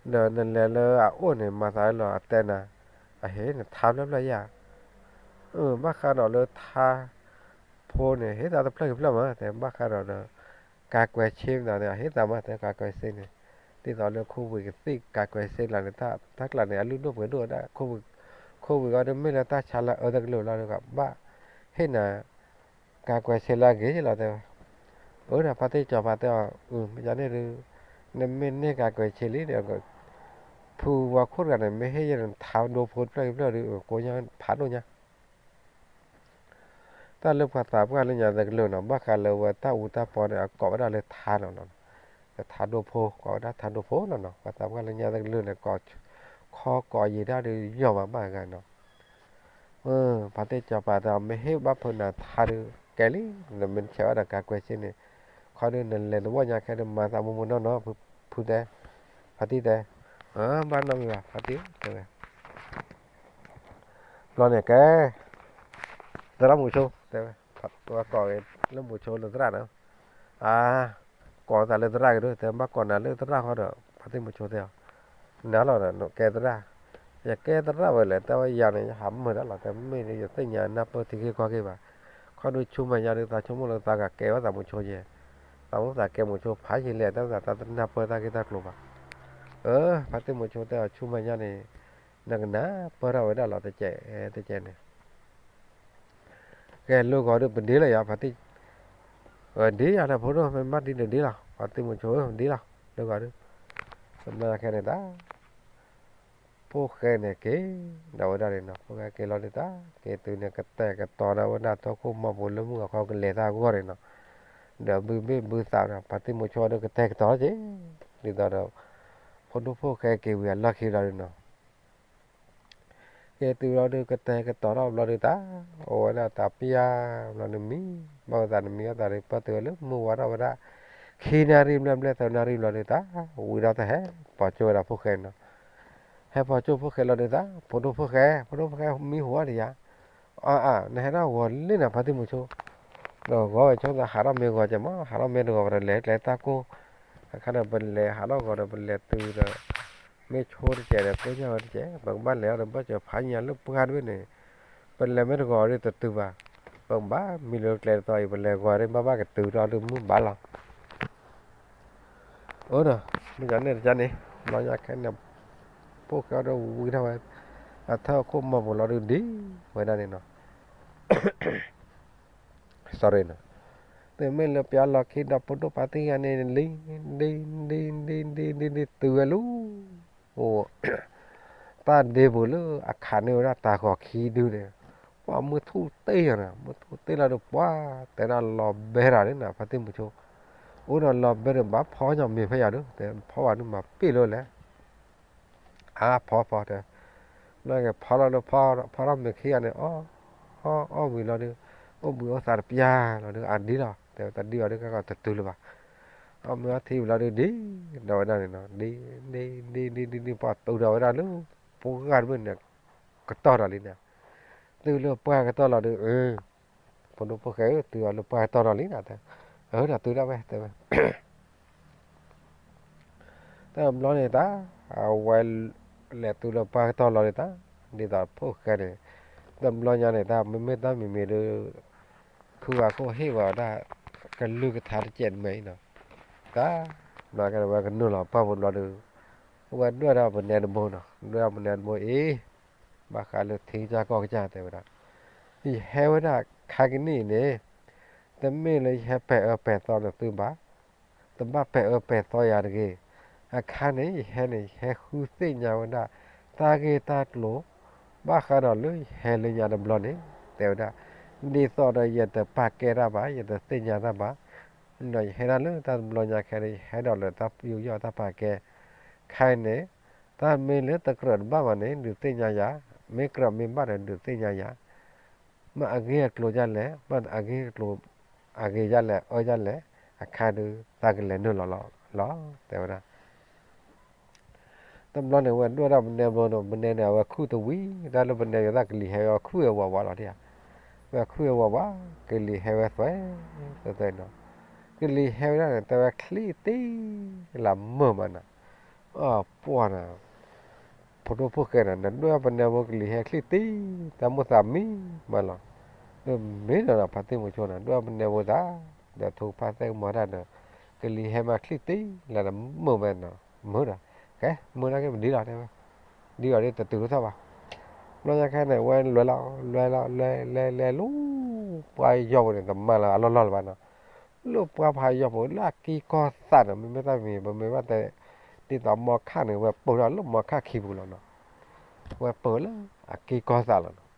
ဒီးနလဲၤလၢအအိၣ်န့ၣ် မၤသးလီၤအတဲနၤ, အဟ့ၣ်နထါဖျၢၣ်ဖျၢၣ်ယါ. အၢ ဘၣ်ဃးဒီးလၢထါဖိန့ၣ် ဟ့ၣ်သးတဖျၢၣ်ကဖျၢၣ်မး တဲ ဘၣ်ဃးဒီးဒီး ကၤကွဲးဆ့မးန့ၣ် အဟ့ၣ်သးမး တဲ ကၤကွဲးဆ့န့ၣ်, ဒ်သိးလၢခိဝ့ၢ်ကသ့ၣ်ကၤကွဲးဆ့လၢန့ၣ် တၢ်ကျးန့ၣ် အလုၢ်ဒိၣ်ပှ့ၤဒိၣ်ဝဲဒၣ်, ခိဝ့ၢ်ဂီၢ်ဒုးမ့ၢ်လၢတၢ်ဆါလၢအၢတကလုာ်လီၤဒီး ဘၣ်ဟ့ၣ်နၤ ကၤကွဲးဆ့လၢအဂ့ၤလီၤ တဲဝဲ. အၢ ဒီးဖါတံၢ်စီၤပၤတဲအီၤ, အၢ မ့ၢ်ဒ်န့ၣ်ဒုး, နမ့ၢ်န့ၢ်ကၤကွဲးဆ့လံဒီး ဖုဝါခိၣ်တဂၤန့ၣ် မ့ၢ်ဟ့ၣ်ယဲနထါဒိဖိတဖျၢၣ်တဖျၢၣ်ဒုး ကိးညါဖးဒိၣ်ညါ တၢ်လၢပှၤသးပှၢ်လၢညါတကလုာ်နီၤ ဘၣ်ဃးလၢဝဲတၢ်အူတၢ်ပီန့ၣ် အကိးဝဲဒၣ်လၢထါနီၤ, လၢထါဒိဖိ ကိးဝဲဒၣ်ထါဒိဖိလီၤနီၤ ပှၤသးပှၢ်လၢညါတကလုာ်န့ၣ် ကိးခီကိးယံာ်တၢ်ဒုးယီၢ်မးဘၣ်ဂၤနီၤ. ဖါတံၢ်စီၤပၤတဲအီၤ မ့ၢ်ဟ့ၣ်ဘၣ်ဖုနၤထါဒုး ကဲလံ, နမ့ၢ်ဆဲးဝဲဒီးကၤကွဲးဆ့န့ၣ်, ခီဒုးနလဲၤတဝီညါခဲဒုး မၤသးမိၢ်မိၢ်နီၢ်နီၢ် ဖုတဲ, ဖါတံၢ်တဲ, ဘၣ်နီတမံၤဘၣ် ဖါတံၢ်တဲဝဲ ဘျီန့ၣ်ကဲ, သရၣ်မုဆိ တဲဝဲ, ကိးလၢမုဆိလၢသရၣ်န့ၣ်, အါ, ကိးသးလၢသရၣ်က့ၤဒုး တဲ ဘၣ်ကိးနၤလၢသရၣ်ဃီဒီး ဖါတံၢ်မုဆိတဲအီၤ, နၤလီၤဒီး နကဲသရၣ်, ယကဲသရၣ်ဝဲလဲၣ် တဲဝဲယၤန့ၣ် ယဟးမုာ်တၢ်လီၤ တဲမ့ၢ်ဒုး ယသ့ၣ်ညါနၢ်ပၢၢ်ထံခ့ကီၢ်ခ့ဘၣ်, ခီဒုးဆူမဲာ်ညါဒုး သးဆိကမိၣ်လၢသးကကဲဝဲသးမုဆိယဲ, သးမုၣ်သးကဲမုဆိဖးယံာ်လဲၣ် တဲဝဲသးတနၢ်ပၢၢ်တၢ်ဂ့ၢ်တၢ်ကျိၤဘၣ်. အၢ ဖါတံၢ်မုဆိတဲအီၤ ဆူမဲာ်ညါန့ၣ် နကနၢ်ပၢၢ်ထီၣ်ဝဲဒၣ်လီၤ တကဲးတကဲးန့ၣ် ကဲလၢဂီၤဒုးပဒ့လီၤယၤ ဖါတံၢ်, ဒ့ယၤလၢဖိဒိၣ် မ့ၢ်ဘၣ်ဒ်န့ၣ်ဒ့လီၤ ဖါတံၢ်မုဆိဧၢ ဒ့လီၤ လၢဂီၤဒုး, တဘျီခဲန့ၣ်တၢ်, ဖိၣ်ဃဲန့ၣ်က့ၤ, ဒီးဝဲဒၣ်န့ၣ်နီၤ ဖိၣ်ဃဲက့ၤလီၤဒုးတၢ်, က့ၤတုၤန့ၣ် ကတဲာ်ကတီၤဒီးဝဲဒၣ်တီခိၣ်မီၢ်ပူၤလၢမုၢ်ဂီၤခီကလဲၤတၢ်အဂီၢ်န့ၣ်နီၤ, ဒီးဘုဘ့ၣ်ဘုသးဒီး ဖါတံၢ်မုဆိဒီးကတဲာ်ကတီၤက့ၤ, ဒ်သိးဒီး ဖိဒိၣ်ဖိၣ်ဃဲက့ၤဝံၤအလီၢ်ခံလီၤဒုးနီၤ က့ၤတုၤလီၤဒုး ကတဲာ်ကတီၤထီၣ်ဘျီဒုးတၢ်, အိၣ်ဝဲဒၣ်တၢ်ပျၢ်ဘျီဒုးမံ, ဘၣ်ဝဲသးနမံအသးဒုး ပၢၢ်တုၤဝဲလၢမုၢ်ဝါထီၣ်ဝဲဒၣ်, ခံနၣ်ရံၣ်ဘျဲၣ်ဘျဲၣ် သၢနၣ်ရံၣ်ဘျီဒုးတၢ်, ဝံၤဒီးတၢ်ဟဲပိာ်ကၠိဝဲဒၣ်ဖိၣ်ဃဲနီၤ, ဟဲပိာ်ကၠိဖိၣ်ဃဲလီၤဒုးတၢ်, ဖိဒိၣ်ဖိၣ်ဃဲ, ဖိဒိၣ်ဖိၣ်ဃဲမံဟူအီၣ်တယၤ, အါအါ နဟဲထီၣ်ဂီၤလံနၤ ဖါတံၢ်မုဆိ ဒီးဂီၤဝဲဆိသးဟးထီၣ်မ့ၢ်ဂီၤကဲမး ဟးထီၣ်မ့ၢ်တဂီၤဒီးလဲၤကျဲတၢ်ကိၢ်, အခါဒီးပလဲၤဟးထီၣ်ဂီၤဒီးပလဲၤတုၤဒီး, မ့ၢ်ဆိတကဲးဒီးကိၢ်ညၣ်ဝဲတကဲး ပကဘၣ်လဲၤအီၤဒီး ဘၣ်စၢၤဖးညါလၢပှၢ်တဘ့ၣ်န့ၣ်, ပလဲၤမ့ၢ်တဂီၤဒီးတတုၤဘၣ်, ပကဘၣ်မံလၢကျဲတသီအံၤ ပလဲၤဂီၤဒီးဘၣ်ဘၣ်ကတုၤထီၣ်ဒီးမုၢ်ဘၣ်လီၤ အၢဒီး, မ့ၢ်ကန့ၣ်တကန့ၣ်, ဘျီညါခဲန့ၣ်, ဖိၣ်ဃဲဒီးဝံထီၣ်ဝဲ, အထၢၣ်အခိၣ်မီၢ်ပူၤလီၤဒုးဒ်ဝဲဒၣ်န့ၣ်နီၤ, sorry နီၤ, သုမ့ၢ်လၢပျၢလီၢ်ခံဒီးဖိဒိၣ်ဖါတံၢ်ဂၤန့ၣ် လံ, ဒ်, ဒ်, ဒ်, ဒ်, ဒ်, ဒ်တုၤဝဲလီၤ, အိၣ်, တၢ်ဒ့ပူၤလၢအခးန့ၢ်ဝဲဒၣ်တၢ်ဃီၤခံဒုန့ၣ်, ပှၤမုၢ်ထူၣ်တ့ၢ်ယၤန့ၣ် မုၢ်ထူၣ်တ့ၢ်လီၤဒီးပှၤ, တဲဒၣ်လီၤဘဲတၢ်န့ၣ်နီၤ ဖါတံၢ်မုဆိ အိၣ်ဒီးလီၤဘဲဒီး ဘၣ်ဖီညီမ့ၤဖဲယၤဒုး တဲဖီဘၣ်ဒုးမၤပ့ၢ်လၢလဲၣ်, အါဖီဖီတဲ, လၢကဖီလီၤဒီး ဖီထီၣ်မ့ၤခံဂၤန့ၣ် အီၣ်, အီၣ်ဝံၤလီၤဒုး, အိၣ်ဘှံးအိၣ်သးတပျၢ်လီၤဒုး အဒ်လီၤ တဲဝဲတၢ်ဒ်အီၤဒုး ကကီၢ်တတုၤလၢၤဘၣ်, အီၣ်မ့ၤအီထံဝံၤလီၤဒုး ဒ်, ဒီးဝဲဒၣ်န့ၣ်နီၤ ဒ်, ဒ်, ဒ်, ဒ်, ဒ်, ဒ် ပှၤတုၤဒီးဝဲဒၣ်လၢ, ပှၤဂၤတဘ့ၣ်န့ၣ်, ကတီၢ်ဒီးလံန့ၣ်, တုၤလၢပှၢ်ကတီၢ်လီၤဒုး အၢ, ဖိဒိၣ်ဖိၣ်ဃဲဧၢ တုၤအီၤလၢပှၢ်ကတီၢ်လီၤလံနၤတဲ, အၢ ဒီးတုၤဒၣ်ဝဲ တဲဝဲ တဘျီန့ၣ်တၢ်, အဝဲလဲၤတုၤလၢပှၢ်ကတီၢ်လီၤန့ၣ်တၢ်, ဒ်သိးဖိၣ်ဃဲန့ၣ်, တဘျီညါန့ၣ်တၢ် မ့မ့ၢ်တၢ်မံၤမံၤဒီး, ဖုဝါခိၣ်ဟ့ၣ်ဝဲဒၣ်, ကလုၢ်ကထါတစဲးတမဲအံၤနီၤ, တၢ်, ဘျီကဝဲကနုာ်လီၤပှၢ်ပူၤဘျီဒီး, အဝဲဒွဲၣ်ဒီးပနဲတဘိနီၤ ဒွဲၣ်ဒီးပနဲတဘိအံၤ, ဘၣ်ဃးလၢထံကစၢ်ကီၢ်ကစၢ်တဲဝဲဒၣ်, ယဟဲဝဲဒၣ်ခါကနံၣ်အံၤန့ၣ်, တမ့ၢ်လၢယဟဲပဲာ်အၢပဲာ်သီနသုဘၣ်, တဘၣ်ပဲာ်အၢပဲာ်သီယၤတဂ့ၤ, အခါန့ၣ် ယဟဲန့ၣ် ယဟဲဃုသ့ၣ်ညါဝဲဒၣ် တၢ်ဂ့ၢ်တၢ်ကျိၤ ဘၣ်ဃးဒီးလၢယဟဲလၢညါတဘျီန့ၣ် တဲဝဲဒၣ် ဒ်သိးဒီးယတပာ်ကဲတၢ်ဘၣ် ယတသ့ၣ်ညါတၢ်ဘၣ်, ဒီးယဟဲဒၣ်လၢတၢ်တဘျီညါခဲန့ၣ် ယဟဲဒီးလၢတၢ်ယူးယီၣ်တၢ်ပာ်ကဲ ခဲအံၤန့ၣ် တၢ်မ့ၢ်လၢတကြၢးတဘၣ်ဘၣ်န့ၣ် ဒုးသ့ၣ်ညါယၤ, မ့ၢ်ကြၢးမ့ၢ်ဘၣ်ဒီးဒုးသ့ၣ်ညါယၤ, မ့ၢ်အဂ့ၢ်အကျိၤဒ်လဲၣ်, မ့ၢ်အဂ့ၢ်အကျိၤ အဂ့ၤဒ်လဲၣ် အၢဒ်လဲၣ်, အခါဒုး တၢ်ကလဲၤနုာ်လီၤလီၤ တဲဝဲဒၣ် တဘျီန့ၣ် ဝဲဒွဲၣ်ဒၣ်ပနဲဘျီဒီး ပနဲန့ၣ် အဝဲခုၣ်တဝံၤ တၢ်လၢပနဲယသးကလံၤဟဲဝဲခုၣ်ဝဲဝးဝးလီၤဒၣ်ဧါ, ဝဲခုၣ်ဝဲဝးဝး ကလံၤဟဲဝဲသွဲ သွဲသွဲနီၤ, ကလံၤဟဲဝဲဒၣ်န့ၣ် တဲဝဲချံၣ်တ့ၢ် လၢမုာ်မးနီၤ, အပှၢ်နီၤ ဖိဒိၣ်ဖိၣ်ဃဲနီၤ နဒွဲၣ်ပနဲဖိကလံၤဟဲချံၣ်တ့ၢ် တၢ်မိၣ်သးမံမးလီၤ, မ့ၢ်ဒီးနီၤ ဖါတံၢ်မုဆိနီၤ ဒွဲၣ်ပနဲဖိသး ဒီးထိဖါသဲကမီၤတၢ်ဒီး ကလံၤဟဲမးချံၣ်တ့ၢ်လၢနမုာ်ဝဲနီၤ, မုာ်ဒီး ကဲ မုာ်နာ်က့ပဒ်လီၤတဲဝဲ, ဒ်အီၤဒ်တတုၤထီၣ်ဘၣ်, ဘျီညါခဲန့ၣ် ဝဲလဲၤလီၤ လဲၤလီၤ လဲၤလဲၤလဲၤလီၤ ပှၤယီၢ်ပူၤန့ၣ် တမၤလၢအလီၢ်လီၢ်လၢၤဘၣ်နီၤ, လၢပှၤဖးယီၢ်ပူၤ လၢအက့ၤကီၢ်သးန့ၣ် မ့မ့ၢ်တၢ်မံၤ ပမ့ၢ်ဘၣ်တဲ ဒ်သိးမီခၣ်န့ၣ် ဝဲပၢၢ်ထီၣ်လၢမီခၣ်ခံပူၤလီၤနီၤ, ဝဲပၢၢ်လၢအက့ၤကီၢ်သးလီၤနီၤ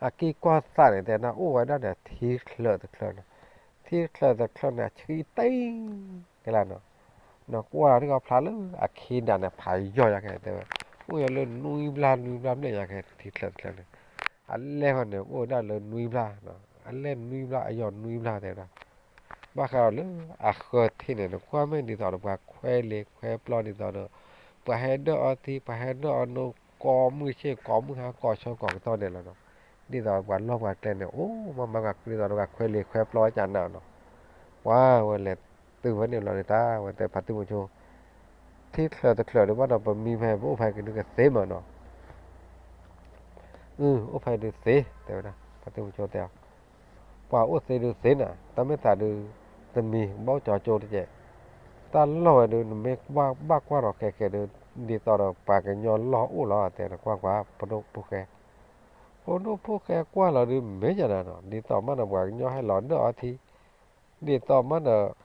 အက့ၤကီၢ်သးန့ၣ် တဲနၢ်အိၣ်ဝဲဒၣ်ဒီးထံချၢးတချၢးန့ၣ်, ထံချၢးတချၢးန့ၣ် အဆံတ့ၢ်ကလၢ်နီၤ, နကွၢ်လီၤတကီၢ်ဖျါလၢအခံဒၣ်န့ၣ် ဖးယီၢ်ညါခဲတဲဝဲ, အိၣ်ယၤလၢနွံဘျၣ်နွံဘျၣ်ဘျဲၣ်ညါခဲ ထံချၢးတချၢးန့ၣ်, အလဲၢ်ဃီန့ၣ် အိၣ်ဝဲဒၣ်လၢနွံဘျၣ်, အလဲၢ်နွံဘျၣ် အယီၢ်နွံဘျၣ်တဲဝဲဒၣ် ဘၣ်ဃးဒီးလၢအဃၢၤထံးန့ၣ် နကွၢ်မ့ၢ်ဒ်သိးဒီးပှၤခွဲးလ့ၤခွဲးပျီဒ်သိးဒီး ပှၤဟဲဒၢၣ်အီထံ ပှၤဟဲဒၢၣ်အီနိ ကိးမုၢ်ဆ့ၣ်ကိးမုၢ်ဟါကိးဆၢကိးကတီၢ်ဒဲးလီၤနီၤ, ဒ်သိးပှၤလီၢ်ပှၤကျဲန့ၣ် အိၣ်မးမၤကကွံာ်ဒ်သိးဒီးပှၤခွဲးလ့ၤခွဲးပျီဝဲကနၣ်နီၤ, ပှၤဝဲလဲၤတုၤဝဲန့ၣ်လီၤဒ်တၢ် ဝဲတဲဖါတံၢ်မုဆိ ထံချၢးတချၢးဒုးဘၣ်ဒီးပမံဖဲပအိၣ်ဖဲကဒုကသ့မးနီၤ အိၣ်ဖဲဒုးသ့ တဲဝဲဒၣ် ဖါတံၢ်မုဆိတဲအီၤ, ပှၤအိၣ်သ့ဒုးသ့နၤ တၢ်မ့ၢ်သးဒုး တမံၤဘၣ်အိၣ်ကၠီကၠိတကဲး, တၢ်လီၢ်ဝဲဒုး နမ့ၢ်ဘၣ်ကွၢ်ဒီးခဲကဲဒုး ဒ်သိးဒီးပှၤကညီလီၢ်အိၣ်လီၤ တဲနကွၢ်ကွၢ် ဖိဒိၣ်ဖိၣ်ဃဲ, ဖိဒိၣ်ဖိၣ်ဃဲကွၢ်လီၤဒုး မ့ၢ်ယနၤနီၤ ဒ်သိးမးဒီးပှၤကညီဟဲလီၤဒၢၣ်အီထံ ဒ်သိးမးဒီး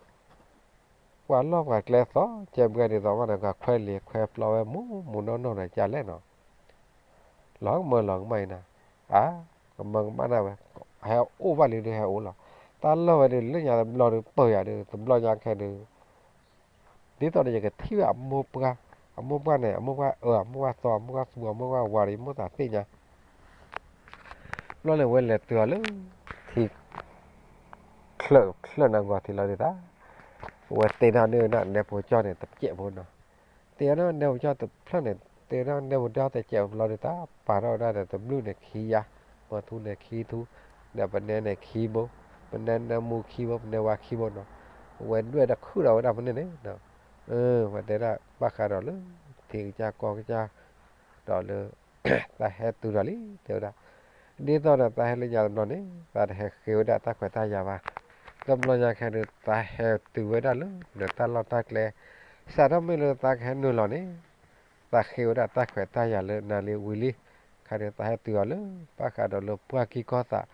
ပှၤလီၢ်ပှၤကျဲသီ ကဲဘှဲဒ်သိးမးဒီး ကခွဲးလ့ၤခွဲးပျီဝဲမူးမူးနီၢ်နီၢ်ဒီးကလဲၣ်နီၤ, လီၤကမၢလီၤကမၣ်အံၤနၤ, အါ ကမၢကမၣ်နၤဝဲ, ဟဲအိၣ်ဘၣ်လံဒုးဟဲအိၣ်လီၤ, တၢ်လီၢ်ဝဲဒုး လၢညါတဘျီဒုး ပၢၢ်ယၤဒုး တဘျီညါခဲဒုး ဒ်သိးဒီးယကထံၣ်ဝဲအမိၢ်ပှၢ်, အမိၢ်ပှၢ်န့ၣ် အမိၢ်ပှၢ်အၢ အမိၢ်ပှၢ်သီ အမိၢ်ပှၢ်သူ အမိၢ်ပှၢ်ဝၤဒီး ယမိၢ်သးသ့ၣ်ညါ, ဘျီန့ၣ် ဝဲလဲၤတုၤအီၤလၢ ထံ ချၢးချၢးနဂီၤထံးလီၤဒုးတၢ်, ဝဲတ့ထီၣ်န့ၢ်ဝဲဒၣ်နဲဖိကၠီၣ်န့ၣ် တကဲးဖိနီၤ, တ့ထီၣ်နဲဖိကၠီၣ်တဖျၢၣ်န့ၣ် တ့ထီၣ်နဲဖိကၠီၣ်တကဲးဖိလီၤဒုးတၢ် ပာ်ထီၣ်ဝဲဒၣ်ဒီးတဘျုးန့ၣ်ခံယၤ, မီၤထူန့ၣ်ခံထူ, ဒီးပနဲန့ၣ်ခံဘိ, ပနဲနၢမူခံဘိ ပနဲဝါခံဘိနီၤ, ဝဲဒွဲၣ်ဒီးခုၣ်ဒီးဝဲဒၣ်ပနဲန့ၣ် ဝဲတဲဒၣ်ဘၣ်ဃးဒီးလၢ ထံကစၢ်ကီၢ်ကစၢ် ဒီးလၢ သးဟဲတုၤဒီးလံ တဲဝဲဒၣ်, ဒ်သိးဒီးသးဟဲလၢညါတဘျီန့ၣ် သးတဟဲဃ့ဝဲဒၣ်တၢ်ခွဲးတၢ်ယာ်ဘၣ်, တဘျီညါခဲဒုး သးဟဲတုၤဝဲဒၣ်လၢ နတၢ်လီၢ်တၢ်ကျဲ, စးထီၣ်မ့ၢ်လၢသးကဟဲနုာ်လီၤန့ၣ် သးဃ့ဝဲဒၣ်တၢ်ခွဲးတၢ်ယာ်လၢနၤလံဝံၤလံ, ခဲဒုးသးဟဲတုၤအီၤလၢ ဘၣ်ဃးဒီးလၢပှၢ်ကံၢ်ကီၢ်သး,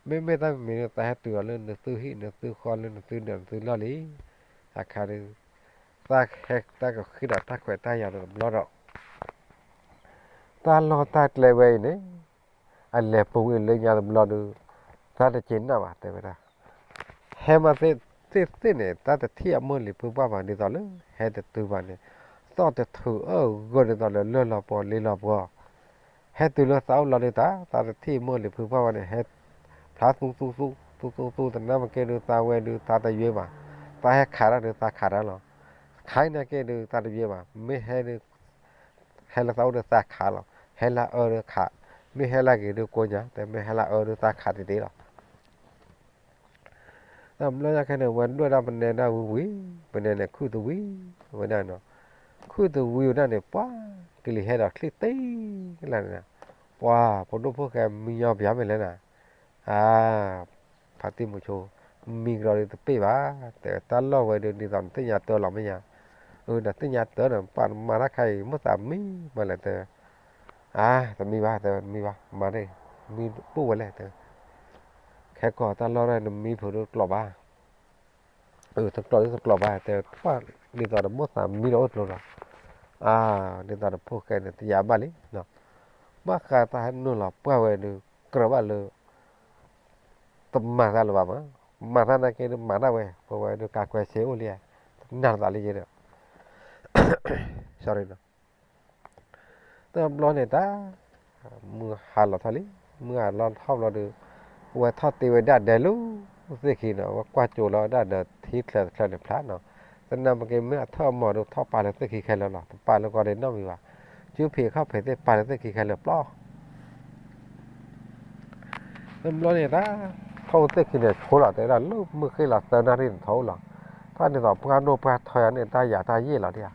မ့မ့ၢ်တၢ်မံၤမံၤဒုး သးဟဲတုၤအီၤလၢနသုဟံၣ်နသုဃီလၢနသုဒၢးနသုလီၢ်လံ, အခါဒုး သးဟဲတၢ်ကဃ့ဒီးတၢ်ခွဲးတၢ်ယာ်တဘျီဒီး တၢ်လီၢ်တၢ်ကျဲဝဲအံၤန့ၣ် အလဲၤပူၤဝံၤလၢညါတဘျီဒုး သးတက့ၤနၢ်ဘၣ်တဲဝဲဒၣ်, ဟဲမးသ့ၣ်သ့ၣ်န့ၣ် တၢ်တထံၣ်အမုၢ်လံၤဖုပှၢ်ဘၣ်ဒ်သိးလၢ ဟဲတတုၤဘၣ်န့ၣ် သီၣ်တထုးအၢဂၢၢ်ဒ်သိးလၢလၢၢ်လီၤပှီၤလ့လီၤပှီၤ, ဟဲတုၤလၢသးအိၣ်လီၤဒုးတၢ် သးတထံၣ်အမုၢ်လံၤဖုပှၢ်ဘၣ်န့ၣ် ဟဲဖျါသူသူသူ သူသူသူ သနာ်က့ဒုးသးဝဲဒုးသးတယွ့ဘၣ်, သးဟဲခးတၢ်ဒုးသးခးတၢ်လီၤ, ခးနာ်က့ဒုးသးတယွ့ဘၣ်, မ့ၢ်ဟဲဒုး ဟဲလၢသးအိၣ်ဒီးသးခးလီၤ, ဟဲလၢအၢဒီးခး, မ့ၢ်ဟဲလၢဂ့ၤဒီးကိးညါ, တမ့ၢ်ဟဲလၢအၢဒီးသးခးတသ့လီၤ. တဘျီညါခဲန့ၣ် ဝဲဒွဲၣ်ဒၣ်ပနဲဒၣ်ဝံၤဝံၤ, ပနဲန့ၣ်ခုၣ်တဝံၤ, ဝဲဒၣ်, ခုၣ်တဝံၤဝဲဒၣ်န့ၣ် ပှၤကလံၤဟဲဒီးချံၣ်တ့ၢ်ကလၢ်န့ၣ်, ပှၤဖိဒိၣ်ဖိၣ်ဃဲမံညီပၠးမ့ၢ်လဲၣ်နၤ, အါ ဖါတံၢ်မုဆိ, မံကဒီးဒုးတပ့ၢ်ဘၣ်, တဲတၢ်လီၢ်ဝဲဒုး ဒ်သိးနသ့ၣ်ညါတၢ်လီၤမ့ၢ်ညါ, အၢ နသ့ၣ်ညါတၢ်ဒီး ပှၤမၤတၢ်ခါအံၤ မ့ၢ်သးမံမးလဲၣ်တဲ, အါ တမံဘၣ်တဲ တမံဘၣ် မၤတ့ၢ်, မံတပူၤဝဲလဲၣ်တဲ, ခဲကီးတၢ်လီၢ်ဒၣ်နမံဖုးဒုးကျိးဘၣ် တကျိးလၢတကျိးဘၣ် တဲပှၢ် ဒ်သိးဒီးမိၣ်သးမံလီၤအိၣ်တကျိၤလီၤ. အါ ဒ်သိးဒီးဖိၣ်ဃဲန့ၣ် တယာ်ဘၣ်လံနီၤ, ဘၣ်ဃးတၢ်ဟဲနုာ်လီၤပှၢ်ဝဲဒီး ကြၢးဘၣ်လၢ တမၤတၢ်လၢၤဘၣ်မး, မၤတၢ်နာ်က့ဒီးမၤတၢ်ဝဲ ပဝဲဒုးကးကွဲးဆ့အိၣ်လံ, တနာ်သးလံယဲဒီး sorry နီၤ. တဘျီန့ၣ်တၢ် မုၢ်ဟါလီၤထီၣ်လံ, မုၢ်ဟါလီၤထီၣ်ဘျီဒီး အဝဲထီၣ်တ့ဝဲဒၣ်ဒဲလၢသ့ၣ်ခံနီၤ, အဝဲကွၢ်ကၠိလီၤဒၣ်ဒီးထံချၢတချၢန့ၣ်ဖျါနီၤ, သနာ်က့မ့ၢ်အထၢၣ်အမီၤဒီးထီၣ်ပာ်လၢသ့ၣ်ခံခဲလၢာ်လီၤ, တပာ်လၢကီၢ်ဒဲးနီတမံၤဘၣ်, စုဖံးအခီၣ်ဖံးသ့ၣ်ပာ်လၢသ့ၣ်ခံခဲလၢာ်ပျီ တဘျီန့ၣ်တၢ် ထီၣ်အိၣ်သ့ၣ်ခံန့ၣ်ဆိလီၤ တဲဝဲဒၣ်လၢမုၢ်ဃ့ၢ်လီၤသၢနၣ်ရံၣ်န့ၣ်ထီၣ်အိၣ်လီၤ, တၢ်န့ၣ်သိးပှၢ်ဒိၣ်ပှၢ်ထီယၤန့ၣ် တၢ်ယၤတၢ်ယ့ၣ်လီၤဒ်ဧါ,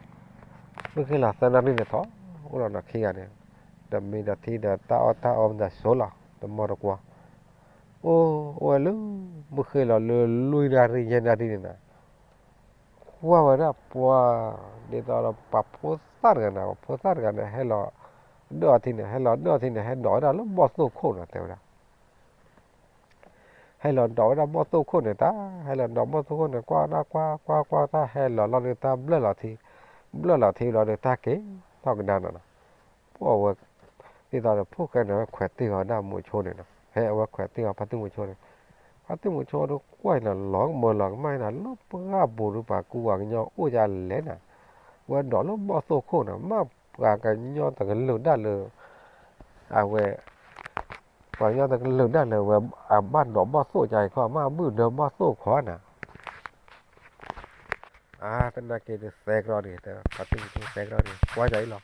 မုၢ်ဃ့ၢ်လီၤသၢနၣ်ရံၣ်န့ၣ်ထီၣ်အိၣ်လီၤနီၤ ခံဂၤန့ၣ်, ဒီးမ့ၢ်ဒီးထံဒီးတၢ်အီၣ်တၢ်အီမ့ၢ်ဒီးဆိလီၤ တမီတကွီ အိၣ်အိၣ်ဝဲလၢ မုၢ်ဃ့ၢ်လီၤလၢလွံၢ်နၣ်ရံၣ်ယဲၢ်နၣ်ရံၣ်န့ၣ်နီၤ, ကွၢ်ဝဲဒၣ်ပှၤ ဒ်သိးဒီးပှၤဖိသၣ်တဂၤန့ၣ် ပှၤဖိသၣ်တဂၤန့ၣ် ဟဲလီၤ ဒၢၣ်အီၤထံန့ၣ် ဟဲလီၤဒၢၣ်အီၤထံန့ၣ် ဟဲဒိးဝဲဒၣ်လၢဘီၣ်သိၣ်ခိၣ်နီၤ တဲဝဲဒၣ် ဟဲလီၤဒိးဝဲဒၣ်ဘီၣ်သိၣ်ခိၣ်န့ၣ်တၢ်, ဟဲလီၤဒိးဘီၣ်သိၣ်ခိၣ်န့ၣ် ကွၢ်တၢ်ကွၢ်ကွၢ်ကွၢ်တၢ် ဟဲလီၤလီၤဒီးတၢ်ဘျၢၣ်လီၤထံ, ဘျၢၣ်လီၤထံလီၤဒီး တၢ်က့ၤထီၣ်ကဒါနီၤနီၤ, ပှၢ်ဝဲ ဒ်သိးဒီးဖိၣ်ဃဲန့ၣ် အဝဲခွဲးတ့ၢ်အီၤဒၣ်မိၤဆိန့ၣ်နီၤ, ဟဲအဝဲခွဲးတ့ၢ်အီၤဖါတံၢ်မိၤဆိန့ၣ်, ဖါတံၢ်မိၤဆိဒီးကွၢ်အံၤနီၤ လီၤကမၢလီၤကမၣ်အံၤနီၤ လၢပှၢ်ပူၤဒီးပှၤကူပှၤကညီအိၣ်ဒ်လဲၣ်နီၤ, ဝဲဒိးလၢဘီၣ်သိၣ်ခိၣ်နီၤ မ့ၢ်ပှၤကညီတကလုာ်ဒၣ်လၢ အဝဲ ပှၤကညီတကလုာ်ဒၣ်လၢဝဲ အဘၣ်ဒိးဘီၣ်သိၣ်ကါအံၤခီ အမ့ၢ်ဘုၣ်ဒၢဘီၣ်သိၣ်ခီနီၤ, အါ သနာ်က့ဒီးသဲကရီန့ၣ် တဲဖါတံၢ်မိၤဆိသဲကရီန့ၣ် ကွၢ်ကါအံၤလီၤ,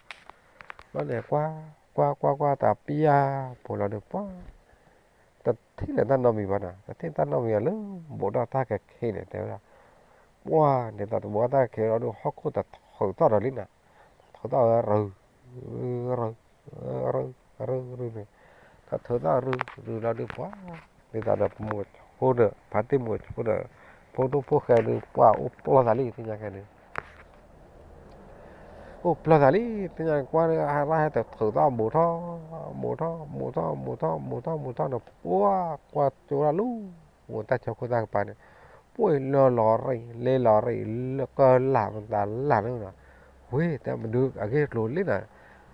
ဘျီန့ၣ် ကွၢ် ကွၢ်ကွၢ်ကွၢ်တၢ်ပျၢ်ဖိလီၤဒီးပှၢ် တထံၣ်လၢၤတၢ်နီတမံၤဘၣ်နီၤ, တထံၣ်တၢ်နီတမံၤဘၣ်လၢ ဘူးထီၣ်တၢ်ကခ့န့ၣ် တဲဝဲဒၣ်, ပှၢ်န့ၣ် တဘူးထီၣ်တၢ်ကခ့လီၤဒီး ဟီၣ်ခိၣ်တထုးထီၣ်ဒီးလံနီၤ, ထုးထီၣ်ဝဲရုၤ ရုၤ ရုၤ ရုၤန့ၣ်, တထုးထီၣ်ရုၤရုၤလီၤဒီးပှၢ်, ဒ်သိးဒီးမိၤဆိဒီး ဖါတံၢ်မိၤဆိဒီး ဖိဒိၣ်ဖိၣ်ဃဲဒီး ပှၢ်အိၣ်ပျီၢ်သးလံ သ့ၣ်ညါခဲန့ၣ် အိၣ်ပျီၢ်သးလံ သ့ၣ်ညါကွၢ် ဟဲရၣ်ဟဲတထုးထီၣ်ဘူးထီၣ် ဘူးထီၣ် ဘူးထီၣ် ဘူးထီၣ် ဘူးထီၣ် ဘူးထီၣ်န့ၣ် ပှၢ်ကွၢ်ကၠိဒၣ်လၢ တၢ်ဆၢခိၣ်သၣ်ကပၤန့ၣ် ပှၢ်လၢလီၤရံၣ် လ့လီၤရံၣ် လၢကလၢ်မတၤလၢ်န့ၣ်နီၤ, ဝ့ၢ် တၢ်မနုၤအဂ့ၢ်အကျိၤလံနီၤ,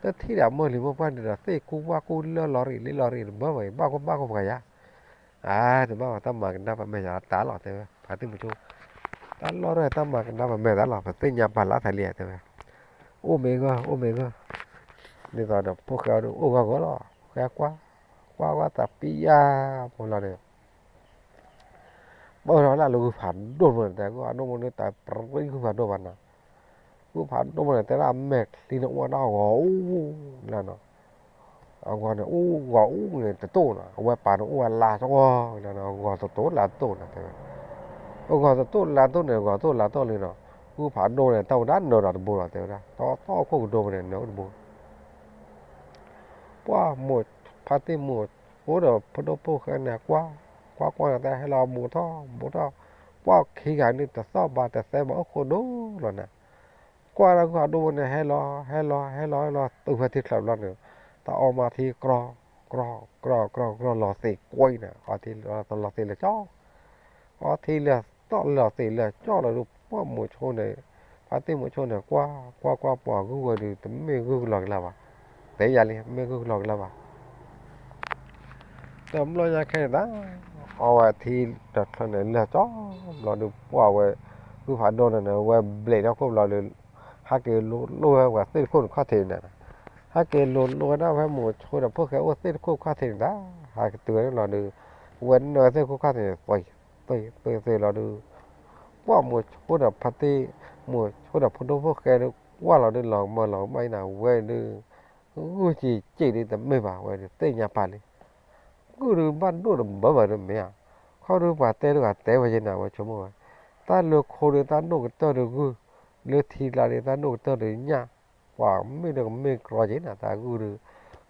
တထံၣ်ဒၣ်မိၢ်လံၤမိၢ်ပှၢ်န့ၣ်ဒီး သ့ၣ်ကူဝၣ်ကူလၢလီၤရံၣ် လ့လီၤရံၣ်တဘၢဘၣ်အံၤ ဘၣ်ခိၣ်ဘၣ်ခိၣ်ပှၤယၤ အါ တဘၣ်ဝဲတၢ်မၤကနၣ်ပမဲာ်ယၤတၢ်လီၤ တဲဝဲ ဖါတံၢ်မိၤဆိ, တၢ်လီၢ်တၢ်တၢ်မၤကနၣ်ပမဲာ်တၢ်လီၤ ပသ့ၣ်ညါပာ်လၢသးလံ တဲဝဲ, အိၣ်မ့ၢ်ဂီၢ် အိၣ်မ့ၢ်ဂီၢ်, ဒ်သိးဒီးဖိၣ်ဃဲအီၤဒီးအိၣ်ဂီၢ်ဂီၢ်လီၤ ဃဲကွၢ်, ကွၢ်ကွၢ်တၢ်ပျၢ်ဖိလီၤန့ၣ် ပၢၢ်ထီၣ်လၢဂုၢ်ဖးဒိၣ်မးန့ၣ် တဲဂုၢ်ဖးဒိၣ်မးန့ၣ် တၢ်ပြံဂုၢ်ဖးဒိၣ်ဘၣ်နီၤ, ဂုၢ်ဖးဒိၣ်မးန့ၣ် တဲဒၣ်အမဲာ်ချံန့ၣ် အိၣ်ဝဲဒၣ်ဂီၤအူလီၤနီၤ, အဂီၤန့ၣ် အိၣ်ဂီၤအူန့ၣ် တတိၢ်နီၤ, အဝဲပာ်န့ၣ်အိၣ်ဝဲလါတဂီၤလီၤနီၤ, ဂီၤတတိၢ်လါတတိၢ်နီၤ တဲဝဲ, အဂီၤတတိၢ်လါတတိၢ်န့ၣ် ဂီၤတတိၢ်လါတတိၢ်လံနီၤ, ဂုၢ်ဖးဒိၣ်န့ၣ် တၢ်အိၣ်ဒၣ်နၢၤဒီးတဘိလီၤ တဲဝဲဒၣ်, တၢ်သီၣ်ခိၣ်ကဒိမးန့ၣ် နၢၤအိၣ်တဘိ ပှၢ်မိၢ်ဖါတံၢ်မိၢ်ဆိဒီးဖိဒိၣ်ဖိၣ်ဃဲန့ၣ် ကွၢ်ကွၢ်ကွၢ်န့ၣ် တၢ်ဟဲလီၤဘူးထီၣ်ဘူးထီၣ်, ပှၢ်ခံဂၤန့ၣ် တသီၣ်ဘၣ်တသဲဘၣ်အိၣ်ဃိဒိၣ်လီၤနီၤ, ကွၢ်တၢ်ဂုၢ်ဖးဒိၣ်န့ၣ် ဟဲလီၤ ဟဲလီၤ ဟဲလီၤ ဟဲလီၤ တုၤဖဲထံချၢဘျီန့ၣ် တၢ်အီမါထံကြီ ကြီ ကြီ ကြီ ကြီ လီၤသ့ၣ်ကွံာ်န့ၣ် အီထံလီၤသ့ၣ်လၢကၠီ အီထံလၢသီၣ်လီၤသ့ၣ်လၢကၠီလီၤဒီး ပှၢ်မိၢ်ဆိန့ၣ် ဖါတံၢ်မိၢ်ဆိန့ၣ် ကွၢ်ကွၢ်ကွၢ်ပှၤဂုၢ်ဝဲဒီး တမ့ၢ်ဂုၢ်ကလီကလၢဘၣ်, တဲယၤလံ မ့ၢ်ဂုၢ်ကလီကလၢဘၣ် တဘျီညါခဲန့ၣ်တၢ် အီဝဲထံတချၢန့ၣ် လၢကၠီဘျီဒီး ပှၢ်ဝဲ ဂုၢ်ဖးဒိၣ်န့ၣ်န့ၣ် ဝဲဘျဲးထီၣ်ခိၣ်ဘျီဒီး ဟဲက့ၤလိၤလိၤဝဲပှၤသ့ၣ်တခိၣ်တခီၣ်ထံးန့ၣ်, ဟဲက့ၤလိၤလိၤဝဲဒၣ်ဖဲမိၢ်ဆိဒီးဖိၣ်ဃဲအိၣ်သ့ၣ်တခိၣ်ခီၣ်ထံးန့ၣ်တၢ်, ဟဲက့ၤတုၤဝဲန့ၣ်လီၤဒီး ဝဲနၢၤသ့ၣ်တခိၣ်ခီၣ်ထံးန့ၣ် သွံၣ်သွံၣ်သွံၣ်လီၤဒီး ပှၢ်မိၢ်ဆိဒီးဖါတံၢ် မိၢ်ဆိဒီးဖိဒိၣ်ဖိၣ်ဃဲဒီး ကွၢ်လီၤဒီး လီၤကမၢလီၤကမၣ်အံၤန့ၣ် ဝဲဒီး ဂုၢ်က့ၤက့ၤဒီးတမ့ၢ်ဘၣ် ဝဲဒီးသ့ၣ်ညါပာ်လံ ဂုၢ်ဒီးဘၣ်ဒိၣ်တဘၢဘၢဒီးမ့ၢ်ဧါ, ခီဒီးပှၤတဲတဂၤတဲဝဲယဲန့ၣ် အဝဲဆိကမိၣ်ဝဲ, တၢ်လၢခိဒီးတၢ်ဒိၣ်ကတၢၢ်ဒီးဂုၢ်, လၢထံကျါဒီးတၢ်ဒိၣ်ကတၢၢ်ဒီးညၣ်, ပှၤမ့ၢ်ဒီးကမ့ၢ်ကြီက့ၤနၤ တၢ်ဂုၢ်ဒီး,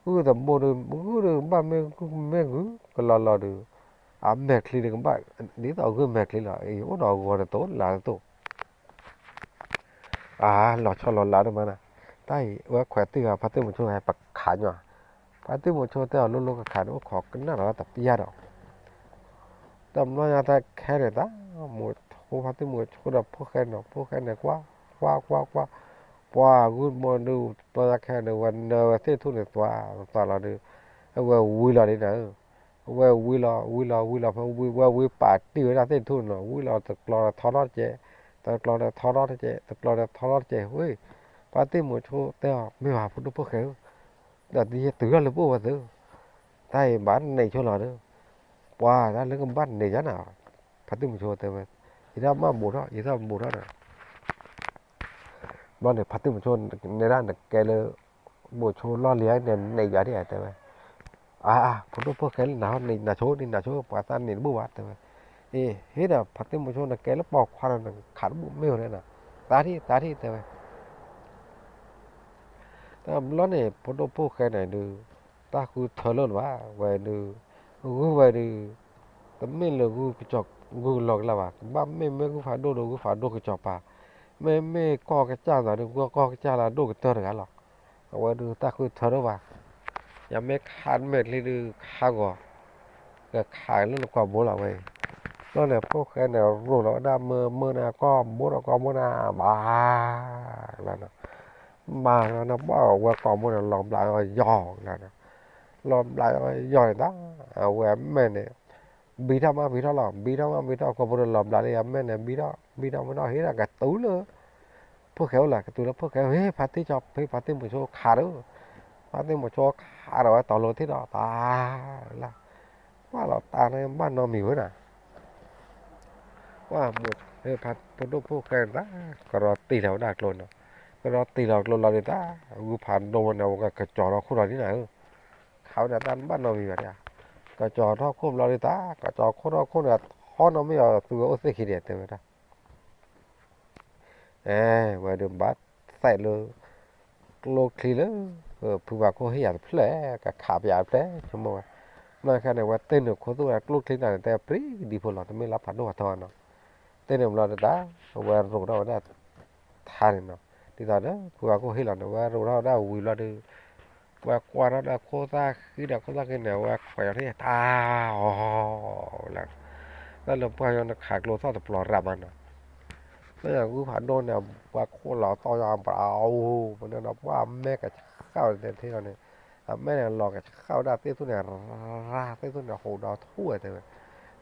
ဂုၢ်တဘိဒီး ဂုၢ်ဒီးဘၣ်မ့ၢ်ဂုၢ်မ့ၢ်ဂုၢ်ကလီလီၤဒီး, အမဲာ်ချံဒီးကဘၣ်, ဒ်သိးဂုၢ်မဲာ်ချံလီၤ, အံၤအိၣ်ဒီးဂီၤတတိၢ်လါတတိၢ် အါ လီၤဆီလီၤလးဒိၣ်မးနၤ, တၢ်အံၤ အဝဲခွဲးတံၢ်ဂၤ ဖါတံၢ်မိၤဆိဟဲပခးညီ, ဖါတံၢ်မိၤဆိတဲအီၤလိၤလိၤကခးန့ၣ် အိၣ်ခိးကနၣ်ဒီးတပျၢ်ဒီး, တဘျီညါတၢ်ခဲန့ၣ် တၢ်မိၢ် ဖိဖါတံၢ်မုၣ်ဆိဒီးဖိၣ်ဃဲန့ၣ် ဖိၣ်ဃဲန့ၣ်ကွၢ် ကွၢ်ကွၢ်ကွၢ်, ပှၤဂုၢ်မီဒုး ပှၤခဲန့ၣ် ဝဲနၢဝဲသ့ၣ်ထူၣ်န့ၣ် သွးသွးလီၤဒုး, အဝဲဝံၤလီၤဒ်န့ၣ်, အဝဲဝံၤလီၤ ဝံၤလီၤ ဝံၤလီၤ ဖဲဝံၤ ဝဲဝံၤပာ်တံၢ်ဝဲဒၣ်သ့ၣ်ထူၣ်န့ၣ်နီၤ, ဝံၤလီၤတကျီထီထီၣ်တကဲး, တကျီထီထီထီၣ်တကဲး, တကျီထီထီထီၣ်တကဲး, ဝ့ၢ် ဖါတံၢ်မုၣ်ဆိတဲအီၤ မ့ၢ်ဘၣ်ဖိဒိၣ်ဖိၣ်ဃဲဧၢ, ဒီးတယဲၢ်တုၤထီၣ်လၢပအိၣ်ဝဲသု, တၢ်အံၤဘၣ်န့ၢ်ဆိလီၤဒီး, ပှၤတၢ်လၢကဘၣ်န့ၢ်ယါနၤ, ဖါတံၢ်မုၣ်ဆိတဲဝဲ, ယတၢ်မၤဘူးထီၣ် ယတၢ်ဘူးထီၣ်ဒီး ဘျီန့ၣ် ဖါတံၢ်မုၣ်ဆိ နဲဒၣ်နကဲလၢ မုၣ်ဆိလီၢ်လံၤန့ၣ် နဲယၤဒ်တဲဝဲ, အါ ဖိဒိၣ်ဖိၣ်ဃဲလၢနၤဟီၣ်န့ၣ် နၤဆိန့ၣ် နၤဆိ ပှၤသးန့ၢ်တဘူၣ်ဘၣ်တဲဝဲ, အ့ ဟ့ၣ်ဒီးဖါတံၢ်မုၣ်ဆိ နကဲလၢပိာ်ခွါဒီး နခးတဘူၣ်မ့ၢ်ဝဲန့ၣ်နီၤ, သးထံၣ် သးထံၣ်တဲဝဲ တဘျီန့ၣ် ဖိဒိၣ်ဖိၣ်ဃဲန့ၣ်ဒုး တၢ်ဃုထၢလိာ်လၢၤဘၣ် ဝဲဒုး, ဂုၢ်ဝဲဒုး, တမ့ၢ်လၢဂုၢ်ကစီၤ ဂုၢ်ကလီကလီဘၣ်, ကဘၣ်မ့ၢ်မ့ၢ်ဂုၢ်ဖးဒိၣ်ဒီး ဂုၢ်ဖးဒိၣ်ကစီၤပၤ, မ့မ့ၢ်ကီၢ်ကစၢ်သးဒုး ကီၢ်ကစၢ်လၢအဒိၣ်ကတၢၢ်တဂၤလီၤ. အဝဲဒုးတၢ်ဃုထၢလိာ်ဘၣ်, ယမ့ၢ်ခးမဲာ်ချံဒုး ခးဂီၤ, ကခးလၢနကိာ်ဘိလီၤဝဲအံၤ, ဘျီန့ၣ် ဖိၣ်ဃဲန့ၣ် ရိၤလီၤဝဲဒၣ်မၢမၢန့ၣ် ကိာ်ဘိဒီးကိာ်ဘိန့ၣ် ဘၣ် လီၤနီၤ, မၤလီၤန့ၣ် ပှၢ်ဝဲကိာ်ဘိန့ၣ် လီၤဘျးယီၤလီၤနီၤ, လီၤဘျးယီၤန့ၣ်တၢ်, အဝဲအမဲာ်န့ၣ် ဘံထီၣ်မးဘံထီၣ်လီၤ, ဘံထီၣ်မးဘံထီၣ် ကိာ်ဘိန့ၣ်လီၤဘျးလံ အမဲာ်န့ၣ် ဘံထီၣ် ဘံထီၣ်မးထီၣ် ဟ့ၣ်ဒီးကတုၤလၢ ဖိၣ်ဃဲအိၣ်လီၤ, ကတုၤလၢဖိၣ်ဃဲ ဟ့ၣ်ဖါတံၢ်ကၠီ ဖဲဖါတံၢ်မုၣ်ဆိခးဒီး, ဖါတံၢ်မုၣ်ဆိခးဒီးဝဲတီၤလိၤထံၣ်ဒီး တၢ်လၢ်, ကွၢ်လီၤတၢ်န့ၣ်ဘၣ်နီတမံၤဝဲဒၣ် ပှၢ်မုၢ် ဖဲဖါဖိဒိၣ်ဖိၣ်ဃဲန့ၣ်တၢ် ကရီတံၢ်လီၤဝဲဒၣ်ကျိနီၤ, ကရီတံၢ်လီၤကျိလီၤဒုးတၢ်, ဂုၢ်ဖးဒိၣ်ဝဲန့ၣ် အဝဲကကၠီၤထီၣ်ခိၣ်ဒီးဒ်နၤဧၢ, ခးဝဲဒၣ်တၢ်ဘၣ်နီတမံၤဘၣ်ဒၣ်, ကကၠီၤထီၣ်ခိၣ်ဘျီဒုးတၢ် ကကၠီၤခိၣ်ထီၣ်ခိၣ်န့ၣ် ထီၣ်နီၣ်မ့ၢ်အီၤသူဝဲအိၣ်သ့ၣ်ခံဒဲးတဲဝဲဒၣ် အဲ ဝဲဒုးဘၣ်သဲးလၢ ကျိချံလၢ ဖုဘၣ်ခိၣ်ဟ့ၣ်ယၤတဖျၢၣ် ကခးပယၤတဖျၢၣ်ဆိကမိၣ်ဝဲ, ဘျီခဲန့ၣ် ဝဲတ့ၢ်နုာ်ခိၣ်သူၣ်ဝဲကျိချံတၢ်န့ၣ် တဲပျံၤဒံဖိလီၤ တမ့ၢ်လၢဖးဒိၣ်ဖးထီနီၤ, တ့ၢ်နုာ်ဘျီဒုးတၢ် ဝဲရိးထီၣ်ဝဲဒၣ် ထါန့ၣ်နီၤ, ဒ်သိးဒီး ဖုဘၣ်ခိၣ်ဟ့ၣ်လီၤန့ၣ် ဝဲရိးထီၣ်ဝဲဒၣ်ဝံၤဘျီဒုး ဝဲကွၢ်ထီၣ်ဒီးခိၣ်သၣ်ဃံဒီးခိၣ်သၣ်ဃံန့ၣ် ဝဲခွဲးအီၤထံၣ်တၢ်အီၣ်လၢ တၢ်လၢပှၢ်ညီနခးကျိသီၣ်တပျီၤရၣ်မးနီၤ, လၢယဂုၢ်ဖးဒိၣ်န့ၣ် ပှၤခိၣ်လီၤတီၢ်ယၤပှၤအိၣ် ပန့ၣ်ဒီးပှၢ်မဲာ်ကဆှၣ်ဝဲတထံၣ်လီၤန့ၣ်, အမဲာ်န့ၣ်လီၤကဆှၣ်ဝဲဒၣ်သ့ၣ်ထူၣ်န့ၣ် ရၢ် သ့ၣ်ထူၣ်န့ၣ်ဟူးဒီးထူၣ်ဝဲတဲဝဲ,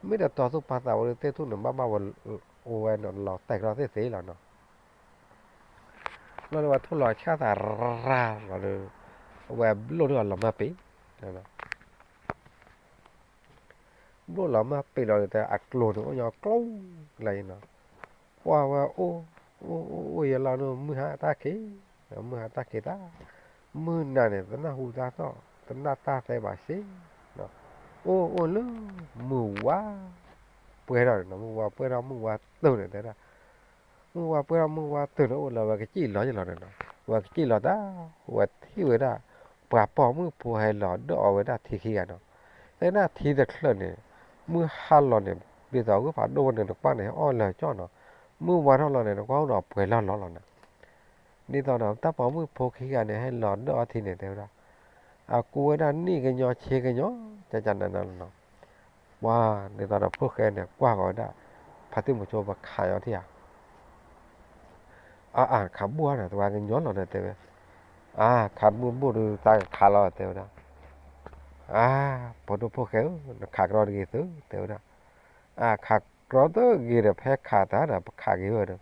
မ့ၢ်တတီၤသူၣ်ပာ်သးဝဲဒၣ်သ့ၣ်ထူၣ်န့ၣ် ဘၣ်ဘၣ်ဝဲ အိၣ်ဝဲန့ၣ်လီၤတဲာ်ကဒီးသ့ၣ်သ့ၣ်လီၤနီၤ ဘျီန့ၣ်ဝဲထိၣ်လီၤဆၣ်သးရၢ်လီၤဒီး အဝဲဘျိၣ်ဒုးအလီၤမၢ်ပ့ၤ, ဘျိၣ်လီၤမၢ်ပ့ၤလီၤဒီး အကျိၤန့ၣ်အိၣ်ညီကျိၤလၢအံၤနီၤ, ပှၢ်ဝဲအိၣ် အိၣ်အိၣ်အိၣ်ယလီၤန့ၣ် မုၢ်ဟါတၢ်ခံး, မုၢ်ဟါတၢ်ခံးတၢ်, မုၢ်နၤန့ၣ် တနၢ်ဟူတၢ်သီၣ် တနၢ်တၢ်သဲဘၣ်စ့, အိၣ်အိၣ်လၢ မုၢ်ဝါ ပှဲၤထီၣ်န့ၣ်နီၤ မုၢ်ဝါပှဲၤထီၣ်မုၢ်ဝါတုၤန့ၣ်တဲဒၣ် မုၢ်ဝါပှဲၤထီၣ်မုၢ်ဝါတုၤန့ၣ် အိၣ်လၢဝဲကစံၣ်လီၤယလီၤန့ၣ်နီၤ, ဝဲကစံၣ်လီၤတၢ်, ဝဲထံၣ်ဝဲဒၣ် ပှၤပိာ်မုၣ်ဖိဟဲလီၤဒၢၣ်အီၤဝဲဒၣ်ထံခံဂၤနီၤ, တဲဒၣ်ထံတချၢးန့ၣ် မုၢ်ဟါလီၤန့ၣ် ဒ်သိးဂုၢ်ဖးဒိၣ်ဝဲန့ၣ် နကွၢ်န့ၣ် ဟဲအီၣ်လၢာ်ကၠီၣ်နီၤ, မုၢ်ဝါထီၣ်လီၤန့ၣ် နကွၢ်အိၣ်ဒီးပှဲၤလီၤလီၤလီၤနီၤ ဒ်သိးဒီးတၢ်ပိာ်မုၣ်ဖိခံဂၤန့ၣ် ဟဲလီၤဒၢၣ်အီၤထံန့ၣ် တဲဝဲဒၣ်, အကူဝဲဒၣ်နံၣ်ကညီဆံကညီ ကကနနီၤနီၤ, ပှၤဒ်သိးဒီးဖိၣ်ဃဲန့ၣ် ကွၢ်ဃီၤဝဲဒၣ် ဖါတံၢ်မုၣ်ဆိပခးညီထံဧါ, အါအါခးဘူၣ်ဧါန့ၣ် တဝဲကညီလီၤန့ၣ်တဲဝဲ, အါ ခးဘူၣ်ဘူၣ်ဒုး သးကခးလီၤတဲဝဲဒၣ်, အါ ဖိဒိၣ်ဖိၣ်ဃဲဧၢ နခးကရီတဂ့ၤသု တဲဝဲဒၣ်, အါ ခးကရီတဂ့ၤဒီး ဖဲခးတၢ်ဒီး ပခးက့ၤဝဲဒီး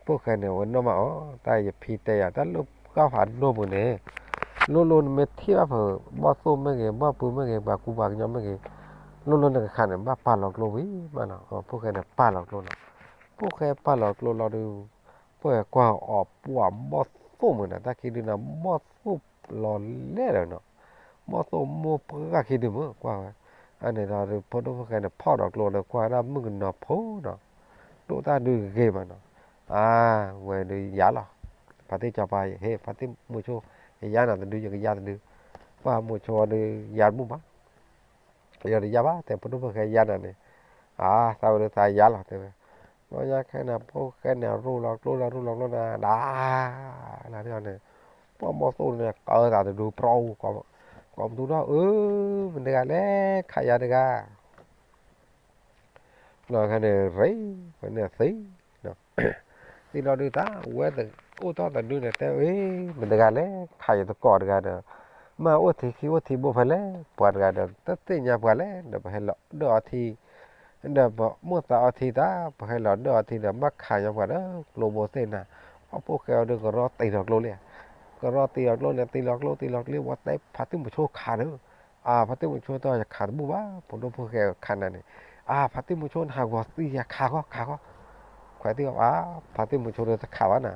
ဖိၣ်ဃဲန့ၣ် ဝဲနီၢ်မးအီၤ တၢ်ယဖံတဲယၤ တၢ်လၢကီၢ်ဖးဒိၣ်ပူၤန့ၣ် လိၣ်လိၣ်နမ့ၢ်ထံၣ်ဘၣ်ဖုး ဘီၣ်သိၣ်မ့ၢ်ဂ့ၤ ဘီၣ်ပုၤမ့ၢ်ဂ့ၤ ပှၤကူပှၤကညီမ့ၢ်ဂ့ၤ လိၣ်လိၣ်နကခးန့ၣ် ဘၣ်ပာ်လီၤကျိဝံၤမးနီၤ ဖိၣ်ဃဲန့ၣ်ပာ်လီၤကျိနီၤ ဖိၣ်ဃဲပာ်လီၤကျိလီၤဒုး ဖိၣ်ဃဲကွၢ်အီၤပှၢ်ဘီၣ်သိၣ်မုၢ်နၤ တၢ်ခံဒုန့ၣ် ဘီၣ်သိၣ်လီၤလဲၣ်လၢၤနီၤ ဘီၣ်သိၣ်မိၢ်ပှၢ်ခံဒုမုၢ်ကွၢ်ဝဲ အန့ၣ်ဒီး ဖိဒိၣ်ဖိၣ်ဃဲန့ၣ် ဖီၣ်ဒီးကျိဒီးကွၢ်ဝဲဒၣ်မုၣ်ကနီၤဖိနီၤ ဒိၣ်တၢ်ဒုးဂ့ၤမးနီၤ အါ ဝဲဒုးယါလီၤ ဖါတံၢ်စီၤပၤ ဟ့ၣ် ဖါတံၢ်မုၢ်ဆိ ယယါနၤတဒု ယကယါတဒု ပှၢ်မုၢ်ဆိဒုးယါတဘူၣ်ဘၣ် ယတယါဘၣ် တဲဖိဒိၣ်ဖိၣ်ဃဲယါနၤန့ၣ် အါ သးဝဲဒုးသးယါလီၤတဲဝဲ ဘျီညါခဲန့ၣ် ဖိၣ်ဃဲန့ၣ် ရူၢ်လီၤကျိလီၤ ရူၢ်လီၤကျိလီၤ ဒၣ် လၢန့ၣ် ပှၢ်ဘီၣ်သိၣ်န့ၣ် ကၢသးတဒု ပြီ ကိးမတူၤထီၣ် အၢ မတၤတဂၤလဲၣ် ခးယၤတဂၤ လီၤခါန့ၣ်ရ့ ဖဲန့ၣ်သံ သံလီၤဒုးတၢ် ဝဲအိၣ်တီၢ်သဒုန့ၣ်တဲ အ့ မတၤတဂၤလဲၣ် ခးယတကိးတဂၤဒီး မ့ၢ်အိၣ်ထံခံအိၣ်ထံဘိဖဲလဲၣ် ပှၤတဂၤဒီး တသ့ၣ်ညါပှၤလဲၣ် ဒီးပဟဲလီၤဒၢၣ်အီထံ ဒီးပမိၢ်သးအီထံတၢ် ပဟဲလီၤဒၢၣ်အီထံဒီး ဘၣ်ခးညီပှၤဒီး ကျိဘိသ့ၣ်နၤ အီၣ်ဖိၣ်ဃဲအီၤဒီးကရီတံၢ်လီၤကျိလံ ကရီတံၢ်လီၤကျိန့ၣ် တံၢ်လီၤကျိ တံၢ်လီၤကျိ ဝဲတဲဖါတံၢ်မုဆိခးဒီး အါ ဖါတံၢ်မုဆိတဲ ယခးတဘူၣ်ဘၣ် ဖိဒိၣ်ဖိၣ်ဃဲခးနၤန့ၣ် အါ ဖါတံၢ်မုဆိနဟးဂီၤသံယခးဃီ ခးဃီ ခွဲးသံအါ ဖါတံၢ်မုဆိဒီးတခးဘၣ်နၤ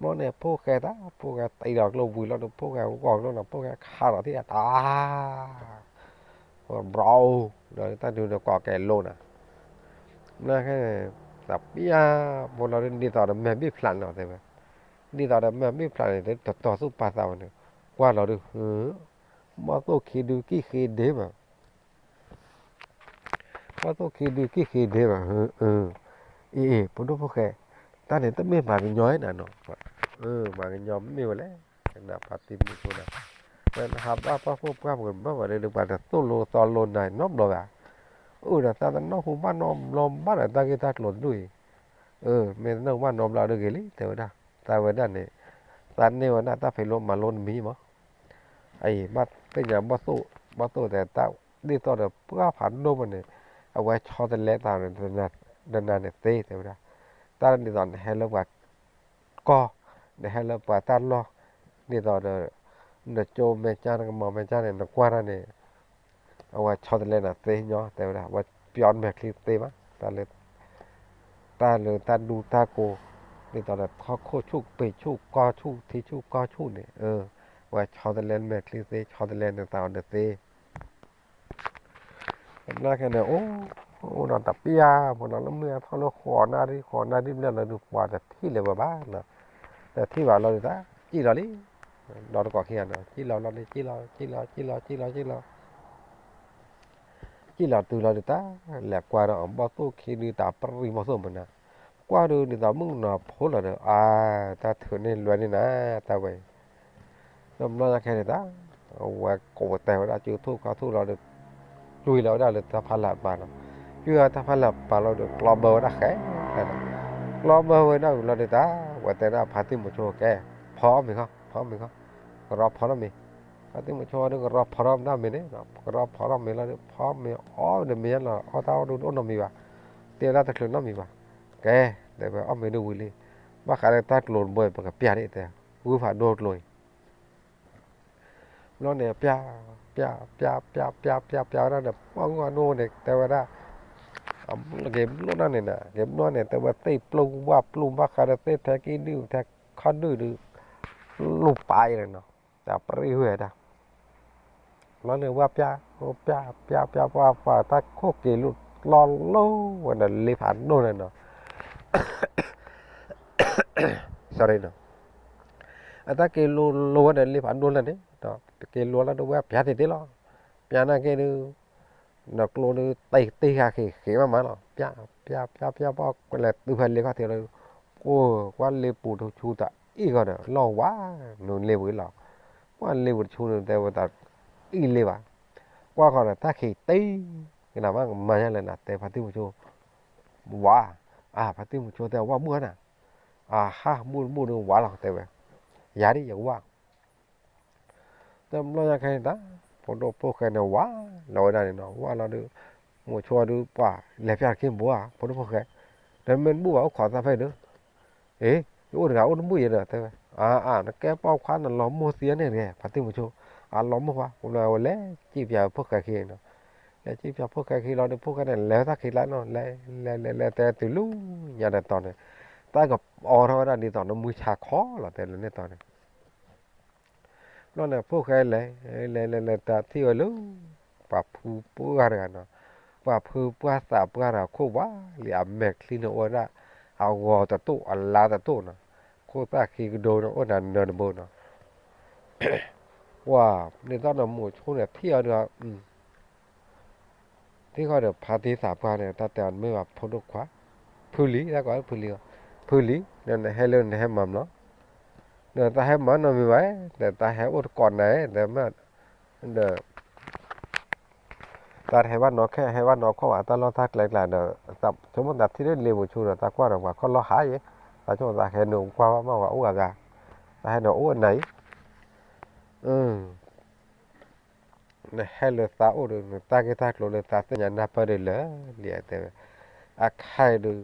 ဘျီန့ၣ် ဖိၣ်ဃဲတၢ် ဖိၣ်ဃဲတံၢ်လီၤကျိဝံၤလီၤဒီး ဖိၣ်ဃဲဂီၤကျိနီၤ ဖိၣ်ဃဲခးလီၤသံအတၢ် ဘြီ ဒီးတၢ်ဒုးဒီးကိးကဲလိနၤ နခဲန့ၣ် တပျၢ် ဖိလီၤဒုး ဒ်သိးဒီးမဲာ်ဘ့ၣ်ဖျးန့ၣ်လီၤတဲဝဲ ဒ်သိးဒီးမဲာ်ဘ့ၣ်ဖျးန့ၣ် တတီၤသူၣ်ပာ်သးဝဲန့ၣ် ကွၢ်လီၤဒုး ဘီၣ်သိၣ်ခံဒုးကံၣ်ဃ့ဒ့မး ဘီၣ်သိၣ်ခံဒုးကံၣ်ဃ့ဒ့မး အ့ အ့ ဖိဒိၣ်ဖိၣ်ဃဲ တၢ်န့ၣ်တမ့ၢ်မၤကညီနၤနီၤ မၤကညီမ့ၢ်ဝဲလဲၣ် နဖါတံၢ်မုဆိနၤ နဟးဘၣ်ပှၢ်ဖိပှၢ်ဖိဘၣ်ဝဲဒီး ပှၤတသိၣ်လိသီလိနၤနီတဘျီဘၣ် အိၣ်ဒီးတၢ်တနီၢ်ဟူဘၣ်နီတဘျီဘၣ်ဒီးတၢ်ဂ့ၢ်တၢ်ကျိၤတဒူၣ်အံၤ မ့ၢ်တနီၢ်ဟူဘၣ်နီတဘျီဒီးဂ့ၤလံ တဲဝဲဒၣ် တၢ်ဝဲဒၣ်န့ၣ် တၢ်န့ၢ်ဝဲဒၣ်တၢ်ဖံးလိမၤလိတမံၤမး အအံၤ ဘၣ်သ့ၣ်ညါဘီၣ်သိၣ် ဘီၣ်သိၣ်တဲတၢ် ဒ်သိးဒီးပှၢ်ဖးဒိၣ်မးန့ၣ် အဝဲဆီတလဲတၢ်ဒီး နၤန့ၣ်သ့တဲဝဲဒၣ် တၢ်ဒ်သိးနဟဲလၢပှၤကီၢ် နဟဲလၢပှၤတၢ်လီၢ် ဒ်သိးဒီး နကၠိမဲာ်ကၠၢ် နကမၤမဲာ်ကၠၢ်န့ၣ် နကွၢ်တၢ်န့ၣ် အဝဲဆီတလဲနၤသ့ညီ တဲဝဲဒၣ် အဝဲပျီနမဲာ်ချံသ့မး တၢ်လၢ တၢ်လၢတၢ်ဒူတၢ်ကိး ဒ်သိးဒီးထီၣ်ခိၣ်ဆူၣ်ပ့ၤဆူၣ်ကီၢ်ဆူၣ်ထံဆူၣ်ကီၢ်ဆူၣ်န့ၣ် အဝဲဆီတလဲနမဲာ်ချံသ့ ဆီတလဲနသးအီၤဒီးသ့ နခဲန့ၣ် အိၣ် အိၣ်ဒီးတပျၢ် ဖိနီၤ လၢမုၢ်အထီၣ်လၢဃိးနၣ်ရံၣ် ဃိးနၣ်ရံၣ်ဘျဲၣ်လီၤဒုး ပှၤတထံၣ်လၢၤဝဲဘၣ်နီၤ တထံၣ်ဘၣ်လီၤဒုးတၢ် စံၣ်လီၤလံ ဒီးတကိးခံဂၤနီၤ စံၣ်လီၤလီၤန့ၣ် စံၣ်လီၤ စံၣ်လီၤ စံၣ်လီၤ စံၣ်လီၤ စံၣ်လီၤ တုၤလီၤဒုးတၢ် လဲၤကွၢ်ဒီးဘီၣ်သိၣ်ခံဒုးတၢ်ပရံၣ်ဘီၣ်သိၣ်မနၤ ကွၢ်ဒုးဒ်သိးမုၣ်ကနီၤဖိလီၤဒီး အါ တၢ်ထုးန့ၢ်လွဲန့ၢ်နၤ တၢ်ဝဲ ဒီးဘျီညါခဲန့ၣ်တၢ် အဝဲကိးတဲဝဲဒၣ် စုထူၣ်ခီထူၣ်လီၤဒီး ကွံာ်လီၤဝဲဒၣ်လၢတၢ်ဖးလၢ်ပာ်နီၤ ကွံာ်ဝဲတၢ်ဖးလၢ်ပာ်လီၤဒီး ကျီဘၢဝဲဒၣ်ဃဲ ကျီဘၢဝဲဒၣ်ဝံၤလီၤဒီးတၢ် ဝဲတဲဒၣ်ဖါတံၢ်မုဆိကဲ ဖီအီၣ်မ့ၤခီ ဖီအီၣ်မ့ၤခီ ကရီဖီထီၣ်မ့ၤ ဖါတံၢ်မုဆိဒီးကရီဖီထီၣ်မ့ၤန့ၣ် ကရီဖီထီၣ်မ့ၤလီၤဒီး ဖီမ့ၤအီၣ်ဒီးမ့ၤလီၤ အီၣ်တၢ်အီၣ်ဒုးတအိၣ်နီတမံၤဘၣ် တ့ဝဲဒၣ်တချုးနီတမံၤဘၣ် ကဲ တဲဝဲအီၣ်မ့ၤဒုးဝံၤလံ ဘၣ်ဃးလၢတၢ်ကျိၤတဘိအံၤ ပကပျၢ်ဒ်တဲ ဂုၢ်ဖးဒိၣ်ကျိၤအံၤ ဘျီန့ၣ် ပျၢ် ပျၢ် ပျၢ် ပျၢ် ပျၢ် ပျၢ်ဝဲဒၣ်န့ၣ် ပှၢ်ဂုၢ်ဖးဒိၣ်န့ၣ် တဲဝဲဒၣ် က့ၤဘျိၣ်ဒၣ်န့ၣ် က့ၤဘျိၣ်န့ၣ် တဲဝဲသ့ၣ်ပျိၢ်ဝၣ်ပျိၢ် ဘၣ်ဃးဒီးသ့ၣ်ထဲကံၣ်ဒုၣ်ထဲခီဒုၣ်ဒုး ပျိၢ်ပာ်အံၤန့ၣ်နီၤ တၢ်ပရံၣ်ဝဲဒၣ် ဘျီန့ၣ် ဝၣ်ပျၢ် ပျၢ် ပျၢ် ပျၢ် ပှၢ် ပှၢ် တၢ်ခိၣ်က့ၤလိာ်လီၤလိာ်ဝဲဒီးလ့ဖးဒိၣ်န့ၣ်နီၤ sorry နီၤ အတၢ်က့ၤလိာ်လိာ်ဝဲဒီးလ့ဖးဒိၣ်လၢန့ၣ် က့ၤလိာ်လၢတဝဲပျၢ်တ့ၢ်တ့ၢ်လီၤ ပျၢ်နာ်က့ဒုး နကျိဒုးတ့ၢ်တ့ၢ်ဃာ်ဃ့ဃ့မးမးလီၤ ပျၢ် ပျၢ် ပျၢ် ပျၢ် ပှၢ် လဲၤတုၤဖဲလ့ခီၣ်ထံးလီၤ ကိးကွၢ်လ့ပူၤတဆူတၢ်အံၣ်ဂီၢ်ဒီး လီၢ်ဝါ နုာ်လ့ဝံၤလီၤ ကွၢ်လ့ပူၤတဆူန့ၣ် တဲဝဲတၢ်အံၣ်လ့ဘၣ် ကွၢ်ဃီဒီးတၢ်ခံးတ့ၢ် ကနၣ်မးကမၤညါလဲၣ်နၤ တဲဖါတံၢ်မုဆိ ဝါ အါ ဖါတံၢ်မုဆိတဲဝၣ်မုၣ်ဧါနၤ အဟးမုၢ်တမုၢ်ဒုးဝါလီၤတဲဝဲ ယၤဒ်ယကဝၣ် တဘျီညါခဲအံၤတၢ် ဖိဒိၣ်ဖိၣ်ဃဲန့ၣ်ဝါလီၤဝဲဒၣ်န့ၣ်နီၤ ဝါလီၤဒုး မိၤဆိဒုးပှၤလဲၤပျၢ်တခ့ဘိဧါ ဖိဒိၣ်ဖိၣ်ဃဲ ဒီးမ့ၢ်တဘူၣ်ဘၣ်အိၣ်ခိးသးဖဲဒုး အ့ ယအိၣ်တဂၤအိၣ်တဘူၣ်ယဲဒီးတဲဝဲ အါ အါ နကဲပိာ်ခွါနလီၤမိၢ်သံန့ၣ်တဂ့ၤ ဖါတံၢ်မိၤဆိ အလီၤမိၢ်ခွါ ပလဲၤဝဲလဲၤစံၣ်ပျၢ်ဖိၣ်ဃဲခံနီၤ လဲၤစံၣ်ပျၢ်ဖိၣ်ဃဲခံလီၤဒီး ဖိၣ်ဃဲန့ၣ် လဲၤဝဲတၢ်ခံးကျါနီၤ လဲၤ လဲၤ လဲၤ လဲၤ တဲတုၤလၢညါဒီးတီၤန့ၣ် တၢ်ကအိးထီၣ်ဝဲဒၣ်ဒ်သိးနမုၢ်ဆါခီလီၤ တဲလၢန့ၣ်တီၤန့ၣ် ဘျီန့ၣ် ဖိၣ်ဃဲလဲၤ လဲၤ လဲၤ လဲၤ တၢ်ထံၣ်ဝဲလၢ ပှၤဖုပှၢ်တဂၤနီၤ ပှၤဖုပှၢ်သးပှၢ်တဂၤခိၣ်ဝါလံ အမဲာ်ချံန့ၣ်အိၣ်ဝဲဒၣ် အဂီၤတတိၢ် အလါတတိၢ်နီၤ ခိၣ်သၣ်ခံကဒိန့ၣ် အိၣ်နၤနၢၤတဘိနီၤ ပှၤ ဒ်သိးနမိၤဆိန့ၣ် ထံၣ်အီၤဒီး ထံၣ်ဃီဒီး ဖါတံၢ်သးပှၢ်န့ၣ် တၢ်တဲအီၤမ့ၢ်ဘၣ်ဖိဒိၣ်ခွါ ဖုလံ တၢ်ကိးဖုလံ ဖုလံ နဟဲလၢနဟဲမၤမလီၤ ဒီးတၢ်ဟဲမၤနီတမံၤဘၣ် ဒီးတၢ်ဟဲအိၣ်တကိးနၤ ဒီးမ့ၢ် ဒီး သးတဟဲဘၣ်နီၢ်ခဲ ဟဲဘၣ်နီၢ်ခီၣ်ဘၣ် တၢ်လီၢ်တၢ်ကျဲကျါဒီး သးဆိကမိၣ်သးထံၣ်လၢလ့ပူၤဆူဒီး သးကွၢ်ဒီးပှၤခီၣ်လီၢ်ဟးယဲ, သးဆိကမိၣ်သးဟဲနုာ်ကွၢ်ဘၣ်မး ပှၤအိၣ်အဂၤ, သးဟဲနုာ်အိၣ်အနၤအံၤ, နဟဲလၢသးအိၣ်ဒီး နတၢ်ဂ့ၢ်တၢ်ကျိၤလၢသးသ့ၣ်ညါနၢ်ပၢၢ်ဒီးလၢာ်လံ တဲဝဲ, အခါအံၤဒီး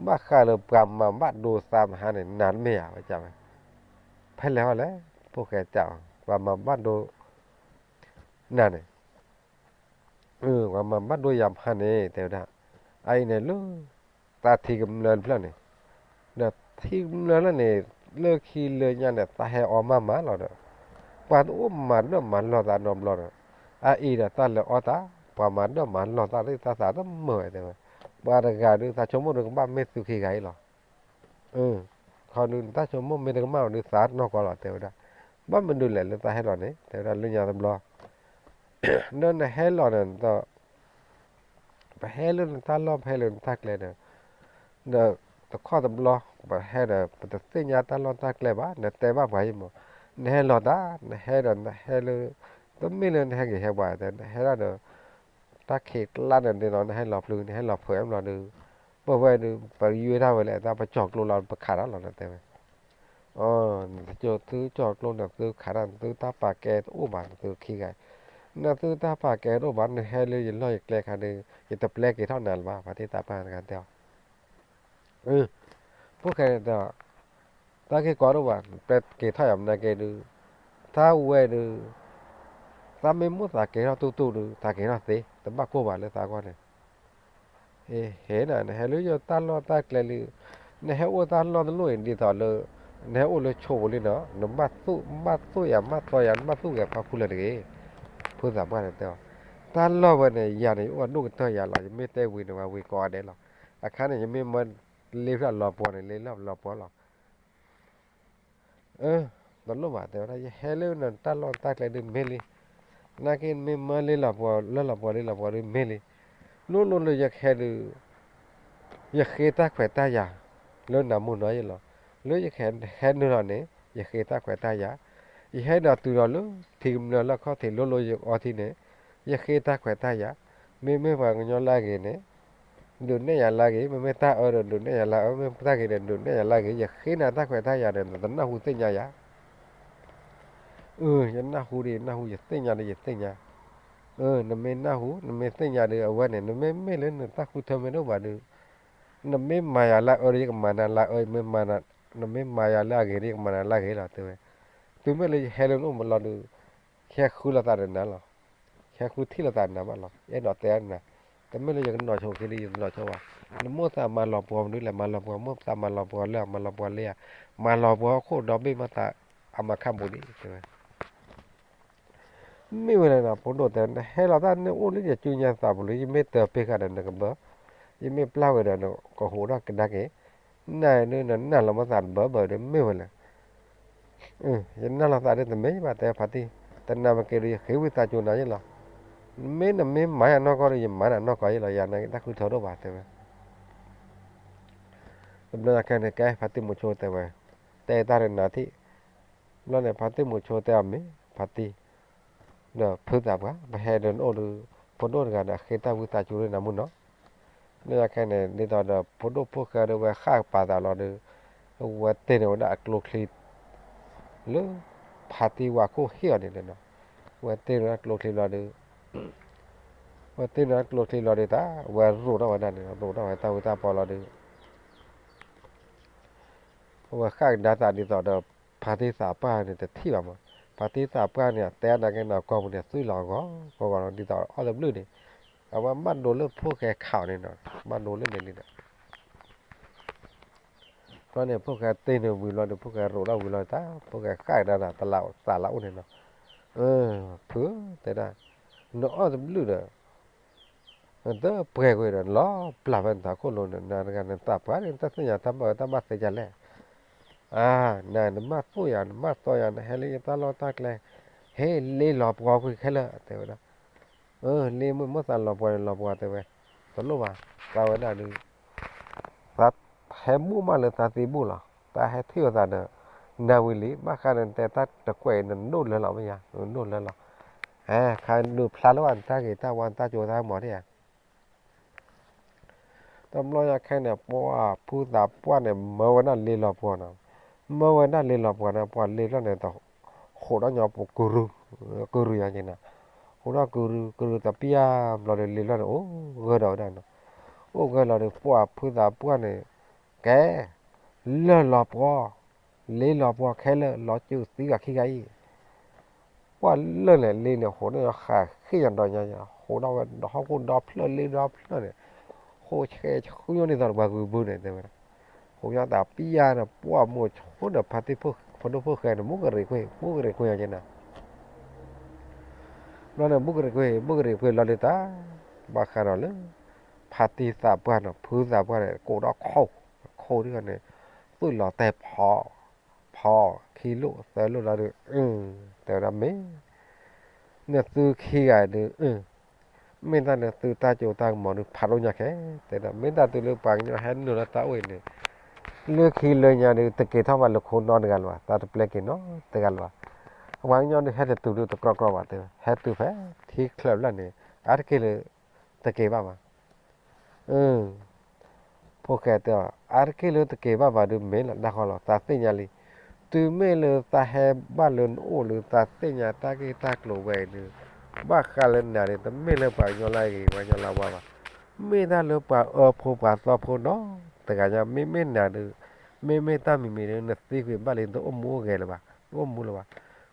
ဘၣ်ဃးလၢပှၤမၤဘၣ်ဒိသးမဟါန့ၣ် နၤတမ့ၢ်ဧါ ဝဲကဝဲ, ဖဲလဲၣ်ဟီလဲၣ်, ဖိၣ်ဃဲကးအီၤ ပှၤမၤဘၣ်ဒိ နၤန့ၣ်, ပှၤမၤဘၣ်ဒိယၤမဟါန့ၣ် တဲဝဲဒၣ်, အအံၤန့ၣ်လၢ သးထံကမျၢၢ်တဖျၢၣ်န့ၣ်, ဒီးထံကမျၢၢ်လၢန့ၣ် လၢခံလၢညါန့ၣ် သးဟဲအီမးမးလီၤဒီး ပှၤတအိၣ်မၤဒၢၣ်မၤလီၢ်သးနီတဘျီဒီး အအံၤဒီးတၢ်လဲၤအီတၢ် ပှၤမၤဒၢၣ်မၤလီၢ်သးသ့ၣ်တၢ်သးတမုာ်ဝဲတဲဝဲ, ပှၤတဂၤဒုး သးဆိကမိၣ်ဒုးကဘၣ်မ့ၢ်သုခံဂၤအံၤလီၤ. ခီဒုး နတၢ်ဆိကမိၣ်မ့ၢ်တကမၣ်ဘၣ်ဒုး သးနီၢ်ကီၢ်လီၤ တဲဝဲဒၣ်, ဘၣ်မနုၤလဲၣ်လၢသးဟဲလီၤန့ၣ် တဲဝဲဒၣ် လၢညါတဘျီ ဒီးနဟဲလီၤန့ၣ်ဒီး ပဟဲလၢနတၢ်လီၢ် ပဟဲလၢနတၢ်ကျဲဒီး ဒီးတခီတဘျီ ပဟဲဒီး ပတသ့ၣ်ညါတၢ်လီၢ်တၢ်ကျဲဘၣ် နတဲဘၣ်ပှၤအံၤမး, နဟဲလီၤတၢ် နဟဲဒီးနဟဲလၢ တမ့ၢ်လၢနဟဲက့ၤဟဲပှၤတဲ နဟဲဒၣ်ဒီး တၢ်ခံးကျါန့ၣ်ဒ်သိး နဟဲလီၤပျုၤ နဟဲလီၤဖုးမးလီၤဒီး ပဝဲဒုး ပယွဲဒၣ်ဝဲလၢတၢ်ပကၠီၤကျိလီၤ ပခးတၢ်လီၤ နတဲဝဲ နသုကၠီၤကျိန့ၣ် သုခးတၢ် နသုတၢ်ပာ်ကဲတအိၣ်ဘၣ် နသုခံဂၤ, နသုတၢ်ပာ်ကဲတအိၣ်ဘၣ် နဟဲလၢယလီၢ်ယကျဲခါဒီး ယတပျဲက့ၤထီၣ်နၤလၢၤဘၣ် ဖါတံၢ်သးပှၢ်တဂၤတဲအီၤ, ဖိၣ်ဃဲန့ၣ်ဒီး တၢ်ဂ့ၢ်ကီတအိၣ်ဘၣ် နပျဲက့ၤထီၣ်ယၤမနုၤက့ဒုး, တၢ်ဝဲဒုး, သးမ့ၢ်မိၣ်သးကဲထီၣ်တူၢ်တူၢ်ဒုး သးကဲထီၣ်သ့ တဘၣ်ကိၢ်ဘၣ်လၢသးဂီၢ်န့ၣ် ဟ့ၣ်နၤ နဟဲလၢယတၢ်လီၢ်တၢ်ကျဲလံ, နဟဲအိၣ်တၢ်လီၢ်တလီၢ်အံၤဒ်သိးလၢ နဟဲအိၣ်လၢဆိပူၤလံနီၤ နဘၣ်သူၣ် ဘၣ်သူၣ်ယၤ ဘၣ်တီယၤ နဘၣ်သူၣ်ဂဲၤဖီခိၣ်လၢတဂ့ၤ, ဖိသးပှၢ်န့ၣ်တဲအီၤ, တၢ်လီၢ်ဝဲန့ၣ် ယၤန့ၣ် ယအိၣ်အဒိၣ်ကတၢၢ်ယၤလီၤ ယမ့ၢ်တဲဝံၤန့ၣ် ဝဲဝံၤကိးဂၤဒဲးလီၤ, အခါန့ၣ် ယမ့ၢ်မၢလ့ဖျၢၣ်လီၤပှီၤန့ၣ် လ့လီၢ်လီၤပှီၤလီၤ တလိၣ်ဘၣ်တဲဝဲဒၣ် ယဟဲလၢနတၢ်လီၢ်တၢ်ကျဲဒုးမ့ၢ်လံ, နာ်က့မ့ၢ်မၢလ့လီၤပှီၤ လၢလီၤပှီၤလ့လီၤပှီၤဒုးမ့ၢ်လံ, လိၣ်လိၣ်လၢယကဟဲဒုး, ယဃ့တၢ်ခွဲးတၢ်ယာ် လၢနၤမုၢ်နီၤယလီၤ, လၢယကဟဲနုာ်လီၤန့ၣ် ယဃ့တၢ်ခွဲးတၢ်ယာ်, ယဟဲဒီးတုၤဒီးလၢထံကမျၢၢ်လၢခီၣ်ထံးလိၤလိၤယအီထံန့ၣ်, ယဃ့တၢ်ခွဲးတၢ်ယာ်, မ့မ့ၢ်ပှၤကညီလၢအဂ့ၤန့ၣ် ဒုးနဲၣ်ယၤလၢအဂ့ၤ, မ့မ့ၢ်တၢ်အၢဒီး ဒုးနဲၣ်ယၤလၢအအၢ, မ့ၢ်တၢ်ဂ့ၤဒီး ဒုးနဲၣ်ယၤလၢအဂ့ၤ, ယဃ့နၤတၢ်ခွဲးတၢ်ယာ်ဒီး နတနၢ်ဟူသ့ၣ်ညါယၤ, အၢ ယနၢ်ဟူဒီးယနၢ်ဟူ, ယသ့ၣ်ညါဒီးယသ့ၣ်ညါ, အၢ နမ့ၢ်နၢ်ဟူ နမ့ၢ်သ့ၣ်ညါဒီး အဝဲန့ၣ် နမ့ၢ်မ့ၢ်လၢနတၢ်ဃုထၢမ့ၢ်တအိၣ်ဘၣ်ဒီး နမ့ၢ်မၤယၤလၢအအၢဒီး ယကမၤနၤလၢအအၢ, မ့ၢ်မၤ, နမ့ၢ်မၤယၤလၢအဂ့ၤဒီး ယကမၤနၤလၢအဂ့ၤလီၤ တဲဝဲ, တုၤမ့ၢ်လၢယဟဲလၢနအိၣ်မးလီၤဒီး ဟဲဃုလိာ်သးဒီးနၤလီၤ, ဟဲဃုထံၣ်လိာ်သးနၤဘၣ်လီၤ, ယအဲၣ်ဒိးတဲနၤ, တမ့ၢ်လၢယကနီၤဆိက့ၤဒီး ယတနီၤဆိဘၣ်, နမိၢ်သးမၤလီၤပှီၤမနုၤလဲၣ်, မၤလီၤပှီၤမိၢ်သးမၤလီၤပှီၤလၢ မၤလီၤပှီၤလၢယၤ, မၤလီၤပှီၤဟီၣ်ခိၣ်ဒီဘ့ၣ်မးသး အမၤခၣ်ဘူးဒံး တဲဝဲ မ့ၢ်ဝဲလဲၣ်နီၤ ဖိဒိၣ်တဲ နဟဲလီၤတၢ်န့ၣ်အိၣ်လၢယစုညါသးပူၤလံ ယမ့ၢ်တၢၤပ့ၤဃာ်ဒီးနကဘၢ, ယမ့ၢ်ပျၢ်ဝဲဒီး နကဟူးထီၣ်ကဒါက့ၤ, နနၤလီၤမ့ၢ်သးတဘၢဘၢဒီး မ့ၢ်ဝဲလဲၣ်, ယနၢ်လီၤသးဒ်တမ့ၢ်ဘၣ် တဲဖါတံၢ်, တနာ်မ့ၢ်က့ၤဒီး ယဃ့ဝံသးစူၤနၤယ့ၣ်လီၤ, မ့ၢ်နမ့ၢ်မၤယၤနီၢ်ကီၢ်ဒီး ယမၤနၤနီၢ်ကီၢ်ယ့ၣ်လီၤ, ယၤန့ၣ်တၢ်ဃုထၢတအိၣ်ဘၣ် တဲဝဲ တဘျီညါခဲန့ၣ် ကဲဖါတံၢ်မုဆိတဲဝဲ, တဲတၢ်ဒီးနၤထံၣ်, ဘျီန့ၣ် ဖါတံၢ်မုဆိတဲအီၤမ့ၢ် ဖါတံၢ်, ဒီးဖုသးပှၢ် ပဟဲဒီးနအိၣ်ဒီး ဖိဒိၣ်တဂၤဒီး အဃ့တၢ်ဝံသးစူၤလၢနၤမုၢ်နီၤ, တဘျီညါခဲန့ၣ် ဒ်သိးဒီး ဖိဒိၣ်ဖိၣ်ဃဲဒီးဝဲဃၣ်ပာ်သးလီၤဒီး ဝဲတ့ၢ်န့ၢ်ဝဲဒၣ်အကျိချံ လၢ ဖါတံၢ်ဝၤခိၣ်ဟ့ၣ်အီၤန့ၣ်လီၤ, ဝဲတ့ၢ်န့ၢ်ဝဲဒၣ်ကျိချံဘျီဒီး ဝဲတ့ၢ်န့ၢ်ကျိချံလီၤဒီးတၢ် ဝဲရိးထီၣ်ဝဲဒၣ်န့ၣ် ရိးထီၣ်ဝဲတၢ်ဝံတၢ်ပီလီၤဒီး ဝဲဃၣ်ကဒါသးဒ်သိးဒီး ဖါတံၢ်သးပှၢ်န့ၣ် တထံၣ်ဘၣ်မး, ဖါတံၢ်သးပှၢ်န့ၣ် တဲအါနာ်က့န့ၣ် ကိာ်ပူၤန့ၣ် သွံၣ်လီၤဂီၤဂီၤလီၤ ဒ်သိးအီၣ်တဘျုးန့ၣ်, အဝဲဘၣ်ဒိလၢဖိၣ်ဃဲခးအီၤန့ၣ်နီၤ, ဘၣ်ဒိလၢန့ၣ်လံဒီး ဘျီန့ၣ် ဖိၣ်ဃဲတ့ၢ်န့ၢ်ဝံၤလီၤဒီး ဖိၣ်ဃဲရိးထီၣ်ဝံၤလီၤတၢ် ဖိၣ်ဃဲဃၣ်ကဒါသး သးလၢအိၣ်န့ၣ်နီၤ, ဖုတဲဒၣ်, နအီၣ်တဘျုးဒီး နတပှဲၤကွံာ်ဒီး လီၤပျၢ်ဖဲနသးခိၣ်လိၤန့ၣ် နတဂၤနသးပှၢ်န့ၣ် နတသ့ၣ်ညါတၢ်ဘၣ်အၢတၢ်ဘၣ်သီဒ်လဲၣ်, အါ, နၤနဘၣ်သိၣ်ယၤ နဘၣ်သီယၤ နဟဲလၢယတၢ်လီၢ်တၢ်ကျဲ, ဟ့ၣ်လ့လီၤပှီၤကွံာ်ခဲလၢာ် တဲဝဲဒၣ်, အၢ လ့မုၢ်မ့ၢ်သးလီၤပှီၤန့ၣ် လီၤပှီၤတဲဝဲ, တလိၣ်ဘၣ်, သးဝဲဒၣ်ဒီး သးဟဲဘူၣ်မးလၢသးသံဘူၣ်လီၤ, သးဟဲထံၣ်လိာ်သးဒီး နၤဝံၤလံ ဘၣ်ဃးဒီးနတဲတၢ်တကွဲးအံၤ နဒိၣ်လၢလီၤမ့ၢ်ယါ, နဒိၣ်လၢလီၤ, ဟဲခါဒုးဖျါလၢဘၣ်နတၢ်ဂ့ၤတၢ်ဝါ နတၢ်ကၠိတၢ်ကမီၤဒ်ဧါ. တဘျီညါခဲန့ၣ် ပှၤဖုသးပှၢ်န့ၣ် မၢဝဲဒၣ်လ့လီၤပှီၤနီၤ, မၢဝဲဒၣ်လ့လီၤပှီၤန့ၣ် ပှၤလ့လီၤန့ၣ် ဃိးဒီးညီပူၤကရူၢ်, ကရူၢ်ယၤက့ၤနီၤ, ဃိးဒီးကရူၢ် ကရူၢ်တပျၢ်ဘျီဒီး လ့လီၤန့ၣ် အိၣ်ဂၢၢ်ဒီးဝဲဒၣ်နီၤ, အိၣ်ဂၢၢ်လီၤဒီး ပှၤဖုသးပှၢ်န့ၣ် ကဲ လၢၢ်လီၤပှီၤ, လ့လီၤပှီၤခဲလၢာ် လီၤစူၤသံဂၤခံဂၤအံၤ ပှၤလၢာ်န့ၣ် လ့န့ၣ် ဃိးန့ၣ် ဃးဃ့ၣ်ညါဒီးညါ, ဃိးဒီးဝဲဒီးဟီၣ်ခိၣ်ဒီဖျၢၣ် လ့ဒီဖျၢၣ်န့ၣ်, ဃိးဆဲးဆူညိၣ်န့ၢ်သီတပှၤဂုာ်ဘုန့ၣ် တဲဝဲဒၣ်, ဃိးညါတပျၢ်န့ၣ် ပှၢ်မိၤဆိဒီးဖါတံၢ်ဖိဒိၣ်ဖိၣ်ဃဲန့ၣ် ဘူးကရံးခွ့ ဘူးကရံးခွ့ညါက့ၤနၤ, ဘျီန့ၣ် ဘူးကရံးခွ့ ဘူးကရံးခွ့လီၤဒုးတၢ်, ဘၣ်ဃးဒီးလၢ ဖါတံၢ်သးပှၢ်နီၤ ဖုသးပှၢ်န့ၣ် ကိးဒီးခိၣ်, ခိၣ်ဒ်န့ၣ် သွံၣ်လီၤတဲာ်ဖီ ဖီ ခံလိၣ်သၢလိၣ်လီၤဒီး အ တဲဝဲဒၣ်မ့ၢ် နသုခံဂၤဒုး မ့ၢ်တၢ်နသုတၢ်ကၠိတၢ်ကမီၤဒုး ဖးဒိၣ်ညါခဲ, တဲဒီး မ့ၢ်တၢ်တုၤလၢပှၤကညီဟဲနုာ်လီၤတၢ်အိၣ်အံၤန့ၣ် လၢခံလၢညါဒုး တက့ၤထီၣ်ဘၣ်လၢခိနီတဂၤလၢၤဘၣ်, တၢ်တပျဲက့ၤနီတဂၤလၢၤဘၣ်, ပှၤကညီဒုး ဟဲတတုၤဒုးတကြီကြီဘၣ်တဲဝဲ, ဟဲတုၤဖဲထံချၢဖျၢၣ်န့ၣ် အါတက့ၢ်လၢ တက့ၤဘၣ်ဘၣ် ဖိၣ်ဃဲတဲအီၤ အါတက့ၢ်လၢတက့ၤဘၣ်ဘၣ်ဒုး မ့ၢ်လီၤဒၣ်ဃီလီၤ သးသ့ၣ်ညါလံ, တုၤမ့ၢ်လၢသးဟဲဘၣ်လၢနအိၣ်လၢ သးသ့ၣ်ညါတၢ်ဂ့ၢ်တၢ်ကျိၤဝဲအံၤဒုး ဘၣ်ဃးလၢနၤဒုး တမ့ၢ်လၢပှၤကညီလၢအဂ့ၤ ပှၤကညီလၢအဝါဘၣ်, မ့ၢ်တၢ်လၢပှၤအၢဖိပှၤသီဖိနီတဂၤညါ, မ့မ့ၢ်နၤဒုး မ့မ့ၢ်တၢ်မံၤမံၤဒုး နသံကွံာ်ဘၣ်လံ နတအိၣ်မူအိၣ်ဂဲၤလၢၤဘၣ်, တအိၣ်မူလၢၤဘၣ်,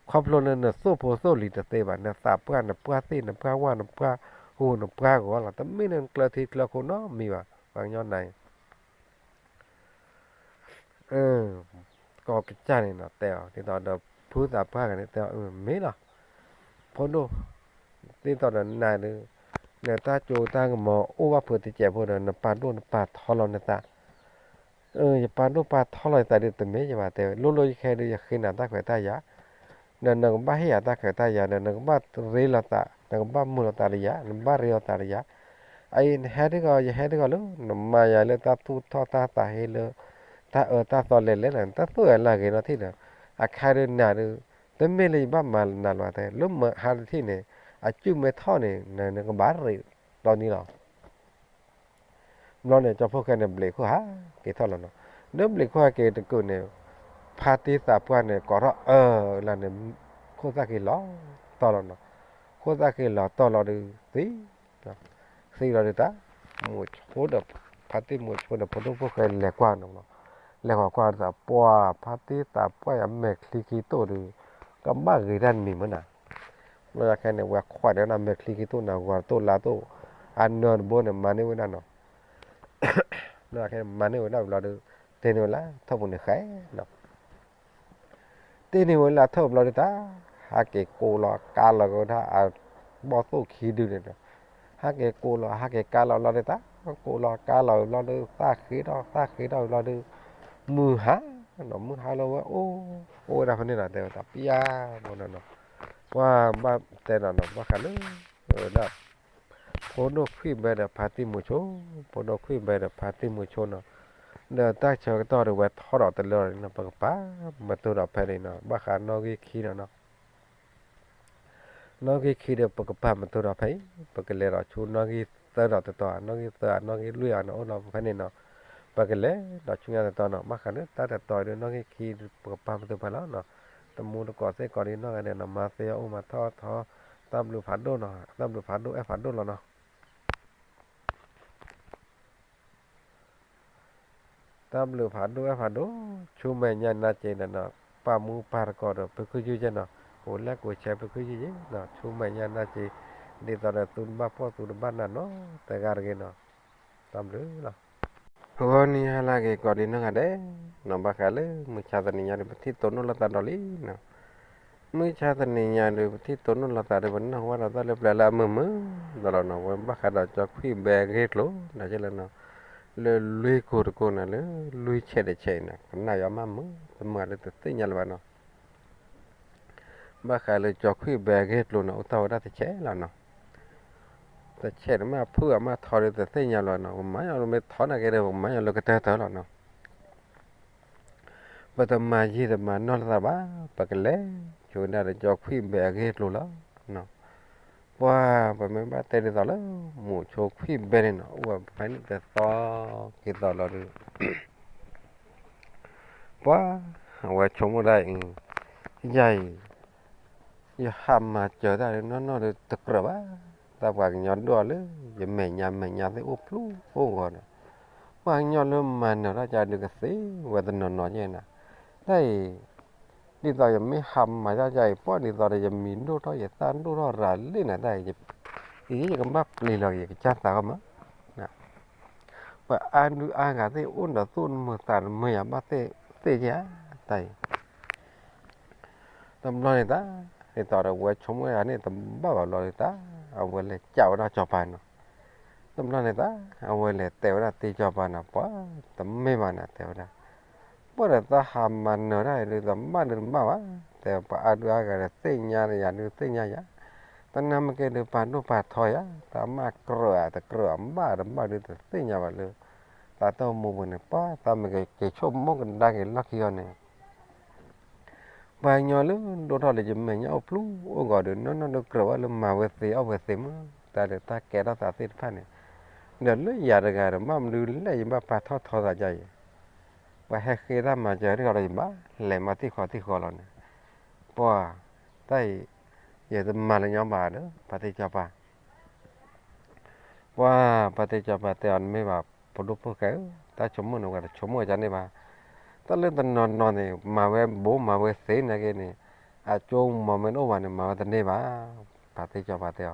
ခီဖျိလၢနသိၣ်ဖိသိၣ်လံၤတသ့ဘၣ်, နသးပှၢ် နပှၢ်သ့ၣ် နပှၢ်ဝၣ် နပှၢ်ဂိၤ နပှၢ်ဂီၤလီၤ, တမ့ၢ်လၢနကျၢၤထံကျၢၤခိၣ်နီတမံၤဘၣ်, ပှၤကညီနၤအံၤ ကိးကစၢ်န့ၣ်နီၤ တဲအီၤ ဒ်သိးဒီးဖုသးပှၢ်ဂၤန့ၣ် တဲအီၤ မ့ၢ်လီၤ, ဖိဒိၣ်, ဒ်သိးဒီးနၤဒုး နတၢ်ကၠိတၢ်ကမီၤအိၣ်ဘၣ်ဖုးတစဲးဖိဒီး နပာ်ဒိၣ်နပာ်ထီလီၤနသး, ယပာ်ဒိၣ်ပာ်ထီလီၤယသးဒုး တမ့ၢ်ယဘၣ်တဲဝဲ လိၤလိၤယခဲဒုး ယဃ့နၤတၢ်ခွဲးတၢ်ယာ်, ဒီးနကဘၣ်ဟ့ၣ်ယၤတၢ်ခွဲးတၢ်ယာ်ဒီး နကဘၣ်ရ့လိာ်သး နကဘၣ်မုာ်လိာ်သးဒီးယၤ နဘၣ်ရ့လိာ်သးဒီးယၤ, အအံၤနဟဲတဂီၤ ယဟဲတဂီၤလၢ နမၤယၤလၢတၢ်သူၣ်ထီၣ်တၢ်သးဟ့လၢ တၢ်အၢတၢ်သီလဲၤလဲၤလီၤ တၢ်သူၣ်အၢလၢအဂ့ၤနီတထံၣ်ဒီး အခါဒုးနၤဒုး တမ့ၢ်လၢယဘၣ်မၤနၤလီၤတဲ လၢမဟါတထံၣ်န့ၣ် အစုၣ်မ့ၢ်ထီၣ်န့ၣ် နကဘၣ်ရ့တီနံၤလီၤ. ဘျီန့ၣ် ကၠီဖိၣ်ဃဲန့ၣ် ဘျံးခိၣ်ဟးက့ၤထီၣ်လီၤနီၤ. လၢဘျံးခိၣ်ဟးက့ၤတကုာ်န့ၣ် ဖါတံၢ်သးပှၢ်န့ၣ် ကိးထီၣ်အၢလၢန့ၣ် ခိၣ်သၣ်ဃ့လီၤတီၢ်လီၤနီၤ. ခိၣ်သၣ်ဃ့လီၤတီၢ်လီၤဒုးသံ, သံလီၤဒုးတၢ်, မိၤဆိဒီး ဖါတံၢ်မိၤဆိဒီး ဖိဒိၣ်ဖိၣ်ဃဲလဲၤကွၢ်နီၤ. လဲၤဃီၤကွၢ်ဒ်သိး ပှၤဖါတံၢ်သးပှၢ်ယၤမဲာ်ချံခံတိၢ်ဒုး ကဘၣ်ဂ့ၤတၢ်တမံၤမ့ၢ်နၤ ဘျီယၤခဲန့ၣ် ပှၤခွးန့ၢ်ဝဲဒၣ်မဲာ်ချံခံတိၢ်န့ၣ် ဂီၤတိၢ်လါတိၢ် အနၢတဘိန့ၣ် မၤန့ၢ်ဝဲဒၣ်နီၤ. ဘျီယၤခဲန့ၣ် မၤန့ၢ်ဝဲဒၣ်ဘျီဒီး တ့န့ၢ်ဝဲလၢထီၣ်ပူၤန့ၣ်ဃဲနီၤ. တ့န့ၢ်ဝဲလၢထီၣ်ဘျီဒီးတၢ် ဟးက့ၤကိးလီၤကါလီၤကဒါအဘီၣ်သိၣ်ခံဒုန့ၣ်ဒီး ဟးက့ၤကိးလီၤ ဟးက့ၤကါလီၤဘျီဒီးတၢ် ကိးလီၤကါလီၤဘျီဒီး သၣ်ဃ့ထီၣ် သၣ်ဃ့ထီၣ်ဘျီဒီး မုၢ်ဟါနီၤ မုၢ်ဟါလီၤဝဲအိၣ် အိၣ်ဝဲဒၣ်ဖဲန့ၣ်နီၤ တဲဝဲတၢ်ပျၢ်မနီၤနီၤ ပှၤဘၣ်တဲနီၤနီၤ ဘၣ်ဃးလၢ ဝဲဒၣ် ဖိဒိၣ်ခွံၣ်ဘဲဒီးဖါတံၢ်မုာ်ဆိ ဖိဒိၣ်ခွံၣ်ဘဲဒီးဖါတံၢ်မုာ်ဆိနီၤ ဒီးတၢ်ဆၢကတီၢ်ဒီးဝဲထီၣ်ဒီးတလၢနီၤ ပကပာ်မၤတိၢ်ဒီးဖဲန့ၣ်နီၤ ဘၣ်ဃးနီၣ်ဂံၢ်ခံနီၤနီၤ နီၣ်ဂံၢ်ခံဒီးပကပာ်မၤတိၢ်ဒီးဖဲအံၤ ပကလဲၤဒီးဆူနီၣ်ဂံၢ်သၢဒီးတတီၤ နီၣ်ဂံၢ်သၢ နီၣ်ဂံၢ်လွံၢ်အနီၤ အိၣ်လီၤဖဲန့ၣ်နီၤ ပကလဲၤဒီးဆူညါတတီၤနီၤ ဘၣ်ဃးလၢတၢ်တတီၤအံၤဒီးနီၣ်ဂံၢ်ခံဒီး ပကပာ်မၤတိၢ်ဖဲလီၤနီၤ တမူတကိးသ့ၣ်ကိးဒံနီၢ်ဂၤဒဲးနီၤ မၤသ့အအိၣ်မၤထီၣ်ထီ တၢ်ဘျုးဖးဒိၣ်နီၤ တၢ်ဘျုးဖးဒိၣ်အဲၣ်ဖးဒိၣ်လီၤနီၤ တၢ်ဘျုးဖးဒိၣ်အဲၣ်ဖးဒိၣ် ဆူမဲာ်ညါနါက့ဒီးနီၤ ပာ်မူပာ်သကိးဒီး ဖုခုယုၢ်ယဲနီၤ ကိးလဲၣ်ကိးဆဲဖုခုယုၢ်ယဲနီၤ ဆူမဲာ်ညါနါက့ ဒ်သိးဒီးသုတဘၣ်ဖှီၣ်သုတဘၣ်နးနီၤ တဂၤတဂ့ၤနီၤ တၢ်ဘျုးလီၤ ဂီၤနံၤဟါလၢအဂ့ၤကိးဒံနီၢ်ဂၤဒဲးနီၤ ဘၣ်ဃးလၢမုၢ်ဆါသနံၤညါဒီး ပထံၣ်တိၢ်နီၣ်လိာ်သးဒီးလံနီၤ မုၢ်ဆါသနံၤညါဒီး ပထံၣ်တိၢ်နီၣ်လိာ်သးဒီး ပနၢ်ဟူဘၣ်ဒီးတၢ်လၢပျၢၤလၢအမုာ်မုာ်ဒီးလီၤနီၤ ဝဲဘၣ်ဃးဒီးကၠီခွံၣ်ဘဲအဂ့ၢ်ကျိၤ ဒီးကဲလၢနီၤ လၢလွံၢ်ကိၢ်တကိၢ်န့ၣ် လၢလွံၢ်ဆဲးတဆဲးအံၤန့ၣ် ပနာ်ယွၤမးမုာ်တမုာ်ဒီးတသ့ၣ်ညါလၢၤဘၣ်နီၤ ဘၣ်ဃးလၢကၠီခွံၣ်ဘဲအဂ့ၢ်ကျိၤန့ၣ် အိၣ်တ့ၢ်ဝဲဒၣ်တဆဲးလီၤနီၤ တဆဲးန့ၣ်မ့ၢ်ဖုၣ်အမ့ၢ်ထီဒီးတသ့ၣ်ညါလၢၤနီၤ ပမၤယွၤလၢမ့ၢ်ထီနာ်က့ဒီး ပကမၤယွၤလၢကတၢၢ်တၢၢ်လီၤနီၤ ပတမၤယံာ်တမၤနီၢ်လိာ်သးဘၣ် ပကလဲၤဆိဝဲဒၣ်ဒီးကၠီခွံၣ်ဘဲအဂ့ၢ်ကျိၤလီၤနီၤ ပှၤ ပမ့ၢ်ဘၣ်တဲဒ်သိးလၢ မုၢ်ဆိခွံဘဲန့ၣ်နီၤ အိၣ်ဝဲဖဲန့ၣ်တသီ က့ၤသီးလီၤဒီး ပှၤ အဝဲဆိကမိၣ်ဒၣ်အံၤ ယၤအံၤ ယဟးမၤစၢၤတၢ်ဒီးနီၢ်နီၢ်ဒီးတကြၢးဘၣ်, တၢ်ပှၤကညီဒိၣ်အီၤလၢ ယမဲာ်ညါမဲာ်ညါသ့ၣ်အိၣ်ဖျိအိၣ်ဂီၤဒီး ပှၤကညီလၢမၤနၢၤထီၣ်ကဒီးကသ့ဝဲတနီၤနီၤယဲၢ်နၤ, တၢ်အံၤ ဒ်သိးယမ့ၢ်ဟးမၤတၢ်ယၤအံၤ ပှၤဒ်သိးဒီးယမံၤဒိၣ်ထီၣ်ယသၣ်ဒိၣ်ထီၣ်ရၤလံနၤတၢ်အံၤ, ယကဘၣ်ပျံၤလီၤက့ၤယကစၢ်သးဂီၢ်မး, ပှၤအါဒုအါဂၤသ့ၣ်အိၣ်ဒီးသူၣ်တမုာ်သးတမုာ်ယၤဘၣ်သ့ၣ်သ့ၣ်ယဲၢ်, တၢ်အံၤ တဘျီန့ၣ်တၢ် ဒ်သိးဒီးဝဲဆိကမိၣ်ယၤန့ၣ်တဘၣ်ဘၣ်ဘျီဒ်တၢ် အဝဲလဲၤကးဝဲဒၣ်စီၤပၤနီၤ, တဘျီန့ၣ်တၢ် အဝဲလဲၤတဲဝဲဒၣ်တ့စီၤပၤနီၤ ပှၤတမ့ၢ်ဘၣ်နၤတဲဝဲဒၣ် ပှၤဒီးတၢ်ဟးမၤနၢၤတၢ်အံၤဒုးတဘၣ်ဒုးတဘၣ်ဘၣ်, တဲပှၤအါဒုအါဂၤဒီးသ့ၣ်ညါယၤဒုးသ့ၣ်ညါယၤ, တနၢ်မ့ၢ်က့ၤဒုးပာ်ဒိၣ်ပာ်ထီယၤ, တၢ်မၢကြၢးဧါတကြၢးဧါဘၣ်တဘၣ်ဒုးတသ့ၣ်ညါဘၣ်လၢ သးတၢ်အိၣ်မူပူၤန့ၣ် ပှၤသးမ့ၢ်က့ၤဆိကမိၣ်ကဒါက့ၤလီၢ်ခံအီၤန့ၣ် ပှၤကညီလၢဒိၣ်ထီၣ်လၢယမဲာ်ညါအိၣ်ဖျိအိၣ်ဂီၤဒီး နီၢ်နီၢ်ဒုးကြၢးဝဲလၢမၤဝဲသ့အီၣ်ဝဲသ့မး, တၢ်ဒီးတၢ်ကဲထီၣ်သးသ့ၣ်တဖၣ်န့ၣ်, ဒီးလၢယၤတဂၤဒီးဘၣ်မနုၤလဲၣ် ယဘၣ်ပာ်ထီၣ်ထီသးဒ်အံၤ, ပှၤဟဲဃ့တၢ်မၤစၢၤတခီဒီးယဘၣ်လဲၤမၤသံၣ်ဃီသံၣ်ဃီလီၤန့ၣ်, ပှၤ တၢ်အံၤ ယတမၤလၢညီဘၣ်ဒီး ဖါတံၢ်စီၤပၤ ပှၤ ဖါတံၢ်စီၤပၤတဲအီၤ နမ့ၢ်ဘၣ်ဖိဒိၣ်ဖိၣ်ဃဲဧၢ, တၢ်ဆိကမိၣ်န့ၣ် ပှၤတဆိကမိၣ်ကန့ၣ်ဘၣ်, တၢ်လၢတနီၤနီၤန့ၣ် မၤဝဲဘူးမၤဝဲသ့နာ်က့န့ၣ်, အကၠိမီၤမ့ၢ်တအိၣ်ဘၣ်န့ၣ် မၤဝဲတန့ၢ်ဘၣ်, ဖါတံၢ်စီၤပၤတဲအီၤ,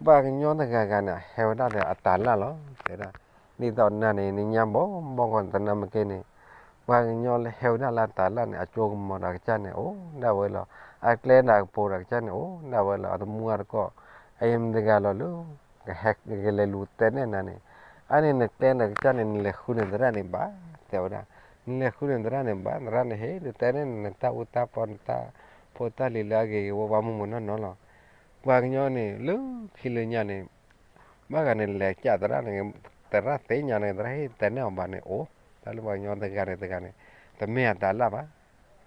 ပှၤကညီတဂၤဂၤန့ၣ် အဟဲဝဲဒၣ်ဒီးအတၤလၢ်လီၤ, တဲဒၣ်, ဒ်သိးနၤန့ၣ် နညါဘီဘီဂီၢ်န့ၣ် တနၢ်မ့ၢ်က့န့ၣ်, ပှၤကညီလၢဟဲဝဲဒၣ်လၢအတၤလၢ်န့ၣ် အကၠိကမီၤဒီးကစၢ်န့ၣ် အိၣ်ဒၣ်ဝဲလီၤ, အကျဲဒီးအကပိၤဒီးကစၢ်န့ၣ် အိၣ်ဒၣ်ဝဲလီၤ, အတမူအတကိး, အအံၤမတၤတဂၤလီၤလၢ ကဟဲကလဲၤလူၤတဲနဲၣ်နၤန့ၣ်, အါန့ၣ်နကျဲဒီးကစၢ်န့ၣ် နလဲၤဃုန့ၢ်သရၣ်န့ၣ်ဘၣ်, တဲဝဲဒၣ်, နလဲၤဃုန့ၢ်သရၣ်န့ၣ်ဘၣ်, သရၣ်န့ၣ်ဟ့ၣ်ဒုးတဲနဲၣ်နၤ နတၢ်အူတၢ်ပီ နတၢ်ဖိတၢ်လံၤလၢအဂ့ၤဂ့ၤဝါဝါမုာ်မုာ်နီၢ်နီၢ်လီၤ, ပှၤကညီန့ၣ် လၢခံလၢညါန့ၣ် ဘၣ်ဂၤန့ၣ်လဲၤကးသရၣ်န့ၣ်, သရၣ်သ့ၣ်ညါန့ၣ် သရၣ်ဟ့ၣ်တဲနဲၣ်အီၤဘၣ်န့ၣ်အိၣ်, တၢ်လၢပှၤကညီတဂၤန့ၣ်တဂၤန့ၣ်, တမ့ၢ်အတၤလၢ်ဘၣ်,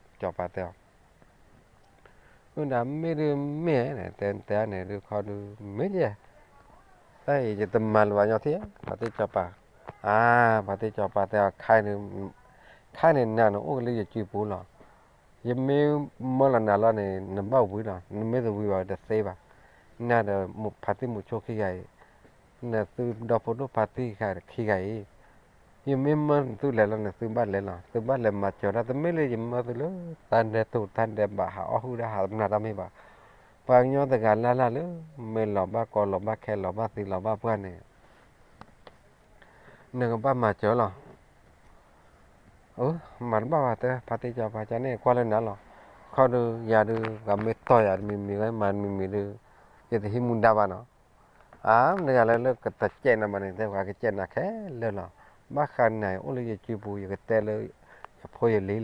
စီၤပၤတဲအီၤ, အၢ ဒၣ်မ့ၢ်ဒုးမ့ၢ်န့ၣ် တဲတဲန့ၣ်ဒုးခီဒုး မ့ၢ်ယဲၢ်, တၢ်အံၤယတမၤလၢၤဘၣ်ညီထံၣ်, ဖါတံၢ်စီၤပၤ, အါ, ဖါတံၢ်စီၤပၤတဲအီၤ, ခါန့ၣ်နၤန့ၣ်အိၣ်က့ၤလၢယစုပူၤလီၤ, ယမ့ၢ်မၢလီၤနၤလီၤန့ၣ် နဘၣ်ဝံၤလီၤ, နမ့ၢ်တဝံၤဘၣ်တသ့ဘၣ်, နၤဒီးဖါတံၢ်မုၣ်ဆိခံဂၤအံၤ, နသုဒီဖိဒိၣ်ဖါတံၢ်ခံဂၤအံၤ, ယမ့ၢ်မၢသုလဲၤလီၤန့ၣ် သုဘၣ်လဲၤလီၤ, သုဘၣ်လဲၤမၤစၢၤတၢ်, တမ့ၢ်လၢယမၢသုလၢ တၢ်ဒဲးတိာ်တၢ်ဒဲးဘး ဟးအီၣ်ဟုၣ်တၢ်ဟးတမျၢ်တၢ်မ့ၢ်ဘၣ်, ပှၤကညီတဂၤလၢ်လၢ်လၢ မ့ၢ်လီၤဘၣ်ကီလီၤဘၣ်ခဲလီၤဘၣ်သံလီၤဘၣ်ပှၢ်န့ၣ် နကဘၣ်မၤစၢၤလီၤ, အၢ မၤတဘၣ်ဘၣ်တဲ ဖါတံၢ်စီၤပၤကန့ၣ်ကွၢ်လၢနၤလီၤ, ခီဒုးယၤဒုး ပှၤမ့ၢ်တီၢ်ယၤတမံၤမံၤ မၤတမံၤမံၤဒုး ယတဟံးမူဒါဘၣ်နီၤ, အါ မတၤတဂၤလၢလၢကတကဲးနၤဘၣ်န့ၣ် တဲပှၤကကဲးနၤခဲလၢာ်လီၤ, ဘၣ်ဃးနၤအိၣ်လၢယစုပူၤ ယကတဲလၢ ယဖိယလံၤလီၤ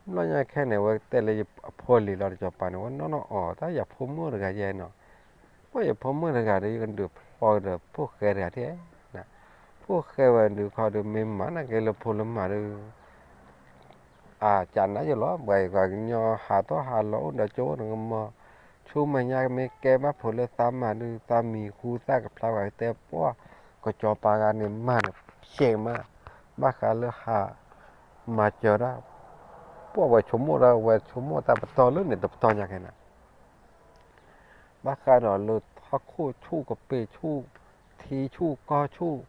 ဘျီညါခဲန့ၣ် အဝဲတဲလၢအဖိအလံၤလီၤဒီးစီၤပၤန့ၣ် ဝဲနီၢ်နီၢ်အီၤ တၢ်ယဖိမုၣ်တဂၤယဲနီၤ, ပှၤယဖိမုၣ်တဂၤဒီး ယကဒုးဖျီကဒီးဖိၣ်ဃဲတဂၤထဲ, ဖိၣ်ဃဲဝဲဒုးခီဒုးမ့ၢ်မၤနာ်က့လၢဖိလၢမါဒုး, အကနၣ်ယလီၤ ပှၤကညီဟးထီၣ်ဟးလီၤအိၣ်ဒီးကၠိအိၣ်ဒီးကမီၤ, ဆူမဲာ်ညါကမ့ၢ်ကဲဘၣ်ဖိလၢသးမၤဒုး သးမံၤဃူသၣ်ကဖျါပှၤကတဲပှၢ်, ကစီၤပၤဂၤန့ၣ်မၤန့ၣ် ဆဲးမး, ဘၣ်ဃးလၢဟး မၤစၢၤဒၣ်, ပှၤဝဲဆိကမိၣ်ဒၣ် ဝဲဆိကမိၣ်တၢ်ပတီၢ်လၢန့ၣ်တပတီၢ်ညါခဲန့ၣ်, ဘၣ်ဃးဒီးလၢထီၣ်ခိၣ်ဆူၣ်ကပ့ၤဆူၣ်, ထံဆူၣ်ကီၢ်ဆူၣ်,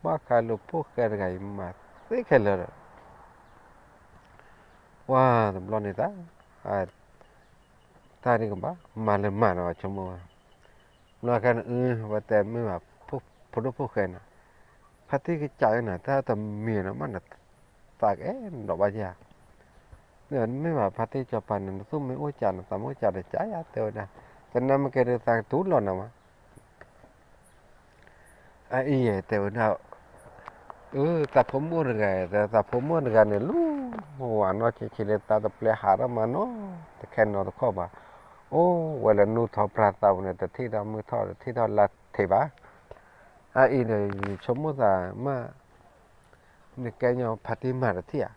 ဘၣ်ဃးလၢဖိၣ်ဃဲတဂၤအံၤမၤသ့ခဲလၢာ်ဒီး, ပှၤတဘျီန့ၣ်တၢ် တၢ်ဒ်ကဘၣ် မၤလၢမၤနီၤ ဆိကမိၣ်ဝဲ, ဘျီခဲန့ၣ်အု ဝဲတဲမ့ၢ်ဘၣ် ဖိဒိၣ်ဖိၣ်ဃဲန့ၣ်, ဖါတံၢ်ကစၢ်ယဲန့ၣ် တၢ်တမံၤနီၤ မ့ၢ်နသးကအဲၣ်ဒိးဘၣ်ယၤ, မ့ၢ်ဘၣ်ဖါတံၢ်စီၤပၤန့ၣ် နသူၣ်မ့ၢ်အိၣ်ကး နသးမ့ၢ်အိၣ်ကးဒီးကးယၤ တဲဝဲဒၣ်, တနၢ်မ့ၢ်ကဲဒုးသးကတူၢ်လိာ်နၤမး အအံၤတဲဝဲဒၣ်, အၢ သးဖိမုၣ်တဂၤ, သးဖိမုၣ်တဂၤန့ၣ် လူၤဝဲနီၢ်ဆံးဆံးလၢ သးတပျဲဟးထီၣ်မၤနီတခဲနီတခီၣ်ဘၣ်, အိၣ်ဝဲလၢနူၢ်ထီၣ်ပြၢ်သးပူၤန့ၣ် တထံၣ်ထီၣ်မုၢ်ထီၣ် တထံၣ်ထီၣ်လါထံးဘၣ်, အအံၤဒီးယဆိကမိၣ်သးမး, နကဲညီဖါတံၢ်မၤတထံၣ်ဧါ,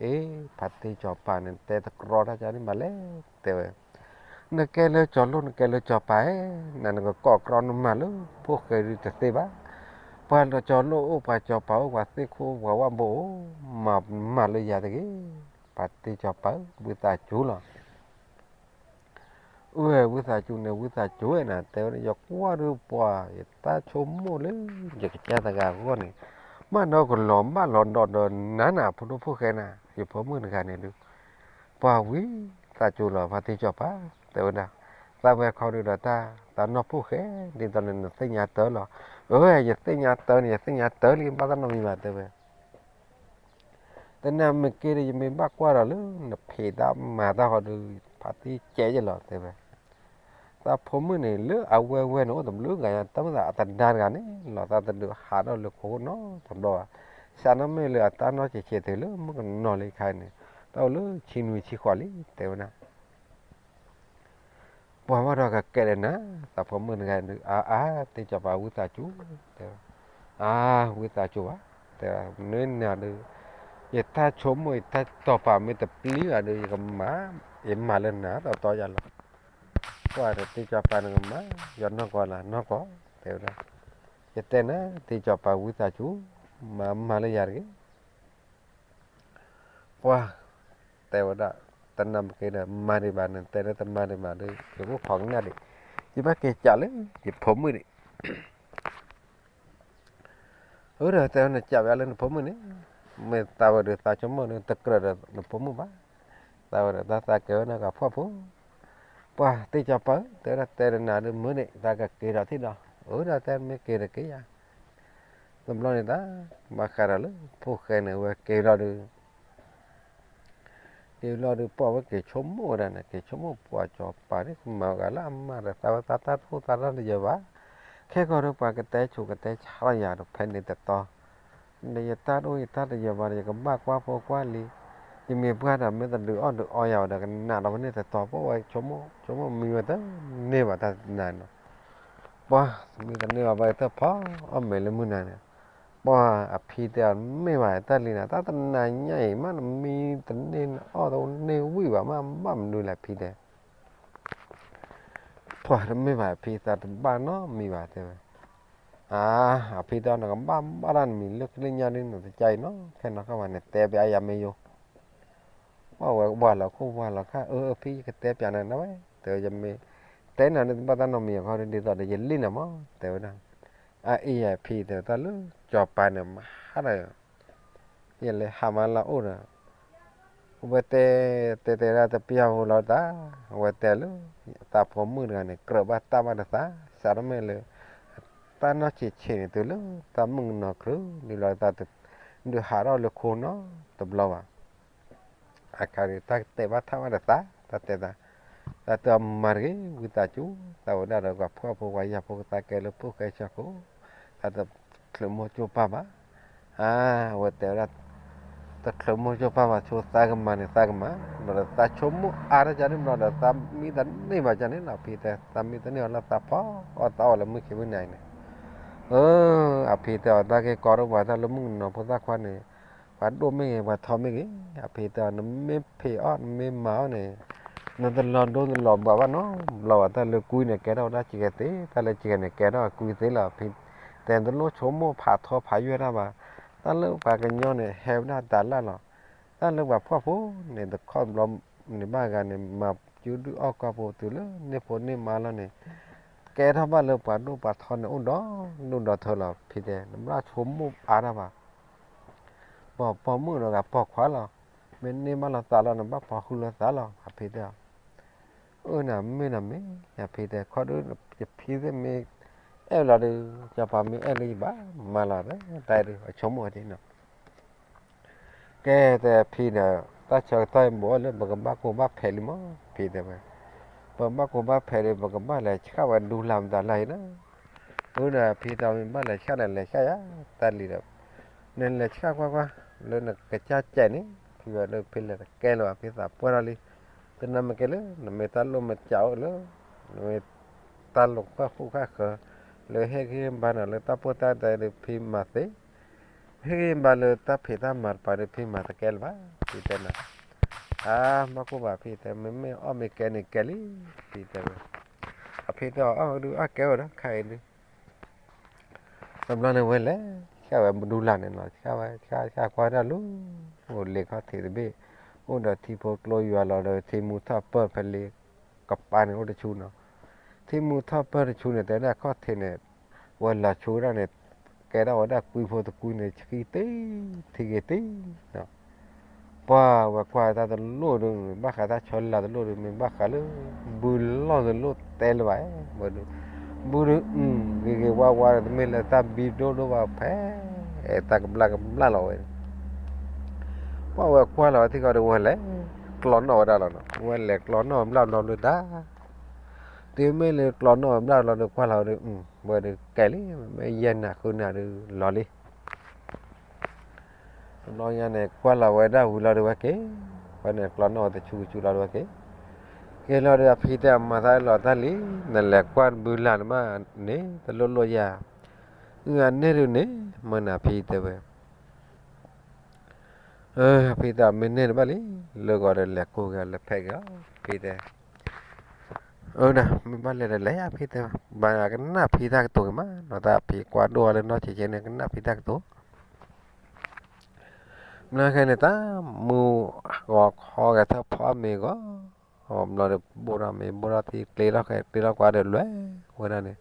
အ့ ဖါတံၢ်စီၤပၤန့ၣ် တဲတကြီတၢ်ကန့ၣ်မးလဲၣ်, တဲဝဲ နကဲလၢကၠီၤလိၣ် နကဲလၢကၠီၤပၤဧါ, နကကိးကြီနမၤလၢဖိၣ်ဃဲဒုးတသ့ဘၣ်. ပှၤလၢကၠီၤလိၣ်အိၣ် ပှၤကၠီၤပၤအိၣ် ပှၤသ့ၣ်ခိၣ် ပှၤဝၣ်ဘိအိၣ်, မၤမၤလၢယၤတဂ့ၤ. ပှၤသ့ၣ်ကၠီၤပၤဧၢ, ဝံသးစူၤလီၤ. အၢ ဝံသးစူၤန့ၣ် ဝံသးစူၤဝဲန့ၣ် တဲဝဲဒၣ် ယကွၢ်ဒုးပှၤ ယတၢ်ဆိကမိၣ်လၢ ယကစၢ်တဂၤအဂီၢ်န့ၣ် ဘၣ်ဒီးကလီၤဘၣ်လီၤဒီးဒီးနၤနၤ ဖိဒိၣ်ဖိၣ်ဃဲနၤ ယဖိမုၣ်တဂၤန့ၣ်ဒုး ပှၤဝံသးစူၤလီၤ ပှၤသ့ၣ်ကၠီၤပၤ တဲဝဲဒၣ် သးဝဲခီဒုးဒီးတၢ် သးနီၢ်ဖိၣ်ဃဲ ဒ်သိးန့ၣ် နသ့ၣ်ညါတၢ်လီၤ. အၢ ယသ့ၣ်ညါတၢ်န့ၣ် ယသ့ၣ်ညါတၢ်လံ ဘၣ်သးနီတမံၤဘၣ် တဲဝဲ တနၤမ့ၢ်က့ၤဒီး ယမ့ၢ်ဘၣ်ကွၢ်ဒီးလၢ နဖံးတၢ်မၤတၢ်ဃီဒီး ဖးသံကဲယလီၤ တဲဝဲ. သးဖိမုၣ်န့ၣ် လၢအဝဲဝဲန့ၣ် အိၣ်တဘျုးဂၤညါ တၢ်မ့ၢ်သးအတဒါတဂၤန့ၣ် လီၤသးတဒုးဟးထီၣ်လၢခိခိၣ်နီတဘျီဘၣ်. စးထီၣ်မ့ၢ်လၢအတၢ်နီၢ်ဆံးဆံးတုၤလၢမုၣ်ကနီၤလံခါန့ၣ် တၢ်အိၣ်လၢဆံနွံဆံဃိးလံ တဲဝဲဒၣ် ပှၤဘၣ်ဒီးကကဲဒီးနၤ သးဖိမုၣ်တဂၤဒုး အါအါ သ့ၣ်ကၠီၤပၤဝံသးစူၤ တဲဝဲ, အါ ဝံသးစူၤဘၣ် တဲဝဲ, မနုၤနၤဒုး ယတၢ်ဆိကမိၣ် ယတၢ်တီၤပာ်မ့ၢ်တပျံၤဘၣ်ဒီး ယကမၤ ယမၤလၢနၤတီတီယၤလီၤ. ကွၢ်ဒီးသ့ၣ်ကၠီၤပၤနကမၤ ယီၤနီၢ်ကီၢ်လၢနီၢ်ကီၢ် တဲဝဲဒၣ်, ယတဲနၤ သ့ၣ်ကၠီၤပၤဝံသးစူၤ မၤမၤလၢယၤတဂ့ၤ ပှၤ တဲဝဲဒၣ်, တနၤမ့ၢ်က့ၤဒီး မၤဒံးဘၣ်န့ၣ် တဲလၢတမၤဒံးဘၣ်ဒီး ယကအိၣ်ခိးကနၣ်ဒံး, ယဘၣ်က့ၤကးလၢယဖိမုၣ်ဒံး. အၢ ဒီးတဲဝဲန့ၣ် ကးဝဲလၢနဖိမုၣ်န့ၣ်, မ့ၢ်သးဝဲဒီးသးဆိကမိၣ်ဒီး တကြၢးဒီးနဖိမုၣ်ဘၣ်. သးဝဲဒီးတၢ်သးကဲဝဲန့ၣ်ကဖှီၣ်ဖိ, ပှၤသ့ၣ်ကၠီၤပၤဧၢ, တဲဝဲဒၣ် တဲဒီးနၤဒုးမုၢ်န့ၣ် သးကက့ၤဒီးထံၣ်ဒီး, အၢ ဒီးတဲမ့ၢ်က့ၤဒီးက့ၤယၤ တဘျီန့ၣ်တၢ် ဘၣ်ဃးဒီးလၢဖိၣ်ဃဲန့ၣ် အဝဲက့ၤလီၤဒုး က့ၤလီၤဒုး ပှၤဝဲက့ၤဆိကမိၣ်ဝဲဒၣ်န့ၣ် က့ၤဆိကမိၣ်ပှၤကၠီၤပၤန့ၣ် ကမၤအဂၤလၢအမၤဒီးသးဝဲသးတၢ်တအိၣ်သးတၢ်တယၢၤဘၣ်. ခဲကီးဒီးပှၤကတဲဆိကတဲဆါလီၤယၤဒီးဖဲန့ၣ်တတီၤ ဒီးယတၢ်တအိၣ်ယတၢ်တယၢၤဘၣ်ဒီး ယကဘၣ်ကွၢ်ဖိကွၢ်လံၤ, ယမ့ၢ်ပှၢ်ဒီးမ့ၢ်တဒုးအီၣ်ဒုးအီယၤဝဲဒီး ကနးဒီးဖဲန့ၣ်တတီၤ ပှၤဝဲဆိကမိၣ် ဆိကမိၣ်မံဝဲတန့ၢ်ဘၣ်တၢ်နၤနီၤ ပှၤမံတန့ၢ်ဘၣ် ဘၣ်သၢဖီအီၣ်မ့ၤလၢမုၢ်နၤန့ၣ်, ပှၤအဖံတဲအီၤ မ့ၢ်ဘၣ်တၢ်လံၤနၤ တၢ်တနၤညါအံၤ မ့ၢ်နမံတန့ၢ်နအီၣ်တန့ၢ်ဝံၣ်ဘၣ် မ့ၢ်ဘၣ်မနုၤလဲၣ် ဖံတဲ ပှၤတမ့ၢ်ဘၣ် အဖံသးတဘၣ်နီတမံၤဘၣ် တဲဝဲ. အါ, အဖံတဲအီၤ နကဘၣ်ဘၣ်တၢ်နမံၤလၢကလၢညါဒ်နတကါအံၤနီၤ ခဲနီၤခီဘၣ်န့ၣ် တဲပျးယၤမ့ၢ်ယိၤ ပှၤဝဲဝၤလီၤခိၣ်ဝၤလီၤခါ အၢ အဖံယကတဲပျးနၤဝဲ တဲဝဲ ယမ့ၢ်တဲနၤန့ၣ် တဘၣ်တၢ်နီတမံၤအခီ ဒ်သိးဒီးယလံၣ်နၤမး တဲဝဲဒၣ်. အအံၤယဖံတဲတၢ်လၢ ကၠီၤပၤန့ၣ်မၤဟါဒီး ယလဲၤဟးမးလၢအအိၣ်ဒီး အဝဲတဲ တဲတဲဒၣ်တပျၢ်ဖိလီၤတၢ် အဝဲတဲလၢ သးဖိမုၣ်တဂၤန့ၣ် ကြၢးဘၣ်တၢ်ဘၣ်တသး စးထီၣ်မ့ၢ်လၢ တၢ်နီၢ်ဆံးဆံးန့ၣ် တုၤလၢတၢ်မုၣ်ကနီၤချုး ဒ်လီၤသး ဒုးဟးထီၣ်လၢခိနီတဘျီဘၣ်. အခါန့ၣ် တၢ်တဲဘၣ်ထၣ်ဘၣ်တသး တၢ်တဲသး တၢ်တဲအီၤမၤတဂ့ၤ ဝံသးစူၤ သးဝဲဒၣ်ဒီးပှၤဖှီၣ်ဖိပှၤယာ်ဖိကသးကဲလၢဖိၣ်ဃဲဆၢခိၣ် တၢ်တချုးမိၢ်ကၠိပၢ်ဘၣ်. အါ, အဝဲတဲဝဲဒၣ် တချုးမိၢ်ကၠိပၢ်ဘၣ် ဆိသးကမၤန့ၣ်သးကမၤ ဘျီဒီးသးဆိကမိၣ်အါထီၣ်ကန့ၣ် ဘျီဒီးသးမံတန့ၢ်ဘၣ်ကန့ၣ်လီၤ အဖံတဲ သးမံတန့ၢ်အီၤလၢသးဖီအီၣ်သးအီၣ်လၢမုၢ်ခံမုၢ်နၤအံၤန့ၣ် အၢ, အဖံတဲအီၤ တၢ်ဂ့ၢ်ကီဒိၣ်ပှၤတၢ်လၢမုၣ်ကနီၤဖိသၣ်ခွါန့ၣ် ပှၤဒိၣ်မ့ၢ်ဂ့ၤ ပှၤထီမ့ၢ်ဂ့ၤ, အဖံတဲအီၤ နမ့ၢ်ဖံးအီၣ် နမ့ၢ်မၤအီၣ်န့ၣ် နတလီၤဒိနတလီၤဘှးဘၣ်နီတဘျီဘၣ် တၢ်လၢကွံန့ၣ် ကဲထီၣ်ဝဲဒၣ်စှၤကဲသ့ တၢ်လၢစှၤကဲန့ၣ် ကဲထီၣ်ကွံသ့လီၤ ဖံတဲ နတလိၣ်ဆိကမိၣ်ဖးထီဖးယွဲၢ်တၢ်ဘၣ်, တၢ်လၢပှၤကညီန့ၣ် ဟဲဝဲဒၣ်တၢ်လၢ်လီၤ, တၢ်လၢပှၤဖှီၣ်ဖိန့ၣ် တခီတဘျီန့ၣ်ဘၣ်ဂၤန့ၣ် မၤကၠူဒုၣ်အီၣ်ကီၢ်ဖိတုၤလၢန့ၢ်ဖိန့ၢ်မါလီၤန့ၣ် ကဲထီၣ်ဘၣ်လၢပှၤဒိၣ်ပှၤထီန့ၣ် အိၣ်ဒီးဒိၣ်ဒီးထၢလီၤ ဖံတဲ နဘၣ်ဆိကမိၣ်အါတၢ်ဘၣ် ပိာ်ပိာ်မုၣ်ဒီးဂၤပိာ်ခွါလီၤ, မ့ၢ်န့ၢ်ဘၣ်လီၤသးလီၤ နဘၣ်ပိာ်ဃုာ်လီၤသးလီၤ အဖံတဲအီၤ, အၢ နမ့ၢ်နမ့ၢ် အဖံတဲ ခီဒုး ယဖံသ့ၣ်မ့ၢ်အဲၣ်လီၤဒီး စီၤပၤမ့ၢ်အဲၣ်လၢယဘၣ်မၤလီၤ တၢ်ဒုး အဆိကမိၣ်ဝဲဒ်နီၤ ကဲတဲဖံဒီး တၢ်ဆၢကတီၢ်အံၤ ဘူးအီၤလၢပကဘၣ်ကိၢ်ဘၣ်ဖဲးလံမး ဖံတဲဝဲ, ပဘၣ်ကိၢ်ဘၣ်ဖဲးဒီး ပကဘၣ်လဲၤဆှၣ်ဝဲဒူလၢမတၤလၢ်အံၤလီၤ, အၢ ဒီးဖံတဲအီၤ မ့ၢ်ဘၣ်လဲၤဆှၣ်ဒီးလဲၤဆှၣ်ယၤ တၢ်လံၤဒီး နလဲၤဆှၣ်ကွၢ်ကွၢ် လၢနကစၢ်ကဲးန့ၣ် ဖံဝဲလၢဖံလဲၤတကဲလၢၤဘၣ် ဖံသးပှၢ်ထီၣ်လံ, တနၤမ့ၢ်ကဲလၢ နမ့ၢ်တၢ်လိၣ်မတၤအိၣ်လၢ နမ့ၢ်တၢ်လိာ်ဃၣ်ဃူဃၣ်ဃၢၤ လၢဟ့ၣ်ဂံၢ်ဘါနၤလၢတၢ်ပိၢ်တၢ်တဲဒီး ဖံမၤသ့ ဟ့ၣ်ဂံၢ်ဘါလၢတၢ်ဖံးတၢ်မၤတပၤဒီး ဖံမၤတကဲလၢၤဘၣ် ဖံတဲနၤ, အါ မ့ၢ်ကိၣ်ဘၣ် ဖံတဲ, မ့မ့ၢ်အီၣ်မ့ၢ်ကဲန့ၣ်ကဲလံ ဖံတဲဝဲ. အဖံတဲအီၤ အီၣ်ဒုးအီၣ်ကဲဝဲဒီး ခဲအံၤဒုး တဘျီန့ၣ်ဝဲလဲၤ ဆှၣ်ဝဲမဒူလၢ်န့ၣ်နီၤ, ဆှၣ်ဝဲ ဆှၣ် ဆှၣ်ကွၢ်တၢ်လၢ အိၣ်လ့ၤခီၣ်ထံးတဘ့ၣ်, အိၣ်ဒီးထံဖိကျိယွၤလီၤဒီး ထံမူထီၣ်ပၢၢ်ဖဲလ့ကပၤန့ၣ်အိၣ်တဆူနီၤ. ထံမူထီၣ်ပၢၢ်တဆူန့ၣ် တဲဒၣ်ခီၣ်ထံးန့ၣ် ဝဲလီၤဆူဒၣ်န့ၣ် ကဲထီၣ်ဝဲဒၣ်ကွံဖိတကွံန့ၣ် ဆှံတ့ၢ် ထံဂ့ၤတ့ၢ်နီၤ. ပှၢ်ဝဲကွၢ်တၢ်တလိၣ်ဒုး မ့ၢ်ဘၣ်ဃးတၢ်ဆီလီၤတလိၣ်ဒုး မ့ၢ်ဘၣ်ဃးလၢ ဘုလီၢ်တလိၣ်တဲလၢၤဘၣ်, ဘုဒုး ဘုဒုး ဂ့ၤဂ့ၤဝါဝါဒီး တမ့ၢ်လၢတၢ်ဘံဒိၣ်ဒိၣ်ဘၣ်ဖဲ တၢ်ကဘျၣ်ကဘျၣ်လီၤဝဲ. ပှၢ်ဝဲကွၢ်လီၤဝဲထံၣ်ဃီဒီး ဝဲလဲၤကျီနီၣ်ဝဲဒၣ်လီၤနီၤ, ဝဲလဲၤကျီနီၣ်ဝဲဘျၣ်ဘျီဘျီတၢ် တုၤမ့ၢ်လၢကျီနီၣ်ဝဲဘျၣ်ဘျီဒီး ကွၢ်လီၤဝဲဒီး ဝဲဒုးကဲလံ, မ့ၢ်ယဲၢ်နၤဃုနၤဒုးလီၤလံ. တဘျီညါန့ၣ် ကွၢ်လီၤဝဲဒၣ်ဝံၤလီၤဒီး ဝဲက့ၤ ဝဲန့ၣ်ကျီနီၣ်ဝဲတဆူကဆူလီၤဒီး ဝဲက့ၤ က့ၤလီၤဒီး အဖံတဲ အမၤသးလီၤတၢ်လံ, နလဲၤကွၢ်ဘုလၢ်နမးန့ၣ် တလိၣ်လိၣ်ယၤ, အန့ၣ်ဒုးန့ၣ် မၢနၤဖံတဲဝဲ အဖံတဲ မ့ၢ်န့ၢ်တဘၣ်လံ, လၢဂီၤဒီးလဲၤကိၢ်က့ၤ လဲၤဖဲးက့ၤလီၤ ဖံတဲ. အၢ မ့ၢ်ဘၣ်လဲၤဒီးလဲၤယၤ ဖံတဲ, ဘၣ်ကနၣ်ဖံတၢ်ကတိၤက့ၤမးနီၤ, တၢ်ဖံကွၢ်ဒိၣ်အီၤလၢနီၢ်ဆံးဆံးန့ၣ် ကနၣ်ဖံတၢ်ကတိၤ မ့ၢ်ခဲန့ၣ် တၢ်မူဂီၤခီဂဲၤထၢၣ်ဖီမ့ၤဂီၤ ဘျီဒီး ဘိၣ်ထီၣ်မ့ၤ ဘိၣ်ထီၣ်ထံ ကျ့ထီၣ်ကျဲ ကျ့ထီၣ်ကွၢ်ဒီးလွဲၢ်ဝဲဒၣ်န့ၣ်,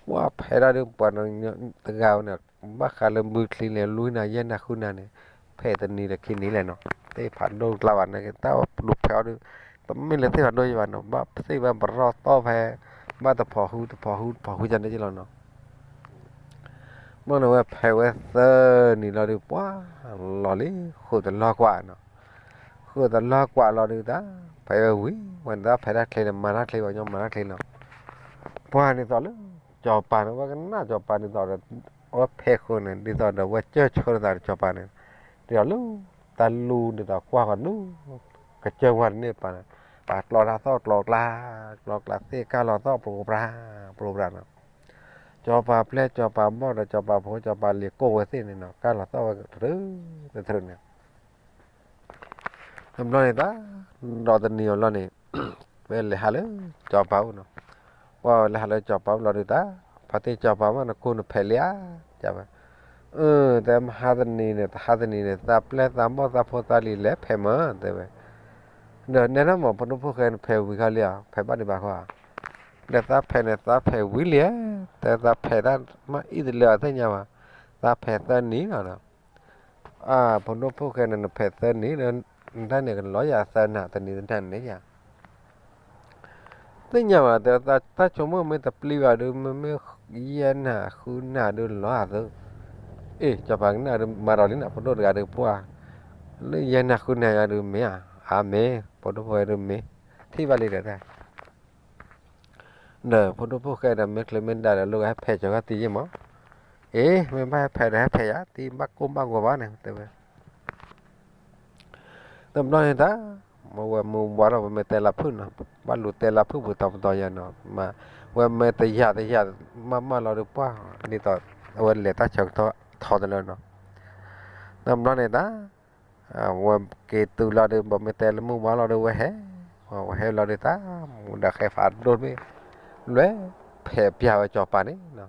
ဝဲဖဲးဒၣ်ဒုး ပှၤတဂၤဝဲန့ၣ် ဘၣ်ဃးလၢဘုချံန့ၣ် လွံၢ်နၤ ယဲၢ်နၤ ဃုနၤန့ၣ် ဖဲးတနံၤဒီးခံနံၤလဲၣ်နီၤ, သ့ၣ်ဖးဒိၣ်ကျါဘၣ်န့ၣ် တၢ်လူၤဖဲးအီၤဒုး တမ့ၢ်လၢသ့ၣ်ဖးဒိၣ်ယံၤဘၣ်နီၤ, ဘၣ်သ့ၣ်ဘၣ်ပရီၣ်သီၣ်ဖဲ ဘၣ်တဖီၣ်ဟူတဖီၣ်ဟူတဖီၣ်ဟူကန့ၣ်က့လီၤနီၤ. ဘျီန့ၣ် ဝဲဖဲးဝဲသၢနံၤလီၤဒုး ပှၢ်လီၤလံ ဃုာ်တလီၢ်ကွၢ်နီၤ, ဃုာ်တလီၢ်ကွၢ်လီၤဒုး တၢ်ဖဲးဝဲဝံၤ ဝဲန့ၣ်တၢ်ဖဲးတၢ်ချ့န့ၣ် မၤတၢ်ချ့ ပှၤကညီမၤတၢ်ချ့နီၤ. ပှၢ်ဒ်သိးလၢ စီၤပၤန့ၣ် ဝဲကနၣ်စီၤပၤဒ်သိးဒီး အဝဲဖဲးဃုာ်န့ၣ် ဒ်သိးဒီး ဝဲစၢၢ်ဆၢလိာ်သးဒီးစီၤပၤန့ၣ် ဒ်သိးလၢ တၢ်လူၤဒ်သိးကွၢ်ဃီဒုး ကစၢၢ်ဝါတန့ၢ်ပၤန့ၣ် ပှၤကျီတၢ်သီၣ်ကျီကျါ ကျီကျါသ့ၣ်ကၢ်လီၤသီၣ် ပြိပြါ ပြိပြါနီၤ. စီၤပၤပျဲၢ် စီၤပၤဘီၣ်ဒီး စီၤပၤဖိ စီၤပၤလံၤ ကိးဝဲသ့ၣ်န့ၣ်နီၤ ကၢ်လီၤသီၣ်ဝဲတထြူးတထြူးန့ၣ် တဘျီန့ၣ်တၢ် ဒီးတနံၤအလီၢ်န့ၣ် ဝဲလဲၤဟးလၢစီၤပၤအိၣ်နီၤ. ပှၢ်ဝဲလဲၤဟးလၢစီၤပၤအိၣ်လီၤဒုး တၢ် ဖါတံၢ်စီၤပၤမး နကိၢ်နဖဲးလံဧါ တဲဝဲ. အၢ တဲ မဟါတနံၤန့ၣ် တဟါတနံၤန့ၣ် သးပျဲၢ်သးဘီၣ်သးဖိသးလံၤလဲၤဖဲးမး တဲဝဲ. ဒီးနဲဒၣ်မး ဖိဒိၣ်ဖိၣ်ဃဲ နဖဲးဝံၤခီလံဧါ ဖဲးဘၣ်ဒံးဘၣ်ဃီဧါ. ဒီးသးဖဲးန့ၣ် သးဖဲးဝံၤလံဧါ တဲ သးဖဲးတၢ်မ့ၢ်အံၤတလၢအသ့ၣ်ညါဘၣ်, သးဖဲးသၢနံၤလီၤနီၤ. အၢ ဖိဒိၣ်ဖိၣ်ဃဲန့ၣ် နဖဲးသၢနံၤဒီး နတၢ်န့ၣ်ကလီၤယၤသၢနၤ တနံၤတနၤန့ၣ်ယၤ သ့ၣ်ညါဘၣ် တဲ တၢ်ဆိကမိၣ်မ့ၢ်တပျံၤဘၣ်ဒုး မ့မ့ၢ်ယဲၢ်နၤဃုနၤဒုးလီၤသၢ. အ့ၣ် စီၤပၤကနၣ်ဒုး မၤဒီးလံနီၤ ဖိဒိၣ်တဂၤဒုး ပှၢ် လၢယဲၢ်နၤဃုနၤယၤဒုးမ့ၢ်ဧါ, အါမ့ၢ် ဖိဒိၣ်ဖိၣ်ဃဲဒုးမ့ၢ် ထံၣ်ဘၣ်လံဒီးတၢ် ဒီးဖိဒိၣ်ဖိၣ်ဃဲဒီး မ့ၢ်ချ့မ့ၢ်ဒၣ်ဒီး လိၣ်ဟဲဖဲးကၠီၤကီၢ်တံၢ်ယ့ၢ်မး, အ့ၣ် မ့ၢ်ဘၣ်ဟဲဖဲးဒီးဟဲဖဲးယၤ တံၢ်ဘၣ်ကိၢ်ဘၣ်ဂီၤဘၣ်န့ၣ် တဲဝဲ. တဘျီန့ၣ်တၢ် မ့ၢ်ဝဲမုၢ်ဝါထီၣ် ပမ့ၢ်တဲလၢဖုၣ်နီၤ ဘၣ်လူၤတဲလၢဖုၣ်ပူၤတီၤပတီၤယၤနီၤ မ့ၢ်ဝဲမ့ၢ်တယာ်တယာ် မးမးလီၤဒုးပှၢ် ဒ်သိး အဝဲလဲၤတၢ်ဆၢကတီၢ်ထီတလၢနီၤ. တဘျီန့ၣ်တၢ် ဝဲက့ၤတုၤလီၤဒုး ပမ့ၢ်တဲလၢမုၢ်ဝါလီၤဒုး ဝဲဟဲ ဝဲဟဲလီၤဒုးတၢ် မူဒါဃဲဖးဒိၣ်တဘ့ၣ် လွဲၢ်ဖဲးပျၢ်ဝဲစီၤပၤန့ၣ်နီၤ.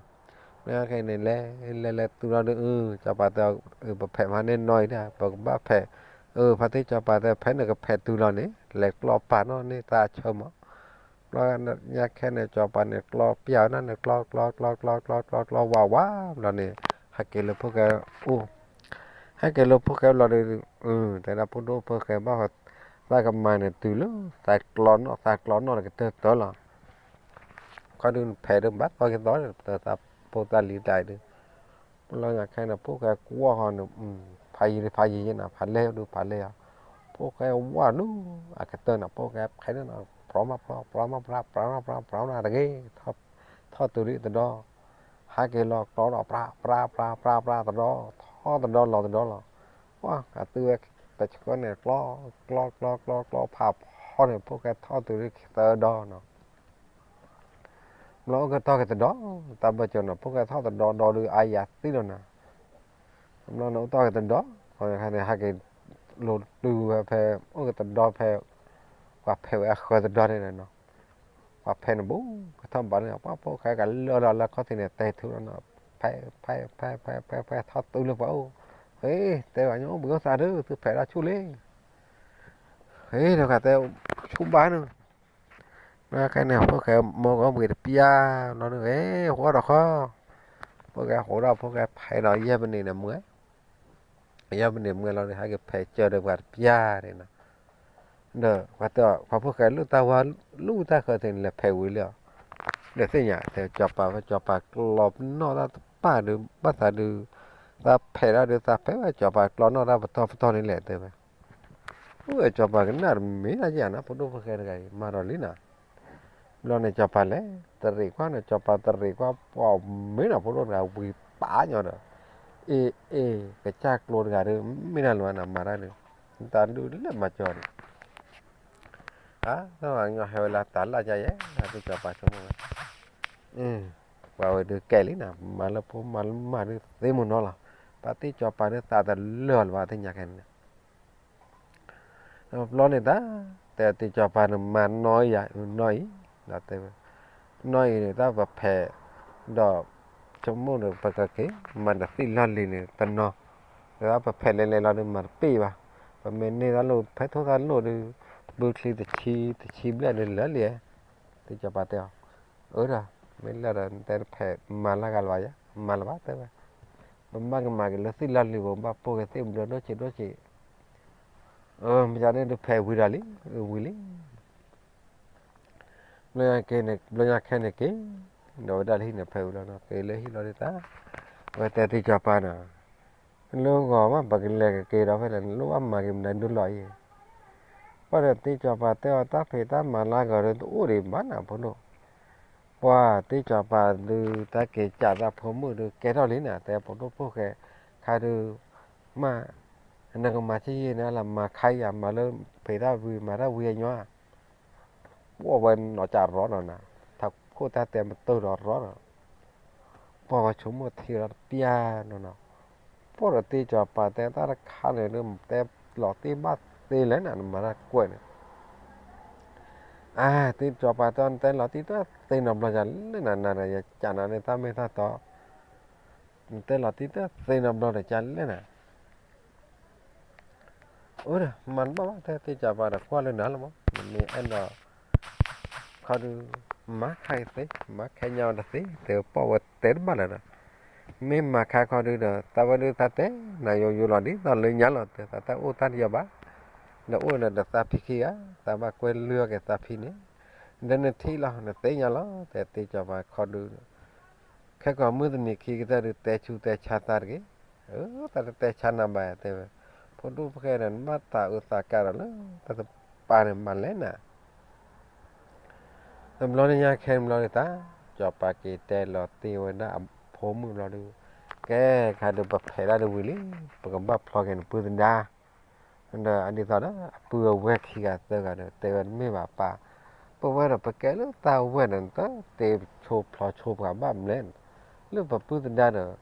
မ့ၢ်ခဲန့ၣ် လဲၤလဲၤလဲၤတုၤလီၤဒုး အၢ စီၤပၤတဲ ပဖဲးမးန့ၢ်နီၢ်အံၤဒၣ် ပကဘၣ်ဖဲး အၢ ဖါတံၢ်စီၤပၤတဲ ဖဲနကဖဲးတုၤလီၤန့ၣ် လဲၤကျီပာ်နီၣ်န့ၢ်သးဆၢမး. ဘျီညါခဲန့ၣ် စီၤပၤန့ၣ် ကျီပျၢ်ဝဲဒၣ်န့ၣ် ကျီကျီကျီကျီကျီကျီကျီဝးဝး ဘျီန့ၣ် ဟဲက့ၤလၢဖိၣ်ဃဲအိၣ် ဟဲက့ၤလၢဖိၣ်ဃဲဘျီဒုး တဲဒၣ်ဖိဒိၣ်ဖိၣ်ဃဲဘၣ် သးကမၤန့ၣ်တုၤလၢ သးကျီနီၣ် သးကျီနီၣ်န့ၣ်ကတၢၢ်တၢၢ်လီၤ. ခီဒုးနဖဲးဒုးဘၣ်သီက့ၤသီ သးဖိသးလံၤတၢ်အံၤဒုး ဘျီညါခဲန့ၣ် ဖိၣ်ဃဲကွၢ်ဃီန့ၣ် ဖးယံၤဖးယံၤယဲနၤ ဖးလဲၢ်ဒုးဖးလဲၢ်ဧါ. ဖိၣ်ဃဲဝါဒုး အကတၢၢ်န့ၣ် ဖိၣ်ဃဲဖဲးဒုးန့ၣ် ပြီမးပြီ ပြီမးပြီ ပြီမးပြီ ပြီမးတဂ့ၤ ထီၣ်တုၤလံတဒီ ဟဲက့ၤလီၤကျီဒီး ပြး ပြး ပြး ပြး ပြး တဒီ ထီၣ်တဒီလီၤတဒီလီၤ. ပှၢ် အသုဝဲတဆှၢန့ၣ် ကျီ ကျီ ကျီ ကျီ ကျီ ဖးဖီန့ၣ် ဖိၣ်ဃဲထီၣ်တုၤလံသၢဒီနီၤ. ဘျီအိၣ်ကတီၢ်က့ၤတဒီ တၢ်ဘၢၣ်စၢၤနီၤ ဖိၣ်ဃဲထီၣ်တဒီဒီဒုး အါယၤသံလီၤနၤ. ဘျီန့ၣ်အိၣ်တီၢ်က့ၤတဒီ ခီန့ၣ်ဟဲက့ၤ လိၤတုၤဝဲဖဲ အိၣ်ကတဒီဖဲ ပှၤဖဲးဝဲအဃၢၤတဒီန့ၣ်နီၤ, ပှၤဖဲးန့ၣ်ဘူး ကထီၣ်ဘးန့ၣ် ပှၤဖိၣ်ဃဲကလၢာ်လီၤလၢခီၣ်ထံးန့ၣ် တဲထူနီၤ, ဖဲး ဖဲး ဖဲး ဖဲး ဖဲး ဖဲး ထီၣ်တုၤလၢပှၤအိၣ်, ဟ့ တဲဝဲညီအိၣ်ဘှံးအိၣ်သါဒုး သုဖဲးဒၣ်ဆူၣ်လံ, ဟ့ ဒီးကတဲ ဆူၣ်ဘၣ်န့ၣ် လၢခဲန့ၣ် ဖိၣ်ဃဲမိၢ်ကီၢ်ဘှံးတပျၢ်လီၤန့ၣ် ဟ့ ဃိထီၣ်ခီ, ဖိၣ်ဃဲဃိထီၣ် ဖိၣ်ဃဲဖဲးဒီးယဲၢ်ပနံးန့ၣ်မွဲ, ယဲၢ်ပနံးမွဲလီၤန့ၣ် ဟဲက့ၤဖဲးစၢၤဒီးပှၤတပျၢ်န့ၣ်နီၤ, ဒီးပှၤတဲအီၤ ပှၤဖိၣ်ဃဲလၢတၢ်ဝါလူၢ်တၢ်ဃၢၤသ့ၣ်န့ၣ် လဲၤဖဲးဝံၤလံအီၤ, ဒီးသ့ၣ်ညါ တဲစီၤပၤဝဲ စီၤပၤကျီပနီၣ်တၢ်တပၢ်ဒုး ဘၣ်သးဒုး သးဖဲးဒၣ်ဒုး သးဖဲးဝဲ စီၤပၤကျီနီၣ်တၢ်ပတီၢ်ပတီၢ်န့ၣ်လဲၣ် တဲဝဲ အိၣ်ဝဲစီၤပၤကနၣ်တမ့ၢ်ဒၣ်ယၤနီၤ ဖိဒိၣ်ဖိၣ်ဃဲတဂၤအံၤ မၤဒီးလံနီၤ, ဘျီန့ၣ်စီၤပၤလဲၤ တရံးကွၢ်န့ၣ် စီၤပၤတရံးကွၢ် ပှၤမ့ၢ်နီၤ ဖိဒိၣ်တဂၤဝံၤပာ်ညီဒီး အ့ၣ်အ့ၣ် ကစၢ်ကျိတဂၤဒီး မ့ၢ်ဒၣ်လီၤနၤ မၤတၢ်ဒုး တၢ်ဒုးလၢမၤကၠီန့ၣ် အါ သီၣ်ညီဟဲဝဲလၢတၢ်လၢ်ကယဲၢ် သ့ၣ်စီၤပၤဆိကမိၣ်ဝဲ ပှၤဝဲဒုးကဲလံနၤ မၤလၢဖိမၤလၢမါဒုးသ့မုၢ်နီၤလီၤ, ပှၤသ့ၣ်စီၤပၤဒုးသးတလၢာ်လၢၤဘၣ်သ့ၣ်ညါခဲန့ၣ် ဘျီန့ၣ်တၢ် တဲသ့ၣ်စီၤပၤန့ၣ် မၤနီၢ်အံၤယၤနီၢ်အံၤ ဒီးတဲဝဲ နီၢ်အံၤန့ၣ် တၢ်ပဖဲး ဒီး ဆိကမိၣ်န့ၣ် ပကက့ၤ မၤတသ့ၣ်လီၢ်လံၤန့ၣ် တနီၤ, ဒီးပဖဲးလဲၤလဲၤလီၤဒုးမၤတပ့ၢ်ဘၣ်, ပမ့ၢ်န့ၢ်တၢ်လိၣ် ဖဲထိၣ်တၢ်လိၣ်ဒုး ဘုချံတဆံ တဆံဘျဲၣ်ဒုးလၢာ်လံ, သ့ၣ်စီၤပၤတဲအီၤ, အၢဒီး မ့ၢ်လၢဒီး နတဲတဖဲးမၤလၢဂၤလၢၤဘၣ်ယၤ မၤလၢၤဘၣ်တဲဝဲ, ပဘၣ်ကမၤက့ၤလၢသ့ၣ်လီၢ်လံၤ ပဘၣ်ပိာ်က့ၤသ့ၣ်ဘျၢဒိၣ်ဆံးဒိၣ်ဆံး, မ့ၢ်ဒ်န့ၣ်ဒုးဖဲးဝံၤဒီးလံ, ဝံၤလံ ဘျီညါက့ၤန့ၣ် ဘျီညါခဲန့ၣ်က့ၤ, ဒီးဝဲဒၣ်လၢဟံၣ်န့ၣ်ဖဲးဝံၤလီၤနီၤ က့ၤလၢဟံၣ်လီၤဒုးတၢ်, ဝဲတဲသ့ၣ်စီၤပၤနီၤ, လၢဂီၤမး ပကလဲၤကက့ၤဒီးဖဲလဲၣ် နလိၣ်ဘၣ်မၤက့ၤမနုၤဒုးလီၤအံၤ, ပှၤဒီးသ့ၣ်စီၤပၤတဲအီၤ တၢ်ဖံးတၢ်မၤလၢဂီၤဒုးတအိၣ်ဒံးဘၣ်နၤဖိဒိၣ်, ပှၤသ့ၣ်စီၤပၤဒုး တၢ်က့ၤကးတၢ်ဖိမုၣ်ဒုး ကဲထီၣ်လံနၤ တဲဖိဒိၣ်ဖိၣ်ဃဲခါဒုး, မ့ၢ် နကမၤဆံးယံာ်န့ၣ်လၢမၤခါယၤ မၤလၢဖံးတၢ်ဝံၤ မၤတၢ်ဝံၤအညီ ပှၤဝဲနီၢ်ကၢ်ရီနီၤနၤ, ထးခိၣ်တၢ်တဲမတုာ်ဒီးရီနီၤ, ပှၤဝဲဆိကမိၣ်ထံဒီးတပျၢ်နီၤနီၤ, ပှၤဒီးသ့ၣ်စီၤပၤတဲတၢ်တခါန့ၣ်ဒုး တဲလီၤတံၢ်ဘၣ်သ့လဲၣ်နၤ နမၤတၢ်ကွဲးန့ၣ်, အါ သ့ၣ်စီၤပၤတဲ နတဲလီၤတံၢ်တသ့နီတဘျီယၤလၢနၤနၤဒီး ယကးနၤန့ၣ်တၢ်မ့ၢ်တၢ်တီ, နတဲလီၤတံၢ်တသ့နီတဘျီဒီး ကးလဲၣ်နၤ အိၣ်ဒီး မၤတဘၣ်ဘၣ် တဲသ့ၣ်စီၤပၤဒီးကွၢ်လၢနၤလီၤမး နမ့ၢ်အဲၣ်ဒိး ခီဒုး မၤခါအံၤသ့ မၤခဲညါအီၤတသ့ တဲပီၢ်ဝဲတဲတဘၣ်လၢၤဒီး မ့ၢ်မၤခါခီဒုးဒီး သးဝဲဒုးသးတဲ နၤယိယိလီၤဒ်သိးလၢညါလီၤ တဲသးတၢ်အိၣ်တၢ်တယီၤဘၣ် ဒီးအိၣ်ဒီးသးဖံခံဂၤ သးဘၣ်ကွဲလုၢ်အီၣ်က့ၤသးဖံန့ၣ် ဒီးနထံၣ်လီၤ နသ့ၣ်ညါလီၤ တဲသ့ၣ်စီၤပၤခီဒုး ခဲကီးမုၢ်တနံၤခံကတၢၢ်ဒုး တဲဆူးတဲဆါသးတဂ့ၤ, အၢ သးတတဲဆါနၤဘၣ် တဲဝဲ, ဖိဒိၣ်ဖဲန့ၣ် နဘၣ်သးအုးသးကါဒီးလၢ တၢ်တပၤန့ၣ်မၤလဲၣ်နၤ, တဘျီန့ၣ်ညါခဲန့ၣ်ဘျီန့ၣ်သး, စီၤပၤက့ၤတဲလီၤတံၢ်ဝဲဒၣ်အဖိမုၣ်ဘျီဒုး, ကဲ ခါဒုးပဖဲးဒၣ်ဒုးဝံၤလံ, ပကဘၣ်ဖျီက့ၤနပုၢ်သဒါ ဒီးအဒ်သိးဒီး အပုၢ်အဝဲၢ်ခံဂၤသၢဂၤဒီး တဲဝဲတမ့ၢ်ဘၣ်ပၢ်, ပဝဲဒီးပကဲလၢတၢ်ဝဲၢ်န့ၣ် တသ့ဆိဖျီဆိပှၤဘၣ်မလဲၣ်, လၢပပုၢ်သဒါဒီး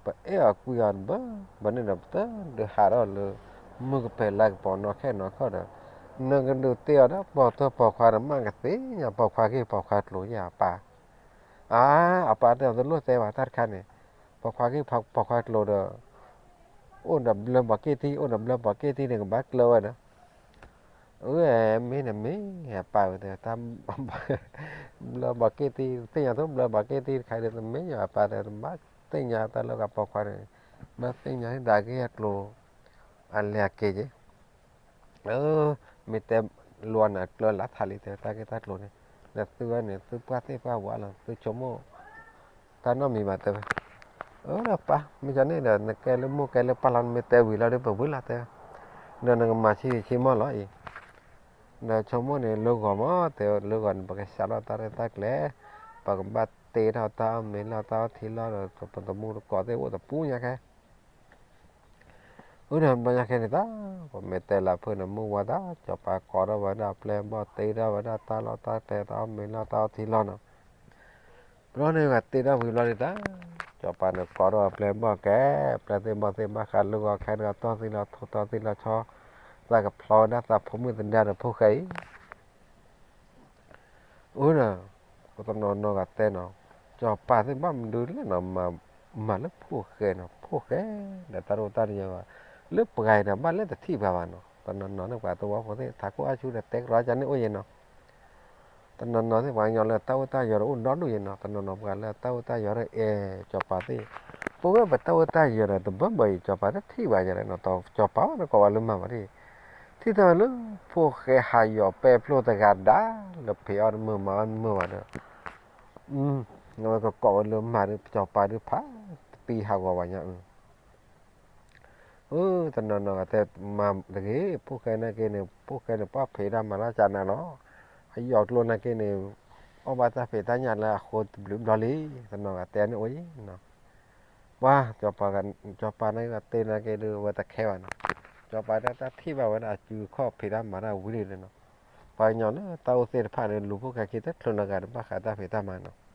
ပအဲၣ်အီၤကွံအီၤတဘၣ်, ဘၣ်န့ၣ်ဒီးပတဒုးဟးထီၣ်လၢ မုၢ်ကပဲၤလါကပီၤနီၢ်ခဲနီၢ်ခီၣ်ဒီး နကဒုးတ့အီၤဒီးပိာ်ထွဲပိာ်ခွါဒီး မ့ၢ်ကသ့ၣ်ညါပိာ်ခွါဂ့ၢ်ပိာ်ခွါကျိၤယါအပၢ် အါ အပၢ်တဲအီၤတလိၣ်တဲဘၣ်တၢ်တခါန့ၣ်, ပိာ်ခွါဂ့ၢ်ပိာ်ခွါကျိၤဒီး အိၣ်ဒီးဘျၢဘီးက့ၣ်တံၢ် အိၣ်ဒီးဘျၢဘီးက့ၣ်တံၢ်န့ၣ် ကဘၣ်ကျၢၤဝဲဒီး, အၢ မ့ၢ်န့ၣ်မ့ၢ် အပၢ်ဝဲတဲ တၢ် ဘျၢဘီးက့ၣ်တံၢ် သ့ၣ်ညါသိးဘျၢဘီးက့ၣ်တံၢ်တခါဒီး တမ့ၢ်ယၤအပၢ်တဲ တဘၣ်သ့ၣ်ညါတၢ်လၢဂၤပိာ်ခွါန့ၣ်, ဘၣ်သ့ၣ်ညါဒၣ်ဂ့ၢ်အကျိၤ အလဲၤအက့ၤက့ၤ အၢ မ့ၢ်တဲလိာ်နၤကျၢၤလၢထးလံ တဲတၢ်ဂ့ၢ်တၢ်ကျိၤန့ၣ်, ဒီးသုဝဲန့ၣ် သုပှၢ်သ့ၣ်ပှၢ်ဝါလီၤ သုဆိကမိၣ် တၢ်နီတမံၤဘၣ်တဲဝဲ, အၢ ဒီးပၢ် မ့ၢ်ကန့ၣ်ဒီး နကဲလၢမိၢ်ကဲလၢပၢ်လီၤ နမ့ၢ်တဲဝံၤလီၤဒီး ပဝံၤလီၤတဲဝဲ, ဒီးနကမၤဆံးဆံးမီၢ်လီၤအံၤ, ဒီးဆိကမိၣ်န့ၣ် လၢဂီၤမး တဲလၢဂီၤန့ၣ် ပကစးထီၣ်တၢ်ရဲၣ်တၢ်ကျဲၤ, ပကဘၣ်တ့ထီၣ်တၢ်အီၣ်မ့ၤလီၢ်တၢ်အီၣ်ထံလီၢ်ဒီး ပတမူတကိးသ့ၣ်အိၣ်တပူၤညါခဲ အၢ ဒီးဘျီညါခဲန့ၣ်တၢ် ပမ့ၢ်တဲလၢဖုၣ်န့ၣ် မုၢ်ဝါတၢ် စီၤပၤကိးထီၣ်ဝဲဒၣ်ပျဲၢ်ဘီၣ် တ့ထီၣ်ဝဲဒၣ်တၢ်လီၢ်တၢ်ကျဲတၢ်အီၣ်မ့ၤလီၢ်တၢ်အီၣ်ထံလီၢ်နီၤ, ဘျီန့ၣ်ဂၤတ့ထီၣ်ဝံၤဘျီန့ၣ်တၢ် စီၤပၤန့ၣ်ကိးထီၣ်ပျဲၢ်ဘီၣ်ကဲ ပျဲၢ်သ့ၣ်ဘီၣ်သ့ၣ်ဘၣ်ဃးလၢဂီၤခဲန့ၣ် တီၢ်သံလီၤထိၣ်တီၢ်သံလီၤဆီ, သးကဖျီဝဲဒၣ်သးဖိမုၣ်သဒါဒီးဖိၣ်ဃဲအံၤ အၢ ဒီး တနီၤနီၤဂၤတဲနီၤ, စီၤပၤသ့ၣ်ဘၣ်မနုၤလဲၣ်နီၤ, မၤလၢဖိၣ်ဃဲနီၤ, ဖိၣ်ဃဲဒီးတၢ်ဒိၣ်တၢ်ယီၤ လၢပှၤအံၤဒီးဘၣ်လဲၣ်တထံၣ်ပှၤဘၣ်နီၤ. တနီၤနီၤန့ၣ်ပှၤသဝီဖိသ့ၣ် ထးခိၣ်အါဆူဒီးတဲကရီကန့ၣ်အိၣ်ယဲနီၤ. တနီၤနီၤသ့ၣ်ပှၤကညီလၢတၢ်အိၣ်တၢ်ယီၤဒီးအိၣ်ဒီဒူၣ်ယဲနီၤ, တနီၤနီၤပှၤလၢတၢ်အိၣ်တၢ်ယီၤဒီးအဲၣ်စီၤပၤသ့ၣ်, ပဝဲပတၢ်အိၣ်တၢ်ယီၤဒီးတဘၢဘၢအံၤ စီၤပၤတထံၣ်ဘၣ်ယဲလဲၣ်နီၤ, စီၤပၤဘၣ်တကိးဝဲလၢမၤဘၣ်ဒ်, ထံၣ်တၢ်ဝဲလၢ ဖိၣ်ဃဲဟးယီၤပဲဖျိတဂၤဒါ လၢဖံးအီၣ်တမုာ်မၤအီၣ်တမုာ်ဘၣ်ဒီး အဝဲကကိးဝဲလၢမၤဒီး စီၤပၤဒုးဖး တပံဟးဂီၤဘၣ်ညါအု အၢ တနီၤနီၤဂၤတဲမၤတဂ့ၤ, ဖိၣ်ဃဲနာ်က့န့ၣ် ဖိၣ်ဃဲန့ၣ် ပှၢ်ဖံးတၢ်မၤတၢ်ကနၤလီၤ. အယီၤကျိနာ်က့န့ၣ် အီၣ်ဘၣ်တၢ်ဖံးတၢ်ညၣ်လၢအဃိတဘျုးဘျီလံ, တနီၤဂၤတဲန့ၣ်အိၣ်ယဲနီၤ. ပှၤ စီၤပၤ စီၤပၤနာ်က့ဂၤတဲနာ်က့ဒုး အဝဲတခဲဘၣ်နီၤ. စီၤပၤဒၣ်တၢ်ထံၣ်ဘၣ်ဝဲဒၣ်အစုအခီၣ်ဖံးတၢ်မၤတၢ်ဝံၤလံနီၤ. ပှၤကညီလၢတၢ်အိၣ်သ့ၣ်တဖၣ်န့ၣ် လူၤဖိၣ်ဃဲခံတချုးနီတဂၤဒီးဘၣ်ဃးတၢ်ဖံးတၢ်မၤနီၤ.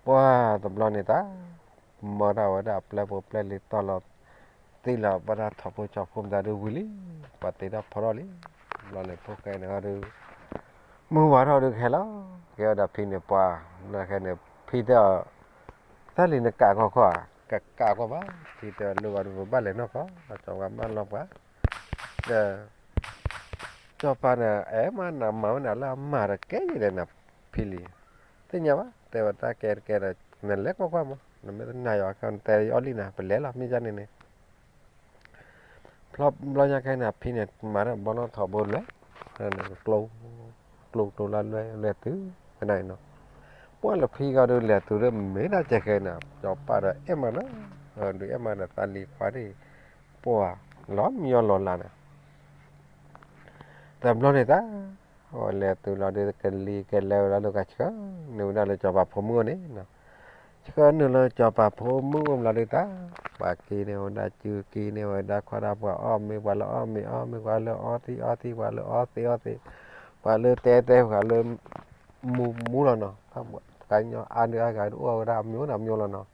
ပှၤတဘျီန့ၣ်တၢ် မၢဒၣ်ဝဲဒၣ်အပျဲၢ်ဖိပျဲၢ်လံၤတီၢ်လီၤ, သံလီၤဘၣ်တၢ်ထီၣ်ဖိကၠီဖိမတၤဒုးဝံၤလံ, ပှၤတ့ထီၣ်ဖီထီၣ်လံ, ဘျီန့ၣ်ဖိၣ်ဃဲန့ၣ်ဟီဒုး မုၢ်ဝါထီၣ်ဒုးကဟဲလီၤ, ကဲဝဲဒၣ်ဖံန့ၣ်ပှၤ, ဘျီဃဲန့ၣ် ဖံတဲအီၤ, တၢ်လံၤနကးကီၢ်ခီဧါ, ကကးကီၢ်ဘၣ်, ဖံတဲအီၤလၢဂီၤဒုးပဘၣ်လဲၤနီၢ်ကီၢ်, စီၤပၤမၢလီၤပှၤ, ဒီး စီၤပၤန့ၣ် အဲၣ်မးနမၤဝဲန့ၣ်လၢအမၤတကဲယဲလဲၣ်နဖံလံ, သ့ၣ်ညါဘၣ် တဲဝဲတၢ်ကဲတကဲဒီး နလဲၤကွၢ်ကွၢ်မး, နမ့ၢ်တနာ်ယွၤခဲ နတဲယအီၣ်လံနၤ ပလဲၤလီၤ မ့ၢ်ဒ်န့ၣ်န့ၣ် ဘျီညါခဲန့ၣ် ဖံန့ၣ် မၤတၢ်ဘီနီၣ်ထီဘိလဲၣ်, ကျိ ကျိကျိလၢလွဲလွဲတုၤဝဲဒၣ်အံၤနီၤ, ပှၤလၢဖံဂီၤဒုးလဲၤတုၤလၢမ့ၢ်ဒၣ်ကဲခဲန့ၣ် စီၤပၤဒီးအဲၣ်မးလၢ, ဒုးအဲၣ်မးဒီးသးလံၤခွါဒ်, ပှၤလီၤမံအီၤလီၤလးန့ၣ် တဘျီန့ၣ်တၢ်, လဲၤတုၤလီၤဒုးကလံၤကလဲၤဝဲဒၣ်လၢကဆှၢနုာ်ဝဲဒၣ်လၢစီၤပၤဖိမုၣ်အိၣ်န့ၣ်, ဆှၢနုာ်လၢစီၤပၤဖိမုၣ်အိၣ်ဘျီဒုးတၢ်, ပှၤက့ၤန့ၢ်ဝဲဒၣ်စု က့ၤန့ၢ်ဝဲဒၣ်ခွါဒၣ်ပှၤအီၣ်မ့ၤ ပှၤလၢအီၣ်မ့ၤအီၣ်မ့ၤ ပှၤလၢအီသံးအီသံး ပှၤလၢအီသ့းအီသ့း, ပှၤလၢတဲတဲ ပှၤလၢ မူမူလီၤနီၤ, ပှၤကညီအါဒုးအါဂၤဒုးအိၣ်ဝဲဒၣ်အမျိုးနီၤ မျိုးလီၤနီၤ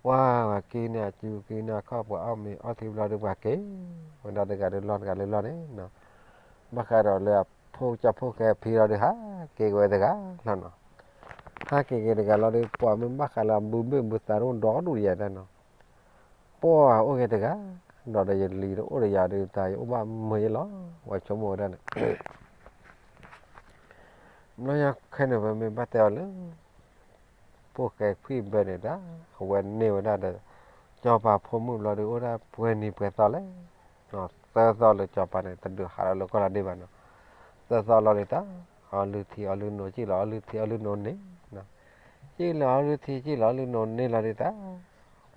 ပှၤက့ၤန့ၢ်အစု က့ၤန့ၢ်အခီၣ် ပှၤအီၣ်မ့ၤအီသံးဘျီဒုး ပှၤက့ၤဝဲဒၣ်တဂၤဒုးလီၢ်တဂၤလၢလီၢ်န့ၣ်, ဘၣ်ဃးဒီးလၢအဖိကၠီဖိၣ်ဃဲဖံလီၤဒုး ဟးက့ၤက့ၤဝဲတဂၤလီၤနီၤ, ဟးက့ၤက့ၤတဂၤလီၤဒုး ပှၤမ့ၢ်ဘၣ်ဃးလၢအဘုဘ့ၣ်ဘုသးတအိၣ်ဒီဒူၣ်ယဲဒၣ်နီၤ, ပှၤအိၣ်က့ၤတဂၤ, ဒီးဒီးယလံၤတအိၣ်ဒီးယၤဒုး တၢ်ယအိၣ်ဘၣ်မုာ်ယဲလီၤ, ပှၤဆိကမိၣ်ဝဲဒၣ်န့ၣ် ဘျီညါခဲန့ၣ် ပမ့ၢ်ဘၣ်တဲအီၤလၢ ဖိၣ်ဃဲခွံၣ်ဘဲန့ၣ်ဒၣ်, အဝဲန့ၢ်ဝဲဒၣ်ဒီး စီၤပၤဖိမုၣ်ဘျီဒုး အိၣ်ဒၣ်ပှဲၤနံၤပှဲၤသီလဲၣ်, သၢသီလၢစီၤပၤန့ၣ် တဒုးဟးလီၤလၢကီၢ်လီၤဒ့ဘၣ်နီၤ, သၢသီလီၤဒုးတၢ်, အီလုၢ်ထံအီလုၢ်နိ စံၣ်လီၤအီလုၢ်ထံအီလုၢ်နိန့ၣ်, စံၣ်လီၤအီလုၢ်ထံ စံၣ်လီၤအီလုၢ်နိန့ၣ်လီၤဒုးတၢ်,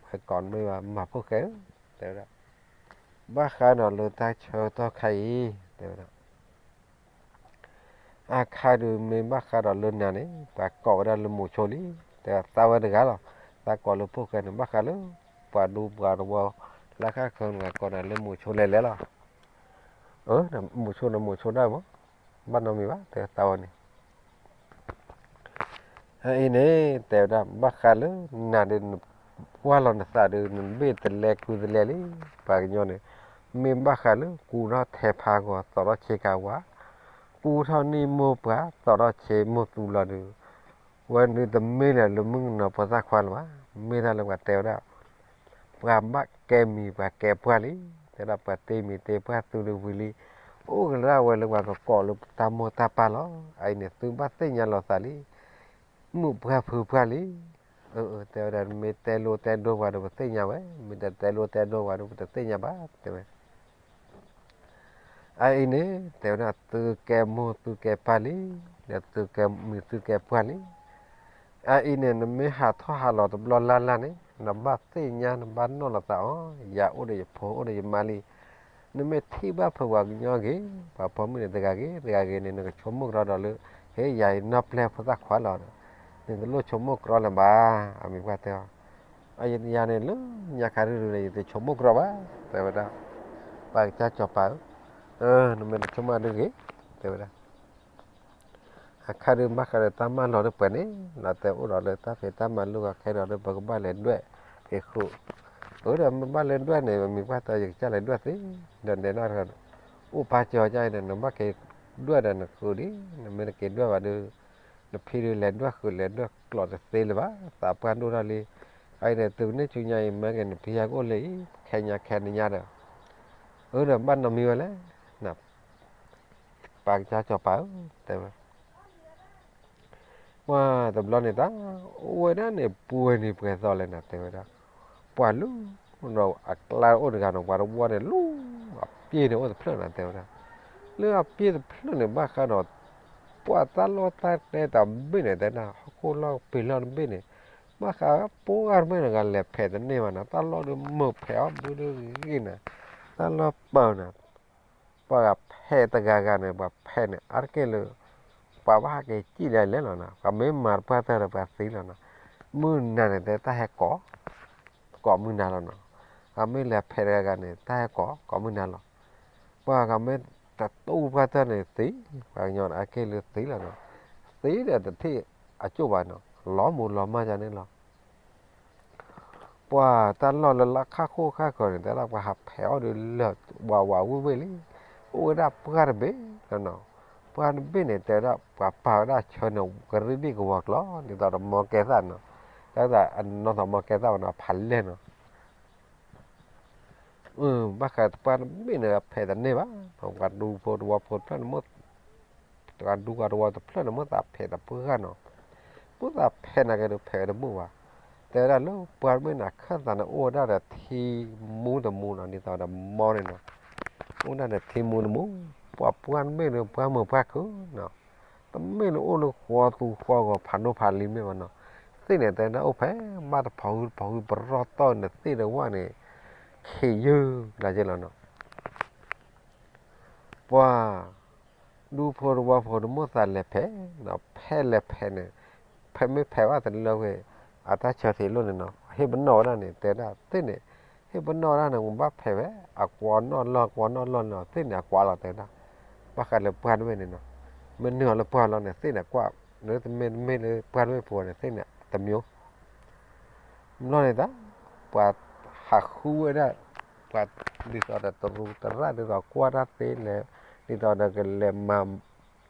ဝဲကိးမ့ၢ်ဘၣ်မၤဖိၣ်ဃဲဧၢ, တဲဝဲဒၣ်, ဘၣ်ဃးဒီးလၢတၢ်ဆၢကတီၢ်ခါအံၤ, တဲဝဲဒၣ် အခါဒုးမ့ၢ်ဘၣ်ဃးဒီးလၢနၤန့ၣ် ပှၤကိးဝဲဒၣ်လၢမိၤဆိလံ, တဲသးဝဲတဂၤလီၤ, သးကိးလၢဖိၣ်ဃဲန့ၣ် ဘၣ်ဃးလၢ ပှၤဒူပှၤတဝီ လၢခါခၢနဂၤကိးနၤလၢမိၤဆိလဲၤလဲၤလီၤ, အၢ မိၤဆိန့ၣ်မိၤဆိဒၣ်မး, ဘၣ်နီတမံၤဘၣ် တဲသးဝဲန့ၣ် အအံၤန့ၣ် တဲဝဲဒၣ် ဘၣ်ဃးလၢနၤဒုး နကွၢ်လီၤနသးဒုး နဘ့ၣ်တလဲကူတလဲလံ, ပှၤကညီန့ၣ် မ့ၢ်ဘၣ်ဃးလၢကူထီၣ်ထဲဖးဂီၤ သီထီၣ်ဆ့ကၤဝါ, ကူထီၣ်နံၣ်မိၢ်ပှၢ် သီထီၣ်ဆ့မိၢ်သူလီၤဒုး, ဝဲဒုးတမ့ၢ်လၢၤလၢမုၣ်ကနီၤဖိသၣ်ခွါလၢၤဘၣ်, မ့ၢ်တၢ်လၢပှၤတဲဝဲဒၣ် ပှၤဘၣ်ကဲမံၤပှၤကဲပှၢ်လံ, တဲဒၣ်ပှၤတ့မံၤတ့ပှၢ်သုဒုးဝံၤလံ, အိၣ်ကရၣ်ဝဲလၢပှၤကကိးလၢတၢ်မိၢ်တၢ်ပၢ်လီၤ, အအံၤန့ၣ် သုဘၣ်သ့ၣ်ညါလီၤသးလံ, မုၣ်ပှၢ်ဖုပှၢ်လံ, အၢ တဲဝဲဒၣ် မ့ၢ်တဲလိတဲဒိပှၤဒီးပသ့ၣ်ညါဝဲ, မ့ၢ်တတဲလိတဲဒိပှၤဒီးပတသ့ၣ်ညါဘၣ် တဲဝဲ အအံၤန့ၣ် တဲဝဲဒၣ် သုကဲမိၢ်သုကဲပၢ်လံ, ဒီးသုကဲမံၤသုကဲပှၢ်လံ, အအံၤန့ၣ် နမ့ၢ်ဟးထီၣ်ဟးလီၤတဘျီလၢ်လၢ်န့ၣ် နဘၣ်သ့ၣ်ညါ နဘၣ်နီၣ်လီၤသးအီၤ, ယၤအိၣ်ဒီးယဖိအိၣ်ဒီးယမါလံ, နမ့ၢ်ထံၣ်ဘၣ်ဖုးပှၤကညီဂ့ၤ, ပှၤဖိမုၣ်န့ၣ်တဂၤဂ့ၤ တဂၤဂ့ၤန့ၣ် နကဆိကမိၣ်ကရီဒီးလၢ ဟ့ၣ် ယၤအံၤနီၢ်ပျဲၢ်ဖိသၣ်ခွါလီၤဒီး နတလိၣ်ဆိကမိၣ်ကရီလၢၤဘၣ်, အမံၤပှၢ်တဲအီၤ, ယၤန့ၣ်လၢညါခါဒုဒုန့ၣ် ယတဆိကမိၣ်ကရီဘၣ်, တဲဝဲဒၣ်, ပှၤကစၢ်စီၤပၤဧၢ, နမ့ၢ်တဆိကမိၣ်ဒုဂ့ၤ, တဲဝဲဒၣ် အခါဒုးဘၣ်ဃးဒီးတၢ်မၤလီၤဒုးပှဲၤန့ၣ် လီၤတဲအိၣ်ဒီးလၢတၢ်ဖံးတၢ်မၤလၢဂီၤခဲဒီးလၢပကဘၣ်လဲၤဒွဲၣ်က့ၤဃုာ် အၢ ဒီးမ့ၢ်ဘၣ်လဲၤဒွဲၣ်န့ၣ် ပမံၤပှၢ်တၢ် ယကစၢ်လဲၤဒွဲၣ်သ့, ဒီးနဲဒၣ်တဂၤ အိၣ်ပၢ်ကၠီကၢ်အံၤဒီး နဘၣ်က့ၤဒွဲၣ်ဒီးနဃုာ်ဒံး, နမ့ၢ်တက့ၤဒွဲၣ်ဘၣ်ဒီး နဖံဒုးလဲၤဒွဲၣ်ဃုာ်လဲၤဒွဲၣ်ကျိးတသ့လၢၤဘၣ်, သးပှၢ်ဒိၣ်ထီၣ်လံ, အအံၤဒီး တုၤန့ၢ်ဆူညါအံၤ မ့ၢ်က့ၤနဖံယါကအိၣ်လၢအံၤ ခဲညါခဲနညါဒီး, အၢ ဒီးဘၣ်နီတမံၤဝဲလဲၣ်, ပၢ်ကစၢ်စီၤပၤဧၢ တဲဝဲ ပှၤတဘျီန့ၣ်တၢ် အိၣ်ဝဲဒၣ်န့ၣ် ပှဲၤနံၤပှဲၤသီလဲၣ်နၤ တဲဝဲဒၣ်, ပှၤလူၤဒီးအကျါအိၣ်တဂၤနီၤ ပှၤတဝီန့ၣ်လူၤ အပျ့ၢ်န့ၣ်အိၣ်တဖျၢၣ်နၤ တဲဝဲဒၣ်, လၢအပျ့ၢ်တဖျၢၣ်န့ၣ် ဘၣ်ဃးဒီး ပှၤတၢ်လီၢ်တၢ်ကျဲတဘ့ၣ်န့ၣ် တဲဒၣ် ဟီၣ်ခိၣ်လီၢ်ပ့ၤလီၢ်တဘ့ၣ်န့ၣ် ဘၣ်ဃးပှၤတမ့ၢ်တဂၤလဲၤဖဲးတန့ၢ်ဘၣ်နီၤ တၢ်လီၢ်ဒုးမုာ်ဖဲးအီၣ်ဘုဒုးဂ့ၤနၤ, တၢ်လီၢ်ပၢၤနၤ ပှၤဂၤဖဲးတဂၤဂၤန့ၣ် ပှၤဖဲးန့ၣ် အါတက့ၢ်လၢ ပှၤဘၣ်ဟးက့ၤစံၣ်လၢလဲၣ်လီၤနီၤ, ပှၤမ့ၢ်မၤတပှၢ်တၢၢ်ဒီးပှၤသံလီၤနီၤ, မုၢ်နၤန့ၣ်တဲတၢ်ဟဲကိး, ကိးမုၢ်နၤလီၤနီၤ, ပှၤမ့ၢ်လဲၤဖဲးတဂၤဂၤန့ၣ် တၢ်ဟဲကိး ကိးမုၢ်နၤလီၤ, ပှၤဂၤမ့ၢ်တတူၢ်ပှၢ်တၢၢ်န့ၣ်သံ, ပှၤကညီန့ၣ် အါတက့ၢ်လၢသံလီၤနီၤ, သံဒီးတထံၣ်အကၠိၣ်ဘၣ်နီၤ, လီၤမူလီၤမၢ်ဒ်န့ၣ်လီၤ ပှၤတၢ်လီၢ်လၢလၢခါဃိၣ်ခါဃၢၤန့ၣ် တဲဒၣ်ပှၤဟးဖဲးအီၣ်ဒုးလၢာ်ဝးဝးဝ့ၢ်ဝ့ၢ်လံ, အိၣ်ဝဲဒၣ်ပှၢ်တဘ့ၣ်လီၤနီၤ, ပှၢ်တဘ့ၣ်န့ၣ် တဲဝဲဒၣ်ပှၤပာ်ဝဲဒၣ်ဆၢန့ၣ် ကရံၣ်ဒံၣ်ကဝီၤကျီၤ ဒ်သိးဒီးမီကဲသၣ်နီၤ, တၢ်သးအနီၢ်သးမီကဲသၣ်ဝဲနီၤ ဖးလဲၢ်နီၤ ဘၣ်ဃးပှၢ်တဘ့ၣ်န့ၣ် ဖဲးတန့ၢ်ဘၣ်, ပှၤဒူဖိတဝီဖိတဖျၢၣ်န့ၣ် ပှၤဒူပှၤတဝီတဖျၢၣ်န့ၣ် မိၣ်သးဖဲးတပှၢ်နီၤ, မိၣ်သးဖဲးနာ်က့ဒီးဖဲးဝဲတဘူၣ်ဘၣ်, တဲဝဲဒၣ်လၢပှၢ်တဘ့ၣ်န့ၣ် အခၢၣ်သးန့ၣ်အိၣ်ဝဲဒၣ်ဒီးထံမူတမူနီၤ, ဒ်သိးဒီးမီန့ၣ်နီၤ, အိၣ်ဒၣ်ဒီးထံမူတမူ, ပှၤပှၢ်တဘ့ၣ်န့ၣ် ပှၢ်မုာ်ပှၢ်ခုၣ်နီၤ, တမ့ၢ်လၢအိၣ်လၢဃီသူဃီဂီၤဖးဒိၣ်ဖးလံၤမ့ၢ်ဘၣ်နီၤ, သ့ၣ်န့ၣ်တဲဒၣ်အိၣ်ဖဲ ဘၣ်တဖီဟုတဖီဟု ပရီၣ်တီၢ်န့ၣ်သ့ၣ်တဝၢ်န့ၣ် ခ့ယုၢ်လၢက့လီၤနီၤ ပှၤဒူဖိတဝီဖိန့ၣ် မိၣ်သးလဲၤဖဲး, ဖဲးလဲၤဖဲးန့ၣ်, ဖဲးမ့ၢ်ဖဲးဘၣ်တလၢဝဲ, အတၢ်ဆၢထံးလိၣ်န့ၣ်နီၤ, ဟ့ၣ်ပနီၣ်ဝဲဒၣ်န့ၣ် တဲဒၣ်သ့ၣ်န့ၣ်, ဟ့ၣ်ပနီၣ်ဝဲဒၣ်န့ၣ် ကဘၣ်ဖဲးဝဲ, အကွီနီၣ်လီၢ် ကွီနီၣ်လီၢ်န့ၣ် သ့ၣ်န့ၣ် အကွီလီၤတဲဒၣ်, ဘၣ်ဃးလၢပှၢ်တဘ့ၣ်န့ၣ်နီၤ, မ့ၢ်နုာ်အီၤလၢပှၢ်လီၤန့ၣ် သ့ၣ်န့ၣ်ကွၢ်, လၢတမ့ၢ်တမ့ၢ်လၢပှၢ်တဘ့ၣ်ဖိန့ၣ် သ့ၣ်န့ၣ်တမံၤ ဘျီန့ၣ်တၢ်, ပှၤဟးဃုဝဲဒၣ်, ပှၤဒ်သိးဒီးတရူးတရၣ် ဒ်သိးကွၢ်တၢ်သ့လဲၣ်, ဒ်သိးဒီးကလဲၤမၤ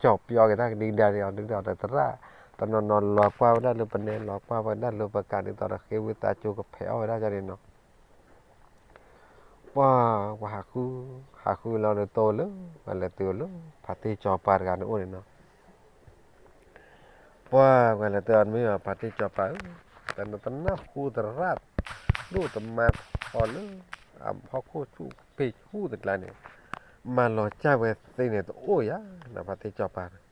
ကၠီၤပျီက့ၤတၢ်ကဒံကဒါန့ၣ် ဒ်သိးဒီးတရၣ်, တနီၤနီၤလီၤကွၢ်ဝဲဒၣ်လၢပနဲ လီၤကွၢ်ဝဲဒၣ်လၢပကး ဒ်သိးဒီးဃ့ဝံသးစူၤကဖဲးအီၣ်ဝဲဒၣ်န့ၣ်နီၤ ပှၤ, ပှၤဟးဃု, ဟးဃုလီၤဒီးတိၢ်လၢ, ပှၤလဲၤတုၤလၢ, ဖါတံၢ်စီၤပၤတဂၤန့ၣ်အိၣ်န့ၣ်နီၤ ပှၤ, ပှၤလဲၤတဲအီၤတမ့ၢ်ဘၣ် ဖါတံၢ်စီၤပၤဧၢ, တနၢ်ဟူသရၣ်ဒိၣ်တမါထီလၢ, အဟီၣ်ခိၣ်ဆူၣ်ပ့ၢ်ဆူၣ်တကျါန့ၣ်, မၤလီၤကၢ်ဝဲသ့န့ၣ်တအိၣ်ယၤ, ဖါတံၢ်စီၤပၤန့ၣ်,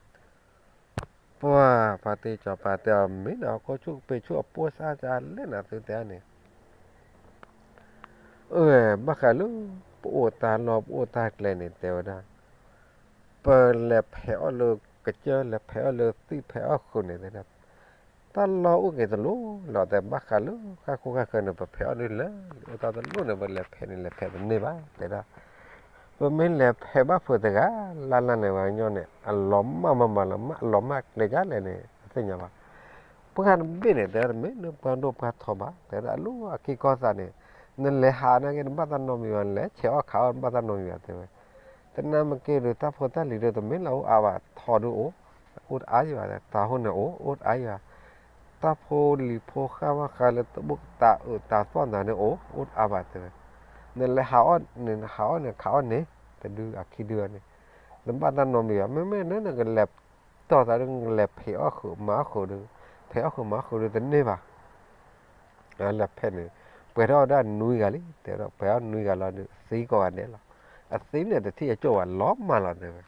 ပှၤ, ဖါတံၢ်စီၤပၤတဲအီၤ မ့ၢ်နဟီၣ်ခိၣ်ဆူၣ်ပ့ၢ်ဆူၣ်အပိၢ်စၢ်ကလဲၣ်နၤသုတဲန့ၣ် အၢ ဘၣ်ဃးလၢ ပအိၣ်တၢ်လီၢ်ပအိၣ်တၢ်ကျဲန့ၣ် တဲဝဲဒၣ်, ပလဲၤဖဲးအီၣ်လၢကစၢၢ် လဲၤဖဲးအီၣ်လၢသ့ၣ်ဖဲးအီၣ်ဃုာ်န့ၣ်တဲဒၣ်, တၢ်လီၢ်အိၣ်က့ၤတလိၤလီၤ တဲဘၣ်ဃးလၢ ဃၣ်ဃိဃၣ်ဃၢၤန့ၣ် ပဖဲးအီၣ်ဒ်လဲၣ်, အိၣ်တၢ်တလိၤန့ၣ် ပလဲၤဖဲးန့ၣ် လဲၤဖဲးတန့ၢ်ဘၣ် တဲဒၣ် ပမ့ၢ်လဲၤဖဲးဘၣ်ဖုးတဂၤလၢ်လၢ်န့ၣ် ပှၤကညီန့ၣ် အလီၤမၢ်မးမးလီၤမၢ် အလီၤမၢ်ကျဲဒ်လဲၣ်န့ၣ် တသ့ၣ်ညါဘၣ်. ပှၢ်တဘ့ၣ်န့ၣ် တဲဝဲတမ့ၢ်လၢပှၢ်ဒိၣ်ပှၢ်ထီဘၣ် တဲဝဲဒၣ်အလီၢ်အခံကီၢ်သးန့ၣ် နလဲၤဟးနာ်က့ နဘၣ်တၢ်နီတမံၤဘၣ် နလဲၤဆဲးအီၣ်ခးအီၣ် နဘၣ်တၢ်နီတမံၤဘၣ် တဲဝဲ. သနာ်က့ဒီး တၢ်ဖိတၢ်လံၤဒီး တမ့ၢ်လၢအိၣ်အါဘၣ် ထီဒုးအိၣ် အိၣ်တအါယံၤဘၣ် တၢ်ဟိန့ၣ်အိၣ် အိၣ်တအါယံၤဘၣ် တၢ်ဖိလံၤဖိဃၣ်မးဃးလၢတၢ်အၢၣ်တၢ်သီၣ်နၤန့ၣ်အိၣ် အိၣ်တအါဘၣ်တဲဝဲ. နလဲၤဟးအီၣ်န့ၣ် နဟးအီၣ်န့ၣ်ခးအီၣ်န့ၣ် တဒုအခံဒုန့ၣ် နဘၣ်တၢ်နီတမံၤဘၣ် မ့မ့ၢ်လၢနကလဲၤတီၢ်သးဒီး နကလဲၤဖဲးအီၣ်ဃုာ်မၤအီၣ်ဃုာ်ဒီး ဖဲးအီၣ်ဃုာ်မၤအီၣ်ဃုာ်ဒီးတန့ၢ်ဘၣ် လဲၤဖဲးန့ၣ် ပှဲၤထီၣ်ဝဲဒၣ်နွံဂၤလံ တဲဒီး ပှဲၤထီၣ်နွံဂၤလီၤဒီး သံကိးဂၤဒဲးလီၤ. အသံန့ၣ်တထံၣ်အကၠိၣ်ဘၣ် လီၤမၢ်လီၤတဲဝဲ.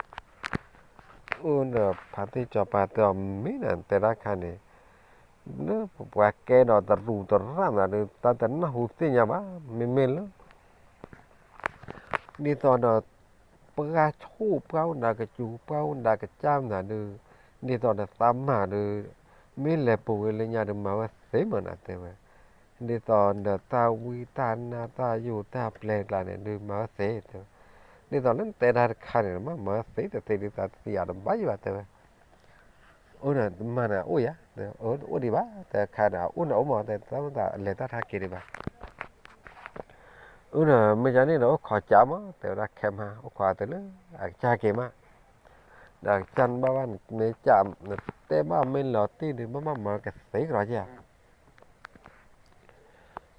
အိၣ်ဒီးဖါတံၢ်စီၤပၤတဲအီၤ မ့ၢ်နတဲဒၣ်ခါန့ၣ် လၢပှၤကဲဒီးတရူးတရၣ်မးဒီး တၢ်တနၢ်ဟူသ့ၣ်ညါဘၣ် မ့မ့ၢ်လၢ ဒ်သိးဒီး ပှၢ်ဆိၣ်ပှၢ်အိၣ်နၤကစူၤ ပှၢ်အိၣ်နၤကစၢ်မးဒီး ဒ်သိးဒီးသးမၤဒီး မ့ၢ်လဲၤပူၤဝဲလၢညါဒီး မၤဝဲသ့မးနၤတဲဝဲ. ဒ်သိးဒီးတၢ်ဝံတၢ်နါတၢ်ယိာ်တၢ်ပျဲၢ်ကျါန့ၣ်ဒီး မၤဝဲသ့တဲဝဲ. ဒ်သိးလၢနတဲတၢ်တခါန့ၣ် မၤမၤဝဲသ့တသ့ဒ်သိးတသ့ယၤတဘၣ်ယံၤဘၣ်တဲဝဲ. အိၣ်နၤတမၤနၤအိၣ်ယၤ, အိၣ်ဒံးဘၣ် တခါန့ၣ် အအိၣ်န့ၣ်အိၣ်မး တၢ်မတၤလဲၤတၢ်ထါက့ၤဒံးဘၣ်. အၢ ဒီးမ့ၢ်ကန့ၣ်ဒီး အိၣ်ခိးကးမး တဲဝဲဒၣ် ခဲမး အိၣ်ခိးတလၢ အကစၢ်က့ၤမး, ဒီးအကစၢ်နဘၣ်ဘၣ် မ့ၢ်ကး နတဲဘၣ်မ့ၢ်လီၤတံၢ်ဒီး ဘၣ်ဘၣ်မၤကသ့ကဒီးက့ၤဧါ.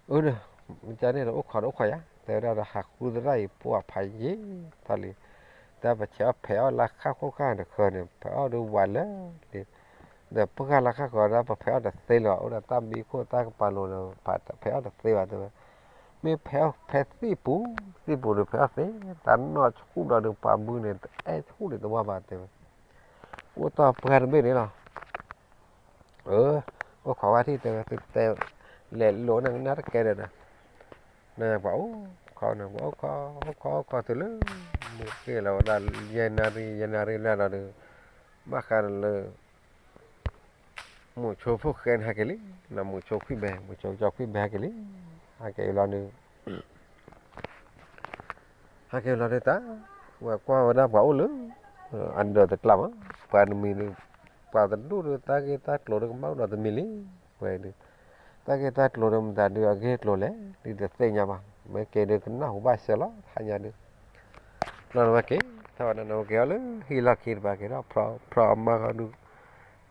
အၢ ဒီး မ့ၢ်ကန့ၣ်ဒီး အိၣ်ခိးဒီးအိၣ်ခိးယၤ တဲဝဲဒၣ်ဒီး ဟးဃုသရၣ်အံၤ ပှၢ်ဖးယံာ်ထီၣ်လံ, တၢ်ပဆဲးအီၣ်ဖဲးအီၣ်လၢဃၣ်ဃိဃၣ်တဃၢၤန့ၣ် ဖဲးအီၣ်ဒုးဝးလၢာ်လံ, ဒီးပှၢ်လၢဃၣ်ဃိဒီး ပဖဲးအီၣ်တသ့လၢၤဘၣ် အိၣ်ဒီးတၢ်မံခိၣ်တၢ်ကပၤလိၤဒီး ဖဲးအီၣ်တသ့ဘၣ်တဲဝဲ, မ့ၢ်ဖဲးအီၣ်ဖဲးသ့ၣ်ပူၤ သ့ၣ်ပူၤဒီးဖဲးအီၣ်သ့, တၢ်နီၢ်ဆူၣ်ဒီးဒုးပှၤဘုန့ၣ် တအဲၣ်ဆူၣ်ဒံးတဝါဘၣ်တဲဝဲ, အိၣ်တ့ၢ်ပှၢ်တဘ့ၣ်န့ၣ်လီၤ. အၢ အိၣ်ခိးဝဲထံၣ်တဲဝဲ သုတဲ လဲၤလိာ်န့ၣ်ကနၣ်တကဲဒီးဒီး နပှၤအိၣ်ခိးန့ၣ် ပှၤအိၣ်ခိး အိၣ်ခိးအိၣ်ခိးတုၤလၢ မုၢ်ဃ့ၢ်လီၤဝဲဒၣ် ယဲၢ်နၣ်ရံၣ် ယဲၢ်နၣ်ရံၣ်လၢဒီး ဘၣ်ဃးဒီးလၢ မုၢ်ဆိဖိၣ်ဃဲန့ၣ်ဟဲက့ၤလံ, မုၢ်ဆိခွံၣ်ဘဲ မုၢ်ဆိကၠီခွံၣ်ဘဲဟဲက့ၤလံ, ဟဲက့ၤလီၤဒီး ဟဲက့ၤလီၤဒီးတၢ် ဝဲကွၢ်ဝဲဒၣ်ပှၤအိၣ်လၢ အဒၢးတကျါမး, ပှၤတမံၤဒီး ပှၤတဒူၣ်ဒီးတၢ်ဂ့ၢ်တၢ်ကျိၤဒီးကဘၣ်အိၣ်ဒီးတမံၤလံ, ဝဲဒီး တၢ်ဂ့ၢ်တၢ်ကျိၤဒီးမတၤဒုးအဂ့ၢ်ကျိၤလဲၣ် ဒ်တသ့ၣ်ညါဘၣ်, မ့ၢ်က့ၤဒီးကနၢ်ဟူဘၣ်စၢၤလီၤ တဟါညါဒုး လီၤနဝဲက့ၤ ထီၣ်ဝဲဒၣ်နဝဲက့ၤအီၤလၢ ဟံၣ်လီၢ်ခံတပၤက့ၤထီၣ် ဖီအမါဃီဒုး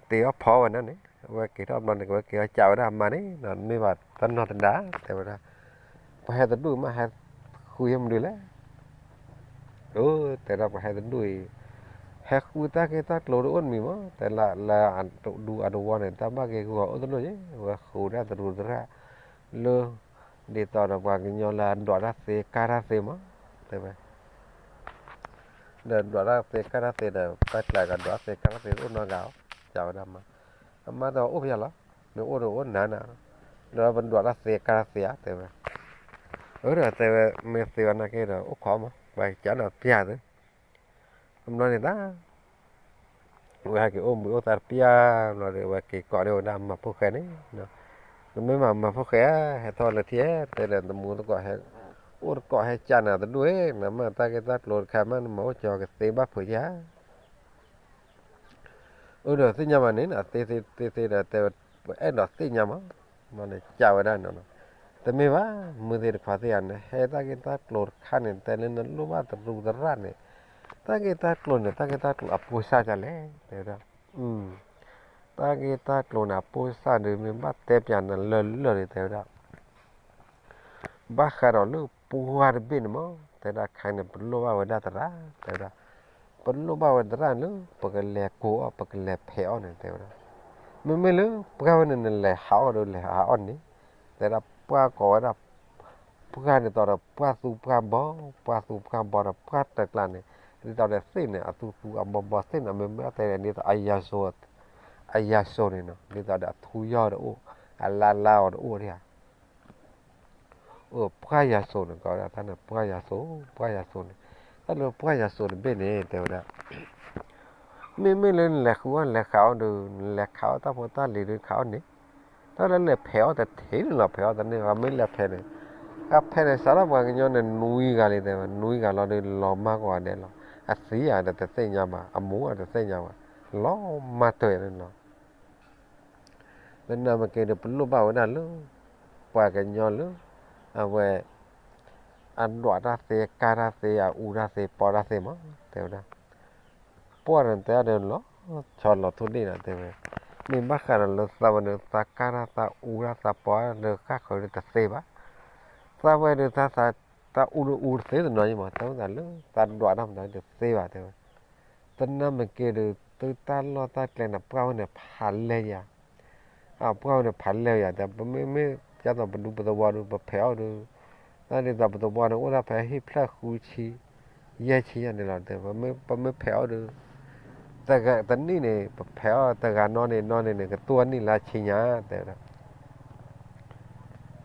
တ့အီၣ်ဖီဝဲဒၣ်န့ၣ် အဝဲက့ၤထီၣ်ဘျီန့ၣ် ကဝဲက့ၤအီၤကးဝဲဒၣ်အမါန့ၣ် မ့ၢ်ဘၣ်တၢ်နီၢ်တဒါ တဲဝဲဒၣ်, ပှၤဟဲတဒူၣ်မး ဟဲဃုယဲၢ်မနုၤလဲၣ် အၢ တဲဒၣ်ပှၤဟဲတဒူၣ်အံၤ ဟဲဃုတၢ်ဂ့ၢ်တၢ်ကျိၤတအိၣ်တမံၤမး တဲလၢလၢအဒူအတဝီန့ၣ် တၢ်ဘၣ်ဂ့ၤဂီၤအိၣ်တလိၣ်ယဲ ဝဲဃုဒၣ်တရူးသရၣ် လၢ ဒ်သိးဒီးပှၤကညီလၢအဒွးတၢ်သ့ကါတၢ်သ့မး တဲဝဲ ဒီးဒွးတၢ်သ့ကါတၢ်သ့ဒီး တၢ်ကျးကဒွးသ့ကါတၢ်သ့တအိၣ်နီတဂၤ တဲဝဲဒၣ်မး အမါတဲအိၣ်ဖဲလဲၣ် မ့ၢ်အိၣ်ဒီးအိၣ်နၤနၤ ဒီးပဒွးတၢ်သ့ကါတၢ်သ့ဧါ တဲဝဲ အၢ ဒီးတဲဝဲ မ့ၢ်သ့ဝဲနာ်က့ဒီး အိၣ်ခိးမး ပှၤကးနီၢ်ပျၢ်သ့ အဘျီန့ၣ်တၢ် ဝဲဟဲက့ၤအိၣ်ဘှံးအိၣ်သါတပျၢ်ဘျီဒီး ဝဲက့ၤကိးန့ၢ်ဝဲဒၣ်မၤဖိၣ်ဃဲန့ၣ်, နမ့ၢ်မၤမၤဖိၣ်ဃဲဧါ ဟဲထီၣ်လၢထံဧါ တဲဒီး နမူသကိးဟဲ အိၣ်တကိးဟဲကးနၤတဒူၣ်ဧါ နမ့ၢ်တၢ်ဂ့ၢ်တၢ်ကျိၤတခါမး နမၤအိၣ်ကၠီကသ့ဘၣ်ဖုးဧါ အၢ ဒီးသ့ၣ်ညါဘၣ်န့ၣ် အသ့သ့သ့ဒီး တဲဝဲ ပအဲၣ်ဒိးသ့ၣ်ညါမး မ့ၢ်န့ၣ်ကးဝဲဒၣ်န့ၣ်လီၤ, တမ့ၢ်ဘၣ် မုၢ်သ့ၣ်တခွါသ့ၣ်ဧါ နဟဲတၢ်ဂ့ၢ်တၢ်ကျိၤတခါန့ၣ် တဲလၢနလိၣ်ဘၣ်တရူးသရၣ်န့ၣ်, တၢ်ဂ့ၢ်တၢ်ကျိၤန့ၣ် တၢ်ဂ့ၢ်တၢ်ကျိၤအပိၢ်စၢ်ဒ်လဲၣ် တဲဝဲဒၣ်, တၢ်ဂ့ၢ်တၢ်ကျိၤန့ၣ် အပိၢ်စၢ်ဒီး မ့ၢ်ဘၣ်တဲပၠးနၤလၢာ်လၢာ်န့ၣ် တဲဝဲဒၣ် ဘၣ်ဃးဒီးလၢပှၢ်တဘ့ၣ်န့ၣ်မး တဲဒၣ်ခါန့ၣ် ပလိၣ်ဘၣ်ဝဲဒၣ်သရၣ် တဲဝဲဒၣ်, ပလိၣ်ဘၣ်ဝဲသရၣ်လၢ ပကလဲၤကိးအီၤ ပကလဲၤဖဲးအီၤန့ၣ် တဲဝဲဒၣ်, မ့မ့ၢ်လၢပှၢ်ဝဲန့ၣ် နလဲၤဟးအီၣ်ဒီးလဲၤဟးအီၣ်န့ၣ်, တဲဒၣ်ပှၢ်ကိးဝဲဒၣ် ပှၢ်ဒ်သိးဒီးပှၢ်သူပှၢ်ဘီ, ပှၢ်သူပှၢ်ဘီဒီးပှၢ်တကျါန့ၣ်, ဒ်သိးဒီးသ့ၣ်န့ၣ် အသူသူအဘီဘီသ့ၣ်န့ၣ် မ့မ့ၢ်တဲဒ်သိး အယၤစိၤန့ၣ်နီၤ ဒ်သိးဒီးအထူယီၢ်တအိၣ်, အလါလါအီၤတအိၣ်ဒၣ်ဧါ အိၣ်ပှၢ်ယၤစိၤန့ၣ် ကိးဝဲဒၣ်တၢ်န့ၣ် ပှၢ်ယၤစိၤ, ပှၢ်ယၤစိၤန့ၣ်, တၢ်လၢပှၢ်ယၤစိၤတဘ့ၣ်န့ၣ် တဲဝဲဒၣ်, မ့မ့ၢ်လၢနလဲၤဃုအီၣ်နလဲၤဃးအီၣ်ဒီး နလဲၤခးအီၣ်တၢ်ဖိတၢ်လံၤဒီးခးအီၣ်န့ၣ်, တၢ်လၢလဲၤဖဲးအီၣ်တထံးန့ၣ်လီၤ ဖဲးအီၣ်တန့ၢ်ဘၣ် မ့ၢ်လဲၤဖဲးန့ၣ်, အဖဲးန့ၣ် စးထီၣ်ပှၤကညီန့ၣ် နွံဂၤလံ တဲဝဲ နွံဂၤလီၤဒီး လီၤမၢ်ကွၢ်ဒဲးလီၤ, အသံဧါဒီးတသ့ၣ်ညါဘၣ် အမူအတသ့ၣ်ညါဘၣ်, လီၤမၢ်တၢၢ်န့ၣ်လီၤ သနာ်က့ဒီး ပလိၣ်ဘၣ်ဝဲဒၣ်လၢ ပှၤကညီလၢ အဝဲ အဒွးတၢ်သ့ ကါတၢ်သ့ အအူတၢ်သ့ ပီတၢ်သ့မး တဲဝဲဒၣ်, ပှၢ်န့ၣ်တဲဒီးလီၤဆီလီၤထိၣ်ဒ့ၣ်နီၤ တဲဝဲ, မ့ၢ်ဘၣ်ဃးဒီးလၢသးဝဲဒီး သးကါတၢ်သးအူတၢ်သးပီတၢ်လၢဃၣ်ဃၢၤဒီးတသ့ဘၣ်, သးဝဲဒီး သးအူဒီးအူတသ့တနီၤယံမး တၢ်အိၣ်သးလၢ သးဒွးတၢ်မတၤတသ့ဘၣ် တဲဝဲ သနာ်က့ဒီး သုတၢ်လီၢ်တၢ်ကျဲန့ၣ် ပှၢ်ဝဲန့ၣ်ဖးလဲၢ်ယၤ, အပှၢ်ဝဲန့ၣ်ဖးလဲၢ်ယၤ တဲ ပမ့မ့ၢ်ဒ်သိးပဒူပသဝီဒီး ပဖဲးအီၣ်ဒီး, တၢ်ဒ်သိးပသဝီန့ၣ် အိၣ်ဒၣ်ဖဲဟံၣ်ဖျၢၣ်ဃုဆံ, ယဲၢ်ဆံယဲၢ်န့ၣ်လီၤ တဲ ပမ့ၢ်ဖဲးအီၣ်ဒီး, တနံၣ်န့ၣ် ပဖဲးအီၣ်တဂၤနီၣ်န့ၣ်နီၣ်န့ၣ်န့ၣ် ကတိၢ်နံၣ်လၢဆံညါ တဲဝဲဒၣ်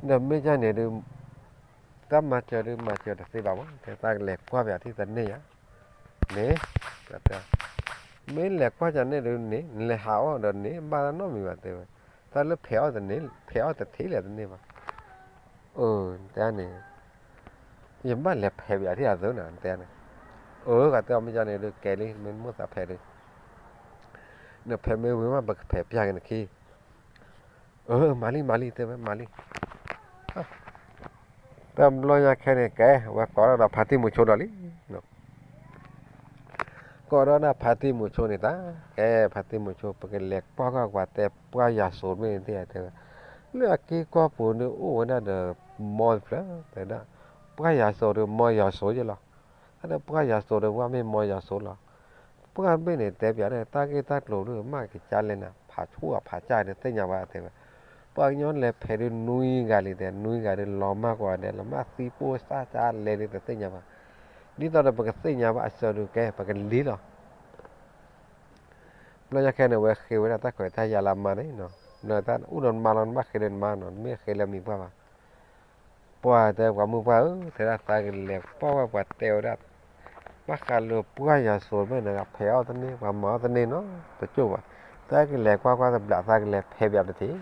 ဒီးမ့ၢ်ဒ်န့ၣ်ဒီး တၢ်မၤစၢၤဒီးမၤစၢၤတသ့ဘၣ်မး တဲ သးကလဲၤကွၢ်ပၠးထံၣ်သန့ၢ်ယၤ, န့ၣ်, မ့ၢ်လဲၤကွၢ်ကန့ၣ်ဒီးန့ၣ် နလဲၤဟးအီၣ်ဒီးန့ၣ် ဘၣ်တၢ်နီတမံၤဘၣ် တဲဝဲ, တၢ်လၢဖဲးအီၣ်တန့ၢ် ဖဲးအီၣ်တထံၣ်လဲၣ်တန့ၢ်ဘၣ်, အၢ တဲန့ၣ် ယဘၣ်လဲၤဖဲးပၠးထံၣ်အသိးနၤ တဲန့ၣ်, အၢ ကတဲအီၤမ့ၢ်ဒ်န့ၣ်ဒီး ကဲလံ မ့ၢ်မိၣ်သးဖဲးဒီး နဖဲးမ့ၢ်ဝံၤမး ပကဖဲးပၠးက့ၤနခံ, အၢ မၤလံ မၤလံ တဲဝဲ မၤလံ, တဘျီညါခဲန့ၣ် ကဲ ဝဲကိးထီၣ်ဒီးဖါတံၢ်မုာ်ဆိဒီးလံ. ကိးထီၣ်ဒၣ်ဖါတံၢ်မုာ်ဆိန့ၣ်တၢ်, ကဲ ဖါတံၢ်မုာ်ဆိ ပကလဲၤကွၢ်ကွၢ်ပှၤတဲပှၢ်ယွၤစိၤမ့ၢ်သ့တဲဝဲ, လၢအက့ၤကွၢ်ပူၤန့ၣ်အိၣ်ဝဲဒၣ်ဒီး မီတဖျၢၣ် တဲဒၣ်, ပှၢ်ယွၤစိၤဒီးမီယွၤစိၤယဲလီၤ. တၢ်ဒီးပှၢ်ယွၤစိၤဒီး ပှၢ်မ့ၢ်မီယွၤစိၤလီၤ. ပှၢ်ဘ့ၣ်န့ၣ် တဲပၠးဒီး တၢ်ဂ့ၢ်တၢ်ကျိၤဒုး မ့ၢ်ကစၢ်လဲၣ်နၤ ဖးဆူၣ်အဖးစၢ်ဒီး သ့ၣ်ညါဘၣ်တဲဝဲ, ပှၤကညီလဲၤဖဲးဒုးနွံဂၤလံတဲ နွံဂၤဒီး လီၤမၢ်ကွၢ်ဒဲး လီၤမၢ်သံပိၢ်စၢ်ကလဲၤဒုး တသ့ၣ်ညါဘၣ်. ဒ်သိးဒီးပကသ့ၣ်ညါဘၣ်အစၢၤဒုး ကဲ ပကလံလီၤ. ဘျီညါခဲန့ၣ် ဝဲဃ့ဝဲဒၣ်တၢ်ခွဲးတၢ်ယာ်လၢအမါန့ၣ်, နတၢ်အိၣ်ဒီးနမါလီၤ နဘၣ်ဃ့ဒီးနမါနီၤ နမ့ၢ်ဃ့လၢမံၤပှၢ်ဘၣ်. ပှၢ်တဲပှၤမုၣ်ပှၢ်ဧၢ တဲဒၣ်သးကလဲၤကွၢ်ဝဲပှၤတဲဝဲဒၣ်, ဘၣ်ဃးလၢပှၢ်ယွၤစိၤမ့ၢ်နကဖဲးအီၣ်တန့ၢ် ပှၤမၤအီၣ်တန့ၢ်နီၤ တကၠိၢ်ဘၣ်. သးကလဲၤကွၢ်ကွၢ်တဘျး သးကလဲၤဖဲးပၠးတထံး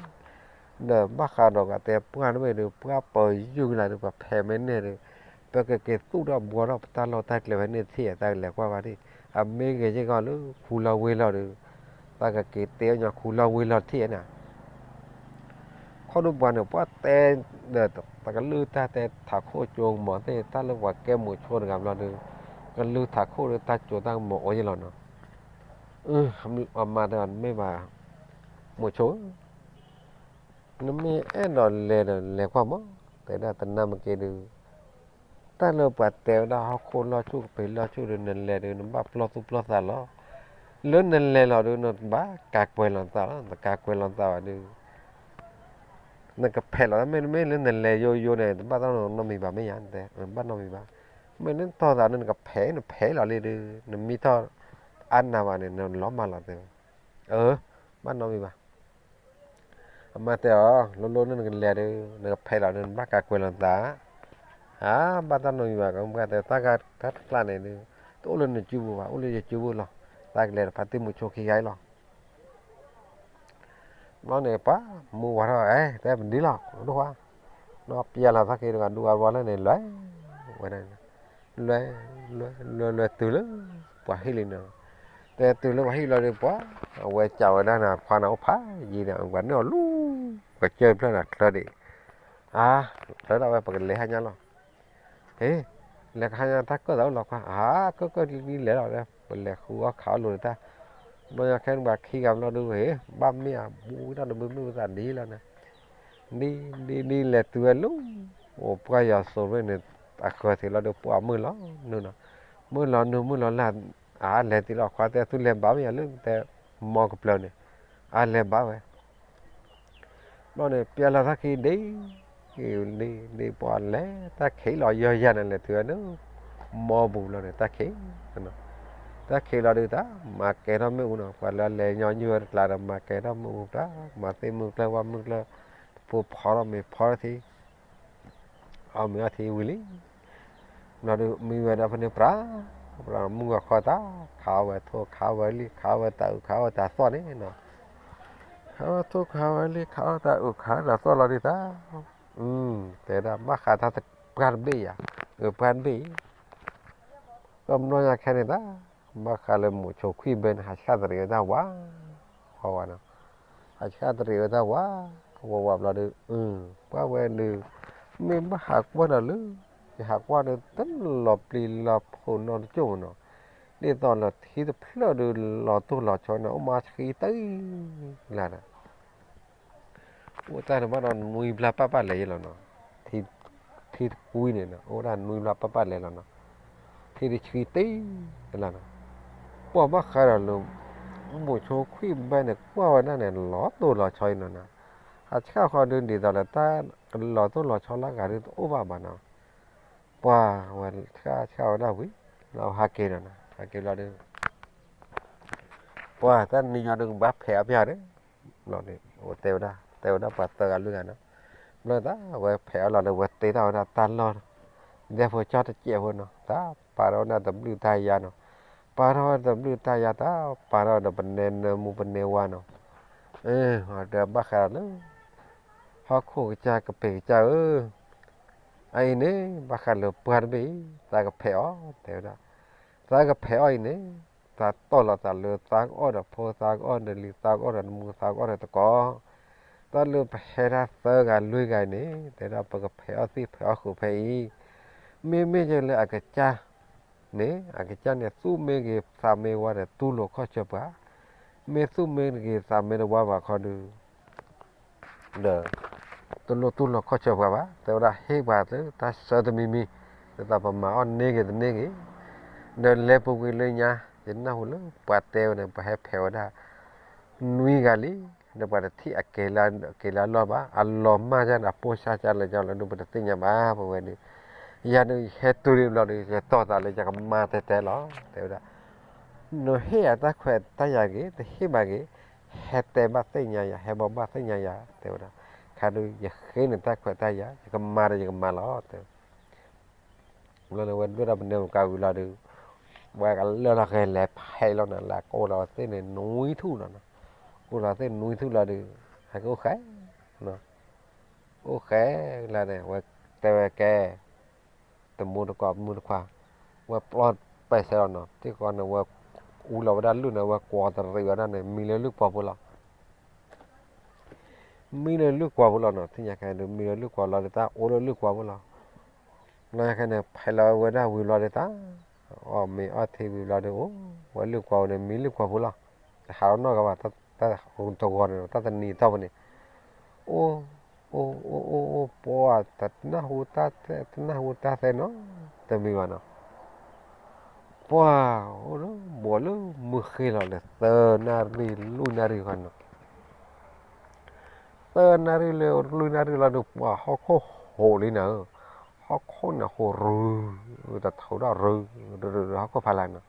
ဒီးဘၣ်ဃးဒီးပှၤတဲပှၢ်တဘ့ၣ်ဒီး ပှၢ်ပယုၢ်ကလါဒီး ပှၤဖဲးမ့ၢ်န့ၢ်ဒီး ပကက့ၤသူၣ်ထီၣ်ဘှီထီၣ်ပတၢ်လီၢ်တၢ်ကျဲဝဲန့ၣ်တထံၣ် သးကလဲၤကွၢ်ကွၢ်ဒံး, အမ့ၢ်ဂ့ၤယ့ၢ်ဂီၢ်လၢခူလီၤဝ့ၤလီၤဒီး သးကက့ၤတဲညီခူလီၤဝ့ၤလီၤတထံၣ်နၤ. ခီဒုးပှၤန့ၣ် ပှၤတဲဒီး တကလုၢ်တၢ်တဲထးခိၣ်ကၠိကမီၤသ့ၣ် တၢ်လၢပှၤကဲမိာ်ဆိတဂၤဘျီဒီး ကလုၢ်ထးခိၣ်ဒီးတၢ်ကၠိတၢ်ကမီၤအိၣ်ယဲလီၤနီၤ. အမါတဲအီၤ မ့ၢ်ဘၣ် မိာ်ဆိဧၢ နမ့ၢ်အဲၣ်ဒိးလဲၤဒီးလဲၤကွၢ်မး, တဲဒၣ်တနၢ်မ့ၢ်က့ၤဒုး တၢ်လၢပှၤတဲဝဲဒၣ်ဟီၣ်ခိၣ်လီၢ်ဆူၣ်ကပ့ၤလီၢ်ဆူၣ်ဒီး နလဲၤဒုး နဘၣ်ပျီၢ်သူၣ်ပျီၢ်သးလီၤ. လၢနလဲၤလီၤဒုး နဘၣ်ကးကွဲးလီၤနသးလီၤ. နကးကွဲးလီၤနသးဘၣ်ဒုး နကဖဲးလီၤ မ့တမ့ၢ်လၢနလဲၤယိယိန့ၣ် တဘၣ်တၢ်နီတမံၤဘၣ်မ့ၢ်ဧါ, နတဲဘၣ်နီတမံၤဘၣ်. မ့ၢ်လၢနတီၢ်သးန့ၣ် နကဖဲး နဖဲးလီၤလံဒုး နမံထီၣ်အါနၤဘၣ်န့ၣ် နလီၤမၢ်လီၤတဲဝဲ. အၢ ဘၣ်နီတမံၤဘၣ်. အမါတဲအီၤ လိၤလိၤန့ၣ်နကလဲၤဒုး နကဖဲးလီၤန့ၣ် နဘၣ်ကးကွဲးလီၤနသး ဧါ, ဘၣ်တၢ်နီတမံၤဘၣ်. ကမၣ်တဲ တၢ်ဂၤတၢ်တကျါန့ၣ်ဒုး တအိၣ်လၢနစုပူၤဘၣ် အိၣ်လၢယစုပူၤလီၤ. သးကလဲၤဒီးဖါတံၢ်မုာ်ဆိခံဂၤအံၤလီၤ. ဘျီန့ၣ် ပှၤမူဝဲထီၣ် အဲ တဲပဒ်လီၤ ဒိၣ်ခွါ, ဒီးပျဲလီၤသးက့ၤတဂၤဒူအဝီလၢန့ၣ် လွဲၢ်ဝဲဒၣ်န့ၣ်, လွဲၢ် လွဲၢ် လွဲၢ် လွဲၢ်တုၤလၢ ပှၤဟံၣ်လံန့ၣ်, တဲတုၤလၢပှၤဟံၣ်လီၤဒီး ပှၤအဝဲစံးဝဲဒၣ်န့ၣ် ခွါန့ၣ်အိၣ်ဖးယံၤန့ၣ် ပှၤန့ၢ်အီၤလူၤ ကစၢၢ်ဖျၢၣ်န့ၣ်ချၢဒံး, အါ ချၢဒၣ်ဝဲပကလဲၤဟါညါလီၤ. ဟ့ လဲၤကဟါညါတၢ်ကၢၣ်သးအိၣ်လီၤခွါ, အါ ကၢၣ်ကၢၣ်လံလံလဲၤလီၤဒီး ပလဲၤဃုအီၣ်ခးအီၣ်လိာ်တၢ်, ဘျီညါခဲန့ၣ်ပှၤခံဂၤဘျီဒုး ဟ့ ဘၣ်မ့ၢ်အဘူးဝဲဒၣ်တဘုမုၢ်သးဒ်လီၤန့ၣ်, ဒ်ဒ်ဒ်လဲၤတုၤဝဲလၢ အိၣ်ပှၢ်ယွၤစိၤရ့ၣ်န့ၣ် အဃၢၤသ့လီၤဒီးပှၤမုၢ်လီၤနုာ်နီၤ, မုၢ်လီၤနုာ်မုၢ်လီၤလၢ်, အါလဲၤတ့ၢ်လီၤခွါတဲသုလဲၤဘၣ်မ့ၢ်ယၤလၢတဲ မီကပျၢၤန့ၣ်, အါလဲၤဘၣ်ဝဲ ဘျီန့ၣ် ပျဲလီၤသးခံဒ့ ဒ့ ဒ့ပှၤလဲၤတၢ်ခံးလီၤယီၤယၤန့ၣ် လဲၤတုၤဝဲန့ၣ် မီပူၤဘျီန့ၣ် တၢ်ခံး, တၢ်ခံးလီၤဒုးတၢ် မၤကဲထီၣ်မ့ၣ်အူနီၤ, ပှၤလၢလဲၤညီနုၢ်ဝဲတကျါဒီး မၤကဲထီၣ်မ့ၣ်အူတၢ် မၤသ့ၣ်မုၢ်ကျၢၢ်ဝၣ်မုၢ်ကျၢၢ်, တဖိဖီထီၣ်မ့ၤဖီထီၣ်ထံ အီၣ်မ့ၤအီထံဝံၤလံ, ဘျီဒုးမံဝဲဒၣ်ဖဲန့ၣ် ပြး ပြးမုၢ်ဂီၤခီတၢ် ခးအီၣ်ဝဲထိၣ် ခးအီၣ်ဝဲလံၣ် ခးအီၣ်ဝဲတၤအုး ခးအီၣ်ဝဲတၤသီၣ်န့ၣ်နီၤ, ခးအီၣ်ဝဲထိၣ် ခးအီၣ်ဝဲလံၣ် ခးအီၣ်တၤအုး ခးတၤသီၣ်လီၤဒုးတၢ်, တဲဒၣ်ဘၣ်ဃးတၢ်ပှၢ်တဘ့ၣ်ယၤ, ပှၢ်တဘ့ၣ်အံၤ ကမျီညါခဲန့ၣ်တၢ်, ဘၣ်ဃးလၢမိၤဆိခွံၣ်ဘဲန့ၣ် ဟးဆှၣ်တရံးဝဲတၢ်ဝး, ဝးဝးနီၤ, ဟးဆှၣ်တရံးဝဲတၢ်ဝး, ဝးဝးဘျီဒီး, ပှၢ်ဝဲဒုး, မ့ၢ်ဘၣ်ဟးကွၢ်ဒီးလၢ, ယဟးကွၢ်ဒီးတလီၤပျံၤလီၤဖုးနီတကၠိၢ်နီၤ, ဒ်သိးလၢထံတဖျၢၣ်ဒီးလီၤတိၢ်လီၤဆီန့ၣ် အိၣ်မးဆှံတလၢ်ဒီး အိၣ်တၢ်န့ၣ်ဘၣ်ဒီးနွံဘျါပၢ်ပၢ်လဲၤယဲလီၤနီၤ, ထံတကွံန့ၣ်နီၤ အိၣ်ဒၣ်နွံဘျါပၢ်ပၢ်လဲၤလီၤနီၤ, ထံတဆှံတ့ၢ်လီၤနီၤ, ပှၢ်ဘၣ်ဃးဒီးလၢ မိၤဆိခွံၣ်ဘဲန့ၣ် ကွၢ်ဝဲဒၣ်န့ၣ် လီၤတိၢ်လီၤဆီအံၤနီၤနီၤ, ဟးဆှၣ်ဃီဒုးဒ်သိးလၢတၢ်ကလီၤတိၢ်လီၤဆီလၢအဂၤဒုးတအိၣ်ဘၣ်ဘၣ်နီၤ, ပှၢ်ဝဲဆှၣ်ဆှၣ်ဝဲဒၣ်ဝံၤ, လၢဟးက့ၤနီၤနီၤ ဟးက့ၤဘျီဒီး ပှၢ်တၢ်နံၤညါဒုးကဘၣ်ဖဲးအီၣ်ပျၢ်ဒီး, ဘျီန့ၣ် တဲဝဲဒၣ် တဲဝဲဒၣ်ပှၤသၢဂၤလွံၢ်ဂၤနီၤ, ဘျီတၢ်ဝဲဖဲးအီၣ်လီၤဒီး ဝဲတ့ထီၣ်ဝဲဒၣ်တၢ်လီၢ်, ဒဲဖိကၠီတစဲးဖိနီၤ တၢ်ပာ်ထီၣ်ဝဲဒၣ်တဘျုးတၢ်ယါနီၤ, ပာ်ထီၣ်ဝဲတဘျုးတၢ်ယါတၢ် ပာ်ထီၣ်ဒီးပနဲနၢမူပနဲဝါနီၤ, တဲဘၣ်ဃးဒီးလၢ ဟီၣ်ခိၣ်ကစၢ်ကပ့ၤကစၢ်ဧၢ, အအံၤန့ၣ် ဘၣ်ဃးလၢပှၢ်တဘ့ၣ်အံၤ သးကဖဲးအီၣ် တဲဝဲဒၣ်, သးကဖဲးအီၣ်အံၤန့ၣ် သးတီၢ်လီၤသးလၢသးကအီၣ်ဒီးဖိ သးကအီၣ်ဒီးလံၤ သးကအီၣ်ဒီးနမူ သးကအီၣ်ဒီးတကိး, တၢ်လၢပဟဲဒၣ်သၢဂၤလွံၢ်ဂၤန့ၣ် တဲဒၣ်ပကဖဲးအီၣ်သ့ၣ်ဖဲးအီၣ်ဃုာ်ဖဲအံၤ, မ့မ့ၢ်ယဲလၢအကစၢ်န့ၣ် အကစၢ်န့ၣ် သူၣ်မ့ၢ်ဂ့ၤသးမ့ၢ်ဝါဒီးတူၢ်လိာ်ခီၣ်ဆၢပှၤ, မ့ၢ်သူၣ်မ့ၢ်ဂ့ၤသးမ့ၢ်တဝါဘၣ်ခီဒီး ဒီး တလိၣ်တူၢ်လိာ်ခီၣ်ဆၢပှၤဘၣ်, တဲဝဲဒၣ်ဟ့ၣ်ပှၤလၢတၢ်ဆၢတမံၤမံၤ, ဒ်သိးပမၤအီၣ်န့ၢ်ဂ့ၤတန့ၢ်ဂ့ၤ, ဒီးလဲၤပူၤကွံာ်လၢညါ ယနၢ်ဟူလၢပှၤတဲဝဲန့ၣ် ပှၤဟဲဖဲးဝဲဒၣ် နွံဂၤလံ, ဒီးပှၤတထံၣ်အကဲလၢကဲလၢအလီၢ်ဘၣ်, အလီၤမၢ်ယၤဒီးအပိၢ်စါကလၢကလီၤဒုး ပတသ့ၣ်ညါဘၣ် ပဝဲဒုး, ယၤဒုးယဟဲတုၤဒံးဘျီဒီး ယတီၢ်သးလၢယကမၤတဲတဲလီၤ တဲဝဲဒၣ် နဟ့ၣ်ယၤတၢ်ခွဲးတၢ်ယာ်ဂ့ၤ, တဟ့ၣ်ဘၣ်ဂ့ၤ, ဟဲတဲဘၣ်သ့ၣ်ညါယၤ, ဟဲဘိးဘၣ်သ့ၣ်ညါယၤ တဲဝဲဒၣ်, ခါဒုးယဃ့နတၢ်ခွဲးတၢ်ယာ်, ယကမၤဒီးယကမၤလီၤ တဲဝဲ လၢန့ၣ်ဝဲဒၣ်ပနၢၤပကးဝံၤလီၤဒုး, ဝဲကလၢာ်လီၤဂဲၤလဲၤဖဲးလီၤန့ၣ် လၢကအိၣ်လီၤသ့ၣ်န့ၣ်နွံထူၣ်လီၤနီၤ, ကအိၣ်လီၤသ့ၣ်နွံထူၣ်လီၤဒုး, ဟဲကအိၣ်ဃဲ, အိၣ်ဃဲလၢန့ၣ် ဝဲတဲဝဲကဲ တမူတကိးမုၢ်တခွါ, ဝဲပျီပဲာ်ဆဲးလီၤနီၤ, ထံကီၢ်န့ၣ်ဝဲ အူလီၤဝဲဒၣ်လုၢ်န့ၣ် ဝဲကွီၤတရံးဝဲဒၣ်န့ၣ် မံလၢလုၢ်ကွီၤဖိလီၤ မံလၢလုၢ်ကွီၤဖိလီၤနီၤ, ထံၣ်ညါခဲဒုး မံလၢလုၢ်ကွီၤလီၤဒုး တၢ်အိၣ်လၢလုၢ်ကွီၤဖိလီၤ, လၢခဲန့ၣ် ဖဲလီၤဝဲဒၣ်ဝံၤဘျီဒုးတၢ်, အီၣ်မ့ၤအီၣ်ထံဝံၤဘျီဒုး အိၣ်ဝဲလုၢ်ကွီၤန့ၣ် မံလုၢ်ကွီၤဖိလီၤ, တဟးထီၣ်နီတဂၤဘၣ်, တၢ်တဂီၤန့ၣ် တၢ်တနံၤအတီၢ်ပူၤန့ၣ်, အိၣ် အိၣ် အိၣ် အိၣ် အိၣ် ပှၤတနၢ်ဟူတၢ်သဲ တနၢ်ဟူတၢ်သဲနီတမံၤဘၣ်နီၤ, ပှၤ အိၣ်လၢဘှီးလၢမုၢ်ဃ့လီၤလၢသၢနၣ်ရံၣ်လွံၢ်နၣ်ရံၣ်ဃီနီၤ, သၢနၣ်ရံၣ်လၢလွံၢ်နၣ်ရံၣ်လီၤဒုး ပှၤဟီၣ်ခိၣ်ဟိးလံနၤဧၢ, ဟီၣ်ခိၣ်န့ၣ်ဟိးရုၤ, တထုးထီၣ်ရုၤ, ဟီၣ်ခိၣ်ဖးလၢ်နီၤ,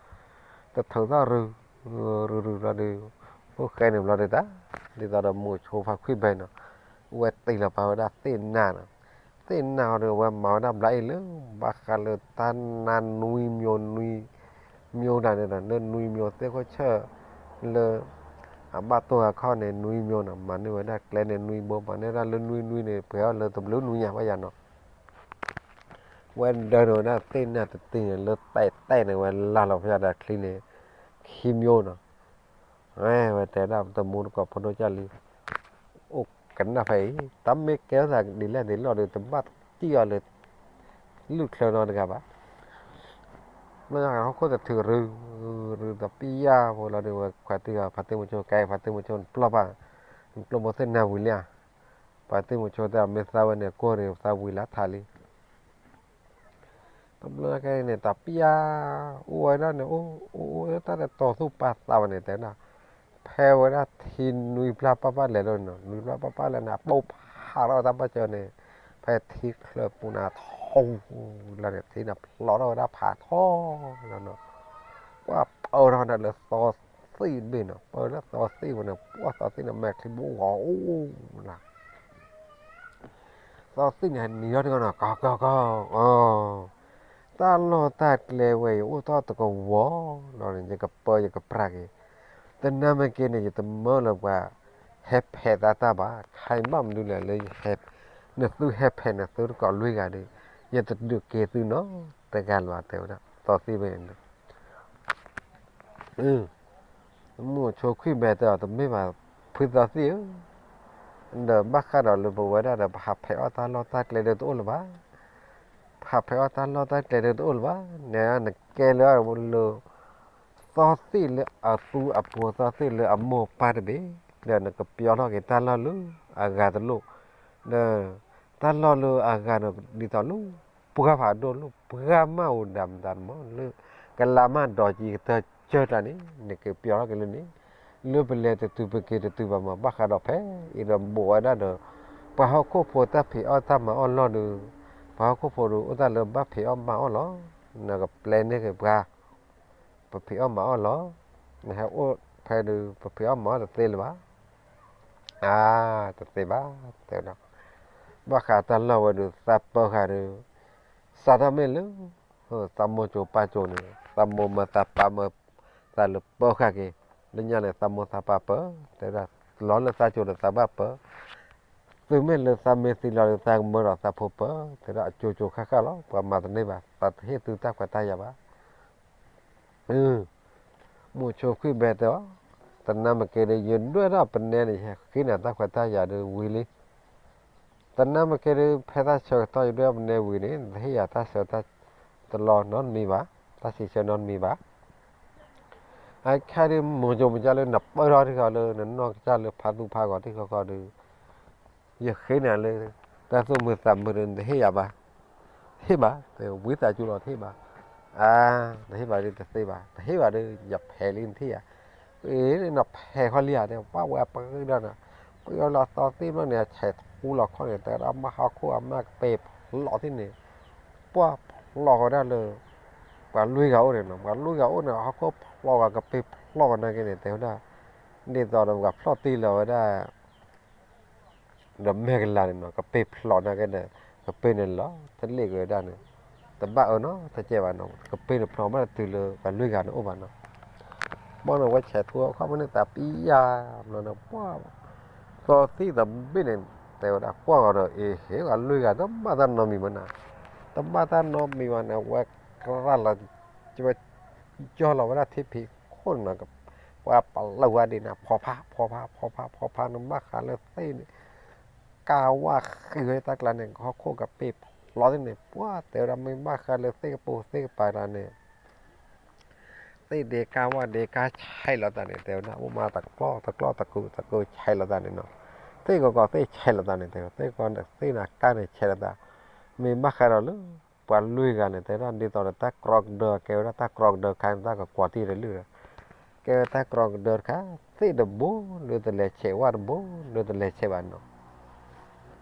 တထုးထီၣ်ရုၤ, ရုၤရုၤလီၤဒုး, အိၣ်ဃဲန့ၣ်ဘျီဒုးတၢ်, ဒ်သိးဒီးမိၤဆိဖါခွံၣ်ဘဲနီၤ, ဝဲတ့ၢ်လီၤပာ်ဝဲဒၣ်သ့ၣ်နၢ်နီၤ, သ့ၣ်နၢ်အီၤဒီး ဝဲမၤဝဲဒၣ်ဘျါအ့ၣ်လၢ ဘၣ်ဃးလၢတၢ်နါနွံမျိုးနွံ မျိုးတၢ်န့ၣ်ဒီး လၢနွံမျိုးသ့ၣ်ခိၣ်ဆၢၣ် လၢ အဘၣ်တိၢ်အခီၣ်န့ၣ် နွံမျိုးနီၤ, မၤန့ၢ်ဝဲဒၣ်ကျဲန့ၣ်နွံဘိ, မၤန့ၢ်ဒၣ်လၢနွံနွံန့ၣ် ပှဲၤအီၤလၢတဘျုးနွံညါဘၣ်ယၤနီၤ, ဝဲဒၢန့ၢ်ဝဲဒၣ်သ့ၣ်နၢ်တတံၤန့ၣ် လၢတဲတဲန့ၣ် ဝဲလၢ်လီၤဖဲဒၣ်ချံန့ၣ် ခံမျိုးနီၤ, ဝဲတဲဒၣ်တမူတကိးဖိဒိၣ်ကၢ်လံ အိၣ်ကနၣ်ဖဲအံၤ တၢ်မ့ၢ်ကဲထီၣ်သးဒ်လဲၣ်ဒ်လဲၣ်ဒီး တဘၣ်တံၢ်အီၤလၢ လုၢ်ချၢနီတဂၤဘၣ်. မ့ၢ်ဟီၣ်ခိၣ်တထုးရုၤ ရုၤတပျၢ်ဖိလီၤဒီး ဝဲခွါတံၢ်အီၤ ဖါတံၢ်မုဆိကဲ ဖါတံၢ်မုဆိနပျီၢ်ဘၣ်, နကျိၣ်ဖိသ့ၣ်နၢ်ဝံၤလံဧါ, ဖါတံၢ်မုဆိတဲ မ့ၢ်သးဝဲန့ၣ် ကိၢ်ရ့ၣ်သးဝံၤလၢထးလံ တဘျီကဲန့ၣ် တပျၢ် အိၣ်ဝဲဒၣ်န့ၣ် အိၣ်အိၣ်တၢ်တတီၤသူၣ်ပာ်သးဝဲန့ၣ် တဲဒၣ် ဖဲဝဲဒၣ်ထံနွံဖျၢၣ်ပၢ်ပၢ်လဲၤလီၤနီၤ နွံဖျၢၣ်ပၢ်ပၢ်လဲၤန့ၣ် အပိာ်ဖးထီၣ်ဝဲတၢ်ဘၣ်စၢၤန့ၣ် ဖဲထံချၢပူၤန့ၣ် ထီလီၤန့ၣ် ထံန့ၣ်ဖျိးထီၣ်ဝဲဒၣ်ဖးထီလီၤနီၤ ပှၤပၢထီၣ်ဒၣ်လၢသီသ့ၣ်တဘ့ၣ်နီၤ ပၢလၢသီသ့ၣ်ဝဲန့ၣ် ပှၤသီသ့ၣ်န့ၣ် မဲာ်ချံဘိဂီၤအိၣ်လီၤ သီသ့ၣ်န့ၣ် နံၤထီၣ်တဂီၢ်နီၤ ကီကီကီ တၢ်လီၢ်တၢ်ကျဲဝဲအံၤ အိၣ်ထီၣ်တကဝီၤလီၤန့ၣ် ယကပၢယကပြးက့ၤ တနၤမ့ၢ်က့ၤန့ၣ် ယတမၢလၢပှၤ ဟဲဖဲးသးတၢ်ဘၣ် ခဲအံၤဘၣ်မနုၤလဲၣ်လၢ နသုဟဲဖဲးနသုတကိးလွံၢ်ဂၤဒီး ယတဒုးက့ၤသုနီတဂၤလၢၤဘၣ် တဲဝဲဒၣ် သီသ့ၣ်ဝဲန့ၣ် မုၢ်ဆိခွံၣ်ဘဲတဲအီၤ တမ့ၢ်ဘၣ် ဖုသီသ့ၣ်ဧၢ, ဒီးဘၣ်ဃးဒီးလၢပဝဲဒၣ်ဒီး ပဟးဖဲးအီၣ်တၢ်လီၢ်တၢ်ကျဲဒီးတအိၣ်လၢၤဘၣ်, ပဟးဖဲးအီၣ်တၢ်လီၢ်တၢ်ကျဲဒီးတအိၣ်လၢၤဘၣ်, နနကဲလၢလၢ သီသ့ၣ်လၢအသူအပူၤ သီသ့ၣ်လၢအမိၢ်ပၢ်တဘ့ၣ်, ဒီးနကပျီထီၣ်က့ၤတၢ်လီၢ်လၢအဂၤတလိၣ်, ဒီးတၢ်လီၢ်လၢအဂၤဒီး ဒ်သိးလၢ ပှၢ်ဖးဒိၣ်လၢ ပှၢ်မၢ်အိၣ်ဒၣ်မတၤတမီၤ လၢကလါမၢ်ဒိးကံကတၢၢ်ကၢၢ်တၢ်န့ၣ် နကပျီထီၣ်က့ၤလၢန့ၣ်, လၢပလဲၤတတုၤပက့ၤတတုၤဘၣ်မး ဘၣ်ဃးဒီးဖဲအံၤဒီးဘူးဝဲဒၣ်ဒီး ပှၤဟီၣ်ခိၣ်ဖိတၢ်ဖံးအီၣ်တၢ်မၤအီၣ်လီၢ်ဒီး ပှၤဟီၣ်ခိၣ်ဖိဒီးအိၣ်တၢ်လၢဘၣ်ဖံးအီၣ်မၤအီၣ်လီၤ, နကပျဲန့ၢ်က့ၤပှၤ ပဖံးအီၣ်မၤအီၣ်လီၤ, နဟဲအိၣ်ဖဲဒီး ပဖံးအီၣ်မၤအီၣ်တသ့လၢၤဘၣ်, အါ တသ့ဘၣ်, တဲဝဲဒၣ်, ဘၣ်ဃးတၢ်လီၢ်ဝဲဒီး သးပၢဃာ်ဒီး စးထီၣ်မ့ၢ်လၢ သးမိၢ်ကၠိပၢ်ကၠိန့ၣ် သးမိၢ်မၢသးပၢ်မၢ သးလၢပၢဃာ်က့ၤ, လၢညါန့ၣ် သးမိၢ်သးပၢ်ပၢ, တဲဝဲဒၣ် လီၤလၢသးကၠိဒီးသးဘၣ်ပၢ, သုမ့ၢ်လၢသးမ့ၢ်သံလီၤဒီးသးကမၢဒီးသးဖိပၢ, တဲဝဲဒၣ် အကၠိကၠိဃၣ်ဃၣ်လီၤ ပှၤမၤတန့ၢ်ဘၣ် သးတဟ့ၣ်သုတၢ်ခွဲးတၢ်ယာ်ဘၣ် မိၢ်ဆိခွံၣ်ဘဲတဲအီၤ, တနၢ်မ့ၢ်ကဲဒီး ယဒွဲၣ်ထီၣ်ပနဲန့ၣ် ယဃ့နၤတၢ်ခွဲးတၢ်ယာ်ဒီးဝံၤလံ. တနၢ်မ့ၢ်ကဲဒီး ဖဲတၢ်ဆၢကတီၢ်ယဒွဲၣ်ပနဲဝံၤန့ၣ် တဟ့ၣ်ယၤတၢ်ဆၢတၢ်တလီနီတမံၤဘၣ်, တၢ်စံးဆၢနီတမံၤဘၣ်. အခဲဒီး မိၤစိမိၤကၢ်လၢနပၢၢ်ထီၣ်ထံဃီလၢ နနီၢ်ကစၢ်လၢဖါသူဖါဂီၤထံဃီဃီဒီး ယဃ့နၤလၢ တၢ်သူၣ်မုာ်သးမုာ်ဒီး နတဟ့ၣ်ယၤဘၣ်. တဟ့ၣ်ဘၣ်, ဝံသးစူၤလီၤ တဟ့ၣ်ဘၣ်. အါ, တဟ့ၣ်ဘၣ်ဒီးတသ့ဘၣ်, တဟ့ၣ်ဘၣ်ဒီး ယဖဲးလံနထံၣ်ယၤ. အ့ နဖဲးဃီလံဧါ, တဲပှၢ်ဝဲပဂ့ၢ်ဒီးနၤ, ပှၤလီၤသီသ့ၣ်ဘျီန့ၣ် အဆဲးထူလီၤခီန့ၣ် တဲဒၣ်မါဟီၣ်ခိၣ်အမါကပ့ၤဖျိးသ့ၣ်န့ၣ်, ပှၢ်ဖျိးဃီဒၣ်လၢ ပှၤလွံၢ်ဂၤအိၣ်န့ၣ်နီၤ, ပှၤလွံၢ်ဂၤအိၣ်န့ၣ် ဟီၣ်ခိၣ်ဖျိးဂၤ ကပ့ၤဖျိးဂၤနာ်က့န့ၣ် တဲဝဲဒၣ်, ဒ်သိးဒီးပှၤဖျီၣ်တံၢ်လီၤဝဲဒၣ် ဒီးမဲာ်ကလၤန့ၣ်နီၤ, ကပ့ၤဖျိးနာ်က့ဒီး ကပ့ၤန့ၣ်လီၤတလ့ၣ်က့ၤဝဲဒၣ်န့ၣ်, တဘၣ်အၢနီတစဲးဘၣ်နီၤ, ကပ့ၤန့ၣ်ဖျိးဘၣ်တတုၤလၢပှၤလွံၢ်ဂၤန့ၣ်အိၣ်ဘၣ်နီၤ. ဘၣ်န့ၣ်ဝဲဆဲးထူအခီၣ်ဖဲန့ၣ်သးပံယါဘျီန့ၣ် ပှၢ် သီသံၣ်တဘ့ၣ်န့ၣ် တဲဝဲဒၣ်ကွၢ်ဂီၤဒီး အ့ဟ့ၣ် ပှၤလွံၢ်ဂၤတဘၣ်တၢ်နီတမံၤဘၣ်နၤ, တဘၣ်တၢ်နီတမံၤဘၣ်န့ၣ် ဝဲကြၢးလီၤ ဝဲ ကၠီလီၤဝဲဒၣ်ထံဖံးခိၣ်န့ၣ်နီၤ, ပှၤပလၢၢ်ဝဲဒၣ်န့ၣ် ဖီဖး ဖီဖး ဖီဖး ဖီဖးန့ၣ် ဘၣ်ဃးလၢသ့ၣ်န့ၣ် ကါဝါဃံးဝဲတၢ်ကျါန့ၣ် ဟီၣ်ခိၣ်ကပ့ၤဖျိးသ့ၣ်န့ၣ် ပှၢ်တဲဝဲဒၣ်မ့ၢ်ဘၣ်ဃးလၢသ့ၣ်ကပိာ်သ့ၣ်ကပၤတၢ်န့ၣ် သ့ၣ်ဒ့ကါဝါဒ့ကါဆဲးလီၤသးန့ၣ် တဲဝဲဒၣ် အိၣ်မးတကျီၢ်တကျီၢ်တကုာ်တကုာ်ဆဲးလီၤသးန့ၣ်နီၤ, သ့ၣ်ကီးကီးသ့ၣ်ဆဲးလီၤသးန့ၣ် တဲဝဲ သ့ၣ်ကီးသ့ၣ်နၤကါန့ၣ်ဆဲးလီၤသး, မ့ၢ်ဘၣ်ဃးဒီးလၢ ပှၤလွံၢ်ဂၤန့ၣ် တဲဒၣ်ဒ်သိးဒီးတၢ်ကြီကဒၢ ကဲဝဲဒၣ်တၢ်ကြီကဒၢခါန့ၣ် တၢ်ကကွီၤတံၢ်တလုၢ်ဒီး ကဲဝဲတၢ်ကြီကဒၢတခါ သ့ၣ်တဘိ လၢတလဲၤဆဲးဝၣ်တဘိ လၢတလဲၤဆဲးဘၣ်နီၤ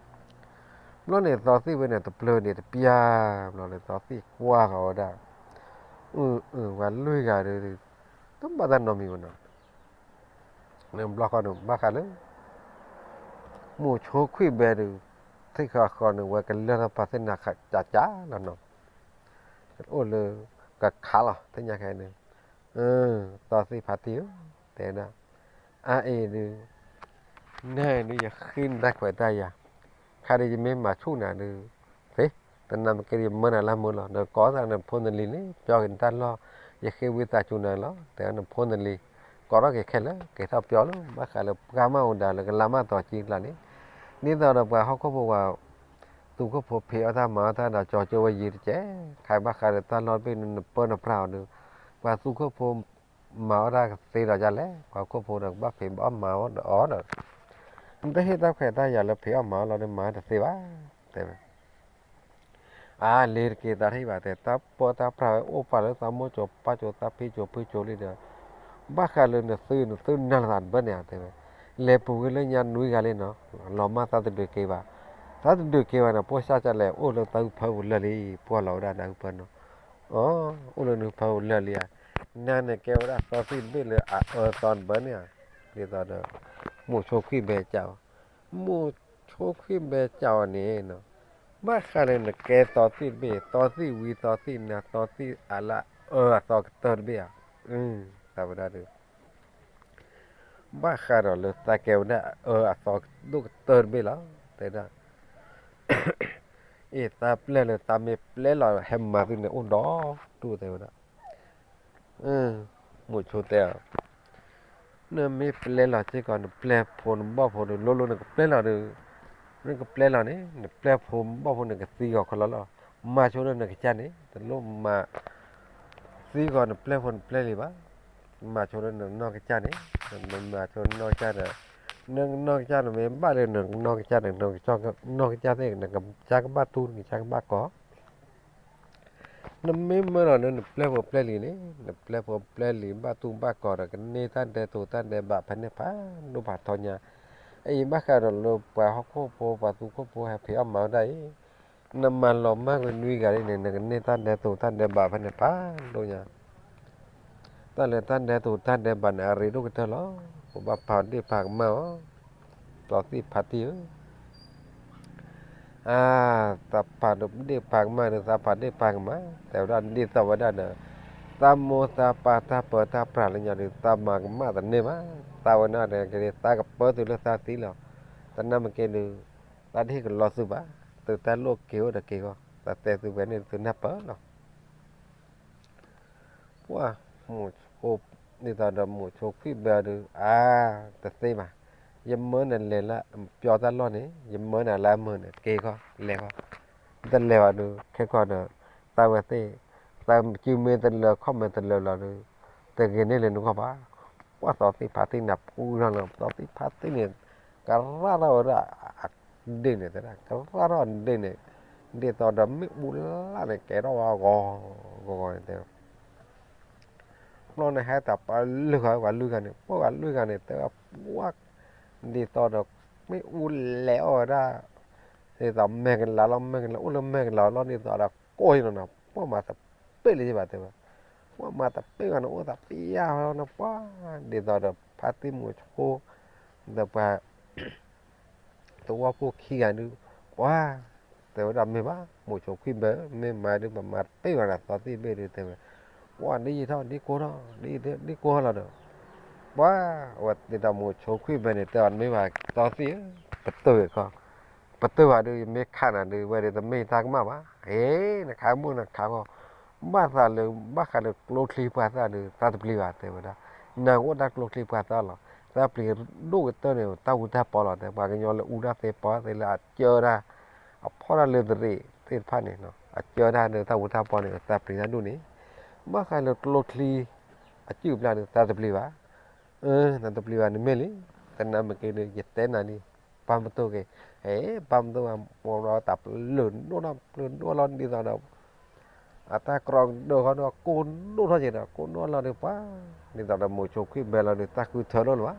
ဘျီန့ၣ်သီသံၣ်ဝဲန့ၣ် တပျၢၤန့ၣ်တပျၢ်ဘျီန့ၣ် သီသံၣ်ကွၢ်ဃီၤဝဲဒၣ်, အၢ အၢ ပှၤလွံၢ်ဂၤဒီး တဘၣ်တၢ်နီတမံၤဘၣ်နီၤ, န့ၣ်ဘျီဃီန့ၣ် ဘၣ်ဃးလၢ မိၢ်ဆိခွံၣ်ဘဲဒီး သ့ၣ်ဃီဃီန့ၣ် ဝဲကလၢၢ်ထီၣ်ပာ်သ့ၣ်နၤကကးလီၤနီၤ, အိၣ်လၢ ကခးလီၤ သ့ၣ်ညါခဲအံၤန့ၣ်, သီသံၣ်ဖါတံၢ်ဧၢ, တဲဒၣ် အါအံၤဒုး နဒုးယဃ့နတၢ်ခွဲးတၢ်ယာ်, ခါဒုးယမ့ၢ်မၤဆူၣ်နၤဒုး, သ့, တနၤမ့ၢ်ကဲဒုးယမၢနၤလၢမုာ်လီၤ, ဒီးကိးသးနဖိနလံၤန့ၣ် ပျီက့ၤနတၢ်လီၢ်, ယဃ့ဝံသးစူၤနၤလီၤ, တဲနဖိနလံၤ, ကိးထီၣ်က့ၤခဲလၢာ် က့ၤထီၣ်ပျီလၢ ဘၣ်ဃးလၢပှၤမၤအိၣ်ဒၣ်လၢကလါမၢ်တီၤကံကျါန့ၣ်, ဒ်သိးဒီးပှၤဟီၣ်ခိၣ်ဖိဝဲ သူခိၣ်ဖိဖံးအီၣ်တၢ်မၤအီၣ်တၢ်ဒီးကၠီကၠိဝဲယံၤတကဲး, ခါဘၣ်ဃးဒီးတၢ်လီၢ်တဘ့ၣ်န့ၣ် နပၢနပြးအီၤဒီး, ပှၤသူခိၣ်ဖိ မၤအီၣ်တၢ်ကသ့ဒီးဒ်လဲၣ်, ပှၤဟီၣ်ခိၣ်ဖိဒီးကဘၣ်ဖံးဘၣ်အီၣ်မၤအီၣ်ဒီးအီၤဒီး, နတဟ့ၣ်တၢ်ခွဲးတၢ်ယာ်လၢဖံးအီၣ်မၤအီၣ်လီၤဒီးမၤတသ့ဘၣ်, တဲဝဲ အါ လ့ၤတက့ၤသးတဟ့ၣ်ဘၣ်တဲ, တၢ်ပၢတၢ်ပြးဝဲအိၣ်ပာ်လၢသးမိၢ်ကၠိပၢ်ကၠိသးဖံကၠိဖုကၠိလံဒီး, ဘၣ်ဃးလၢနသုနသုနၤလီၤသးတဘၣ်န့ၣ်ဧါတဲဝဲ, လဲၤပူၤကွံာ်လၢညါနွံဂၤလံနီၤ, လီၤမၢ်သးတဒုးက့ၤဘၣ်, သးတဒုးက့ၤဘၣ်န့ၣ် ပိၢ်စၢ်ကလဲၣ်အိၣ်လၢသးဟုဖၢပူၤလၢာ်လံ, ပှၢ်လီၤဝဲဒၣ်နဟုဖၢနီၤ, အိၣ်လၢနဟုဖၢပူၤလၢာ်လံဧါ, နၤန့ၣ်ကဲဝဲဒၣ်သီသံၣ်တဘ့ၣ်လၢအအၢသီတဘၣ်န့ၣ်ဧါ, ဒ်သိးဒီး, မိၢ်ဆိခွံၣ်ဘဲကၠီ, မိၢ်ဆိခွံၣ်ဘဲကၠီအီၤန့ၣ်နီၤ, ဘၣ်ဃးလၢနကဲသီသံၣ်တဘ့ၣ်, သီသံၣ်ဝံသီသံၣ်နၤသီသံၣ်အလၢအအၢအသီကတၢၢ်တဘ့ၣ်ဧါ, သးဝဲဒၣ်ဒီး ဘၣ်ဃးဒီးလၢသးကဲဝဲဒၣ်အအၢအသီဒိၣ်ကတၢၢ်တဘ့ၣ်လီၤ, တဲဒၣ်, အ့ၣ် သးပျဲလၢသးမ့ၢ်ပျဲလီၤ ဟဲမၤသုန့ၣ်အိၣ်ဒီးဒိၣ်တဲဝဲဒၣ်, မိၢ်ဆိတဲအီၤ, နမ့ၢ်ပျဲလီၤစ့ၢ်ကီး နပျဲၢ်ဖိနဘီၣ်ဖိဒီး လိၤလိၤနကပျဲလီၤဒီး, နကပျဲလီၤန့ၣ် နပျဲၢ်ဖိဘီၣ်ဖိန့ၣ်ကသံဂီၤခီလီၤလီၤ, မၤဆိလၢနကစၢ်န့ၣ် တလိၣ်မၤ သံဂီၤနပျဲၢ်ဖိနပျဲၢ်လံၤဘၣ်, မၤဆိလၢနနီၢ်ကစၢ်န့ၣ်, နမၤဆိနီၢ်ကစၢ်ဒီး, နနီၢ်ကစၢ်န့ၣ်မ့ၢ်ဘၣ်ဒီး နနီၢ်ကစၢ်န့ၣ် နီၢ်ကစၢ်သ့ၣ် နကစၢ်ကဘၣ်တူၢ် နကစၢ်ကဘၣ်ကီၤ, နမ့ၢ်မၢလီၤလၢနပျဲၢ်ဖိပျဲၢ်လံၤန့ၣ် နပျဲၢ်ဖိပျဲၢ်လံၤဘၣ်တူၢ်ဘၣ်ကီၤဒီး ကန့ၢ်တၢ်ဒဲးတိာ်တၢ်ဒဲးဘးဖဲန့ၣ်ဖးဒိၣ်ဖးထီညါ, အအံၤဘၣ်ဃးဒီးလၢပှၤဟီၣ်ခိၣ်ဖိ ပှၤသူခိၣ်ဖိဟဲဖံးအီၣ်မၤဝဲဒၣ်အံၤ, နမၤလီၤမၢ်ကွံာ်နွံဂၤလံန့ၣ် နကန့ၢ်တၢ်ဒဲးတိာ်တၢ်ဒဲးဘးဖဲန့ၣ်ဖးဒိၣ်ညါ တၢ်လၢတၢ်ဒဲးတိာ်တၢ်ဒဲးဘးန့ၣ် အရ့ဒိၣ်ကတၢၢ်လီၤ. ပဘၣ်ပာ်ဒ့ၣ်ပာ်ကမၣ်အီၤ, သီသံၣ်ဖါတံၢ်ဧၢ, အါ, သးပာ်ဒ့ၣ်ပာ်ကမၣ်ဒီး သးပာ်ဒ့ၣ်ပာ်ကမၣ်, တဲဝဲဒၣ်ဒ်သိးဝဲဒၣ်ဒီး, သးမိၢ်သးပၢ်တၢ်ပၢတၢ်ပြးလၢညါဒီး သးမၤကမၣ်တန့ၢ်ဘၣ်, သးဝဲန့ၣ်ဒီး ကဒ်သးကပၢသုလၢသးသံလီၤ. တနၢ်မ့ၢ်ကဲဒီး သးတဟ့ၣ်ကလီသုဘၣ်, သုတၢ်လိၣ်က့ၤအိၣ်ဒီးက့ၤဂီၢ်, သးတဲသုဝဲန့ၣ်သုနၢ်ပၢၢ်လီၤ. ပှၢ်, မိၢ်ဆိ, ဒ်သိးဒီးမိၤဆိခွံၣ်ဘဲအီၤဒုး အါ, တသ့ဘၣ်, ယမၢနၤလဲၤလၢပျီတၢ်လီၢ်န့ၣ် ယမၢနၤလၢအမုာ်န့ၣ် က့ၤခီ လဲၤခီ, တလဲၤဘၣ်ဒုး ခဲကီၢ်ဒီး သးဝဲသ့ၣ်, သးစုမ့ၢ်တလၢခီၣ်မဲာ်တလၢလီၤဒုး တဂ့ၤန့ၢ်လၢနဂီၢ်ဘၣ်. ပှၤသီသံၣ်ဖးသံၣ်န့ၣ် ပူထီၣ်လီၤ သီသံၣ်ဖးသံၣ်န့ၣ် ကရၣ်ထီၣ်ဝဲဒၣ်အဒ့ၣ်န့ၣ် တဲဒၣ် ကရၣ်ထီၣ်အဒ့ၣ်န့ၣ်, ဒ်သိးဒီးမ့ၣ်အူလၢ်န့ၣ် ကဲထီၣ်ဝဲဂီၤဂီၤဂီၤန့ၣ်တဲ ဘျီန့ၣ်ဟဲတၢ်ပှၤလွံၢ်ဂၤ ပှၤလွံၢ်ဂၤန့ၣ် ပှၤဂၤလွံၢ်ဂၤန့ၣ် တဲဝဲပှၤ ဒ်သိးဒီး မ့ၣ်အူလဲၤအီၣ်ဝဲဒၣ် ဒ်သိးမဲာ်ကလၤလီၤ မဲာ်ကလၤအိၣ်လၢမဲာ်ကလၤလီၤ ဒ်သိးဒီးကိၢ်ယနီၤနီၤ ပှၤမၤတပ့ၢ်လၢၤဘၣ်တဲဝဲ, ပှၤမၤတပ့ၢ်ဘၣ်န့ၣ် အိၣ်သးပျၢ်ဝဲလီၤန့ၣ် ပှၤ ဒ်သိးဒီးဖါတံၢ်မိၤဆိ ဒီးပှၤ သဝီဖိခံဂၤဒုး ပှၤ တဲဝဲဒၣ်မ့ၢ်ဘၣ် မိၤဆိခွံၣ်ဘဲ မ့ၢ်မၤဒုး ပမၤတပ့ၢ်ဘၣ်န့ၣ် သီသံၣ်ဘ့ၣ်ဒုးတဲဝဲ, ပှၤဒ်ယံာ်ထီၣ်ဒ်ကိၢ်ထီၣ် ဒ်ယံာ်ထီၣ်ဒ်ကိၢ်ထီၣ်လီၤဒီး ပှၤ အဝဲဒ်သိးမိၤဆိခွံၣ်ဘဲန့ၣ် တဲအီၤမ့ၢ်ဘၣ် သီသံၣ်ဧၢ ပတုာ်ခီ, ပတုာ်ဘၣ်ဒုး ယမ့ၢ်ခးနၤဒုး ဝဲဒၣ်တမ့ၢ်တၢ်ကမၣ်ဘၣ်, အ့ နခးမိၣ်နခးဂီၢ် ဘၣ်သးလၢ ဘၣ်ဃးလၢကျိချံပှၤသၣ်ဒုး သးတပျံၤဘၣ်တဲဝဲဒၣ်, နၤကအိၣ်တၢ်ကျိချံပှၤသၣ်လီၤ, သးပျံၤဒိၣ်ကတၢၢ်န့ၣ် တၢ်ဃူတၢ်ဖိးလီၤ တဲပှၤကညီလၢအူတၢ်သ့ပီသ့လၢအကၢတၢ် အဖီၣ်တၢ်လၢတရံးသ့ၣ်တဖၣ်န့ၣ် အကၢတၢ်လၢတၢ်ဃူတၢ်ဖိးန့ၣ် သးပျံၤတၢ်ဒိၣ်န့ၣ်, ဘၣ်ဃးလၢကျိချံ အစုၣ်အပျၢ်ဒုး သးတပျံၤဘၣ်, သးတပျံၤဘၣ်န့ၣ်မ့ၢ်လံ, တနၤမ့ၢ်က့ၤဒုး ယတဲနၤန့ၣ် ပာ်မတူာ်က့ၤ, ဟဲ ပာ်မတူာ်ဘၣ် ပတၢ်ပျၢ်ဒိၣ်ထီၣ် ပျၢ်ဒိၣ်လီၤဒ်သိးဒီး အတၢ်ကြီကဒၢဃီဒီး ကိၢ်ဒိၣ်ထီၣ်က့ၤဒီး ကိၢ်ဒိၣ်လီၤဒုးပှၤ, ဒ်သိးဒီးမိၤဆိခွံၣ်ဘဲလီၤဒုး တၢ်ဃုထၢလိၣ်လၢၤဘၣ်,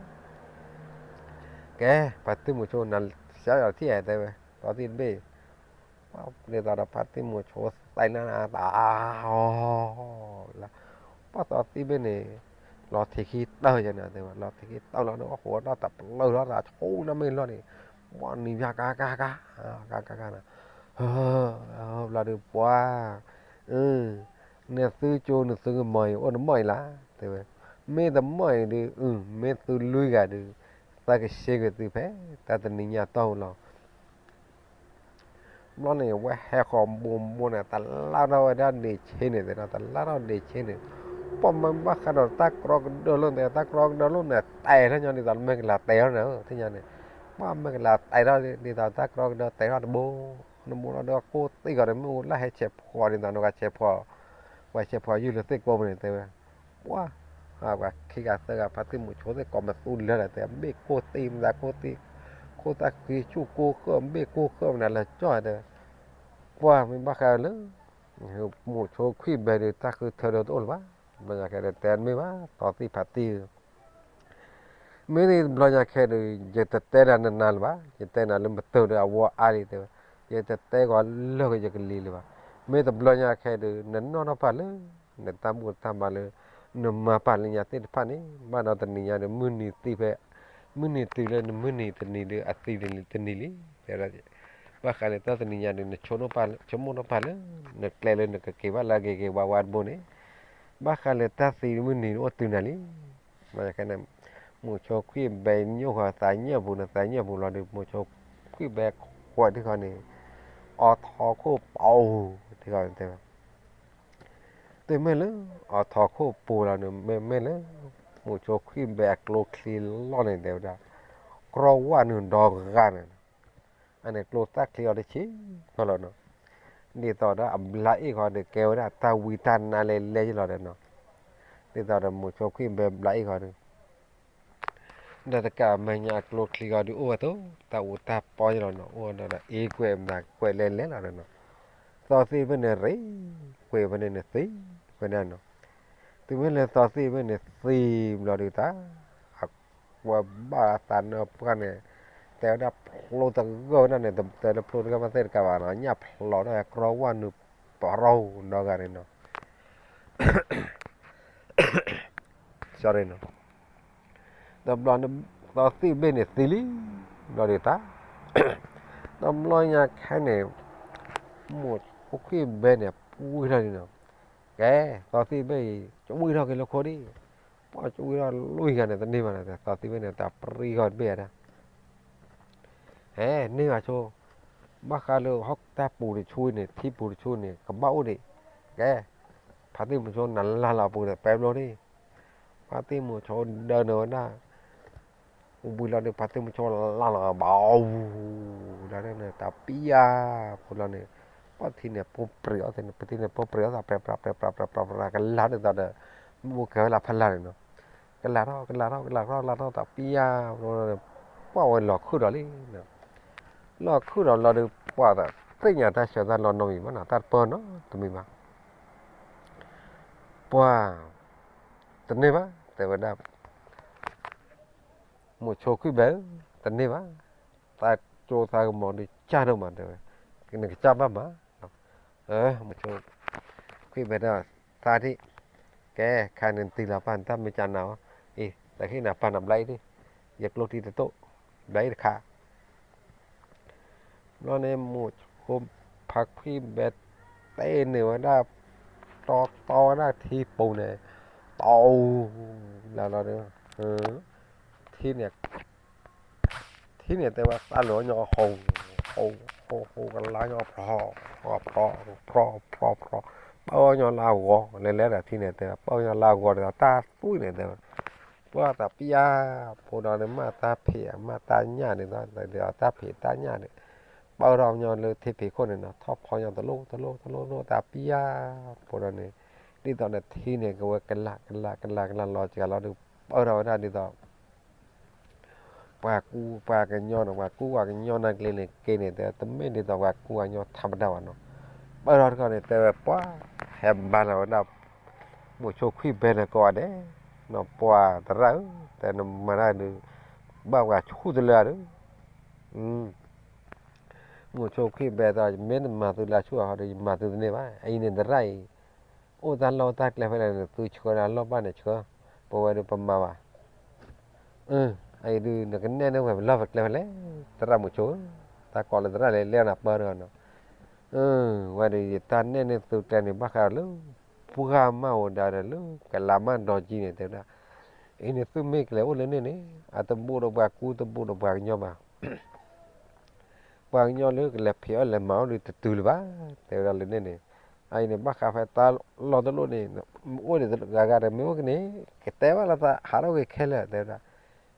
ကဲ ဖါတံၢ်မိၤဆိ နၤစံးယီၤထံၣ်တဲဝဲ သီသံၣ်တဘ့ၣ် ဒ်သိးဒီးဖါတံၢ်မိၤဆိသးနၤတၢ်အီၤ လၢ ပှၤသီသံၣ်ဘ့ၣ်န့ၣ် လီၤထံးခံတၢၢ်ယဲန့ၣ်တဲဝဲ လီၤထံးခံတၢၢ်လီၤဒီး အဃိဒီးတၢ်ပျၢ်ထီၣ်တၢ်ဆိနၢ်မ့ၢ်လီၢ်န့ၣ် ပှၤနံၤယါကါကါကါ ကါကါကါန့ၣ် ဘျီဒုးပှၤ နသုကၠိနသုကမီၤအံၤ အိၣ်တမီၢ်အံၤလၢ တဲဝဲ, မ့ၢ်တမီၢ်အံၤဒုး မ့ၢ်သုလွံၢ်ဂၤဒုး သးကဆှ့က့ၤသုဖဲ တၢ်တနံၤညါတီၢ်လီၤ. ဘျီန့ၣ် ဝဲဟဲဃီၤဘိဘိန့ၣ် တလၢထီၣ်ဝဲဒၣ်ဒ့ဆ့န့ၣ် တဲဒီး တလၢထီၣ်ဒ့ဆ့န့ၣ်, ပှၤမ့ၢ်ဘၣ်ဃးဒီးတၢ်ကြီကဒၢလိာ်န့ၣ် တၢ်ကြီကဒၢလိာ်န့ၣ် တဲာ်ထီၣ်ညီဒ်သိးမဲာ်ကလၤတဲာ်ထီၣ်န့ၣ် သ့ၣ်ညါန့ၣ်, ပှၤမဲာ်ကလၤတဲာ်ထီၣ်ဒ်သိးတၢ်ကြီကဒၢတဲာ်ထီၣ်တဘိ နဘိလီၤဒီးကိၢ်သံၣ်ဂီၤန့ၣ် မ့ၣ်အူလၢဟဲဆဲးဖှီၣ်ဒ်သိးနကဆဲးဖှီၣ်, ပှၤဆဲးဖှီၣ်ယုၢ်လၢသ့ၣ်ကိးပူၤန့ၣ် တဲဝဲ, ပှၤ ပှၤခံဂၤသၢဂၤ ဖါတံၢ်မိၤဆိသ့ၣ်ကိးမသူလၢာ်ဒီး တဲ ဘ့ၣ်ကိၢ်သံၣ်မသးကိၢ်သံၣ်, ခိၣ်သၣ်ဃံဆူၣ်ကိၢ်ဃၢၣ် ဘ့ၣ်ကိၢ်ဃၢၣ်မနုၤလၢကၠီတဲဝဲ, ပှၤမ့ၢ်ဘၣ်ဃးလၢ မိၤဆိခွံၣ်ဘဲဒုး တၢ်ဃုထၢဒီးတအိၣ်လၢၤဘၣ်, ဘျီညါခဲဒုးတဲမ့ၢ်ဘၣ် သီသံၣ်ဖါတံၢ် မ့ၢ်န့ၣ်တဘျီညါခဲဒုး ယတတဲဒၣ်နၤလၢၤဘၣ်, ယတဲနၤလၢမတၤဒီးအဝီအါလံတဲဝဲ, ယတတဲဂီၤလၢာ်ကယကလံၤလၢၤဘၣ်, မ့ၢ်တဘျီညါခဲဒုး နနီၢ်ထီၣ်ပာ်လၢ နတၢ်ဘူၣ်တၢ်ဘါလၢ နမၤပာ်လၢညါသ့ၣ်တဖၣ်န့ၣ် ဘၣ်ဒီးတနံၤညါဒုး မုၢ်နံၤသံဖဲ မုၢ်နံၤတုၤလၢနမုၢ်နံၤတနံၤဒုး အသံတနံၤလံ, တဲဝဲဒၣ်, ဘၣ်ဃးလၢတၢ်တနံၤညါဒုး နဆိကမိၣ်ထီၣ်ပာ်လၢ နကျဲလၢနကက့ၤဘၣ်လၢအဂ့ၤဂ့ၤဝါဝါတဘိန့ၣ်, ဘၣ်ဃးလၢတၢ်သံမုၢ်နံၤအိၣ်တုၤနၤလံ. ဘၣ်ခဲန့ၣ် မိၤဆိခွံၣ်ဘဲညိၣ်ဃီၤသးညၣ်ပူၤန့ၣ် သးညၣ်ပူၤလီၤဒုး မိၤဆိခွံၣ်ဘဲခွဲးထံဃီန့ၣ် အီထီခိၣ်ပူၤထံဃီန့ၣ်တဲဝဲ, တုၤမ့ၢ်လၢ အီထီခိၣ်ပူၤလီၤန့ၣ် မ့မ့ၢ်လၢ မိၤဆိခွံၣ်ဘဲအကျိချံလီၢ်န့ၣ်တဲဝဲဒၣ် ကြီဝၣ်နုာ်ဒီဂၤန့ၣ် အန့ၣ်ကျိသၣ်ချံအီၤတဆံးဃီလီၤနီၤ, ဒ်သိးဒီးအဘျါအ့ၣ်ဃီဒီးကဲဝဲဒၣ်တၢ်ဝံတၢ်နါလဲၤလဲၤယလီၤဒီးနီၤ, ဒ်သိးဒီးမိၤဆိခွံၣ်ဘဲဘျါအ့ၣ်ဃီဒီး ဒီးတကးမဲာ်ညါအကျိချံဃီဒီးအိၣ်ဝဲသိး တၢ်အူတၢ်ပီယလီၤနီၤ, အိၣ်ဒီးအ့ၣ်ကွဲးမနုၤကွဲးလဲၤလဲၤလီၤဒီးနီၤ, သီသံၣ်ဖဲန့ၣ်ရ့ ကွဲးဖဲန့ၣ်န့ၣ်သံ ဖဲန့ၣ်နီၤ, တုၤမ့ၢ်လၢသီသံၣ်ဖဲန့ၣ်သံဘျီဒုးတၢ် အဝဲဘၣ်အသးနၢပှၢ်န့ၣ် တဲဝဲဒၣ်ဖျိတဂၢၢ်ဝဲဒၣ်န့ၣ် တတဲလၢဖျိတဂၢၢ်ဘၣ်သ့ၣ်တကးဘၣ်နီၤ ညၣ်ဖျိးထီၣ်ကြီဝၣ်နုာ်ပရီဒီဂၤန့ၣ်နီၤ sorry နီၤ, တဘျီန့ၣ် သီသံၣ်ဘ့ၣ်န့ၣ်သံလံ, ဘျီဒုးတၢ်, တဘျီညါခဲန့ၣ် မိၤဆိခွံၣ်ဘဲန့ၣ် ပှံၢ်ထီၣ်လံနီၤ, ကဲ သီသံၣ်ဘ့ၣ်အံၤ ကဝံၢ်ထီၣ်က့ၤလၢခိဒံး, ပှၤကဝံၢ်ထီၣ်လွံၢ်ဂၤန့ၣ် တန့ၢ်ဘၣ်န့ၣ် သီသံၣ်ဘ့ၣ်န့ၣ် တၢ်ပြံဃီတဘ့ၣ်ဒၣ် ဟဲန့ၢ်ဘၣ်ဆိ, ဘၣ်ဃးလၢဟီၣ်တၢ်ပူၤတဆူန့ၣ် ထံပူၤတဆူန့ၣ် ကဘၣ်အိၣ်ဒံး, ကဲ, ဖါတံၢ်မိၤဆိနၤလၢ်လၢ်အပူၤန့ၣ် ပဲဘျီဒံး, ပ ပှၤသ့ၣ်မုၣ်ဆိဒၢနုာ်ဝဲဒၣ် ဝံၤလီၤဒီး ပှၤသ့ၣ်မုၣ်ဆိလါလီၤဘၣ်အူ, လီၤန့ၣ် တၢ်ပံယါဖိလီၤန့ၣ်, ပှၤထံန့ၣ် ပှၤပြံးအီၤသ့ၣ်န့ၣ် ပှၤထံန့ၣ် ပှၤပြံးအီၤသး ပြးပြးပြးပြးပြးပြးပြး ကလါန့ၣ်သီဒီး မ့ၣ်အူကဲၤဝဲလၢဖီလာ်န့ၣ်နီၤ, ကလါထီၣ် ကလါထီၣ် ကလါထီၣ် ကလါထီၣ် တၢ်ပံယါဖိလီၤန့ၣ်, ပှၤဝဲလီၤခုၣ်ဒီးလံ, လီၤခုၣ်ဒီးလီၤဒီး ပှၤသ့ၣ်ညါတၢ်ဆၢတၢ်လီၤနီတမံၤဘၣ်နီၤ, တၢ်တပၢၢ်နီတမံၤဘၣ်, ပှၤ တန့ၢ်ဘၣ် တဲဝဲဒၣ်, မုၣ်ဆိခွံၣ်ဘဲဧၢ, တန့ၢ်ဘၣ်, သးကၠိသးကမီၤဒုးကၢ်ဒိၣ်မး တဲဝဲ, နကစၢ်ဘၣ်မး, မုၣ်ဆိခွံၣ်ဘဲဒီး သးဒံး, ကဲ ခါန့ၣ်တံၢ်လီၤပၢ် နတၢ်မ့ၢ်ကၢ်နၤအီၤ, အံၤ တဟ့ၣ်နၤပၢ်နၤဘျါအံၤဒံး, ယကျိတံတတိၣ်, ဘျါအံၤတခါ ဘျီန့ၣ် မုၣ်ဆိဖါခွံၣ်ဘဲတဲန့ၢ်ဝဲဒၣ်, တီတီဝဲဒၣ်ထံပူၤန့ၣ်, တီ, လၢလီၤဒီး, ထံန့ၣ်, ထံန့ၣ်တဲဝဲသးလၢာ်ညီဟိ, ဟိ, ဟိ, ဟိကလါညီဖျီ, ဖျီ, ဖျီ, ဖျီ, ဖျီ, ပၢညီလၢအဂီၤ, လဲၤလဲၤဒီးထံန့ၣ်တဲ ပၢညီလၢအဂီၤဒီးတၢ်သွံၣ်န့ၣ်တဲဝဲ, ပှၤတၢ်ပံယါဖိဒီးန့ၣ် မ့ၢ်တၢ်ဖံး မ့ၢ်တၢ်ညၣ်န့ၣ်ဒီး တၢ်ဖံးတၢ်ညၣ်န့ၣ်, ပၢထီၣ်ညီလၢထံဖံးခိၣ်န့ၣ်နီၤ ထီၣ်ဖီညီတလိၣ်တလိၣ်တလိၣ်တလိၣ် တၢ်ပံယါဖိဒီးန့ၣ်, ဒ်သိးန့ၣ်ထံန့ၣ် ကဝဲကလးကလးကလးကလးလီၤစှၤလီၤဒီး ပၢထီၣ်ဝဲဒၣ်ဒ်သိး ပှၤကူပှၤကညီန့ၣ် ပှၤကူပှၤကညီနၤကျ့န့ၣ်က့န့ၣ် တဲတမ့ၢ်ဒ်သိးပှၤကူပှၤကညီထးပဒါဘၣ်နီၤ, ပၢထီၣ်တခီန့ၣ် တဲဝဲပှၤ ဟဲဘါလီၤဝဲဒၣ် မုၣ်ဆိခွံၣ်ဘဲန့ၣ်ကိးဂၤဒဲး, နီၤပှၤသရၣ်ဧၢ, တဲနမၤတၢ်ဒုး ဘၣ်ပှၤဆူၣ်တလၢဒီး, မုၣ်ဆိခွံၣ်ဘဲသီ မ့ၢ်နမၤသုလၢဆူၣ်အဟီဒီး ယမၤသုတန့ၢ်ဘၣ်, အအံၤန့ၣ်သရၣ်အံၤ အိၣ်တၢ်လီၢ်တၢ်ကျဲဖဲလဲၣ်န့ၣ် သုဆှၢဒၣ်လီၢ်ဘၣ်န့ၣ်ဆှၢ, ပဝဲဒုးပမၤဘၣ်, အအံၤဒုး နကနဲၣ်န့ၢ်ဝဲပလီၢ်ပကျဲဖဲလဲၣ်, သရၣ်မုၣ်ဆိဧၢ, တၢ်ကိးလၢသရၣ်လဲၤလဲၣ်နၤပၢတဂီၤနီၤ, ဝဲဒုးယတၢ်နဲၣ်န့ၢ်သုကျဲန့ၣ် ဘၣ်ဃးဒီးလၢ ပှၢ်မၢ်အိၣ်ဒၣ်ဒီးလၢ ကလးမၢ်ဒီကံန့ၣ် တဲဝဲဒၣ်, အံၤန့ၣ်သုမ့ၢ်ကလဲၤအိၣ်လၢန့ၣ်န့ၣ် အတဘူးဒီးပှၤကူတဘူးဒီးပှၤကညီဘၣ် ပှၤကညီလၢကလဲၤဖံးအီၣ်လဲၤမၤအီၣ်ဒုးတတုၤလၢၤဘၣ်, တဲဝဲဒၣ်လၢန့ၣ်န့ၣ်, အအံၤန့ၣ် ဘၣ်ဃးဖဲတၢ်လီၢ်တလီၢ်န့ၣ် အိၣ်ဒံးဂၤဂၤဒီးမ့ၢ်အိၣ်ကန့ၣ် ကတဲဘၣ်လီၤသး ဟးထီၣ်ဂ့ၤခဲလၢာ် တဲဝဲဒၣ်,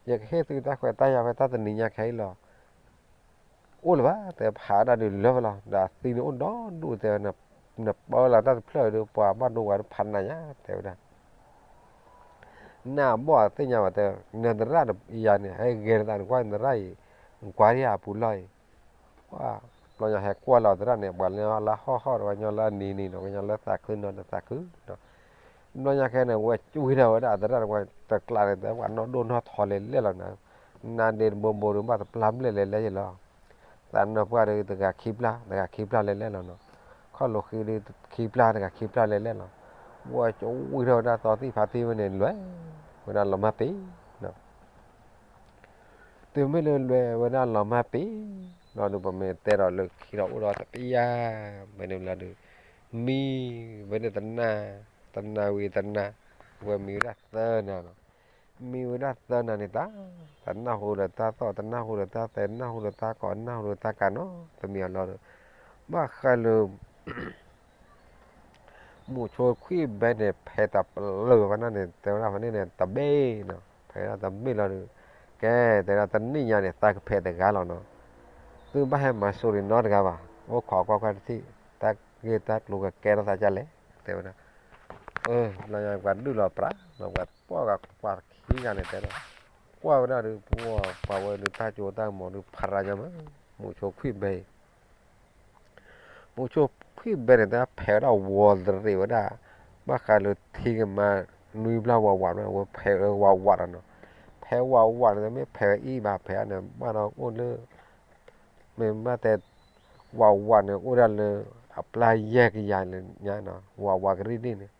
ယကဟ့ၣ်သုတၢ်ခွဲးတၢ်ယာ်ဖဲတၢ်တနံၤညါခဲအံၤလီၤ အိၣ်လၢၤဘၣ် တဲဖးဒၣ်ဒုးလၢာ်ဝဲလီၤ, ဒီးအသံန့ၣ်အိၣ်ဒီဒူၣ်တဲဝဲ, နပၢလီၤတၢ်တဖျၢၣ်ဒီး ပှၤဘၣ်ဒိဝဲတဖးနးညါ တဲဝဲဒၣ်, နဘီၣ်သ့ၣ်ညါဘၣ်တဲ, နသရၣ်ယၤန့ၣ် ဟဲဂဲၤနသးနကွၢ်နသရၣ်အံၤ, နကွၢ်ဒံးအပူၤလီၢ်အံၤ, ပှၤဘျီညါဟဲကွၢ်လီၤသရၣ်န့ၣ် ပှၤလၢလၢဟီၣ်ဟီၣ်ဒီး ပှၤညီလၢအနံၤနံၤဒီး ပှၤညီလၢသးခုနီၤဒီးသးခုနီၤ, ဘျီညါခဲန့ၣ် ဝဲကွံာ်ထီၣ်ဝဲဒၣ်အသရၣ်တကွၢ် တကျးန့ၣ် တဲပှၤနီၢ်ဒိၣ်နီၢ်ထီလဲၤလဲၣ်လီၤနၤ, နါဒ့တဘိဘိဒီး ဘၣ်တပျၢ်ဘျဲၣ်လဲၤလဲၣ်ယလီၤ, သးနၢ်ပှၢ်ဒီး တဂၤခံပျၢ် တဂၤခံပျၢ်လဲၤလဲၣ်လီၤနီၤ, ခီၣ်လိာ်ဃံဒီး ခံပျၢ် တဂၤခံပျၢ်လဲၤလဲၣ်လီၤ, ဝဲကွံာ်ထီၣ်ဝဲဒၣ်သီသံၣ်ဖးသံဝဲန့ၣ် လဲၤဝဲဒၣ်လီၤမၢ်ပ့ၤနီၤ တုၤမ့ၢ်လၢလဲၤဝဲဒၣ်လီၤမၢ်ပ့ၤလီၤဒီး ပမ့ၢ်တဲဒီးလၢခံဒီးအိၣ်ဒီးတပျၢ် မ့ၢ်န့ၣ်လီၤဒီး မံဝဲန့ၣ်တနၤ, တနၤဝံၤတနၤ, ဝဲမံဝဲဒၣ်သၢနၤနီၤ, မံဝဲဒၣ်သၢနၤန့ၣ်တၢ်, တနၢ်ဟူဒီးတၢ်သီၣ် တနၢ်ဟူဒီးတၢ်သဲ တနၢ်ဟူဒီးတၢ်ကီ တနၢ်ဟူဒီးတၢ်ကးနီၤ, တမံၤအလီၤဒီး ဘၣ်ဃးလၢ မုၢ်ဆိခွံၣ်ဘဲန့ၣ် ဖဲးတၢ်ပလၢၢ်ဖဲန့ၣ် တဲဝဲဒၣ်ဖဲန့ၣ်န့ၣ် တဘ့ၣ်နီၤ, ဖဲးဒၣ်တဘ့ၣ်လီၤဒီး ကဲ တဲဒၣ်တနံၣ်ညါန့ၣ် သးကဖဲးတဂၤလီၤနီၤ, သုဘၣ်ဟဲမၤစိၤန့ၣ်နီတဂၤဘၣ်, အိၣ်ခိးကွၢ်ကွၢ်တထံၣ်, တၢ်ဂ့ၢ်တၢ်ကျိၤကကဲထီၣ်သးဒ်လဲၣ် တဲဝဲဒၣ်, လီၤညါပှၤဒုၣ်လီၤပြးနီၤ, ပှၤပှၢ်ဂၤပှၤခံဂၤန့ၣ်တဲဒၣ်, ကွၢ်ဝဲဒၣ်ဒီး ပှၤဝဲဒုးတၢ်ကၠိတၢ်ကမီၤဒုးဖးရၤညါမး, မုၢ်ဆိခွံၣ်ဘဲအံၤ မုၢ်ဆိခွံၣ်ဘဲန့ၣ် တၢ်ဖဲးဝဲဒၣ်ဝီၤတရံးဝဲဒၣ်, ဘၣ်ဃးလၢထံကမၤနွံဘျီဝးဝးန့ၣ် အဝဲဖဲးဝးဝးဒီးနီၤ, ဖဲးဝးဝးန့ၣ် မ့ၢ်ဖဲးဝဲအံၤဘၣ် ဖဲးန့ၣ် ဘၣ်ဒီးအိၣ်လၢ မ့ၢ်ဘၣ်တဲ ဝးဝးန့ၣ် အိၣ်ဒၣ်လၢ အပျၢ်ယဲၢ်ကယၤလၢညါနီၤ ဝးဝးကရံၣ်ဒ်န့ၣ်,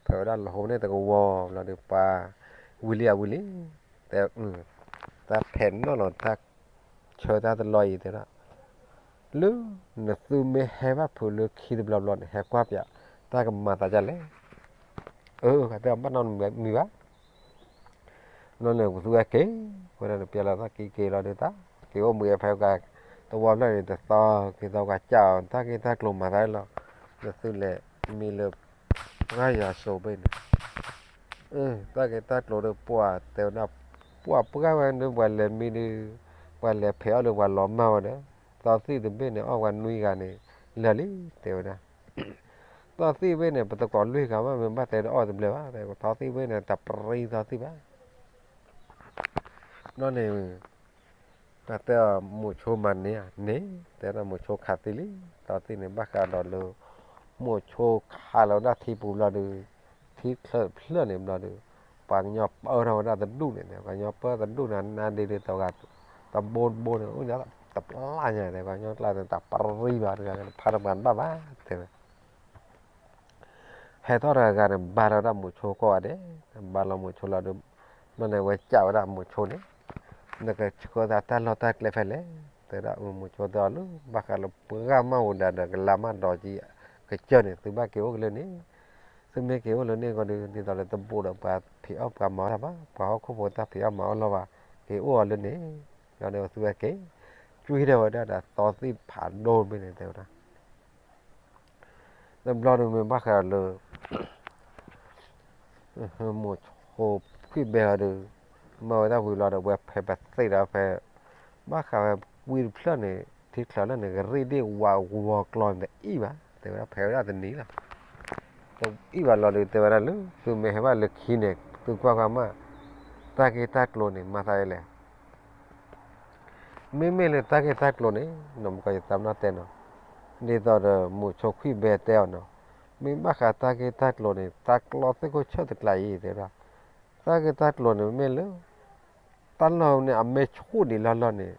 ဖဲးဝဲဒၣ်လီၤဟိန့ၣ်တကဝီၤလီၤဒီး ပှၤဝံၤလံအဝံၤလံ, တဲ တၢ်ဖဲးနီၣ်လီၤတၢ်ဆၢတၢ်တလီၢ်အံၤတဲဒၣ်, လၢ နသုမ့ၢ်ဟဲဘၣ်ဖုးလၢခံတဘျီဘျီန့ၣ် ဟဲကွၢ်ပၠး တၢ်ကမၤသးဒ်လဲၣ်, အၢ တဲဘၣ်နီတမံၤဘၣ်, ဘျီန့ၣ် ပသူဝဲက့ၤ, ဝဲဒၣ်န့ၣ် ပျဲလီၤတၢ်က့ၤက့ၤလီၤဒီးတၢ်, က့ၤအိၣ်မူဖဲက တဝီဖျၢၣ်န့ၣ် တသီက့ၤသီကစၢ်အီၤ တၢ်ဂ့ၢ်တၢ်ကျိၤမၤသးလီၤ, နသုလဲၤမံလၢ ပှၢ်ယွၤစိၤဘ့ၣ်န့ၣ် တၢ်ဂ့ၢ်တၢ်ကျိၤဒီးပှၤတဲဝဲဒၣ်, ပှၤပှၢ်ဝဲဒၣ်ပှၤလဲၤမံဒီး, ပှၤလဲၤဖဲးအီၣ်လၢပှၤလီၤမၢ်ဝဲဒီး, သီသံၣ်တဘ့ၣ်န့ၣ် အီၣ်ပှၤနွံဂၤန့ၣ်, လၢာ်လံ တဲဝဲဒၣ်. သီသံၣ်ဘ့ၣ်န့ၣ် ပသကိးလွံၢ်ဂၤမး မ့ၢ်ဘၣ်တဲတအီၣ်တဘျဲဘၣ်, သီသံၣ်ဘ့ၣ်န့ၣ် တပြံသီသံၣ်ဘၣ်. ဘျီန့ၣ် တဲမိၤဆိမၤန့ၢ်ဧါန့ၣ်, တဲဒၣ်မိၤဆိခးသံလံ, သီသံၣ်န့ၣ် ဘၣ်ဃးဒီးလၢ မိၤဆိခးလီၤဝဲဒၣ်ထံပူၤဘျီဒီး, ထံချၢးဖျၢၣ်န့ၣ်ဘျီဒီး, ပှၤကညီပၢထီၣ်ဝဲဒၣ်တဒူၣ်န့ၣ်, ပှၤကညီပၢတဒူၣ်န့ၣ် နါဒ့ဒီးတဂၤ, တဘိတဘိန့ၣ် အိၣ်ညါတပျၢ်ညါ, ပှၤကညီကျါန့ၣ် တပြံဘၣ်တဂၤန့ၣ် ဖးတမၤတဘၣ်ဘၣ် တဲဝဲ ဟဲထီၣ်တဂၤဂၤန့ၣ် ဘါလီၤဝဲဒၣ်မိၤဆိကိးဂၤဒဲး, ဘါလီၤမိၤဆိလီၤဒီး, ဘျီန့ၣ် အဝဲစံးဝဲဒၣ်မိၤဆိန့ၣ်, နကဆှၢသးတၢ်လီၢ်တၢ်ကျဲဖဲလဲၣ်, တဲဒၣ်မိၤဆိတဲအီၤလၢ ဘၣ်ဃးလၢပှၤဂၤမးအိၣ်ဒၣ်ဒီးကလါမးဒီးကစၢၢ်န့ၣ် သုဘၣ်က့ၤအိၣ်က့ၤလၢန့ၣ်, သုမ့ၢ်က့ၤအိၣ်လၢန့ၣ်ဃီဒီး ဒ်သိးလၢတဘူးဒီးပှၤဖံးအီၣ်ပှၤမၤအီၣ်တၢ်ဘၣ်, ပှၤဟီၣ်ခိၣ်ဖိတၢ်ဖံးအီၣ်မၤအီၣ်လီၢ်ဘၣ်, က့ၤအိၣ်အီၤလၢန့ၣ်, ဒီးသုဝဲက့ၤ, ကွံာ်ဒီးဝဲဒၣ်ဒီးသီသံၣ်ဖးဒိၣ်တဘ့ၣ်န့ၣ် တဲဝဲဒၣ် တဘျီဒီးမ့ၢ်ဘၣ်ဃးဒီးလၢ မိၤဆိခွံၣ်ဘဲအီၤဒီး, မၤဝဲဒၣ်ဝံၤလီၤဒီး ဝဲဖဲပသ့ၣ်ဒီးဖဲ, ဘၣ်ဃးဝဲဝံတဖျၢၣ်န့ၣ် ထံချၢးလၢန့ၣ် ကရ့ၣ်ဒ့ၣ်ဝါဝီၤကျီန့ၣ်တအံၣ်ဘၣ်, တဲဝဲဒၣ်ဖဲဝဲဒၣ်တနံၤလီၤ. တအံၣ်ဘၣ်လီၤဒီး တဲဝဲဒၣ်လၢ သုမ့ၢ်ဟဲဘၣ်လၢခံန့ၣ် သုကွၢ်ကွၢ်မး, တၢ်ဂ့ၢ်တၢ်ကျိၤန့ၣ် မၤသးဒ်လဲၣ် မ့မ့ၢ်လၢတၢ်ဂ့ၢ်တၢ်ကျိၤန့ၣ် နီၢ်မကီယသးပ့ၤနီၣ်တဲနီၤ, ဒ်သိးဒီးမိၤဆိခွံၣ်ဘဲတဲအီၤနီၤ, မ့ၢ်ဘၣ်ဃးတၢ်ဂ့ၢ်တၢ်ကျိၤန့ၣ် သးကျီသ့ၣ်ခိၣ်ဆၢၣ်တကျါအံၤ တဲဝဲဒၣ်, တၢ်ဂ့ၢ်တၢ်ကျိၤန့ၣ် မ့မ့ၢ်လၢ တၢ်လီၢ်န့ၣ်အမ့ၢ်ဆူၣ်ဒံးလီၢ်လီၢ်န့ၣ်,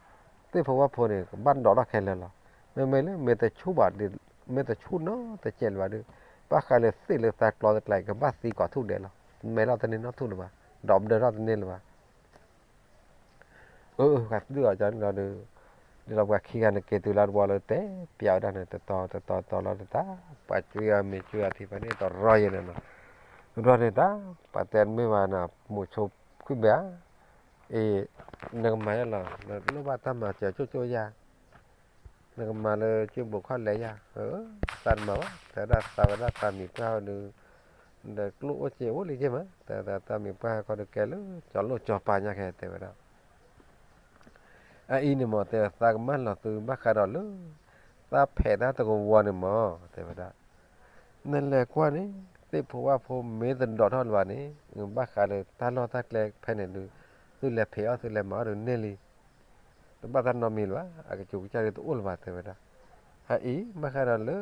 သ့ၣ်ဖိဝၣ်ဖိန့ၣ် ကဘၣ်ဒိးထီၣ်ခဲလၢာ်လီၤ. မ့မ့ၢ်လၢ မ့ၢ်တဆူၣ်ဘၣ်, မ့ၢ်တဆူၣ်နီတစဲးလၢၤဘၣ်ဒီး, ဘၣ်ဃးလၢသ့ၣ်လၢသးကျီသ့ၣ်တကျါအံၤ ကဘၣ်သံကိးထူၣ်ဒဲးလီၤ. မဲထီၣ်တန့ၢ်နီတထူၣ်လၢၤဘၣ်, ဒိးပဒၢထီၣ်တန့ၢ်လၢၤဘၣ် အၢ ပှၤသ့ၣ်အီၤကန့ၣ်လီၤဒီး, ဒ်သိးပှၤခံဂၤန့ၣ်က့ၤတုၤလၢတဝီလၢတဲပျးဝဲဒၣ်န့ၣ် တတီၤတတီၤတီၤလီၤတၢ်, ပှၤကွံအီၤမ့ၤကွံအီၤထံဖဲန့ၣ်တရီယဲန့ၣ်နီၤ, တဘျီန့ၣ်တၢ်, ပှၤတဲမ့ၢ်ဘၣ်နီၤ မိၤဆိခွံၣ်ဘဲဧါ, အ့ၣ်, နကမၤယဲလီၤ, နလိၣ်ဘၣ်တၢ်မၤစၢၤကၠိကၠိယါ နကမၤလၢကၠိဘိးခီၣ်လဲၤယါ, သးတမၤဘၣ်, တဲဝဲဒၣ်သးဝဲဒၣ်သးမံၤပှၢ်ဒီး, ဒီးကျိၣ်အိၣ်စ့အိၣ်လံက့မး, တဲဝဲဒၣ်သးမံၤပှၢ်ဟဲခီဒီးကဲလၢ ကၠီလိၣ်ကၠီပၤညါခဲတဲဝဲဒၣ်, အအံၤန့ၣ်မး တဲဝဲသးကမၣ်လီၤသုဘၣ်ဃးဒီးလၢ သးဖဲးတၢ်တကဝီၤန့ၣ်မး, တဲဝဲဒၣ် နလဲၤကွၢ်န့ၣ် သ့ၣ်ဖိဝၣ်ဖိမ့ၢ်တဒိးထီၣ်လၢၤဘၣ်န့ၣ်, ဘၣ်ဃးဒီးတၢ်လီၢ်တၢ်ကျဲဖဲန့ၣ်ဒီး, သုလဲၤဖံးအီၣ်သုလဲၤမၤအီၣ်ဒီးန့ၢ်လံ, တဘၣ်တၢ်နီတမံၤလၢၤဘၣ်, အကစူၤကစၢ်ဒုးတအိၣ်လၢၤဘၣ် တဲဝဲဒၣ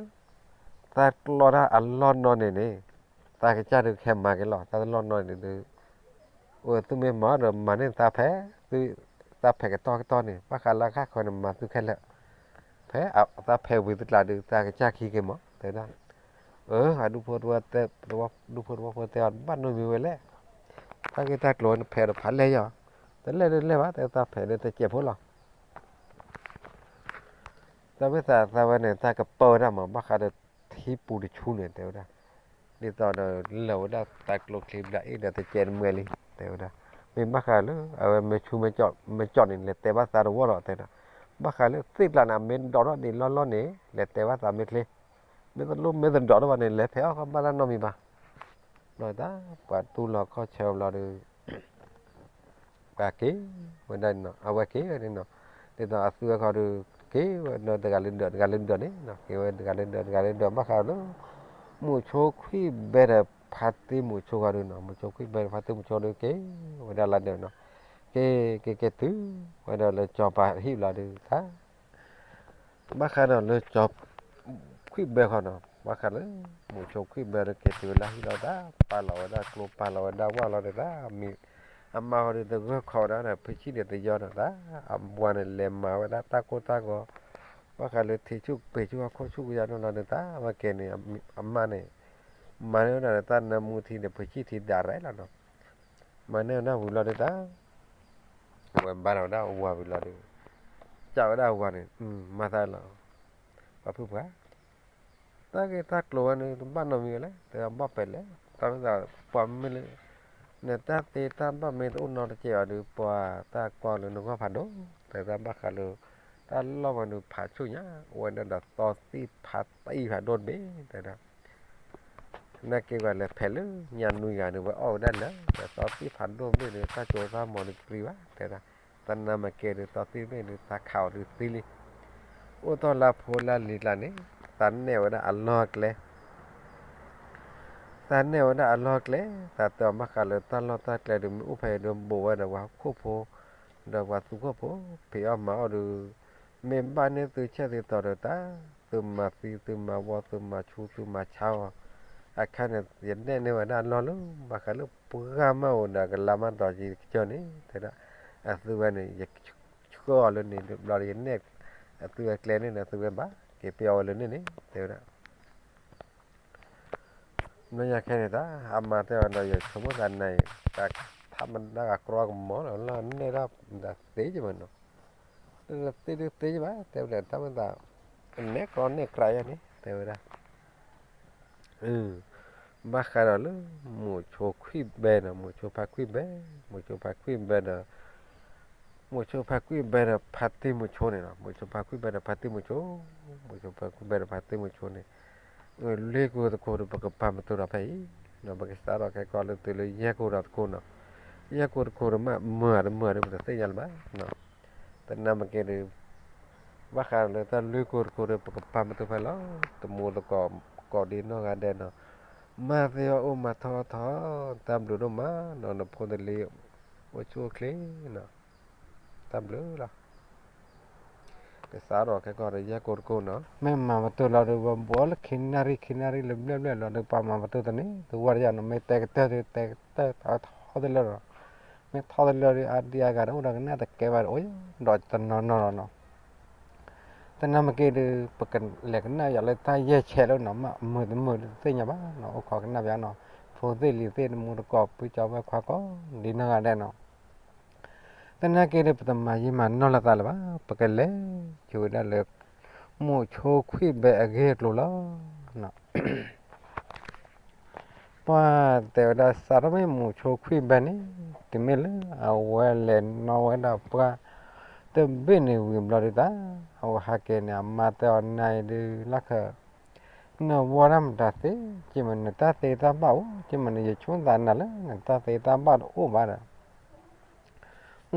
်, အအံၤ ဘၣ်ဃးဒီးလၢ သးကျီတၢ်အလီၢ်နီၢ်န့ၣ်န့ၣ်, သးကစၢ်ဒုးကဟဲမၤက့ၤလီၤ, တၢ်တလီၢ်နီၢ်န့ၣ်ဒီး အိၣ်သုမ့ၢ်မၤဒီးမၤန့ၢ်သးဖဲ, သးဖဲးကတီၢ်ကတီၢ်န့ၣ် ဘၣ်ဃးလၢအခါခီန့ၣ် မၤသုခဲလၢာ်, ဖဲသးဖဲးဝံၤတကျါဒီး သးကစၢ်ခံက့ၤမး တဲဝဲဒၣ်, အၢ အဒူၣ်ဖိတဝီဖိတဲအီၤ ဘၣ်နီတမံၤဝဲလဲၣ်, တၢ်ဂ့ၢ်တၢ်ကျိၤနဖဲးဒီးဖးလဲၢ်ယီၤ, တလဲၢ်ဒုးလဲၢ်ဘၣ် တဲသးဖဲးဒီးတစဲးဖိလီၤ တၢ်မ့ၢ်သးသးဝဲန့ၣ် တၢ်ကပၢဝဲဒၣ်မး ဘၣ်ဃးဒီးထံပူၤတဆူန့ၣ် တဲဝဲဒၣ်, ဒ်သိးဒီးလၢာ်ဝဲဒၣ်တၢ်ကျိချံဘျးအ့ၣ်ဒီးတစဲးတမှဲလံ တဲဝဲဒၣ်, မ့ၢ်ဘၣ်ဃးလၢ အဝဲမ့ၢ်ဆူၣ်မ့ၢ်ကၠီၣ်န့ၣ် လဲၤတဲဘၣ်သးတဝီလီၤ တဲဝဲဒၣ်, ဘၣ်ဃးလၢသ့ၣ်ကျါန့ၣ် အမ့ၢ်ဒိးထီၣ်ဒံးလီၢ်လီၢ်န့ၣ် လဲၤတဲဘၣ်သးမ့ၢ်ချ့, မ့ၢ်တလိၣ်မ့ၢ်တဒိးထီၣ်ဘၣ်န့ၣ် လဲၤဖဲးအီၣ်ဃီဘၣ်တၢ်နီတမံၤဘၣ်, ဘျီတၢ် ပှၤတူၢ်လီၤခီၣ်ဆၢဘျီဒီး ပှၤက့ၤဝဲဒၣ်န့ၣ်နီၤ အဝဲက့ၤဝဲန့ၣ်နီၤ, ဒ်သိးအသုဝဲခီဒီး က့ၤဝဲဒီးတဂၤလၢဒၢး တဂၤလၢဒၢးန့ၣ်နီၤ က့ၤဝဲတဂၤလၢဒၢး တဂၤလၢဒၢး ဘၣ်ဃးလၢ မိၤဆိခွံၣ်ဘဲဒီးဖါတံၢ်မိၤဆိခီဒီးနီၤ မိၤဆိခွံၣ်ဘဲဒီးဖါတံၢ်မိၤဆိဒီး က့ၤဝဲဒၣ်လၢဒၢးနီၤ, က့ၤက့ၤက့ၤတုၤဝဲဒၣ်လၢကၠီၤပၤဟံၣ်ဘျီဒီး တၢ် ဘၣ်ဃးဒီးလၢကၠီၤ ခွံၣ်ဘဲခီနီၤ ဘၣ်ဃးလၢ မိၤဆိခွံၣ်ဘဲဒီးက့ၤတုၤဝဲလၢဟံၣ်လီၤတၢ် ပာ်လီၤဝဲဒၣ်ကျိပာ်လီၤဝဲဒၣ်ဝၣ်လီၤဒီးတၢ် မံၤ အမါဃီဒီးတဂၢၢ်ခီဝဲဒၣ်ဒီး ဖုဆံၣ်န့ၣ်တယီဒီးတၢ် အဘှါန့ၣ်လဲၤမၤဝဲဒၣ်တၢ်ကိၢ်တၢ်ဂီၤ ဘၣ်ဃးလၢထံဆူၣ်ပ့ၤဆူၣ်ဟီၣ်ခိၣ်ဆူၣ်ကယါန့ၣ်လီၤဒီးတၢ် ဝဲက့ၤန့ၣ် အမါန့ၣ် မၤန့ၢ်ဝဲဒၣ်ဒီးတၢ်နၢမူထံဒီး ဖုဆံၣ်ထံဒၣ်ရဲၣ်လီၤနီၤ မၤန့ၢ်ဝဲဒၣ်ဝံၤလီၤဒီးတၢ် ဝဲဘါထီၣ်ဝဲဒၣ်အဝၤဝံၤလီၤဒီး ကးဝဲဒၣ်အဝၤန့ၣ် မၤသးလီၤ ပှၤဖုပှၢ် တၢ်ဂ့ၢ်တၢ်ကျိၤဝဲန့ၣ် တဘၣ်နီတမံၤဝဲလဲၣ် တဲဘၣ်ပဲာ်လဲၣ် တၢ်မ့ၢ်သး ပှၤမ့ၢ်လၢ နတၢ်သ့တၢ်ဘၣ်မ့ၢ်တအိၣ်နီတစဲးဘၣ်ဒီး ပှၤတၢ်ကွၢ်လၢနဂီၢ်ဖးဒိၣ် တဲဒၣ်ဘၣ်ဃးလၢ တၢ်လီၢ်ဝဲန့ၣ်ဖးဆူၣ်ညါ အိၣ်ဝဲဒၣ်ဒီးသီသံၣ်ဖးတံၢ်ဖးဒိၣ်တဘ့ၣ် တဲဒၣ် နာ်က့ၤဝဲလဲၤဖဲးလၢညါနွံဂၤန့ၣ် ဝဲအီၣ်ဝဲဒၣ်လၢ သီသံၣ်ဖးဒိၣ်ဘ့ၣ်ဒီး တၢ်ကၠိတၢ်မီၤဒီးကရံဘၣ် တဲဒၣ်. သနာ်က့ဒီး သီသံၣ်ဘ့ၣ်ဒီး သးခးအီၤဒီးသံလံ. အိၣ်တ့ၢ်လါဖိလါလံၤကျါန့ၣ် သးနဲၣ်ဝဲဒၣ်အလီၢ်အကျဲ သးနဲၣ်ဝဲဒၣ်အလီၢ်အကျဲ, သးတဲအီၤဘၣ်ဃးလၢတၢ်လီၢ်တၢ်ကျဲဒီး မ့ၢ်အိၣ်ဖဲဒီးဘူးဝဲဒီးပှၤဟီၣ်ခိၣ်ဖိ, ဒီးပှၤသူခိၣ်ဖိ, ဖံးအီၣ်မၤအီၣ်ဒီး, မ့ၢ်ဘၣ်န့ၢ်သုဆဲၣ်သုတီၤဒီးတၢ်, သုမၤသံသုမၤဝီသုမၤဆူသုမၤဆါအီၤ, အခါန့ၣ် ယနဲၣ်န့ၢ်ဝဲဒၣ်အလီၢ်လၢ ဘၣ်ဃးလၢပှၢ်မးအိၣ်ဒီးကလါမးဒီးယကစၢၢ်န့ၣ် တဲဒၣ်, အသုဝဲန့ၣ် ယဆှၢအီၤလၢန့ၣ်ဘျီဒီး ယနဲၣ်, အသုဝဲကျဲန့ၣ်ဒီး အသုဝဲဘၣ်က့ၤပ့ၢ်အီၤဝဲလၢန့ၣ်န့ၣ် တဲဝဲဒၣ် မ့ၢ်ညါခဲန့ၣ်တၢ် အမါတဲအီၤဒီး ယဆိကမိၣ်သးနၤအံၤ တၢ်ထးမဒၣ်အကြိကမီၤလီၤ လၢအနဲၣ်ဒၣ်သ့ကမးနီၤ, သ့ဒုးသ့ကဘၣ် တဲဝဲဒၣ် တၢ်မ့ၢ်သး, အနဲၣ်ကြိန့ၣ်ကြးယါန့ၣ် တဲဝဲဒၣ် ဘၣ်ဃးဒီးလၢ မုဆိခွံၣ်ဘဲဒီး မုဆိဖါခွံၣ်ဘဲ, မုဆိဖါခွံၣ်ဘဲဒီး မုဆိဖါခွံၣ်ဘဲဒီးဖါတံၢ်မုဆိန့ၣ်လီၤ. မုဆိဖါခွံၣ်ဘဲဒီးဖါတံၢ်မုဆိ, မုဆိဖါခွံၣ်ဘဲဒီးဖါတံၢ်မုဆိန့ၣ်, လွံၢ်ကိၢ်တကိၢ်ဒီး ပကပာ်မတူၢ်ဒီးဖဲအံၤ, ဒီးပကစးထီၣ်ခဲကီၢ်လၢတုၤလၢယဲၢ်ကိၢ်ဒီးတကိၢ်နီၤ, ယဲၢ်ကိၢ်တကိၢ်ဒီးမ့ၢ်မုာ်တမုာ်ဒီး ပတသ့ၣ်ညါလၢၤဘၣ်. သနာ်က့ဒီး ဘၣ်ဃးဒီးလၢတၢ်လွံၢ်ကိၢ်တကိၢ်ဒီး ပကပာ်မတူၢ်ဖဲလီၤ. တမူတကိး ကိးဒံနီၢ်ဂၤဒဲးနီၤ, မၤသ့အီၤအိၣ်မၤထီၣ်ထီၣ်, တၢ်ဘျုးဒိၣ်မးနီၤ, နဖိနလံၤ အိၣ်ဆူၣ်အိၣ်ချ့နီၤ, တၢ်ဘျုးလီၤ. ကစးထီၣ်ခဲကီၢ်ဒီးယဲၢ်ကိၢ်တကိၢ်နီၤ, မ့ၢ်မၤမတူၢ်လီၤဒီး ဝဲဘှီလၢခံနၣ်ရံၣ်ခံနၣ်ရံၣ်လၢဘျဲၣ်ဘျဲၣ်လီၤဒီး ပှၤမၤမတူၢ်တန့ၢ် တဝီတယၤနီၤ, မ့ၢ်တဲကတၢၢ်ဒီး တဲကတၢၢ်ထီၣ်တလၢာ်ဒီး, မ့ၢ်ထီၣ်တလၢာ်ဒီး အါဒံအါဂၤဒီး အိၣ်ဒီးကနၣ်တကဲဘၣ်ဒီး အိၣ်ဒီးတနီၤနီၤလီၤနီၤ. သနာ်က့ဒီး ပကလဲၤကနၣ်ယၤလၢတၢ်ယဲၢ်ဆဲးလၢနီၤ, မ့ၢ်မုာ်တမုာ်တသ့ၣ်ညါဘၣ်နီၤ, အိၣ်ခိးကနၣ်ပျးနီၤ, ဖိသ့ၣ်လံၤသ့ၣ် တမူတကိး ပုၢ်ကၠီဝဲခွါကိးဒံနီၢ်ဂၤဒဲးနီၤ. သနာ်က့ဒီး ပတမၤယံာ်မၤနီၢ်လိာ်သးလၢၤဘၣ်, ပကလဲၤဆိဝဲဒၣ်လၢ မုဆိခွံၣ်ဘဲအဂ့ၢ်အကျိၤလီၤ. ပှၤတဲဝဲဒၣ် စးထီၣ်မ့ၢ်မုဆိခွံၣ်ဘဲန့ၣ် တုၤမ့ၢ်လၢအဝဲလဲၤနီၣ်ဝဲဒၣ်ပှၢ်တဘ့ၣ်န့ၣ်ဝံၤဘျီဒုးတၢ်, အဝဲဟးက့ၤန့ၣ် အမါတဲအီၤ နၤအံၤဒုး လၢခၢၣ် နဝီတၢ်မတၤသ့, က့မးနတၢ်သ့တၢ်ဘၣ်အိၣ်, က့မးနယဆိကမိၣ်သးနၤလၢ နတၢ်သ့တၢ်ဘၣ်တအိၣ်ဘၣ်ဒီး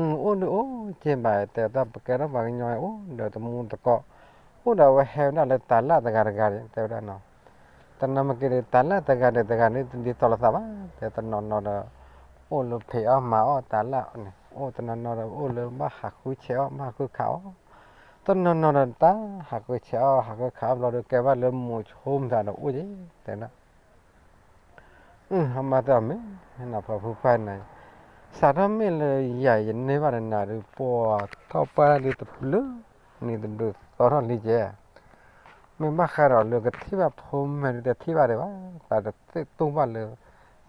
အိၣ်ဒုးအိၣ်က့ဘၣ်, တဲတၢ်ပကဲထီၣ်ပှၤကညီအိၣ်ဒီးတမူတကိး, အိၣ်ဒီးအဝဲဟဲဝဲဒၣ်လၢတၤလၣ်တဂၤတဂၤန့ၣ် တဲဝဲဒၣ်နီၤ. သနာ်က့ဒီး တၤလၣ်တဂၤဒီးတဂၤန့ၣ် တဒ်သိးလိာ်သးဘၣ်, တဲတနီၤနီၤဒီး အိၣ်လၢဖံးအီၣ်မၤအီၣ်တၤလၣ်န့ၣ်, အိၣ်တနီၤနီၤဒီးအိၣ်လၢဘၣ်ဟးဃုဆဲးအီၣ် ဘၣ်ဟးဃုခးအီၣ်, တနီၤနီၤဒီးတၢ်ဟးဃုဆဲးအီၣ် ဟးဃုခးအီၣ်ဘျီဒီး ကဲဘၣ်လၢမုဆိမတၤဒီးအိၣ်က့, တဲဒၣ် အမါတဲအီၤ မ့ၢ်နဖီဖုပှၢ်နၤ, စးထီၣ်မ့ၢ်လၢယၤယန့ၢ်ဘၣ်ဒီးနၤဒုး ပှၤထီၣ်ပှၢ်ဒုးတဘျုးနံၤတဘျုးသီထီၣ်လံကဲ, မ့ၢ်ဘၣ်ဃးဒီးလၢကထံၣ်ဘၣ်ဖိမုၣ်ဒုး တထံၣ်ဘၣ်ဒံးဘၣ်, သးတသ့ၣ်တူၢ်ဘၣ်လၢ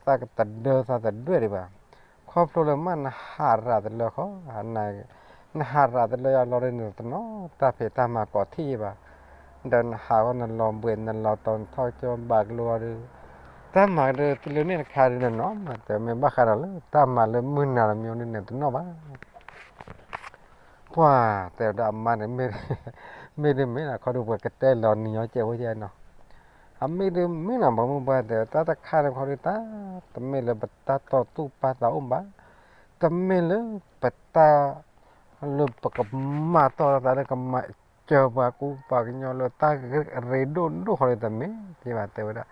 သးကတဒၢသးတဒွဲၣ်ဒံးဘၣ်, ခီဖျိလၢမ့ၢ်နဟးရးတလၢဃီ, နဟးရးတလၢယၤလီၤဒီး နတနီၣ်တၢ်ဖံးတၢ်မၤကိးထံၣ်ယံဘၣ်, ဒီးနဟးဂီၤနလီၤဘှံးနလီၤတီၤ နထီၣ်ကၠိဘၣ်ကလိအီၤဒီး တၢ်မၤကဒုးတလၢန့ၣ်တခါဒုးနနီၣ်မး, တဲမ့ၢ်ဘၣ်ဃးဒီးလၢ တၢ်မၤလၢမုၢ်နၤတမံၤဒုး နတနီၣ်ဘၣ်. ပှၤတဲဝဲဒၣ်အမါန့ၣ် မ့ၢ်ဒုးမ့ၢ်နီၤ ခီဒုးပှၤကတဲလီၤနံၤညီကဲးဖိကဲနီၤ, အမ့ၢ်ဒုးမ့ၢ်နီၤ ပှၤမုၢ်ပှၢ်တဲ တၢ်တခါန့ၣ်ခီဒုးတၢ် တမ့ၢ်လၢပတၢ်တီၢ်တူၢ်ပာ်သးအိၣ်ဘၣ်, တမ့ၢ်လၢပတၢ် လၢပကမၤတီၢ်သးလၢကမၤစၢၤပှၤကူပှၤကညီလၢတၢ်ဂ့ၢ်အရ့ဒိၣ်ဒိၣ်ဃီလၢတမ့ၢ်က့ဘၣ် တဲဝဲဒၣ်,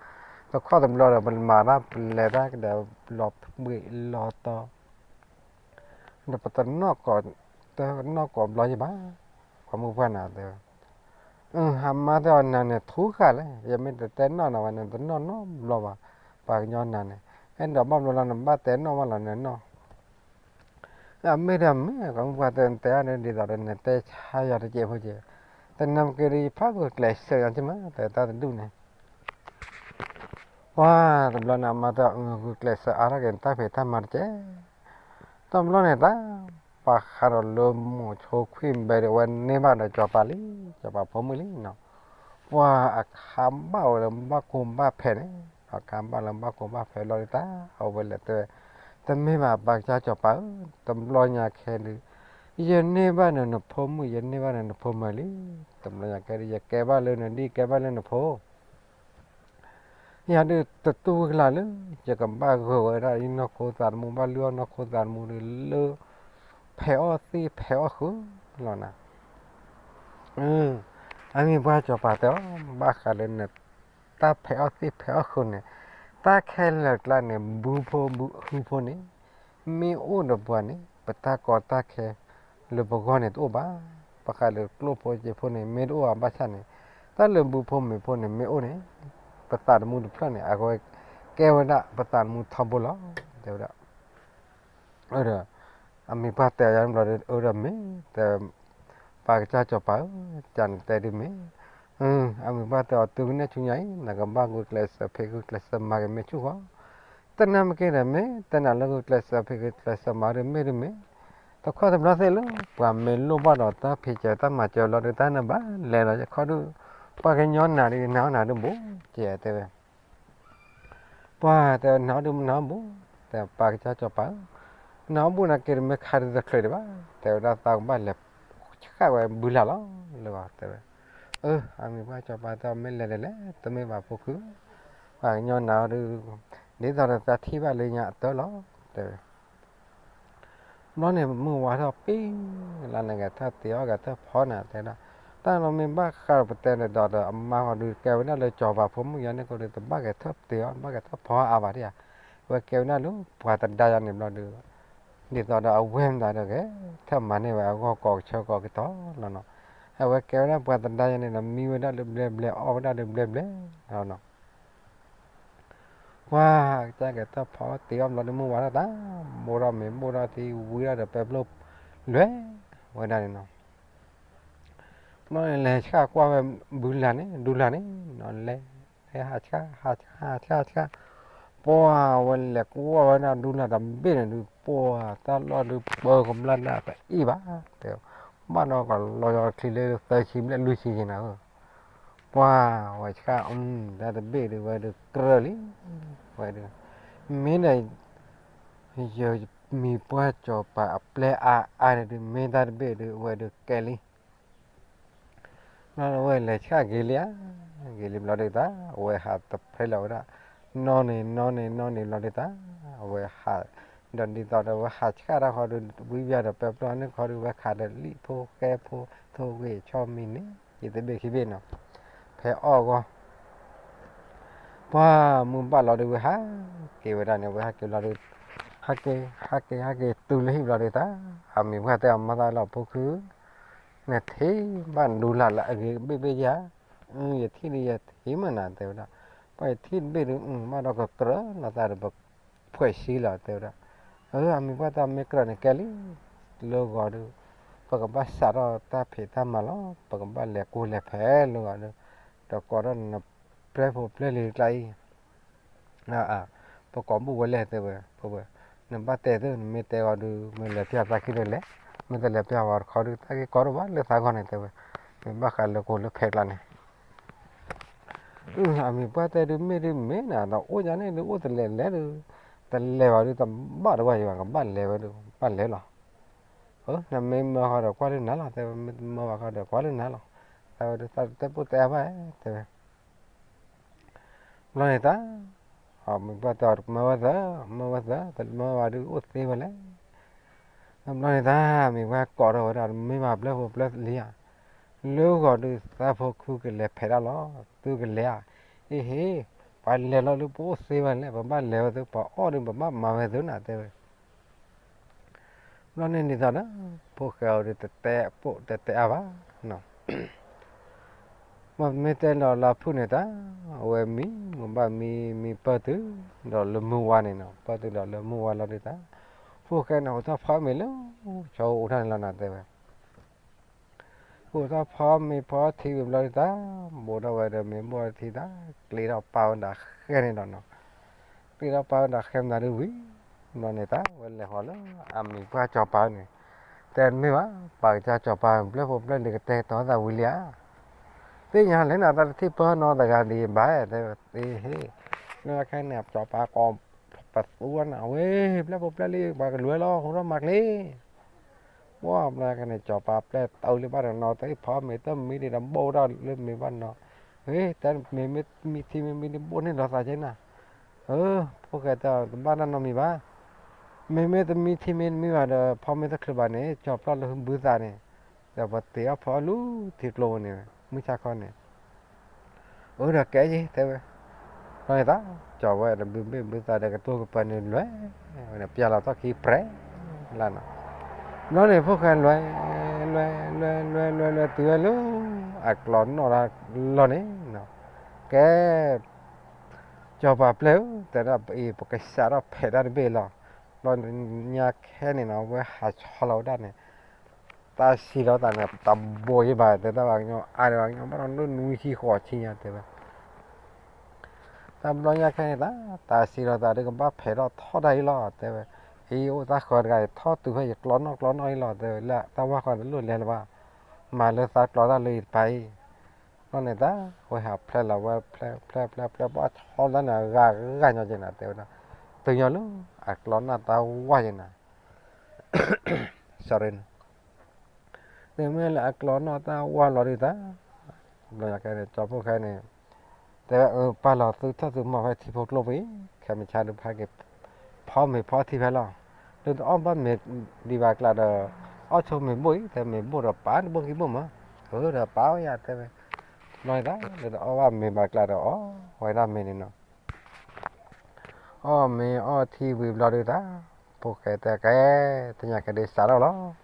တခီတဘျီဒီး ပမၤတၢ်ပလဲၤတၢ်ကဒီးလီၤဘှံးလီၤတီၤ ဒီးပတနီၣ်ကိး တနီၣ်ကိးဘျီယံဘၣ်, ပှၤမုၢ်ပှၢ်နၤတဲဝဲ, အမါတဲအီၤနၤန့ၣ်ထူဃာ်လဲၣ်, ယမ့ၢ်တတဲနီၣ်နၤဝဲန့ၣ် တနီၣ်နီတဘျီဘၣ်, ပှၤကညီနၤန့ၣ် အဲၣ်ဒိးဘၣ်ဘျီလီၤ နဘၣ်တဲနီၣ်ဘၣ်လီၤနနီၣ် အမ့ၢ်ဒီးမ့ၢ် ပှၤမုၢ်ပှၢ်တဲ နတဲအါန့ၣ်ဒ်သိးဒီး နတဲဆါယၤတကဲးဖိကဲ, သနာ်က့ဒီး ယဖးဂုာ်ကျဲးစၢးယၤက့မး တဲတၢ်တဒူၣ်န့ၣ် ပှၤတဘျီန့ၣ် အမါတဲအီၤ ဂုာ်ကျဲးစၢးအါထီၣ်က့ၤ နတၢ်ဖံးတၢ်မၤတကဲး, တဘျီန့ၣ်တၢ် ပှၤဃးဒီးလၢမိၤဆိခွံၣ်ဘဲဒီး အဝဲန့ၢ်ဘၣ်ဒီးစီၤပၤလံ, စီၤပၤဖိမုၣ်လံနီၤ, ပှၤအခါဘၣ်ဝဲလၢဘၣ်ကိၢ်ဘၣ်ဖဲးန့ၣ်, အခါဘၣ်လၢဘၣ်ကိၢ်ဘၣ်ဖဲးလီၤဒ်တၢ် အဝဲလဲၤတဲဝဲ, တမ့ၢ်ဘၣ် ပၢ်ကစၢ်စီၤပၤဧၢ, တဘျီညါခဲဒုး ယန့ၢ်ဘၣ်နၤနဖိမုၣ် ယန့ၢ်ဘၣ်နၤနဖိမုၣ်လံ, တဘျီညါခဲဒုး ယကဲဘၣ်လၢနဒ်ကဲဘၣ်လၢနဖိ ယၤဒုးတတူၢ်ဝံၤကလၢ်လၢ ယကဘၣ်ဂၢၢ်ဝဲဒၣ်ယနီၢ်ခိသးသမူ ဘၣ်လုၢ်အီၣ်နီၢ်ခိသးသမူဒုးလၢ ဖဲးအီၣ်သ့ၣ်ဖဲးအီၣ်ဃုာ်လီၤနၤ. အမံၤပှၢ်စီၤပၤတဲအီၤ ဘၣ်ဃးလၢနတၢ်ဖဲးအီၣ်သ့ၣ်ဖဲးအီၣ်ဃုာ်န့ၣ်, တၢ်ခဲလၢာ်ကျါန့ၣ် ဘုဖိဘုဟုဖိန့ၣ် မ့ၢ်အိၣ်ဒီးပှၤန့ၣ် ပတၢ်ကီတၢ်ခဲလၢပဂီၢ်န့ၣ်တအိၣ်ဘၣ်. ဘၣ်ဃးလၢကျိၣ်ဖိစ့ဖိန့ၣ် မ့ၢ်တအိၣ်ဘၣ်ဘၣ်ဆၣ်န့ၣ်, တၢ်လၢဘုဖိမုၣ်ဖိန့ၣ် မ့ၢ်အိၣ်န့ၣ် ပသးသမူတဖျၢၣ်န့ၣ် အဝဲကဲဝဲဒၣ်ပသးသမူထီဘိလီၤ တဲဝဲဒၣ်. အဒီး အမံၤပှၢ်တဲအီၤယၤန့ၣ်ဘျီဒီး အၢဒီးမ့ၢ် တဲ ပၢ်ကစၢ်စီၤပၤဧၢ, ကန့ၣ်တဲဒုးမ့ၢ်, အမံၤပှၢ်တဲအီၤ တုၤကနဲၣ်ဆူညါအံၤ နကဘၣ်ဂုာ်ကျဲးစၢးဖံးဂုာ်ကျဲးစၢးမၤက့ၤမ့ၢ်ဆူၣ်ဃီ, တနၢ်မ့ၢ်က့ၤဒီးမ့ၢ် တဲနၤလၢဂုာ်ကျဲးစၢးဖံးဂုာ်ကျဲးစၢးမၤဒုးမ့ၢ်ဒုးမ့ၢ်, တခီတဘျီသ့ၣ်လၢ ပှၤမ့ၢ်လိၣ်ဘၣ်ဒီးတၢ်ဖံးစၢၤတၢ်မၤစၢၤလီၤဒုး တၢ်နဘၣ်လဲၤလီၤ ယခီဒုး ပှၤကညီနၤဒုး နၤအီၣ်နၤဒုးဘိ ကတဲဝဲ ပှၤတဲဝဲ နၤအီၣ်ဒုးနၤအီၣ်ဘိ, တဲပၢ်ကစၢ်စီၤပၤဧၢ, နၤအီၣ်ဘိနၤက့ၤတမ့ၢ်ခါဒုးတချုးဒံးဘၣ်, တဲဝဲဒၣ်သးကဘၣ်လဲၤ ဆှၣ်ဝဲဘုလၢ်လီၤ လၢဂီၤတဲဝဲ. အၢ အမံၤပှၢ်စီၤပၤတဲအီၤ မ့ၢ်လဲၤဒ်လဲၣ် တမ့ၢ်ဘၣ်ဖိခု, ပှၤကညီနၤအီၣ်ဒုး ဒ်သိးဒီးသးထံၣ်ဘၣ်လၢညါအတၢၢ်လီၤ တဲဝဲ. ဘျီန့ၣ် မုၢ်ဝါထီၣ်ပ့ၤလၢနဂဲၤထၢၣ်တ့ၤအီၣ်ဂဲၤထၢၣ်ဖီနၤတဲဒၣ်, တၢ်လီၤမ့ၢ်ဘၣ်ဃးပတဲန့ၣ်ဒီး အမါဃီဒုးကဲဝဲဒၣ်လၢစီၤပၤဖိမုၣ်ယါန့ၣ် ကီဒုးတဘၣ်ဂဲၤထၢၣ်တ့ၤအီၣ် ဘၣ်ဂဲၤထၢၣ်ဖီအါဘၣ်ဒံးဧါ, အဝဲကဲဝဲဒၣ်လၢပှၤတဒါယါန့ၣ်ဘျီဒုး ဒ်သိးဒီးအဝဲမတၤဒီးဂဲၤထၢၣ်မၤန့ၢ်ဝဲအဂီၢ်ကိးကဆၢကိးကတီၤလီၤနီၤ, အဝဲကဲဝဲဒၣ်ပှၤတဒါယါန့ၣ်ဒီး မံဝဲဒၣ်လၢဘျဲဘျဲ အီၣ်ဝဲဒၣ်လၢဘျဲဘျဲလီၤနီၤ. ပှၤကစၢ်ဂဲၤထၢၣ်ဖီတ့ၤအီၣ်ဘျီဒုး မုၢ်ဝါထီၣ်တၢ် ဘိၣ်ထီၣ်မ့ၤဘိၣ်ထီၣ်ထံ ဝံထီၣ်ဒီးပဲပျိၢ်လွဲၢ်ဝဲဒၣ်န့ၣ်နီၤ. ဘျီန့ၣ်လဲၤဆှၣ်ကွၢ်ဝဲဘုလၢ်န့ၣ် ဒူလၢ်န့ၣ်နီၤ, လဲၤ လဲၤဟးဆှၣ် ဟးဆှၣ် ဟးဆှၣ် ဟးဆှၣ်, ပှၤဝဲလဲၤကွၢ်ဝဲဒၣ်ဒူလၢ်တဘ့ၣ်န့ၣ်ဒုး ပှၤတၢ်လီၢ်ဒုးပၢကမျၢၢ်ဒၣ်ကအံၣ်ဘၣ်, တဲ ဘၣ်ဒီးကလီၤယီၤချံလၢသၢဆံဘျဲၣ်လွံၢ်ဆံက့ၤနၤဧၢ ပှၤဝဲဆှၣ် တၢ်တဘ့ၣ်ဒုး ဝဲဒုးကြၢးလံ, ဝဲဒုး မ့ၢ်ဒီး ယမံၤပှၢ်စီၤပၤအပျဲၢ်အါအါန့ၣ်ဒုး မ့ၢ်တၢ်တဘ့ၣ်ဒုး အဝဲဒုးကဲလံ. ဘျီဝဲလဲၤဆှၣ်ဂ့ၤလံဧါ, ဂ့ၤလံဘျီဒုးတၢ် အဝဲဟးတဖျဲလီၤဝဲဒၣ် နီၢ်န့ၣ် နီၢ်န့ၣ် နီၢ်န့ၣ်ဘျီဒုးတၢ် အဝဲဟး ဒီးဒ်သိးဒီးဝဲဟးဆှၣ်တၢ်ဃီဒုး ဝံယၤဒီးပဲပျိၢ်န့ၣ်ခီဒုး ဝဲခးဒီးလံာ်ဖိဃဲဖိ ထိၣ်ဂ့ၢ်ဆီမံၤန့ၣ် ယတဘ့ၣ်ခံဘ့ၣ်နီၤ ဖဲအီၣ်ဂီၢ် ပှၤမုၢ်ဘၣ်လီၤဒုး ဝဲဟးက့ၤဝဲဒၣ်န့ၣ် ဝဲဟးက့ၤလီၤဒုး ဟးက့ၤ ဟးက့ၤ ဟးက့ၤတုၤလၢဟံၣ်ဘျီဒုးတၢ် အမံၤပှၢ်တဲအီၤ မၤသးလီၤဖိခု နထံၣ်ဘၣ်ဒူလၢ်လၢအဂ့ၤဘ့ၣ်ဘ့ၣ်ဧါ, ယထံၣ်ဒုးယထံၣ်မးနၤ တဲဝဲဒၣ်, ပှၤယထံၣ်တဘ့ၣ်ဒုး ဘၣ်ဒီးကကြၢးနီၤသးဒီးပ ဖှဲးဆံလီၤ တဲဝဲဒၣ်. အၢ အမံၤပှၢ်တဲအီၤ မ့ၢ်ကြၢးန့ၣ်ကဲလံ, လၢဂီၤဒုး ပကဘၣ်စးထီၣ်တၢ်ဖံးတၢ်မၤလီၤ, ပကဘၣ်လဲၤကိၢ်လဲၤဖဲလၢဂီၤဒုး, ဒီးကိးထီၣ်နပျဲၢ်ဖိပျဲၢ်လံၤကျါအံၤ, ပကိးဘူၣ်ဝဲလဲၣ် တဲဝဲ, ပဝဲ, နဘၣ်တဲသု နမ့ၢ်တဲဂီၤဒုး မ့ၢ်လဲၤပျၢ်သးခံဒုးလဲၣ်, မ့ၢ်တလဲၤပျၢ်ဝဲတခီဒုး တၢ်ဂ့ၢ်ကီဒိၣ်ဘၣ်လၢသးဂီၢ်န့ၣ် တဲဝဲ, မ့ၢ်ဘၣ်ဃးလၢကိၢ်လၢဖဲကျါန့ၣ် အမံၤပှၢ်တဲဒုး မ့ၢ်ဒုးမ့ၢ်နၤ ဒီးအိၣ်ယၤန့ၣ်ဒုး အိၣ်တလဲၤလဲၤဒုး, တလဲၤဘၣ်ဒုး တဘၣ်တဝၢ်ယံၤဘၣ် ကဘၣ်လဲၤဝဲဒုး ဘၣ်လဲၤလီၤ. နမ့ၢ်မၢဃီဒီးကွၢ်လၢနၤလီၤ တဲဝဲ, မ့ၢ်တမၢဘၣ်ဃီဒီး ကွၢ်လၢနၤလီၤ, တဲဝဲဒုး သးတတဲပိၢ်တဲအါဘၣ် တဲဝဲ ဘျီန့ၣ်တၢ်, အမံၤပှၢ်တဲအီၤ တမၢဝဲသၢ, မၢဝဲသၢ, တမၢဘၣ်ဒုးအိၣ်သ့ဝဲလဲၣ်. ဘျီန့ၣ်တၢ် မံၤပှၢ်ကိးထီၣ်ဝဲဒၣ် တမ့ၢ်ဘၣ်ပျဲၢ်ဖိပျဲၢ်လံဧါ, လၢဂီၤဒုးသးဖိခုကလဲၤဖဲးဒၣ်လီၤ, သုကလဲၤဧါ, အ့ဟ့, ပှၤလဲၤလီၤဒုးပအိၣ်သ့ဝဲလဲၣ်, ပဘၣ်လဲၤဝဲသု ပှၤအီၣ်ဒုးပဘၣ်မၤဝဲသုနၤ တဲဝဲ ဘျီန့ၣ်ဒ်သိးဒီး ဖိၣ်ဃဲအီၤဒုးတတဲပိၢ်တတဲအါဘၣ်, မ့ၢ်တဲလီၤလၢဖုၣ်န့ၣ်တၢ်, အဝဲမံ, မ့ၢ်ဘၣ်မံ, မံပၢၢ်တုၤဒီးလၢမုၢ်ဝါန့ၣ်နီၤ, ပၢၢ်တုၤဒီးလၢမုၢ်ဝါလီၤဒုးတၢ်, ဖိၣ်ဃဲန့ၣ် အိးထီၣ်ဖီမ့ၤလၢ ဆီအိၣ်ထီၣ်န့ၣ်လီၤနၤ တဲဝဲ အိးထီၣ်ဖီမ့ၤဖီထံဝံၤဘျီဒုးတၢ်, ဘိးထီၣ်ဝဲဒီးမ့ၤဘိးထံတၢ်, ကျ့ထီၣ်ပာ်ဝဲဒၣ်ဃဲန့ၣ်ဒီးနီၤ, ကျ့ထီၣ်ပာ်ဝဲဒၣ်ဃဲမနုၤဒုးဝံၤ, ဘျီန့ၣ်တၢ် ဝဲလဲၤဃီၤလၢအမံၤပှၢ်စီၤပၤန့ၣ်, တဲတမ့ၢ်ဘၣ်, ပှၤကစၢ်စီၤပၤ ပျဲၢ်ဖိပျဲၢ်လံၤကတဲတီသးဝံၤလံဧါ, သ့ၣ်ညါလၢနသးတထံၣ်ပၢၢ်နီတဂၤဒံးဘၣ်, တဲဝဲသ့ဟ့, လၢခဲန့ၣ် စီၤပၤကိးပသူဝဲနၤဝဲ, ပျဲၢ်ဖိပျဲၢ်လံၤ ပှၤကလူၤဝဲလီၤ ဟူထီၣ်မၤကျ့ ပှၢ်ဘျီန့ၣ် စီၤပၤပျဲၢ်တအုးလၢၤဘၣ်ဒီးနီၤ တၢ်ဖီမ့ၤတမံၤဒံးဒီး ဘိၣ်ထီၣ်လၢမ့ၤဘၣ်နီၤ, ဟ့ၣ် တၢ်မ့မ့ၢ်မံထံမ့မ့ၢ်ဒ်ဘိၣ်န့ၢ်ဒီးသးကဲနၤ, အၢ ဖိၣ်ဃဲတဲ တဘၣ်တၢ်နီတမံၤဘၣ်, မ့မ့ၢ်တမံထံမ့တမံဘၣ်ဒီး ဖီမ့ၢ်တချုးဘၣ်န့ၣ် ကၠီၤပျီၢ်လၢဘုသးန့ၣ်, ဒီးပတ့အီၣ်ဖီအီၣ်လူၤထံကျိန့ၣ် မုၢ်ဆါခီန့ၣ် အၢ ဒီးကဲယဲ တဲဝဲ, ဘျီန့ၣ်သး ကၠီၤဝဲဒီးဘုမ့ၢ်ဘုသးဒီး ကတိၤကပၤန့ၣ်လွဲၢ်ဝဲန့ၣ် ပျၢ်လီၤထီၣ်ခံပြဲးလၢ်နီၤ, ဘျီန့ၣ် ဖိၣ်ဃဲလွဲၢ် လွဲၢ် လွဲၢ် လွဲၢ် လွဲၢ် လွဲၢ် တုၤဝဲလၢ အကျီနီၣ်တၢ်လီၢ်န့ၣ်နီၤ, ကဲ ကၠီၤပၤပျဲၢ်ဧၢ တဲဒၣ်အံၤ ပကစးထီၣ်ဖဲးတၢ်တဘ့ၣ်လီၤ, ဘျီညါခဲန့ၣ်နီၤ အဝဲဟးဆီလီၤဝဲဒၣ်န့ၣ် တၢ်စံးလီၤသးန့ၣ် တၢ်ဘိယဲၢ်ဘၣ် တဲတၢ်ပှၤကညီအါဒီးပှၤကညီဘၣ်ဒီး နွံဆံဃိးဆံညါတဲဝဲ, တၢ်ဘျီညါခဲန့ၣ်သး တၢ်စံးလီၤသးဒီး ကဘၣ်ဖဲးထီၣ်ထီၣ်တၢ်အံၤလီၤ တဲဝဲ, အံၤအိၣ်တၢ်ဃၢၤတဂၤအံၤ ထီၣ်တုၤဖဲယကျီနီၣ်ကျီနီၣ်အံၤလီၤ တဲဝဲ လၢတၢ်ဝၢ်ဃီတလိၣ်လဲၤလၢၤဘၣ်, မၤလၢသးကျီတၢ်လၢယတပၤအံၤ, ဘျီန့ၣ်သး ဝဲဟးဖျဲးလီၤဝဲ ဖျဲး ဖျဲး ဖျဲး ဖျဲး ဘၣ်ဆီလီၤတၢ်န့ၣ် ဂၤဂၤညီကဲနၤ တဲဝဲဒၣ်, တုၤညီလၢ အကျီနီၣ်တၢ်ဝၢ်ကဲနၤ sorry န့ၣ်, မ့မ့ၢ်လၢအကျီနီၣ်တၢ်ဝၢ်လီၤဒုးသး, ဘျီညါခဲန့ၣ် ကၠီၤဖိၣ်ဃဲန့ၣ် တဲဝဲ အၢ ပာ်လီၤသုထီၣ်သုမီၢ်ဖဲထံဖိကျိပူၤအံၤ ခဲမုၢ်ဆါဒုးဖဲက့ၤ ဖီမ့ၤဖီထံဖဲလီၤ, ဒုးတအီၣ်ဘၣ်မ့ၤဒံးဘၣ်ကျါဒီး အီၣ်ဆိမ့ၤဘိၣ်အံၤ တဲမ့ၤဘိၣ်ဒီးပာ်တဘိၣ်ခံဘိၣ်မး, အၢ ဒီးပာ်ဝဲယၤတဲဝဲ, ဘျီန့ၣ်သး ဒုးတအီၣ်ဘၣ်မ့ၤဘၣ်ကျါဒီး အီၣ်ဝဲဒၣ်မ့ၤန့ၣ်နီၤ အီၣ်မ့ၤအီၣ်ထံဝံၤဘျီဒုးသး, ဖိၣ်ဃဲတဲကဲ, တညါကဲဒုးစးထီၣ်လီၤ,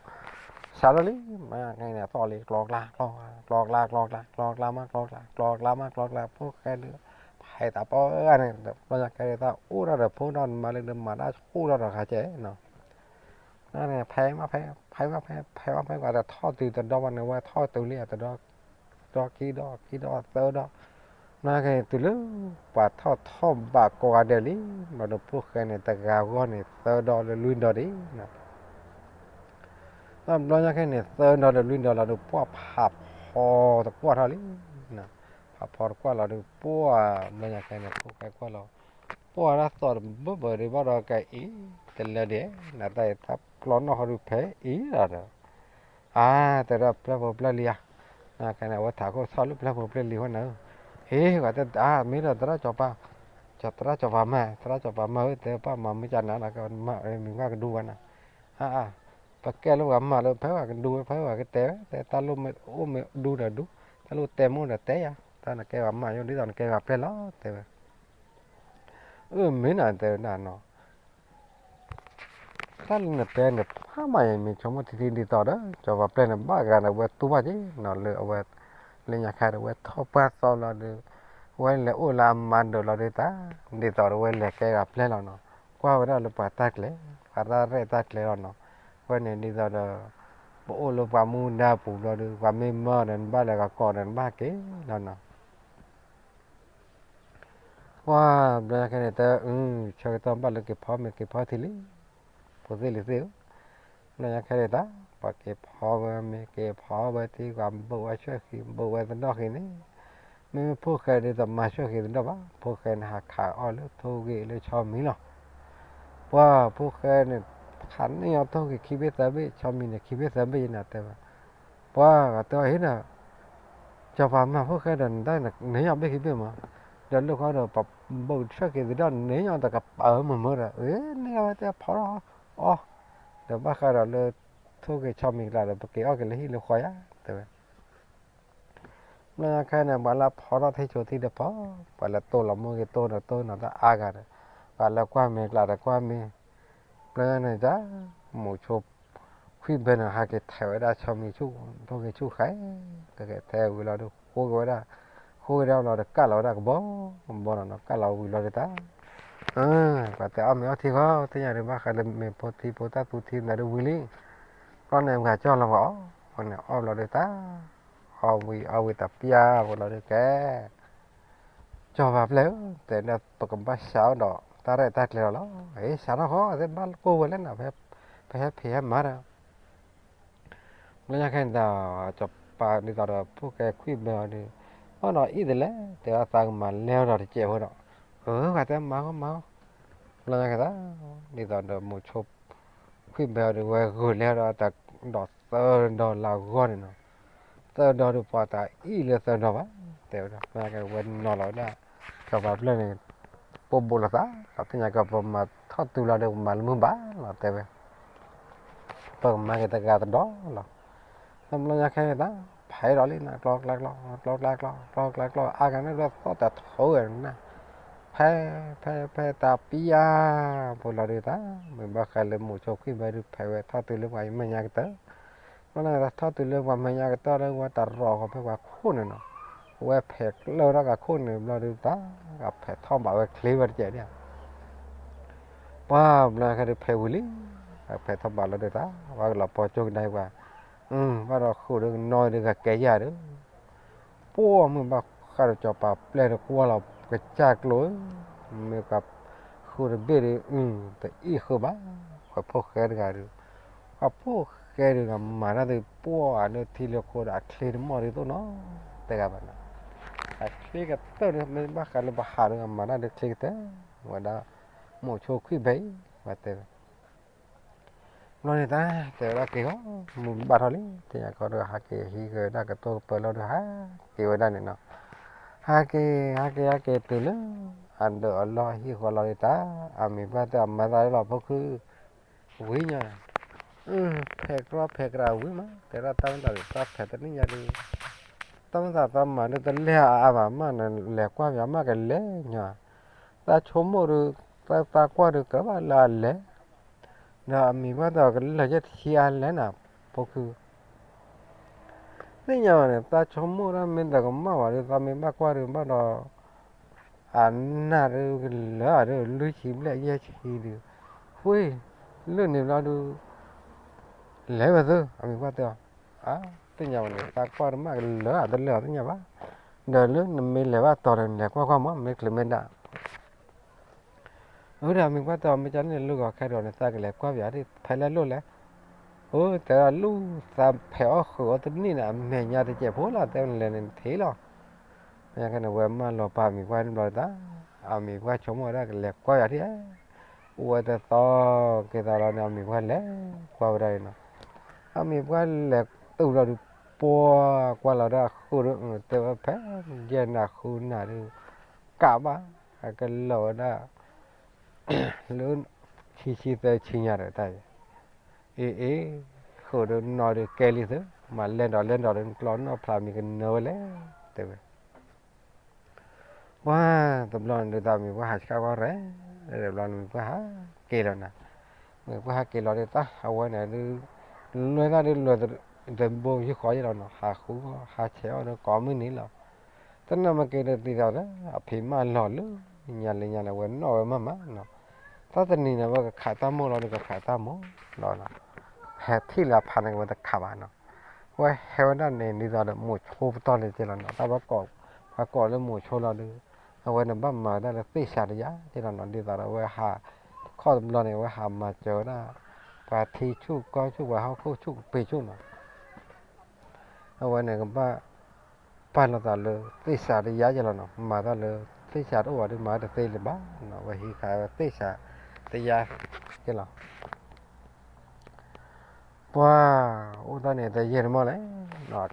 စးထီၣ်လံ, မ့ၢ်ခဲန့ၣ် အသီၣ်လံ ကျီကျါ ကျီကျါ ကျီကျါ ကျီကျါ ကျီကျါ ကျီကျါမး ကျီကျါ ကျီကျါမး ကျီကျါ ဖိၣ်ဃဲဒုး ဖဲးသးပှၢ်ဂၤန့ၣ် ဘျီညါခဲဒုးသး အိၣ်ထီၣ်ဒီးဖိဒီးမါလၢဒုးမၤတၢ်အိၣ်ထီၣ်ဒီးခါကဲနီၤ န့ၣ် ဖဲးမးဖဲး ဖဲးမးဖဲး ဖဲးမးဖဲး ကွၢ်ဒီးထီၣ်တုၤတဒီဘၣ်န့ၣ် ဝဲထီၣ်တုၤလံ တဒီ ဒီခံဒီ ခံဒီသၢဒီ, န့ၣ်က့ၤတုၤလၢ ပှၤထီၣ်ထီၣ်ဘးကိးဂၤဒဲးလံ, ဘျီဒီးဖိၣ်ဃဲန့ၣ် တဂၤဂီၢ်န့ၣ် သၢဒီလၢလွံၢ်ဒီဒံး, တဘျီညါခဲန့ၣ် သၢဒီလၢလွံၢ်ဒီလီၤဒီး ပှၢ်ဖးဖီတကွၢ်ထီၣ်လံ, ဖးဖီတကွၢ်လီၤဒီး ပှၢ်ဘျီညါခဲန့ၣ် ဖိၣ်ဃဲကွၢ်လီၤ, ပှၢ်ဒၣ်သီၣ်တဘၢဘၢဒံးဘၣ်ဒီး ကအံၤတလၢဒံး, နတၢ်အံၤတၢ်ကျီနီၣ်ဃီဒုးဖဲအံၤလီၤဒီး အါ တဲဒၣ်ပျဲၢ်ဖိပျဲၢ်လံဧါ, န့ၣ်ဝဲထးခိၣ်ထီၣ်လၢပျဲၢ်ဖိပျဲၢ်လံဝဲန့ၣ်, ဟ့ၣ် ကွၢ်တဲ အါ မ့ၢ်ဒီးသရၣ်ကၠီၤပၤ, သရၣ်ကၠီၤပၤမၢ်, သရၣ်ကၠီၤပၤမၢ်ဧၢ တဲပၢ်မၤမ့ၢ်ကနၤဒီး ကမၤမ့ၢ်ကဒူဝဲနၤ, အါ ပကဲလၢပှၤမၤလၢဖဲပှၤကဒူဝဲ ဖဲပှၤကတဲဝဲ တဲတၢ်လိၣ်မ့ၢ်အိၣ်မ့ၢ်ဒူဒီးဒူ, တၢ်လိၣ်တဲမ့ၢ်အိၣ်ဒီးတဲယၤ, တၢ်နကဲပှၤမၤယိၣ်ဒ်သိးနကဲပှၤပျဲၢ်လီၤ တဲဝဲ အၢ မ့ၢ်နၤ တဲဝဲဒၣ်နီၤ, တၢ်လၢနတဲန့ၣ် ဖးမးယမ့ၢ်ဆိကမိၣ်ထံထံဒ်သိးဒီး ကၠီၤပၤပျဲၢ်န့ၣ် ဘၣ်ဂၤဒီးဝဲတူၢ်ဘၣ်က့ၤနီၤ လၢအဝဲ လၢညါခါဒီး ဝဲထီၣ်ပှၢ်သီလီၤဒီး ဝဲလဲၤအိၣ်လၢအမါဒိးလီၤဒီးတၢ် ဒ်သိးဒီးဝဲလဲၤကဲဂၤပျဲၢ်လီၤနီၤ, ကွၢ်ဝဲဒၣ်လၢပှၤတၢ်ကျဲၤ ပှၤတၢ်ရဲၣ်တၢ်ကျဲၤလီၤနီၤ, ဝဲန့ၣ်ဒ်သိးဒီး ပအိၣ်လၢပှၤမူဒါပူၤဘျီဒီး ပှၤမ့ၢ်မၢဒီး နဘၣ်လဲၤဂၤကီးဒီး နဘၣ်က့ၤလီၤနီၤ ပှၢ်ဘျီညါခဲန့ၣ် တဲ အု ဆၢကတီၢ်ဘၣ်လၢက့ၤဖီမ့ၤက့ၤဖီထံလံ, ဖိသ့ၣ်လံၤသ့ၣ်ဧၢ, ဘျီညါခဲန့ၣ်တၢ် ပှၤက့ၤဖီဝဲမ့ၤ က့ၤဖီဝဲထံ ပှၤဘိးဝဲဆှၢဃံၤ ဘိးဝဲသဒီၣ်ဃံၤန့ၣ်, မ့မ့ၢ်ဖိၣ်ဃဲဒ်သိးမၤဆှၢဃံၤသဒီၣ်ဘၣ် ဖိၣ်ဃဲန့ၣ် ဟးခးအီၣ်လၢထိၣ်ဂ့ၤလၢဆီမံၤလီၤ. ပှၢ်ဖိၣ်ဃဲန့ၣ် ခးန့ၢ်အီၣ်ထိၣ်ဂ့ၤခံဘ့ၣ်သၢဘ့ၣ် ဆီမံၤန့ၣ် ခံဘ့ၣ်သၢဘ့ၣ်ယနၤတဲဝဲ, ပှၢ်တဲအီၤဟ့ၣ်ဒီး ကၠီၤပၤမၤဖိၣ်ဃဲဒီး နတၢ်န့ၢ်အီၣ်ဘ့ၣ်ခံဘ့ၣ်မး, ဒီးလၢဃီဒီး ပဘိးဆှၢက့ၤသဒီၣ်န့ၢ်အီၣ်တကပၤဧၢမုၢ်မုၢ်ဒီး အ့ န့ၢ်အီၣ်ဝဲတဲဖီထီၣ်အီၣ်, ဒီးဘၣ်ဃးဒီးလၢ ထိၣ်ဂ့ၤဆီမံၤကျါဒီး ပက့ၤအီၣ်က့ၤလၢဟံၣ်လၢဃီယါ တဲဝဲ ဘျီညါခဲန့ၣ် ပှၤလၢဖီထီၣ်ထံၣ်ဆိထံၣ်ဒီးဖီ, ပှၤလၢတိၢ်လီၤမိၢ်ဂ့ၤတိၢ်ဒီးတိၢ်နီၤတၢ်အါဂၤဒီး, ပှၤလၢကွၢ်မ့ၤကျါဒီးကွၢ်မ့ၤ, ဘျီညါန့ၣ်တၢ်, မိၤဆိ ခွံဘဲန့ၣ် ဟဲက့ၤထဲးဝဲဒၣ်ဆီမံၤဆူၣ်, ထိၣ်ဂ့ၤဆူၣ်ဃဲ, ကက့ၤထဲးဝံၤလီၤဒီး ဃိက့ၤဝဲဒၣ်, ဃိက့ၤဒၣ်လီၤဒီး ကၣ်လီၤဝဲဒၣ်ကဘီ, ကဘီနီၤနီၤ ကၣ်လီၤဝံၤလီၤဒီးတၢ် ပှၤတဲအီၣ်မ့ၤအီထံဃီ သ့ၣ်ညါဒီးဘၣ်ဃးလၢမ့ၤဖိထံဖိတၢ်သူထံမးဒီးဝံၤလံ, ဘျီန့ၣ် ပှၤကၠီၣ်လီၤပှၤအီၣ်, ဝဲန့ၣ်အီၣ်ဘျီဒီးတၢ်, အီၣ်ဝံၤအီၣ်ဝံၤတပျၢ်ဝဲလီၤဒီးကဲ, ကၠီၤပၤပျဲၢ်ဧၢ, တဲဒၣ်ပကဘၣ်စးအီၣ်ဒီးတၢ်ရဲၣ်တၢ်ကျဲၤလီၤလီၤ, ဟ့ၣ် စးထီၣ်ဃီ သ့ၣ်ဘၣ်ကိၢ်ဝဲလဲၣ်နၤ, ပဟဲဖံးဟဲမၤဒီး ဘျီညါခဲန့ၣ်ဒီး ကၠီၤပၤဒ်သိးဒီးဖိၣ်ဃဲခွံဘဲအီၤဒီး, အီၣ်ဒီးအံၤတလဲၣ် တဲအသးကမၤလဲၢ်အီၤဒီးတစဲးဖိဒီး, အၢ ပှၤတဲမၤဃီမၤဃီ, ဘျီညါခဲသး, ဒ်သိးဒီးမိၤဆိ ခွံဘဲအီၤဒီးဝဲဂုာ်လဲၢ်ဒီးတၢ်ဒီးသၢဒီးလၢအဂီၢ်န့ၣ်နီၤ, သ သၢဒီဒုးပှၤတၢ်အံၣ်လၢသၢဒီဘၣ်, တဲဝဲဒၣ် မ့ၢ်ကဝဲနီၤလီၤဝဲဒၣ် စီၤပၤပျဲၢ်န့ၣ် ပိာ်ဘိးလိာ်သး ဒီးသ့ၣ်ညါကီး ပမၤထီၣ်တုၤလီၤဒီး ပမၤလၢမုၢ်ဘၣ်လီၤ တဲဝဲ ပကမၤက့ၤတဂၤတဒီလီၤ. တဘျီညါခဲအံၤတၢ် ဖဲဒီးလံနၤ ကျီကျါကျီ ကျီကျါကျီ ကျီကျါကျီ အါဂၤန့ၣ်ဒီးသီၣ်တၢ်ထိၣ်ဝဲနၤ, ဖဲ ဖဲ ဖဲတၢ်ပံယါ ဖိလီၤဒုးတၢ် မ့ၢ်ဘၣ်ဃးလၢမိၤဆိခွံၣ်ဘဲဒုး ဖဲဝဲထီၣ်တုၤလၢပှၤမဲာ်ညါကတၢၢ်, ဘျီန့ၣ်ထီၣ်တုၤလၢပှၤမဲာ်ညါကတၢၢ်လၢဝဲတၢ်ရီၢ်ဃီဖဲပှၤခိၣ်န့ၣ်နီၤ, အဝဲဖဲးကျၢၢ်ထီၣ်က့ၤခိၣ်န့ၣ်ဘျီဒုးတၢ် ကဖဲးထီၣ်ဘးဝဲချ့ဝဲတကဲးဒၣ် ပှၤဘျီခဲဒုးဖဲးဝံၤလံ, ဖဲးထီၣ်ဘးလီၤဒုးတၢ် ပှၤကလီၤပီကၠိကဒါပှၤ, ဘၣ်ဒီးဃုာ်ဒီးကနီၢ်ဒုးကကဲယၤဒီး, ပှၤမုၢ်ဘၣ်ဃးဒီးစီၤပၤပျဲၢ်ဒီးကွၢ်လီၤကစၢ်ကျိၤ, မ့ၢ်ပှၤဃုာ်တဘ့ၣ်ဒီး, တအံၣ်ဃုာ်ဘၣ်, ပှၤဖိၣ်ဃဲတဂၤဒီး, ပှၤဖိၣ်ဃဲဒီးကမၤတၢ်ဒုးပှၤဒုးထံလၢခိဒီးအချ့တမီၢ်ဒုးသိၣ်နီၤ, တဲဂၤဘၣ်နီၤ, အချ့ကတၢၢ်ဒုး မ့ၢ်ဘၣ်ဃးလၢပဟးဒီးကမၤတၢ်ဒုးချ့ကတၢၢ်, ဝဲဒၣ်, မိၤဆိခွံၣ်ဘဲအံၤ, ပှၤတဲဝဲ ဘျီန့ၣ်တၢ် တဲဝဲဒၣ်က့ၤဃီ, မုၢ်ဘၣ်ထီၣ်လံ သ့ၣ်ညါကီးဒီးဟးက့ၤဟံးက့ၤဝဲဒၣ်ကတိၤကပၢၤလီၤဒုးဟးက့ၤဝဲဒၣ်န့ၣ်နီၤ, ဟးက့ၤ ဟးက့ၤ ဟးက့ၤတုၤလၢ, အဒၢးအလီၢ်ဟံၣ်ဃီလီၤဒုးတၢ်, အမံၤပှၢ်တဲအမၤသးလၢလီၤဖိခု, ဝံၤညီ, ဖဲးကြီဖဲးကြးဝံၤမး တဲဒၣ်တၢ်မ့ၢ်သးဒုးသးဖဲးတနံၣ်ညါဒုး တၢ်မ့ၢ်သးသးမၤဒုးတလဲၤအါအါဘၣ်မး နလဲၤကွၢ်ပၠးမးကလဲၤညီ, သးဆိကမိၣ်ဒုး, သးကွၢ်ဒုးကြၢးဘၣ်လၢအလဲၤ, ဒီးအမံၤပှၢ်တဲအီၤကလၢာ်ယဲၢ်တဆံအါလဲၣ်နၤ, ဖိခု, သ့ၣ်ညါဘၣ်န့ၣ် သးဆိကမိၣ်ဒၣ်မ့ၢ်တကမၣ်ဘၣ်ဒုး သးမ့ၢ်ဘၣ်ကွၢ်ဒုးဘၣ်ဒီး အနၢ်ဒုးကလၢာ်ဒုး လွံၢ်ဆံဘျဲၣ်ယဲၢ်ဆံဒုး, ဃ့, လၢန့ၣ်ဘျီဒုး, လဲၤဝဲသ့, အမံၤပှၢ်တဲအီၤ, သ့ၣ်ညါဘၣ်န့ၣ် သးကွၢ်တမ့ၢ်ကလၢာ်တလဲၤအီၤသ့ၣ်ညါဘၣ်, ဒီးလၢနမ့ၢ်လဲၤဘၣ်တီၤဒီးနလဲၤကွၢ်ကွၢ်မး မ့ၢ်ချုးမ့ၢ်ဒၣ် အဝဲဒၣ်အမံၤပှၢ်တဲအီၤ မ့ၢ်ကန့ၣ်လၢဂီၤခဲဒီးန့ၣ် သးကလဲၤကွၢ်ပၠးဒ်ဖဲလဲၣ်လိၣ်လဲၣ်, အိ တဲဒၣ်လူၢ်သးဖဲးအီၣ်ဃုာ်အီၤတနံၣ်န့ၣ် အမဲာ်ညါတစဲးဖိလီၤ တဲဝဲန့ၣ်လဲၤန့ၣ်ထံၣ်လီၤ, မ့ၢ်ကန့ၣ်ဝဲမၢလီၤပာ်အမံၤပှၢ်န့ၣ်ဘျီတၢ်, အမံၤပှၢ်ဆိကမိၣ်ဝဲဒၣ်ကလဲၤကွၢ်ပၠးဒ်, အိၣ်ဝဲတသီက့ၤသးလီၤန့ၣ် အမံၤပှၢ်လဲၤကွၢ်ဝဲဒၣ်န့ၣ်နီၤ, အမံၤပှၢ်လဲၤတုၤလီၤဒုး ပှၤကွၢ်လီၤဒၣ်ဃုာ်ဒီး တဲဝဲဖဲယဲၢ်နၤဃုနၤဒုး, ကးဘၣ်, အကလီၤဝဲဒၣ် လၢ ဆံဆံသၢဆံညါဒီးတၢ်အံၤ, အ့ အ့ ဃုာ်ဒီးနီၢ်ဒီးကဲလံသု, မၤလဲၢ်ဒီးလဲၢ်ဒီး ကျီနီၢ်ဖျါမံၤကနၢဝဲလဲၣ်, တဲဝဲ ပှၤတဘျီန့ၣ်ဒုးတၢ်မံၤပှၢ်ဟးဆှၣ်ကွၢ်ရဲၣ်, တဘျီန့ၣ်မံၤပှၢ်ဟးက့ၤလီၤနၤ, မံၤပှၢ်ဟးက့ၤလီၤဒုးတၢ် အဝဲန့ၣ်ဒုး, လွဲၢ်တၢ်ဒုးလွဲၢ်, တဘိယူၢ်ဃီယဲၢ်လီၤနီၤ ဟးဃုအီၣ် ဟးဆဲးအီၣ်ဒီးကိးမုၢ်နံၤလီၤ, တနၢ်မ့ၢ်က့ၤဒီးသံသးဒီး အဖံးမၢလီၤလၢ, ညါလၢညါန့ၣ် အဝဲနီၣ်ဝဲမးမးနီၤ, တၢ်တနံၤန့ၣ် အဝဲကခးတၢ်မိၢ်လီၤဒီး ကခးတၢ်မိၢ်လီၤ, ဟဲထံၣ်လၢအဖးန့ၣ် အဝဲတခးဘၣ်နီၤ, အဝဲဟဲဝဲဒၣ်န့ၣ် ဒ်သိးဒီးမိၤဆိပတီၢ်န့ၣ်က့လီၤနီၤ, တၢ်ဘၣ်ကိး, ပှၤကိးလၢမိၤဆိလီၤဒီး, အဝဲန့ၣ်ဘၣ်မၤဝဲဒၣ်လၢသ့ၣ်စးတယါက့လီၤနီၤ, ဒ်သိးဒီးအဝဲဟး, ခီၣ်တဘျီန့ၣ် အဝဲဟးမၤစၢၤဝဲဒၣ်, ပှၤထံဆူၣ်ကီၢ်ဆူၣ် ပှၤဟီၣ်ခိၣ်ဆူၣ်ကပ့ၤဆူၣ်နီၤ အဝဲန့ၣ်ကဘၣ်, ပာ်လီၤသးလၢသ့ၣ်စးတယါက့လီၤနီၤ, မၤတၢ်လၢသ့ၣ်စးတအိၣ်ဘၣ်ဒီး မၤတသ့လၢၤဘၣ်နီၤ, အဝဲဟံးဃာ်ဝဲသ့ၣ်စးတယါက့လီၤ, ပှၤအိၣ်တၢ်န့ၣ်တယဲၢ်တမီၢ်လဲၣ်,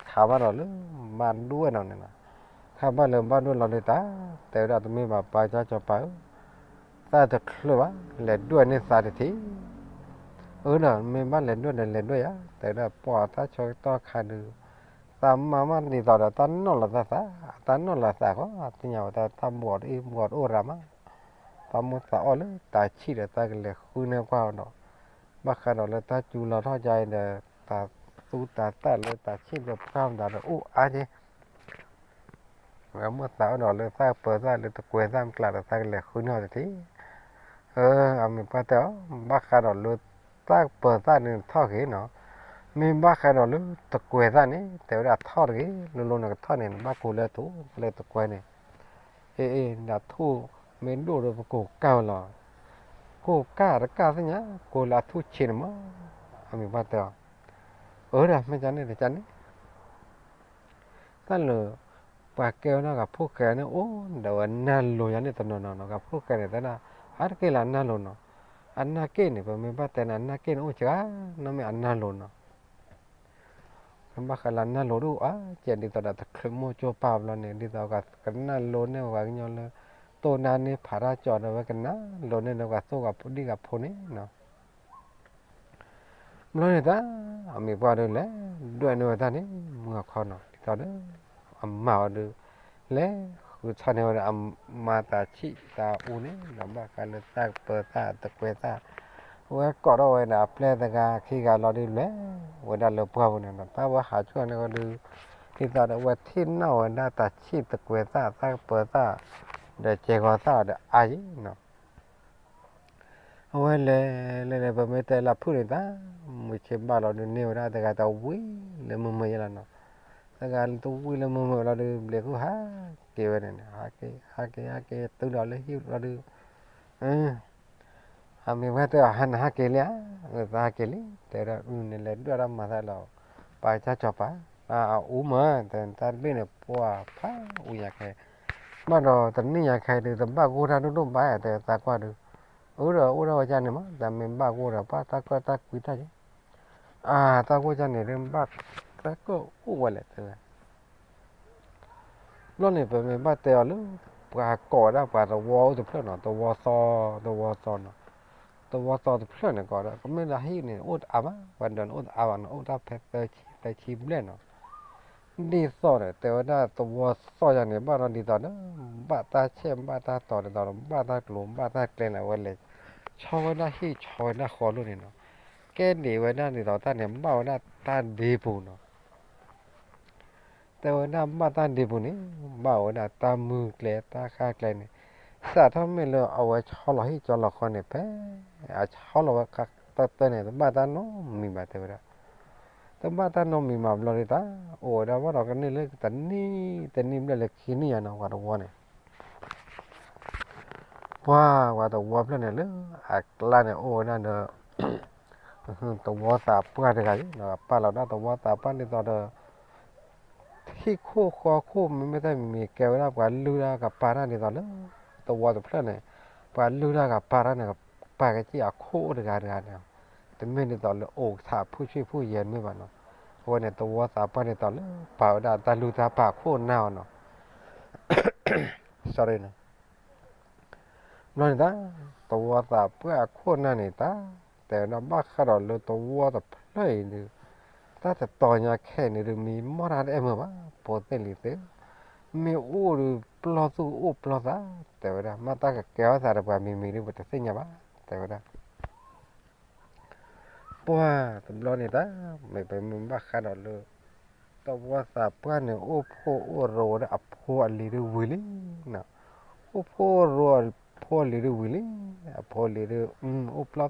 ခးဘၣ်ဒီးလၢဘၣ်ဒိၣ်ဝဲနီၤန့ၣ်နီၤ, ခးဘၣ်လၢဘၣ်ဒိၣ်လီၤဒုးတၢ်, တဲဝဲဒၣ်တမ့ၢ်ဘၣ်ပၢ်ကၢ်စီၤပၤဧၢ သးတချုးဘၣ်, လဲၤဒွဲၣ်န့ၢ်သးတထံၣ်, အၢဒီးမ့ၢ်ဘၣ်လဲၤဒွဲၣ်ဒီးလဲၤဒွဲၣ်ယၤ, တဲဝဲဒၣ်ပှၤတၢ်ဆၢကတီၢ်ခါဒုး, သးမၤမးဒ်သိးဒီးတၢ်နီၢ်လီၤသးသး, တၢ်နီၢ်လီၤသးဃီ, သ့ၣ်ညါဝဲတၢ်တၢ်ဘှီးတအံၣ်ဘှီးတအိၣ်ရၤမး, တၢ်မိၣ်သးအီၣ်လၢတၢ်ဆံၣ်ဒီးတၢ်ကလဲၤဃုန့ၢ်ကွၢ်ဒီး, ဘၣ်ဃးဒီးလၢတၢ်စူၤလီၤထီၣ်ကါအံၤဒီး, တၢ်သူတၢ်သၣ်လၢတၢ်ဆံၣ်ဒီးပှၢ်မတၤဒီးအိၣ်အါက့ ဝဲမိၣ်သးအီၣ်ဒီးလၢတၢ်ကပၢၤသၣ်လၢတကွဲၤသၣ်မကျးဒီးတၢ်ကလဲၤဃုန့ၢ်အီၤတထံၣ်, အၢ အမံၤပှၢ်တဲအီၤ, ဘၣ်ဃးဒီးလၢတၢ်ကပၢၤသၣ်န့ၣ်ထီၣ်ဂ့ၤနီၤ, မ့ၢ်ဘၣ်ဃးဒီးလၢတကွဲၤသၣ်န့ၣ် တဲဝဲဒၣ်ထီၣ်တဂ့ၤ, လိၤလိၤနကထီၣ်န့ၣ် နဘၣ်ကိးလၢအထူၣ်လၢတကွဲၤန့ၣ်, အ့ အ့ နထူၣ်မ့ၢ်ဒိၣ်ဒီးပကိးကၢ်ဝဲလီၤ, ကိးကၢ်တကၢ်သ့ၣ်ညါ, ကိးလၢအထူၣ်ဆံးန့ၣ်မး, အမံၤပှၢ်တဲအီၤ, အၢ ဒီးမ့ၢ်ကန့ၣ်တကန့ၣ် တၢ်လၢ ပှၤကဲဝဲဒၣ်ဂၤဖိၣ်ဃဲန့ၣ် အိၣ်ဒီးဝဲနၢ်လိၤယၤန့ၣ်တနီၤနီၤနီၤ, ဂၤဖိၣ်ဃဲန့ၣ် တဲဒၣ် အါတက့ၢ်လၢအနၢ်လိၤနီၤ, အနၢ်က့ၣ်န့ၣ် ပမ့ၢ်ဘၣ်တဲန့ၣ် အနၢ်က့ၣ်န့ၣ် အိၣ်စှၤနီၢ်မ့ၢ်အနၢ်လိၤနီၤ, ဘၣ်ဃးလၢနၢ်လိၤဒိၣ်အါကဲး ဒ်သိးဒီးတချုးမိၢ်ကၠိပၢ်ဘျီန့ၣ် ဒ်သိးကနၣ်လိၤန့ၢ်ပှၤကညီလၢ တိၢ်နါန့ၢ်ဖးတၢ်ကၠီဒီး ဝဲကနၣ်လိၤန့ၢ်ဒီးပှၤသိၣ်ကီးဒံၣ်ကဖိန့ၣ်နီၤ. ဘျီန့ၣ်တၢ် အမံၤပှၢ်ဒုးလဲၤဒွဲၣ်န့ၢ်ဝဲတၢ်န့ၣ် မုၢ်အခီနီၤ ဒ်သိးဒီး အမါအီၤဒုး လဲၤဃုထီၣ်န့ၢ်ဝဲဒၣ်အမါတၢ်ဆံၣ်တၢ်အူန့ၣ်ဒီး ဘၣ်ဃးလၢတၢ်ကပၢၤသၣ်တကွဲၤသၣ် ဝဲကိးထီၣ်ဝဲဒီးအပျဲၢ်တဂၤခံဂၤလီၤဒုး လဲၤဝဲဒၣ်လၢပှၢ်ပူၤန့ၣ်နီၤ. တၢ်ဝဲဟးဆူၣ်န့ၢ်ဝဲဒုး ဒ်သိးဒီးဝဲထံၣ်နီၣ်ဝဲဒၣ်တၢ်ဆံၣ်တကွဲၤသၣ် တၢ်ကပၢၤသၣ် ဒီးကဲၤဂီၤသၣ်အီၤဒီးအါယံၤနီၤ. အဝဲလဲၤလဲၤလဲၤ ပမ့ၢ်တဲလၢဖုၣ်န့ၣ်တၢ် မုၢ်ဆ့ၣ်ဘၣ်လီၤဒုး န့ၢ်ဝဲဒၣ်တဂၤတဝံလၢမုာ်မုာ်ယဲလီၤနီၤ. တဂၤတဝံလၢမုာ်မုာ်လီၤဒုး ဘျဲးဃုဟးက့ၤဝဲန့ၣ်န့ၣ် ဟးက့ၤ ဟးက့ၤ ဟးက့ၤ တုၤဒီးလၢဟံၣ်လီၤဒုး အမ့ၢ်ဝဲတဲအီၤ ဟါနဟးက့ၤလံဧါ, သးဟးက့ၤလံ တဲဝဲဒၣ် အုန့ၣ်လဲၤဒွဲၣ်တၢ်မၤသးလီၤ, ပာ်ကစၢ်စီၤပၤ, အအူမး တဲတၢ်တဘ့ၣ်န့ၣ် ပှၤဖးအူညါခဲ, ဘၣ်ဒီးတနံၣ်ညါခဲဒုး တဘၣ်ဂိၢ်တၢ်ဒိၣ်ဒိၣ်ဘၣ် တဲသးကွၢ်ဒုး, အၢဒီးအိၣ်ဒၣ်ဝဲဒၣ်န့ၣ်မး တၢ်မ့ၢ်ဘၣ်ဂိၢ်ဒီး ဘၣ်တၢ်ကၢၣ်တၢ်ကွံတၢ်က့, အၢ တၢ်ဂိၢ်ကၢ်န့ၣ်ဒုး ဘၣ်တၢ်ကၢၣ်အိၣ်ဝဲလဲၣ် တဲဝဲ ဘျီန့ၣ် ပမ့ၢ်ဘၣ်တဲအီၤလၢ ပှၤကိးဝဲဒၣ်ပှၤသဝီအိၣ်တဖျၢၣ်နီၤ, သဝီသီ, သဝီသီနီၤ, သဝီသီတဖျၢၣ်န့ၣ် ကိးဝဲဒၣ် ကမ့ၢ်လၢဟံၣ်န့ၣ် အိၣ်တအါဘၣ်, ပှၤဒၢးန့ၣ်အိၣ်တအါဘၣ်နီၤ, အိၣ်တၢ်ဖဲသၢဆံ သၢဆံဘျဲၣ်နီၤ, ဒ်သိးဒီး တဲဝဲဒၣ်သဝီသီယါန့ၣ် ဘၣ်ဒီးဒ်သိးဒီး ဘၣ်တၢ်ဆဲးဘၣ်တၢ်တီၤဒ်သိးဒီး ဘၣ်တၢ်ကျိၤဘၣ်တၢ်ကျဲန့ၣ် အဝဲလဲၤ ဆီဝဲဒၣ်ဟံၣ်ဆီဝဲဒၣ်ဃီလိၣ်န့ၣ်နီၤ, ကဲဒံးဝဲဒၣ်ဒ်သိးတၢ်န့ၣ် ဘၣ်ဝဲဒၣ်တၢ်ဒ့ပူၤနီၤ တဲဝဲဒၣ်ဘၣ်တၢ်ဒ့ပူၤန့ၣ် ဘၣ်ဝဲဒၣ်တၢ်မုၢ်ကျဲတၢ်ဃၣ်ကျဲန့ၣ်, စးထီၣ်မ့ၢ်လၢအဝဲဆီလီၤဟံၣ်ဆီလီၤဃီန့ၣ် ဖဲအဆီလီၤဝဲတၢ်တၢၢ်န့ၣ် တဘၣ်တၢ်နီတမံၤဘၣ် တဲဝဲဒၣ်, တဘၣ်တၢ်နီတမံၤဘၣ်ဘျီဒ်တၢ် အိၣ်ဝဲဒၣ်ဘၣ်ဒီးကန့ၢ်လၢတနံၣ်တနံၣ်ဘျဲၣ်လၢခံနံၣ်ယါနီၤ ပှၤတဝီန့ၣ် ပှၤ ပှၤတဝီဖျၢၣ်န့ၣ် လၢအကျါန့ၣ် အိၣ်ဝဲဒၣ်ဒီး သဝီသးပှၢ်တဂၤအံၤ ပာ်လီၤဒၣ်သဝီသးပှၢ်ဒ်သိးဒီး ထံၣ်ခိၣ်ဃီခိၣ် မ့မ့ၢ်တၢ်မံၤမံၤကဲဝဲဒၣ်ပှၤလုၢ်တၢ်ကပၤတၢ်ဒ်သိးလၢ သဝီတဖျၢၣ်န့ၣ် ပှၤလုၢ်တၢ်ကပၤတၢ်န့ၣ် ပာ်ကစံၣ်အခိၣ်အိၣ်တဂၤတဂၤန့ၣ်, တမ့ၢ်ဒ်သိးလၢအိၣ်ဆးဖုၣ်ဆံၣ်ဖုၣ်ယဲၢ်မ့ၢ်ဘၣ်နီၤ, အဝဲန့ၣ်သဝီသးပှၢ်ဒ်သိးလၢ ပာ်ဝဲဒၣ်တၢ်လုၢ်တၢ်ပာ်ခိၣ်နၢ်အီၤနီၤ sorry နီၤ ဘျီန့ၣ်တၢ် သဝီသးပှၢ်အခိၣ်နၢ်န့ၣ်တၢ် တဲဝဲဒၣ်ဘၣ်ဃးဒီးလၢသဝီတဖျၢၣ်အံၤဒုး တၢ်တတီၤညါခဲအံၤန့ၣ်ဒုး မံမီၢ်တၢ်တအဲၣ်မုာ်ဘၣ် ဖိသ့ၣ်လံၤသ့ၣ်ဧၢ, မ့ၢ်အိၣ်ဒုး ပျီသူၣ်အိၣ်ပျီသး တဲဝဲဒၣ် မ့ၢ်တၢ်ကကဲထီၣ်သးဒီးပှၤမံၤမံၤဒုး ပတသ့ၣ်ညါဘၣ် တဲဝဲဒၣ် ပှၤတဘျီန့ၣ်တၢ် မ့ၢ်ပမ့ၢ်ဘၣ်ဃးဒီးလၢ သဝီသးပှၢ်န့ၣ် အိၣ်ဖှိၣ်အိၣ်ရိၤဝဲဒၣ်အဖိအလံၤဒုးဝံၤလံနီၤ, အိၣ်ဖှိၣ်ရိၤအဖိအလံၤဒုးဝံၤလံ, အဖိအလံၤဒုး အိၣ်ပျီသူၣ်အိၣ်ပျီသး အိၣ်ပျီသးဒုးအိၣ်ပျီသးဒီး ပျီလံဒုး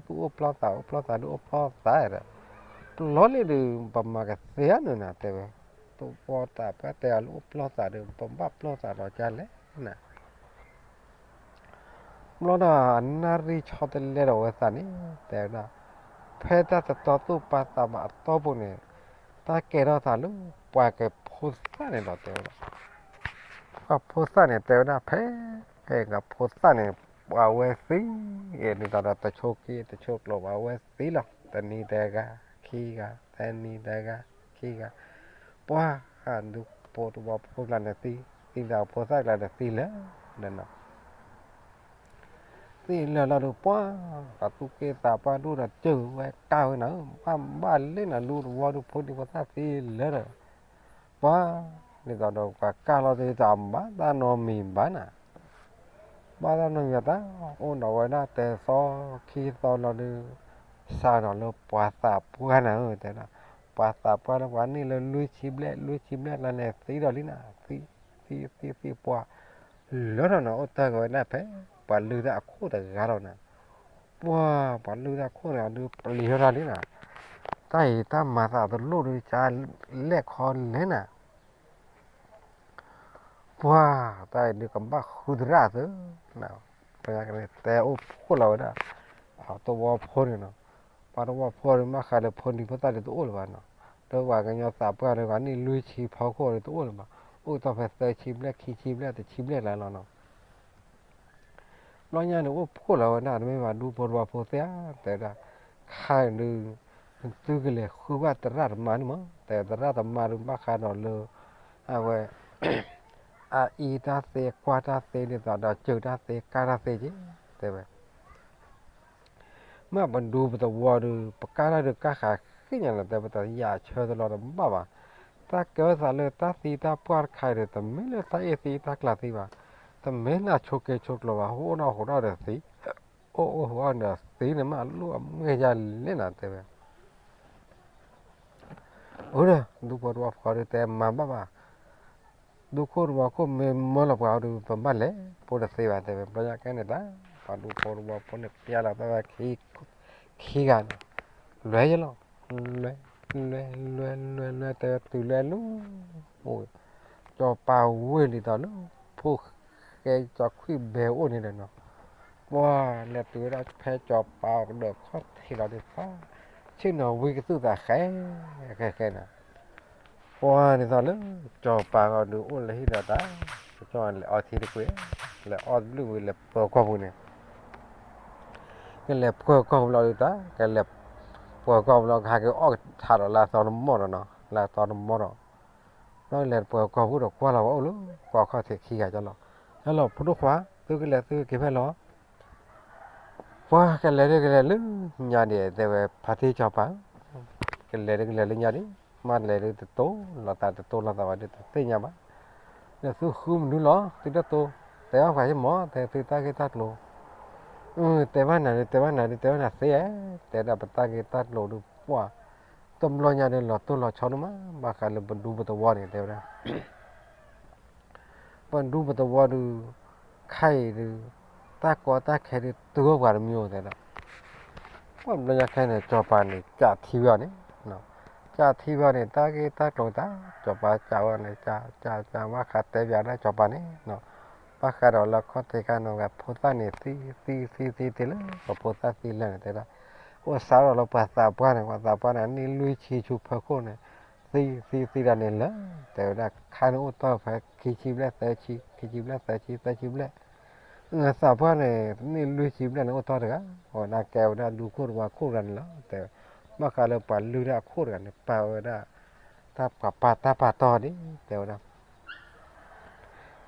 ပမၤကသ့ဧါန့ၣ်နီၤ တဲဝဲ, သဝီသးပှၢ်တဲအီၤလၢအိၣ်ပျီသးဒုး ပဘၣ်ပျီသးဒီးကလဲၣ်နၤ ဘျီဒီးအနၣ်ရံၣ်ဆီတလဲဒီးဝဲသးန့ၣ် တဲဝဲဒၣ်, ဖဲတၢ်တတီသူၣ်ပာ်သးဘၣ်အတီၢ်ပူၤန့ၣ်, တၢ်ကဲထီၣ်သးလၢ ပှၤကဖိသၣ်န့ၣ်ဒီးတဲဝဲဒၣ်, ပှၤဖိသၣ်န့ၣ်တဲဝဲဒၣ် ဖဲကဖိသၣ်န့ၣ် ပှၤဝဲသံ, ဒ်သိးဒီးတဆိက့ တဆိကျိၤ ပှၤဝဲသံလီၤ. တနံၤတဂၤ ခံဂၤ, တနံၤတဂၤ ခံဂၤ, ပှၤဒုးဖိတဝီဖိကျါန့ၣ်သံ, သံဒီးဖိသၣ်ကျါန့ၣ်သံလၢာ်ဒီးနီၤ သံလၢာ်လီၤဒုးပှၤ, ပှၤသူၣ်က့သးပှၢ်ဒိၣ်ဒီးစၢၤဝဲကၢ်ဝဲနၤဧၢ, ဘၣ်ဘၣ်လၢနၤဒုးတဝီဒုး ဖိဒံဖိသၣ်သံလၢာ်ဒီး, ပှၤ, ဒ်သိးဒီးပှၤကၢ်လီၤသံဒီး ဘၣ်တၢ်နီတမံၤဘၣ်နၤ, ဘၣ်တၢ်နီတမံၤတၢ်, အိၣ်ဒီးဝဲဒၣ်တသီခံသီလီၤဒုး, စးထီၣ်လၢပှၤသးပှၢ်နၤဧၢ တဲဒၣ်, ပှၤသးပှၢ်လၢပှၤန့ၢ်လၢလွံၢ်ဆံဘျဲၣ် လွံၢ်ဆံဘျဲၣ်လီၤန့ၣ်သံဒီးလံနၤ, သံ, သံ, သံ, သံပှၤ လၢထီၣ်န့ၣ် အိၣ်တၢ်ကဝဲဒၣ်ဖဲ ပှၤလုၢ်တၢ်အခိၣ်တဂၤလီၤနၤ, ပှၤ, ပှၤလုၢ်တၢ်အခိၣ်န့ၣ်ဒုးပျံၤထီၣ်တၢ်လံနၤ, တၢ်အံၤတၢ်မၤသးတလိၣ်ဒုး ကလဲၣ်ခီလဲၣ်နၤ ပှၤ, တၢ်အံၤဒုးကဘၣ်ဃုသရၣ်သၢ, ပတဲအိၣ်ဖှိၣ်လီၤဝဲဒၣ်, သဝီဖိန့ၣ်နီၤ, ပှၤသဝီဖိဒုး ဘၣ်ဃးလၢဖိဒံဖိသၣ်ဒုးတအိၣ်လၢၤဘၣ်နီၤ, ဒီးပှၤကညီသးပှၢ်ဒုး ပှၤန့ၢ်လွံၢ်ဆံဖီခိၣ်ဒုးတအိၣ်လၢၤဘၣ်, အိၣ်ကတီၢ်ဖဲသၢဆံဘျဲၣ် ခံဆံဘျဲၣ် တဆံဘျဲၣ်လၢလီၤနီၤ ဘျီညါန့ၣ် အိၣ်ဖှိၣ်လီၤဝဲဒၣ် တမ့ၢ်ဘၣ်ဒူဖိတဝီဖိသ့ၣ်ဧါ, တဲဝဲဒၣ်, ခါဒုး, သုကလဲၤဃုဘၣ်သရၣ်သမါန့ၣ်မး, တဲသရၣ်သမါဒုးဘၣ်ဃးဒီးလၢ အဝဲ အအံၤတၢ်သ့ ကွၢ်တၢ်သ့ ဒ်သိးဒီးစၢၤတၢ်သ့ ကၢ်တၢ်သ့က့ၤ, တဲဝဲ မ့ၢ်ပဒူပသဝီဒုး ပကၢ်တၢ်ဒုးကၢ်ဃးဃံညါလီၤ တဲ ပတယၤဆၢတလီၤတဘၣ်ဘၣ်. တၢ်ကဲထီၣ်သးလၢတၢ်သံတၢ်ပှၢ်တခါအံၤဒီး တမ့ၢ်လၢတၢ်အ့ၣ်သံတၢ်ကျါသံဘၣ်, တမ့ၢ်လၢအဆိးက့ဆိးကျိးဘၣ်, ဟိၣ်နီၢ်ဟိးထီၣ်ဒီးသံ, အိၣ်အိၣ်ဟိးဒီးသံန့ၣ်မး အလိၣ်အမ့ၢ်ယၤလဲၣ်နၤ တဲဝဲ အၢ ဒီး ဒူဖိတဝီဖိဒုးတဲမၤဘၣ်ဘၣ်, ဒူခိၣ်တဝီခိၣ်မ့ၢ်မၢလီၤပှၤအီၤဒုး ပဘၣ်လဲၤပိာ်တသ့ဘၣ် တဲဝဲ ဘျီညါကဲန့ၣ်တၢ် ပှၤဒူဖိတဝီဖိန့ၣ် ပျဲလီၤဖဲဝဲ ခံဂၤန့ၣ် လဲၤယလီၤ, လဲၤ လဲၤ လဲၤ လဲၤ လဲၤ တဲဝဲတုၤလၢလူ အိၣ် စီၤပၤဝ့ၢ်ဒ်သိးလၢ ဖိဃဲစီၤခွံၣ်ဘဲအိၣ်န့ၣ်ဒီးနီၤ, ပှၤလဲၤတုၤဝဲဒၣ်ဖဲစီၤပၤအီၤကဒီးခီၣ်ထံးလီၤဒုးဖး, ဆ့ၣ်နီၤဝံကသူၣ်သးဃဲ ဃဲဃဲန့ၣ် ပှၤဒ်သိးလၢ စီၤပၤအီၤဒုးအိၣ်လၢဟံၣ်ဒီးတၢ်, ကလဲၤအီထံတကွံာ်, လဲၤအီၣ်ဘျုးဝံၤလဲၤပှၢၤကီၢ်ပူၤန့ၣ်, ကလဲၤပှၢၤကီၢ်ပူၤလီၤဒုးတၢ်, ကလဲၤပှၢၤကီၢ်ပူၤလီၤ ကဟးက့ၤအီၣ်ကထးဒီးလၢအသီတမီၢ်ဒီးနီၤ, လၢအသီတမီၢ်ဒီး ဒီးလဲၤပှၢၤကီၢ်ပူၤဒီးကွၢ်လီၤဝဲအိၣ်လၢ ကွၢ်ခီၣ်ထံးခံဂၤကလီၤ, ဟဲလီၤဖိဒိၣ်ခွါ သုကလဲၤသုကက့ၤဖဲလီၤ ပှၤကလဲၤဒုးကလဲၤလၢညါဒံး တဲဝဲ ဖါတံၢ်စီၤပၤ, ကလဲၤဒုးကလဲၤလၢညါဒံး, မ့ၢ်လဲၤဒုးတတိၢ်လိာ်သးတတိၢ်လိာ်သးဘၣ်ဒုးတသ့ၣ်ညါဘၣ်, ဒီးသုဃုမနုၤလီၤ သုတတိၢ်, တဲဘၣ်ပှၤယမီၢ် တဲသုတၢ်ဂ့ၢ်တၢ်ကျိၤ, တဲဘၣ်နၤဒုး တဲဘၣ်နၤဒုး တဲဘၣ်နၤသ့ဧါ, တဲဒၣ်ပတၢ်ဂ့ၢ်တၢ်ကျိၤဒုးပှၢ်, တဘျီညါဒုးလီၤတိၢ်လီၤဆီဒိၣ်မး ဘၣ်ဃးလၢပဒူပသဝီန့ၣ် တဲဝဲဒၣ် ပဒူပသဝီဒုး, ခဲအံၤဒုး, တၢ်ကီတၢ်ခဲဒုးတုၤအိၣ်ပှၤတမံၤအိၣ်တဲဒၣ်, ပှၢ်ဘျီညါခဲန့ၣ် စီၤပၤန့ၣ် ကးထံဝဲအီၤန့ၣ်, ကးထံဝဲအီၤန့ၣ် တၢ်ဂ့ၢ်တၢ်ကျိၤတၢ် စီၤပၤကးဝဲန့ၣ် ကးကးကး ဘၣ်ဃးတဲပၠးဒၣ်စီၤပၤန့ၣ်, ဘၣ်ဃးဒီးလၢခီၣ်ထံးခါန့ၣ် ဖိသၣ်န့ၣ်သံသံသံသံသံလၢ ပှၤဖိသၣ်သံလၢာ်န့ၣ် တဲဒၣ်, အိၣ်စးထီၣ်လၢပှၤသးပှၢ်န့ၣ် ပှၤသးပှၢ်န့ၣ် အနံၣ်လွံၢ်ဆံဆူဖီခိၣ်န့ၣ် သံသံသံဒၣ်န့ၣ်လၢာ်, တဲဝဲဒၣ် ခါန့ၣ်အိၣ်တီၢ်ဖဲခံဆံဘျဲၣ်သၢဆံ ခံဆံဘျဲၣ်သၢဆံသၢဆံဘျဲၣ်, သးပှၢ်န့ၣ် နံၣ်လွံၢ်ဆံဘျဲၣ်န့ၣ်အိၣ်တီၢ်တဂၤ, အဝဲဒၣ်ကဲဝဲဒၣ်ဒူခိၣ်တဝီခိၣ်တဂၤန့ၣ်လီၤ တဲဝဲ, ဘၣ်ဃးလၢပှၤလုၢ်ဒၣ်အခိၣ်တဂၤန့ၣ် ပာ်ဝဲဒၣ် တၢ်ပှၤပာ်တၢ်ပာ်တီၢ်ဒ် တဲဝဲဒၣ်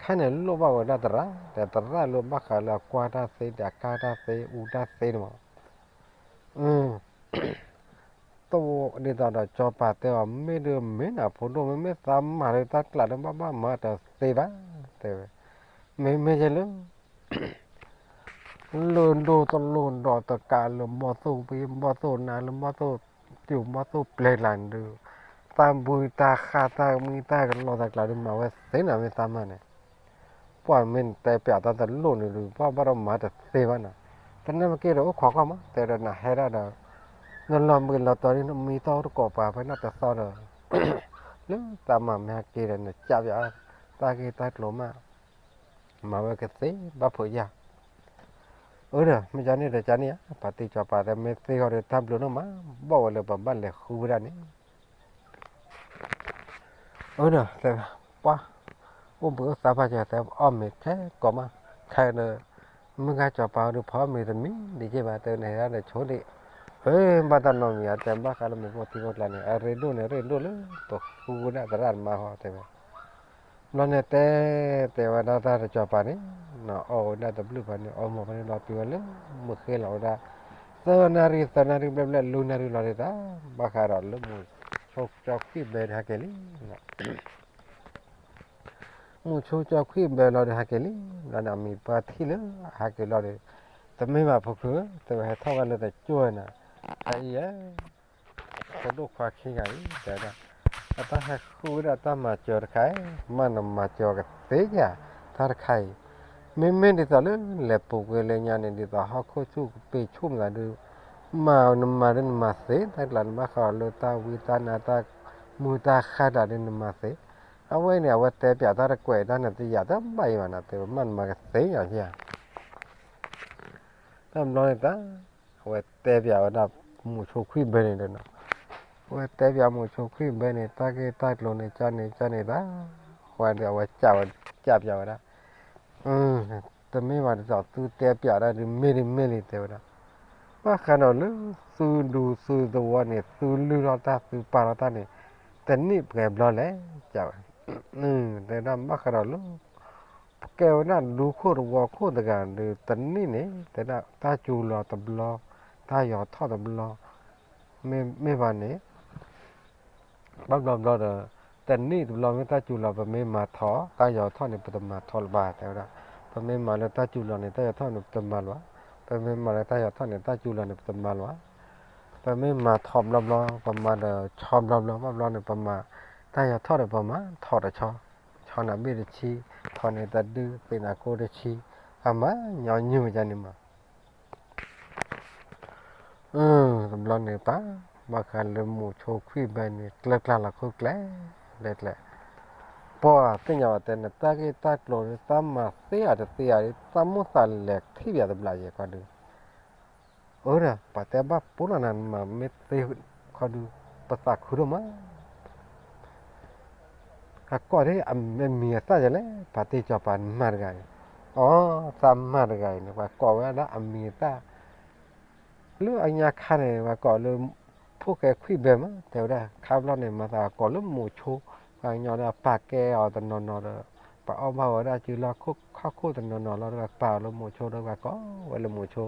ခဲန့ၣ်လိၣ်ဘၣ်ဝဲဒၣ်သရၣ်, ဒီးသရၣ်လၢဘၣ်ဃးလၢအကွၢ်တၢ်သ့ ဒီးကၢ်တၢ်သ့ အူတၢ်သ့န့ၣ်မး, တအိၣ်ဒ်သိးဒီးစီၤပၤတဲအီၤ မ့ၢ်ဒုးမ့ၢ်နၤဖိဒိၣ် မ့မ့ၢ်သးမၤလၢတၢ်ကျးလၢဘၣ်ဘၣ်မၤတသ့ဘၣ်, တဲဝဲ, မ့မ့ၢ်ယဲလၢ လၢဒိၣ်တလိၣ်ဒီးတကးလၢဘီၣ်သိၣ်ပှ့ၤ ဘီၣ်သိၣ်နါ လၢဘီၣ်သိၣ်ပျူၤ ဘီၣ်သိၣ်ပျဲၤကျါန့ၣ်ဒုး, တၢ်ဘှံးတၢ်ဃာ် တၢ်မံတၢ်ကလီတၢ်ကျးဒုး မၤဝဲသ့နၤမ့ၢ်သးမၤန့ၣ်, ပှၤမ့ၢ်တဲပၠးတၢ်တလိၣ်န့ၣ်ဒုး ပှၤဘၣ်ဒီးမၤတသ့ဘၣ်နၤ, တနၢ်မ့ၢ်က့ၤဒီးအိၣ်ခိးကွၢ်မး တဲဒီးနၤဟဲဒၣ်ဒီး နလီၤမုၢ်လီၤတီၤဒ်နမံသီတကိးပှၤဖဲနတသီဒီး လၢတၢ်မၤမ့ၢ်ဟဲက့ၤဒီး နကးပၠး တၢ်ဂ့ၢ်တၢ်ကျိၤမး မၤဝဲကသ့ဘၣ်ဖိယၢ်, အၢဒီး မ့ၢ်ကန့ၣ်ဒီးကန့ၣ်ဧါ, ပှၤတံၢ်စီၤပၤတဲ မ့ၢ်သ့ဃီဒီး တၢ်ဘျုးနီၢ်မး ဘၣ်ဝဲလၢပဘၣ်လဲၤဃုဝဲဒၣ်န့ၣ်, အၢဒီး တဲ ပှၤ အိၣ်ဘှံးအိၣ်သါဘၣ်ကဲ တဲအီၣ်မ့ၤခဲကိးမး ခဲဒီး မုၢ်ဂၤစီၤပၤအီၤဒုး ဖီမ့ၤတမံၤဒံးက့ဘၣ် တဲန့ၣ် ဟဲဒၣ်ဒီးဆိဒံး, အၢ ဘၣ်တၢ်နီတမံၤဧါ တဲဘၣ်ဃးလၢမ့ၤပိၢ်ထံဖိကျါန့ၣ် အရ့ဒိၣ်န့ၣ် ရ့ဒိၣ်လၢ ပဃုဝဲဒၣ်သရၣ်သမါဃီ တဲဝဲ ဘျီန့ၣ်တဲ တဲဝဲဒၣ်တၢ်တစီၤပၤန့ၣ် အီၣ်ဝဲဒၣ်တဘျုးဖဲန့ၣ် အီမ့ၤဖဲန့ၣ်လီၤတုၤဝဲလၢ မုၢ်ဃ့လီၤဝဲဒၣ် သၢနၣ်ရံၣ် သၢနၣ်ရံၣ်ဘျဲၣ်ဘျဲၣ် လွံၢ်နၣ်ရံၣ်လီၤဒၣ်တၢ် ဘၣ်ဃးဒီးလၢမုၢ်ဆိကၠီခွံၣ်ဘဲဒုးဟဲက့ၤလံ မုၢ်ဆိကၠီခွံၣ်ဘဲလီၤဒုးဟဲက့ၤလံ ဘျီန့ၣ်အမံၤပှၢ်ထံၣ်လၢဟဲက့ၤလီၤဒီး တမ့ၢ်ဘၣ်ဖိခွါ တဲဝဲဟဲထီၣ်ဝဲလၢတကၠိၢ်နၤ ဟဲအံၤဧါ ဖိဒိၣ်ခွါခံဂၤအံၤ တဲဝဲဒၣ် အတၢ်ဟဲဃုဝဲဒၣ်တၢ်မၤစၢၤတခါ မ့ၢ်နမၤစၢၤကသ့ဧါ တၢ်တခါအံၤ မ့မ့ၢ်ဒ်သိးလၢလဲၤပူၤကွံာ်လၢညါန့ၣ် ဒ်သိးဟီၣ်ခိၣ်ဆူၣ်ကပ့ၤဆူၣ်မသးဒုး မၤနမၤဒုးနမၤသ့ တၢ်ကျးနဘၣ်ဃးလၢတၢ်ဝံတၢ်နါတၢ်မုၢ်တၢ်ဃၢ်တၢ်ဒုးနမၤသ့ အဝဲန့ၣ် အဝဲတဲပၠးတၢ်တကွဲးတၢ်န့ၣ် တယာ်တဘၣ်အံၤဘၣ်နၤ တဲဝဲမ့ၢ်နမၤကသ့ဧါ တဘျီန့ၣ်တၢ် အဝဲတဲပၠးဝဲဒၣ်မုၢ်ဆိခွံၣ်ဘဲန့ၣ်ဒီး အဝဲတဲပၠးမုၢ်ဆိခွံၣ်ဘဲန့ၣ် တၢ်ဂ့ၢ်တၢ်ကျိၤန့ၣ် ကန့ၣ်ကန့ၣ်တၢ် အဝဲဒီးအဝဲကးဝဲ ကးပၠးဝဲဒၣ် တမ့ၢ်ဘၣ်ဒ်သိးသုတဲပၠးဒၣ်ဒုးမ့ၢ်ဒုးမ့ၢ်လံ တဲဝဲဒၣ် ဘၣ်ဃးဒီးလၢသုဒူသုသဝီန့ၣ် သုလုၢ်ထီၣ်တၢ်သုပာ်ထီၣ်တၢ်န့ၣ် တနံၣ်ပှဲၤဘျီလဲၣ် ကဝဲ, တဲဝဲဒၣ် ဘၣ်ဃးဒီးလၢ ပကဲဝဲဒၣ်ဒူခိၣ်သဝီခိၣ်တဂၤဒီး တနံၣ်န့ၣ် တဲဒၣ်တၢ်စူၤလီၤတဘျီ, တၢ်ယီၤထီၣ်တဘျီ, မ့မ့ၢ်ဘၣ်န့ၣ် ဘၣ်ဘျီဘျီဒီး တနံၣ်တဘျီမ့ၢ်တၢ်စူၤလီၤ ပမ့ၢ်မၤထီၣ် တၢ်ယီၤထီၣ်န့ၣ် ပတမၤထီၣ်လၢၤဘၣ် တဲဝဲဒၣ်, ပမ့ၢ်မၤလၢတၢ်စူၤလီၤန့ၣ် တၢ်ယီၤထီၣ်န့ၣ် ပတမၤလၢၤဘၣ်, ပမ့ၢ်မၤလၢတၢ်ယီၤထီၣ်န့ၣ် တၢ်စူၤလီၤန့ၣ် ပတမၤလၢၤဘၣ်, ပမ့ၢ်မၤထီၣ်ဘျီဘျီ ပမၤဒီးဆီဘျီဘျီ ဘၣ်ဘျီန့ၣ် ပမၤ တၢ်ယီၤထီၣ်ဒီး ပမၤထီၣ်တဆီ, ဆီန့ၣ်အဘ့ၣ်တဆံ, ထီၣ်န့ၣ်တဒု, သ့ၣ်နၤကိတဆံ, အမၤညီနုၢ်ဝဲဒၣ်န့ၣ်မး တဘျီန့ၣ်တၢ် ဘၣ်ဃးလၢမူးဆိခွံၣ်ဘဲန့ၣ် ကျၢကျါလီၤခိၣ်ကျဲ, လဲၤကျဲ, ပှၤသ့ၣ်ညါဘၣ်တဲနတၢ်ဂ့ၢ်တၢ်ကျိၤ တၢ်မၤသ့အီၤတသ့အီၤ တၢ်မိၣ်သးလဲၤထံၣ်ပယီၤတဘျီယဲၤခီဒုး, အၢဒီး ပှၤတဲဘၣ်ပိလီၤနၤ မၤမ့ၢ်သ့ခီဒုး ပသးခုဒိၣ်မး အကိးဒ်အမံၤအသၣ်ယလဲၣ် ပှၤတ့ၢ်ကီၤပှၤမါတဂၤအံၤ, အိ သးမါတဂၤအံၤန့ၣ် ပှၤကိးဝဲဒၣ်အမံၤအသၣ်, လၢအညါခါန့ၣ် ပှၤကိးလၢ ဖိၣ်ဃဲခွံၣ်ဘဲမး တဲဝဲဒၣ် ခါဘျီန့ၣ် မၤသးကိးလၢမူးဆိ, ပှၤကညီဒီးပာ်ကဲအီၤတနီၤနီၤဒီး ပှၤအီၣ်ဘၣ်ဝဲဒၣ်စုလီၢ်ခိၣ်ခီၣ်ခိၣ်တနီၤနီၤလီၤဒီး ပာ်အီၤလၢမူးဆိဒီး ပှၤကိးဝဲလၢမူးဆိ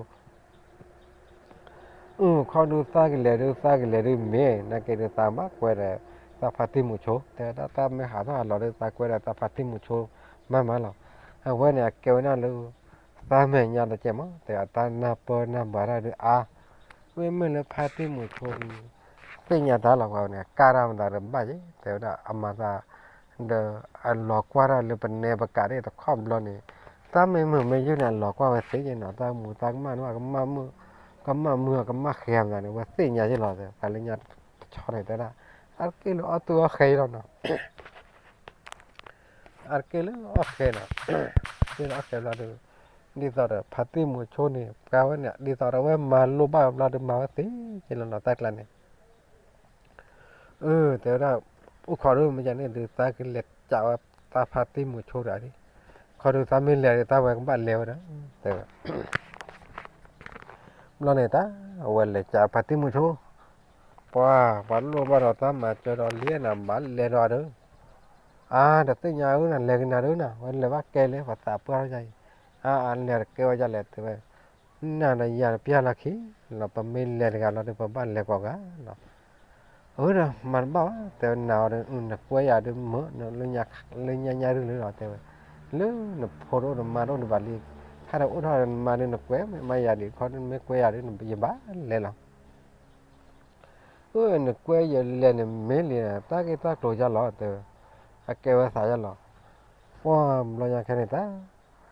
အုခီဒုးသးကလဲၤဒုး သးကလဲၤဒုးမ့ၢ် နာ်က့ဒုးသးဘၣ်ကွဲဒီး သးဖါတံၢ်မူးဆိ တဲဝဲဒၣ် သးမ့ၢ်ဟးထီၣ်ဟးလီၤဒီး သးကွဲဒီးသးဖါတံၢ်မူးဆိ မးမးလီၤ. အဝဲန့ၣ်အကဲဝဲဒၣ်လၢ သးမဲာ်ညါတကဲမး တဲဝဲတၢ်နၢ်ပၢၢ်နၢ်ဘၣ်တၢ်ဒုးအါ, မ့မ့ၢ်လၢဖါတံၢ်မူးဆိဒုး သ့ၣ်ညါတၢ်လီၤ ပှၤန့ၣ် ကါတၢ်မတၤဒီးဘၣ်ယဲ တဲဝဲဒၣ် အမၤသး ဒီးအလီၤကွၢ်တၢ်လၢပနဲပကးဒ်တခီဘျီန့ၣ်, တၢ်မ့ၢ်မုာ်မ့ၢ်ယုၢ်န့ၣ် အလီၤကွၢ်ဝဲသ့ယဲနီၤ, တၢ်မူးတၢ်ကမၣ်န့ၣ် ကမၣ်မုာ်အကမၣ်ဃဲမတၤန့ၣ် ဝဲသ့ၣ်ညါယဲလီၤ, ပှၤလၢညါတဆီန့ၣ်တဲဒၣ်, အါတက့ၢ်လၢအီၣ်သူၣ်အီၣ်ဃဲလီၤနီၤ, အါတက့ၢ်လၢအီၣ်ဃဲနီၤ, တ့ၢ်လၢအီၣ်ဃဲဘျီဒီး, ဒ်သိးဒီးဖါတံၢ်မူးဆိန့ၣ် ပှၤဝဲန့ၣ် ဒ်သိးဒီးဝဲမၤလိဘၣ်ဘျီဒီးမၤဝဲသ့ယဲလီၤနီၤ တၢ်ကျါန့ၣ် အၢ တဲဝဲဒၣ်, အိၣ်ခိးဒုးမ့ၢ်ယၤန့ၣ်ဒုး သးကလဲၤကးဝဲတၢ်ဖါတံၢ်မူးဆိတဂၤဒ်, ခီဒုးသးမ့ၢ်လဲၤဒုး တၢ်ဝဲကဘၣ်လဲၤဝဲဒီး, တဲဝဲ, ဘျီန့ၣ်တၢ် အဝဲလဲၤကးဖါတံၢ်မူးဆိ, ပှၤ ပှၤလိၣ်ဘၣ်ဒီးတၢ်မၤစၢၤဒီးလံနၤ ဘၣ်လဲၤဒီးဒုး, အါ တသ့ၣ်ညါအုၣ်နၤ လဲၤကနၤဒုးနၤ ဝဲလဲၤဘၣ်ကဲလၢပှၤသးပှၢ်ထီၣ်ယၤအံၤ, အါ အလဲၤတကဲဝဲဒ်လဲၣ် တဲဝဲ နၤဒီးယၤတပျၢ်လီၢ်ခံလီၤ, ပမ့ၢ်လဲၤတဂၤလီၤဒီး ပဘၣ်လဲၤကိးဂၤလီၤ. အၢဒီး မၤတဘၣ်ဘၣ် တဲဝဲ နၤအီၤဒီး နကွဲယၤဒုးမုာ် လၢညါညါဒုးလၢလီၤ တဲဝဲ, လၢနဖိတအိၣ်နမါတအိၣ်ဒံးဘၣ်လံ, ခါဒီးအိၣ်ထီၣ်နမါဒုးနကွဲမ့ၢ်မၤယၤဒံး ခီဒုးနမ့ၢ်ကွဲယၤဒုး ယဘၣ်လဲၤလီၤ. အၢ နကွဲယလဲၤန့ၣ်မ့ၢ်လံ တၢ်ဂ့ၢ်တၢ်ကျိၤယါလီၤ တဲဝဲ, အကဲဝဲသးယါလီၤ. ပှၤဘျီညါခဲန့ၣ်တၢ်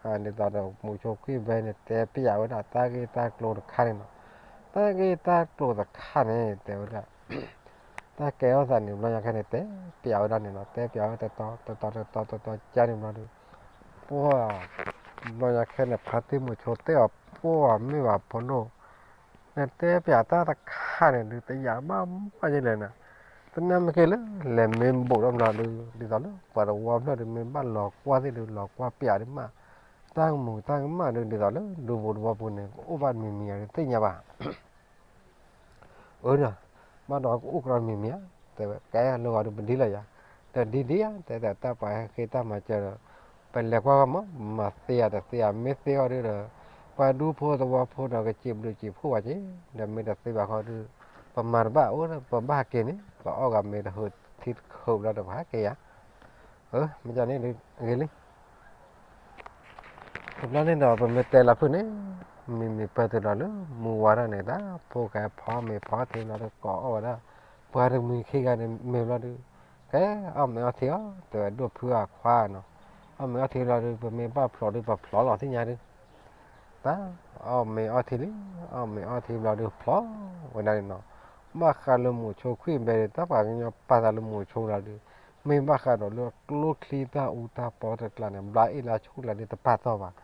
ဒ်သိးဒီးမူးဆိခွံၣ်ဘဲန့ၣ် တဲပျးဝဲဒၣ်တၢ်ဂ့ၢ်တၢ်ကျိၤတခါန့ၣ်နီၤ, တၢ်ဂ့ၢ်တၢ်ကျိၤတခါန့ၣ် တဲဝဲဒၣ် တၢ်ကဲထီၣ်သးန့ၣ် ဘျီညါခဲန့ၣ် တဲပျးဝဲဒၣ်န့ၣ်နီၤ, တဲပျးဝဲတတီၤတတီၤတတီၤတတီၤကါန့ၣ်ဘျီဒီး ပှၤ ဘျီညါခဲန့ၣ် ဖါတံၢ်မူးဆိတဲအီၤ ပှၤမ့ၢ်ဘၣ်ဖိဒိၣ် နတဲပျးတၢ်တခါန့ၣ်ဒုး တယာ်ဘၣ်ဘၣ်ယဲလဲၣ်နၤ, တနၢ်မ့ၢ်က့ၤလၢ လဲၤမ့ၢ်ဘူးထီၣ်ဘျီဒုး ဒ်သိးလၢပှၤတဝီဖျၢၣ်ဒုး မ့ၢ်ဘၣ်လီၤကွၢ်သ့ၣ်ဒုး လီၤကွၢ်ပျးဒုးမး, တၢ်ကမူးတၢ်ကမၣ်ဒုး ဒ်သိးလၢဒူပူၤတဝီပူၤန့ၣ် ကအိၣ်ဘၣ်မံၤမံၤဧါဒုး သ့ၣ်ညါဘၣ် အၢဒီး ဘၣ်ဒီးကအိၣ်ကရီမံၤမံၤဧါ, တဲဝဲ ကဲလၢဂီၤဒုးပဒ်လီၤယၤ, ဒီးဒ်ဒ်ဧါ တဲတၢ်ပှၤဟဲဃ့တၢ်မၤစၢၤဒီး ပလဲၤကွၢ်ဂီၢ်မး မၤသ့ဧါတသ့ဧါ မ့ၢ်သ့အီၤဒုးဒီး ပှၤဒူဖိသဝီဖိဒီး ကစံးဘျုးစံးဖှိၣ်ဝဲက့ၤ, ဒီးမ့ၢ်တသ့ဘၣ်ခီဒုး ပမၤတဘၣ်အိၣ်ဒီး ပဘၣ်ဟးက့ၤန့ၣ် ပအီၣ်ဂၤမ့ၢ်တဟၢထံတခၢဘျီဒီး ပဟးက့ၤယၤ, အၢ မ့ၢ်ကန့ၣ်ဒုးဂ့ၤလံ တဘျီန့ၣ်ဒီး ပမ့ၢ်တဲလီၤဖုၣ်န့ၣ် မံၤမံၤပၢၢ်တုၤဒီးလၢမူဝါထီၣ်န့ၣ် တၢ်ဖိၣ်ဃဲဖီမ့ၤဖီထံဘျီဒီး ကိးအီၣ်ဝဲဒၣ် ပှၤတမံၤခံဂၤန့ၣ်မ့ၢ်ဘျီဒုး ကဲအီၣ်မ့ၤအီထံအီၤ တဲဝဲဒိၣ်ဖုအခွါနီၤ, အီၣ်မ့ၤအီထံဘျီဒုး ပမ့ၢ်ဘၣ်ဖျိးဒုး ပဖျိးလီၤသ့ၣ်ညါဒုး တၢ်အီၣ်မ့ၤအီထံလံ, အီၣ်မ့ၤအီထံဘျီဒုး ဖျိးဝဲဒၣ်န့ၣ်နီၤ, ဘၣ်ဃးလၢမူးဆိခွံၣ်ဘဲဒုး တၢ်ပှၤကညီပာ်သးလၢမူးဆိလီၤဒုး မ့ၢ်ဘၣ်ဃးဒီးလၢကျိချံတၢ်အူတၢ်ပီတကျါန့ၣ် ဘျါအ့ၣ်လၢဆိၣ်ကျါဒုးတပာ်တီၢ်ဘၣ်,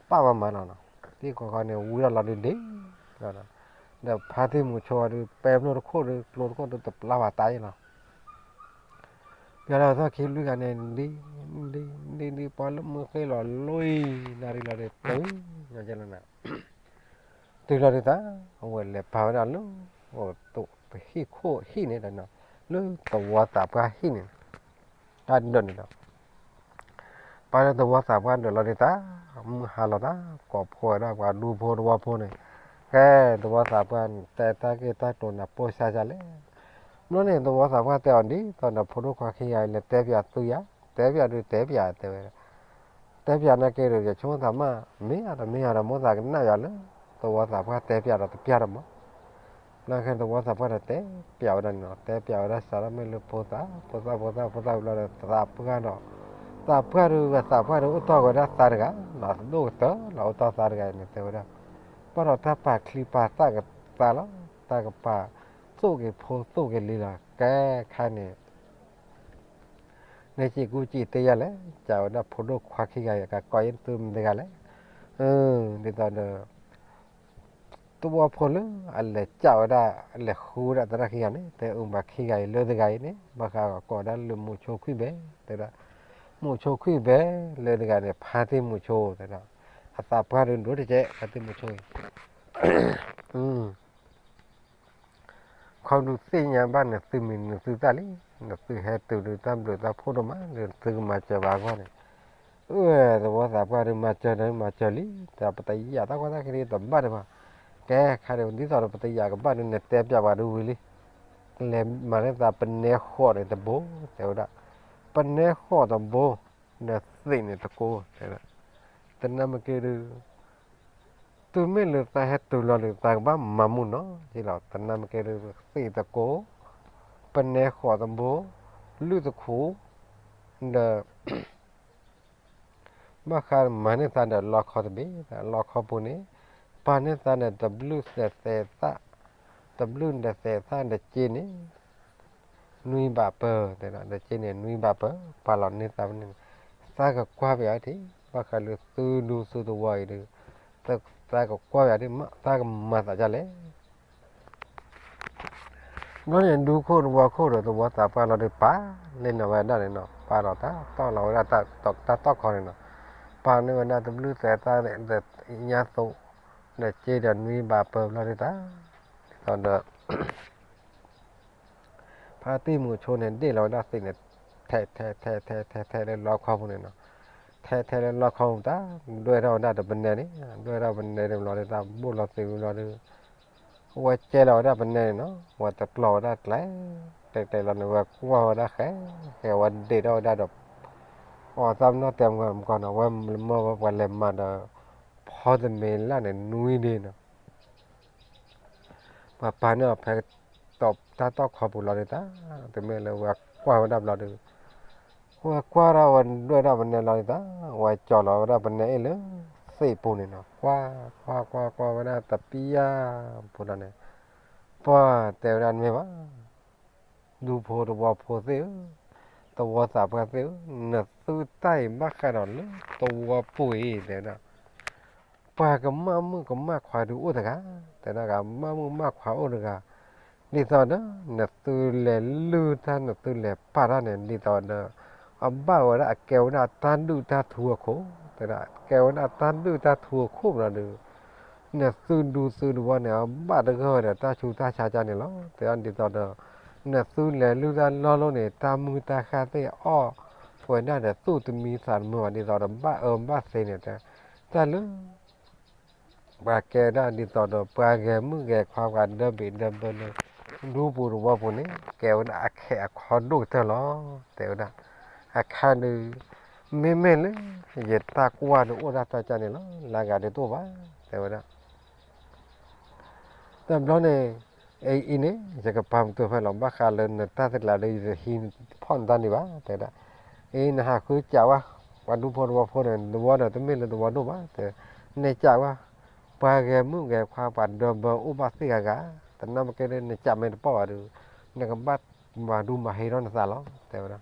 ပာ်မၤမၤလီၤနီၤ, သ့ၣ်ကီကီန့ၣ် ဝံထီၣ်လီၤဒုးဒ့လီၤ, ဒီးဖါတံၢ်မူးဆိဒုး ပဲဖျိတခိၣ်ဒုး ကျိတခိၣ်ဒုးတပျၢ်ဘၣ်တၢ်အံၤလီၤ ပျီလီၤသီၣ်ခံလွံၢ်ဂၤန့ၣ် ဒ် ဒ် ဒ် ဒ် ပှၤလၢမုၢ်ဃ့လီၤလွံၢ်နၣ်ရံၣ်လီၤဒီး တုၤညီကဲလီၤနၤ, တုၤလီၤဒုးသး, အဝဲလဲၤပာ်ဝဲဒၣ်လၢ ဟံၣ်ခိၣ်ဟံၣ်န့ၣ်ဒီး လၢသဝီသးပှၢ်ဟံၣ်န့ၣ် တၢ်ဒၢးန့ၣ်ဒီး ပာ်လၢသဝီသးပှၢ်ဒၢးလီၤဒုးသး, မုၢ်ဟါလီၤသး ကိးဖှိၣ်ဝဲဒၣ်ပှၤဒူဖိသဝီဖိန့ၣ်, ကဲ သဝီသးပှၢ်တဲတၢ်ဂ့ၢ်တၢ်ကျိၤန့ၣ် ပိၢ်စါစၢ်လဲၣ်. ဘျီန့ၣ် သဝီသးပှၢ်တဲအီၤဒ်သိးဒီး ဖိဒိၣ်ခွါခံဂၤအံၤ လဲၤတဲပၠးသုယၤ, တဲပၠးဒုးတဲပၠးတဲဝဲ တဲပၠးနာ်က့ဒီး ယဆိကမိၣ်သးမ့ၢ် မ့ၢ်ယၤဒီးမ့ၢ်ယၤဒီး မိၢ်သးကနၣ်ယၤလၢ သဝီသးပှၢ်တဲပၠးဒီးတပျၢ်ဒီးမး, ဘျီခဲသဝီသးပှၢ်ဒီးတဲပၠးဝဲဒၣ်န့ၣ်လီၤ, တဲပၠးဝဲဒၣ်စးထီၣ်မ့ၢ်လၢဖိသၣ် ဖိသၣ် ဖိသၣ် ဖိသၣ်ဘျီဒီး သးပှၢ်ဒီး သးပှၢ်ဒီး သးပှၢ်ဒီးအိၣ်တီၢ်ဝဲဒၣ်သးတဂၤ လီၤသဒိၣ်ကတၢၢ်လီၤ အိၣ်တီၢ်သးတဂၤအံၤန့ၣ် တဲဝဲဒၣ် ဘၣ်ဒီးတၢ်ပာ်ချံပာ်သၣ်ကသးလီၤ, တၢ်ကပာ်သိၣ်က့ၤဖိသိၣ်က့ၤလံၤလီၤ, ကဲခါန့ၣ် နစံးကူစံးသ့ယၤလဲၣ်, ကးဝဲဒၣ်ဖိဒိၣ်ခွါခံဂၤအံၤ ကကိးယသုမတၤတဂၤလဲၣ်, ဒ်သိးဒီး သဝီဖိလၢအလဲၤကးဝဲဒၣ် အလဲၤဃုဝဲဒၣ်သရၣ်ခံဂၤန့ၣ် တဲအုၣ်ဘၣ်ခံဂၤအံၤလၢတဂၤအံၤန့ၣ် ဘၣ်ဃးကိးဒၣ်လၢမူးဆိခွံၣ်ဘဲ, တဲဒၣ် မူးဆိခွံၣ်ဘဲ လၢတဂၤန့ၣ် ဖါတံၢ်မူးဆိ တဲဒၣ် အသးပှၢ်ဒုးဒိၣ်တကဲး ဖါတံၢ်မူးဆိအံၤ ခီဒုးသ့ၣ်ညါဘၣ်နသုမံၤနသုသၣ်လံ, နသုဟဲတုၤဒုးတၢ်ဘျုးတၢ်ဖှိၣ်ဒိၣ်မး နသုကမၤစၢၤဘၣ်အဂီၢ်န့ၣ်, အၢ သဝီသးပှၢ်ဒုးမၤစၢၤဒီးမၤစၢၤလံ, တၢ်ပတယာ်တၢ်ကီတၢ်ခဲဒ်တဘၣ်ဒံးဘၣ်, ကဲခါဒုး ဒ်သိးဒီးပတယာ်ကဘၣ်ဒုး နတဲပၠးပှၤဒုးဝံၤလံ, ကလဲၤမၤလၢသးပနဲဃိးန့ၣ်တဘိ, တဲဝဲဒၣ်, ပနဲဃိးတဘိ, ဒီးသ့ၣ်န့ၣ်တကိး, တဲဝဲဒၣ်, တနၢ်မ့ၢ်က့ဒုး တုၤမ့ၢ်လၢသးဟဲတုၤလီၤဒုး သးကဘၣ်မၤမူနီၤက့လီၤ, တနၢ်မ့ၢ်က့ဒုး သ့ၣ်တကိး, ပနဲဃိးတဘိ, လုၢ်တခူး, ဒီး ဘၣ်ဃးမၤန့ၢ်သးဒီးလီခီတဘ့ၣ်, လီခီပူၤန့ၣ် ပာ်န့ၢ်သးဒီးတဘျုးသဲးသး, တဘျုးဒီးသဲးသးဒီးက့န့ၣ် နွံဘးပၢၤ, တဲဒၣ် ဒီးက့န့ၣ် နွံဘးပၢၤ ပာ်လီၤန့ၢ်သးဖဲန့ၣ်, သးကကွၢ်ပယီၤဒၣ်, ဘၣ်ဃးလၢသုဒူသုသဝီအံၤဒီး သးကကွၢ်ပယီၤဒၣ်မး သးကမၤသးဒ်လဲၣ် ဘျီန့ၣ် ဒူခိၣ်သဝီခိၣ်ဒီးသဝီသးပှၢ်လီၤဒီး ပာ်န့ၢ်လီၤဝဲဒၣ်န့ၣ်နီၤ, ပာ်လီၤတၢ်တီၢ်လီၤဝဲဒၣ်တၢ်တီၢ်ခီန့ၣ်နီၤ, ပာ်န့ၢ်ဝဲဒၣ်တဘျုးသဲးသးဒီးညါသိး, ဒီးက့ဒီးနွံဘးပၢၤဘျီဒၣ်တၢ်, ဒ်သိးဒီး ဖါတံၢ်မူးဆိန့ၣ် ဒ့ၣ်လီၤဝဲဒၣ်သ့ၣ်န့ၣ် ထဲးထဲးထဲးထဲးထဲးထဲးလၢလီခီပူၤန့ၣ်နီၤ, ထဲးထဲးလၢလီခီပူၤတၢ်, ဒွဲၣ်ထီၣ်ဝဲဒၣ်ဒီးပနဲန့ၣ်, ဒွဲၣ်ထီၣ်ပနဲန့ၣ်ဘျီဒၣ်တၢ် ဘိၣ်လီၤသ့ၣ်ဝံၤဘျီဒီး ဝဲကဲလီၤဝဲဒၣ်ပနဲန့ၣ်နီၤ, ဝဲတကျီၤဝဲဒၣ်ကျဲ, တဲတဲလီၤန့ၣ် ဝဲကွၢ်ဝဲဒၣ်ဃဲ, ဃဲဝဲဒ့ၣ်ထီၣ်ဝဲဒၣ်ဒီး အီၣ်သးမနီၢ်တဲမုၢ်မကီၢ်နီၤ, ဝဲမၢဝဲပှၤလဲၤမၤဒီး ဖီတမ့ၤလၢ်န့ၣ် နွံဒ့နီၤ ပှၤပာ်န့ၢ်အီၤဖဲ တၢ်တီၢ်ခီပူၤလီၤဒၣ်တၢ်, တမ့ၢ်လၢဝဲကွၢ်ဝဲဒၣ်ဘျီဒီး ဝဲကွၢ်ထီၣ်ဝဲဒွဲၣ်ထီၣ်ပနဲလီၤဒၣ်တၢ်, ဝဲကၠီၤလီၤဝဲဒၣ်ပနဲအ့ၣ်လၢသ့ၣ်ပူၤန့ၣ်နီၤ, ကွၢ်ကွၢ်ကွၢ်ကွၢ်ဝဲဒၣ်တပံယါပူၤလီၤန့ၣ်, ပှၤတဲဝဲဒၣ်တမ့ၢ်ဘၣ် ဒူဖိသဝီဖိသ့ၣ်ဧၢ, သဝီသးပှၢ်သ့ၣ်ဧၢ, နသုတၢ်အံၤဘၣ်ဃးဒီးလၢသဝီပူၤအံၤ တဲဝဲဒၣ်, ပှၤကမၣ်မုၣ်ကမၣ်ခွါဒုးအိၣ်တဂၤ, တဲဒၣ်ကမၣ်မုၣ်မၣ်ခွါအိၣ်တဂၤ, ဒ်သိးဒီး နသုလဲၤလုၢ်တၢ် နသုလဲၤပာ်တၢ်န့ၣ် ဒ်သိးဒီး အဘၣ်ဝဲဒၣ် အကဲဝဲဒၣ်တၢ်ဒုၣ်တၢ်ထူအခိၣ်, တဲဒၣ် ကဲဝဲဒၣ်တၢ်ဒုၣ်တၢ်ထူအခိၣ်ဘျီဒီး နသုဒူသုသဝီန့ၣ် အဘၣ်တဂၢၢ်ဝဲဒီးတၢ်ဆူးတၢ်ဆါကန့ၣ်လီၤ. တဲဒၣ်ဒ်သိးဒီး နသုလဲၤလုၢ်တၢ်လီၢ်လီၢ်န့ၣ် တၢ်မုၢ်တၢ်ဃၢ်သ့ၣ်အီၣ်ဝဲဒၣ်ဒီးသူၣ်တမံသးတမုာ်ဘၣ် ဒ်သိးဒီးဘၣ်အၢဘၣ်သီန့ၣ် တၢ်လၢ ပှၤကဲဝဲဒၣ်ဒ်သိးဒီး ပှၤဂဲၤမုၣ်ဂဲၤခွါ ပှၤဒၢဘ့ၣ်ဒၢဘၢလၢ ဒူပူၤသဝီပူၤန့ၣ် ကဲဝဲဒၣ်အခ့အခီဒိၣ်ကတၢၢ်လီၤ. တဲဝဲဒၣ် အခါဒုး မ့မ့ၢ်လၢ ယတၢ်ကွၢ်ဒုးအိၣ်ဒၣ်တၢ်ကန့ၣ်လီၤ. လၢဂၤဒုးတအိၣ်ဘၣ် တဲဝဲဒၣ် တဘျီန့ၣ် အအံၤန့ၣ် ယကပာ်မတူာ်ဖဲလီၤ ဘၣ်ဃးလၢနတၢ်သကျးဒီး ယတဟံးဖီၣ်နတၢ်န့ၣ်ဘၣ် တဲဒၣ်. အံၤနဟးဃုကးဝဲ ပှၤဒူဖိသဝီဖိန့ၣ် သဝီဒီးတမ့ၢ်လၢသဝီဒိၣ်ဘၣ် တဲ, နကးဝဲ ပှၤဂဲၤမုၣ်ဂဲၤခွါ ပှၤဒၢဘၢအိၣ်ဘၣ်သ့ၣ်ဂၤဂၤ, တနၢ်မ့ၢ်ကဲဒ် နကးမ့ၢ်တပီၢ်ဘၣ်ဒီး နကဘၣ်မၤဒူမၤဟ့ထီၣ်နသးလီၤ တဲဝဲဒၣ်.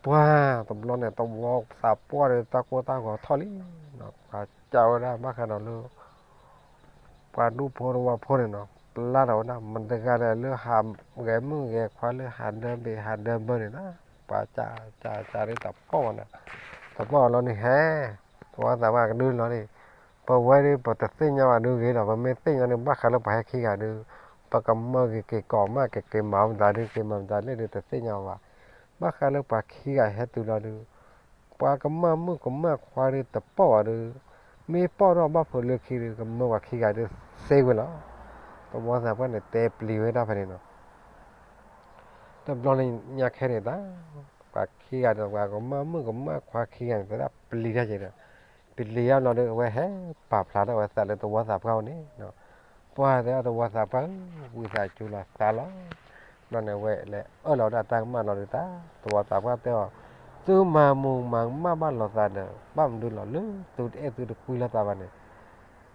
ပှၤတဘျီန့ၣ် သဝီသးပှၢ်ဒီးတၢ်ကိၢ်တၢ်ဂီၤထီၣ်လံနီၤ, ပှၤကးဝဲဒၣ်ဘၣ်ဃးဒီးလၢ ပှၤဒူဖိသဝီဖိန့ၣ်နီၤ, ပျၢ်ထီၣ်ဝဲဒၣ် မတဂၤလၢဟးဂဲၤမုၣ်ဂဲၤခွါလၢဟးဒၢဘ့ၣ်ဟးဒၢဘၢန့ၣ်နီၤ, ပှၤကးကးကးဒီးတပီၢ်ဘၣ်န့ၣ်, တပီၢ်လီၤန့ၣ်ဟဲ, သဝီသးပှၢ်ကဒုလီၤန့ၣ်, ပ ပဝဲဒုး ပတသ့ၣ်ညါဘၣ်ဒုးဂ့ၤလီၤ, ပမ့ၢ်သ့ၣ်ညါဒုး ဘၣ်ဃးလၢပှၤဟဲခံဂၤဒုး ပကမၢက့ၤက့ၤကိးမး ကက့ၤမၤမတၤဒုး က့ၤမၤမတၤလဲၣ်ဒုး တသ့ၣ်ညါဘၣ်. ဘၣ်ဃးလၢပှၤခံဂၤဟဲတုၤလီၤဒုး ပှၤကမၢ်မုၣ်ကမၢ်ခွါဒုးတပိာ်ဘၣ်ဒုး, မ့ၢ်ပိာ်ထီၣ်ဘၣ်ဖိးလၢခံဒုး ကမၢပှၤခံဂၤဒုးသ့ဝဲလီၤ. သဝီသးပှၢ်န့ၣ်တဲပျံၤဝဲဒၣ်ဖဲန့ၣ်နီၤ. တဘျီညါခဲန့ၣ်တၢ် ပှၤခံဂၤဒီးပှၤကမၢ်မုၣ်ကမၢ်ခွါခံဂၤန့ၣ် တဲဒၣ်ပျံၤတၢ်က့ၤဒီး ပျံၤယါလီၤဒီး အဝဲဟဲပာ်ဖျါထီၣ်ဝဲသးလၢသဝီသးပှၢ်အိၣ်န့ၣ်, ပှၤတဲအီၤ သဝီသးပှၢ်ဧၢ, ဝံသးစူၤလီၤသးလီၤ. ဘျီန့ၣ် အဝဲလဲၤအၢၣ်လီၤဝဲဒၣ်တၢ်ကမၣ်လီၤဒုးတၢ် သဝီသးပှၢ်တဲအီၤ, သုမၤမူးမၤကမၣ်ဘၣ်လိာ်သးဒီး ဘၣ်မနုၤလီၤလၢသုတအဲၣ်သုတကွံလိာ်သးဘၣ်န့ၣ်,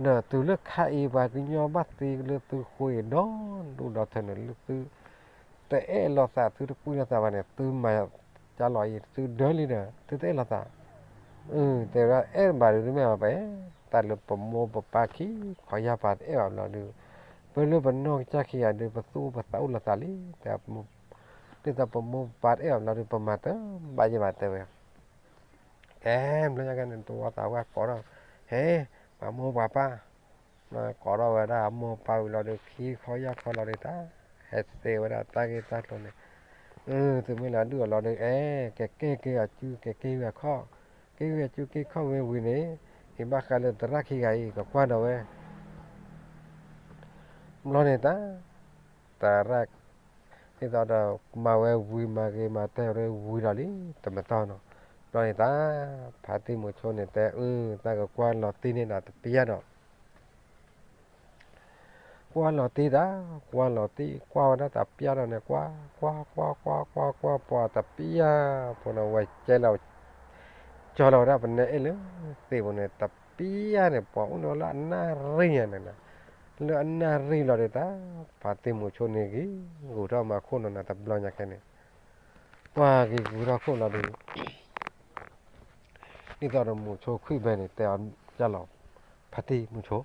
ဒီးတုၤလၢခါအံၤ ပှၤကညီဘၣ်သံလၢသုဃိအံၤဒီဒူၣ်ဒီထၢန့ၣ် လၢသု တအဲၣ်လိာ်သး သုတကွံလိာ်သးဘၣ်န့ၣ် သုမၤကၢ်လီၤအံၤ သုဒၢလံဒီး သုတအဲၣ်လိာ်သး. တဲဝဲဒၣ် အဲၣ်ဘၣ်ဒုးတမ့ၢ်ဘၣ် ပအဲၣ်တၢ်လၢပမိၢ်ပပၢ်ခံခီယၢ်ပၤတအဲၣ်ဘၣ်ဘျီဒုး ပလၢပနီၢ်ကစၢ်ခံဂၤဒုး ပသူၣ်အိၣ်ပသးအိၣ်လိာ်သးလံ. ဒ်သိးပမိၢ်ပပၢ်တအဲၣ်ဘၣ်ဘျီဒုး ပမၤတဘၣ်ယဲၢ်ဘၣ်တဲဝဲ ကဲ ဘျီညါကဲန့ၣ် သဝီသးပှၢ်ကိးထီၣ် ဟဲ ပှၤမိၢ်ပှၤပၢ် ကိးထီၣ်ဝဲဒၣ်မိၢ်ပၢ်ဝံၤလီၤဒီး ခံခီယၢ်ခီလီၤဒီးတၢ် ဟဲသ့ဝဲဒၣ်တၢ်ဂ့ၢ်တၢ်ကျိၤန့ၣ်, သုမ့ၢ်လၢဒုၣ်အီၤလီၤဒီး အဲ ကက့ၢ်က့ၤအီၤစု ကက့ၢ်ဝဲအခီၣ် က့ၢ်ဝဲအစုက့ၢ်ခီၣ်ဝဲဝံၤန့ၣ် အံၤဘၣ်ဃးလၢသရၣ်ခံဂၤအံၤ ကကွၢ်ဒီးဝဲ ဘျီန့ၣ်တၢ် သရၣ် ဒ်သိးဒီး မၤဝဲဝံၤမၤဂ့ၤမၤတဲဝဲဝံၤဒီးလံ တမတီၢ်နီၤ. ဘျီန့ၣ်တၢ် ဖါတံၢ်မုဆိန့ၣ်တဲအၢ တၢ်ကကွၢ်လီၤတံၢ်န့ၢ်နၤတပျၢ်ဒီး ကွၢ်လီၤတံၢ်တၢ် ကွၢ်လီၤတံၢ် ကွၢ်ဝဲဒၣ်တပျၢ်ဒီးန့ၣ် ကွၢ် ကွၢ် ကွၢ် ကွၢ် ကွၢ် ကွၢ် ပှၤတပျၢ်ဖိန့ၣ် ဝဲကဲလီၤ ကၠီလီၤဝဲဒၣ်ပနဲအ့ၣ်လၢသ့ၣ်ပူၤန့ၣ် တပျၢ်န့ၣ် ပှၤအိၣ်လၢအနၣ်ရံၣ်ညါန့ၣ်လီၤ. လၢအနၣ်ရံၣ်လီၤဒီးတၢ် ဖါတံၢ်မုဆိန့ၣ်ဂ့ၤ ဂုာ်ထီၣ်မၤခိၣ်နီၤနၤ တဘျီညါခဲန့ၣ် ပှၤဂ့ၤဂုာ်ထီၣ်ခိၣ်လီၤဒီး ဒ်သိးဒီးမုဆိခွံၣ်ဘဲန့ၣ် တဲအီၤကၢ်လီၤ ဖါတံၢ်မုဆိ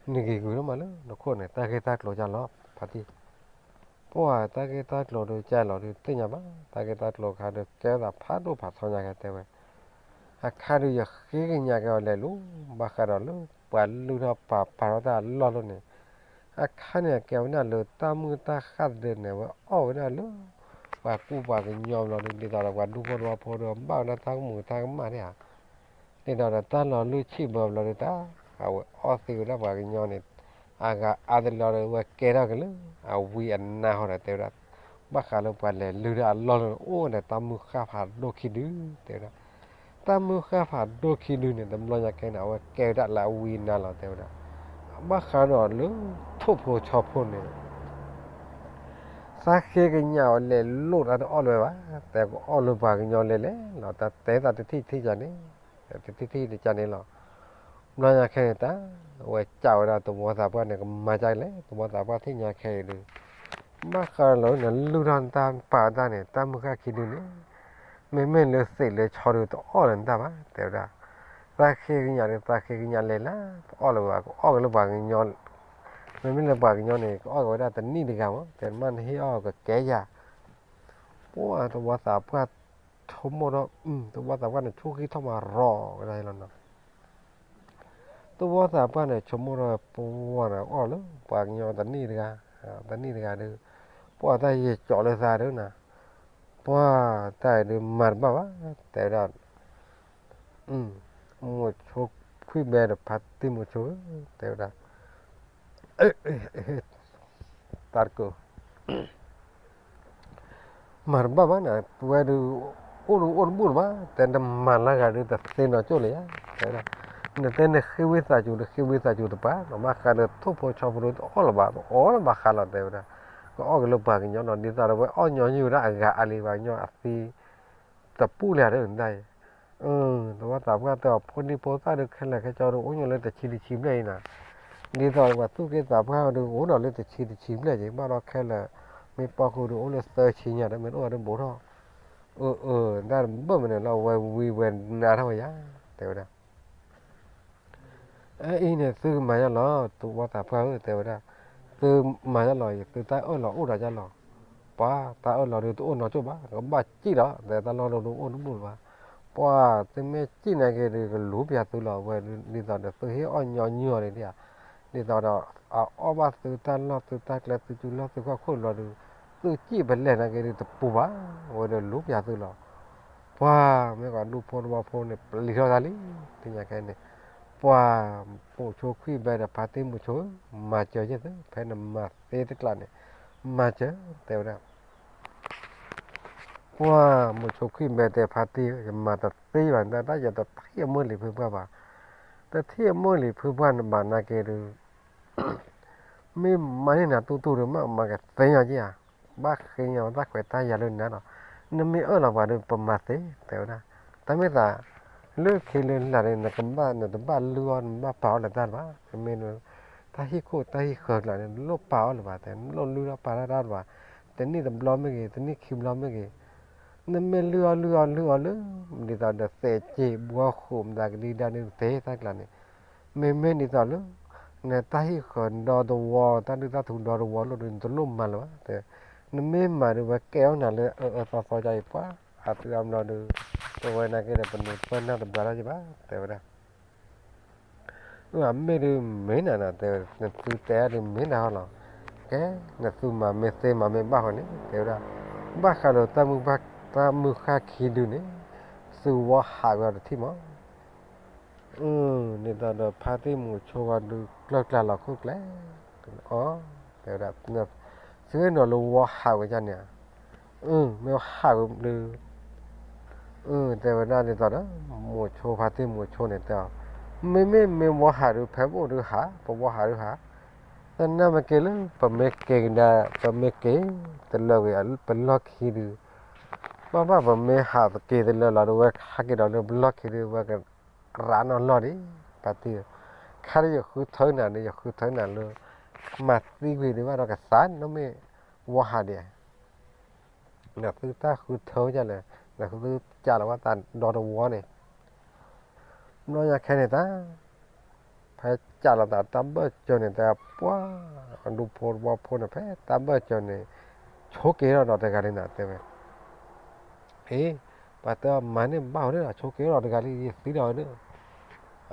နဂ့ၤဂုာ်ထီၣ်မးလၢနခိၣ်န့ၣ် တၢ်ဂ့ၢ်တၢ်ကျိၤကၢ်လီၤ ဖါတံၢ် ပှၤတၢ်ဂ့ၢ်တၢ်ကျိၤဒီးကၢ်လီၤဒီးသ့ၣ်ညါဘၣ် တၢ်ဂ့ၢ်တၢ်ကျိၤခါဒီးကဲသးဖးဒိၣ်ဖးထီညါကဲတဲဝဲ အခါဒီးယဃ့ကညးက့ၤအီၤလဲၤလိၤ ဘၣ်ဃးဒီးလၢ ပှၤလုၢ်ထီၣ်ပာ်ပာ်ထီၣ်တၢ်အလီၢ်လၢန့ၣ် အခါန့ၣ် အကဲဝဲဒၣ်လၢတၢ်မုၢ်တၢ်ဃၣ်တဒၢန့ၣ် အဝဲအီၣ်ဝဲဒၣ်လၢ ပှၤကူပှၤကညီဘျီဒီး ဒ်သိးဒီးပှၤဒူဖိသဝီဖိဒီး ဘၣ်ဝဲဒၣ်တၢ်ကမူးတၢ်ကမၣ်န့ၣ်ဧါ ဒ်သိးဒီးတၢ်လီၤလုၢ်ဆံၣ်ဘၢဘျီဒီးတၢ် အဝဲအီၣ်သ့ဝဲဒၣ်ပှၤကညီန့ၣ် အဂၤအါတလီၤဒီး ဝဲကဲထီၣ်က့ၤလၢ အဝံအနါဟီဒီးတဲဝဲဒၣ် ဘၣ်ဃးလၢပှၤလဲၤလုၢ်ဒၣ်အလီၢ်လၢအိၣ်ဒီးတၢ်မုၢ်ဃၣ်ဖးဒိၣ်ခံဒု တဲဝဲဒၣ် တၢ်မုၢ်ဃၣ်ဖးဒိၣ်ခံဒုန့ၣ် တဘျီညါကဲန့ၣ် အဝဲကဲဝဲဒၣ်လၢအဝံအနါလီၤတဲဝဲဒၣ် ဘၣ်ဃးဒီးလၢ ထိၣ်ဖိဆီဖိန့ၣ် သးဃ့ကညးအီၤလဲၤလိၤတၢ်တအီၣ်လၢၤဘၣ် တဲကအီၣ်လၢပှၤကညီလဲၤလဲၤလီၤ တၢ်တဲသးတထံၣ်တထံၣ်ကန့ၣ် တထံၣ်တထံၣ်တကန့ၣ်လီၤ ဘျီညါခဲန့ၣ်တၢ် အဝဲကးဝဲဒၣ်သဝီသးပှၢ်န့ၣ် ကမၤကလဲၣ် သဝီသးပှၢ်ထံၣ်ညါခဲအံၤဒုး ဘၣ်ဃးလီၤနလုၢ်ထီၣ်နတၢ်ပာ်တၢ်န့ၣ် တၢ်မုၢ်ဃၣ်ခံဒုန့ၣ် မ့မ့ၢ်လၢသ့ၣ်လၢဆီဒုးတအီၣ်လၢနတၢ်ဘၣ် တဲဝဲဒၣ် သးဃ့ကညးဒုး သးဃ့ကညးလဲၤလၢ တအီၣ်လၢၤဘၣ် ကအီၣ်က့ၤလၢပှၤကညီ မ့မ့ၢ်လၢပှၤကညီန့ၣ် ကအီၣ်က့ၤဝဲဒၣ်တနံၣ်တဂၤမး တဲမ့ၢ်နဟ့ၣ်အီၣ်ကကဲယၤ ပှၤသဝီသးပှၢ်ဆိကမိၣ်ထီၣ် သဝီသးပှၢ်န့ၣ် ဆိၣ်ဂံၢ်ထီၣ်မးရီၤဝဲဒၣ်လီၤနီၤ သဝီသးပှၢ်န့ၣ် ဆိကမိၣ်ထီၣ်ပဝဲန့ၣ် အီၣ်လၢပှၤကညီတနံၣ်တဂၤ တနံၣ်တဂၤဒီး ပှၤတၢ်ယဲၢ်ကၠီလၢသးဒုးနၤ ပှၤတၢ်အံၤဒုးမၤတဘၣ်ဘၣ် တဲဝဲဒၣ် မိၤဆိခွံၣ်ဘဲဒီးဖါတံၢ်မိၤဆိ တဲဝဲဒၣ် တၢ်တကိး မၤတဘၣ်ဘၣ်န့ၣ် ပဝဲဒုး အိၣ်ဒုးအိၣ်တဘူၣ်လၢၤဘၣ် တဲနမၤလၢဂၤဒုးတသ့နီၢ်ကၠိၣ်လၢၤယါ တဲဝဲဒၣ် နတဲနဃ့ဝံသးစူၤ နဃ့ဝံသးစူၤတပၤ နဘၣ်ဃးဒီးထိၣ်ဖိဆီဖိဒုးတအီၣ်လၢၤဘၣ် တအီၣ်လၢၤဘၣ်ဃးလီၤ တဲဝဲဒၣ် ကအီၣ်က့ၤလၢပှၤကညီနီၤ ဒ်သိးဒီးဝဲအီၣ်ညီနုၢ်ဝဲဒၣ်အဂၤအါလံ ပှၤကညီအသံ တပူၤလၢၤဒုးနတၢ်အံၤ သဝီသးပှၢ်တဲအီၤ ဖိဒံဖိသၣ်ဒုးခဲလၢာ်ခဲဆ့ဒုး အိၣ်ညီလၢတဆံတဆံဘျဲၣ်အံၤနၤ ဒ်သိးပှၤသူၣ်က့သးပှၢ်ဒုး အိၣ်ဒီးလၢတဆံတဆံဘျဲၣ်က့ၤ ဘၣ်ဒီးခဲလၢာ် မ့ၢ်ပီၢ်ဃုာ်ဒုး အိၣ်လၢသၢဆံညါဒီး မ့ၢ်တအိၣ်ဒုးဘူးထီၣ် အၢ အၢ တၢ်တဘၣ်မနုၤလီၤ ဝဲဝံဝဲနါထီၣ်ဝဲယါ တဲဝဲဒၣ် အအံၤန့ၣ် သုကမၤယါလီၤ သဝီသးပှၢ်ဧၢ တဲဝဲဒၣ် သုမၤယါလီၤအံၤ သုတၢ်အၢၣ်လီၤအိၣ်ဒီးယါလီၤ ပှၤတၢ်အၢၣ်လီၤဒုးတအိၣ်နီၢ်ကၠိၣ်ဘၣ် ကဘၣ်စံၣ်လီၤ တဲတၢ်လီၢ်ဒုးအိၣ်တဘူၣ်လၢၤဘၣ် ပှၤသုမ့ၢ်စံၣ်နာ်က့ၤဒီး ကလူၤပျၢ်သုလီၤဝဲ, ဒ်သိးဒီးသုဟ့ၣ်အီၣ်ညီနုၢ်အီၤန့ၣ်ဒ်ဧါ, ဒ်သိးဒီး အအီၣ်ဘၣ်သုတၢ်လီၢ်သုတၢ်ကျဲသုစုလီၢ်သုခီၣ်ခိၣ်လီၤဒီး သုစံၣ်ပလဲၣ်နာ်က့ၤဒီးတပူၤဘၣ်, ဝဲဒီးလူၤပျၢ်သုလီၤ. ပှၤမ့ၢ်ကီးဒူဖိတဝီဖိန့ၣ် ပျံၤထီၣ်တၢ်လံ, သ့ၣ်ညါခဲန့ၣ်, ပှၤမိၤဆိခွံဘဲဒီးဖါတံၢ်မိၤဆိဧၢ, မၤစၢၤယဲၢ်သု, ဖဲနမၤသ့တကျါန့ၣ်, မၤစၢၤ တဲဝဲဒၣ် ပှၤမိၤဆိခွံဘဲတဲ ဖါတံၢ်ဧၢ, ယမၤတသ့ဘၣ်, တၢ်ယတထံၣ်အမုၢ်လံၤဖုပှၢ်ဘၣ်, တထံၣ်အမုၢ်လံၤဖုပှၢ်နဘၣ်နာ်က့ၤဒီး မ့ၢ်မၤန့ၢ်နၤတူၢ်တူၢ်ဒီး မ့ၢ်မၤကသ့ညီက့ဧါ, ဘၣ်ဃ့ညီတၢ်ခွဲးတၢ်ယာ်လၢနၤဒီး နမ့ၢ်အၢၣ်လီၤပှၤဒီး ပမၤသ့ တဲဝဲဒၣ်. တၢ်မ့ၢ်သး လၢခံလၢလာ်န့ၣ် နကဘၣ် နတဘၣ်လုၢ်အီၣ် နဘၣ်ပာ်အီၣ်လၢတၢ်တဘၣ်, နမ့ၢ် တၢ်ဟံၣ်ခိၣ်တၢ်ဟံၣ်ဃၢၤကျါန့ၣ် နလိၣ်ပာ်အီၣ်လၢၤဘၣ်, တဲ နလိၣ်လုၢ်အီၣ်ပာ်တၢ်တၢ်တဘၣ်, တနံၣ်တဘျီမ့ၢ်ဂ့ၤ တနံၣ်ခံဘျီမ့ၢ်ဂ့ၤ နမ့ၢ်လုၢ်အီၣ်လုၢ်အီၣ်လုၢ်အီၣ်လၢ ဒ်သိးဒီးသဲးစ့ၢ်ဘှီဃုာ်မတၤကဒံကဒါန့ၣ် သ့တၢ်ကျါန့ၣ်, မ့မ့ၢ်ဒ်သိးလၢ နတၢ်ဟံၣ်ဃၢၤဒီတဝီ တၢ်ဒုၣ်တၢ်ထူဒီတဝီလိၣ်ဒီး နတလိၣ်မၤလၢၤဘၣ်, နမ့ၢ်မၤဒီး ဝဲကဲအီၣ်နၤလၢအအၢသီသီဒ်အံၤ ပှၤအသုအါဘျီဒီး ပဝဲနာ်က့ဒီး ပနုာ်ပၢၢ်နၢ်တဘျါတၢ်ယဘၣ် တဲဝဲဒၣ်. အမ့ၢ်ဒုးမ့ၢ်နၤနၤ တဲဝဲ, နသုတဲအါဒုးမ့ၢ်နၤဟီလီၤ. ကဲ နသုမၤမ့ၢ်သ့မၤမ့ၢ်ဘၣ်ဃီန့ၣ် တဲဝဲဒၣ်, ဘၣ်ဃးဒီးတၢ်မုၢ်ဘၣ် တၢ်မုၢ်ဃၢ်ခံဒုန့ၣ် သုဝီဟးဝဲအီၤတထံၣ်မး. အၢ ဒ်သိးဒီးဖါတံၢ်မုၢ်ဆိဂီၤဒုး ကျၢၢ်ကျါလီၤခိၣ်ကျဲ အီ တဲဝဲဒၣ်, သုဟ့ၣ်နီၤလၢဝီဟးဝဲဒၣ်န့ၣ်ဧါ, အၢ မ့ၢ်ဝီဟးဝဲဒုး အၢ တဲဝဲဒၣ်ဒ်သိးဒီး မိၤဆိဖါတံၢ်မိၤဆိန့ၣ်တဲအီၤ, မ့မ့ၢ်မ့ၢ်ဝီဟးဒုး ဖဲပအိၣ်ဒုးဟး ပဝီဟးဒုးဟး, တနာ်မ့ၢ်က့ၤလၢ ပမ့ၢ်က့ၤကဒါ ပမ့ၢ်က့ၤတလၢဝံၤ ပလီၢ်ခံဒုး ဘၣ်ဘၣ်ပမ့ၢ်ဟးသက့ၤတလၢလီၤဒီး ဝဲဟးက့ၤဒီးလၢပလီၢ်ခံဒုး ဝဲကရးနီၢ်လီၢ်ဒံး, ဖါတံၢ်ဧၢ, ခါဒုးယဃုထၢနၤန့ၣ် ယဃုထၢနၤလၢ မၤသံကွံာ်ဒံးဘၣ်ဒီးကသး နမ့ၢ်ဝီဟးဒံး နသုတၢ်ဃုထၢဒ်လဲၣ်, နသုကးလီၤဝဲတၢ်ဒီတဝီန့ၣ်, ဘျီညါခဲန့ၣ်တၢ်, ဖဲကးလီၤသးတၢ်ဘၢၣ်စၢၤန့ၣ် တဲပှၤ ဒူဖိတဝီဖိန့ၣ် ဖဲတၢ်ဘၢၣ်စၢၤန့ၣ် ဆိးက့ၤထီၣ်ဒီးတဂၤလံနၤ တဲဝဲ, အ့ ပှၤတဲမၤန့ၢ်ဘၣ်ဝဲဒၣ် ဆိးက့ၤထီၣ်ဒီးတဂၤလံ ယသံဒီးဝဲဒၣ်,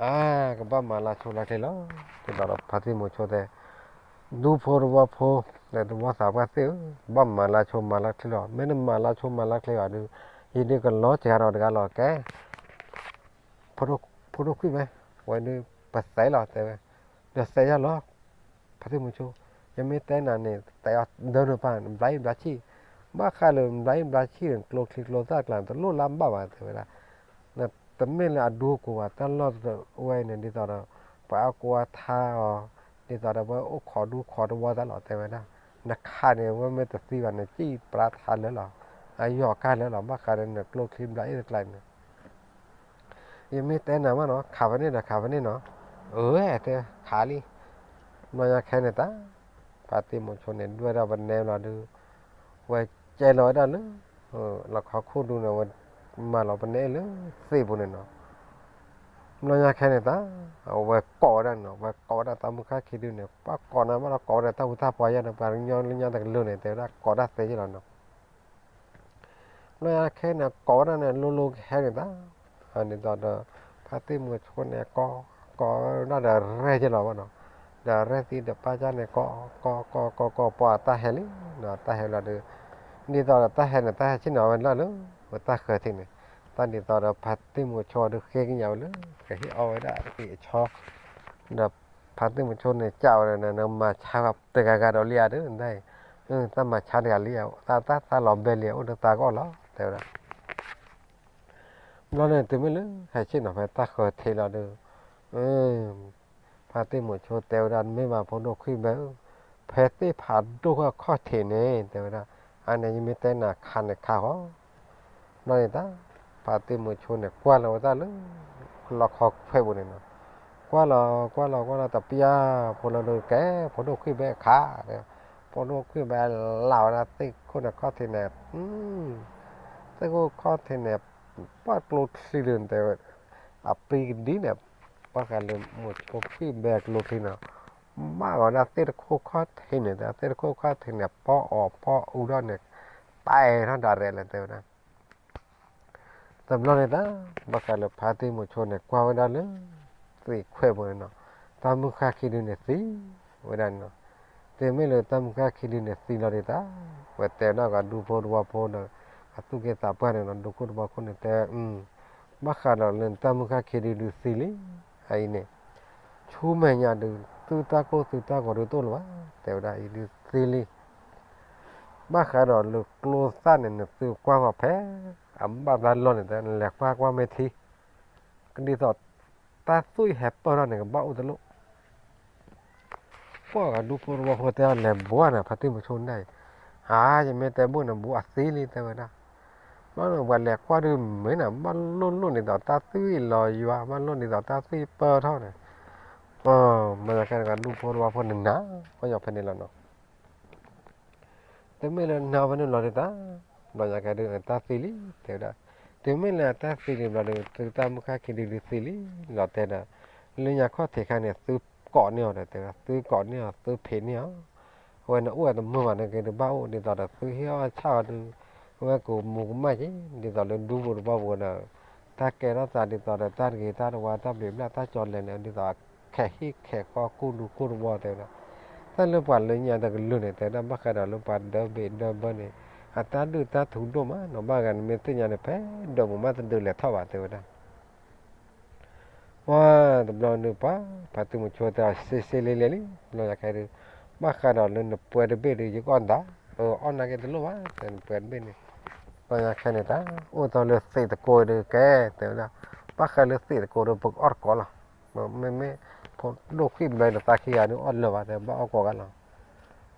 အါ ကဘၣ်မၤလၢဆိလၢချ့လီၤ, ဒ်သိးဒီးဖါတံၢ်မိၤဆိတဲ ဒူဖိတဝီဖိ ဒီးတဝီသးပှၢ်သ့ၣ်ဧၢ, ဘၣ်မၤလၢဆိမၤလၢချ့လီၤ, မ့ၢ်နမၤလၢဆိမၤလၢချ့ဘၣ်ဒီး ယဒုးကလီစှၤဒီးတဂၤလီၤ ကဲ ဖိဒိၣ်ခွံၣ်မဲ ဝဲဒုးပသဲလီၤ တဲဝဲ, ဒီးသဲယၤလီၤ, ဖါတံၢ်မိၤဆိ, ယမ့ၢ်တဲနၤန့ၣ် သဲအီၤဒၢနပၢ် ဘျးအံၣ်ဘျးဆံၣ်, ဘၣ်ဃးလၢဘျးအံၣ်ဘျးဆံၣ်န့ၣ် ကျိချံကျိသၣ်ကျါန့ၣ် တလိၣ်လၢဘၣ်ဘၣ် တဲဝဲဒၣ်, တမ့ၢ်လၢအဒူအကိးဘၣ် တၢ်လီၢ်ဝဲန့ၣ် ဒ်သိးဒီး ပှၤအါကိးအါထါအီၤ, ဒ်သိးဒီးပှၤအိၣ်ခိးဒူခိးတဝီသးလီၤ တဲဝဲဒၣ်, နခးန့ၣ် ဝဲမ့ၢ်တသံဘၣ် နစံၣ်ပြါထါလၢလီၤ, အယီၢ်ကါလၢလီၤ, ဘၣ်ဃးဒီးနကျိချံဘျးအံၣ်တကျါန့ၣ် ယမ့ၢ်တဲနၤမးနီၤ ခးဖဲန့ၣ်ဒီးခးဖဲန့ၣ်နီၤ, အၢ တဲခးလံ, ဘျီညါခဲန့ၣ်တၢ်, ဖါတံၢ်မိၤဆိန့ၣ် ဒွဲၣ်ထီၣ်ပနဲလီၤဒုး, ဝဲကဲလီၤဝဲဒၣ်လၢ လီခီခိၣ်ဒူန့ၣ် ဝဲမၤလီၤပနဲလၢသ့ၣ်ပူၤန့ၣ်နီၤ, ဘျီညါခဲန့ၣ်တၢ်, အဝဲကိးဝဲဒၣ်နီၤ ဝဲကိးဝဲဒၣ်တၢ်မုၢ်ဃၢ်ခံဒုန့ၣ် ပှၤကိးနၤမးဒီးကိးဝဲဒၣ်တၢ်ဟူတၢ်ပှၤယါဒီး ပှၤကညီလၢညါတကလုာ်န့ၣ် တဲဝဲဒၣ်ကိးတၢ်သ့က့လီၤနီၤ ဘျီညါခဲန့ၣ် ကိးဝဲဒၣ်န့ၣ် လိၤလိၤကဟဲန့ၣ်တၢ်, ဒ်သိးဒီး ဖါတံၢ်မိၤဆိန့ၣ် ကိး ကိးဝဲဒၣ်ဒီးရဲၣ်က့လီၤဘၣ်နီၤ, ဒီးရဲၣ်သံဒီးပၢ်ကၢ်န့ၣ် ကိး ကိး ကိး ကိး ကိး ပှၤတၢ်ဟဲလံနီၤ, တၢ်ဟဲလီၤဒီး ဒ်သိးဒီးတၢ်ဟဲန့ၣ် တၢ်ဟဲဆ့ၣ်နီၤဝဲလၢ်လၢ တၢ်ဃၢၤထံးန့ၣ်, တၢ်ဒ်သိးဒီးဖါတံၢ်မိၤဆိဒီးဃ့ကညးဝဲလၢ ကဟ့ၣ်အီၣ်ဝဲဒၣ်အ့ၣ်အဆီ ဒီးဖါတံၢ်မိၤဆိန့ၣ် ကးဝဲဒၣ်န့ၣ် နမၤဆါတဂၤဂၤဒီးလံဧါဒီး နတၢ်အံၤ, တၢ်မၤဆါတဂၤလံဧါ, တၢ်တၢ်သးလီၤဘဲလံဧါ, အိၣ်ဒီးသးကီၢ်လီၤ တဲဝဲဒၣ်. ဘျီန့ၣ်တုၤမ့ၢ်လၢဟဲဆ့ၣ်နီၤဖဲတၢ်ဃၢၤထံးလီၤဒီး ဖါတံၢ်မိၤဆိတဲဝဲဒၣ် မ့ၢ်မးဖိဒိၣ်ခွံၣ်ဘဲဧၢ, ဖဲသ့ၣ်ဖးဒိၣ်ဃီခီၣ်ထံးန့ၣ် တဲဝဲဒၣ်, အါန့ၣ် ယမ့ၢ်တဲနၤခးန့ၣ်ခးဃီ ဘျီန့ၣ်တၢ်, ဖါတံၢ်မိၤဆိန့ၣ် ကွၢ်လီၤဝဲတၢ်လၢ လီခီခွဲးပူၤန့ၣ်နီၤ, ကွၢ်လီၤ ကွၢ်လီၤ ကွၢ်လီၤတပျၢ်ဖိလီၤဒီး ကဲ ဖိဒိၣ်ခွံၣ်ဘဲခး, ဖိဒိၣ်ခွံၣ်ဘဲလၢာ်ဝဲဒၣ်သ့ၣ်ခိၣ်န့ၣ်ခီၣ်ထံးန့ၣ်, သ့ၣ်ခိၣ်ခီၣ်ထံးန့ၣ် ပှၤကျိချံဒုးတဲဝဲ, အပျံၤကဒံန့ၣ်, ဘၣ်ဃးလၢမိၤဆိခွံၣ်ဘဲကျိချံနီၤ, ဘၣ်ဝဲဒၣ်သ့ၣ်တခိၣ်ခီၣ်ထံးန့ၣ်, သ့ၣ်တခိၣ်ခီၣ်ထံးန့ၣ် ပီၣ်အီၤပီၣ်အူဒီးန့ၣ်, တဲထီၣ်ဒၣ်ရဲၣ်လၢတဲဝဲဒၣ် သ တဘျီန့ၣ်တၢ် ဘၣ်ဃးလၢဖါတံၢ်မုဆိန့ၣ် ကွၢ်ဝဲဒၣ်လၢ သ့ၣ်ခွဲးပူၤန့ၣ်နီၤ, တၢ်မုၢ်ဃၢ်ခံဒုန့ၣ်သံဝဲဒၣ်န့ၣ်နီၤ. တုၤမ့ၢ်လၢတၢ်မုၢ်ဃၢ်ခံဒုန့ၣ်သံလီၤဒုးတၢ်, ဝဲတဲဒၣ်ကဒူဖိတဝီဖိဒီး အသူၣ်က့သးပှၢ်န့ၣ်နီၤ, ဒူခိၣ်တဝီခိၣ်န့ၣ်တဲ, ဘၣ်ဃးဒီးလၢတၢ်မုၢ်ဃၢ်ခံဒုဒုးသံလံ, အအံၤန့ၣ် ဆူမဲာ်ညါဒုး သုတၢ်ကိၢ်သုတၢ်ဂီၤဒုးတအိၣ်လၢၤဘၣ်, တဲဝဲဒၣ်အံၤဒုးသံလံ. ဘၣ်ဃးဒီးလၢကျိသၣ်န့ၣ် နသုကွၢ်ဃီၤဖဲ အဘၣ်တၢ်လီၢ်န့ၣ် တဲနလဲၤကွၢ်ကွၢ်မ့ၢ်ထံ, ဒ်သိးတၢ်သွံၣ်ဟဲပၢၢ်ထီၣ်န့ၣ် ကဘၣ်အိၣ်တလိၣ်. ပှၤကဒူဖိတဝီဖိတဲအီၤ လဲၤဘှါန့ၣ် ဖါတံၢ်မုဆိန့ၣ်, အါ ယမ့ၢ်တဲဘၣ်န့ၣ် ဘူးအသံလံ တဲဝဲဒၣ်. ဘျီန့ၣ် ပှၤလဲၤကွၢ်ဒုးမ့ၢ်န့ၣ် ဘၣ်လိၣ်လိၣ်ဒ်သိးတၢ်သွံၣ်လီၤယွၤ ဘၣ်လိၣ်ဒ်သိးတၢ်သွံၣ်ပၢၢ်ထီၣ်န့ၣ်, မ့ၢ်ခဲန့ၣ် ကဒူဖိတဝီဖိန့ၣ်နၤ ပှၤညီဖဲန့ၣ်လီၤနီၤ. တမ့ၢ်လၢနၤဖဲန့ၣ်လီၤဒုးတၢ်, ဘျီညါခဲဒုးတၢ်သံလံ တဲဝဲဒၣ်. တုၤမ့ၢ်လၢအတၢ်သံလံဘျီဒုး သုတၢ်မုၢ်ဃၢ်ခံဒုဒုးသံလံ, လီၤတဲဒီး လၢညါခီၣ်ထံးခါန့ၣ် သုကိးန့ၢ်အီၤဒီး တဲဝဲ သုကိးန့ၢ်အီၤ သုဖံးန့ၢ်အီၤ, အဝဲန့ၣ်အိၣ်ဝဲတမုာ်ဘၣ်န့ၣ်က့ၤဒုး ဘၣ်အိၣ်ဒ်သိးဒီး သုဟ့ၣ်အီၣ်ဆၣ်အီၤဒုး အဝဲကမူၤကမၣ်က့ၤ ဒ်သိးလၢဒူဖိတဝီဖိဒီး တၢ်ကဲထီၣ်သးဒ်သိးဒီး တၢ်တဂ့ၤတၢ်တဝါ တၢ်ဘျံးဘျၣ် တၢ်ကၠီလဲၤန့ၣ် ဒ်သိးခဲဟံၣ်ခဲဃီ ကိၢ်ဒူကိၢ်တဝီ တဲဝဲဒၣ်. တၢ်လၢပှၤလၢညါတကလုာ်န့ၣ် တဲဝဲဒၣ် ဘၣ်ဃးဒီးလၢပှၤဒၢဘ့ၣ်ဒၢဘၢန့ၣ် အတၢ်ဒုၣ်တၢ်ထူဒိၣ်မးနီၤ, ဘၣ်ဂၤနမ့ၢ်သ့ၣ်ညါန့ၣ် ဖဲဒၢးမုာ်မး တဒုးလဲၤထီၣ်ဘၣ် တဲဝဲဒၣ်. ပှၤတဘျီန့ၣ် ပှၤဖါတံၢ်မုဆိတဲအီၤ စ့စ့လ့လ့လံ, ဘျီညါခဲဒုး ဘၣ်ဃးဒီးလၢနပှဲၤတဘ့ၣ်ဒုး ယကအီၣ်နၤ, အီၣ်နၤက့ၤတလိၣ်ဘၣ် တဲနပှဲၤတဘ့ၣ်န့ၣ်. ဘျီညါခဲန့ၣ်တၢ် အိၣ်သီလၢသ့ၣ်တကိးဒုးကဲ တဲဝဲဒၣ်, ဘၣ်ဃးလၢသ့ၣ်တကိးဒီး ပကအီၣ်တကိးလီၤ. မ့မ့ၢ် ဖိဒိၣ်ခွံၣ်ဘျီဒီး သးခံဂၤဒုးအီၣ်လၢၤဘၣ် တဲဘၣ်အီၣ်ကိးဂၤလီၤ.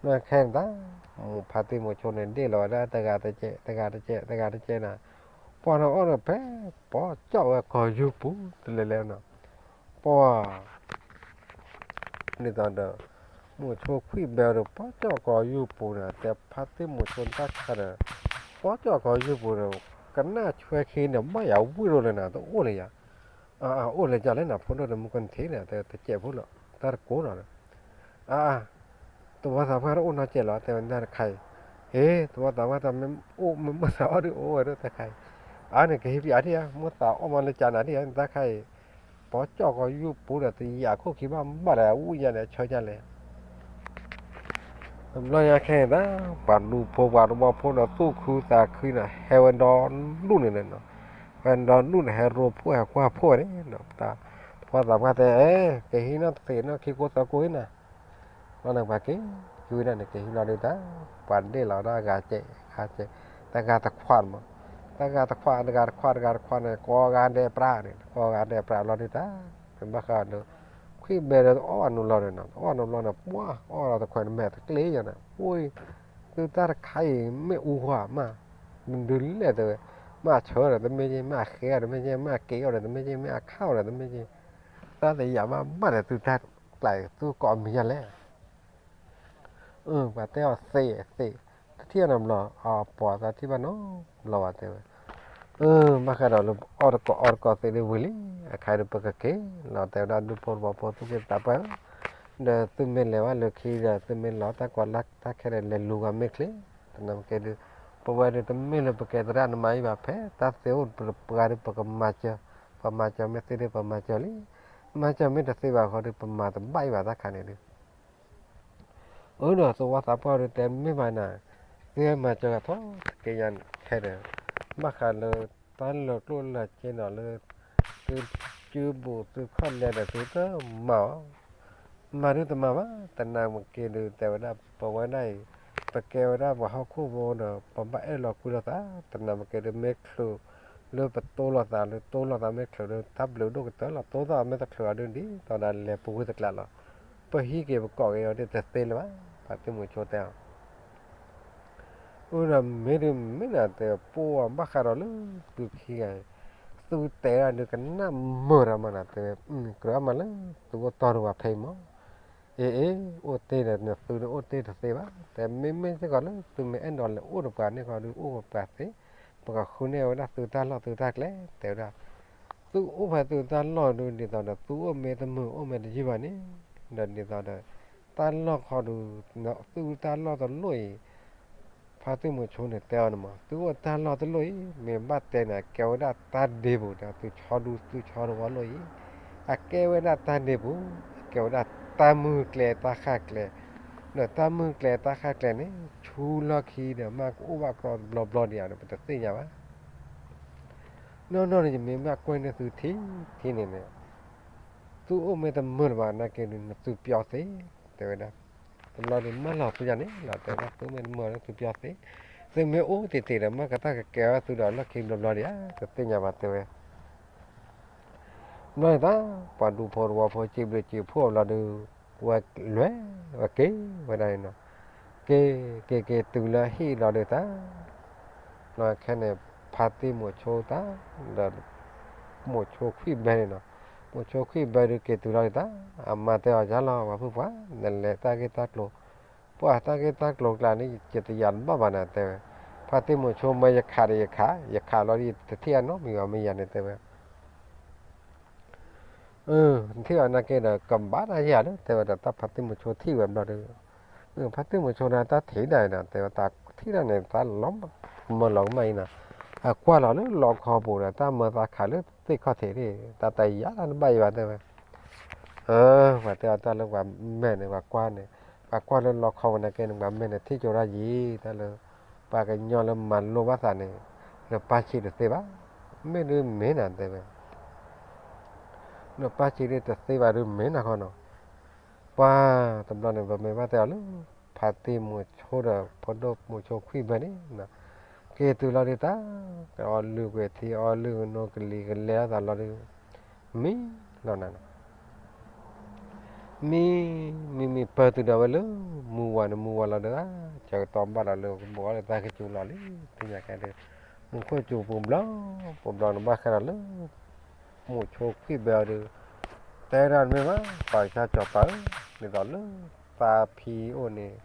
ဘျီခဲန့ၣ်တၢ် မိၢ်ဖါတံၢ်မုဆိန့ၣ် ဒ့ၣ်လီၤဝဲဒၣ် တဂၤတကဲး တဂၤတကဲး တဂၤတကဲးနၤ, ပှၤန့ၣ်အီၣ်ဒီးဖဲ ပီကၠီၣ်ဝဲကီၢ်ယူၢ်ပူၤ တလဲၤလဲၤနီၤ, ပှၤ ဒ်သိးဒီး မုဆိခွံၣ်ဘဲဒီး ပီကၠီၣ်ကီၢ်ယူၢ်ပူၤန့ၣ် တဲဖါတံၢ်မုဆိတၢ်ဆါဒီး ပီကၠီၣ်ကီၢ်ယူၢ်ပူၤဒီး ကနၣ်ဆွဲခံန့ၣ် ဘၣ်ယၤဝံၣ်ရိၤလၢနၤ တအိၣ်လၢယၤ, အအိၣ်လၢယၤလဲၣ်နၤ ဖိဒိၣ်တမုၢ်ကနထံၣ်န့ၣ် တကဲးဖိလီၤ တၢ်တကိးနီၤ, အ သဝီသးပှၢ်တအိၣ်နီတကဲးလီၤ တဲဝဲဒၣ်တခါအံၤ, ဟ့ သဝီသးပှၢ်တမ့ၢ်အိၣ်မ့ၢ်မ့ၢ်သးအီၣ်ဒုးအိၣ်ဝဲဒၣ်တခါအံၤ, အါန့ၣ် ကဟ့ၣ်ပှၤအါဒံးဧါ မ့ၢ်သးအီၣ်မးလၢကၢနၤဒံးဧါ တၢ်ခါအံၤ, ပီကၠီၣ်ကီၢ်ယူၢ်ပူၤဒီး တယံာ်အခိၣ်ခံဘၣ်ဘၣ်ဒီး အဝံၣ်ညါလဲၣ် အဆၢညါလဲၣ်. တဘျီညါခဲအံၤတၢ် ပှၤဒူဖိပှၤတဝီဖိဒီး သူၣ်ခုသးခုန့ၣ် ဟဲဝဲဒီဒူၣ်န့ၣ်လီၤနီၤ, ဟဲဒီဒူၣ်န့ၣ် ဟဲရိဖှိၣ်ဟဲကွၢ်ဖှိၣ်ဝဲန့ၣ်နီၤ, သဝီသးပှၢ်တဲ အဲ ကဟံးနီၣ်တသ့နီၣ် ခံကိသၢကိဟံးနၤ, ဘျီန့ၣ်ပှၤက့ၤ ဟံးဝဲဒၣ်န့ၣ် ကဟံးဘျီဒုးတၢ် ပှၤဒ့ၣ်လီၤဒၣ်ဂၤကဲး ဂၤကဲး, တဂၤတခွးမး, တဂၤတခွး တဂၤတခွး တဂၤတခွးန့ၣ် ကိးဂၤဒဲးပြးန့ၣ် ကိးဂၤဒဲးပြးဘျီဒုးတၢ်, ဘၣ်ဃးဒီး ခွံၣ်ဘဲဒီးတအီၣ်အနုာ်လီၤန့ၣ်နီၤ, တအီၣ်အနုာ်လီၤန့ၣ် ပှၤအီၣ်လီၤတခွဲးန့ၣ် မဲာ်တကျ့ယၤန့ၣ် အိၣ် သုတၢ်တခါအံၤ မ့ၣ်အူဃီမး, ဒုးလဲၣ်တဲဝဲ, မ့ၢ်အဆၢဒီးတမ့ၢ်က့, မ့ၢ်အဃဲဒီးတမ့ၢ်က့, မ့ၢ်အက့ၤအီၣ်ဒီးတမ့ၢ်က့, မ့ၢ်အခါအီၣ်ဒီးတမ့ၢ်က့, တၢ်တယာ်မးဘၣ်ဒီးသုတၢ်ကျါအံၤ သုကိးမံၤယၤလဲၣ်. ပှၤတဲအီၤသ့သ့, တထံၣ်အီၤနီတဘျီ, အပှၤတထံၣ်ဘၣ်နီတဘျီဘၣ်တဲဝဲ. ဘၣ်ဃးဒီးလၢအီၣ်တကိးအီတကိးသ့ဒ်ဝံၤလံ, အခါဒီးပကက့ၤလီၤတဲဝဲဒၣ် ဒူဖိတဝီဖိ သူၣ်က့သးပှၢ်ဧၢ, ဒီးသုမ့ၢ်လဲၤဘၣ်လၢခံဒီး သုမ့ၢ်လီၤတၢ်ကီတၢ်ခဲဒီး လဲၤလူၤဂၤမ့ၢ်ချ့, သနာ်က့ဒုး ပဝဲဒုးတမ့ၢ်လၢပကဲသရၣ်နမါအံၤဘၣ်, ဖဲတၢ်သ့အိၣ်ပှၤဒုး ပကမၤစၢၤ, ပမၤစၢၤမ့ၢ်သ့ဒုး ပမၤစၢၤလံ, မၤစၢၤမ့ၢ်တသ့ဘၣ်ဃီဒီး ပမၤတဘၣ်အံၤဘၣ်တၢ်ခါန့ၣ်ဒုး အၢဒီးသဝီသးပှၢ်ဒုးတဲမ့ၢ်ဘၣ်နၤ, သုဟဲမၤစၢၤဂၤထီၣ်တက့ၢ်ညါခဲဒီး, ဘၣ်ဃးလၢတၢ်လီၤကျိၣ်လီၤစ့နီၤလၢ သုစုဘူးသုခီၣ်လဲဒီးသုတမၤအီၤ, မၤဒုးတမၤဘၣ်, သနာ်က့ဒုးတဲဝဲဒၣ် ပဝဲဒၣ်အံၤ ပကဲဝဲဒၣ်ပှၤဟီၣ်ခိၣ်ဖိဒီး ပဘၣ်အဲၣ်လီၤကွံလိာ်သး, သနာ်က့ဒုးမ့ၢ်ချုးလၢပတိလိာ်သးလၢတိလိာ်သးမ့ၢ်ချုးဒီး တၢ်ဘျုးဒိၣ်ကတၢၢ်လီၤ, တိသးမ့ၢ်တချုးအီၤဒုး ဒ်သိးဒၣ်လဲၤပူၤဝံၤတကျးလီၤ, ပဟံးက့ၤပကိးက့ၤအီၤဒုးတသ့လၢၤဘၣ်, ပှၤသုးမုၢ်ဆိတဲအီၤ အၢဒီးမ့ၢ်ဒုးမ့ၢ်နၤတဲ ပှၤဘၣ်ဃးဒီးလၢသုခံဂၤအံၤ, သုတဲဒၣ်ဒုးကနၣ်မုာ်ဒီးမးနၤတဲ, ကြၢးအါမးလၢသုအိၣ်တီၢ်ဒုးပှၤဖဲအံၤမး, အ့ အ့ အိၣ်တ့ၢ်ဒီးနသုဒီးအိၣ်တ့ၢ်တသ့ဘၣ်, တဲမ့မ့ၢ်စ့ၢ်ကီးလၢသုမ့ၢ်အဲၣ်ဒိးလဲၤအိၣ်ဒီးပှၤန့ၣ်ဃီဒုးအိၣ်ဒီးပှၤသ့, ပကဃုန့ၢ်ဝဲဒၣ်သုတၢ်လီၢ်သုတၢ်ကျဲ, တဲဝဲဒၣ် သုအိၣ်ဖဲသုတၢ်လီၢ်ဒုး ဒ်သိးဒီး သုအိၣ်မ့ၢ်တမုာ်အိၣ်မ့ၢ်တယုၢ်ဘၣ်န့ၣ်, ဒီးဒ်သိးဒီး တၢ်လီၢ်ခီဒုး သုတၢ်လီၢ်တလိၣ်အံၤ, ဖါတံၢ်မုဆိန့ၣ်တဲအီၤန့ၣ်မး သုအိၣ်တၢ်လီၢ်တလီၢ်အံၤ မ့ၢ်ဘၣ်တဲန့ၣ် အကဲဝဲဒၣ်တၢ်ဒ့ပူၤဒီး သုဆီဒူသုဆီတဝီလီၢ်အံၤ, အကဲဝဲဒၣ်တၢ်ဒ့ပူၤ, အကဲဝဲဒၣ်တၢ်မုၢ်ကျဲတၢ်ဃၣ်ကျဲ, ဒီးတၢ်မုၢ်ကျဲတၢ်ဃၣ်ကျဲန့ၣ် ဆူလီၢ်ခံဒီးမ့ၢ်ကအိၣ်ဘၣ်ကီဘျီဘျီဒံးဧါဒီး ပတသ့ၣ်ညါဘၣ်. နီၢ်နီၢ်န့ၣ် ယမ့ၢ်ဘၣ်ကွဲၢ်န့ၢ်သုထံထံန့ၣ်န့ၣ် သုအိၣ်မ့ၢ်တမုာ်လၢၤဘၣ်နာ်က့ဒုး နသုပျီသ့ တဲဝဲဒၣ်. တဘျီဒုးမၢလီၤသုယၤန့ၣ်လီၤ တဲဝဲဒၣ် သုမ့ၢ်တမုာ်လၢသုပျီသ့, သုမ့ၢ်အိၣ်တ့ၢ်တ့ၢ်ဒီး မ့ၢ်ကတၢ်ကကဲဝဲသုဒီးလီၢ်ခံဘျီဘျီဒံးဧါ တသ့ၣ်ညါဘၣ် တဲဝဲ. ဘျီန့ၣ်တၢ် ပှၤဒူဖိတဝီဖိ စံးဘျုးစံးဖှိၣ်ဘျီဒုး ဝဲလဲၤဝဲက့ၤဝဲဒၣ်န့ၣ်နီၤ, က့ၤက့ၤက့ၤတုၤလၢဟံၣ်လီၤဒုးတၢ် ဘျီခဲန့ၣ် ဖါတံၢ်မုဆိတၢ် ဒီး မုဆိခွံၣ်ဘဲန့ၣ်နီၤ, မုဆိခွံၣ်ဘဲဒုးက့ၤတုၤလီၤဒုးတၢ် အမါတဲအီၤ ယါလီၤ ပှၤဖုၣ်ပှၢ် နလဲၤတၢ်ဂ့ၢ်တၢ်ကျိၤ, ပှၤတၢ်ဂ့ၢ်တၢ်ကျိၤကျါန့ၣ် ယတယၤတဘၣ်ဘၣ်နၤ တဲဝဲ. ဖါတံၢ်မုဆိ မ့ၢ်ယခးဒီးယခး, ယခးလီၤဒ်ယတထံၣ်အနီတမံၤဘၣ် မ့ၢ်ယၤန့ၣ် တဲဝဲ. ထံၣ်အီၤနာ်က့ဒီး ကဘၣ်တၢ်ယၤလၢ တဲဝဲဒီး တၢ်ဖါတံၢ်မုဆိထံၣ်ဝဲဘျီဒီး, ဖါတံၢ်မုဆိန့ၣ် တၢ်ထံၣ်ဒၣ်ဒီး တဲဝဲ တၢ်ထံၣ်ဒၣ်န့ၣ် တၢ်လီၤမၢလီၤကမၣ်အံၤနီၤ, အကွၢ်လီၤလၢလီခီပူၤဒီး တၢ်မၢသးခးလၢသ့ၣ်ခီၣ်ထံးန့ၣ် တၢ်တယၤတၢ်တဘၣ်အံၤဘၣ် တဲဝဲ. ပှၤတဲအီၤ တၢ်လၢပှၤမဲာ်န့ၣ် ပှၤကွၢ်န့ၣ်, ပှၤကွၢ်လၢလီခီပူၤနာ်က့န့ၣ် ပှၤမဲာ်န့ၣ် ထံၣ်ကၠိဒၣ်ယံၤ တၢ်လၢ ပှၤကညီလၢမၤလိဘၣ်သးန့ၣ် နပၢ်ဆံးတသ့ဘၣ်, မ့ၢ်ဒုးမ့ၢ်နၤ တဲဝဲ နပၢ်ဆံးဒုးတသ့ဘၣ်ဒုးမ့ၢ်နၤဃီနီၤ. ပှၤတဘျီန့ၣ် ပမ့ၢ်ဘၣ်တဲအီၤလၢ ဖါတံၢ်မုဆိဒီး ဖိဒိၣ်မုဆိခွံၣ်ဘဲန့ၣ်, က့ၤတုၤလီၤဒုးတၢ် ကအီလုၢ်ကွံာ်ထံ အီလုၢ်ကနိကလံၤကလဲၤအသးလီၤဒုး မံလီၤနၤနီၤ. မံ မံမံပၢၢ်တုၤဒီးဝဲလၢ မုၢ်ဝၤန့ၣ် မုၢ်ဝၤလီၤဒုး ဆၢကတီၢ်ဘၣ်လီၤလၢကဘိးအီၤလၢသးကစူၤလီၤလံ သ့ၣ်ညါကဲဒုး မူခိၣ်စူၤပူၤဘျီ ပူၤဘျီန့ၣ်ဘၣ်ဃးဒီးလၢ မုဆိခွံၣ်ဘဲအီၤဒုး တဲဒၣ်မ့ၢ်ဘၣ် ပှၤကစၢ်စီၤပၤဧၢ, ဒ်သိးလၢ သးဖံးအိၣ်န့ၣ်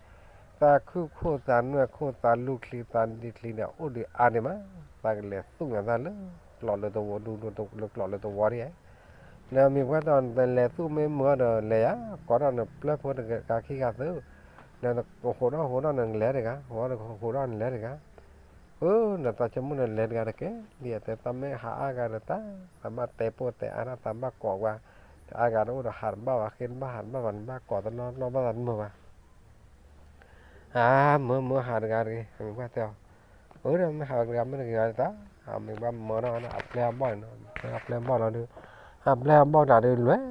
သးခုခိၣ်သးနွဲၣ်ခိၣ်သးလူၢ်ချံသးဒ့ချံဒီးအိၣ်ဒုးအါန့ၣ်မး, သးကလဲၤသူၣ်ညါသးလၢ ကျိးလၢသဝီဒူဒူလၢကျိးလၢသဝီဒ်ဧါ. နမ့ၢ်ပှၤတၢ်နလဲၤသူၣ်မ့ၢ်မုာ်အီၤဒီးလဲၤယၤ, ကိးထီၣ်နပျဲၢ်ဖိတဂၤခံဂၤသု, နဟိးထီၣ်ဟိးထီၣ်နလဲၤတဂၤ, ဟိးထီၣ်ဟိးထီၣ်နလဲၤတဂၤ အၢ နသးဆိကမိၣ်နလဲၤတဂၤတက့ၢ်, ဒ်အတဲသးမ့ၢ်ဟးအါဂၤဒီးတၢ်, သးဘၣ်တဲပိၢ်တဲအါထီၣ် သးဘၣ်ကိးကွၢ်, တအါဂၤတအိၣ်ဒီးဟးတဘၣ်ဘၣ် ဃ့တဘၣ်ဟးတဘၣ်ဘၣ် နဘၣ်ကိးတနီၤနီၤဘၣ်သးတမုာ်ဘၣ်. အါ မုာ်မုာ်ဟးတဂၤတဂ့ၤ, မ့ၢ်ပှၤတဲအီၤ, အၢ ဒီးမ့ၢ်ဟးတဂၤမ့ၢ်တဂ့ၤတၢ်, မ့ၢ်ပှၤမၢထီၣ်အပျဲၢ်အဘီၣ်န့ၣ်နီၤ, အပျဲၢ်အဘီၣ်တၢ်ဒုးလွဲၢ်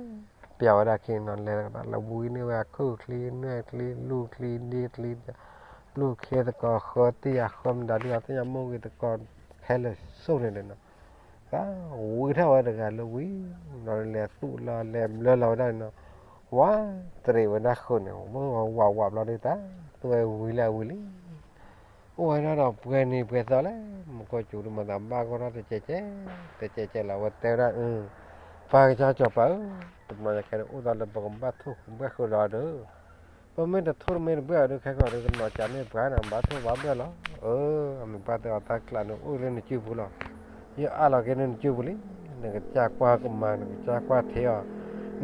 ပျဲဝဲဒၣ်ခံနီၤ လဲၤတကတီၢ်လၢဝံၤန့ၢ်ဝဲအခုၣ်ချံနွဲၣ်ချံလူၢ်ချံဒ့ချံ, လူၢ်ခ့သကိးဃၢတံၢ်အဃၢမတၤဒုးအီၤသ့ၣ်ညါမိၢ်ဂ့ၤသကိး ဖဲလၢာ်စိၣ်န့ၣ်ဒီးနီၤ, သးဝံၤထီၣ်ဝဲတဂၤလၢဝံၤ, ဒီးလဲၤသူၣ်လီၤလဲၤဘျၢလီၤဝဲဒၣ်န့ၣ်နီၤ, ဝါ တရံးဝဲဒၣ်ဃုာ်န့ၣ် ဝါဝါဝါဘျီဒုးတၢ်, သူဝဲဝံၤလၢအဝံၤလံ အိၣ်ဝဲဒၣ်ဒီးပှဲၤနံၤပှဲၤသီလဲၣ်, မူခိၣ်စူၤဒုးမၤသးဘၣ်ဂီၢ်ထီၣ်တကဲးကဲး, တကဲးကဲးလီၤ အဝဲတဲဝဲဒၣ်အၢ, ပှၤကစၢ်စီၤပၤဧၢ, တနီၤယၤခဲဒုးအိၣ်သးလၢပကဘၣ်ထိၣ်ဘှဲၣ်ဃုာ်ဒီးဒီး, ပမ့ၢ်တထိၣ်တမ့ၢ်တဘှဲၣ်အီၤဒုး ခဲကီးဒုးတနီၤကးန့ၢ်ပှၤန့ၣ် ဘၣ်ထိၣ်ဘၣ်ဘှဲၣ်လီၤ. အၢ, အမ့ၢ်ပှၤတဲအီၤတၢ်ကျးန့ၣ်အိၣ်လၢနစုပူၤလီၤ. ယအးလီၤက့ၤလၢနစုပူၤလံ, နကစၢ်ကွၢ်ကမၤ နကစၢ်ကွၢ်ထံအီၤ,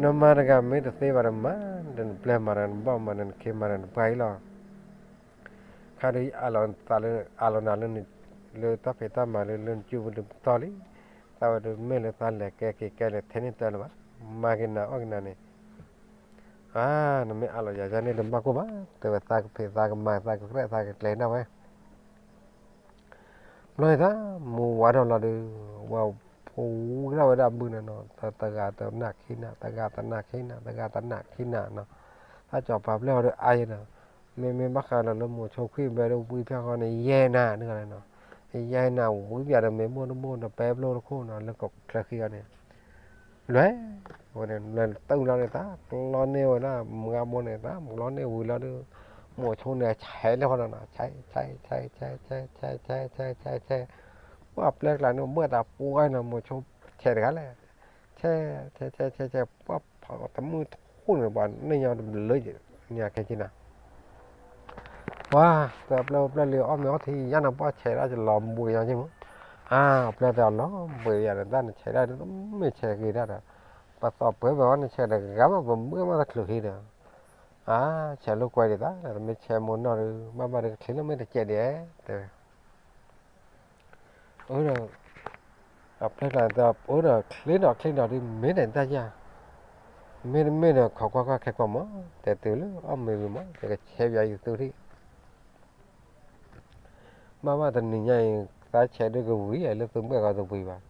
နမၤတဂၤမ့ၢ်တသ့ဘၣ်ဒီးမၤ, ဒီးနပျဲၢ်မၤတဂၤ နဘီၣ်မၤဒီးနခ့မၤဒီးနပှၤအံၤလီၤ. ခါဒုးယအးလီၤသးလၢ အးလီၤနၤလၢ လၢတၢ်ဖံးတၢ်မၤလၢ လၢနစုပူၤဒုးပတီၢ်လံ, သးဝဲဒုးမ့ၢ်လၢသးလဲၤကဲက့ၤကဲလဲၤထဲန့ၣ်တၢ်လၢၤဘၣ်, မၤက့ၤနၤအီၣ်က့ၤနၤန့ၣ် အါ, နမ့ၢ်အးလီၤယၤယၤန့ၣ် တဘၣ်ကိၢ်ဘၣ်, တဲဝဲသးကဖံးသးကမၤ သးကကြဲးသးကကျဲၤဒၣ်ဝဲ. ဘျီန့ၣ်တၢ် မူဝါထီၣ်လီၤဒုး, ဝဲဖိဝံၤကဒီးဝဲဒၣ်ဘုန့ၣ်နီၤ, တဂၤတနၢ်ခံနၢ်, တဂၤတနၢ်ခံနၢ်, တဂၤတနၢ်ခံနၢ်နီၤ, တၢ်စီၤပၤပျဲၢ်အီၤဒုးအါယဲနီၤ, မ့မ့ၢ်ဘၣ်ဃးလီၤလၢမုဆိခွံၣ်ဘဲဒုးဝံဖျၢၣ်ဃီန့ၣ် ယဲၢ်နၢ်ဒုးဂၤန့ၣ်နီၤ, ယဲၢ်နၢ်ဝံပၠးဒီးမ့ၢ်ဘိၣ်တဘိၣ်ဒီးပဲဘျိၣ်တခိၣ်နီၤ လၢကီၢ်ချၢခံဂၤန့ၣ် လွဲၢ်, ဝဲန့ၣ် လွဲၢ်တုၤလီၤန့ၣ် တၢ်ကျီန့ၢ်ဝဲဒၣ် မုၢ်ဂၤဘိန့ၣ် တၢ်ကျီန့ၢ်ဝံၤလီၤဒုး, မိၤဆိန့ၣ် ဆဲးလၢဃီနီၤနီၤ, ဆဲး ဆဲး ဆဲး ဆဲး ဆဲး ဆဲး ဆဲး ဆဲး ဆဲး ဆဲး ပှၢ်ပျဲၢ်ကျါန့ၣ် ဘၣ်သးပှၢ်နီၤ မိၤဆိ ဆဲးတဂၤလဲၣ်, ဆဲး ဆဲး ဆဲး ဆဲး ဆဲး ပှၢ်ဖးတမုၢ်ထူၣ်န့ၣ် ပှၤန့ၢ်ညီတဘျုးညါခဲကနၤ ပှၤ တဲပျဲၢ်ပျဲၢ်လံ အီၣ်မ့ၤအီထံယါန့ၣ် ပှၢ်ဆဲးဒၣ်လီၤဘှံးညါက့မး, အါ ပျဲၢ်တဲအီၤလီၤဘှံးယါန့ၣ် တၢ်နဆဲးဒၣ် တမ့ၢ်ဆဲးဂ့ၤဒၣ်ဒီး, ပသီၣ်ပှဲၤဘၣ်ဝဲနဆဲးတဂၤဘၣ် ပမုၢ်မးတချုးခံဒီး, အါ, ဆဲးလိာ်ကွဲဒံးသး, တမ့ၢ်ဆဲးမိၢ်နီၢ်ဒီး ဘၣ်ဘၣ်ဒီးကချ့လၢမ့ၢ်တစဲးဒံး, တဲဝဲ, အၢဒီး, အပျဲၢ်ကျါန့ၣ်တဲ, အၢဒီးချ့ဒီးချ့ဒီးဒ်မ့ၢ်တၢ်ယၤ, မ့တမ့ၢ်ဒီးခိးကွၢ်ကွၢ်ခဲကိာ်မး, တဲတုၤလၢအီၣ်မ့ၤဝံၤမး တဲကဆဲးပယီၤယသူၣ်ထံၣ် ဘၣ်ဘၣ်တနံၤညါအံၤ သးဆဲးဒုးကဝံၤလၢသုဘဲၣ်ဂီၤတဝံၤဘၣ်,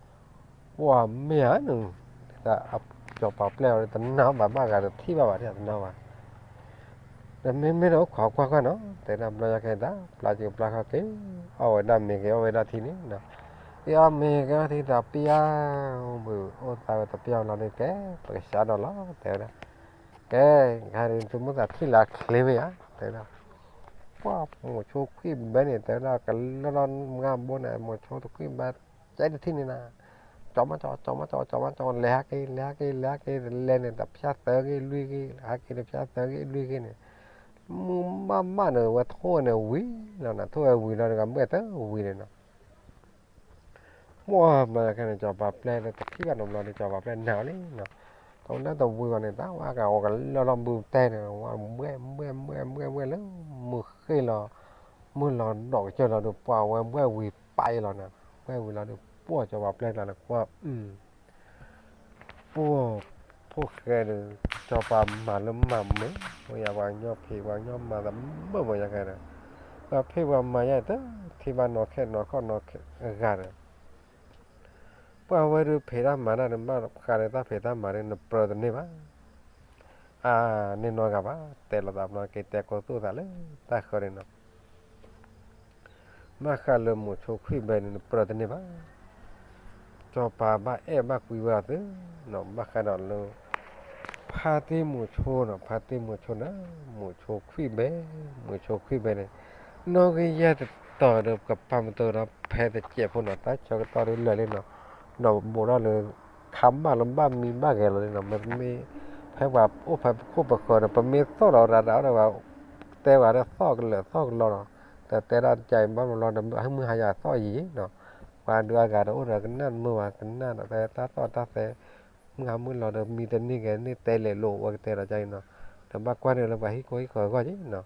ပှၤမ့ၢ်ဧါနုၤ, စီၤပၤပျဲၢ်အီၤတနာ်ဘၣ်ဘၣ်ဂၤတထံၣ်ဘၣ်ဘၣ်တနာ်ဘၣ်, ဒီးမ့မ့ၢ်ဒီးအိၣ်ခိးကွၢ်ကွၢ်နီၤ တဲဒၣ်ဘျီယၤခဲအံၤတၢ် ပျၢ်က့ၤပျၢ်ခီက့ၤ, အီၣ်ဝဲဒၣ်မ့ၤက့ၤအီၣ်ဝဲဒၣ်ထံန့ၣ်, အီၣ်မ့ၤက့ၤအီၣ်ထံတၢ်ပျၢ်, အိၣ်သးဝဲတပျၢ်လီၤဒုးကဲ, ပကစးဒီးလီၤ တဲဝဲဒၣ်, ကဲ, ခါဒုးသုမိၢ်သးထံၣ်လၢချ့မ့ၢ်ဧါ တဲဝဲဒၣ် ပှၤမိၤဆိခွံၣ်ဘဲန့ၣ် တဲဝဲဒၣ် ကလီလီမါဘိန့ၣ် မိၤဆိတခွံၣ်ဘဲ, ကဲတထံၣ်န့ၣ်နၤ, ကၠီမးကၠီ ကၠီမးကၠီ ကၠီမးကၠီ လဲၤဟးက့ၤ လဲၤဟးက့ၤ လဲၤဟးက့ၤ လဲၤန့ၣ် တဖၠၣ်သၢဂ့ၢ်လွံၢ်ဂ့ၢ် ဟးက့ၤတဖၠၣ်သၢဂ့ၢ်လွံၢ်ဂ့ၢ်န့ၣ်, မုၢ်ဘၣ်မးန့ၣ် ဝဲထိၣ်ဝဲန့ၣ်ဝံၤလီၤနၤ ထိၣ်ဝဲဝံၤလီၤဒီးကဘဲၣ်သၢဝံၤန့ၣ်နီၤ ပှၢ်ဘျီယၤခဲန့ၣ် စီၤပၤပျဲၢ်လၢတထံၣ်ဘၣ်နီတဘျီဒီး စီၤပၤပျဲၢ်နာ်အီၤလံနီၤ, တဝဲလၢတဝံၤဘၣ်န့ၣ် တၢ်ဝဲကဝီၤကလၢလီၤဘုတဲန့ၣ် ဝဲဘှဲၣ်ဘှဲၣ်ဘှဲၣ်ဘှဲၣ်ဘှဲၣ်လၢ မုၢ်ဃ့ၢ်လီၤ, မုၢ်လီၤဒီးကၠၢၢ်လီၤဒီး ပှၢ်ဝဲဘှဲၣ်ဝံၤပာ်အံၤလီၤနၤ, ဘှဲၣ်ဝံၤလီၤဒီး ပှၢ်စီၤပၤပျဲၢ်ကျါန့ၣ် ကွၢ်အု ပှၢ်ဖိၣ်ဃဲဒီး စီၤပၤမၤလၢမၤမုာ်, ပှၤကညီဖံး ပှၤကညီမၤသးမုာ်မးယၤခဲဒီး, ပှၤဖံးပှၤမၤယါတထံၣ်ဘၣ်နီၢ်ခဲနီၢ်ခီၣ်နီၢ်ဂၤဒီး, ပှၤဝဲဒုးဖံးတၢ်မၤတၢ်ဒီး ဘၣ်ဃးဒီးတၢ်ဖံးတၢ်မၤဒီး နပြၢတန့ၢ်ဘၣ်, အါန့ၢ်နီတဂၤဘၣ်, တဲလိာ်သးဘျီက့ၤ တဲကိးသူၣ်သးလၢတၢ်ဃၢၤန့ၣ်နီၤ ဘၣ်ဃးလၢမိၤဆိခွံၣ်ဘဲန့ၣ် နပြၢတန့ၢ်ဘၣ်, စီၤပၤဘၣ်အဲၣ်ဘၣ်ကွံဝဲအီၤသုနီၤ, ဘၣ်ဃးဒီးလၢ ဖါတံၢ်မိၤဆိနီၤ, ဖါတံၢ်မိၤဆိန့ၣ် မိၤဆိခွံၣ်ဘဲ, မိၤဆိခွံၣ်ဘဲန့ၣ် နီၣ်ဂံၢ်ယဲၢ်တတီၤဒီး ကပာ်ပတုာ်ဒီးဖဲတစဲးဖိနီၤ, တၢ်ဆၢကတီၢ်ဒုးလၢာ်လံနီၤ, ဒီးဘူးထီၣ်လၢ ခါဘၣ်လၢဘၣ်မံဘၣ်ဂဲၤလီၤလံနီၤ, မ့မ့ၢ် ဖဲပှၤအိၣ်ဖဲပခိၣ်ပဃၢၤဒီး ပမ့ၢ်သီၣ်ဒီးရၤဒီး တဲဝဲဒီးသီၣ်ကလၢာ်သီၣ်ကလီနီၤ, တတဲဒၣ်တကးအံၤဘၣ်လီၤဒီး မုၢ်ဟါမုၢ်ဟါယၤသီၣ်ယံၤနီၤ, ပှၤဒုးအါဂၤဒီးအိၣ်ဒီးကနၣ်မုာ်ဘၣ် ကနၣ်ဒီးဖဲတၢ်သီၣ်တၢ်သဲ မုၢ်ဟါမုၢ်လီၤဒီး မံတန့ၢ်ဂဲၤန့ၢ်တဲလဲၤလိာ်ဝဲကတဲဒီးကါအံၤနီၤ, ဒီးဘၣ်ကွၢ်န့ၣ်လၢပှၤဟံၣ်ခိၣ်ဟံၣ်ဃၢၤအဂီၢ်က့ၤနီၤ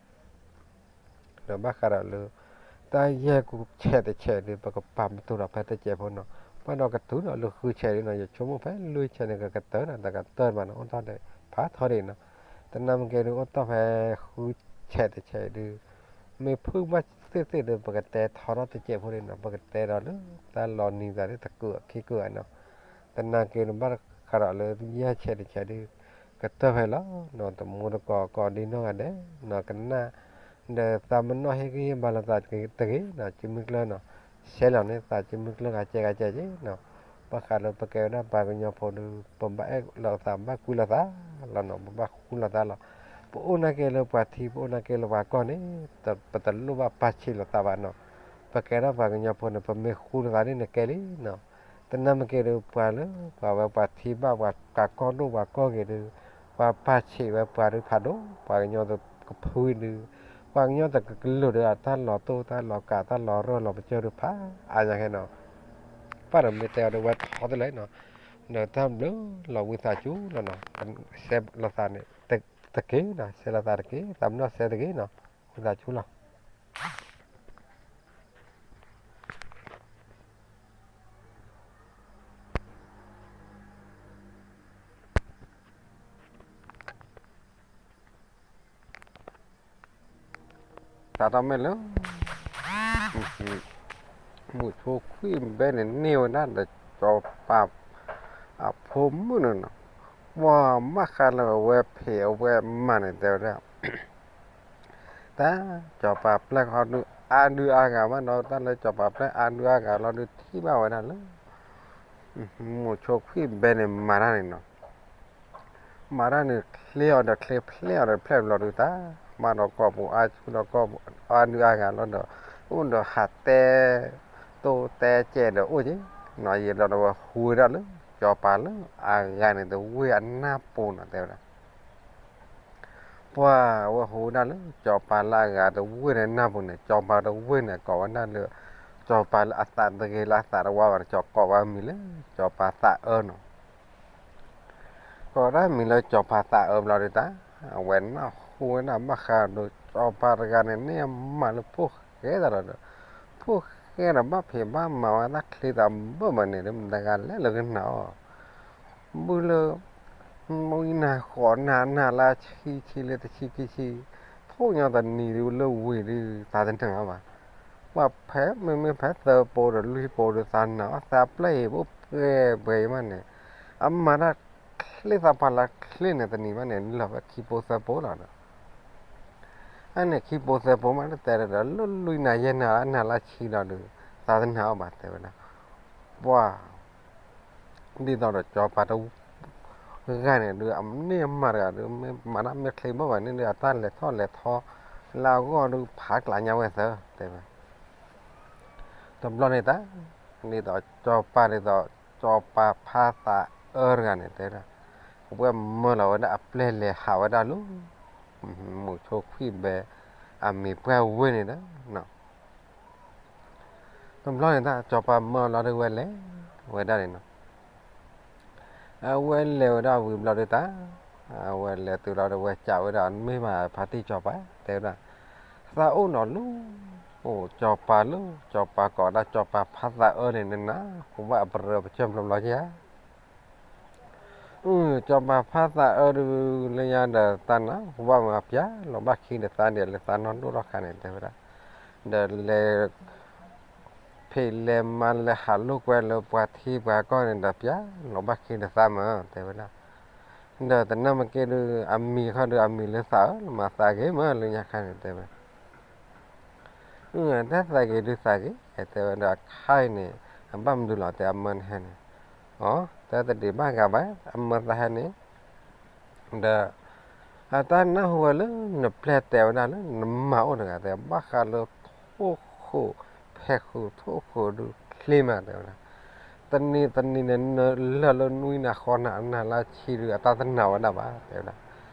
ဒီးဘၣ်ဃးဒီးလၢ တၢ်ယဲၢ်ကူဆဲးတဆဲးဒီး ပကပာ်ပတုာ်ဒီးဖဲတစဲးဖိနီၤ, ပှၤဒီးကတုၤဒီးလၢဃုဆဲးဒ်နီၤ, ယဆိကမိၣ်ဖဲလွံၢ်ဆဲးန့ၣ် ကကတၢၢ်နီၤ, တကတၢၢ်မးနီၤ, အိၣ်ထီၣ်ဒီးဖးထီဒံးနီၤ, တနၢ်မ့ၢ်ကဲဒုး အိၣ်ထီၣ်ဖဲဃုဆဲးတဆဲးဒုး မ့ၢ်ဖုၣ်ဘၣ်သ့ၣ်သ့ၣ်ဒီး ပကတဲထီထီၣ်တစဲးဖိဒ်နီၤ, ပကတဲဒီးလၢတၢ်လီၤနံၤသးဒ်တကုာ်ခံကုာ်နီၤ, တနၢ်က့ၤဒီးဘၣ်ဃးဒီးလၢယဲၢ်ဆဲးတဆဲးဒုး ကတၢၢ်ဖဲလီၤနီၤ, တမူတကိးကိးဒ်နီၢ်ဂၤဒဲးနီၤ, ကနၣ် ဒီးသးမနီၣ်ဟ့ၣ်ဂံၢ်ဟ့ၣ်ဘါလိာ်သးတဂ့ၤနီၤ, စုမုၢ်ကျၢၢ်နီၤ, ဆဲးလီၤန့ၢ်သးစုမုၢ်ကျၢၢ်ဂၤကဲဂၤကဲက့ၤနီၤ, ဘၣ်ဃးလၢပကဲဝဲဒၣ်ပှၤကညီဖိဒီး ပဘၣ်အဲၣ်လိာ်သး ဘၣ်ကွံလိာ်သးလီၤနီၤ, ပဘၣ်ဃူလိာ်သးလီၤ, ပအိၣ်နာ်က့လၢပှၤထံ ပအိၣ်နာ်က့လၢပှၤကီၢ်န့ၣ် ပတလိၣ်ဘၣ်ပာ်ဆံးလိာ်သးဘၣ်နီၤ, ပကဲဒၣ်ပှၤကညီဖိန့ၣ် ပမ့ၢ်ဃူလိာ်သးန့ၣ် နကဲလံနီၤ တနၢ်မ့ၢ်က့ၤဒီး ပှၤလၢပှၤဝဲပှၤထံဘၣ်ပှၤကးကီၢ်ဒိၣ်ပှၤကီၢ်ဂ့ၤဒီး ပှၤပာ်ဆံးဝဲပှၤဒုးဖးဒိၣ် ပှၤကညီတကဖုဒုး ပှၤကညီတကလုာ်ဒီး အတၢ်လီၤတိၢ်တၢ်လီၤကးတၢ်လီၤရၢၢ်လီၤပကၢၢ်ဒုးဖးအါညါခဲနီၤ, ပၢ်ဒီးမ့ၢ်တဲအီၤဒီးဝဲထီတလဲၣ်နီၤ, ဒီးတၢ်ဘျုးလီၤဝံသးစူၤလီၤနီၤ, စဲးလိာ်သးန့ၣ် တက့ၢ်နီၤ, စဲးလိာ်သးတက့ၢ်, သးမနီၣ်စဲးတက့ၢ်နီၤ, ဝံသးစူၤလီၤ. တၢ်တမ့ၢ်လၢ မိၤဆိခွံၣ်ဘဲန့ၣ် န့ၢ်ဝဲဒၣ်ဒီး စီၤပၤအဖိမုၣ်န့ၣ်နီၤ, ပှၤဘၣ်ဃးလၢအဝဲဖံးအဝဲမၤန့ၣ် တဲဝဲဒၣ် တၢ် စီၤပၤပျဲၢ်ခီဒုး အါဒုးအါဂၤဘၣ်နီၤ, တၢ်လၢစီၤပၤပျဲၢ်အါဒုးအါဂၤလီၤဒုး ထံၣ်ဘၣ်ဝဲဒၣ်လၢ မိၤဆိခွံၣ်ဘဲန့ၣ် မၤတၢ်န့ၣ်နီၤ, မၤတၢ်န့ၣ် ချ့အီၤဒီးချ့ ဖျဲးအီၤဒီးဖျဲးဘျီဒုး တၢ် မၤဒီးကိာ်ပူၤအါဆူဒီးကိာ်ပူၤ အါဒုးအါဂၤလီၤဒီး အိၣ်ဒီးဟးတဲ တိၢ်တဲကဲးဒီးအိၣ်က့ၤနီၤ, ယံာ်လီၤဒီးဝဲဟူဝဲဒၣ်လၢ စီၤပၤလၢအဂၤန့ၣ် တဝ့ၢ်အနၢ်ပူၤနီၤ တဲဝဲဒၣ် ပှၤဝဲဟူဝဲဒၣ်လၢ စီၤပၤလၢအဂၤတဝ့ၢ်န့ၣ်နၢ်ပူၤန့ၣ် စီၤပၤတဝ့ၢ်န့ၣ် ကိးဝဲဒၣ်လၢ စီၤပၤလၢအသးတဂ့ၤလၢအသးတဝါဘၣ်န့ၣ် ကိးဝဲမံၤလၢ စီၤပၤသးအၢနီၤ, ကိးဝဲဒၣ်မံၤလၢစီၤပၤသးအၢဘျီဒုး တၢ် အဝဲနၢ်ဟူ အဝဲဒၣ်ဘၣ်ဃးဒီးစီၤပၤတဂၤန့ၣ် န့ၢ်အမၤလၢဖိၣ်ဃဲသးလီၤဒီး, ဖိၣ်ဃဲဒီးဘၣ်ဖံးဘၣ်မၤဝဲတၢ်ချ့သးဘၣ်ဘၣ်န့ၣ် မတၤဂၤလဲၤလၢကနၣ်အီၤ, ဘုလၢ မုၢ်နၤဃိးနၤ နၤလၢဆံဆံလၢတဆံခံဆံ, ထိၣ်ညီတနံၤဒုလၢဝံၤဒု သးတနၢ်အီၤဘၣ်. ပှၤဖဲမ့မ့ၢ်ဖဲသၢပိဒီးလွံၢ်ပိဒီး သးနၢ်အီၤ သးပျဲၢ်အံၤ အိၣ်ပှဲၤပှဲၤအံၤမးန့ၣ်, အမၤတၢ်ချ့သးပှၢ်လၢချ့န့ၣ် တနံၤမးန့ၣ် လၢာ်ဝဲခံပိသၢပိလီၤဒီး အန့ၣ်ခံပိသၢပိမး တတဲဒီး လၢလွံၢ်နၤယဲၢ်နၤ အနၤလၢဆံဒီးဒုး သးတနၢ်အီၤဘၣ် တဲဝဲဒၣ်. ပှၤ ဒ်သိးဒီးစီၤပၤတဂၤန့ၣ်ဒုး အန့ၢ်အမၤတဂၤဒုး မ့ၢ်မၤတၢ်မ့ၢ်ချ့ဘၣ်ဘၣ်န့ၣ်ဒုး အတၢ်လဲၤထီၣ်လဲၤထီ လၢအဂီၢ်ဒုး ဖးကျးညါဝဲသၢ တဲဝဲ. တဘျီန့ၣ်တၢ် ဒ်သိးစီၤပၤဒ်သိး စီၤပၤဖးသးအၢတဂၤန့ၣ် တဲဝဲဒၣ်, အဝဲမၢလီၤဝဲဒၣ်အပျဲၢ်လဲၤဟးဝဲဒၣ်လၢ မုဆိခွံၣ်ဘဲ အမံၤပှၢ်ဝ့ၢ်န့ၣ်ဒီး တဘျီန့ၣ်တၢ် စီၤပၤမၢလီၤဒုးဝဲလဲၤဝဲဒၣ်န့ၣ်နီၤ. အဝဲလဲၤဝဲဒၣ်ဝံၤဘျီဒုးတၢ် အဝဲလဲၤတုၤလီၤဒီး ဝဲစံးဝဲဒၣ် မ့ၢ်ဘၣ်ဖါတံၢ်စီၤပၤ တဲဝဲဒၣ်, သးအိၣ်နီၤလၢ အိၣ်စီၤပၤလၢ စီၤပၤကိးဒၣ်စီၤပၤဖးသးအၢန့ၣ် နနၢ်ဟူဘၣ်အပရၢပဆၢဘျီဘျီဧါ. အၢ စီၤပၤဖးသးအၢဒုး လၢညါဒီးသးနၢ်ဟူဘၣ်မး ပျၢ်လိာ်ဘၣ်ခံဒီးသးဒ်လၢသးနီၢ်ဒိၣ်ထီၣ်ခါန့ၣ် တဲဝဲဒၣ်, ဒီးလဲၤ ဖံးလဲၤမၤလဲၤဟးလိာ်ကွဲလၢပှၤထံပှၤကီၢ်န့ၣ်ဒီး ပျၢ်လိာ်ဘၣ်ခံဒီးသးမး တဲဝဲဒၣ်. ဒီးတနၢ်မ့ၢ်က့ၤဒုး အမံၤခီဒုး အမံၤလၢသးအၢ မၤသးဂ့ၤမးလၢညါခါန့ၣ် တဲဝဲ. အၢ တၢ်သးဂ့ၤဒုးသးဂ့ၤ တဲဝဲဒီး အခါအံၤန့ၣ် အဘၣ်မနုၤလီၤ တဲအမၢနဟဲန့ၣ်, အီ တၢ်တဒံးဘၣ်ဂၤဘၣ် အမၢသးဟဲန့ၣ် ဒီး အတၢ်နၢ်ဟူဝဲလၢနပျဲၢ်တဲဝဲဒၣ်လၢနမၤအိၣ်တဂၤ တဲဘၣ်ဃးလၢထိၣ်ဃိး ဖဲဃိး ထိၣ်ဃိးဒုးချ့မး တဲဝဲဒၣ်. တနံၤတနံၤန့ၣ် နလၢာ်လၢနွံနၤဃိးနၤ နၤလၢဆံဒုး အတၢ်တနာ်ဝဲဒၣ်ဘၣ် တဲဝဲဒၣ်.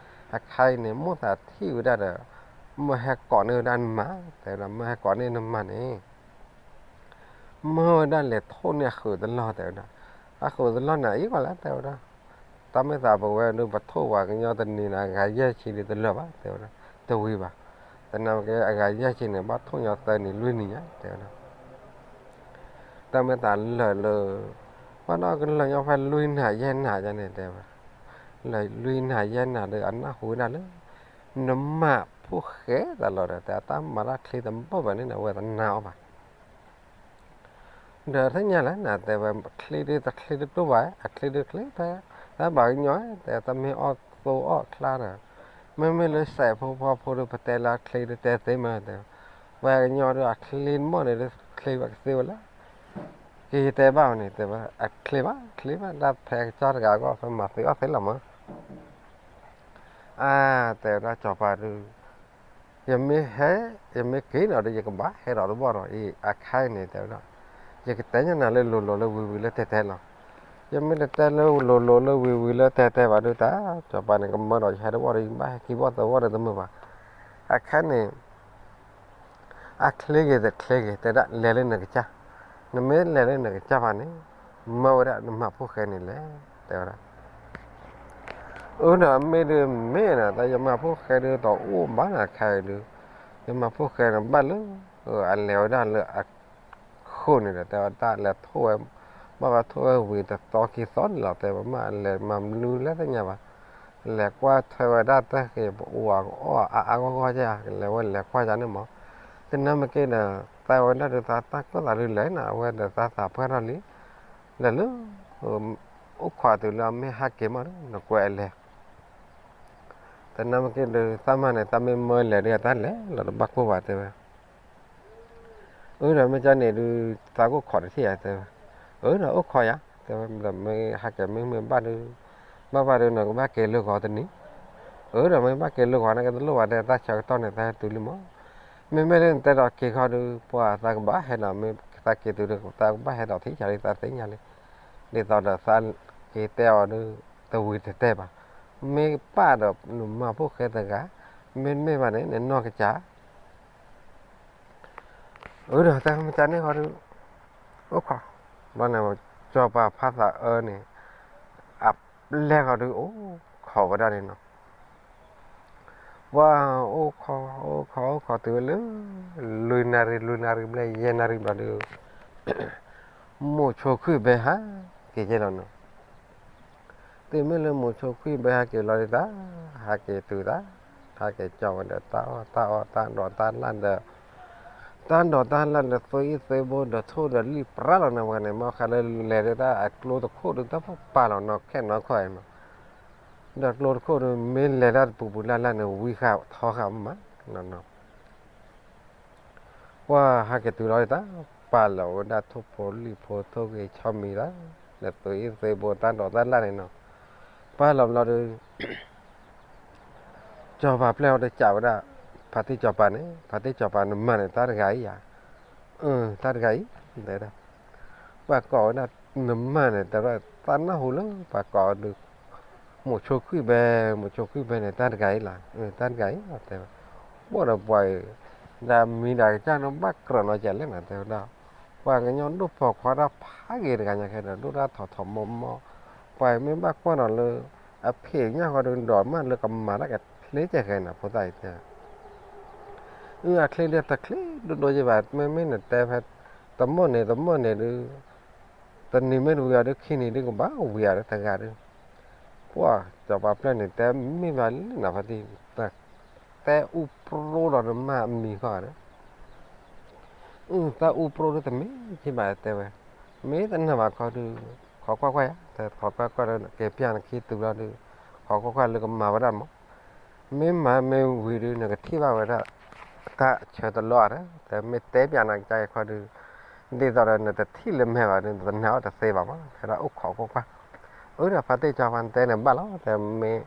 အခါအံၤန့ၣ် မိၣ်သးထံၣ်ဝဲဒၣ်ဒီး မၢဟဲကိးန့ၢ်ဝဲဒၣ်နမၤ တဲဝဲဒၣ် မၢဟဲကိးန့ၢ်နမၤန့ၣ် မၢဝဲဒၣ်လဲၤထိၣ်န့ၢ်အဃုာ်တလီၢ် တဲဝဲဒၣ်. အဃုာ်တလီၢ်န့ၣ် အအံၤကီးလဲၣ် တဲဝဲဒၣ်. တၢ်မ့ၢ်သးပဝဲဒုး ပထိၣ်ပှၤကညီတနံၤန့ၣ် အဂၤယဲၢ်ဆံဒုးတလၢာ်ဘၣ် တဲဝဲဒၣ်. တဝံၤဘၣ်. တနာ်က့ အဂၤယဲၢ်ဆံန့ၣ် ဘၣ်ထိၣ်ညီသၢနံၤလွံၢ်နံၤညါ တဲဝဲဒၣ်. တၢ်မ့ၢ်သးလၢာ်လၢ ဘၣ်ဒီးကလၢာ်ညီဖဲလွံၢ်နၤယဲၢ်နၤယါန့ၣ် တဲဝဲ. လၢာ်လွံၢ်နၤယဲၢ်နၤဒီး အနၢ်ဟူဝဲဒၣ်လၢ နမၤဖိၣ်ဃဲသးလီၤဒီး တဲအတၢ်မၤတၢ်ချ့တဘၣ်ဘၣ်န့ၣ် အဝဲတနာ်အီၤဘၣ် ဒီးသ့ၣ်ညါလၢနတဲဝဲ ချ့ဒုးတချ့တတိၢ်ဘၣ် အချ့ဒုးချ့ဖဲ တၢ်ဘၣ်ကညီ တဲတၢ်မ့ၢ်အီၣ်သိအီၣ်ချါဒီး မ့မ့ၢ်လၢစဲးဖိဖီဖိဒုး ပတဲလၢအချ့ဒုးတဲသ့မး တဲ ပှၤကညီဒုးအချ့တမီၢ်န့ၣ်ဒုး ချ့ဘၣ်ကသ့ဝဲလၢ ကယတဲဘၣ်အီၤန့ၣ် တဲဝဲ အချ့ဘၣ် ချ့ဘၣ် တၢ်ဖဲကစၢ်တဂၤအဂီၢ် ဖဲမၤသ့အီၣ်သ့လီၤမး အါ တဲဝဲဒၣ်စီၤပၤဒုး ယမ့ၢ်ဟဲ ယမ့ၢ်က့ၤနီၤဒီး ယကဘၣ်ဟဲဒီးတဘီၣ်ဒီး အံၤ အခါအံၤန့ၣ် တဲဝဲဒၣ် ယကတဲညါနၤလၢလိၤလိၤလၢဝံၤဝံၤလၢတဲတဲလီၤ. ယမ့ၢ်တတဲလၢလိၤလိၤလၢဝံၤဝံၤလၢတဲတဲဘၣ်ဒုးတၢ် စီၤပၤန့ၣ် ကမၢဒီးယဟဲတဘီၣ်ဒီး ယဘၣ်ဟဲခံဘီၣ်သၢဘီၣ်ဒီးတမုာ်ဘၣ်. အခါန့ၣ် အချ့ဂ့ၤတချ့ဂ့ၤ တဲဒၣ်လဲၤလၢနကစၢ်, နမ့ၢ်လဲၤလၢနကစၢ်ဘၣ်န့ၣ် မၢဝဲဒၣ်နမၤဖိၣ်ဃဲန့ၣ်လဲၣ် တဲဝဲဒၣ်. အၢ ဒီးမ့ၢ်ဒုးမ့ၢ်နီၤ တၢ်ယမၤဖိၣ်ဃဲဒုးတအိၣ်ဘၣ်နီၤ အခါအံၤဒုး ယမၤဖိၣ်ဃဲန့ၣ် ဘၣ်လၢ အလဲၤဝဲဒၣ်လၢအဃိန့ၣ်ဒီး တဲဝဲဒၣ်လဲၤထိၣ်ဝဲ ဘၣ်ဝဲထိၣ်ဝဲဝံၤတသီခံသီန့ၣ်လီၤ တဲဝဲမ့ၢ်လဲၤမၤမနုၤလဲၣ်သ့ၣ်ညါဘၣ်. လဲၤကွၢ်ထွဲဝဲဒၣ်တၢ်ဂ့ၤ ပအူအီၣ်အါအါဂီၢ်ဂီၢ်ယါ လဲၤဝဲလဲၤကွၢ်ယါန့ၣ်မး. တနၢ်မ့ၢ်က့ၤဒီး သးဝဲဒၣ်ဒုးသးတၢ်ကီၢ်သးဒုးလဲၣ်နီၤ အဝဲဒီးသးသးပှၢ်ထီၣ်လံ လဲၤလၢ အိၣ်ခိးတုၤလၢအမ့ၢ်ဟးက့ၤမး နကွဲးအလဲၤ တနၢ်မ့ၢ်က့ၤဒုး သးမၤန့ၣ် သးမ့ၢ်မၢလဲၤဒုး တၢ်လဲၤလီၤတဘၣ်ကိၢ်ဘၣ် တဲဝဲ. အၢ ဒီးမ့ၢ်ကန့ၣ်ဒုး သးကအိၣ်ခိးတထံၣ်ဧါ တဲဝဲ. အၢ ဒီးအိၣ်ခိးယါ တဲဝဲ ဒီးမ့ၢ်ဟးက့ၤမ့ၢ်မ့ၢ်ဘၣ်ဒုး ဘၣ်ဘၣ်ဒုး နကဘၣ်က့ၤလၢဂီၤတနံၤ အၢ ဒီးမ့ၢ်ဘၣ်က့ၤလၢဂီၤန့ၣ် ကတလိၣ်ဘၣ် တဲတၢ်ဆၢကတီၢ်န့ၣ် သးဟဲတုၤလံမး. မ့မ့ၢ်လၢနတဲဒီးက့ၤခီဒုး ပှၤသးကဘၣ်ဟဲဒီး မ့ၢ်သးက့ၤတုၤဒီး သးကဘၣ်ဟဲဒီးထံၣ်ဆါလံ သးသ့ၣ်ညါလံ. ဒ်သိးဒီးသးက့ၤတဲအီၤဒုး တဝံၤတတဲဘၣ်. မ့ၢ်ပၢ်ဒီးနမၤဖိၣ်ဃဲတဂၤ မ့တမ့ၢ်ဘၣ်န့ၣ် နနီၢ်ကစၢ် အၢ ဒီးတၢ်မ့ၢ်ကန့ၣ်ဃီဒုး အိၣ်ခိး ဘျီန့ၣ် စီၤပၤဖးသးအၢန့ၣ် အပျဲၢ်ဃီဒုး အိၣ်ခိးဝဲဒၣ်န့ၣ်နီၤ. ပှၤအိၣ်ခိး အိၣ်ခိး အိၣ်ခိးတုၤဝဲလၢ လွံၢ်နၣ်ရံၣ် လွံၢ်နၣ်ရံၣ်ဘျဲၣ် ယဲၢ်နၣ်ရံၣ်ဘျီဒုး မိၤဆိခွံၣ်ဘဲဟးက့ၤကဲလီၤနီၤ. တုၤမ့ၢ်လၢမိၤဆိခွံၣ်ဘဲဟးက့ၤလီၤဒုးတၢ် ဟးက့ၤတုၤတၢ် ဟးက့ၤကၠီဝဲဒီးတၢ်အီၣ်တၢ်အီ တၢ်ဒိးတၢ်လၣ်ဒီး တၢ်ဒိးတၢ်လၣ်ဒီး သွံၣ်အံၣ်သွံၣ်ဘိဒီး ထိၣ်ဒီးလံၣ်ပြၢလီၤန့ၣ် ပှၤန့ၣ် မ့ၢ်ဃးလၢလဲၤဒုးတၢ်အကျိတခိၣ်ဒုး တၢ်ဖးပာ်လီၤနီၤ ခဲနီၤခီနီၤ. ဒီးကျိတခိၣ်ဒုး မ့ၢ်လဲၤတၢ်တပူၤပူၤလၢ်လၢ်န့ၣ် ဝံဃာ်ထီဃာ်မးနီၤ. ပှၤဟးက့ၤတုၤလီၤဒုးတၢ် ပာ်လီၤဝဲဒၣ်ထိၣ်ဖိလံၣ်ဖိ ထိၣ်ဂ့ၤဆီမံၤတၢ် ဒီးသွံၣ်အံၣ်သွံၣ်ဘိ တၢ်ဒိးတၢ်လၣ်န့ၣ်နီၤ. ပာ်လီၤဘျီဒုး စီၤပၤပျဲၢ်အီၤဒီးစံးဝဲဒၣ် ဖါတံၢ်စီၤပၤန့ၣ် ဖါတံၢ်စီၤပၤ နမၤန့ၣ် တၢ်တဂၤအံၤဧါ. အၢ တၢ်တဂၤအံၤ တဲဝဲဒၣ်. ပှၤကိးဝဲဒၣ် နမၤန့ၣ် တဲဝဲဒၣ် သးနၢ်ဟူလၢပှၤကိးဒုး မိၤဆိခွံၣ်ဘဲ မိၤဆိခွံၣ်ဘဲန့ၣ် တၢ်တဂၤအံၤလီၤ. တၢ်တဂၤအံၤလီၤ တဲဝဲ. ဘၣ်ဒီးပှၤအံၤ ဒ်မံၤဒ်ကစၢ်န့ၣ် ဘၣ်ကြၢးနီၤကလဲၣ်နီၤ တဲဝဲဒၣ်. ပှၤကညီဒိၣ်ဖိခွါတၢ်ဖးဂ့ၤတဂၤညါခဲဒီး ဒိၣ်တၢ်ထီၣ်ထီၣ်မီၢ်မီၢ် ပှၤမ့ၢ်ဘၣ်ကွၢ်နီၤလၢ အဖံးညၣ်ဃီဒုး ဒိးမးလၢကမၤတၢ်ကချ့ကဲဃဲနီၤ ဖိသၣ်အံၤတဲ. အၢ အချ့ဒုးတချ့ဒိၣ်ဒိၣ်ယဲဘၣ် မ့မ့ၢ်နတဲဖဲ တမီၢ်န့ၣ် တမီၢ်န့ၣ်ဒုး တနံၤမ့ၢ်တဝံၤအီၤဒုး ခံနံၤဒုးကဘၣ်ဝံၤအီၤတဂၤဒုး. ပှၤစီၤပၤပျဲၢ်န့ၣ် တဲမ့ၢ်ဘၣ်လၢနဖါတံၢ် တဲအူပြိဒီးနမၤအမံၤဃီဒီး အၢ တၢ်အူပြိဒုးတမ့ၢ်က့ဘၣ်တဲဝဲ, မ့ၢ်တနာ်ဘၣ်ခီဒုး ခိးကွၢ်ကွၢ်ယၤ တဲခိးကွၢ်ကွၢ်ဒီး ကဲပျၢ်နခံတုၤလီၤဒုး ခိးကွၢ်ကွၢ်လၢကမၤဝဲဒၣ်မး, မ့ၢ်မၤမ့ၢ်ဝံၤဒုး နကထံၣ်ဘၣ်ဝဲဒၣ် တၢ်ဆၢတလီၢ်ဧါ တဲမ့ၢ်တဲပျၢ်နကါအံၤခီဒုး ဒ်သိးဒီးနတထံၣ်လၢမဲာ်ဘၣ်ဒုး နတနာ်အီၤတသ့ဘၣ်မး တဲဒၣ်အိၣ်ခိးကွၢ်ကွၢ်, အၢ ဒီးဖါတံၢ်စီၤပၤတဲန့ၣ်ဘၣ်လီၤ တဲမ့ၢ်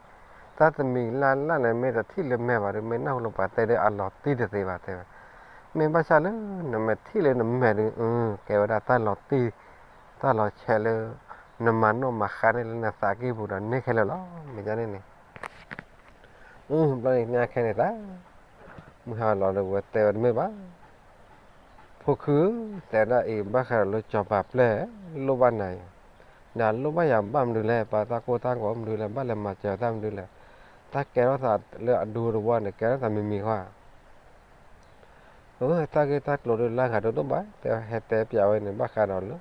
တၢ်တမံၤလၢ်လၢ်န့ၣ် မ့ၢ်တထံၣ်လၢမဲာ်ဘၣ်ဒုး မ့ၢ်နၢ်ဟူလၢပှၤတဲဒုး အလီၤတံၢ်တသ့ဘၣ်တဲဝဲ, မ့ၢ်ဘၣ်ဆၣ်လၢ နမ့ၢ်ထံၣ်လၢနမဲာ်ဒုး အၢ ကဲဝဲဒၣ်တၢ်လီၤတံၢ် တၢ်လီၤဆဲးလၢ နမၤနီၣ်မၤဃါန့ၢ်လၢနသးကံၢ်ပူၤဒီးန့ၢ်ခဲလၢာ်လီၤ မ့ၢ်ဒ်န့ၣ်န့ၣ်, အၢ ဘျီန့ၣ်ညါခဲန့ၣ်တၢ် မုၢ်ဟါလီၤဒီးဝဲတဲဝဲတမ့ၢ်ဘၣ် ဖိခု တဲဒၣ်အံၤ ဘၣ်ဃးဒီးလၢစီၤပၤပျဲၢ် လိၣ်ဘၣ်နၤအံၤ, ဒီးလိၣ်ဘၣ်ယၤဘၣ်မနုၤလဲၣ် ပှၤတၢ်ကိၢ်တၢ်ဂီၤမနုၤလဲၣ် ဘၣ်လဲၤမၤစၢၤတၢ်မနုၤလဲၣ်, တၢ်ကဲထီၣ်သးလၢအဒူတဝီန့ၣ် ကဲထီၣ်သးမံၤမံၤဃီဧါ အၢ တၢ်ဂ့ၢ်တၢ်ကျိၤဒုးလၢဂၤဒိၣ်ဒိၣ်ဘၣ် တဲဟဲတဲပျးဝဲန့ၣ် ဘၣ်ဃးဒီးလၢ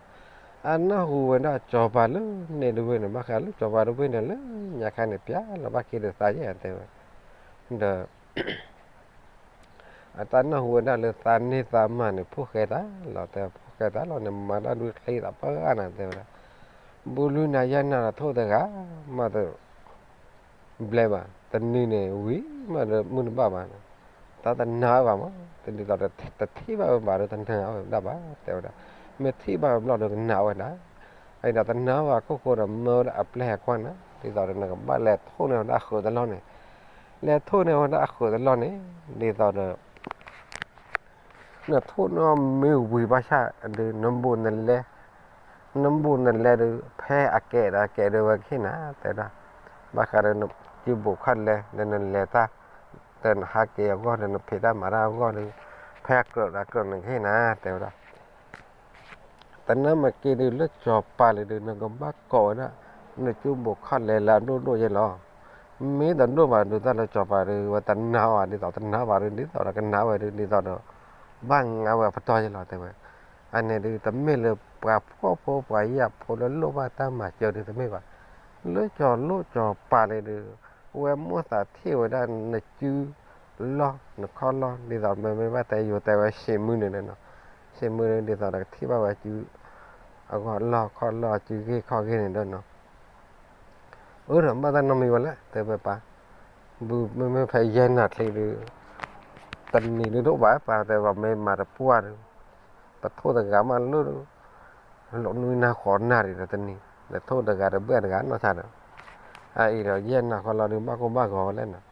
အနၢ်ဟူဝဲဒၣ်စီၤပၤလၢန့ၣ်တဝ့ၢ်န့ၣ် ဘၣ်ဃးလၢစီၤပၤတဝ့ၢ်န့ၣ်လၢညါခါန့ၣ် ပျးလီၤဘၣ်က့ၤဒီးသးယဲၢ်တဲဝဲ, ဒီး အတၢ်နၢ်ဟူဝဲဒၣ်လၢသးန့ၢ်သးမၤန့ၣ် ဖိၣ်ဃဲသးလီၤ တဲဖိၣ်ဃဲသးလီၤန့ၣ် မၤတၢ်ဒုးချ့သးပှၢ်ဂၤနၤတဲဝဲဒၣ်, ဘူးလုၢ်နၤယဲၢ်နၤဒီးထိၣ်တဂၤ မးတ ဘျဲဘၣ် တနံၤန့ၣ် ဝံၤမးဒီးမုၢ်တဘၣ်ဘၣ်န့ၣ်, တၢ်တနာ်ဝဲဘၣ်မး တဒ်သိးဒီးတထံၣ်ဘၣ်ဝဲဘၣ်ဒီးတနာ်ဝဲဒၣ်ဘၣ် တဲဝဲဒၣ်, မ့ၢ်ထံၣ်ဘၣ်ဝဲဘျီဒီးကနာ်ဝဲဒၣ်, အအံၤဒီးတနာ်ဘၣ်ခိၣ်ဃိဒီး မၢဝဲဒၣ်အပျဲၢ်ဟဲကွၢ်နၤ ဒ်သိးဒီးနကဘၣ်လဲၤထိၣ်န့ၢ်ဝဲဒၣ်အဃုာ်တလီၢ်န့ၣ်, လဲၤထိၣ်န့ၢ်ဝဲဒၣ်အဃုာ်တလီၢ်န့ၣ် ဒ်သိးဒီး နထိၣ်န့ၢ်မ့ၢ်ဝံၤဘၣ်ဆၣ်ဒီး နဘူးနလဲ နဘူးနလဲဒီး ဖဲအကဲဒီးအကဲဒုးဝဲကဟ့ၣ်နၤ တဲဝဲဒၣ်, ဘၣ်ဃးဒီးနစုဘူးခီၣ်လဲ ဒီးနလဲၤတၢ် ဒီးနဟးက့ၤအဂီၢ်ဒီး နဖံးတၢ်မၤတၢ်အဂီၢ်ဒီး ဖဲအကြၢးဒီးအကြၢးန့ၣ်ကဟ့ၣ်နၤ တဲဝဲဒၣ် တနၢ်မ့ၢ်က့ၤဒုးလၢစီၤပၤလံဒီး နကဘၣ်ကိးဝဲဒၣ် နစုဘူးခီၣ်လဲလၢအဒိၣ်ဒိၣ်ယဲလီၤ. မ့ၢ်တဒိၣ်ဘၣ်ဒုးတၢ်လၢစီၤပၤဒုး ဝဲတနာ်အီၤဒ်သိးတနာ်ဘၣ်ဒုး ဒ်သိးဒီးကနာ်ဝဲဒုး ဒ်သိးဒီး ဘၣ်ငါဝဲအပတီၢ်ယဲလီၤ တဲဝဲ. အန့ၣ်ဒုး တမ့ၢ်လၢပှၤဖှီၣ်ဖိပှၤယာ်ဖိလၢလိၣ်ဘၣ်တၢ်မၤစၢၤဒုးတမ့ၢ်ဘၣ်. လၢစီၤလိၣ်စီၤပၤလံဒုး ဝဲမိၣ်သးထံၣ်ဝဲဒၣ်နစု လီၢ်နခီၣ်လီၢ် ဒ်သိးမ့မ့ၢ်ဘၣ်တဲယိၤတဲဝဲ ဆံးမုၢ်န့ၣ်ဒီးနီၤ, ဆံးမုၢ်န့ၣ် ဒ်သိးဒီးကထံၣ်ဘၣ်ဝဲစု အဂီၢ်လီၢ်ခီၣ်လီၢ် စုဂ့ၢ်ခီၣ်ဂ့ၢ်န့ၣ်ဒီးနီၤ, အၢ ဒီးဘၣ်တၢ်နီတမံၤဝဲလဲၣ် တဲဝဲပၢ်, ဘူးမ့မ့ၢ်ဖဲယဲၢ်နၤချ့ဒုး တနံၤဒုးတအိၣ်ဘၣ် ပၢ်တဲဝဲ မ့ၢ်မၤတပှၢ်ဒီး ပထိၣ်တဂၤမးလၢ လီၤနွံနၤဃိးနၤဒံးဒီးတနံၤ လဲၤထိၣ်တဂၤတဘၣ်တဂၤနီၢ်ဆါဒီး အအံၤဒီးယဲၢ်နၤဃီလီၤဒုး ဘၣ်ကိၢ်ဘၣ်ဂီၤဝဲလဲၣ်နီၤ,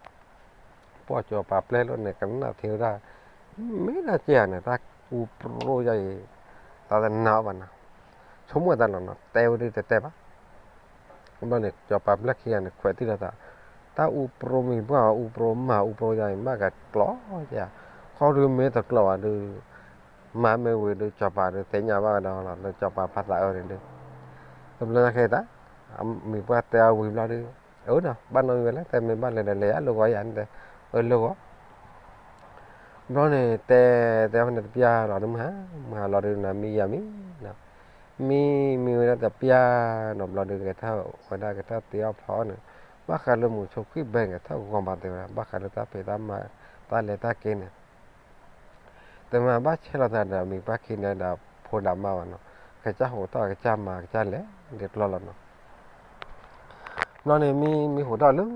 ပှၢ်စီၤပၤပျဲၢ်လီၤန့ၣ် ကနၣ်ထံဝဲဒၣ် မ့ၢ်ဒၣ်ကဲဧါန့ၣ် တၢ်အူပြိယါအံၤ တၢ်တနာ်အီၤဘၣ်နီၤ, ဆိကမိၣ်တၢ်လီၤနီၤ တဲဝဲဒုးတတဲဘၣ် ဘျီန့ၣ် စီၤပၤပျဲၢ်ခံဂၤန့ၣ် ခွဲးတံၢ်လီၤသး, တၢ်အူပြိမံၤပှၢ်အူပြိမၤအူပြိယါအံၤ ဘၣ်ကကျိာ်ယါ, ခီဒုးမ့ၢ်တကျိာ်ဘၣ်ဒုး မၤမ့ၢ်ဝံၤဒုး စီၤပၤဒုးသ့ၣ်ညါဘၣ်ဝဲဒီးလီၤ လၢစီၤပၤဖးသးအၢန့ၣ်ဒုး, တဘျီညါခဲအံၤတၢ် မံၤပှၢ်တဲအီၤဝံၤဘျီဒုး အၢဒီး ဘၣ်နီတမံၤဝဲလဲၣ် တဲမ့ၢ်ဘၣ်လဲၤဒီးလဲၤယါလိာ်ဂီၤယါန့ၣ်တဲ, အၢလၢဂီၤ, ဘျီန့ၣ်တဲ, တဲဖဲန့ၣ်တပျၢ်လီၤဒီး မုၢ်ဟါ, မုၢ်ဟါလီၤဒီးနၤ မံယၤမံနီၤ, မံမံဝဲဒၣ်တပျၢ်နီၤ ဘျီဒီး ကဲထီၣ်ဝဲဒၣ် ကဲထီၣ်တ့အီၣ်ဖီအီၣ်န့ၣ်, ဘၣ်ဃးလၢမုဆိခွံဘဲန့ၣ် ထီၣ်ဂီၤမးတဲဝဲဒၣ် ဘၣ်ဃးလၢတၢ်ဖံးတၢ်မၤ တၢ်လဲၤတၢ်က့ၤန့ၣ် တမၤဘၣ်ဆဲးလိာ်သးဒီးမံၤပၢ်ခံန့ၣ်ဒီး ဖိဒၣ်မါဘၣ်နီၤ, ကစၢ်ဟိးထီၣ်ကစၢ်မၤကစၢ်လဲၤဒ်ကျီလီၤနီၤ. ဘျီန့ၣ်မံမံဟိးထီၣ်လၢ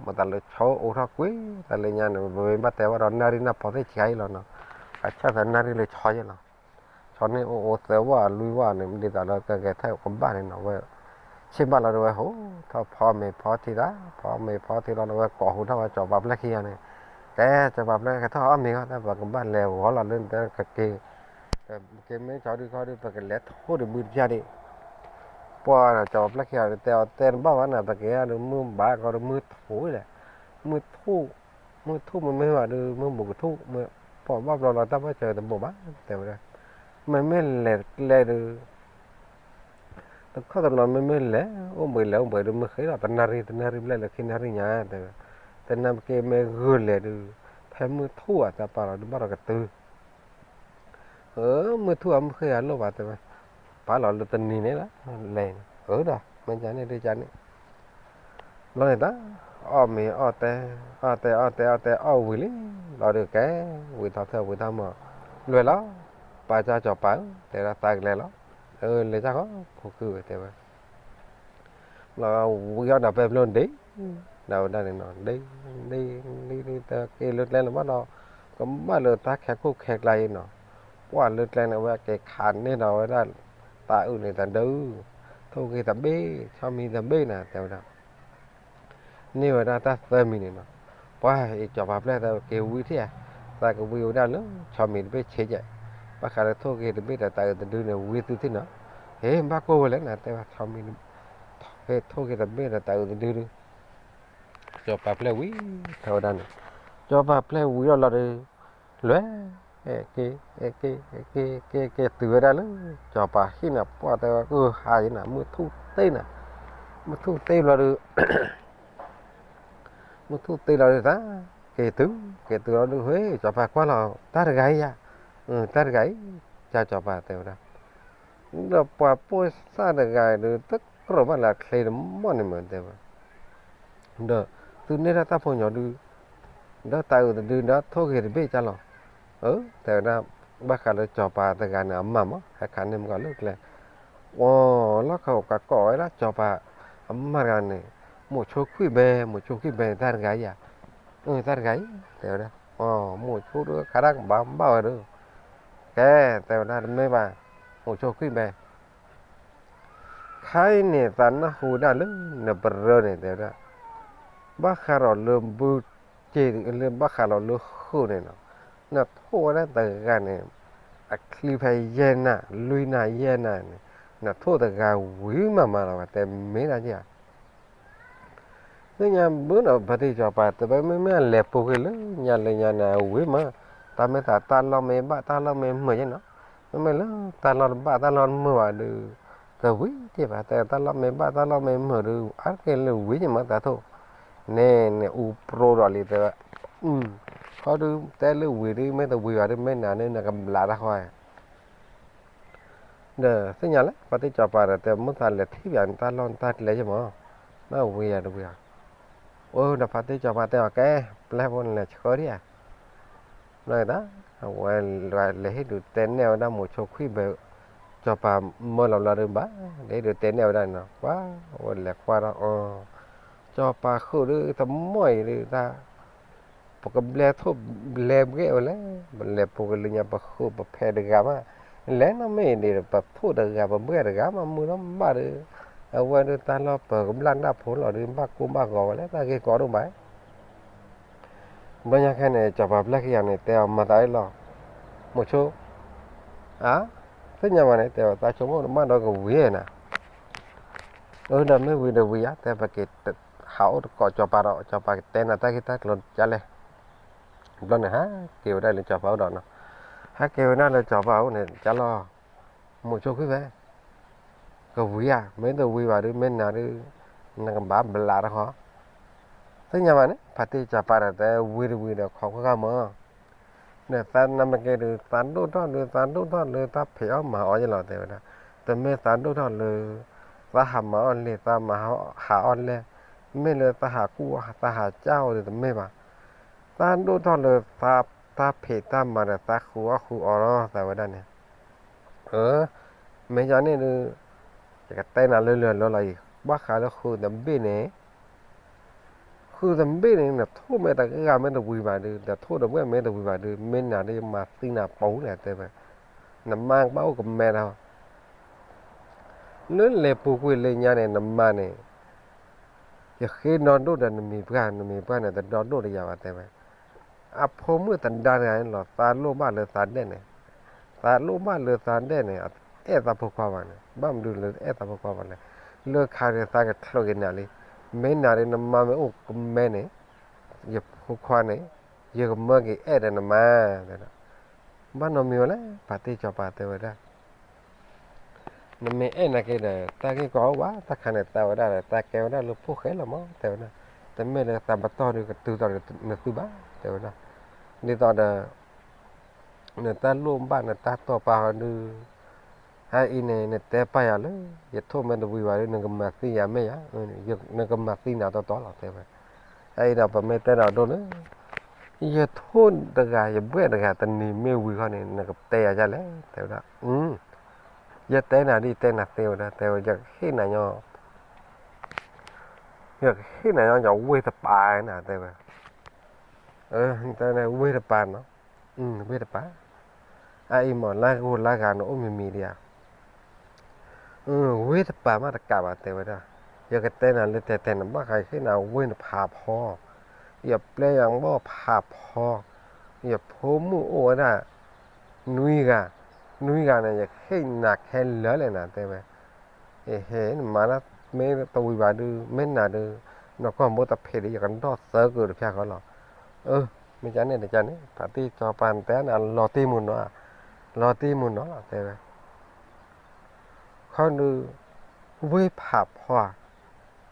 မတၤလၢဆီအိၣ်ထီၣ်ကွံာ် တၢ်လၢညါန့ၣ် ပမ့ၢ်ဘၣ်တဲဝဲဒီးနၣ်ရံၣ်နၢ်ဖီသ့ၣ်ဆံးအံၤလီၤနီၤ, အဆၣ်သးနၣ်ရံၣ်လၢဆီယဲလီၤ, ဆီန့ၣ်အိၣ်အိၣ်သၢဝီလွံၢ်ဝီန့ၣ် မ့ၢ်ဒ်သိးလၢကဂဲၤထၢၣ်ကဘၣ်န့ၣ်နီၤ ဝဲ ဆ့ၣ်ဘၣ်လီၤဒီးဝဲဟိးထီၣ်ဖီမ့ၤဖီထံသး ဖီမ့ၤဖီထံလီၤဒီးဝဲကိးဟိးထီၣ်ဝဲစီၤပၤပျဲၢ်ခံဂၤန့ၣ်, ကဲ စီၤပၤပျဲၢ် ကဲထီၣ်အီၣ်မ့ၤဂီၢ် တၢ်ပကဘၣ်လဲၤဂီၤလီၤလၢကက့ၤ, က့ၤမ့ၢ်ကၠီဒုခီဒု ပကလဲၤထိၣ်တဘုတပျၢ်ဒံး, ပှၤစီၤပၤပျဲၢ်ခံဂၤတဲအီၤတဲတဘၣ်ဘၣ်နၤ ပက့ၤဒီးမုၢ်ဘၣ်ကီဒီးမုၢ်ထူၣ်လဲၣ်, မုၢ်ထူၣ်, မုၢ်ထူၣ်မ့မ့ၢ်ဘၣ်ဒီး မုၢ်ဘူးကထူၣ် မ့ၢ်ပှၤဘၣ်ဘျီလီၤတၢ်ဘၣ်စၢၤတဘိးဘၣ် တဲဝဲဒၣ်, မ့မ့ၢ်လဲၤကျဲဒီး တခီတနီၤမ့မ့ၢ်လဲၤအိၣ်ဘှံးလဲၤအိၣ်ဘှံးဒီး မ့ၢ်ဃ့လီၤတနၣ်ရံၣ် တနၣ်ရံၣ်ဘျဲၣ်လၢခံနၣ်ရံၣ်ညါ တဲဝဲ, တနၢ်ပက့မ့ၢ်ဂုာ်လဲၤဒီး ဖဲမုၢ်ထူၣ်အတၢ်ပာ်လီၤဒုးဘၣ်ဒီးကတုၤ, အၢ မုၢ်ထူၣ်အမုၢ်ဃ့အလိၣ်ဘၣ်တဲဝဲ, ပာ်လီၤလၢတနံၤန့ၣ်လီၤ, လဲၤန့ၣ် အၢဒီး မ့ၢ်ကန့ၣ်ဒ်ကန့ၣ် ဘျီန့ၣ်တၢ် အီၣ်မ့ၤအီၣ်တဲ, အီၣ်တဲအီၣ်တဲအီၣ်တဲအီၣ်ဝံၤလံ, ဘျီဒီးကဲ, ဝံၤထီၣ်ထၢၣ်ဝံၤထီၣ်မး, လွဲၢ်လီၤ, ပၢ်ကၢ်စီၤပၤဧၢ တဲဝဲဒၣ် သးကလဲၤလီၤ, အၢ လဲၤကၢ်ဃီ ဖိကုၢ်ဝဲတဲဝဲ, ဘျီဝံၤအီၣ်ဒီးပဲဘျီဒ့, ဒ်ဝဲဒၣ်န့ၣ်နီၤ ဒ့, ဒ့, ဒ့, ဒ့တက့ၢ်လၢကျဲလၢၤဘၣ်ဒီး, ကဘၣ်လၢတၢ်ခဲခိၣ်ခဲကျါအံၤနီၤ, ပှၢ်လၢကျဲန့ၣ် အဝဲက့ၤခးန့ၢ်ဒီးဝဲဒၣ်, တၢ်အုၣ်န့ၣ်တဒု, ထိၣ်ဂ့ၤတဘ့ၣ် ဆီမံၤတဘ့ၣ်နၤ တဲဝဲဒၣ် န့ၢ်ဝဲဒၣ်တၢ်သၢမံၤန့ၣ်နီၤ, ပှၢ်အံၤစီၤပၤပျဲၢ်သးက့ၤဝံထံၣ်ဧါ, သးကဝံဝဲဒၣ်လၢ ဆီမံၤတဘ့ၣ်ဆံးကဲး, ဘၣ်ဃးလၢထိၣ်ဂ့ၤတဘ့ၣ်ဒီးတၢ်အုၣ်တဒုန့ၣ် ဝံသုထံၣ်နီၤ, ဟ့ၣ် ဘၣ်ကိၢ်ဝဲလဲၣ်နၤ တဲဝဲ ဆီမံၤ, ဟ့ၣ် ထိၣ်ဂ့ၤတဘ့ၣ်ဒီးတၢ်အုၣ်တဒုဒု စီၤပၤပျဲၢ်ဝံၤ ထီၣ်ဝဲဒၣ်န့ၣ်, စီၤပၤပျဲၢ်ဝံၤဒီးလီၤဒီး, လွဲၢ်, က့ၤ, က့ၤ, က့ၤ, က့ၤ, က့ၤတုၤဝဲဒၣ်လၢ စီၤပၤဟံၣ်န့ၣ် ပှၢ်တဲဝဲ အဟါယံၤနၤ မုၢ်ထူၣ်တ့ၢ်နၤ, မုၢ်ထူၣ်တ့ၢ်ဘျီဒီး မုၢ်ထူၣ်တ့ၢ်လီၤဒုးသး, က့ၤတုၤ, က့ၤတုၤလီၤဒုး ဟ့ၣ် စီၤပၤကွၢ်လီၤ တၢ်တဂၤအံၤယၤ, တၢ်တဂၤအံၤ, ကၢ်စီၤပၤတဲဝဲဒၣ်, ဒီးပှၤပိာ်သၣ်တဂၤအံၤဒုး တကြၢးဘၣ်လၢအချ့တမီၢ်န့ၣ်မ့ၢ်တဲဝဲ ဒီးသုန့ၢ်ဒၣ်တၢ်ဖိညီဒုး, ဒီးတၢ်အုၣ်တဒု ဒီးထိၣ်ဂ့ၤတဘ့ၣ်ကၢ်လီၤ, အၢ တဲဝဲဒၣ်, ဘၣ်ဃးလၢစီၤပၤတဂၤန့ၣ် အမါမး ဟဲခးန့ၢ်မုၢ်ကီၤလၢကျဲ, အီၤ လီၢ်ခးအိၣ်ကးကိးဝဲဒၣ်စီၤပၤ, အမါတဂၤန့ၣ်, မိၣ်ဆိခွံၣ်ဘဲ, မိၣ်ဆိခွံၣ်ဘဲန့ၣ် တၢ်တဂၤယၤ, အၢ တၢ်တဂၤအံၤ တဲဝဲဒၣ်, အီၤ မိၣ်ဆိဒုးခါတၢ်ကဘၣ်ဘၣ်ဝဲဒုး, ကဲ တဲဝဲဒၣ်တမ့ၢ်ဘၣ်, မိၣ်ဆိခွံၣ်ဘဲ ခါအံၤန့ၣ် သးနၢ်ဟူဝဲဒၣ်လၢ နပရၢန့ၣ် တဲဝဲဒၣ်, ဘၣ်ဃးဒီးလၢဘုက့ၢ်လၢဘၣ်ဃးဒီးလၢဃုာ်န့ၣ်နီၤ, နထိၣ်ဝဲဒၣ်တဂၤန့ၣ်, အချံဖဲယဲၢ်နၣ် လွံၢ်နၣ်ယဲၢ်နၣ်န့ၣ်, နထိၣ်တဂၤဝံၤမးမးလီၤ ပှၤတဲမ့ၢ်ဒၣ်ယၤ သ့ၣ်ညါဘၣ်ဒီး ဖါတံၢ်စီၤပၤ တဘၣ်မ့မ့ၢ်အလဲၤပူၤကွံာ်လၢညါလၢညါန့ၣ် အဝံၤမး, တၢ်မ့ၢ်သးတၢ်လီၢ်မ့ၢ်ဘၣ်တၢ်လီၢ်မ့ၢ်မုာ်ယဲနီၤ, မ့မ့ၢ်လၢတၢ်လီၢ်တဘၣ်တၢ်လီၢ်တမုာ်ဘၣ်ဒီး, တဝံၤတ့ၢ်ဘၣ် တၢ်လီၢ်မ့ၢ်ဘၣ်တၢ်လီၢ်မ့ၢ်မုာ်ဒီး အါတက့ၢ်လၢဝံၤယဲမးတၢ်ထိၣ်, န့ၣ်န့ၣ်အူပြိဒီးလံတဲဝဲ, ခီဒုးတဲလၢဝံၤဒုး မ့ၢ်တဝံၤဘၣ်ဒုး မ့ၢ်နၤန့ၣ် နကဘျးတၢ်ဃီ ဒီးသ့ၣ်ညါလၢ ဖါတံၢ်စီၤပၤဒီးတဲ မုၢ်သးလဲၤထံၣ်ပၠးနတၢ်လီၢ်နတၢ်ကျဲယဲမး, မ့ၢ်ဝံၤယၤတဝံၤဧါ, အိၣ်ဒီးဖါတံၢ်စီၤပၤတဲအီၤ ကဲ ပျဲၢ်ဖိန့ၣ်လဲၤဆှၢဒံးဧါ, ဘျီတၢ် အဝဲလဲၤဟ့ၣ်ဒုးတဲနဲၣ်ဝဲဒၣ်မိၣ်ဆိခွံၣ်ဘဲ, စီၤပၤမၢလီၤဘျီဒုးဘၣ်, လဲၤဟ့ၣ်ဒုးတဲနဲၣ်ဝဲဒၣ်န့ၣ်နီၤ ကွၢ်, အဝဲလဲၤကွၢ်ဒီး အီၤ, စီၤပၤဃုာ်ဒုးတမီၢ်အံၤဒုးတၢ် ပကဘျဲၣ်ထိၣ်ဘျဲၣ်ဘှဲၣ်ဝဲလဲၣ်, ပလဲၤပူၤကလၢညါ ပဃုာ်ပဖဲးတဂၤမး, လဲၤနီၢ်မ့ၢ်အံၤဒ်ဒီး ပထိၣ်တဂၤ ပဘှဲၣ်တဂၤမး မုာ်ဒီးဘၣ်ဒီး, အဝဲဒုးတၢ်လီၢ်ပကဘျၣ်ဒၣ်ဖိလီၤဒုး ဘၣ်ကိၢ်ဘၣ်ဂီၤဝဲလဲၣ် တၢ်ဂ့ၢ်ကီဒိၣ်ဘၣ်. ဘျီညါခဲန့ၣ် စီၤပၤပျဲၢ်ခံဂၤန့ၣ် တဲအီၤမၤသးဒ်လီၤ, မိၣ်ဆိ, အါ, သ့ၣ်ညါဘၣ်န့ၣ် တဲအီၤ သးဆိကမိၣ်တဘၣ်ဒီးကဝံၤနၤ အၢ ဒီးမ့ၢ်ဝံၤဒီးဝံၤဧါ, တဲပက့ၤဟးအိၣ်တကိးစီၤပၤဒီး စီၤပၤကတဲနၤတၢ်ဂ့ၢ်တၢ်ကျိၤဒ်လဲၣ်. ဘျီန့ၣ် ဟဲက့ၤဝဲဒၣ်လၢစီၤပၤအိၣ်ဒီးနီၤ, ဟဲက့ၤဝဲဒၣ်လၢစီၤပၤအိၣ်န့ၣ် ကလီၤ, မိၣ်ဆိခွံၣ်ဘဲ, ကဝံၤဧါ, မ့ၢ်တဝံၤဘၣ်ဒုး မ့ၢ်နၤဒုး နကဘၣ်ဘျးတၢ်ဃီ, တ သ့ၣ်ညါဘၣ်န့ၣ် ဖါတံၢ်စီၤပၤဒီးတဲဝံၤတဝံၤဒီး ခိးကွၢ်ဃာ်မၢ်, ဒီးသးနမ့ၢ်က့ၤဒီး သးဒိၣ်ထီၣ်ဒီး သးဒိၣ်ထီၣ်လၢတၢ်ဖံးအီၣ်မၤအီၣ်ယဲလီၤ တဲဝဲဒၣ်. တမ့ၢ်သးဒိၣ်ထီၣ်လၢ သးဟးမၤအီၣ်လံာ် သးမၤဟးအီၣ်လဲၢ်, မ့ၢ်လၢသးဟးကူၣ်အီၣ် သးဟးကၢ်အီၣ်ဒီးတမ့ၢ်ဘၣ်. သးဒိၣ်ထီၣ်လၢ တၢ်ဖံးတၢ်မၤဒီး သးဃုအီၣ်ဃုအီလီၤ တဲဝဲဒၣ်န့ၣ်. မ့ၢ်ယန့ၣ်ဒီး ယကတဲနၤလၢလၢာ်လၢာ်လီၤအံၤ, ဘၣ်ဃးလၢဃုတဘ့ၣ်န့ၣ် ဃုတဘ့ၣ်န့ၣ် နထိၣ်မ့ၢ်တဂၤမ့ၢ်တဝံၤဘၣ်ဒီး နထိၣ်တဘ့ၣ်မ့ၢ်တဝံၤဘၣ်ဒီး မ့ၢ်နၤဒီးယမၤသံနၤပူၤလဲၣ် တဲဝဲ. နမါကဘၣ်အိၣ်ကမဲဒီး လၢလဲၤပူၤကွံာ်လၢညါန့ၣ် နမါန့ၣ် ယဃ့ဒီဒိၣ်ဒီးနမံၤပှၢ်, နမံၤပှၢ်န့ၣ် တဒီဒိၣ်တယၤဘၣ် တဲဝဲ. အဖိမုၣ်သဒါတဂၤန့ၣ်လီၤ သးလိၣ်ဘၣ်လၢသးဒဲးန့ၣ်, သးလိၣ်ဘၣ်လၢသးဒဲးန့ၣ် အဲၣ်သးဖိခွါဘၣ်န့ၣ်, ဘၣ်မနုၤလၢအဲၣ်သးဖိခွါဘၣ်လဲၣ်. လၢခါဒီးသးကချုးက့ၤနၤလံ, မ့ၢ်နၤဒီးနမါမ့ၢ်အိၣ်ကမဲန့ၣ် ယဖိခွါန့ၣ် ယကမၢက့ၤအဲၣ်ဒီးနမါ တဲဒၣ်. ဘၣ်နီတမံၤဝဲလဲၣ် ဖါတံၢ်စီၤပၤ တဲဝဲဒၣ်. နမ့ၢ်အဲၣ်နၤက့ၤဒီး တၢ်ဂ့ၢ်ကီအိၣ်ဘၣ်, တၢ်ခါန့ၣ် သးဝဲဒၣ်ဒီး သးကဲဝဲဒၣ်လၢဖိၣ်ဃဲလီၤမး တဲဝဲဒၣ်. တမ့ၢ်လၢသးပတီၢ်ဒီးကတုၤသိးဒီးနသုဘၣ် တဲဝဲဒၣ်. ဒ်သိးဒီး နတၢ်လိၣ်ဘၣ်နတၢ်တိာ်ပာ်ဟီဒုး အအံၤန့ၣ် နတဲပာ်ယၤလၢ ယထိၣ်မ့ၢ်တဝံၤဘၣ်ဒီး နကမၤသံယၤမ့ၢ်ယၤ, နကမၤသံနၤတီတီလီၤ တဲဝဲ. အအံၤဒီးပမ့ၢ်တဲဒီးဒိၣ်လၢ ယထိၣ်တဂၤ ယဘှဲၣ်တဂၤ တနံၤမ့ၢ်ဝံၤဃီန့ၣ် နကတဲယၤဒ်လဲၣ် တဲဝဲဒၣ်. ယတဲနၤဒ်တဲနၤသ့ဝဲဒၣ် တဲဝဲ ယကဟ့ၣ်နၤညီ ယကဟ့ၣ်နၤညီ ယဝ့ၢ်တပၤနၤ တဲဝဲ. တဲဝဲ ဝ့ၢ်တပၤနီၤ, ဝ့ၢ်တပၤ, အအံၤမ့ၢ်လၢဂိၢ်လၢဂၤနအိၣ်မံၤမံၤဒံးဧါ. ဝ့ၢ်တပၤမးတကးဘၣ် တဲဝဲဒၣ်. ယကတဲနၤလၢတဲတဲနၤ ဘၣ်ဃးယဟ့ၣ်နၤဝ့ၢ်နဖးဖီ, ယပျဲယဘီၣ်ဖးဖီ, ယဖိမုၣ်အိၣ်ဝဲဒၣ် နွံဂၤ, နွံဂၤန့ၣ် ယဟ့ၣ်နၤခဲလၢာ်လဲၣ်နၤ တဲဝဲ. ဟ့ၣ်နမၤလၢ မ့ၢ်တဝံၤဘၣ်ဒုး မ့ၢ်နၤဒုး နကွၢ်မိၢ်တဖံးဒီး ယကဒီၣ်သၢကုာ်တဖျၢၣ်ဃီလီၤ. မ့ၢ်ကန့ၣ်တကန့ၣ် ဖါတံၢ်စီၤပၤနတဲနၤလီၤတံၢ်မုၢ်နီၤ, လီၤတံၢ်မုၢ်နီၤလီၤ တဲဝဲ. ခီဒုး ဝ့ၢ်ဖးဖီဧါ,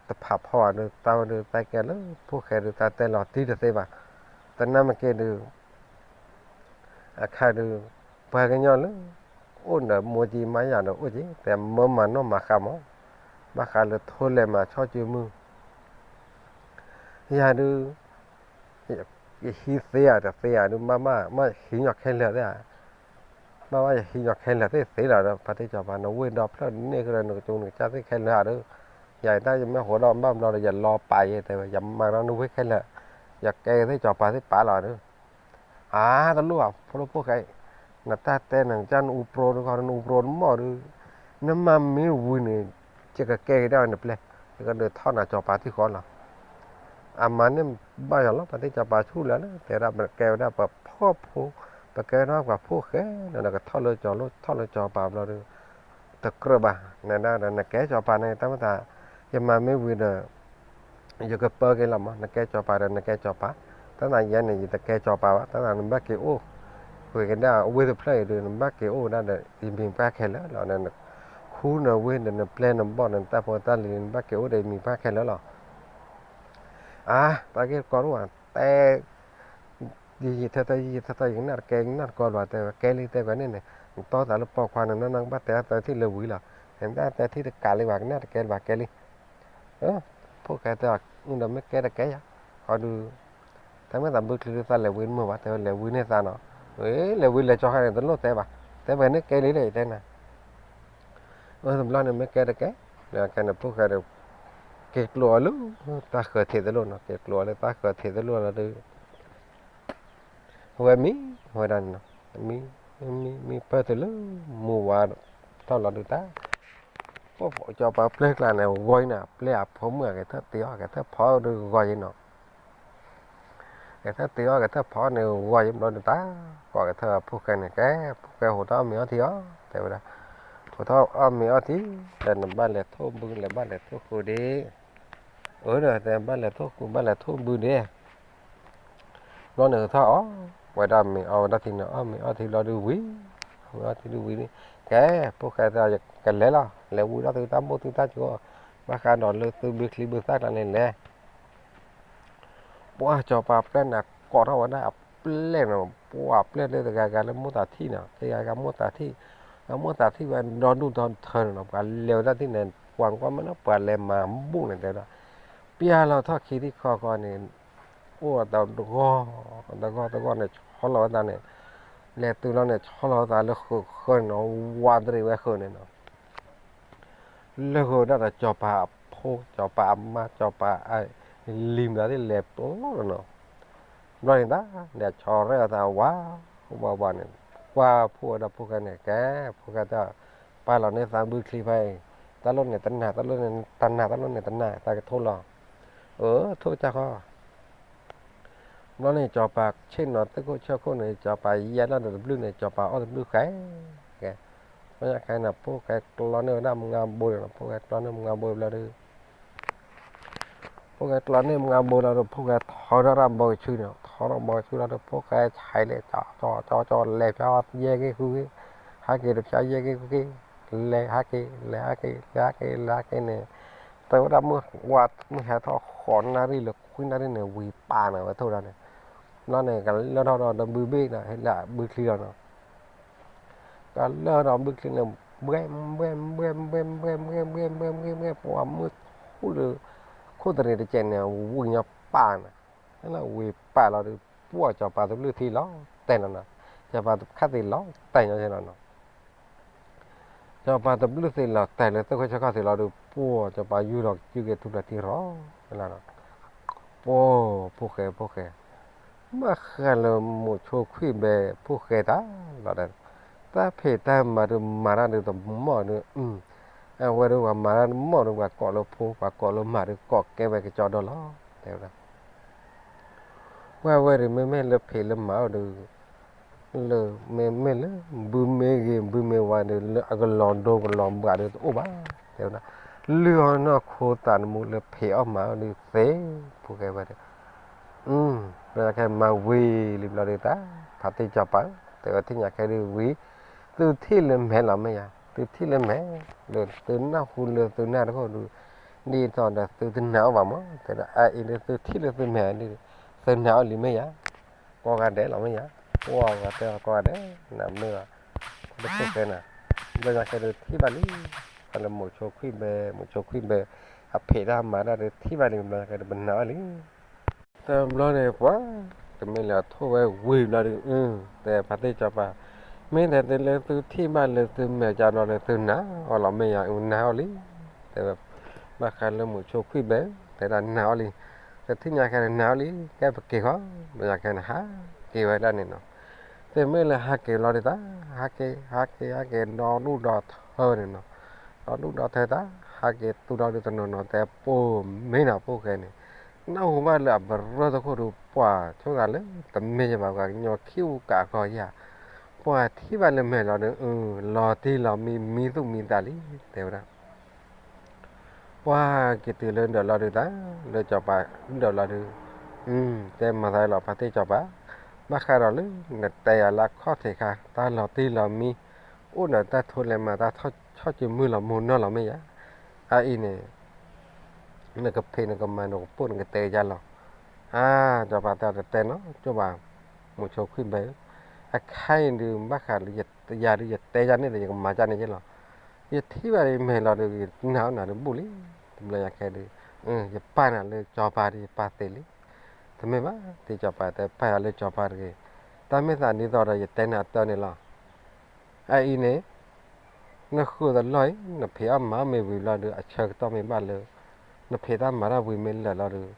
တဖးဖီဧါဒုး တၢ်ဝဲဒုး တၢ်ကဲလၢဖိၣ်ဃဲဒုး တၢ်တဲလီၤတံၢ်တသ့ဘၣ်. တနၢ်မ့ၢ်က့ၤဒုး အခါဒုး ပှၤကညီလၢ အိၣ်ဒီးမိၢ်ကံမါယၤဒီးအိၣ်က့ၤ တဲမၢမၤနီၣ်မၤဃါမး, ဘၣ်ဃးလၢထိၣ်လဲၤမၤဆီၣ်ကၠိမုၢ် ယၤဒုး ယဟံးသ့ဧါတသ့ဧါဒုး ဘၣ်မးမးယဟံးညီခဲလၢာ်သ့ဧါ, ဘၣ်မးယဟံးညီခဲလၢာ်သ့သ့လီၤဒီး ဖါတံၢ်စီၤပၤ နဝ့ၢ်ဒီဖျၢၣ်န့ၢ်ကဒီး နကစူနကစၢ်သ့ခဲလၢာ်ဧါဒုး, ယၤတၢ်ယမ့ၢ်ဟိးဒီးဘၣ်ဘျီဒီး ယလီၤပာ်ယဲတဲဝဲ ယမၤဒီးနဝ့ၢ်ခဲလၢာ်, ယကဲက့ၤသ့ၣ်စီၤပၤသ့ၣ်ပာ်လီၤဒုး အါ တလိၣ်ဘၣ် ဖိဒိၣ်ဖိၣ်ဃဲအံၤ, နတၢ်တဲနကစၢ်နအူပြိတခီ နအူပြိတမီၢ်ဒုး, နမၤမ့ၢ်ဝံၤန့ၣ် ယကကဲက့ၤဒၣ်ဝဲနပျဲၢ်, ယကဒုးထီၣ်နၤစီၤပၤထံဃီလီၤ. အမၤန့ၢ်ဘၣ်ယၤလီၤ ဖါတံၢ်စီၤပၤဆူၣ်လၢာ်လၢ တဲဝဲဒၣ် ပကဲဝဲဒၣ်ပဖှီၣ်ဖိ, ပကဲဝဲဒၣ်ပှၤဖိၣ်ဃဲလီၤ နကထီၣ်လၢစီၤလိၣ် ထီၣ်လၢစီၤပၤဘျီဒုး တကြၢးဘၣ်, နဒၣ်ဒီးနကဲစီၤပၤန့ၣ် တၢ်မ့ၢ်သး ယမၤမ့ၢ်ဝံၤဒီး ယကပၢက့ၤလီၤမး, နကဲစီၤပၤဒီးနကဲစီၤပၤ, တၢ်သးယဲန့ၣ် ယတကဲစီၤပၤဘၣ်, တၢ်သးနဘၣ်က့ၤအိၣ် ဝဲကဒၣ်ဝ့ၢ်တဖျၢၣ်အံၤဒုး နဘၣ်က့ၤအိၣ်ဝဲဒၣ်ဒီး ယမံၤပှၢ်ခဲလၢာ်လီၤ, နခူနဝ့ၢ်ဒီးနပျဲၢ်နဘီၣ်ဒီးနတၢ်ဖိတၢ်လံၤ နဘၣ်က့ၤအိၣ်ဒီးယမံၤပှၢ်ခဲလၢာ်လီၤ. အါ တၢ်ဂ့ၢ်တကီတအိၣ်ဘၣ်, တဲ ယံာ်ယံာ်ထၢထၢ ယံာ်ယံာ်ထၢထၢ ယကနၣ်တကဲ ယကနၣ်တကီလၢၤဘၣ် တဲဝဲ ကဲလံ တဲကွၢ်န့ၣ်န့ၣ် နတီသးလၢပိာ်ခွါန့ၣ် နီၢ်နီၢ်ကဘၣ်တဲအသၢထံၣ်လၢဝံၤလီၤ, နတၢ်တဲထံၣ်တကးလံဘၣ် ကနၣ်တကဲလၢၤဘၣ် ကဲလံ. ဖိၣ်ဃဲတဲအီၤ အုဒီးမ့ၢ်ကဲတကဲယၤ, ခီဒုး တၢ်မ့ၢ်သးဘုချံဒုးသးလဲၤဝံၤတမုာ်ဘၣ် တဲဝဲ လဲၤဝံၤန့ၢ်သးနီၤ, လဲၤဝံၤလဲၤကၠီခါန့ၣ် တလိၣ်တဲဘၣ်, တဲပှဲၤန့ၣ်ကဲလံလၢယတဲနၤ အၢတဘျီန့ၣ်မ့ၢ်ကဲတကဲ, ဒီးကဲန့ၣ်ဖိၣ်ဃဲဒီး က့ၤကျိးအီၤလၢတၢ်ဃၢၤထံးသလိၣ်နီၤ, က့ၤကျိးအီၤလၢတၢ်ဃၢၤထံးသလိၣ်လီၤဒုး အဝဲမံဝဲဒၣ်န့ၣ်နီၤ, မံ မံ မံပၢၢ်တုၤလၢမူဝါထီၣ်လီၤဒုးတၢ်, ပှၤစီၤပၤပျဲၢ်ကျါန့ၣ် ဂီၤအံၤန့ၣ် ပျဲၢ်အဖိမုၣ်အကထၢၣ်တ့အီၣ် ကထၢၣ်ဖီဒုးဂီၤအံၤနီၤ ကထၢၣ်တ့အီၣ် ကထၢၣ်ဖီန့ၣ် ဂီၤယံၤဘျီဒုးတၢ် ကိးကထၢၣ်ဖိၣ်ဃဲန့ၣ် ကဲ ဖိၣ်ဃဲဟိးထီၣ်အီၣ်မ့ၤအီထံအီၤ တဲဝဲဒၣ်, ဟိးထီၣ်အီၣ်မ့ၤအီထံ ဒီးနဘၣ်လဲၤထိၣ်ဘု လဲၤဘၣ်လဲၤထိၣ်ဃုာ်ဒ့ၣ်, အၢ ဒီးတဲဘၣ်လဲၤထိၣ်ဃုာ် ဘၣ်လဲၤထိၣ်ဘုဒ့ၣ် ဘျီန့ၣ်ဟိးထီၣ်အီၣ်ဝဲဒၣ်မ့ၤအီဝဲဒၣ်ထံန့ၣ် အီၣ်မ့ၤအီထံဘျီဒုးဝံၤ, အီၣ်မ့ၤအီထံဒုးဝံၤန့ၣ် ကဲ ဖိၣ်ဃဲတဲ ယကလဲၤလီၤ လဲၤဝံၤဒီးသုတၢ်ဘူၣ်သုတၢ်ကိး ဘၣ်ဃးဒီးလၢသုဘုချံဘုသၣ်ကျါန့ၣ်လဲၤ ပှၤစီၤပၤပျဲၢ်န့ၣ် ကိးထီၣ်ဝဲဒၣ်အပျဲၢ်န့ၣ်, ပှၤပျဲၢ်လၢတဂၤဂၤလၢမိၢ်သးထံၣ်န့ၣ်, တဂၤဂၤမိၢ်သးထံၣ်, အမိၢ်သးထံၣ်ဝဲဒီဒူၣ်ဒီထၢန့ၣ်နီၤ, ပှၤလဲၤဝဲဒၣ်ထံၣ်န့ၣ် ပှၤကွၢ်မ့ၢ်နီၤ ပှၤလဲၤမၤဘူၣ်န့ၣ်တဲဝဲဒၣ်, ပျၢ်လီၤထီၣ်ခံထံၣ်ဃီဃီန့ၣ်, အိၣ်တဂီၢ်, တဂီၢ်တဂီၢ်န့ၣ် ဆီလီၤဝဲသးန့ၣ်, လဲၤတုၤလီၤန့ၣ် ဆီလီၤဝဲသးလၢဃုးဃၢန့ၣ်နီၤ, ဝးတရံးဝဲဃုးန့ၣ်နီၤ လၢဃုာ်ဒၣ်ဒီးစီၤပၤအဖိ စီၤပၤအမါ စီၤပၤအလံၤမတၤသ့ၣ် လဲၤပျီလီၤနီၤ, ဘျီန့ၣ်တၢ် လဲၤဆီရဲၣ်အသးဝး ဝးဝးန့ၣ်, ကွၢ်ဖိဝဲဒီးဖိၣ်ဃဲန့ၣ် ကဲ ဖိၣ်ဃဲတၢ် ပာ်လီၤန့ၢ်သးဘုချံဖဲအံၤ, တၢ်လိၣ်န့ၣ်တနၢ် တၢ်လိၣ်န့ၣ်တနၢ် တၢ်လိၣ်န့ၣ်တနၢ် သးကထိလီၤ, အၢ ထိၣ်ကစၢ်ဃီ ဘျီန့ၣ် စီၤပၤဆ့ၣ်နီၤသ့ၣ်ခိၣ်ဆၢခိၣ်န့ၣ် စီၤပၤယဲၢ်လီၤဒီးတဘျုၣ်န့ၣ် စီၤပၤအီၣ်တဘျုၣ်ဃဲ, ကဲ, ဘျီညါခဲန့ၣ် ဖိၣ်ဃဲကျီန့ၢ်ဝဲဒၣ်မုၢ်ငါဘိန့ၣ်လီၤ, ဖိၣ်ဃဲကျီန့ၢ်မုၢ်ငါဘိဘျီဒီး, ဖိၣ်ဃဲကျီန့ၢ်မုၢ်ငါဘိလီၤဒီး ဖိၣ်ဃဲထီထီၣ်တၢ်ဘီကဆူန့ၣ်, ထီထီၣ်ဘီကဆူလီၤဒီး ဖိၣ်ဃဲဆဲးလဲၤ ကၠီကၠီကၠီ လဲၤဖျါယဲၢ်ဂ့ၢ်ဃုဂ့ၢ်, ဟးက့ၤတဖျါယဲၢ်ဂ့ၢ်ဃုဂ့ၢ်, လဲၤဟးက့ၤ လဲၤဟးက့ၤ လဲၤဟးက့ၤ လဲၤဟးက့ၤန့ၣ်, တဲဝဲဒၣ်မုၢ်ဝါ မုၢ်ဟဲထီၣ်ဃိးနၣ်ရံၣ်လၢခွံနၣ်ရံၣ်န့ၣ် ဝံၤပာ်န့ၣ်ဝဲထိၣ်ဒၣ်န့ၣ်, ဘျီန့ၣ် ကလၢၢ်ထီၣ်ဒီးတဘုဘ့ၣ်ဒီး ဟဲလၢဘုချံလီၤနီၤ, ကလၢၢ်ဒီးဘုချံန့ၣ် ဘှဲၣ်ဘှဲၣ်ဘှဲၣ်ဘှဲၣ်ဘှဲၣ်ဘှဲၣ်ဘှဲၣ်ဘှဲၣ်ဘှဲၣ်ဘှဲၣ်ဘှဲၣ် ပှၤမုၢ်ထူၣ်လၢ ခိၣ်သရံးတကဲးန့ၣ် ဝံၤညီပာ်န့ၣ်, ဝံၤပာ်လီၤဒီး ပှၤစီၤပၤတဘျုၣ်သံလီၤတဲာ်လီၤနီၤ, စီၤပၤခါသံလီၤတဲာ်ညီနီၤနီၤ စီၤပၤတဘျုးသ့ၣ်လီၤတဲာ်လၢသ့ၣ်ခိၣ်ဆၢခီၣ်သ့ၣ်လီၤဒီး ပှၤစီၤပၤယူၢ်လီၤကစုၢ်က့ၤထူလီၤတံၢ်ရီၤလီၤ, ပှၤဖိၣ်ဃဲဖိၣ်ဃဲ, ဘၣ်ဃးလၢမိၤဆိခွံၣ်ဘဲ ဖိၣ်ဃဲတၢ်လီၤဒီး, တၢ်ဖံးတၢ်မၤဒုးမၤတၢ်ဒုးတမီၢ်ဒုး, အဝဲဒုးပှၤမၤတၢ်တမီၢ်ဒုး ပှၤကိးလၢဖိ ပှၤကိးလၢမၤဒုးကိးကဲဝဲကစီဒီလီၤ, တဲဝဲဒၣ် ပှၤဝဲဒုးမ့မ့ၢ်လၢဖံးလၢမၤအီၤဒုး, လၢမ့မ့ၢ်လၢ ဘုမ့ၢ်ဂ့ၤ ဘုမ့ၢ်ဝါဒုး လၢအကလီၤဒိကလီၤဘှးဒုးတအိၣ်ဘၣ်, တဲဝဲဒၣ်, လုၢ်အီၣ်နီၢ်ခိသးသမူလၢဖံးအီၣ်မၤအီၣ်ဒုးသ့, ဖိၣ်ဃဲဝဲဒၣ်, ဘျီညါခဲမၤဝံၤလံဘျီဒုးတၢ် ဖါတံၢ်စီၤပၤဧၢ, တဲဝဲထံၣ်ညါခဲဒုးဝံၤ, သုထံၣ်လၢမဲာ်လီၤမ့ၢ်ယါ, သုထံၣ်လၢမဲာ်, လၢသုနၢ်ဟူလၢသုနၢ်တခိၣ်ဒုး, ဒ်သိးဒီးသုတနာ်အီၤဘၣ်မး, တဲဒၣ်အအံၤဒုးသုထံၣ်လၢသုမဲာ်ဒုး, သုနာ်အီၤလံမ့ၢ်ယါ, ကိးဂၤဒဲးလီၤမ့ၢ်ယါ, ပှၤဂၤတဲကိးဂၤဒဲး, နမ့ၢ်ဘၣ်, ဖိၣ်ဃဲနၤ, ဘျီညါခဲဒုးထံၣ်ဘၣ်လံ, လၢမိၤဆိခွံၣ်ဘဲ မိၤဆိခွံၣ်ဘဲ, အဖံးတၢ်မၤတၢ်ဒုးထံၣ်ဘၣ်လံ ဘျီညါခဲဒုးပနာ်အီၤလံ တဘျီန့ၣ်ပှၤ, တမ့ၢ်လၢအထိၣ်ဝဲဝံၤဘျီဒုး, တဲဖါတံၢ်စီၤပၤ, မ့ၢ်တဲတဲလၢသုထံၣ်ဘၣ်လၢသုမဲာ်ကဒီးလၢသုနာ်အီၤလီၤမ့ၢ်ယါ, နာ်အီၤလံ, တဲဝဲ, ဘၣ်ဃးလၢမိၤဆိခွံၣ်ဘဲ, တဲဒၣ်နာ်အီၤလံ, တထံၣ်ညါခဲန့ၣ်နာ်အီၤလံ, ကဲပက့ၤဃီ, ဘျီညါခဲန့ၣ်ဟးက့ၤဝဲဒၣ်န့ၣ်နီၤ, တမ့ၢ်လၢဟးက့ၤလီၤဒုးတၢ်, ဟးက့ၤ ဟးက့ၤ ဟးက့ၤ ဒီဒူၣ်ဒီထၢန့ၣ်နီၤ, ဒီဒူၣ်ဒီထၢတၢ်, ဟးက့ၤသူၣ်ထီၣ်ဒုးတနီၤနီၤ တဲပိာ်မ့ၢ်နီၤဖိၣ်ဃဲန့ၣ်, နၢ်ဟူဘၣ်လၢအပရၢတခိၣ်ဒုး ပှၤဆိၣ်ဂၤလၢ တမ့ၢ်ယဘၣ် ပှၤကညီခံအိၣ်ကးဃီယၤ, ပှၤထံၣ်ဘၣ်လၢမဲာ်လီၤဒုး, လီၤတံၢ်လီၤမံ မံသူၣ်မံသးလံ, တဲဝဲဒၣ် ပှၤက့ၤတုၤလၢဒၢးလီၤဒုးတၢ်, လၢစီၤပၤဒၢးလီၤဒုး, တဲမၤသးလီၤဖါတံၢ်စီၤပၤ, ဘၣ်ဃးဒီးလၢ နတဲယၤလၢအခီၣ်ထံးခါ တၢ်လီၤတံၢ်လီၤမံ အိၣ်ဒီးတၢ်ထိလဲၤမၤတၢ်ဆီၣ်ဆီၣ်စုမုၢ်လီၤမိၢ်နီၢ်လီၤမ့ၢ်ယါ, အအံၤန့ၣ် နကဖံးနကမၤနကပိာ်နကတဲယၤလီၤ, အါ စီၤပၤတဲအီၤတတဲနီၤ ကၠိဘၣ်, မိၤဆိခွံၣ်ဘဲဧၢ, အခါအံၤဒုး ဘၣ်ဃးလၢယၤဒုးယတဲယၤန့ၣ်ဒီး ယကမၤကၢ်န့ၣ်ယဲလီၤ, ယထံၣ်ဘၣ်ဒ်မဲာ်လီၤဒုး ယနာ်အီၤနၤဒုးဘူၣ်လံ, တဘျီညါခဲဒုး, ယပာ်နၤလၢစီၤပၤဒုး ယပာ်သ့လံ, တမ့ၢ်ဘၣ် တံၢ်စီၤပၤတဲ ပာ်ယၤလၢစီၤပၤတဂ့ၤ, တၢ်မ့ၢ်သးဒ်သိးဒီးယတဲနၤတၢ်န့ၣ်လီၤ, အအံၤန့ၣ် နဃုာ်တလီၢ်အံၤ နဖံးအီၣ်မၤအီၣ်မ့ၢ်ဝံၤဘျီဒုး အဆၢကတီၢ်မ့ၢ်ဘၣ်လၢ နဖံးတၢ်မၤတၢ်ဝံၤမ့ၢ်လၢာ်လီၤဒုး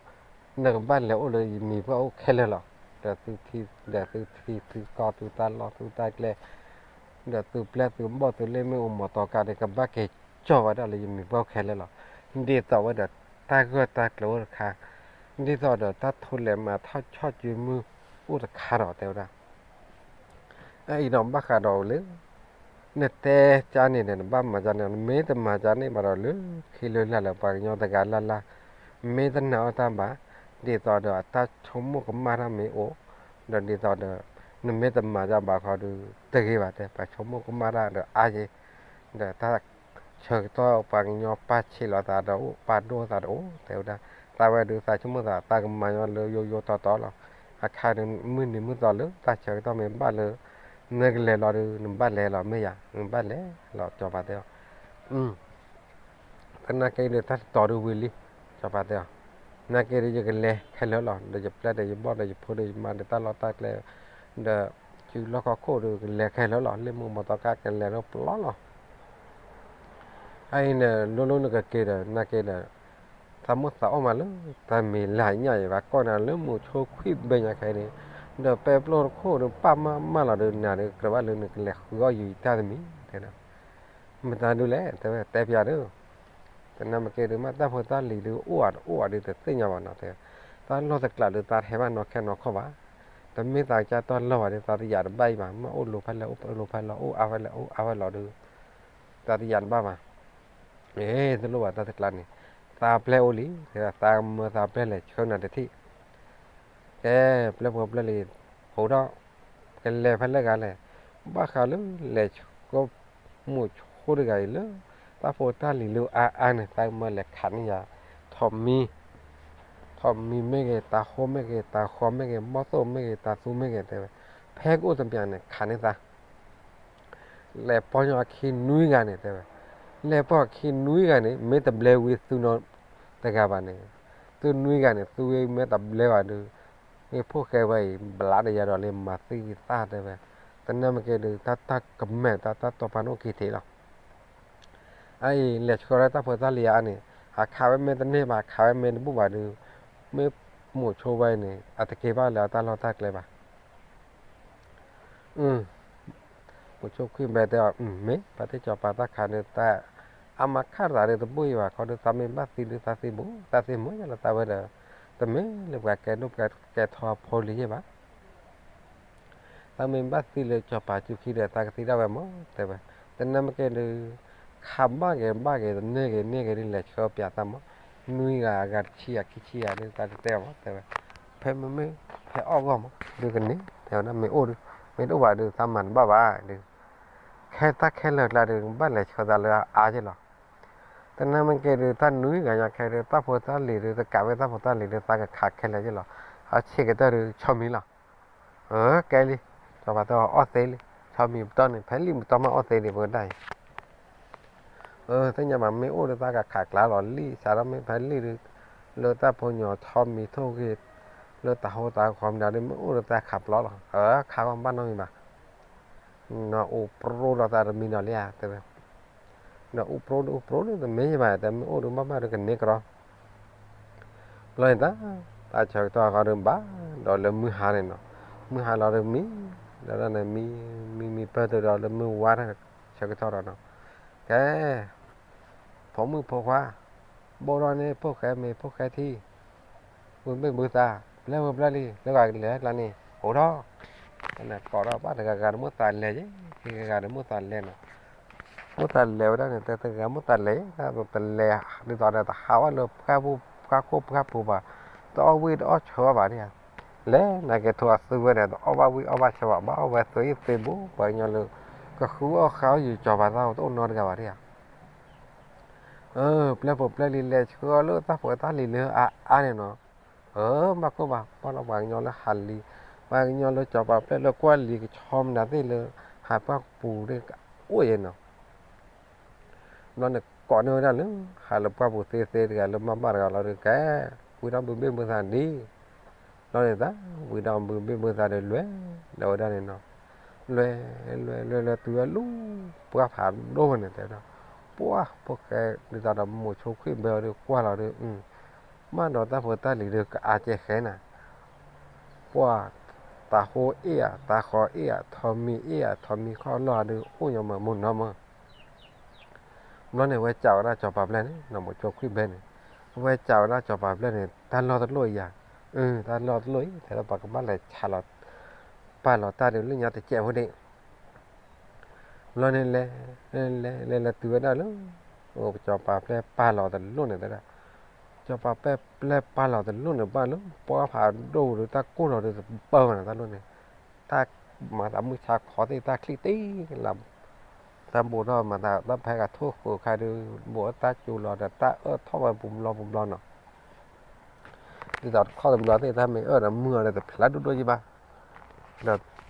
နကဘၣ်လဲၤအိၣ်လၢယမံၤပှၢ်အိၣ်ခဲလၢာ်လီၤ. ဒီးသုထံ ဒီးသုထံ သုကီၢ် သုတၢ်လီၢ် သုတၢ်ကျဲ ဒီးသုပျဲၢ်သုဘီၣ်သုလ့ၣ်မ့ၣ်အူမီၤတီၤကါဒီး ကဘၣ်က့ၤကၠီၣ်ဝဲဒၣ်လၢယမံၤပှၢ်အိၣ်ခဲလၢာ်လီၤ. ဒ်သိးဝဲဒီးတၢ်ဂၢၢ်တၢ်ကျၢၤအိၣ်တခါ, ဒ်သိးဒီးတၢ်ထိလဲၤမၤထီၣ်ဆီၣ်စုမုၢ်အိၣ်တခါဒီး တဲဝဲဒၣ် အအံၤဒီးဘၣ်ဃးဒီးလၢ နတဲကါန့ၣ်ဒီး နဘၣ်မၤကါန့ၣ် နမ့ၢ်တမၤကါန့ၣ်ဘၣ်ဒီး လၢခံလၢလာ်လၢပှၤကညီတဂၤလၢ်လၢ် မ့ၢ်တနာ်အီၣ်တၢ်ဘၣ်, ဒ်သိးဒီးအတၢ်ဆိကမိၣ်ကမၣ်တၢ်မ့ၢ်အိၣ်, ဒီးဒ်သိးဒီး နမ့ၢ်တမၤကါဘၣ်ခီဒီး တဂ့ၤဘၣ်တဲ ပှၤဆိကမိၣ်ကမၣ်တၢ်ဒီးအါယဲ, ဒီးတၢ်ဆၢကတီၢ်ပှၤကညီပာ်ဆံးလီၤသးဒီးအိၣ် ပာ်ဒိၣ်သးဒီးအိၣ် တဲဝဲဒၣ် သးဝဲဒုးသးဆိကမိၣ်သး သးကမၤညီလၢယိယိတီတီလီၤ. အခါန့ၣ် မုၢ်နံၤမုၢ်သီလၢတၢ်ဆၢကတီၢ်မ့ၢ်ဘၣ်လၢ နကလဲၤလီၤဒီး နဘၣ်လဲၤလီၤ မ့ၢ်ယၤ နဘၣ်လဲၤလီၤ စီၤပၤတဲအီၤ. သနာ်က့ဒီး တၢ်တတီၤဒုးဝံၤလံ, စီၤပၤတဲအီၤ. သနာ်က့ဒီး ယကလဲၤခဲလၢာ်လီၤ, ဒီးယပျဲၢ်ဒီးယဘီၣ်ဒီးယဖိဒီးယမါဒီးတၢ်လီၢ်တၢ်ကျဲ, ဒီးစုလီၢ်ခီၣ်ခိၣ်ဒီး ကလဲၤခဲလၢာ်လီၤ, လ့ၣ်မူမီၤသီခါကလဲၤလၢပျီလီၤ. အအံၤန့ၣ် လိၤလိၤနကက့ၤဒီး သနာ်က့ဒီး သးမိၣ်သးအီၣ်မးလၢ တၢ်မ့ၢ်လၢညါအံၤဘၣ် ကိးနၤလၢမိၤဆိခွံၣ်ဘဲညါခဲအံၤန့ၣ်, ဒီးပဲပျိၢ်တခိၣ်ဒီး ပာ်မၢ်မၢ်လီၤဒီး နၤဒီးကြၢးဘၣ်လၢနကလဲၤဃုအီၣ်ယုာ်တၢ်တမံၤ, တဲဒၣ်. မတၤဒုလဲၣ် တဲဝဲ တဲပျးဒီး, သနာ်က့ဒီး မ့ၢ်တၢ်ဖိတၢ်လံၤဒီး အိၣ်ဧါတအိၣ်ဧါဒီး တသ့ၣ်ညါဘၣ်နီၤ တဲ, တၢ်လီၢ်တကျးဒီး သးတဟဲဘၣ်နီၢ်ခဲနီၢ်ခီၣ်ဘၣ်, တမ့ၢ်သးကစၢ်တၢ်လီၢ်ဘၣ်ဒီး သးတယာ်တဘၣ်အံၤဘၣ်, မ့ၢ်အိၣ်လိၤဖဲလဲၣ် အိၣ်လိၤဖဲလဲၣ် အိၣ်အါဖဲလဲၣ် အိၣ်အါဖဲလီၤဒီး သးတယာ်တဘၣ်ဘၣ်. အ့ တလိၣ်ဘၣ်တၢ်တကျါန့ၣ်, သးပျဲၢ်အိၣ်လံ, သးမၢသးပျဲၢ်လဲၤဆှၢနၤတထံၣ်, ကဲ ပျဲၢ်ဖိပျဲၢ်လံၤ, ဟိဒီး ကလဲၤဖဲလဲၣ်ဂၤလဲၣ်, ဘၣ်ဃးလၢလဲၤဆှၢ မိၤဆိတဂၤအံၤလၢ တၢ်ဖိတၢ်လံၤလၢအါအါန့ၣ် သးမၢလဲၤခးန့ၢ်ယၤ, ထိးမံၤ, ထိးမံၤမ့ၢ်ဂ့ၤ တၤဟိမ့ၢ်ဂ့ၤ တၤဃီမ့ၢ်ဂ့ၤ ဘီၣ်သိၣ်မ့ၢ်ဂ့ၤ တၤသူမ့ၢ်ဂ့ၤ တဲဝဲ, ဖဲကအိၣ်တပျးန့ၣ် ခးန့ၢ်သး လဲၤပီၢ်ညီအခံနွံဂၤန့ၣ် တဲဝဲ, လဲၤပီၢ်အခံနွံဂၤန့ၣ် မ့ၢ်တဘျဲဝံၤသုနီတဂၤဘၣ်န့ၣ်, သုနွံဂၤန့ၣ် သုဝဲမ့ၢ်တဘျဲဘၣ်ဒီး မ့ၢ်ဖိၣ်ဃဲဝဲအံၤ ဘျးဒီးယၤဒီးလၢမၤသံသၣ် တဲဝဲ, သနာ်က့ဒီး တၢ်တၢ်ကမဲာ်တၢ်တၢ်တီပာ်န့ၣ်အိၣ်ခံထံးလီၤ. အအံၤ လဲၤဆှၢလၢတၢ်ဖိတၢ်လံၤအါန့ၣ် ဟးခးဝဲမ့ၢ်တန့ၢ်ဘၣ် ခးဝဲမ့ၢ်တဘူၣ်ဘၣ်ဒီး မ့ၢ်မိၤဆိဝဲန့ၣ် အတက့ၤဘၣ်လၢအတၢ်လီၢ်တၢ်ကျဲဘၣ်. မိၤဆိခွံၣ်ဘဲတဲအီၤ မ့ၢ် ပှၤသ့ၣ်စီၤပၤတၢ်ခးဒီး တၢ်အါမးခးသးဒီးတဘူၣ်အံၤဘၣ် ခီဒီးသးမ့ၢ်ဘၣ်သံဒီး သးသံဘူး သးသံမုာ်ယလီၤသးဝဲဒီး တမ့ၢ်လၢပှၤကဲဒိၣ်ပှၤကဲထီဖိလံၤယဲၢ်ဘၣ်. သးမ့ၢ်ဘၣ်သံလၢစီၤပၤစုခံဒီး သးကသံဒၣ်ဝဲမး တဲဝဲ, သနာ်က့ဒီး ခးဘၣ်ဂ့ၤဘၣ်ဂ့ၤ တန့ၢ်ဂ့ၤန့ၢ်ဂ့ၤဒီး လဲၤဆှၢပျးသးမး, နွံဂၤအဂၤတဆံဂၤခံဆံဂၤဒီး သးတတဲအီၤမး တဲဝဲ, ဖဲမ့မ့ၢ် ဖဲအီၣ်ဂီၢ်မး ဒုးကန့ၢ် တဲဝဲဒၣ် မ့ၢ်အိၣ်ဒီး မ့ၢ်တအိၣ်ဘၣ်ဒီး သးမၤတဘၣ်ဘၣ်ဒီး ခဲတၢ်ခဲလၢာ်ကျါဒီး ဘၣ်လဲၤဆှၢသးလၢအါက့လီၤ. သနာ်က့ဒီး တၢ်နွံဂၤညါခဲဒီး တၢ်ဖိတၢ်လံၤဒီး တကးဝဲတၢ်ဖိတၢ်လံၤဒီး သးကခးခဲလၢာ်က့လီၤ. အဆံးကတၢၢ်ဒီး ဆီမံၤလီၤ. အၢ ကဲလံ, စီၤပၤတဲအီၤ အီၣ်သ့လံ, ဆီမံၤပတီၢ်န့ၣ် ဖဲလံာ်ပတီၢ်မးအီၣ်သ့ဒံး ပကဒၣ်အံၤ အၢ သ့ၣ်ညါဘၣ် မ့ၢ်အိၣ်ဒီးသးကခးကျါလီၤလံ, စးထီၣ်မ့ၢ်ဖဲလံာ်ဒီး လၢတၢ်ဖိညီဆီမံၤထိၣ်ဂ့ၤ လၢတၤဟိတၤဃီမနုၤဒီး မ့ၢ်အိၣ်ဒီးသးခးပျီလီၤ. အၢ ခးဂီၢ်ဘၣ်နီတမံၤဘၣ်, နအူပြိဒီးသးတမံၤနီၤလံဧါ တဲဝဲ, နအူပြိဒီးအူပြိဒီး တမ့ၢ်ဘၣ် တမ့ၢ်အိၣ်ဒီးဘၣ်ဘၣ်ဒီးကန့ၢ်ကရီ ဘျီန့ၣ်တၢ် တၢ်ဆၢကတီၢ်ဃီဒီးဘၣ် ဒီးလၢမုၢ်ဟါန့ၣ်နီၤ, မုၢ်ဟါလီၤဒီးမံ, ဒီးန့ၣ်မံ, မံမံပၢၢ်တုၤဒီးလၢမုၢ်ဝါတၢ်ဆၢကတီၢ်ဒီးနီၤ, ကဲ ဖိမုၣ်ဖိခွါ, ဘိၣ်ထီၣ်န့ၢ်ဖိၣ်ဃဲမ့ၤဖိၣ်ဃဲထံ, ဘုးဘ့ၣ်ဘုးသး, ပျဲၢ်ဖိပျဲၢ်လံၤ လၢဂၤကလဲၤကျါန့ၣ် အိၣ်ထီၣ်, ကိးထီၣ်ဘၣ်တဂၤဂၤဒီးမိၣ်သးလဲၤယဲ, တဂၤဂၤဒီးမိၣ်သးလဲၤနီၤ, မိၣ်သးလဲၤဝဲဒၣ်န့ၣ် တဂၤမိၣ်သးလဲၤ, တလဲၤ ဒ်သိးဒီးတဟးဝဲလၢ ပှၢ်ခိၣ်ပှၢ်ဖိဘၣ်, တအီၣ်ဝံၣ်တအီၣ်ဆၢဘၣ်ဘၣ်ဒံဧါ, လဲၤနာ်က့ထိအသုဝဲန့ၣ် တအီၣ်ဘၣ်ဝံၣ်အီၣ်ဘၣ်ဆၢဘၣ် ဘၣ်အီၣ်ဝဲသုအံၤသ့ဘိ ပှၤကညီလၢ ကဃုအီၣ်ဃုအီၣ်ယုာ်စီၤပၤသၣ် တအိၣ်နီတဂၤဘၣ်ဒံဧါ. ပျဲၢ်ဖိပျဲၢ်လံၤလဲၤဆှၢအီၤလၢတၢ်ဖိတၢ်လံၤလၢအအါန့ၣ်နီၤ, အၢ ဘၣ်ကိၢ်ဘၣ် ပှၢ်လီၤပှၤကညီလၢဟးလံၤ, ပှၤကညီလၢစီၤပၤပျဲၢ်လၢကွၢ်လံၤကဆီမနုၤသ့ၣ်လၢ ဟးပှၢ်ပူၤန့ၣ် အိၣ်ယဲနီၤ ဘျီန့ၣ်ကိးန့ၢ်ဝဲဒၣ်လၢ ဟးလၢပှၢ်ပူၤသ့သ့တဂၤလၢမၢ်ဘၣ်တဂၤလီၤဒီးကဲ, ဝံၤဒီးဘုးဘ့ၣ်ဘုးသးဒံး, ဘျီန့ၣ်တၢ် ဝံၤဒီးဘုးဘ့ၣ်ဘုးသးဒီးလဲၤ, ဒီးဝဲဒၣ်န့ၣ်နီၤ, လဲၤ, လဲၤလဲၤလဲၤတုၤဝဲလၢ ပှၢ်ဖးဒိၣ်ဝဲန့ၣ်တဲဒီး, ပှၢ်ဖိၣ်ဃဲဒ်သိးဒီးမိၤဆိခွံၣ်ဘဲအီၤဒီးကွၢ်လီၤဒီး, မၢ်ဒီးတၢ်ဖိတၢ်လံၤဒီးကအါကဲဃဲနၤ ပှၢ်, တၤဟိအ့ၣ်ဧါ တၤဃီအ့ၣ်ဧါ ထိးမံၤအ့ၣ်ဧါ ထိးမံၤခီၣ်လီၢ်ဧါဒီး အိၣ်ညီမးမိၢ်နီၢ်မး. ဘျီန့ၣ် ဝဲစံးဝဲဒၣ်စီၤပၤပျဲၢ်န့ၣ် နီၢ်မိၤဆိခွံၣ်ဘဲန့ၣ်, ဝဲစံးဝဲဒၣ်စီၤပၤပျဲၢ်န့ၣ် တၢ်လီၢ်တလိၣ်အံၤဧါ, အၢ တၢ်လီၢ်တလိၣ်အံၤ တဲဒီးပှၤကဘၣ်လဲၤဆးလီၤ ပာ်လီၤတၢ်ဒီးလၢညါတစဲးဖိဒံး ဘျီန့ၣ်လဲၤ, လဲၤ လဲၤ လဲၤတုၤဝဲဒၣ်လၢ စီၤပၤပျဲၢ်ပာ်လီၤတလိၣ်န့ၣ်တဲဒၣ်, စီၤပၤပျဲၢ်ပာ်လီၤတလိၣ်န့ၣ်ဘၣ်လၢ ပှၢ်ဖးဒိၣ်ဒီးတၢ်ကိၢ်လီၤဒီးတပၢၢ်ဘၣ်န့ၣ်တၢ်လိၣ်န့ၣ်, တၢ်မၤသးမုၢ်ဆါခီသ့ၣ်တၢ်ချံၣ်တ့ၢ်လၢ တၢ်ဘိးထီၣ်မၤသးတၢ်ဖဲဂၤထိၣ်ဃုာ်ခါဒီး ဘိးတၢ်စူၤလီၤဒီးတၢ်အၢၣ်ထီၣ်ဝဲပူၤဘျီပူၤဘျီနီၤ. ဒ်သိးတခီတဘျီသ့ၣ် တၢ်မ့ၢ်အၢၣ်ဒီးမုၢ်အီၤဒီးတဖျါဒိၣ်ဒိၣ်ယံၤဘၣ်, ဒီး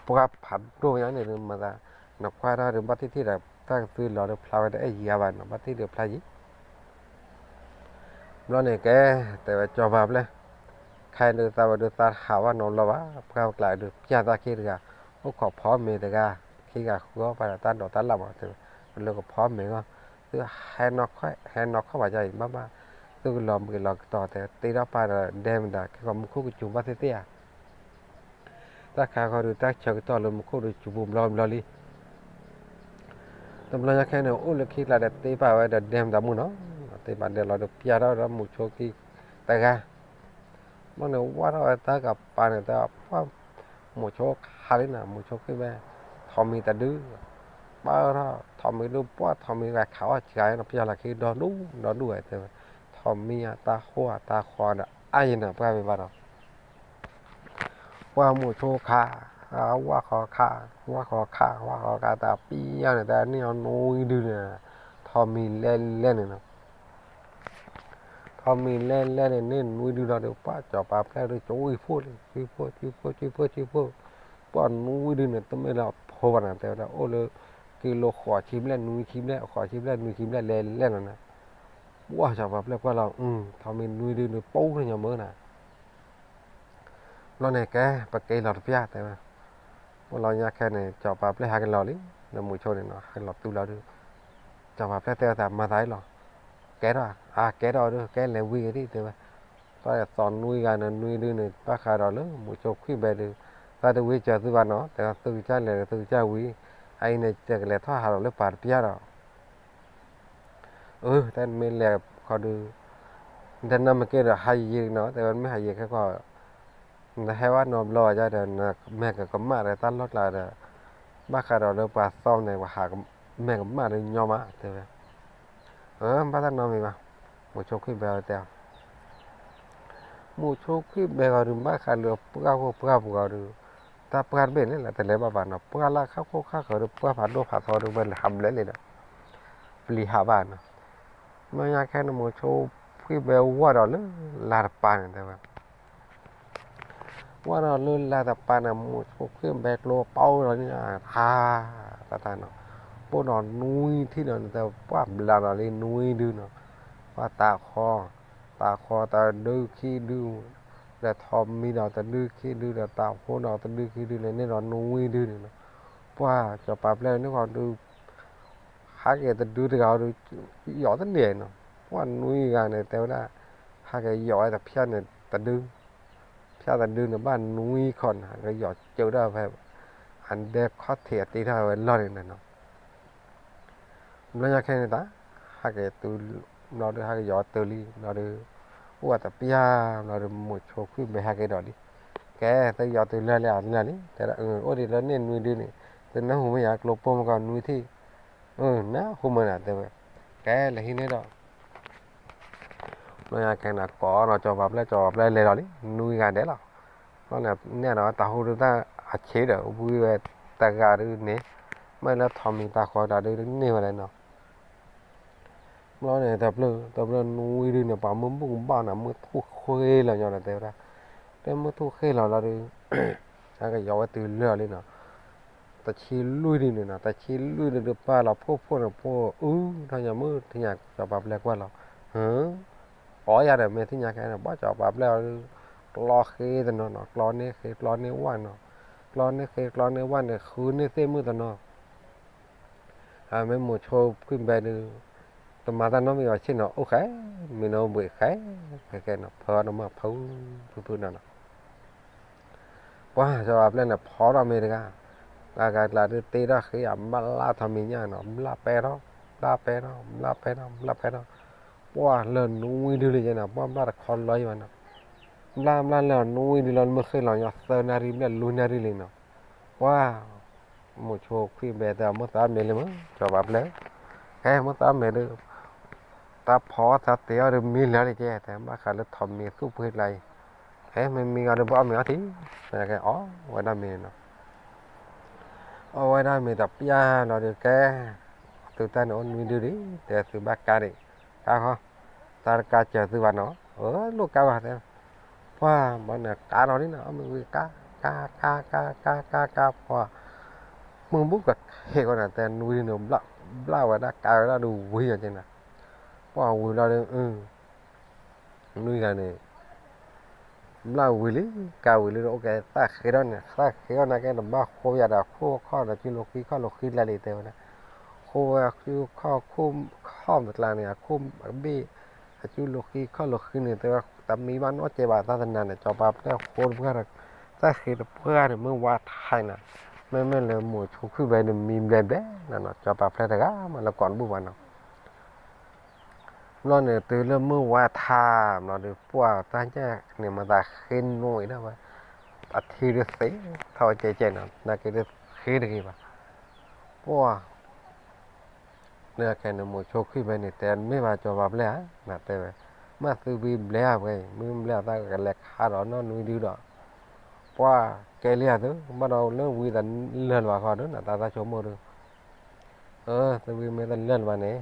ပှၢ်ဖးဒိၣ်ညါန့ၣ်မၤသး, နကွၢ်ထီၣ်ဒီးဘၣ်သ့ၣ်သ့ၣ်ဒီး တၢ်ကသွံလီၤဒီးဖျါဝဲတအဲၣ်ယံၤဧါဘၣ်နီၤ ဘၣ်သ့ၣ်သ့ၣ်ဒီးဖျါယံၤ ဘျီန့ၣ်ကဲ, တဲဝဲစီၤပၤပျဲၢ်, ခဲအံၤဒုးသးဝဲဒုးသးဟးဝဲနီတဘျီဘၣ်, ပှၢ်ပကျးဒုးပျၢ်သးခ့တဂၤ, အိၣ်ခိးဖီမ့ၤတဂၤ, ခံဂၤဃုအီၣ်ပှၤဒီးတၢ်ဒိးတၢ်လၣ်မးတဲဝဲ, ပလၢကဖီမ့ၤဂီၢ်, သုဟဲနီၢ်ခီၣ်ဘၣ်ယၤအံၤ ဘၣ်ဘၣ်, သုကလီၤဘှံးလီၤကတီၤတဲ တ့ထီၣ်ပၢ်ဒီးဒဲမတၤ ခဲကီးမူခိၣ်ကစူၤဘၣ်သ့ၣ်သ့ၣ်ဧါ တၢ်ခါဃီဒုး တၢ်ဆၢကတီၢ်လၢမူခိၣ်ဒုးစူၤပူၤဘျီဘျီလံ တဘျီညါခဲန့ၣ် အိၣ်လၢခံကျါဒီးတ့ပာ်ဝဲဒီးဒဲမတၤမုၣ်နီၤ, တ့ပာ်ဒဲလီၤဒီးပျၢ်ထီၣ်ဒီးမူဆိခံတဂၤ, ဘျီန့ၣ်ဝၢ်ထီၣ်ဝဲတၢ်ကပၤန့ၣ် တၢ်ပှၢ်မူဆိခးလံနီၤ, မူဆိခံဘဲ, ထိးမံၤတဒု, ပၢ်ထီၣ်ထိးမံၤဒုး ပှၢ်ထိးမံၤဂၤခးအီၣ်စှၤနီၤ ပျၢ်လီၤခံဒီဒူၣ်ဒီဒူၣ်ဝဲတဲဝဲ, ထိးမံၤအတၢ်ဃိၣ်အတၢ်ဃီဒီး အါယံၤနီၤ ပှၢ်မ့ၢ်ဘၣ်ဒီး ပှၢ်မူဆိခး, ဝၢ်ဃီခး, ဝၢ်ဃီခး, ဝၢ်ဃီခးတၢ်ပံၢ်ယါန့ၣ် တၢ်န့ၢ်အီၤနွံဒုန့ၣ်, ထိးမံၤလဲၤလဲၤန့ၣ်နီၤ, ထိးမံၤလဲၤလဲၤန့ၣ် န့ၢ်နွံဒုလီၤဒီး ပှၢ်စီၤပၤပျဲၢ်ဒုး ကွံာ်ဖှိၣ်လံ, ကွံာ်ဖှိၣ် ကွံာ်ဖှိၣ် ကွံာ်ဖှိၣ် ကွံာ်ဖှိၣ်, ပှၢ်နွံဒုန့ၣ် တမ့ၢ်လၢအဖိဘၣ်နီၤ တဲဝဲဒၣ် အိၣ်လၢ ကံလိဃိးဆံဘျဲၣ်နွံဆံဘျဲၣ် ဃိးဆံဘျဲၣ်နွံဆံဘျဲၣ်လဲၤလဲၤလီၤနီၤ, ပှၢ်စီၤပၤပျဲၢ်ကွၢ်လီၤ, ထိးမံၤနွံဒုန့ၣ် ပူၤန့ၣ်ညီမၢနီၤ ဘျီန့ၣ်ကဲ ပက့ၤလီၤတပျၢ်တဲဝဲ, အိၣ်လီၤညါခဲန့ၣ် စီၤပၤပျဲၢ်ဟဲက့ၤလီၤလံ, ဒီးမူဆိန့ၣ်နီၤ ဟဲလီၤတုၤလီၤဒုး, စီၤပၤပျဲၢ်တဲဝဲသးမၤသးအံၤလီၤ, ကဲထီၣ်, အကဲထီၣ်ဒုး ကဲလဲၤဝံၤက့ၤဒံးတဲဝဲ, တၢ်သီနွံဂၤန့ၣ် နွံဒုန့ၣ် ဘၣ်ဃးဒီးလၢမူဆိခွံၣ်ဘဲဒုး, သးတဝံကၢၤသုဘၣ်နီၤ တဲဝဲသုကစၢ်လဲၤဒီးသုကစၢ်ဝံၤ, အအံၤန့ၣ် ယကလဲၤထီၣ်ဟးလီၤလၢပၤတပျၢ်ဒီး အၢ တၢ်မ့ၢ်လဲၤခီဒုး, တနၢ်မ့ၢ်က့ၤဒီးဟးယံၤနီၤ တဲဝဲမ့ၢ်ဟးယံၤခဲကီး, နဟဲဝဲနီတဘျီဘၣ်ယါဒီး နမဲာ်ကကမၣ်ဒီးတၢ်လီၢ်ကျါဒီး, ဘၣ်ဃးဒီးလၢပှၤသီန့ၣ် ပှၤဟးမဲာ်ကမၣ်ဒီးညီမး တဲဝဲ, အၢ ဘၣ်တၢ်နီတမံၤဘၣ်, မူဆိခွံၣ်ဘဲတဲအီၤ မူဆိခွံၣ်ဘဲဂီၤဒုး ဘၣ်ဃးလၢပှၢ်ဃိပှၢ်ပူၤဂီၤဒုး, တၢ်ပှၢ်တဘ့ၣ်န့ၣ်လၢတလဲၤဘၣ်ဘၣ်နီၤ ပှၢ်လၢခါဃိခါဃၢၤဒုး ပှၢ်ဖးဒိၣ်ဖးထီဒုး ဝဲလဲၤဟးဘျဲၣ်လံဒီး, ပျံၤဟးဘၣ်နီၤ, မ့ၢ်ညါခဲန့ၣ် မူဆိခွံၣ်ဘဲဝဲဒီးလၢ လါတပၤန့ၣ်တဲဝဲ ဝဲဒီးလၢလါတပၤန့ၣ် မူဆိခွံၣ်ဘဲကျိပီဒီးန့ၣ် အါ, တၢ်တၢ်နီၤ, ပိၢ်နီၤနွံထံၣ်ဒီးန့ၣ် ပှၢ်ဘျးဒီးလံနွံဒုနီၤ, ပှၢ်တၤဃီ, တၤဃီတဒုခံဒု, ဒီးထိးမံၤဒီးတဒုခံဒု ဒီးတၤဖိဒီးတဒုခံဒုန့ၣ် န့ၢ်ဒီးနွံဒုန့ၣ်နီၤ, ပှၢ်စီၤပၤပျဲၢ်န့ၣ်ဃီဒုး ဟးက့ၤတဒုတဂၤဒီး ယီၤတန့ၢ်နီၤ, ပှၢ်နွံဂၤန့ၣ် တဲဝဲဒၣ် ဟးက့ၤယီၤဝဲတဖၠၣ်န့ၣ် တဒု, ဖၠၣ်တဒုန့ၣ် ဘၣ်နွံခီန့ၣ် ဟးက့ၤယီၤစၢၤဒၣ်ဖဲ အဒဲခီၣ်ထံးအတ့ထီၣ်ဝဲလီၢ်န့ၣ်နီၤ, ဘျီညါခဲန့ၣ်တၢ် ဟးက့ၤတုၤ, ဘျီဒီးဟးက့ၤယီၤတုၤလံ ဘျီဒီး အိၣ်ဝဲတပျၢ် ဘျီဒီး မူဆိခွံၣ်ဘဲဟဲက့ၤဒီးလံ, ကဲ သုယီၤတုၤလၢာ်လံဧါ လၢာ်လံ တဲဒၣ် အိၣ်ဒံးလၢန့ၢ်နွံဒုန့ၣ်, သုနၢ်ဟူမ့ၢ်ယၤ ကျိပိၢ်မ့ၢ်ကီးနွံထံၣ်, နၢ်ဟူမ့ၢ်နၤ တဲဝဲ, ကဲ လဲၤဟံးန့ၢ်ဒီး ဘျီညါခဲန့ၣ် ကိးနီၤ စီၤပၤပျဲၢ် စီၤပၤပျဲၢ်လဲၤလီၤလံ နွံဂၤဒဲးလီၤ, ဘျီန့ၣ် နဲၣ်ဒီးတၤဟူဒုးတၢ်အဆံးဒီး ဝံဝဲတဂၤဒုးန့ၣ်, မ့ၢ်လၢထိးမံၤတၤဃီတဒုန့ၢ်ဝဲလဲၣ်နီၤ ဘျီန့ၣ် တဘျီ တဘျီနွံဒုန့ၣ် ပှၤမုၢ်ဘူၣ်ကဘၣ်နီၤ မုၢ်ထူၣ်ဃ့လီၤညီဒီး တဲဝဲဒၣ်, တဲမုၢ်ထူၣ်ဃ့လီၤလီၤဒီး ဟဲက့ၤယီၤဝဲတုၤလၢာ်လံနီၤ, တဆံလွံၢ်ဒုန့ၣ်နီၤ တဆံလွံၢ်ဒုဒီး ပၢ်လီၤဖှိၣ်ဖှိၣ်န့ၣ် ဖှိၣ်အုထီၣ်ညါ မုၢ်ထံၣ်ညါ စီၤပၤပျဲၢ်ကွၢ်လီၤ, ဟၢ အီယၤဒီး မ့ၢ်သ့ၣ်ညါခဲန့ၣ် ဘၣ်စီၤပၤပျဲၢ်အီၤဒုး ကျီဃ့တနီၤနီၤ ကျီန့ၢ်ဃ့ကျီန့ၢ်ဝၣ်နီၤ, ကျီန့ၢ်ဃ့ကျီန့ၢ်ဝၣ်န့ၣ် ဃုန့ၢ်သ့ၣ်မုၣ်တနီၤ အမ့ၢ်မိၤဆိခွံၣ်ဘဲဒုး တမၤတၢ်နီတမံၤဘၣ်ဆ့ၣ်နီၤ အိၣ်ဃဲ မ့ၢ်နီၣ်ဘှံးဃဲ ဃဲဃဲနီၤ ဖၢအီၤတမၢ်ဖုဖုဖုနီၤနီၤ ပှၢ်စီၤပၤပျဲၢ်န့ၣ် ဖီထီၣ်မ့ၤတဂၤ ဂၤဂၤကျါဒုးတ့ထီၣ်ဃ့အဘျၣ်ထိးမံၤညါနီၤ ဘျၣ်ပဲထီၣ် ဘျၣ်ပဲထီၣ် ဘျၣ်ပဲထီၣ် ဘျၣ်ပဲထီၣ် ပှၢ်လၢနွံဒုလံယဲနီၤ ပှၢ်ဘျၣ်တခီလီၤယံၤဘၣ်နီၤ ဘျၣ်ဘျၣ်လၢနွံဒုလီၤ မ့ၢ်ဃ့လီၤညီသၢနၣ်ရံၣ်ဘျဲၣ်လွံၢ်နၣ်ရံၣ်လံနီၤ ပှၢ် မိၤဆိခွံၣ်ဘဲတဲ မ့ၢ်သးမ့ၤလံမ့ၢ် စီၤပၤပျဲၢ် ဟဲ မ့ၢ်သးမ့ၤဒုး တၢ်ဖီအီၣ်သးတ့အီၣ်ဒုးမံလၢာ်လံကဲ တဲဘၣ်ဃးလၢထိးမံၤသူၣ်ပှ့ၤကျါအံၤ ဟဲ မ့ၢ်မံဂီၤဒုး ဘၣ်အီၣ်မ့ၤအီထံ အဝဲဒၣ်မ့ၤနီၤ အဝဲဒၣ်မ့ၤတပျၢ်လီၤဒုးကဲ သုတၢ်န့ၣ်အိၣ်နွံဒုဒံး တဲသုဘၣ်ကါဒံး ကါဃီ တၢ်တကါစၢၤသုဘၣ်နီၤ အၢ လိၣ်ကါဘၣ်တဲ ပှၢ်ဘျီန့ၣ်ကါထီၣ်လံနီၤ, အီၣ်မ့ၤဝံၤကါ ကါ ကါ ကါ ကါ ကါ ကါ ပှၢ် မုၢ်ဘူၣ်ကဟဲကီးန့ၣ် တဲနွံဒုန့ၣ် ဘျၣ်ဝဲဒၣ် ကါဝဲဒၣ်ဒီးဝံၤအီၤက့ၤနီၤ, ပှၢ်ဝံၤလီၤဒီး နွံဂၤန့ၣ် ဘျၣ်ဝံၤလံ ကါဝံၤလံဒီး အိၣ်ကဲသၣ်ဃ့ထီၣ်န့ၣ် သၣ်ဃ့ထီၣ်န့ၣ် ကဲတဘၣ်ဃိယၤဒီး ခိၣ်ခီၣ်ဒီး စုလိာ်ဃံခီၣ်လိာ်ဃံလၢာ်လံ တဲဝဲဒၣ်, ဃိဝဲစုခီၣ်ခိၣ်ခီၣ်မတကျါန့ၣ် အခိၣ်အဘ့ၣ် အစုလိာ်ဃံခီၣ်လိာ်ဃံန့ၣ် တဲဝဲ တမံဘၣ်နီတစဲးဘၣ် သၣ်သနၤန့ၣ် စီၤပၤပျဲၢ်ဃိတပှၢ်ဒီး သၣ်ဃ့တပှၢ်န့ၣ် မ့ၢ်ဝါထါနီၤ, မ့မ့ၢ်လၢမိၤဆိခွံၣ်ဘဲန့ၣ် မံဘျဲဘျဲနီၤနီၤ စီၤပၤပျဲၢ်တဂၤမးလၢကိးတဘူၣ်ဘၣ်နီၤ ဘျီန့ၣ် တုၤလၢမုၢ်ဝါထါ ဘျီဒီး ပှၢ်တၢ်ညၣ်န့ၣ် မၤသးဃ့နွံဒၣ်ဝဲ, အထံဒုးသ့ထီၣ်ဝဲကဲကဲနီၤ နာ်က့ဒုးဃ့တဂ့ၤဘၣ်, ပှၢ် လၢခဲန့ၣ် မိၤဆိခွံၣ်ဘဲန့ၣ် တဲမ့ၢ်ဘၣ်စီၤပၤပျဲၢ်ဧါ နတဲဝဲ, မ့ၢ်သုဝံဘျဲဧါဝဲအံၤ မ့ၢ်ဘျဲအသးကလဲၤခါဒီးနီၢ်နွံဒုဒီး, ပှၢ်ကဲလံဧါသု ဘၣ်ဒီးလၢဝံတလၢာ်လၢၤဘၣ်ဃီဒီး နတၢ်သးဆိကမိၣ်ဒီး သုဝံမ့ၢ်တလၢာ်လၢၤဘၣ်န့ၣ်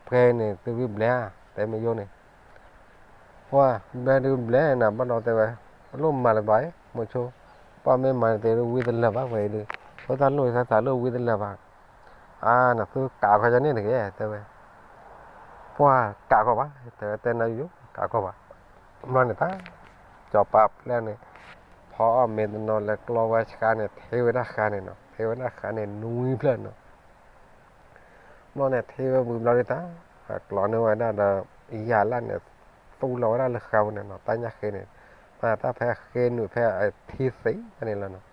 ဖဲန့ၣ် သုဝံဘျဲဧါ တဲမ့ၢ်ယိန့ၣ်, ပှၢ်ဘျဲဒုးဘျဲနၤ ဘၣ်ဒီးတဲဝဲ, အလိၣ်မၤလၢၤဘၣ် မိၤဆိ, ပှၢ်မ့ၢ်မၤန့ၣ် တဲဝံတလၢာ်ဘၣ်ဝဲအံၤဒီး, အသးလိၣ်သးလိၣ်ဝံတလၢာ်ဘၣ်, အါ နသုကးခီကန့ၣ်တဂ့ၤ တဲဝဲ, ပှၢ်ကးခီဘၣ် တဲဝဲ တဲနၤယိ ကးခီဘၣ်, ဘျီန့ၣ်တၢ် စီၤပၤပျဲၢ်န့ၣ် ဖီအီၣ်မ့ၤတနီၤလဲၤကျီဝဲဆှါန့ၣ် ထ့ဝဲဒၣ်ဃါန့ၣ်နီၤ ထ့ဝဲဒၣ်ဃါန့ၣ် နွံဖျၢၣ်နီၤ ဘျီန့ၣ် ထ့ဝဲဝံၤဘျီဒုးတၢ်, ကျီန့ၢ်ဝဲဒၣ်ဒီး ယၤလၢ်န့ၣ် သူလီၤဝဲဒၣ်လၢဃါပူၤန့ၣ်နီၤ တၢ်ညၣ်ဃ့န့ၣ်, မ့ၢ်တၢ်ဖဲဃ့နုာ်ဖဲအထံသ့န့ၣ်လီၤနီၤ,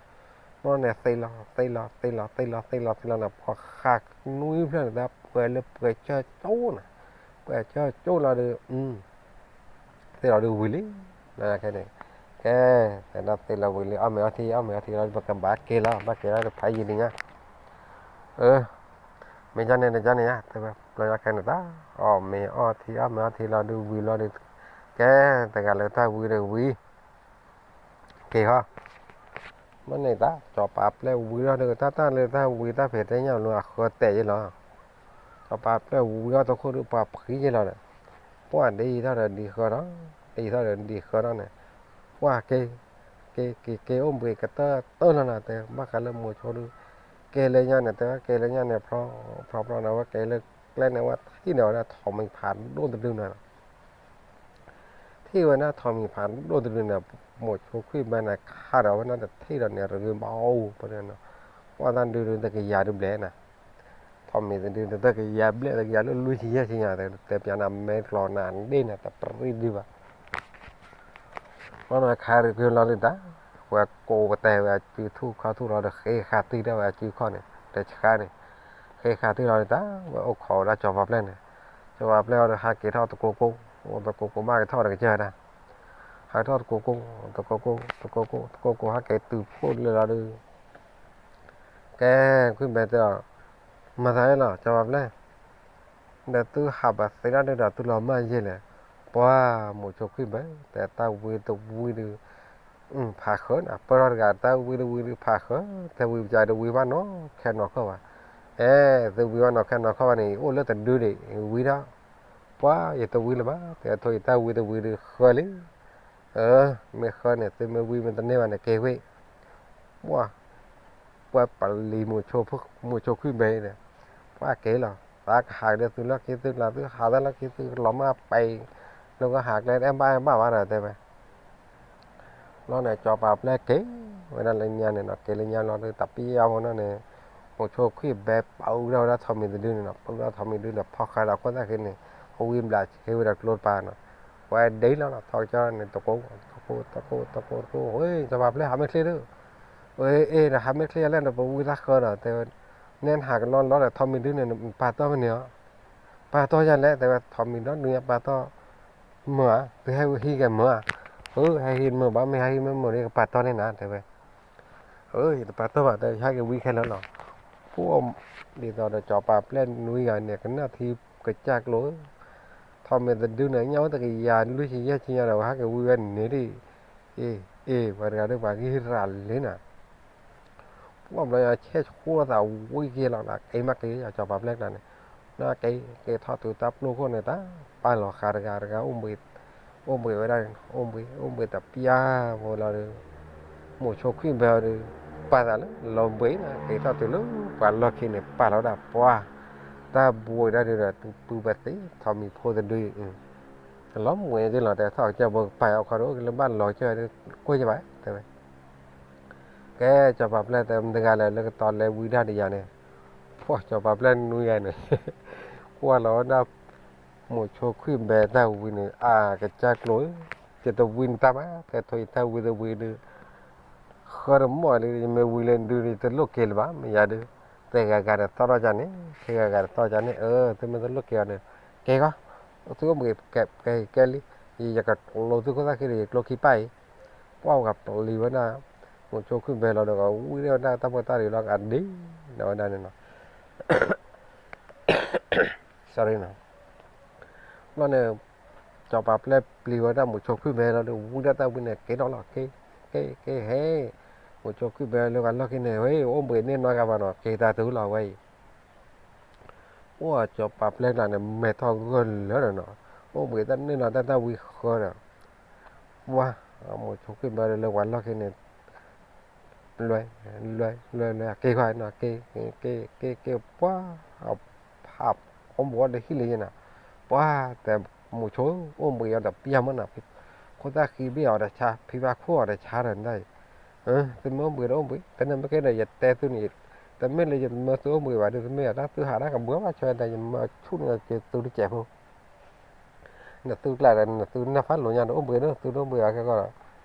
ဘျီန့ၣ်သ့လီၤ သ့လီၤ သ့လီၤ သ့လီၤ သ့လီၤန့ၣ် ဖီဃါနွံဖျၢၣ်န့ၣ် တၢ်ပှဲၤလၢပှဲၤကၢၢ်ကၠိနီၤ, ပှဲၤကၢၢ်ကၠိလီၤဒီး သ့လီၤဒုးဝံၤလံ, လၢခဲန့ၣ်, ကဲ, တဲဒၣ်သ့လီၤဝံၤလံ အီၣ်မ့ၤအီထံ အီၣ်မ့ၤအီထံလီၤ ပကဘၣ်က့ၤလီၤ ဘၣ်က့ၤလီၤဒီးဖးယံာ်လံညါ, အၢ, မ့ၢ်ကန့ၣ်တကန့ၣ်ဧါ တဲဝဲ ဘျီညါခဲန့ၣ်တၢ်, အီၣ်မ့ၤအီထံ အီၣ်မ့ၤအီထံလီၤဒုးဝံၤလီၤဒီး, ကဲ, တဂၤလၢတၢ်ဝံဒီးဝံၤ က့ၤဟီ, မ့ၢ်န့ၣ်တၢ် စီၤပၤပျဲၢ်ဝံထီၣ်ဒီး တၢ်တၢ်လၢတၢ်ဝံတၢ်ဖံးတၢ်ညၣ်လၢအဃၢၤတဲာ်ယဲလီၤ, စီၤပၤပျဲၢ်ဝံထီၣ်တခိၣ်ဒီးပှၤဖှံယဲလီၤဒီး, ပှၢ်ဒ်အံၤထီၣ်ဒီးဒ်ဃၢထီၣ်, ဒ်အံၤထီၣ်ဒီးဒ်ဃၢထီၣ်န့ၣ်, ပှၢ်က့ၤ, က့ၤက့ၤက့ၤအိၣ်ဘှံးကတၢၢ်တၢၢ်လီၤနီၤ တဲဘၣ်ဃးလၢမိၤဆိဒီး, က့ၤလၢညါန့ၣ် တဲဝဲက့ၤလၢညါန့ၣ် ဖျီဖျီဖျီန့ၣ် အဝဲက့ၤလၢကျဲန့ၣ်ဝဲထံၣ်န့ၢ်ဝဲဒၣ်ထိးမံၤဖးဒိၣ်တဒုန့ၣ်လီၤ ထံၣ်ဝဲဒၣ်ထိးမံၤဖးဒိၣ်တဒုန့ၣ်, မိၤဆိခွံၣ်ဘဲန့ၣ် ခးဒီးဝဲဒၣ်တထံၣ်ဒီးန့ၣ် ရဂ့ၤဘၣ်အိၣ်ပန့ၣ်, ပှၢ်တၢ်ဒုဒုတကယၤဒုဘျဲၣ်န့ၣ်, ထိးမံၤတဒုန့ၣ် တကယၤဘျဲၣ် တကယၤလၢလွံၢ်ဆံယဲၢ်ဆံညါ တဲပျးနၤမဲကျီနၤဒ့ၣ်န့ၣ် တပရံၣ်ဒုဘၣ် ဘျီန့ၣ်ခါရံၤက့ၤလီၤဒုတၢ်, ဝဲကိးပတဲဝဲအစုထူၣ်ခီၣ်ထူၣ်လီၤဒီး ဃ့ဃာ်တံၢ်ဒၣ်ဝဲအစုခီၣ်န့ၣ် တဆှါန့ၣ်, ဃ့ဃာ်တံၢ်လီၤဒုတၢ်, ဝဲအိၣ်ခိးဝဲဒၣ်စီၤပၤပျဲၢ်န့ၣ်, စီၤပၤပျဲၢ်အီၤဒီးဟးက့ၤထီၣ်တကိကိ, တကိကိဘၣ်က့ၤထီၣ်ဒီးကစၢၢ်ဒၣ်, ဟးထီၣ်တကိကိ, တကိကိ, တကိကိ, တကိကိ ဟးက့ၤတုၤဖှိၣ်လၢာ်လီၤဒု ကဲ, ခွံၣ်ဘဲတဲအီၤ, မၤသးအဲၣ်လီၤ စီၤပၤပျဲၢ်, ဒီးသုဟးဘၣ်သ့ဒၣ်ဒုဒီးသုလီၤမၢ်ယဲၢ်လဲၣ်, ပှၢ်မိၤဆိခွံၣ်ဘဲ, တဲတၢ်ဝံတဝံဒု, ဖးဃၢၤန့ၣ် ပၢၢ်ထီၣ်တဂၤတၢ်ဝံတဝံဒုဖးဃၢၤ, တဲဝံပကါဒုဝံဘၣ်နီၢ်ခဲနီၢ်ခီၣ်ဘၣ်, အဲ, သုဝံဘၣ်နီၢ်ခဲနီၢ်ခီၣ်ဘၣ်န့ၣ် အိၣ်လၢတဒုဒံး ဝံထီၣ်, ပှၢ်ယတဝံလၢၤဘၣ် တဲထိၣ်ယတၢ်ဝံတဝံဒုဃၢၤလံ အၢ, မ့ၢ်ဃၢန့ၣ် သုမ့ၢ်ဝံမ့ၢ်တန့ၢ်ဘၣ်န့ၣ် က့ၤဝံ, ပှၢ်, ပှၢ်ပလံၤမိၤဆိခွံၣ်ဘဲဒီး, ပှၢ်က့ၤလီၤ သးကဟးကဒီးသုလီၢ်ခံသုကျါ သုဟးတၢ်လီၢ်ခံသုလီၤမၢ်ပံၤ, လၢကဟးကျဲအဲၣ်ဘၣ်အဲၣ်ဘၣ်ဘၣ်ဒီးတဲဝဲ ဘျီန့ၣ် စီၤပၤပျဲၢ်က့ၤဝဲဒၣ်လၢညါန့ၣ်နီၤ က့ၤလၢညါလီၤဒီး တပျၢ်ဖိနီၢ်န့ၣ်, မိၤဆိခွံၣ်ဘဲပာ်အူဒၣ်ဝဲဒၣ်ထိးမံၤတဒုန့ၣ်နီၤ ပာ်အူဒၣ်ထိးမံၤတဒုန့ၣ်ဒီးဖီၣ်ဃာ်ဒီးခိၣ်သၣ်ဃံန့ၣ်, အဝံဘျးဆ့ဝဲဒီးကျိတပၤနီၤ, ပှၤဒ့လီၤနီၤ ထီၣ်ကစၢ်န့ၣ် တကိး, တကိး, တကိး, တကိး, တကိး, ဟ့ၣ် စီၤပၤပျဲၢ်ဟးမ့ၢ်ချ့ဒီး, အ့ အ့ ဒီးဟးမ့ၢ်ချ့ယလဲၣ်ဒီးပဝံသၣ်ဃၢဒီး တဲဝဲ, နဲနဟးကလီလီဒီးထိးမံၤဒုန့ၣ် နပာ်တီၢ်မ့ၢ်န့ၣ်ဧါ, ပာ်တီၢ်ယလဲၣ် တဲဝဲ ထိးမံၤဒီဒုညါပာ်တီၢ် မၢဧါ, သုဟဲဟံးက့ၤမၢဧါ, အၢ ဟဲဟံးမၢဘၣ် မ့ၢ်ဟဲဟံးမ့ၢ်မၢန့ၣ် ကပာ်တီၢ်န့ၢ်နၤ တဲဝဲ, အၢ ယတပာ်တီၢ်ဘၣ် တဲ ယဟဲက့ၤဝံခဲလၢာ်လီၤ, ပှၢ် ဒ်သိးဒီးစီၤပၤပျဲၢ်နွံဂၤန့ၣ် ကနၣ်ထံကစၢ်ကျိၤ ထိးမံၤတဒုန့ၣ် ညၣ်အိၣ်တကယၤလွံၢ်ဆံယဲၢ်ဆံညါဒီး ဟဲက့ၤဝံဝဲန့ၣ်ဒ်, အ့ အ့ ပှၤတဂၤဒီးပှၤဂံၢ်ရၤလံနၤ, ပှၢ်ဘျီညါဆဲးဆှိသးဝံက့ၤလီၤနၤ က့ၤမးက့ၤ စီၤပၤပျဲၢ်ကျါန့ၣ်, နက့ၤက့ၤထီၣ်တုၤတၢ်ပျိၢ်ခိၣ်န့ၣ် တၢ်ပာ်လီၤဃာ်တဂၤတဂၤအိၣ်ဘှံး, အိၣ်ဘှံးဝဲဒၣ်န့ၣ် အိၣ်ဘှံး အိၣ်ဘှံးတပျၢ်ဖိလီၤဒီး မိၤဆိခွံၣ်ဘဲအီၤဒီး ပာ်သးလၢလီၤဘှံးန့ၣ် က့ၤထီၣ်တုၤလၢပှၤလီၢ်ခံန့ၣ် ပာ်လီၤဝဲဒၣ်ပှၢ် တၢ်ဘှံးဒၣ်ဒုးဒီး သုပုၢ်ဘၣ်သ့ၣ် ထိးမံၤဖိတဒု လီၤဘှံးန့ၣ်လီၤ တဲထီၣ်ကစၢၢ်ဘိကပာ်အီၤခီဒီး အိၣ်က့ၤလၢဘၣ်လီၤကစၢၢ်ဒီး ကွၢ်ယဘၣ် တဲဝဲ ကဲ စီၤပၤပျဲၢ်တဲမတၤတဂၤလဲၣ် လၢကတီၤလဲၤဝံဒၣ်ဒီးယၤန့ၣ်, ပှၢ်စီၤပၤပျဲၢ်နွံဂၤန့ၣ် ကွၢ်လီၤဝဲဒၣ် မိၤဆိခွံၣ်ဘဲတၢ်ဝံန့ၣ် အကစၢ်ကျိၤဧၢ, ယတဝံနတၢ်ဘၣ်, တဲထိးယတၢ်ဝံတဝံဒီး ဃၢတမီၢ်လံ ယမ့ၢ်ဝံလၢဒုး ယတလိၣ်က့ၤလၢၤဘၣ်, မ့ၢ်ယၤဒုး တဲဂၤဂၤဒီးသီၣ်ထီၣ်ကန့ၣ်, ခဲဂၤဂၤဒီးသီၣ်ကန့ၣ်, အၢ သုမ့ၢ်တလိၣ်က့ၤအီၤဒီး က့ၤဃီ, သုအိၣ်ဘှံးကဲလံ, ယကလိၤသုခိၣ်သၣ်ဃံဒီး ယကျိခံပၢ်အံၤ ပှၢ်ဝဲပျံၤဝဲဒၣ် မိၤဆိခွံၣ်ဘဲလီၤဒီး ဝံဒၣ်ဝဲဒၣ်တၢ်ဖိတၢ်လံၤလီၤ အဒ့ဒီးဝဲဒၣ်န့ၣ်နီၤ, sorry နီၤ, ဘျီန့ၣ် စီၤပၤပျဲၢ်ပျံၤဝဲဒၣ်မိၤဆိခွံၣ်ဘဲလီၤဒီး ဝံဒၣ်တၢ်ဝံန့ၣ် က့ၤထီၣ်လီၤ က့ၤ က့ၤ က့ၤဟဲ, မိၤဆိခွံၣ်ဘဲလၢပှၤလီၢ်ခံန့ၣ် ဟဲ အိၣ်ဘှံးန့ၢ်နီတဂၤဘၣ်နီၤ က့ၤတၢ်တုၤလီၤဝဲအံၤ အိၣ်စီၤပၤပျဲၢ်ကျါန့ၣ် မဲာ်ထီၣ်ဂၢၢ်လၢာ်ဒီးနီၤ, အိၣ်ဘှံးတၢ်န့ၢ်နီၤတၢ်တၢ်ဝံဃၢဒီး, ပှၢ်, မိၤဆိခွံၣ်ဘဲလၢပှၤလီၢ်ခံန့ၣ် လွဲ လွဲ လွဲ လွဲ က့ၤခွါနီၤ က့ၤ က့ၤ က့ၤ က့ၤ ပှၢ်, ဖး အိၣ်ဘှံးအီၤဒီးဟံၣ်လၢယဲနီၤ, ပှၢ်, တဲ မိၤဆိ အိၣ်ဘှံးအီၤဒီးပျၢ်မးနီၤ, ခိၣ်သၣ်ဃံဘ့ၣ်အီၤဒီးဆါ ဖံဘၣ်ခိၣ်အီၤဒီးဆါဒီးနတၢ်အံၤ, သုမ့ၢ်အိၣ်ဘှံးဒီးအိၣ်ဘှံး တန့ၣ်မ့ၢ်ကဲဒီးယတဲသုန့ၣ်, တမ့ၢ်လၢယမၢသုအိၣ်ဘှံးဘၣ်ဒီး တမ့ၢ်ယတၢ်သုဟးတၢ်ကဘှီဘၣ် ဆၢဒီးယမၤဆူၣ်န့ၢ်က့ၤသုတစဲးဖိ နသုကျါဒီး နသုနၢ်ဖးလိာ်ညါဒီး အိၣ်ဘှံးဒီး သုတအိၣ်ဘှံးဘၣ်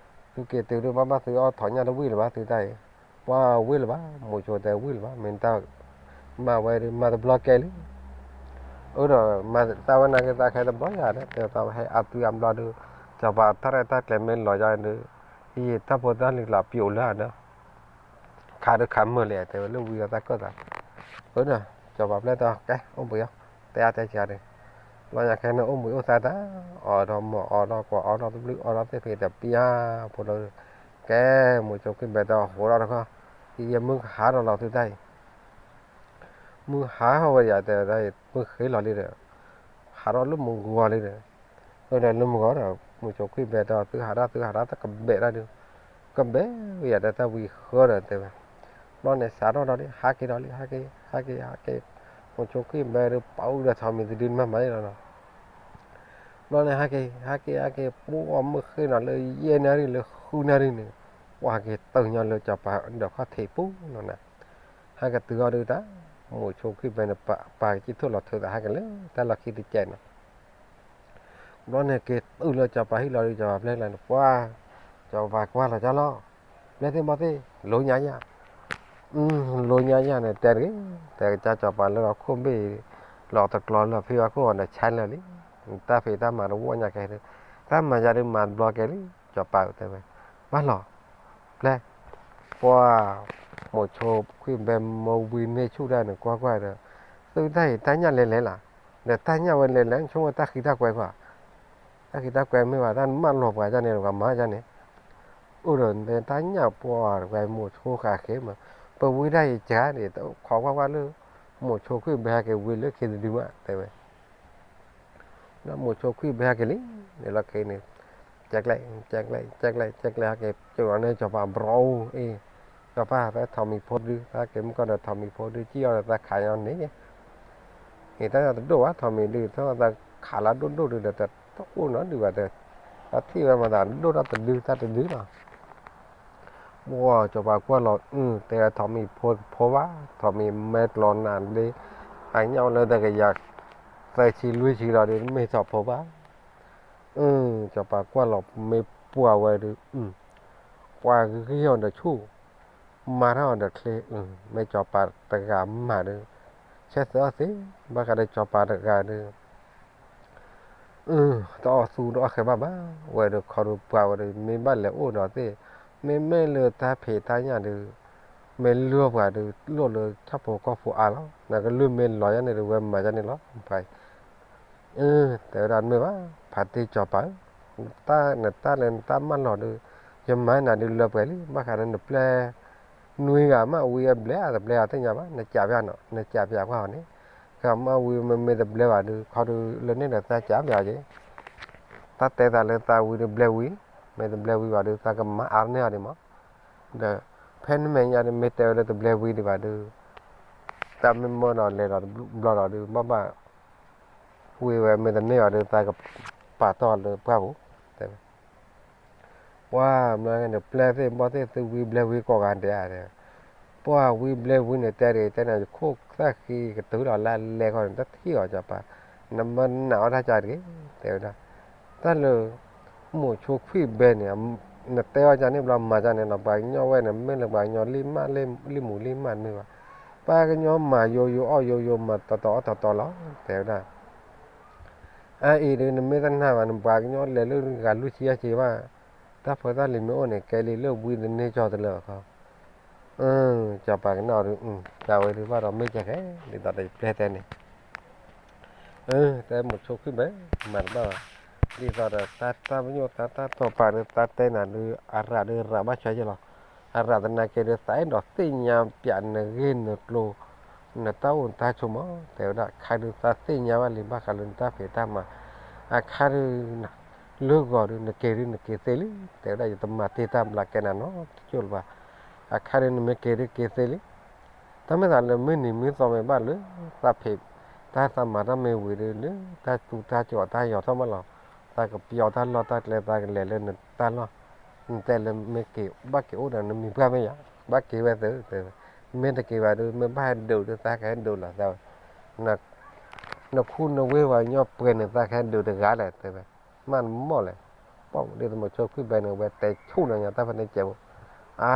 ခဲကီၢ်ဒီး, သုက့ၤတုၤဒီး ဘၣ်ဘၣ်သုအီၣ်ထီၣ်ညၣ်တဝံၣ်လၢၤဘၣ် သုတၢ်အံၤ, ပှၢ်ဝံၣ်လၢၤဘၣ် မိၤဆိတဲဝံၣ်လၢၤဘၣ် မ့ၢ်တၢ်မၤဝဲဒီး မၤတဘျီကဲလံ, အၢဒီး မၤသးဝဲနာ်က့သးခဲတဘျီယၤဒီး တဲသးဝဲဟဲအါသုအါဘျီဒီး စီၤပၤတၢ်ရဲၣ်တၢ်ကျဲၤမ့ၢ်လီၤယၤဒီး ဟံၣ်တၢ်ဖိတၢ်လံၤကျါပျိာ်လၢဒီး ခးဒီးခးမုာ်လံ တဲဝဲလၢဝံအီၤတၢ်ကၢၣ်သး, အၢဒီး စီၤပၤပျဲၢ်တဲ ကဲ အိၣ်ဘှံးအီၤ တဲအါတဲကၤဒီး, ဘျီညါခဲန့ၣ် အိၣ်ဘှံးအိၣ်သါတၢ် အီၣ်ဒီးမီၢ်အီၣ်ဒီးကွၢ်အီၣ်ဒီးတဘျုးအီၣ်ဒီးသ့ၣ်ဖံးတပျၢ်ဖိလီၤ, ကဲ မိၤဆိခွံၣ်ဘဲတဲဟးထီၣ်တခီ, ယမုၢ်ကဟးထီၣ်လီၤသုတၢ်အံၤ, မုၢ်ဟးထီၣ်ဝဲယၤတဲဝဲဒၣ် မုၢ်ဃ့လီၤလံဒီး, ဟးထီၣ်လၢမုၢ်ဂီၤလံဒီး, အၢဒီးလၢမုၢ်ဂီၤဒီး မိၤဆိခွံၣ်ဘဲတဲ သုဟးထီၣ်သုဟးထီၣ်တကဘဲးတၢ်ဒုး, ကဘဲးဝဲယၤဒီးတၢ်ဝံဃၢဒီးတဲဝဲ, ဘျီန့ၣ်စးထီၣ်ဒီးလံ ဟးက့ၤဒီးလံ ဟးက့ၤ ဟးက့ၤ ဟးက့ၤ, မိၤဆိခွံၣ်ဘဲဒီး ပာ်အူဒီးထိးမံၤတဒုမၤမၤန့ၣ်လီၤနီၤ ဘျီန့ၣ် ဟဲက့ၤ ဟဲက့ၤ ဟဲက့ၤ ပှၢ်မုၢ်ဃ့နီၤလၢယဲၢ်နၣ်ရံၣ်လၢဃုနၣ်ရံၣ်န့ၣ်, ပှၢ်က့ၤတုၤညီလၢစီၤပၤဒီးခီၣ်ထံးပူၤနီၤန့ၣ်, ဟဲက့ၤတုၤအီၤဒုးတၢ်, မိၤဆိခွံၣ်ဘဲန့ၣ် ပာ်ကစံၣ်ထီၣ်လီၤထုးသးဟဲက့ၤလၢတၢ်လီၢ်ခံတစဲးနီၤ, ဘျီန့ၣ်က့ၤတုၤလၢစီၤပၤဟံၣ်လီၤဒုး စီၤပၤပျဲၢ်ကျါန့ၣ် ပှၢ်, စီၤပၤကွၢ်လီၤကၢ်လီၤ, ပျဲၢ်သ့ၣ်မီၢ်သ့ၣ်, လိညါယၤ, လိညါယၤန့ၣ် တဲတဂ့ၤ, တဲကစၢ်စီၤပၤလၢအခိၣ်ဘ့ၣ်, လီၤတကျီလၢဖံဘၣ်ခိၣ်အီၤဒီးဆါလၢာ်လံ, တၢ်ဖံးတၢ်မၤတဝီညါကဲ, တၢ်မၤယၤဒုးမၤတဘျီကဲလံ, စီၤပၤတဲဝဲ, ဘၣ်လီၤ, ပျဲၢ်, ပှၢ်, မိၤဆိခွံၣ်ဘဲမ့ၢ်ဝံန့ၢ်ဆူၣ်တၢ်န့ၣ် ကွၢ်ကွၢ်ဒီး, သုတၢ်အံၤတၢ်ညၣ်လဲၤလဲၤလၢ်, ဒီးတၢ်ညၣ်ဝဲလဲၤလဲၤ ဆိကမိၣ်တၢ်ဃံတၢ်ကွဲၤကွၢ် တၢ်ဃံတၢ်ကွဲၤမ့ၢ်ဘၣ် တၢ်မၢလီၤပှၤဒ်န့ၣ် ပှၤမၤဒ်န့ၣ်, အိၣ်ဒီးတၢ်ညၣ်ပှၢ်တကွဲၤမိၤဆိဃာ်ဃ့မး, ပဝံဒၣ်အံၤကါန့ၣ် ခိးကွၢ်ကွၢ်လၢမိၤဆိခွံၣ်ဘဲဟဲက့ၤဝံလၢခံတဒုမး တဲဝဲ ဒီးမိၤဆိခွံၣ်ဘဲဟဲက့ၤလံ, န့ၣ်လီၤခဲအံၤန့ၣ်, ကဲကျဲ, ကဲကျဲ, ကဲကျဲ, ကဲကျဲဟဲက့ၤ ကၠိၣ်လီၤန့ၢ်စီၤပၤဘြီအူအ့ၣ်, စီၤပၤ သးထိးမံၤဖိဒု သးက့ၤမုၢ်ကီၢ်ဒီးထိးမံၤဖိဒု ကံၣ်အီၤဒီးသးခးညီန့ၣ်, အ့ၣ် တၢ်အီၤတဒိၣ်ဘၣ် ထိးမံၤဒု သးခးလၢဒိၣ်ဒိၣ်ဒုဒီး တအိၣ်နီတဒုဘၣ်ဒီး, တၢ်ထံၣ်ဝဲမၤသးဒိၣ်ထီၣ်တဒု တၢ်တဒုလီၤ ပှၢ် စီၤပၤကွၢ်လီၤ အုၣ် တဲထိးမံၤဖိတဖိဘၣ်, ထိးမံၤမဲကျိးနၤလံ, အညၣ်အိၣ်လၢတကယၤသၢဆံလွံၢ်ဆံလီၤဒီး မ့ၢ်ထိးဖိဘၣ်, အုၣ် စီၤပၤကွၢ်လီၤ မ့ၢ်ပှၢ်ဝဲဒီး, ပှၢ်ဂံၢ်အီၤဒီးဆူၣ်, မၤထီၣ်အီၤဒီးချ့, မ့ၢ်စီၤပၤတဂၤမၤဒီး, ဆဲးသၢအီၤသ့, ဘၣ်ဃးဒီးစီၤပၤတဂၤဒီး တအီၣ်သူတအီၣ်ဃဲၤဘၣ်ဘၣ်, ဝဲဒီးခီဒုးပှၢ်ဝဲဒီး မ့ၢ်ဘၣ်လဲၤအိၣ်ဒီးသ့ၣ်, မ့မ့ၢ်လၢတၢ်ဖံးတၢ်ညၣ်ဒီး, မ့ၢ်လုၢ်ပှၤဒီး လိၣ်လၢဆၣ်ဖိကီၢ်ဖိအါလီၤ, နကလုၢ်မ့ၢ်လီၤယါန့ၣ်ဒီး ဝဲမၤယါန့ၣ်လီၤ, ပှၤ အၢ တဲဝဲဒၣ်မ့ၢ်ဘၣ်, ဖါတံၢ်စီၤပၤဧၢ, နတၢ်လၢနတၢ်မၢလီၤဒီး, ယမၤနၤဒုးလၢပှဲၤလံ, ဘၣ်ဃးဒီးနပျဲၢ်နွံဂၤမး ဝံအဘျဲၣ်အတဘျဲၣ်အသ့ၣ်ညါဘၣ်, နကးပျးနီၤ, နကးပျးကွၢ်အီၤန့ၣ်, ကမၢဝံမ့မ့ၢ်တဘျဲၣ်ဘၣ်ဒီး ခီဒုးလၢန့ၣ်ဒီးသးကးပျးက့ၤ တၢ်တဲသးလၢသးဝံၤဒီးဘျဲဝံၤ, မ့ၢ်တဘျဲဝံၤဘၣ်ဒီး သးကမၤအါန့ၢ်အီၤဒံးမး, ဒီး ဖဲနမဲာ်ညါဒီး မ့ၢ်တဲဝဲလၢတဘျဲဝံၤဒံးဘၣ်ဒီး တၢ်မ့ၢ်မၢဒီးလဲၤဒီးတဘျီဒီး ဘၣ်ဘၣ် ဝံၤဝဲ မ့ၢ်တန့ၢ်အီၤဒီး သးကပာ်တီၢ်လၢပှၢ်ပူၤ, တဲဝဲ ပှၤမၤန့ၣ် ပျဲၢ်သ့ၣ်ဘီၣ်သ့ၣ် သုဝံဘျဲဝံကိးဂၤဒဲးဧါ, ပှၤဝံဘျဲဝံန့ၣ် တဲဒ်တဲန့ၣ် ယခိၣ်သၣ်ဃံကတုၤလီၤလၢလဲၤခီန့ၣ် တထံၣ်အီၤ စီၤပၤ, နမၢနးအီၣ်တၢ်ကါတဂ့ၤ, တဲဝဲဒၣ်, တၢ်လၢ မိၤဆိခွံၣ်ဘဲန့ၣ် နတဲအီၣ်ကါန့ၣ်ဘျီမၤကါန့ၣ်လီၤ, ပှၤကညီဝဲန့ၣ် မ့ၢ်လၢပှၤကညီလံၢ်မး လံၢ်မူလံၢ်မးတမ့ၢ်ဘၣ်, ပှၤကညီမၤယိယိအီၣ်ယိယိ မၤတီတီအီၣ်တီတီလီၤ, တဲဝဲဒၣ် အအံၤဒုး နမ့ၢ်တနာ်ဘၣ် နပှၤကညီလဲၤလၢဂၤလွံၢ်ဆံယဲၢ်ဆံဘၣ်, တၢ်ဖိသၣ်လံၤမ့ၢ်အိၣ်န့ၣ် ကဲလံလၢဝံတန့ၢ်ကၠီတလၢာ်အခီ, စီၤပၤကနၣ်အီၤဒုး, တၢ်ဝဲဒုးဘၣ်ဒီးမ့ၢ်ကဲခဲ, ဒ်သိးဒီးယပျဲၢ်တဲန့ၣ်, တဲမိၤဆိခွံၣ်ဘဲ, မၤတဘၣ်ဘၣ်, ဒ်သိးဒီးတၢ်တၢ်ပညိၣ်သးတၢ်တိာ်ပာ်ဒုး သးတဲနၤဒုး အရၣ်ဒုးရၣ်ဘၣ်ဆၢယဲၢ်လီၤ, အရၣ်သနာ်က့ဒုး သးအဲၣ်ဒိးသ့ၣ်ညါပၠးနဂ့ၢ်နကျိၤ နတၢ်အိၣ်နတၢ်ဆိးမး, တဲဝဲဒၣ် အခါဒုးသးသ့ၣ်ညါဘၣ်လံ ဘၣ်ဃးလၢနတၢ်ဖံးတၢ်မၤ, အခါဒုး လၢဂီၤဒုး နက့ၤဒုးနက့ၤသ့လံ, တဲဝဲဒၣ် ယတမၤတ့ၢ်တၢ်ဘျးကဲနၤနီတကၠိၢ်လၢၤဘၣ်, အခါဒုးနမ့ၢ်က့ၤဒုးက့ၤသ့လံ, တၢ်မ့ၢ်သးလၢမုၢ်နံၤမုၢ်သီမ့ၢ်ဘၣ်လၢ သးဖံး တၢ်သးမၤတၢ်မ့ၢ်ဝံၤဒုး လၢတၢ်သူတၢ်ကီၤတၢ်ယီၤထီၣ်မးလီၤ, သးကပျီတၢ်လီၢ်တၢ်ကျဲ သးကလဲၤလၢနတၢ်လီၢ်, နတဲလၢမ့ၢ်က့ၤ ဘၣ်က့ၤအိၣ်ဒီးနမံၤပှၢ်မ့ၢ်ယါ, ဘၣ်က့ၤဝဲသု, မ့ၢ်တက့ၤဘၣ်ဒုး မ့ၢ်ဘၣ်ဟဲဒုးဒုး သးကဟဲဒုးလီၤသးဝဲ, နခူနဝ့ၢ်ပှၤကညီပှဲၤန့ၣ် သးကဟဲဒုးတဂၤလဲၣ် တဲဝဲ, မ့ၢ်နမီၢ်လဲၣ်, ပှၤဒ်သိးမိၤဆိခွံၣ်ဘဲန့ၣ် ဝဲတဲဆူၣ်နီၤညါတၢ်ဖဲန့ၣ်ကဲးဖိ, အါ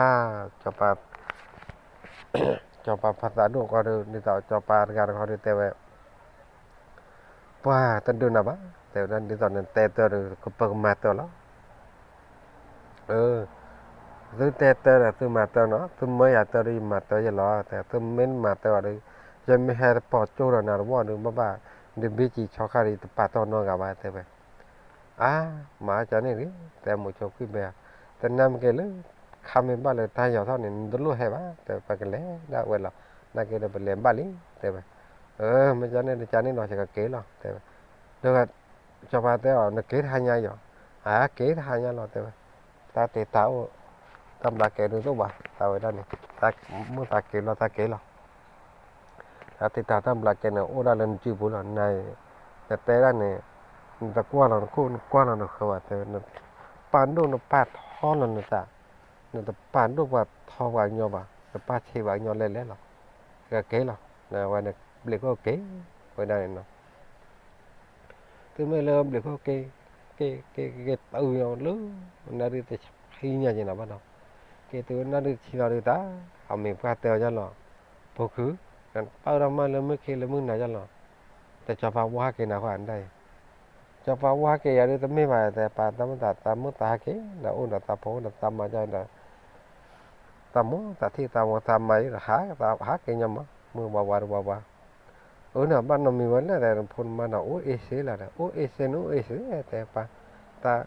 စီၤပၤ စီၤပၤဖးသးဒိၣ်ဃီဒီး ဒ်သိးစီၤပၤတဂၤတခီဒီးတဲဝဲ, ပှၤတဒုးနၤဘၣ်, တဲဝဲဒၣ် ဒ်သိးနတဲတၢ်ဒီး ကပၢကမၤတၢ်လီၤ, သုတဲတၢ်ဒီးသုမၤတၢ်နီၤ, သုမၢယၤတၢ်ဒီးယမၤတၢ်ယဲၢ်လီၤ, တဲ သုမ့ၢ်မၤတၢ်ဘၣ်ဒီး ယမ့ၢ်ဟဲတပီၤကၠိဒီးနၤတဝီၢ်ဒီး ဘၣ်ဘၣ် ဒ်ဘ့ၣ်ကံၤဆီခါဒီး ယတပာ်တီၢ်နီတဂၤဘၣ် တဲဝဲ, အါ မၤကၠီန့ၣ်ဂ့ၤ တဲမိၤဆိခွံၣ်ဘဲဧါ, တနၢ်မ့ၢ်က့ၤလၢ ခါမ့ၢ်ဘၣ်လၢတၢ်ယီၤထီၣ်န့ၣ် နတလိၣ်ဟဲဘၣ် တဲဝဲ ပကလဲၤဒၣ်ဝဲလီၤ, နာ်က့ဒီးပလဲၤဘၣ်လံ တဲဝဲ, မ့ၢ်ကၠီန့ၣ် တကၠီန့ၣ်နီၤ ယကက့ၤလီၤ တဲဝဲ, ဒီး စီၤပၤတဲအီၤ နက့ၤတဟါညါယီၤ, အက့ၤတဟါညါလီၤ တဲဝဲ, တၢ်တ့တၢ်အိၣ် တၢ်ဘျးကဲဒုးတအိၣ်ဘၣ် သးဝဲဒၣ်န့ၣ်, မ့ၢ်သးက့ၤလီၤ သးက့ၤလီၤ တၢ်တ့တၢ်တၢ်ဘျးကဲန့ၣ် အိၣ်ဒၣ်လၢနစုပူၤလီၤ, န နတဲဒၣ်န့ၣ် နတကွၢ်လီၤနခိၣ် နကွၢ်လီၤနဃၢၤဘၣ် တဲဝဲ, နပာ်ဒိၣ်နပာ်ထီလီၤနသး, နတပာ်ဒိၣ်ပှၤထီပှၤကညီဘၣ်, နပာ်ဆံးပှၤကညီလဲၤလဲၤလီၤ, ကက့ၤလီၤ, ဝဲန့ၣ် ဘျံးခိၣ်က့ၤ ဝဲဒၣ်န့ၣ်နီၤ သုမ့ၢ်လၢဘျံးခိၣ်က့ၤ က့ၤ က့ၤ က့ၤ တုၤလၢ နၣ်ရံၣ်တဆံညါက့ၤနီၤဘၣ်နီၤ, က့ၤတုၤနၣ်ရံၣ်တဆံလီၤဒုးတၢ် အမံၤပှၢ်တဲအီၤယါလီၤ, ဖိခု နပာ်ဒိၣ်မးလၢမုၢ်ခ့လၢမုၢ်နၤယါလီၤ, တစီၤပၤဝါဟဲက့ၤနၤဃီဒၣ်အံၤ, စီၤပၤဝါဟဲက့ၤယၤဒုးတမ့ၢ်ဘၣ်တဲ ပှၤတၢ်မုၢ်သးတၢ်မုၢ်သးဟဲက့ၤ ဒီးအိၣ်ဒီးတၢ်ဖိအိၣ်ဒီးတၢ်မါယါဒီး တၢ်မိၣ်သးထံၣ်တၢ်မိၣ်သးမါအံၤဒီး ဟးက့ၤညီမး မုၢ်ဝါဝါတဝါဝါ, အၢ နဘၣ်နီတမံၤဝဲလဲၣ်ဒီး နဖိနမါဒီး အိၣ်အ့ၣ်စ့လီၤဒီး အိၣ်အ့ၣ်စ့န့ၣ် အိၣ်အ့ၣ်စ့ တဲပှၤ, တၢ်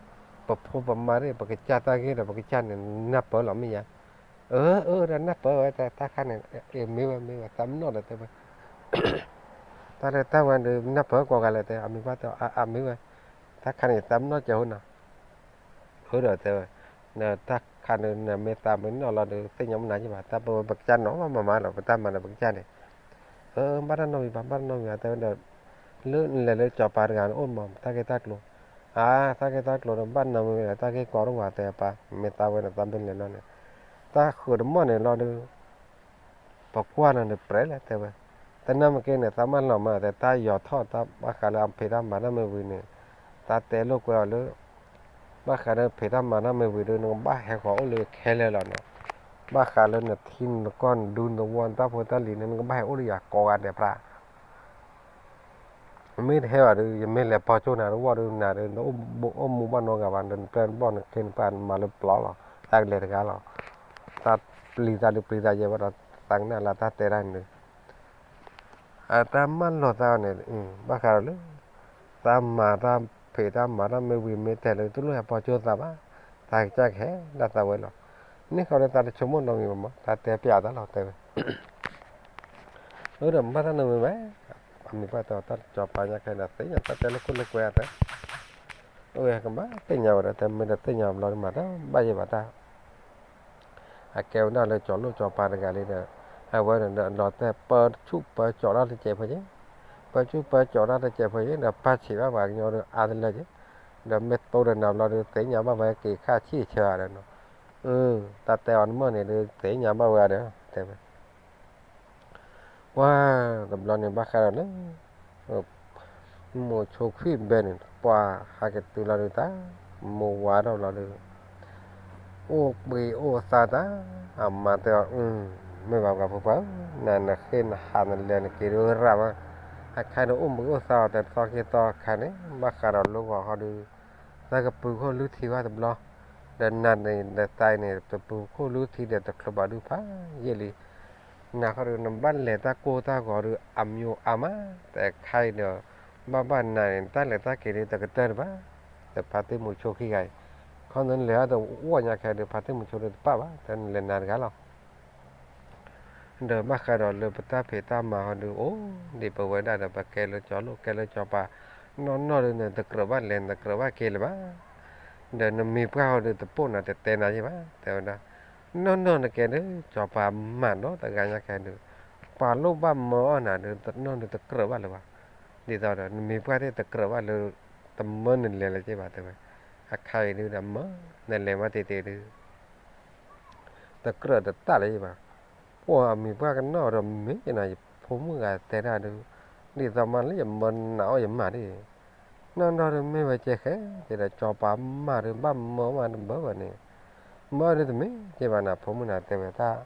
ပဖိပမါသ့ၣ် ပကစၢ်တၢ်ဂ့ၢ်ဒီး ပကစၢ်န့ၣ် နၢ်ပၢၢ်လီၤမ့ၢ်ယါ, အၢ အၢ ဒီးနၢ်ပၢၢ်ဝဲ တၢ်ခါန့ၣ် အ့ၣ် မ့ၢ်ဝဲ မ့ၢ်ဝဲ သးမနီၣ်ဒီးတဲဝဲ တၢ်လၢတၢ်ဝဲဒီး နၢ်ပၢၢ်ကိးဂၤလဲၣ်တဲ အမံၤဘၣ်တဲ အမ့ၢ်ဝဲ တၢ်ခါန့ၣ် သးမနီၣ်ကဲဟိနီၤ, အၢ ဒီးတဲဝဲ, တၢ်ခါန့ၣ် နမ့ၢ်သးမနီၣ်လီၤဒီး သ့ၣ်ညါမနုၤက့ဘၣ် တၢ်ပဝဲပကစၢ်နီၤမးမးလီၤ ပတၢ်မၤဒီးပကစၢ်န့ၣ်, အၢ ဘၣ်တၢ်နီတမံၤဘၣ် ဘၣ်တၢ်နီတမံၤဘၣ် တဲဝဲဒီး လၢလဲၤလၢစီၤပၤတဂၤန့ၣ် အိၣ်မး တၢ်ဂ့ၢ်တၢ်ကျိၤ, အါ တၢ်ဂ့ၢ်တၢ်ကျိၤဒီး ဘၣ်နီတမံၤဘၣ် တၢ်ဂ့ၢ်ကီတအိၣ်ဘၣ် တဲပှၤ မ့ၢ်သးဝဲန့ၣ် သးမ့ၢ်လဲၤလီၤန့ၣ်, တၢ်ဃုာ်တမီၢ်န့ၣ်လီၤဒီး ပကွၢ်လီၤန့ၣ်ပြဲးလဲၣ် တဲဝဲ, တနၢ်မ့ၢ်က့န့ၣ် သးမၢလီၤမး တဲ တၢ်ယီၤထီၣ် တၢ်ဘၣ်ဃးလၢအဖံးတၢ်မၤတၢ်မ့ၢ်ဝံၤန့ၣ်, တၢ်တဲလိာ်ကွဲအီၤလၢ ဘၣ်ဃးဒီးဖံးတၢ်မၤတၢ်မ့ၢ်ဝံၤဒီး နကဘၣ်ဟဲဃီၤအိၣ်လၢခဲလၢာ်လီၤန့ၣ်, ဘၣ်ဃးလၢနထံနကီၢ်နဒူနသဝီနတၢ်ဖိတၢ်လံၤန့ၣ် နကဘၣ်ဟဲအိၣ်လၢယၤကိးဂၤဒဲးပြး မ့ၢ်တဟဲဘၣ်ဒီး ယမ့ၢ်လဲၤပီကၠိနၤတဝီဒီးနၤဒီး နအိၣ်မူဘၣ်နီတဂၤဘၣ်ဒီး နပျဲၢ်နဘီၣ်နခ့နပှၢ်နမၤလၢပျီလီၤ သးကလဲၤတဂၤလီၤ. တၢ်ပျံၤသးဒုးပျံၤသးယဲၢ်ဘၣ်ဒီး သးကနၣ်လၢတၢ်တဲတၢ်န့ၣ်ဒီး အတၢ်မၢလီၤသးန့ၣ် ဘၣ်ဃးဒီးလၢ တၢ်မၤတၢ်ဖံးတၢ်မၤတၢ်မ့ၢ်ဝံၤမ့ၢ်တဲလၢ တလိၣ်ဟဲပီကၠိသးဘၣ်, သးကစၢ်ကဟဲဒၣ်သးဝဲလီၤ. န့ၣ်ဃီဒီးသးတဆိကမိၣ်နီတမံၤဘၣ်မး တၢ်တဲပျးသးလီၤတဲဝဲ အၢ ဒီးဘၣ်တၢ်နီတမံၤဘၣ်, အမံၤပှၢ်တဲအီၤတၢ်စီၤပၤညါခဲဒီး သ့ၣ်ညါတၢ်တဲလၢခိၣ်လၢကွဲအသး အဝဲကဘၣ်သ့ၣ်ညါဝဲဒီး တဲမ့ၢ်တသ့ၣ်ညါဘျီဒုးမၤတၢ်ဘၣ်ယဲၢ်ဘၣ်တၢ် အကဲဝဲဒၣ်လၢကၠီၤလိၣ်ကၠီၤပၤတဂၤလံဒီး အဝဲန့ၣ်ဒီး အလီၤတဲာ်ပၢဆူၣ်ပၢကၠီၤတၢ်တစဲးဖိက့, ပၢဆူၣ်ပၢကၠီၤတၢ်တစဲးဖိက့ဒီး ပၢ်ဆံးဘၣ်ပှၤကညီဒီးအါတလၢက့, ဒီးမ့ၢ်တိၢ်ဒီးနၤဘျီဒီး သ့ၣ်ညါဘၣ်ဝဲက့ၤခၣ်ဆံၣ်ဆၢဒီးနီၤ, တၢ်တဲအီၤနမၢၢ်န့ၣ်ဒီး သ့ၣ်ညါဘၣ်ဝဲဒီး တဲဝဲ ပှၤတဘျီန့ၣ်ဘၣ်ဃးဒီးလၢ မိၤဆိခွံၣ်ဘဲန့ၣ် ပှၤဟးက့ၤတုၤလီၤဒုးတၢ်, မိၢ်ဝါထီၣ်လီၤဒုး, အိၣ်ဘှံးအိၣ်သါတၢ်, အမါတဲအီၤ, မ့ၢ်ဘၣ်ပှၤဖိပှၢ်ဧၢ, နနဃ့နဟးနလဲၤနက့ၤဒုးရၣ်မး, အခါန့ၣ်အိၣ်ဘှံးအိၣ်သါအီၤတသီခံသီအခါန့ၣ် ဘၣ်ဃးဒီးလၢဂီၤဃီဒုး, သးကပုာ်ခိၣ်လုၢ်ထံဘၣ်တဘျီ, ဒီးနၤန့ၣ်ဒီးသးအံၤန့ၣ် တပုာ်ခိၣ်လုၢ်ထံဒီးတချုးဘၣ်ဒုးဖးယံာ်လံ နၤဃီဒီး နဘၣ်လဲၤတၢ်ကိၢ်တၢ်ဂီၤဒီး အမံၤအါမး, တခါအံၤဒီး ဘၣ်ဘၣ်နၤန့ၣ် တၢ်လဲၤတၢ်က့ၤဒုး တကတၢၢ်တဘၣ်, ဒီးဖါတံၢ်မုာ်ဆိခံဂၤအံၤ, ခီနလဲၤအတအိၣ်ညါခဲဒုး ဖါတံၢ်မုာ်ဆိဒုးတပၣ်ဘၣ်, တၢ်နလဲၤနၤတဂၤလီၤ. ဒီးဘၣ်ဃးဒီးလၢပတၢ်ဖံးတၢ်မၤဟီဒုး အိၣ်ဒံးပဝဲဒၣ်ဒီး ပကဲလၢကၠီၤလိၣ် ကဲလၢကၠီၤပၤ, နီၢ်နီၢ်ဒုး နတကြၢးဘၣ်လဲၤ နတကြၢးဘၣ်က့ၤလၢၤဘၣ် ဒီးနမံၤပှၢ်ဟီဒုး တပိၢ်နၤတတဲနၤယဲၢ်ဘၣ်, တဲဝဲဒၣ်, နီၢ်နီၢ်နကဲဒုး ကၠီၤပၤမၤနီတဂၤညါခဲဒုး, ပှၤလိၣ်ဘၣ်မၢအီၣ်နၤဒုး နီၢ်ဒုးတကြၢးဘၣ်လၢၤဘၣ်, ဒ်သိးဒီး နမံၤပှၢ်သ့ၣ်တကြၢးဘၣ်လၢ တမၢနလဲၤလၢၤက့ဘၣ် တဲဝဲ, အခါအံၤဒုးဒီးမၢ နလဲၤမးတ့ၢ်တ့ၢ်ဒုး တကြၢးတတၢ်လၢၤဘၣ်, ပှၤအမံၤပှၢ်ကနီၣ်ဒီးမ့ၢ်ယနၤ ယဖိမုၣ်ဂၤတဲတၢ်ဒုး, ဒ်သိးမးလၢယမၢနၤအီၣ်ယမၤဒ်အံၤ, နီၢ်နီၢ်ဒုးမ့ၢ်ဝဲကဲဃဲကဲဒီး ကၠီၤပၤမၤဒုး ဘၣ်မၢမးတဘၢဘၣ်န့ၣ်, မၢဒုးတမ့ၢ်ကဲဘၣ်နၤ ဖိမုၣ်နၤတဲဝဲတၢ်,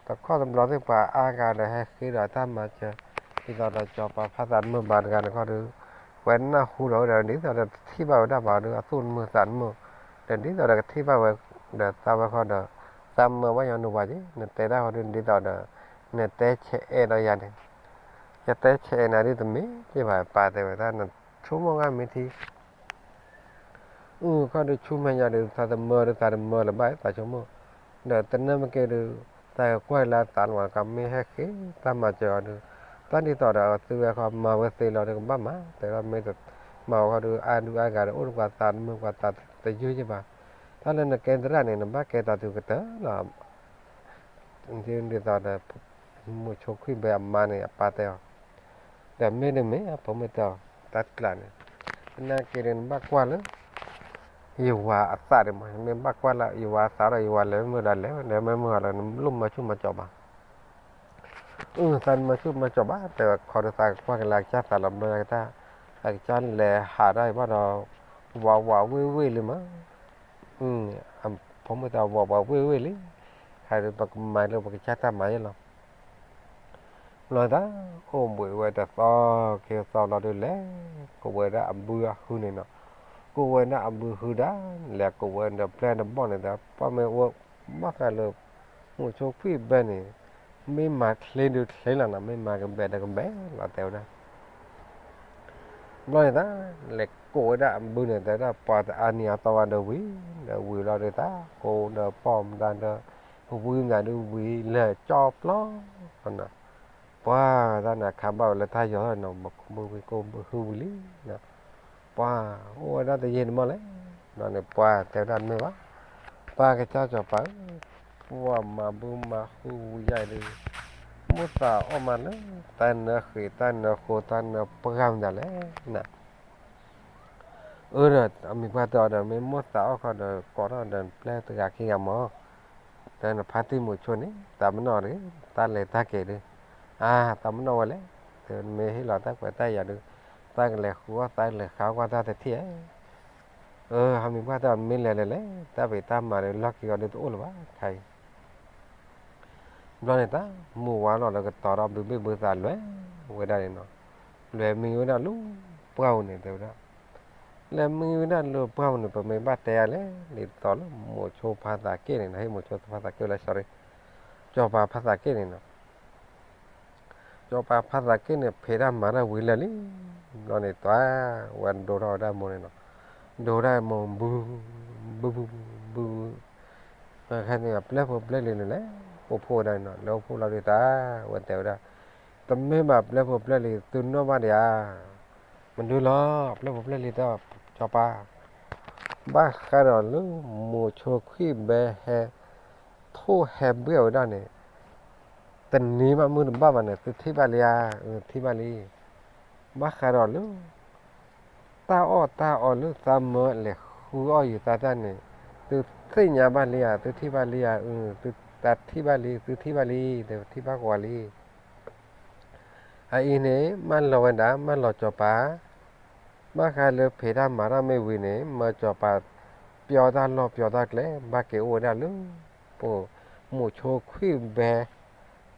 တခီတဘျီသ့ၣ်ပှၤအါဂၤဒီးဟဲဃ့ဒီးတၢ်မၤစၢၤ, ဒ်သိးဒီးကၠီၤပၤဖါသးမုာ်ဘၣ်တဂၤန့ၣ်ခီဒုး, ဝဲနၢ်ဟူဒီးဝဲဒီး ဒ်သိးဒီးတထံၣ်ဘၣ်ဝဲဒၣ်ပှၤဒီး အသူၣ်တမုာ်သးတမုာ်, ဒီးဒ်သိးဒီးကထံၣ်ဘၣ်ဝဲ ဒီးသးဝဲခီဒီး, သးမၢဘၣ်ယၤနဝၤက့, နတဲတၢ်ဃီဒုး ဒ်သိးဒီး နတဲဆဲးအဲၣ်ဒီးယၤန့ၣ်, ယတဲဆဲးအဲၣ်နၤဒုးတမ့ၢ်ကဲဘၣ် ပၢ်တဲဝဲတၢ် နဆိကမိၣ်ဂၤမ့ၢ်ထံ အုၣ်ခီဒုးဆူမဲာ်ညါဒုး သးတမၢဒီးသးတမၢလၢၤဘၣ် သးဆိကမိၣ်, ဒီးတနၢ်မ့ၢ်ကဲဒုး, သးကကွၢ်လၢအသးလီၤ ကမ့ၢ်ဟဲဃ့တၢ်မၤစၢၤအီၤဒုး, တၢ်ဒ်သိးဒီးအသုဝဲခီမၤဝဲသ့လီၤဒီးကဘၣ်မၤ တဲဝဲမ့ၢ်တမၤဝဲခီဒုး အါဒုးအါဂၤဒီးအိၣ်ဒီးပှၤသးတမုာ်ပှၤသးတယုၢ်ယဲၢ်ဘၣ်, တၢ်လၢနကဲသရၣ်န့ၣ် နဘၣ်ကဲတၢ်တုၤကတၢၢ်လီၤ ဒ်သိးဒီး မိၤဆိခွံၣ်ဘဲအမါန့ၣ် အပၢ်တဲအီၤ, ဒီးမ့ၢ်ဒ်မ့ၢ်အဖိမုၣ်တဲအီၤ တၢ်ကျးန့ၣ်, သနာ်က့ဒီးနဘၣ်ကွၢ်လၢ ယဝၤအသးဒ်မး မ့ၢ်ဘၣ်ကွၢ်လၢယဝၤအသးဒီး ယဝၤလဲၤမုာ်ဒီးလဲၤ လဲၤမ့ၢ်မုာ်ဒီး နလိၣ်မၤဆူၣ်မၤစီၤဘၣ် အုၣ်သးမၤဆူၣ်မၤစီၤဘၣ် တဲဝဲခီဒုးသးကကွၢ်က့ၤလၢအကစၢ်သးလီၤဘျၢကတၢၢ်, အကစၢ်လဲၤဟးဒၣ်အံၤဘၣ်ဒီး ဝးဝးဝ့ၢ်ဝ့ၢ်လံမး, ဖိမုၣ်တဲဝးဝးဝ့ၢ်ဝ့ၢ်လံ, ဟဲဒုးပကမၤလၢပကစၢ်တၢ်မၤယဲၢ်လီၤ. ဘျီတၢ် အိၣ်ဘှံးဝဲတသီခံသီလီၤဒုးလဲၤ ကိးဝဲဒၣ်အဘုအဟုန့ၣ်နီၤ, ကိးဝဲဒၣ်အဘုဟုဒၣ် လဲၤကိးဝဲဒီးပျဲၢ်တဘီၣ်န့ၣ်ဒီး ပှၢ်မ့ၢ်အိၣ် ဘၣ်ဃးလၢ မိၤဆိခွံၣ်ဘဲန့ၣ် မ့ၢ်မၤချ့ဒုးချ့လီၤနီၤ မ့ၢ်မၤကဘဲးဒီးကဘဲးလီၤတဲဝဲဒၣ် ဘျီန့ၣ်တၢ် လဲၤကိးဝဲဒၣ်အဘုန့ၣ် တဲဝဲဒၣ်ပှၤတအါနံၤအသီဝဲဒီးဝံၤ ဒီးဝံၤလီၤဒုးတၢ် ကိးဒီးပီၢ်မတၤဒီး ဝံမတၤဒုးဝံၤ လဲၤကၠီပျီ ပှၤတၢ်န့ၣ် အခါဘၣ်ဝဲလၢတၢ်ယီၤထီၣ်နီၤ မူခိၣ်ဘုဝံၤကိၣ်ဘုဟုဝံၤလံ ပှၤအိၣ်ဝဲဒၣ်တယံာ်တမီၢ်လဲၣ် ဘျီန့ၣ် ပှၤတဲဝဲဒၣ်မ့ၢ်ဘၣ် ပှၤကစၢ်စီၤပၤဧၢ ပှၤမၤဘုမၤဟုဝံၤယါအံၤဒုး မိၣ်သးအီၣ်မးလၢ တၢ်နၢဃ့ၢ် တၢ်နၢဃိ တၢ်နၢပှၢ်မတၤလဲၣ် အၢဒီး အမံၤပှၢ်တဲအီၤဒီး မ့ၢ်မိၣ်သးအီၣ်ခီဒီး ကိးထီၣ်ဒီးပျဲၢ်တဂၤခံဂၤမၢ်, ဒီးနဖါတံၢ်မုာ်ဆိန့ၣ် သးမနီၣ်တဂ့ၤ တၢ်လဲၤတၢ်က့ၤဒုး, အါ သးမနီၣ်ဝဲလဲၣ်, မ့ၢ်ဟ့ၣ်လီၤတၢ်ကွဲးတၢ်ယာ်ဒုး, သးကလဲၤဃုအီၣ်သးလဲၤဃုအီၣ်ကွၢ်တၢ်တထံၣ်ဧါ, အၢ အမံၤပှၢ်တဲအီၤ မ့ၢ်လဲၤလဲၤလဲၣ်, တၢ်ဖံးတၢ်မၤဒီး လီၢ်ခံဂီၤဒုးတအိၣ်လၢၤဘၣ် ခါအံၤ ဘျီန့ၣ်တၢ် မုၢ်ဝါလီၤဒီးကတီၤထီၣ်ဘုဘ့ၣ်ဘုသးလဲၤဝဲဒၣ်န့ၣ်နီၤ, လဲၤမံဝဲဒၣ်လၢပှၢ်ပူၤန့ၣ် တဲဝဲဒၣ်, လဲၤမံဝဲဒၣ်လၢပှၢ်ပူၤန့ၣ် ပမ့ၢ်ဘၣ်တဲအါလဲၣ်, ဒ်သိးလၢမိၤဆိဖါသးက့ၣ်န့ၣ်နီၤ, ဟ့ၣ်မိၤဆိဖါသးက့ၣ်ဝဲလၢ sorry, စီၤပၤဖါသးက့ၣ်န့ၣ်နီၤ စီၤပၤဖါသးက့ၣ်န့ၣ် ဖံးတၢ်မၤတၢ်ဝံၤလၢာ်လံ, ဘျီန့ၣ် တွၢ်ဝဲဒိထီၣ်ဝဲဒၣ်မိၢ်န့ၣ်နီၤ, ဒိထီၣ်မိၢ်ဘု, ဘု, ဘု, ဘု, ဖဲန့ၣ်ပျဲၢ်ဖိပျဲၢ်လံၤန့ၣ်လဲၣ်, အိၣ်ဖှိၣ်ဝဲဒၣ်န့ၣ်နီၤ, လၢအိၣ်ဖှိၣ်လီၤဒုးတၢ် ဝဲတဲဝဲဒၣ်, တမ့ၢ်ဘၣ်ပျဲၢ်ဖိပျဲၢ်လံၤ သုနီၣ်ဘၣ်ဒံးဧါ, မဒုလီၤ ပျဲၢ်ဖိပျဲၢ်လံၤတၢ် စီၤပၤ, ဘၣ်ဃးဒီးလၢ မိၤဆိခွံၣ်ဘဲဟဲ ထိၣ်ဟဲဘှဲၣ်ဝဲဒၣ်န့ၣ်, တနံၤမးမုၢ်တဘၣ်ဘၣ်န့ၣ် သုထံၣ်ဘၣ်လံဧါ, ထံၣ်ဘၣ်လံ. ဘၣ်ဃးဒီးလၢ တၢ်အီၣ်တၢ်အီလၢသးမၢလဲၤဃုအီၣ်ယုာ်သးတၢ်န့ၣ်, သုသ့ၣ်ညါဘၣ်လံဧါ, သုထံၣ်ဘၣ်လံဧါ, သုတၢ်ထံၣ်ဘၣ်လံ, သုထံၣ်ဘၣ်လံ, တထံၣ်ဘၣ်ကွၢ်လံ. အအံၤန့ၣ် မၢလီၤဝဲဒၣ် မၢလီၤစီၤပၤ, ဘၣ်ဃးလၢဖံးတၢ်မၤတၢ်မ့ၢ်ဝံၤန့ၣ် မၢစီၤပၤ ပျီတၢ်လီၢ်ပျီတၢ်ကျဲ ဘၣ်က့ၤအိၣ်ဝဲဒၣ်လၢ ပ မိၤဆိခွံၣ်ဘဲ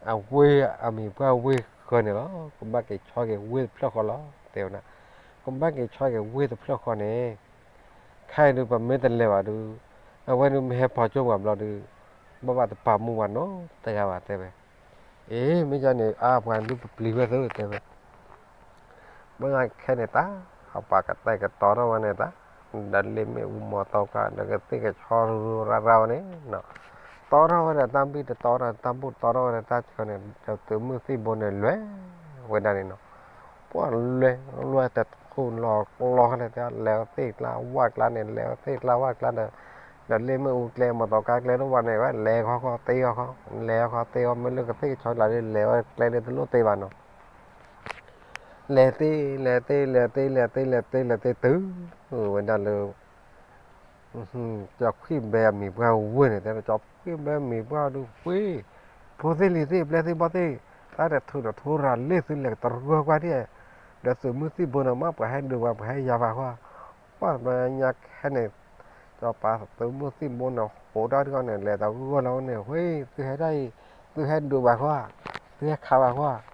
အဝ့ၢ်အမံၤပှၢ်ဝ့ၢ်ဃၢၤန့ၣ်လီၤ. ကဘၣ်က့ၤဆီက့ၤဝ့ၢ်တဖျၢၣ်ဃီလီၤ တဲဝဲဒၣ်. ကဘၣ်က့ၤဆီက့ၤဝ့ၢ်တဖျၢၣ်ဃီန့ၣ် ခဲအံၤဒုး ပမ့ၢ်တလဲၤဘၣ်ဒုး အဝဲဒုးမ့ၢ်ဟဲဖီကၠိပှၤဘျီဒုး ဘၣ်ဘၣ်တပာ်မူပှၤနီတဂၤဘၣ် တဲဝဲ. အ့ မ့ၢ်ကန့ၣ် အါပှၤဒုးပပျံၤဝဲသ့ တဲဝဲ. ဘၣ်ခဲန့ၣ်တၢ် အပှၤကတဲာ်ကတီၤထီၣ်ဝဲန့ၣ်တၢ် ဒီးလ့မ့ၣ်အူမီၤသီခါ ဒီးကသ့ၣ်ကဆီရူရူရၢ်ရၢ်ဝဲန့ၣ်နီၤ, တီထီၣ်ဝဲဒီးတၢ်ဘံၣ်တတီထီၣ် တၢ်ဘူၣ်တီထီၣ်ဝဲဒီးတၢ်ဆၢန့ၣ် ဒီးသုးမုၢ်သံၣ်ဘိန့ၣ်လဲၤဝဲဒၣ်န့ၣ်နီၤ, ပှၤလဲၤလဲၤတထူၣ်လီၤလီၤန့ၣ် လဲၤသ့ၣ်ကျါဝၣ်ကျါန့ၣ် လဲၤသ့ၣ်ကျါဝၣ်ကျါဒီး ဒီးလ့မ့ၣ်အူကျဲ မီၤသီခါကျဲတအိၣ်ဘၣ်န့ၣ် ဝဲလဲၤခီခီသ့ခီခီ လဲၤခီခီသ့ခီ မ့ၢ်လၢကသ့ၣ်ကဆီလၢလဲၤဝဲကျဲလၢတလိၣ်သ့ဘၣ်နီၤ လဲၤသ့ လဲၤသ့ လဲၤသ့ လဲၤသ့ လဲၤသ့ လဲၤသ့ တုၤဝဲဒၣ်လၢ ကၠီခွံၣ်ဘဲအမံၤပှၢ်ဝ့ၢ်န့ၣ် တဲ ကၠီခွံၣ်ဘဲမံၤပှၢ်ဒုးဝ့ၢ်, ဖိသ့ၣ်လံၤသ့ၣ် ပျဲၢ်သ့ၣ်ဘီၣ်သ့ၣ်, တၢ်တထူးတထူးရၤလ့ၢ် သုလဲၤတဂၢၢ်ကွၢ်ဒံး, ဒီးသုးမုၢ်သံၣ်ဘိန့ၣ် မ့ၢ်ပှၤဟဲဒုးပှၤ ပှၤဟဲယၤပှၤဃီ, ပှၤညါခဲန့ၣ် ကၠီပၤသုးမုၢ်သံၣ်ဘိန့ၣ် ဟိးတၢ်တခီန့ၣ် လဲၤတဂၢၢ်လီၤန့ၣ် ဝ့ၢ် သုဟဲဒၣ်အံၤ, သုဟဲဒုးပှၤဃီ, သုဟဲခးပှၤဃီ,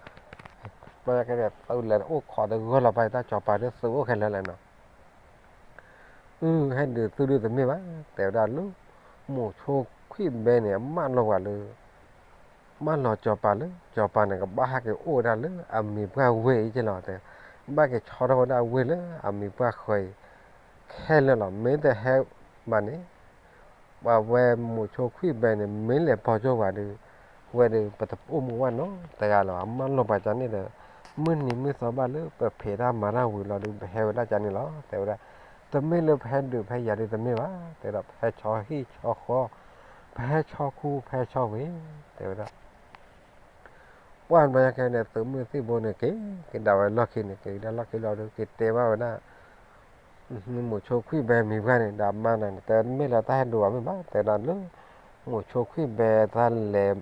ဘျီညါခဲန့ၣ် သုလဲၤအိၣ်ခိးတဂၢၢ်လီၤ ပှၤတၢ်ကၠီပၤဒုးသုးအိၣ်ခဲလၢာ်လဲၣ်နီၤ အု ဟဲဒုးသုဒုးတမ့ၢ်ဘၣ်, တဲဝဲဒၣ်လၢ မိၤဆိခွံၣ်ဘဲန့ၣ် အမၢလီၤပှၤလၢ မၢလီၤကၠီၤပၤလၢ ကၠီၤပၤန့ၣ်ကဘၣ်ဟဲက့ၤအိၣ်ဝဲဒၣ်လၢအမံၤပှၢ်ဝ့ၢ်အံၤက့လီၤ, ဘၣ်က့ၤဆီထီၣ်ဝဲဒၣ်ဝ့ၢ်လၢအမံၤပှၢ်ဃၢၤအံၤ ခဲလၢာ်လီၤ. မ့ၢ်တဟဲဘၣ်န့ၣ် ပှၤဝဲမိၤဆိခွံၣ်ဘဲန့ၣ် မ့ၢ်လဲၤပီကၠိပှၤဒုး ဝဲဒုး ပတအိၣ်မူဘၣ်နီတဂၤလၢၤဘၣ်. အမၢလီၤပှၤကန့ၣ်ဒီး မုၢ်နံၤမုၢ်သီဘၣ်လၢပဖံးတၢ်မၤတၢ်ဝံၤလီၤဒုး ပဟဲဝဲဒၣ်ကန့ၣ်လီၤ တဲဝဲဒၣ်. တမ့ၢ်လၢပဟဲဒုးဖဲယၤဒုးတမ့ၢ်ဘၣ် တဲဝဲဒၣ်, ပဟဲဆီဟံၣ်ဆီဃီ, ပဟဲဆီခူ ပဟဲဆီဝ့ၢ် တဲဝဲဒၣ်. ပှၢ်ဘျီညါခဲန့ၣ် သုးမုၢ်သံၣ်ဘိန့ၣ်က့ၤ က့ၤဒၣ်ဝဲလီၢ်ခံန့ၣ် က့ၤဒၣ်လီၢ်ခံလီၤဒုး က့ၤတဲဘၣ်ဝဲဒၣ် မိၤဆိခွံၣ်ဘဲမံၤပှၢ်န့ၣ် ဒီးအမါန့ၣ် တမ့ၢ်လၢတၢ်ဟဲဒုးဘၣ်မ့ၢ်ဘၣ် တဲဒၣ်လၢ မိၤဆိခွံၣ်ဘဲတၢ်လဲၤ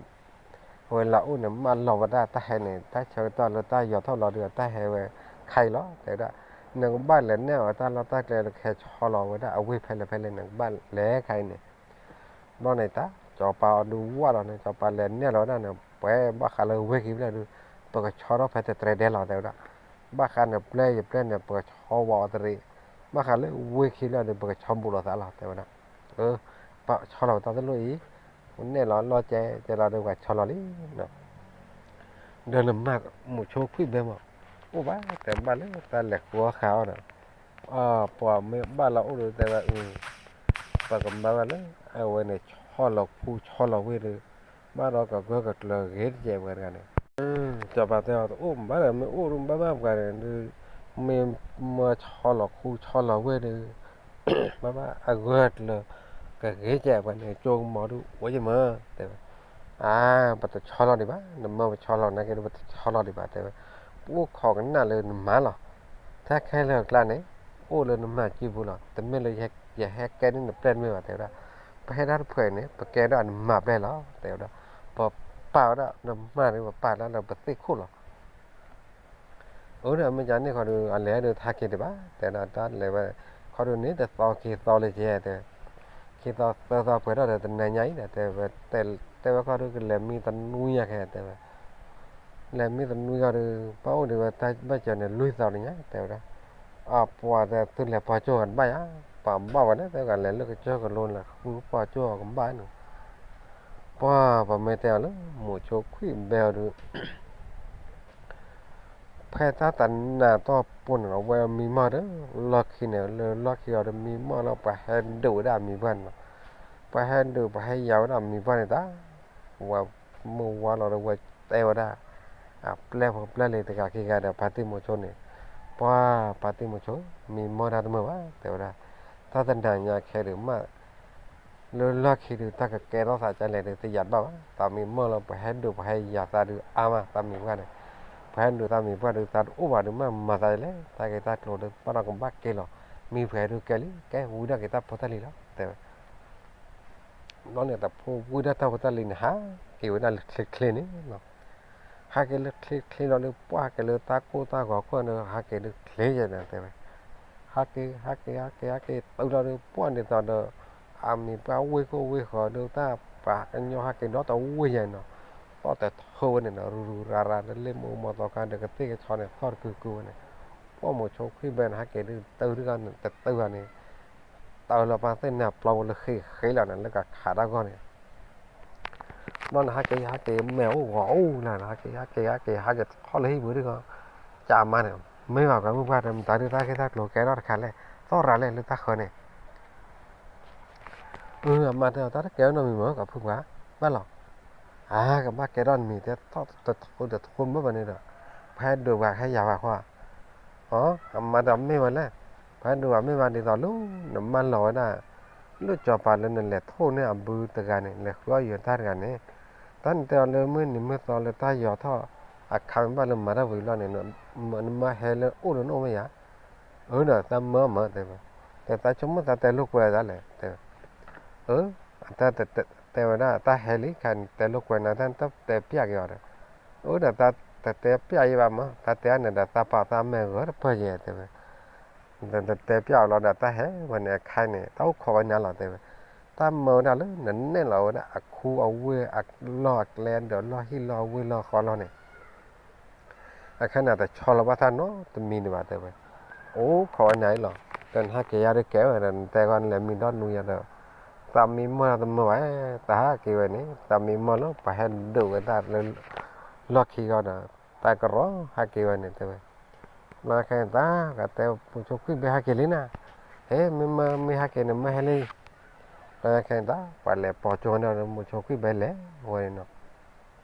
ဝဲလၢအိၣ်န့ၣ် မၢလီၤဝဲဒၣ်တၢ်ဟဲန့ၣ် တၢ်ဆၢကတီၢ်လၢတၢ်ယီၤထီၣ်လီၤဒုး တၢ်ဟဲဝဲခါအံၤလီၤ တဲဝဲဒၣ်. နကဘၣ်လဲၤနဲၣ်အီၤတၢ်လီၢ်တၢ်ကျဲလၢ ကဟဲဆီလီၤဝဲဒၣ်အဝ့ၢ်ဖဲလဲၣ်ဖဲလဲၣ်န့ၣ် ကဘၣ်လဲၤခါအံၤန့ၣ် ဘျီန့ၣ်တၢ် ကၠီၤပၤအီၤဒုးဝၣ်လီၤန့ၣ် ကၠီၤပၤလဲၤနဲၣ်လီၤဝဲဒၣ်န့ၣ် ပှဲၤဘၣ်ဃးလၢဝ့ၢ်ခံဖျၢၣ်ဒုး ပကဆီထီၣ်ဖဲတတြဲၤဒဲးလီၤ တဲဝဲဒၣ်. ဘၣ်ဃးန့ၣ်ပျဲၢ်ယပျဲၢ်န့ၣ် ပကဆီဝဲအီၤတရံး, ဘၣ်ဃးလၢဝ့ၢ်ခံဖျၢၣ်ဒုး ပကဆီဘူးလိာ်သးလီၤ တဲဝဲဒၣ်. ပဆီလီၤပတၢ်တလိၣ်အံၤ, နဲၣ်လီၤလီၢ်ကဲကဲလီၤဒုး ပှၤဆီလီၤလံ ဒီးနမၤမိၤဆိခွံၣ်ဘဲမး, အိၣ်ဘၣ် တဲဘၣ်လၢတၢ်လဲၤဃုအီၣ်ဃုအီဒီး ပှၤမ့ၢ်ဘၣ်လီၤအိၣ်ဒုးတဲဝဲအု, ပကမၤဘၣ်လၢ အဝဲန့ၣ်ဆီလီၤခူဆီလီၤဝ့ၢ်ဒုး ဘၣ်ဒီးကဂၢၢ်ကကျၢၤဂ့ၤတကဲးပှၤတဂၤန့ၣ် ကၠီၤပၤတဲအီၤ တအိၣ်ဘၣ်ဒီး မ့ၢ်အိၣ်ဒုးဘၣ်ဘၣ်ပှၤန့ၣ်ဒုး မ့ၢ်မၢဆီလီၤခူဆီလီၤဝ့ၢ်ဒုး ဘၣ်ဘၣ်အဂၢၢ်ကျၢၤ ကဂ့ၤကဲးပှၤန့ၣ် ကၠိကမီၤဒုး အိၣ်ယမၢ တဲဝဲ. အါ ပတဆီလီၤဒံးဘၣ်, နမၢပဆီလီၤနာ်က့ဒုး ပတဆီလီၤဒံးဘၣ် တဲဝဲ. ပအိၣ်ခိးကနၣ်လၢနမၤလီၤ. တၢ်ခဲလၢာ်အကျါန့ၣ် အိၣ်လၢနမၤစုပူၤလီၤ. တမ့ၢ်လၢယဟဲကဲန့ၢ်နပျဲၢ်တမ့ၢ်ဘၣ် တဲဝဲဒၣ်. ပဟဲတၢ်တဖုန့ၣ် ပကဲဒၣ်နမၤပျဲၢ်လီၤ တဲဝဲဒၣ်. ပပာ်ဝဲဒၣ်နမၤန့ၣ် ပပာ်ဒၣ်လၢပသ့ၣ်ခိၣ်လီၤ အၢ ဒီးမ့ၢ်ကန့ၣ်ခီဒုး အလဲၤဒုးတဟးက့ၤဒံးဘၣ် တဲဒၣ် တၢ်လဲၤဝဲ ခီဒုးန့ၣ် တသီခံသီလၢကဲ တဲ ခံသီသၢသီပှဲၤထီၣ်ဒီးတနၤညါအံၤဒီး တဲဝဲ တဲဝဲခီဒုးကလဲၤမံသနွံညါခဲ တဲဝဲ လဲၤမံသနွံခီဒုး ဘၣ်အိၣ်ဒံးဝဲတၢ်ဘၣ်စၢၤန့ၣ် လွံၢ်သီလံညါ တဲဝဲဒၣ်. အပှၤတဲသုလဲၤပီကၠိၣ်တဘၣ်ယါ, ပှၤဘၣ်ဝဲန့ၣ် တဲဝဲလဲၤလၢကစၢၢ်ကလိန့ၣ် ဃုပီကၠိၣ်ကဘၣ်န့ၣ် ပှၤပမ့ၢ်တဲအီၤလၢ မိၤဆိခွံၣ်ဘဲအီၤဒုး ဖဲတၢ်တနၤတီၢ်ပူၤန့ၣ်လီၤ ဝဲမံမီၢ်ဒီး လီၢ်ခံန့ၣ် လၢလီၢ်ခံအီၤဒီးမံမီၢ်လီၤ ပှၤဟဲဒုးဝဲဒၣ်အမံၤပှၢ်န့ၣ်လီၤ. ပှၤဟဲဒုး ပှၤဟဲယၤဝဲဒၣ်အမံၤပှၢ်န့ၣ်တၢ် ဝဲမုၢ်ဝါလီၤဒီး ဝဲတဲဝဲဒၣ် အပျဲၢ်ဖိပျဲၢ်လံၤတဂၤခံဂၤဒီး ပၢ်တံၢ်မိၤဆိန့ၣ် ပှၤပၢ်တံၢ်မိၤဆိ မံမီၢ်တၢ်တမုာ်ဘၣ် တဲဝဲဒၣ်. တၢ်တနၤညါခဲဒုးမး လၢလီၢ်ခံဒုး တၢ်ကကဲထီၣ်သးဒ်လဲၣ်ဒုး တယာ်တဘၣ်ဘၣ်. သးမံမီၢ်လီၤ ပှၤဟဲဒုးပှၤဟဲယၤသးဒုးအါမး သးမံပှၢ်န့ၣ်, ပှၤဟဲဒုးသးမံပှၢ်ဒုး သးတအိၣ်ဘၣ်ဒုး မ့ၢ်မၤသးလဲၣ်, တၢ်ဂ့ၢ်တၢ်ကျိၤဒုး ဘၣ်ဒီးကဘၣ်ကဲလီၤ, မံပှၤဟဲဒုးကဲလံ ကဲဝံဒၣ်က့ၤတၢ်ဖိတၢ်လံၤလီၤ တဲဝဲ. ဘျီန့ၣ် တဖိဝံဒၣ်တၢ်ဖိတၢ်လံၤန့ၣ် ဟးက့ၤဝဲဒၣ်လၢချ့ချ့န့ၣ်လီၤ. ဟးက့ၤလၢချ့ချ့လီၤဒုး ပှၢ်က့ၤလၢတၢ်ကိၢ်တၢ်ဂီၤခိၣ်န့ၣ် ဟးက့ၤဒုးချ့ယဲၢ်န့ၣ် တဲဝဲ. ဟးက့ၤ ဟးက့ၤ ဟးက့ၤ ဟးက့ၤတုၤလီၤဒုး ပှၢ်ဒ်သိးဒီး အမံၤပှၢ်ဝ့ၢ်ခိၣ်ဝ့ၢ်ဃီၤဒုး တၢ်ပှၤကညီဟးက့ၤဒီတဝ့ၢ်ယဲၢ်န့ၣ်လီၤ. သီၣ်တထၢဝဲန့ၣ်ဒီး ရူရူရၤရၤဒီး လ့ၣ်မိၢ်မိၢ်သီခါဒီး ကသ့ၣ်ကဆီန့ၣ် သီၣ်တကုာ်ကုာ်ဝဲန့ၣ်, ပှၢ်မိၤဆိခွံၣ်ဘဲန့ၣ် ဟးက့ၤဒုးတုၤတဂၤန့ၣ် တတုၤဘၣ်န့ၣ် တၢ်လီၤပၢ်သ့ၣ်န့ၣ် ပျီဝဲလၢဃ့ဃ့လီၤန့ၣ် လၢကခးတၢ်ဂီၢ်န့ၣ် ဘျီန့ၣ် ဟးက့ၤ ဟးက့ၤ မဲာ်အိၣ်ဂီၤအိၣ်လၢန့ၣ် ဟးက့ၤ ဟးက့ၤ ဟးက့ၤ ဟးက့ၤထီၣ်လၢဟံၣ်ပူၤဒ်ဂီၤ, ကးမါန့ၣ် မ့ၢ်ဘၣ်ပှၤမုၢ်ပှၢ်ဒီး မတၤဒုးတၢ်ဂ့ၢ်တၢ်ကျိၤကဲထီၣ်တခါလဲၣ်, သီၣ်ရၤလဲၣ်လၢတၢ်ဃၢၤန့ၣ် အမါတဲအီၤ တၢ်တကဲထီၣ်နီတမံၤမ့ၢ် ကဖုပှၤ ဘၣ်လီၤ, အါ ကဘၣ်ကဲထီၣ်တမံၤ တဲထီၣ်တထူတထူမ့ၢ်ဘၣ်န့ၣ်ဒီး ပှၤဟဲဒုးပှၤဟဲယၤပှၤဃီ, အမါတဲအီၤမ့ၢ်ဝဲလဲၣ်, ပှၤဟဲဒုးပှၤမ့ၢ်ဘၣ်ဒ်သိးလၢ နမါလီၤဝဲဒၣ် လၢစီၤပၤလၢနလဲၤထိၣ်န့ၢ်အဘုတဂၤန့ၣ် လဲၤဃုအီၣ်ယွၤတၢ်တဂၤန့ၣ်, တၢ်န့ၣ်တဲအီၤလၢမုၢ်နံၤမုၢ်သီလၢတၢ်ယီၤထီၣ်အခါမ့ၢ်ဘၣ်လၢမၤတၢ်ဝံၤလီၤန့ၣ် နမါဟဲလၢအိၣ်လၢနအိၣ်မ့ၢ်ယၤ, အၢဒီးသးမၢမၢတဲဝဲ, ဒီးသးဆိကမိၣ်သးတဲလိာ်ကွဲသးလဲၣ် တဲဝဲ, အၢ တဲဝဲဒၣ် တၢ်ဟဲလံခါန့ၣ် တဲလိာ်ကွဲနၤ တၢ်တဲပျဲက့ၤအီၤဒီး, အၢဒီးသးတတဲပျဲယဘၣ်မၢ် တၢ်တဲန့ၣ်ဒီး သးပာ်သးမဲာ်ဂၢၢ်တပၢၢ်ယဲၢ်တဲဝဲ နတတဲပျဲအီၤလီၤဒီး တၢ်ဟဲဝဲန့ၣ်အခါန့ၣ် တၢ်အိၣ်ခိးဝဲန့ၣ်လီၤတဲဝဲ, တၢ်မၢဝဲဒၣ်လၢနနဲၣ်လီၤဝဲဒၣ်အခူအဝ့ၢ်အလီၢ်အကျဲဒီးလီၢ်ဟံၣ်လီၢ်ဝ့ၢ်လီၢ်ဃီလီၢ်န့ၣ် အခါန့ၣ် တဆီလီၤဘၣ်တၢ်နီတမံၤန့ၣ်ဘၣ်တဲဝဲ, အိၣ်ခိးဝဲန့ၣ်လီၤ, ဒီးနဟးက့ၤယၤတကဲဝဲဒီး နတဲဂီၢ်နလဲၤမံဒီနူၤယၤဒီး သးမံမီၢ်တမၢဘၣ်, တၢ်ဟးက့ၤဝဲန့ၣ် သးမံမီၢ်လၢပှၤဟဲဒုးဝဲဒၣ်လၢ လီၢ်ခံဂီၢ်ဒီး တၢ်ကရီဟးက့ၤဝဲန့ၣ်တဲဝဲ, ဘျီခဲအံၤတၢ် ကတဲမိၤဆိခွံၣ်ဘဲဟးက့ၤလံနၤ, ဟဲ မ့ၢ်မ့ၢ်ဟးက့ၤန့ၣ် မ့ၢ်ဟဲလံ, ဘျီခဲအံၤတၢ် ပှၤလဲၤပိာ်ကၠိဒီး မိၤဆိခွံၣ်ဘဲလဲၤဝဲန့ၣ်နီၤ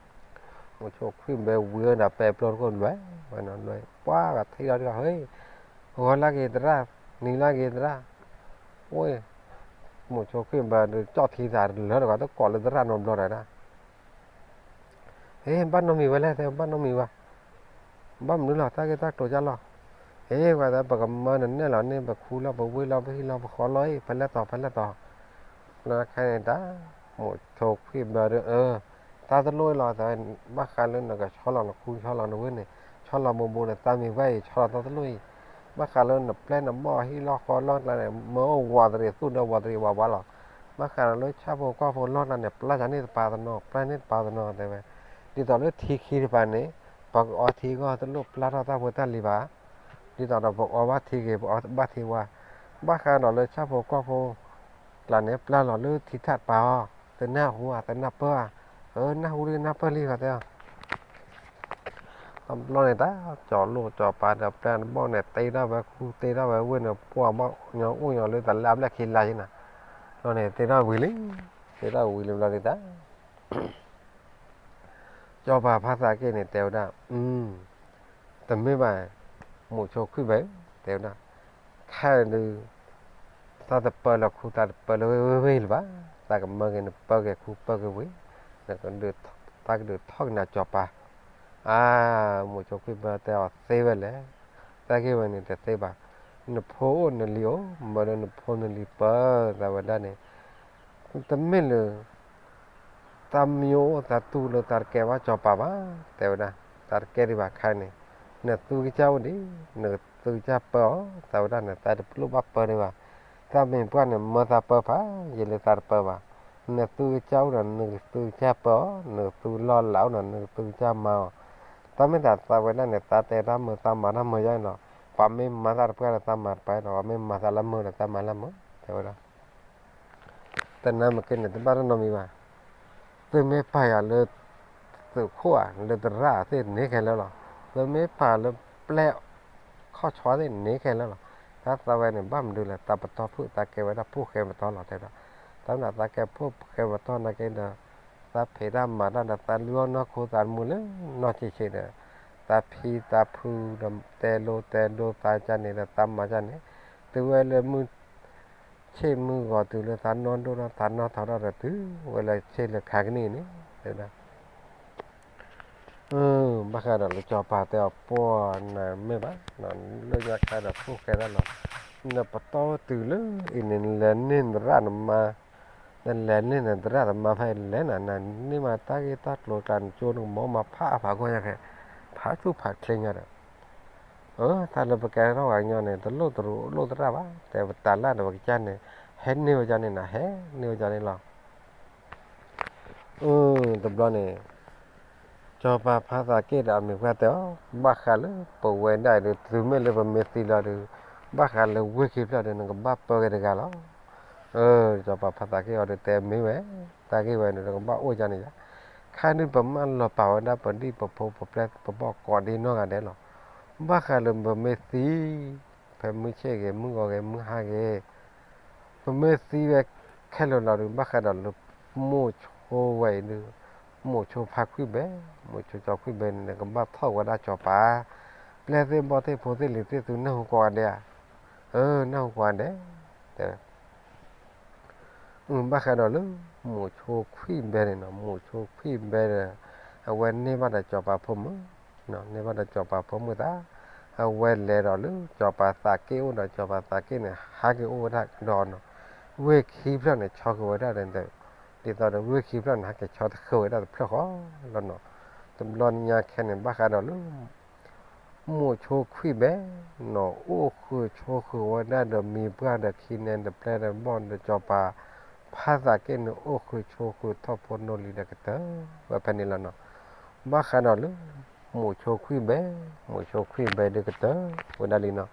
မိၤဆိခွံၣ်ဘဲဝံၤဒီးပဲာ်ပျိတခိၣ်လွဲၢ်ဝဲနီၤ လွဲၢ် ပှၤကထံၣ်လီၤဒ်ဂီၤ ဟဲ ဂီၤလၢက့ၤသရၣ် နံၤလၢက့ၤသရၣ်, ဝဲ မိၤဆိခွံၣ်ဘဲဒုးကၠီၣ်ထံသးလၢတဂီၤ တကိးလၢသရၣ်နီတဘျီဒီးဒၣ် ဟဲ ဘၣ်နီတမံၤဝဲလဲၣ် တဲဘၣ်နီတမံၤဝဲ, ဘၣ်မနုၤလီၤ တၢ်ဂ့ၢ်တၢ်ကျိၤကၢ်လီၤ, ဟဲ ဝဲသးပကမၢနနဲၣ်လီၤန့ၣ် ပခူလီၤ ပဝ့ၢ်လီၤ ပဟံၣ်လီၤ ပဃီလီၤအံၤ ဖဲလဲၣ်တီၤ ဖဲလဲၣ်တီၤ, လၢခဲအံၤတၢ် မိၤဆိခွံၣ်ဘဲဒုး အၢ တၢ်တလိၣ်အံၤလီၤ ဘၣ်ဃးလၢနကဆီလီၤနခူဆီလီၤနဝ့ၢ်န့ၣ် ဆီလီၤဘိးဘိးန့ၣ် သးမံၤဝဲအံၤ ဆီလီၤတၢ်တလိၣ်အံၤ, ဘၣ်ဃးလၢနပျဲၢ်နဘီၣ်ဟံၣ်လီၢ်ဃီလီၢ်ကျါန့ၣ် မၢအိၣ်ဝးတရံးသူၣ်ဒီးဝးတရံးဝးဝးလီၤ, ဘၣ်ဃးဒီးလၢဆၣ်ဖိကီၢ်ဖိလီၢ်ကျါန့ၣ် ပျၢ်ယၤန့ၢ်တပၤတနီၤ ပျၢ်န့ၢ်တပၤတနီၤတဲဝဲ, ဒ်သိးလၢထံခံတပၤန့ၣ် ပကအီထံအဂီၢ်တလိၣ်ပျၢ်ထီၣ်တၢ်ဖိတၢ်လံၤဘၣ်, ဒ်သိးဒီးပအီဘၣ်ထံဂ့ၤ ပအီဘၣ်ထံဝါ, ဘၣ်ဃးဒီးလၢဆၣ်ဖိကီၢ်ဖိ ကျါန့ၣ် ပျၢ်လီၤလၢထံထးတပၤအီၤ, သနၢ်ဟူဧါ သနၢ်ပၢၢ်ဧါ, အၢ နၢ်ဟူလံနၢ်ပၢၢ်လံဃီတဲအီၤ တဘျီန့ၣ်တၢ် ကၠီၤလိၣ်ကၠီၤပၤဒီးပျဲၢ်တဘီၣ်န့ၣ် တ့ထီၣ်ဝဲခူတ့ထီၣ်ဝဲဝ့ၢ်န့ၣ် ပှၢ်ဘီၣ်ညီအိၣ်ညီလၢတၢ်လၢအဘျဲၣ်ခံလါယဲနၤ, ဘျီန့ၣ် တ့ထီၣ်ဝံၤလံ, တ့ထီၣ်ဝံၤလံဘျီဒ်တၢ် ကၠီၤပၤဖါသးက့န့ၣ် တဲဝဲဒၣ်, တမ့ၢ်ဘၣ်, မိၤဆိခွံၣ်ဘဲ, တဲဝဲဒၣ်, ခဲအံၤဒုး သးတပၢလၢခူ သးတပၢလၢဝ့ၢ်ဝ့ၢ်လၢၤဘၣ်, သးကမၢက့ၤနပၢက့ၤခူပၢက့ၤဝ့ၢ်, နကဒုး, သးကဒုးထီၣ်က့ၤနၤကၠီၤပၤ, အါ, မိၤဆိခွံၣ်ဘဲတဲအီၤသ့ဝဲလဲၣ်, သးက့ၤဝဲန့ၣ်တသ့ဘၣ်, နဖိအိၣ်နလံၤအိၣ် မၢလၢနဖိနလံၤပၢသးဝဲဒၣ်န့ၣ် တမ့ၢ်လၢ သးမံအိၣ်သးတူၢ်လၢသးတကဲဘၣ်ကၠီၤပၤဘၣ်, တဲဝဲဒၣ်, သးတကဲဒံးဘၣ်ခဲအံၤန့ၣ်, နသုကစၢ်အိၣ်ဒံး, နသုကစၢ်ပၢအီၤ, သးဝဲဒၣ်န့ၣ် သးတလိၣ်ဘၣ်ပၢဒံးဘၣ်, သးမံၤပှၢ်န့ၣ် မၢသးပၢဖးယံာ်လၢသးတပၢဘၣ်, နသုကစၢ်အိၣ်ဒီး နသုကစၢ်ပၢအီၤ, နသုလီၢ်လၤအိၣ်ဒီး နသုကစၢ်မၤအီၤ, တၢ်မ့ၢ်သးသးဝဲဒၣ်န့ၣ် သးတဲတၢ်မုာ် သးမၤတၢ်မုာ်ယါန့ၣ်လီၤ, ပှၤမ့ၢ်မၤသးတပှၢ်ဒီး သးမၤတပှၢ်ဒီး ပှၤမ့ၢ်မၤသးလၢမုာ်ဒီး သးမၤလၢမုာ်, တဲဝဲဒၣ် တနၤမ့ၢ်က့န့ၣ် တဘၣ်တနီတမံၤဘၣ်, သုမ့ၢ်ပာ်ယၤလၢ သုးခိၣ်ဧါ လၢသရၣ်သ့ၣ်န့ၣ်ခဲလၢာ်လီၤ, သုမ့ၢ်ပာ်လၢပျဲၢ်ခီၣ်ဆီသ့ၣ်န့ၣ်ခဲလၢာ်လီၤ, တၢ်သးဝဲန့ၣ် ဘၣ်မနုၤလဲၣ် သးပတီၢ်ဖုၣ် သးကဲဝဲဒၣ်ဖိၣ်ဃဲပတီၢ်လီၤ တဲဒၣ်, တၢ်မ့ၢ်သးကဲဖိၣ်ဃဲပတီၢ်နာ်က့ဒီး သးဖံးတၢ်မၤတၢ်ဒီး သးလုၢ်အီၣ်နီၢ်ခိသးတမုာ်လၢနီၢ်ဆံးဆံးဒီး သးဖံသးဖုဒီး တဲလိတဲဒိသးကၢ်န့ၣ်ဒီး သးမၤကၢ်န့ၣ်, သုဝဲလၢမုၢ် ဆ့ၣ်မုၢ်ဂီၤတုၤလၢသးနီၢ်ဒိၣ်ထီၣ်သးနီၢ်ထီထီၣ်ဒီးတုၤဝဲလၢဆ့ၣ်လၢခါကနံၣ်န့ၣ် တဲဝဲဒၣ် ဘၣ်ဃးဒီးလၢစီၤပၤတဲအီၤပှၢ်နၤမ့ၢ်ဘၣ်, လၢညါခါဒီးဖိၣ်ဃဲဒၣ်လီၤ, နပတီၢ်တုၤလၢအံၤန့ၣ် နလဲၤန့ၢ်နသရၣ်နမါ, နလဲၤန့ၢ်နသရၣ်သမါဖဲလဲၣ်နၤ, နန့ၢ်မးတၢ်ဂ့ၢ်တၢ်ကျိၤကျါ နကၠိနကမီၤမၤဖးဖးဂီၢ်ညါခဲ, ဖးဆူၣ်ဖးချ့ညါဒီး အၢ တၢ်လၢပကဲထီၣ်ပှၤကညီန့ၣ် တလိၣ်တရူးလိၣ်သရၣ်ဘၣ်, တဲပတၢ်လၢ်ဒီးပကစၢ်န့ၣ် ဟဲန့ၢ်ဝဲကန့ၣ်နၤ, ဟဲန့ၢ်ဝဲကန့ၣ်လီၤ. အၢ တဘျီန့ၣ် စီၤပၤဖါသးက့ၣ်ဒီးအမံၤပှၢ်တဲအီၤ, ဘၣ်ဃးလၢပဝဲဒၣ်အံၤဒီး တုၤမ့ၢ်လၢပမ့ၢ်သံလီၤဒီး ဘၣ်ဃးလၢဝ့ၢ်ခံဖျၢၣ်ဒီး နကဘၣ်ပၢက့ၤတဂၤလီၤ. အၢ စီၤပၤဖါသးက့ၣ်အီၤဒီးတဲမ့ၢ်ဝဲ, တၢ်ဂ့ၢ်ဝဲန့ၣ် နကဘၣ်အိၣ်ကန့ၣ်ယါ, ခါဒုးပမၢလီၤပာ်ဝဲဒၣ်ပဒံၣ်ပဖိပပျဲၢ်ပဘီၣ်ကိးဒ့နီၢ်ဂၤဒဲးလီၤ. ဘၣ်ဃးလၢပမ့ၢ်သံ ဖဲမုၢ်ဆ့ၣ်ဂ့ၤ မုၢ်ဂီၤဂ့ၤ မုၢ်ဟါဂ့ၤ ပမ့ၢ်သံဝဲခဲလၢာ်လီၤဒီး ဘၣ်ဃးဒီးလၢ မိၢ်ဆိဝဲအံၤဒုး, မိၢ်ဆိဖါခွံၣ်ဘဲ, မိၢ်ဆိကၠီခွံၣ်ဘဲန့ၣ် ကဘၣ်ထီၣ်ဝဲဒၣ်စီၤပၤ, ပျဲၢ်သ့ၣ်ဘီၣ်သ့ၣ်ဖိသ့ၣ်လံၤသ့ၣ်သု နၢ်ဟူကိးဂၤဒဲးဧါ, အၢ နၢ်ဟူကိးဂၤဒဲး, တဲဝဲ ဘၣ်ဃးဒီးလၢ မိၢ်ဆိခွံၣ်ဘဲန့ၣ်နီၤ, မိၢ်ဆိခွံၣ်ဘဲဒီး အဝဲန့ၢ်ဘၣ်ဒီးစီၤပၤဖိမုၣ်, န့ၢ်ဘၣ်ဒီးစီၤပၤဖိမုၣ်သး, အဝဲလဲၤဒီးလၢစီၤပၤသးက့ၣ်အိၣ်ဒီး စီၤပၤသးက့ၣ်န့ၣ် ဟးက့ၤအိၣ်ဝဲဒၣ်ကဒီးနီၤ, ဝ့ၢ်ခံဖျၢၣ်န့ၣ် ဆီဃုာ်ဝဲဒၣ်ဒီး, ဒ်သိးဒီးဝ့ၢ်ခံဖျၢၣ်န့ၣ် ဟဲက့ၤဆီတဃုာ်ဝဲဒၣ်တဖျၢၣ်ဃီလီၤနီၤ, တဘျီညါခဲန့ၣ် ဘၣ်ဃးဒီးလၢ မိၢ်ဆိခွံၣ်ဘဲနီၤ အိၣ်ဃုာ်ဆိဃုာ်ဝဲဒၣ်ဒီးမံၤပှၢ်ဒီးခံနဲဒီးပျဲၢ်ဒီးဘီၣ်ဒီးစီၤပၤ, ဖါသးက့ၣ်န့ၣ် အိၣ်ဃုာ်ဆိဃုာ်ထီၣ်ဖိနီၢ်လံၤဒီးကတၢၢ်ဝဲဖဲန့ၣ်လီၤနီၤ, ဘၣ်ဃးဒီးလၢ မိၢ်ဆိခွံၣ်ဘဲ, မိၢ်ဆိခွံၣ်ဘဲဒုးကတၢၢ်ဝဲဒၣ်လံနီၤ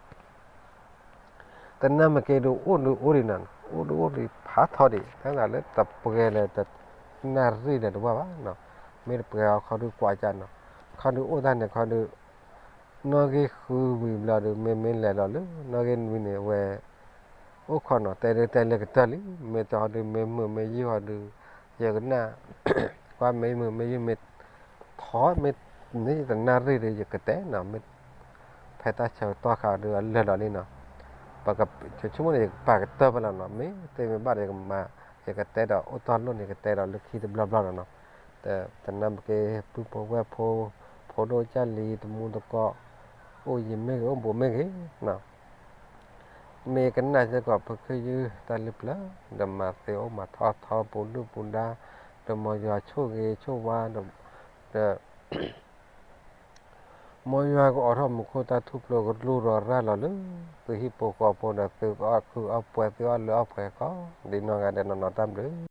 တနၢ်မ့ၢ်က့ဒုးအိၣ်ဒုးအိၣ်ဒံးနီၤ, အိၣ်ဒုးအိၣ်ဒံးဖးထီဒံး, တၢ်သးလၢတပှဲၤလၢတနၣ်ရံၣ်လၢၤတဝၢ်ဘၣ်နီၤ, မ့ၢ်တပှဲၤအီၤခီဒုးကွၢ်ကၢ်နီၤ, ခီဒုးအိၣ်တၢ်န့ၣ်ခီဒုး, နီၣ်ဂံၢ်ဃုဝံၤဘျီဒုး မ့မ့ၢ်လဲၤလီၤလၢ နီၣ်ဂံၢ်နွံန့ၣ် အဝဲ အိၣ်ခိးနီၤ တဲဒုးတဲလၢကတၢၢ်လံ, မ့ၢ်တဟီဒုးမ့ၢ်မုာ်မ့ၢ်ယုၢ်ဟီဒုး, ယကနၣ်, ကွၢ်မ့ၢ်မုာ်မ့ၢ်ယုၢ်မ့ၢ် ထီၣ်မ့ၢ်, မ့ၢ်တနၣ်ရံၣ်ဒီး ယကတဲနီၤ, မ့ၢ်ဖဲတၢ်ဆၢကတီၢ်ခါဒီးအလၢာ်လီၤလံနီၤ, ပကဆိကမိၣ်န့ၣ် ယကပာ်ကတၢၢ်ဖဲလီၤနီၤ, မ့ၢ်သ့မ့ၢ်ဘၣ်ဒီးယကမၤ, ယကတဲဒီးအိၣ်တီၢ်လိၣ်န့ၣ် ယကတဲဒီးလၢခံတဘျီဘျီလီၤနီၤ, တနၢ်မ့ၢ်က့ ပုၢ်ဖိဝဲၢ်ဖိ, ဖိဒိၣ်ကၢ်လံၤတမူတကိး, အိၣ်ယံၤမ့ၢ်ဂ့ၤ အိၣ်ဘူးမ့ၢ်ဂ့ၤနီၤ မ့ၢ်ကနၣ်စ့ၢ်ကီး ဖုခ့ယုၢ်တၢ်လၢပျၢၤ, ဒီးမၤသ့အိၣ်မၤထီၣ်ထီပူၤဒုၣ်ပူၤဒါ, ဒီးမ်ယွၤဆိၣ်ဂ့ၤဆိၣ်ဝါ, ဒီး, မ်ယွၤကအိးထီၣ်မူခိၣ်တၢ်ထူၣ်ဖျိကလူဒီးရၤလီၤလၢ, သုဟံၣ်ဖိဃီဖိဒီးသုအီၣ်ခုအီၣ်ပှဲၤ သုအီၣ်လၢအီၣ်ပှဲၤကီး, ဒ်နီၢ်ဂၤဒဲးနီၢ်နီၢ်တၢ်ဘျုး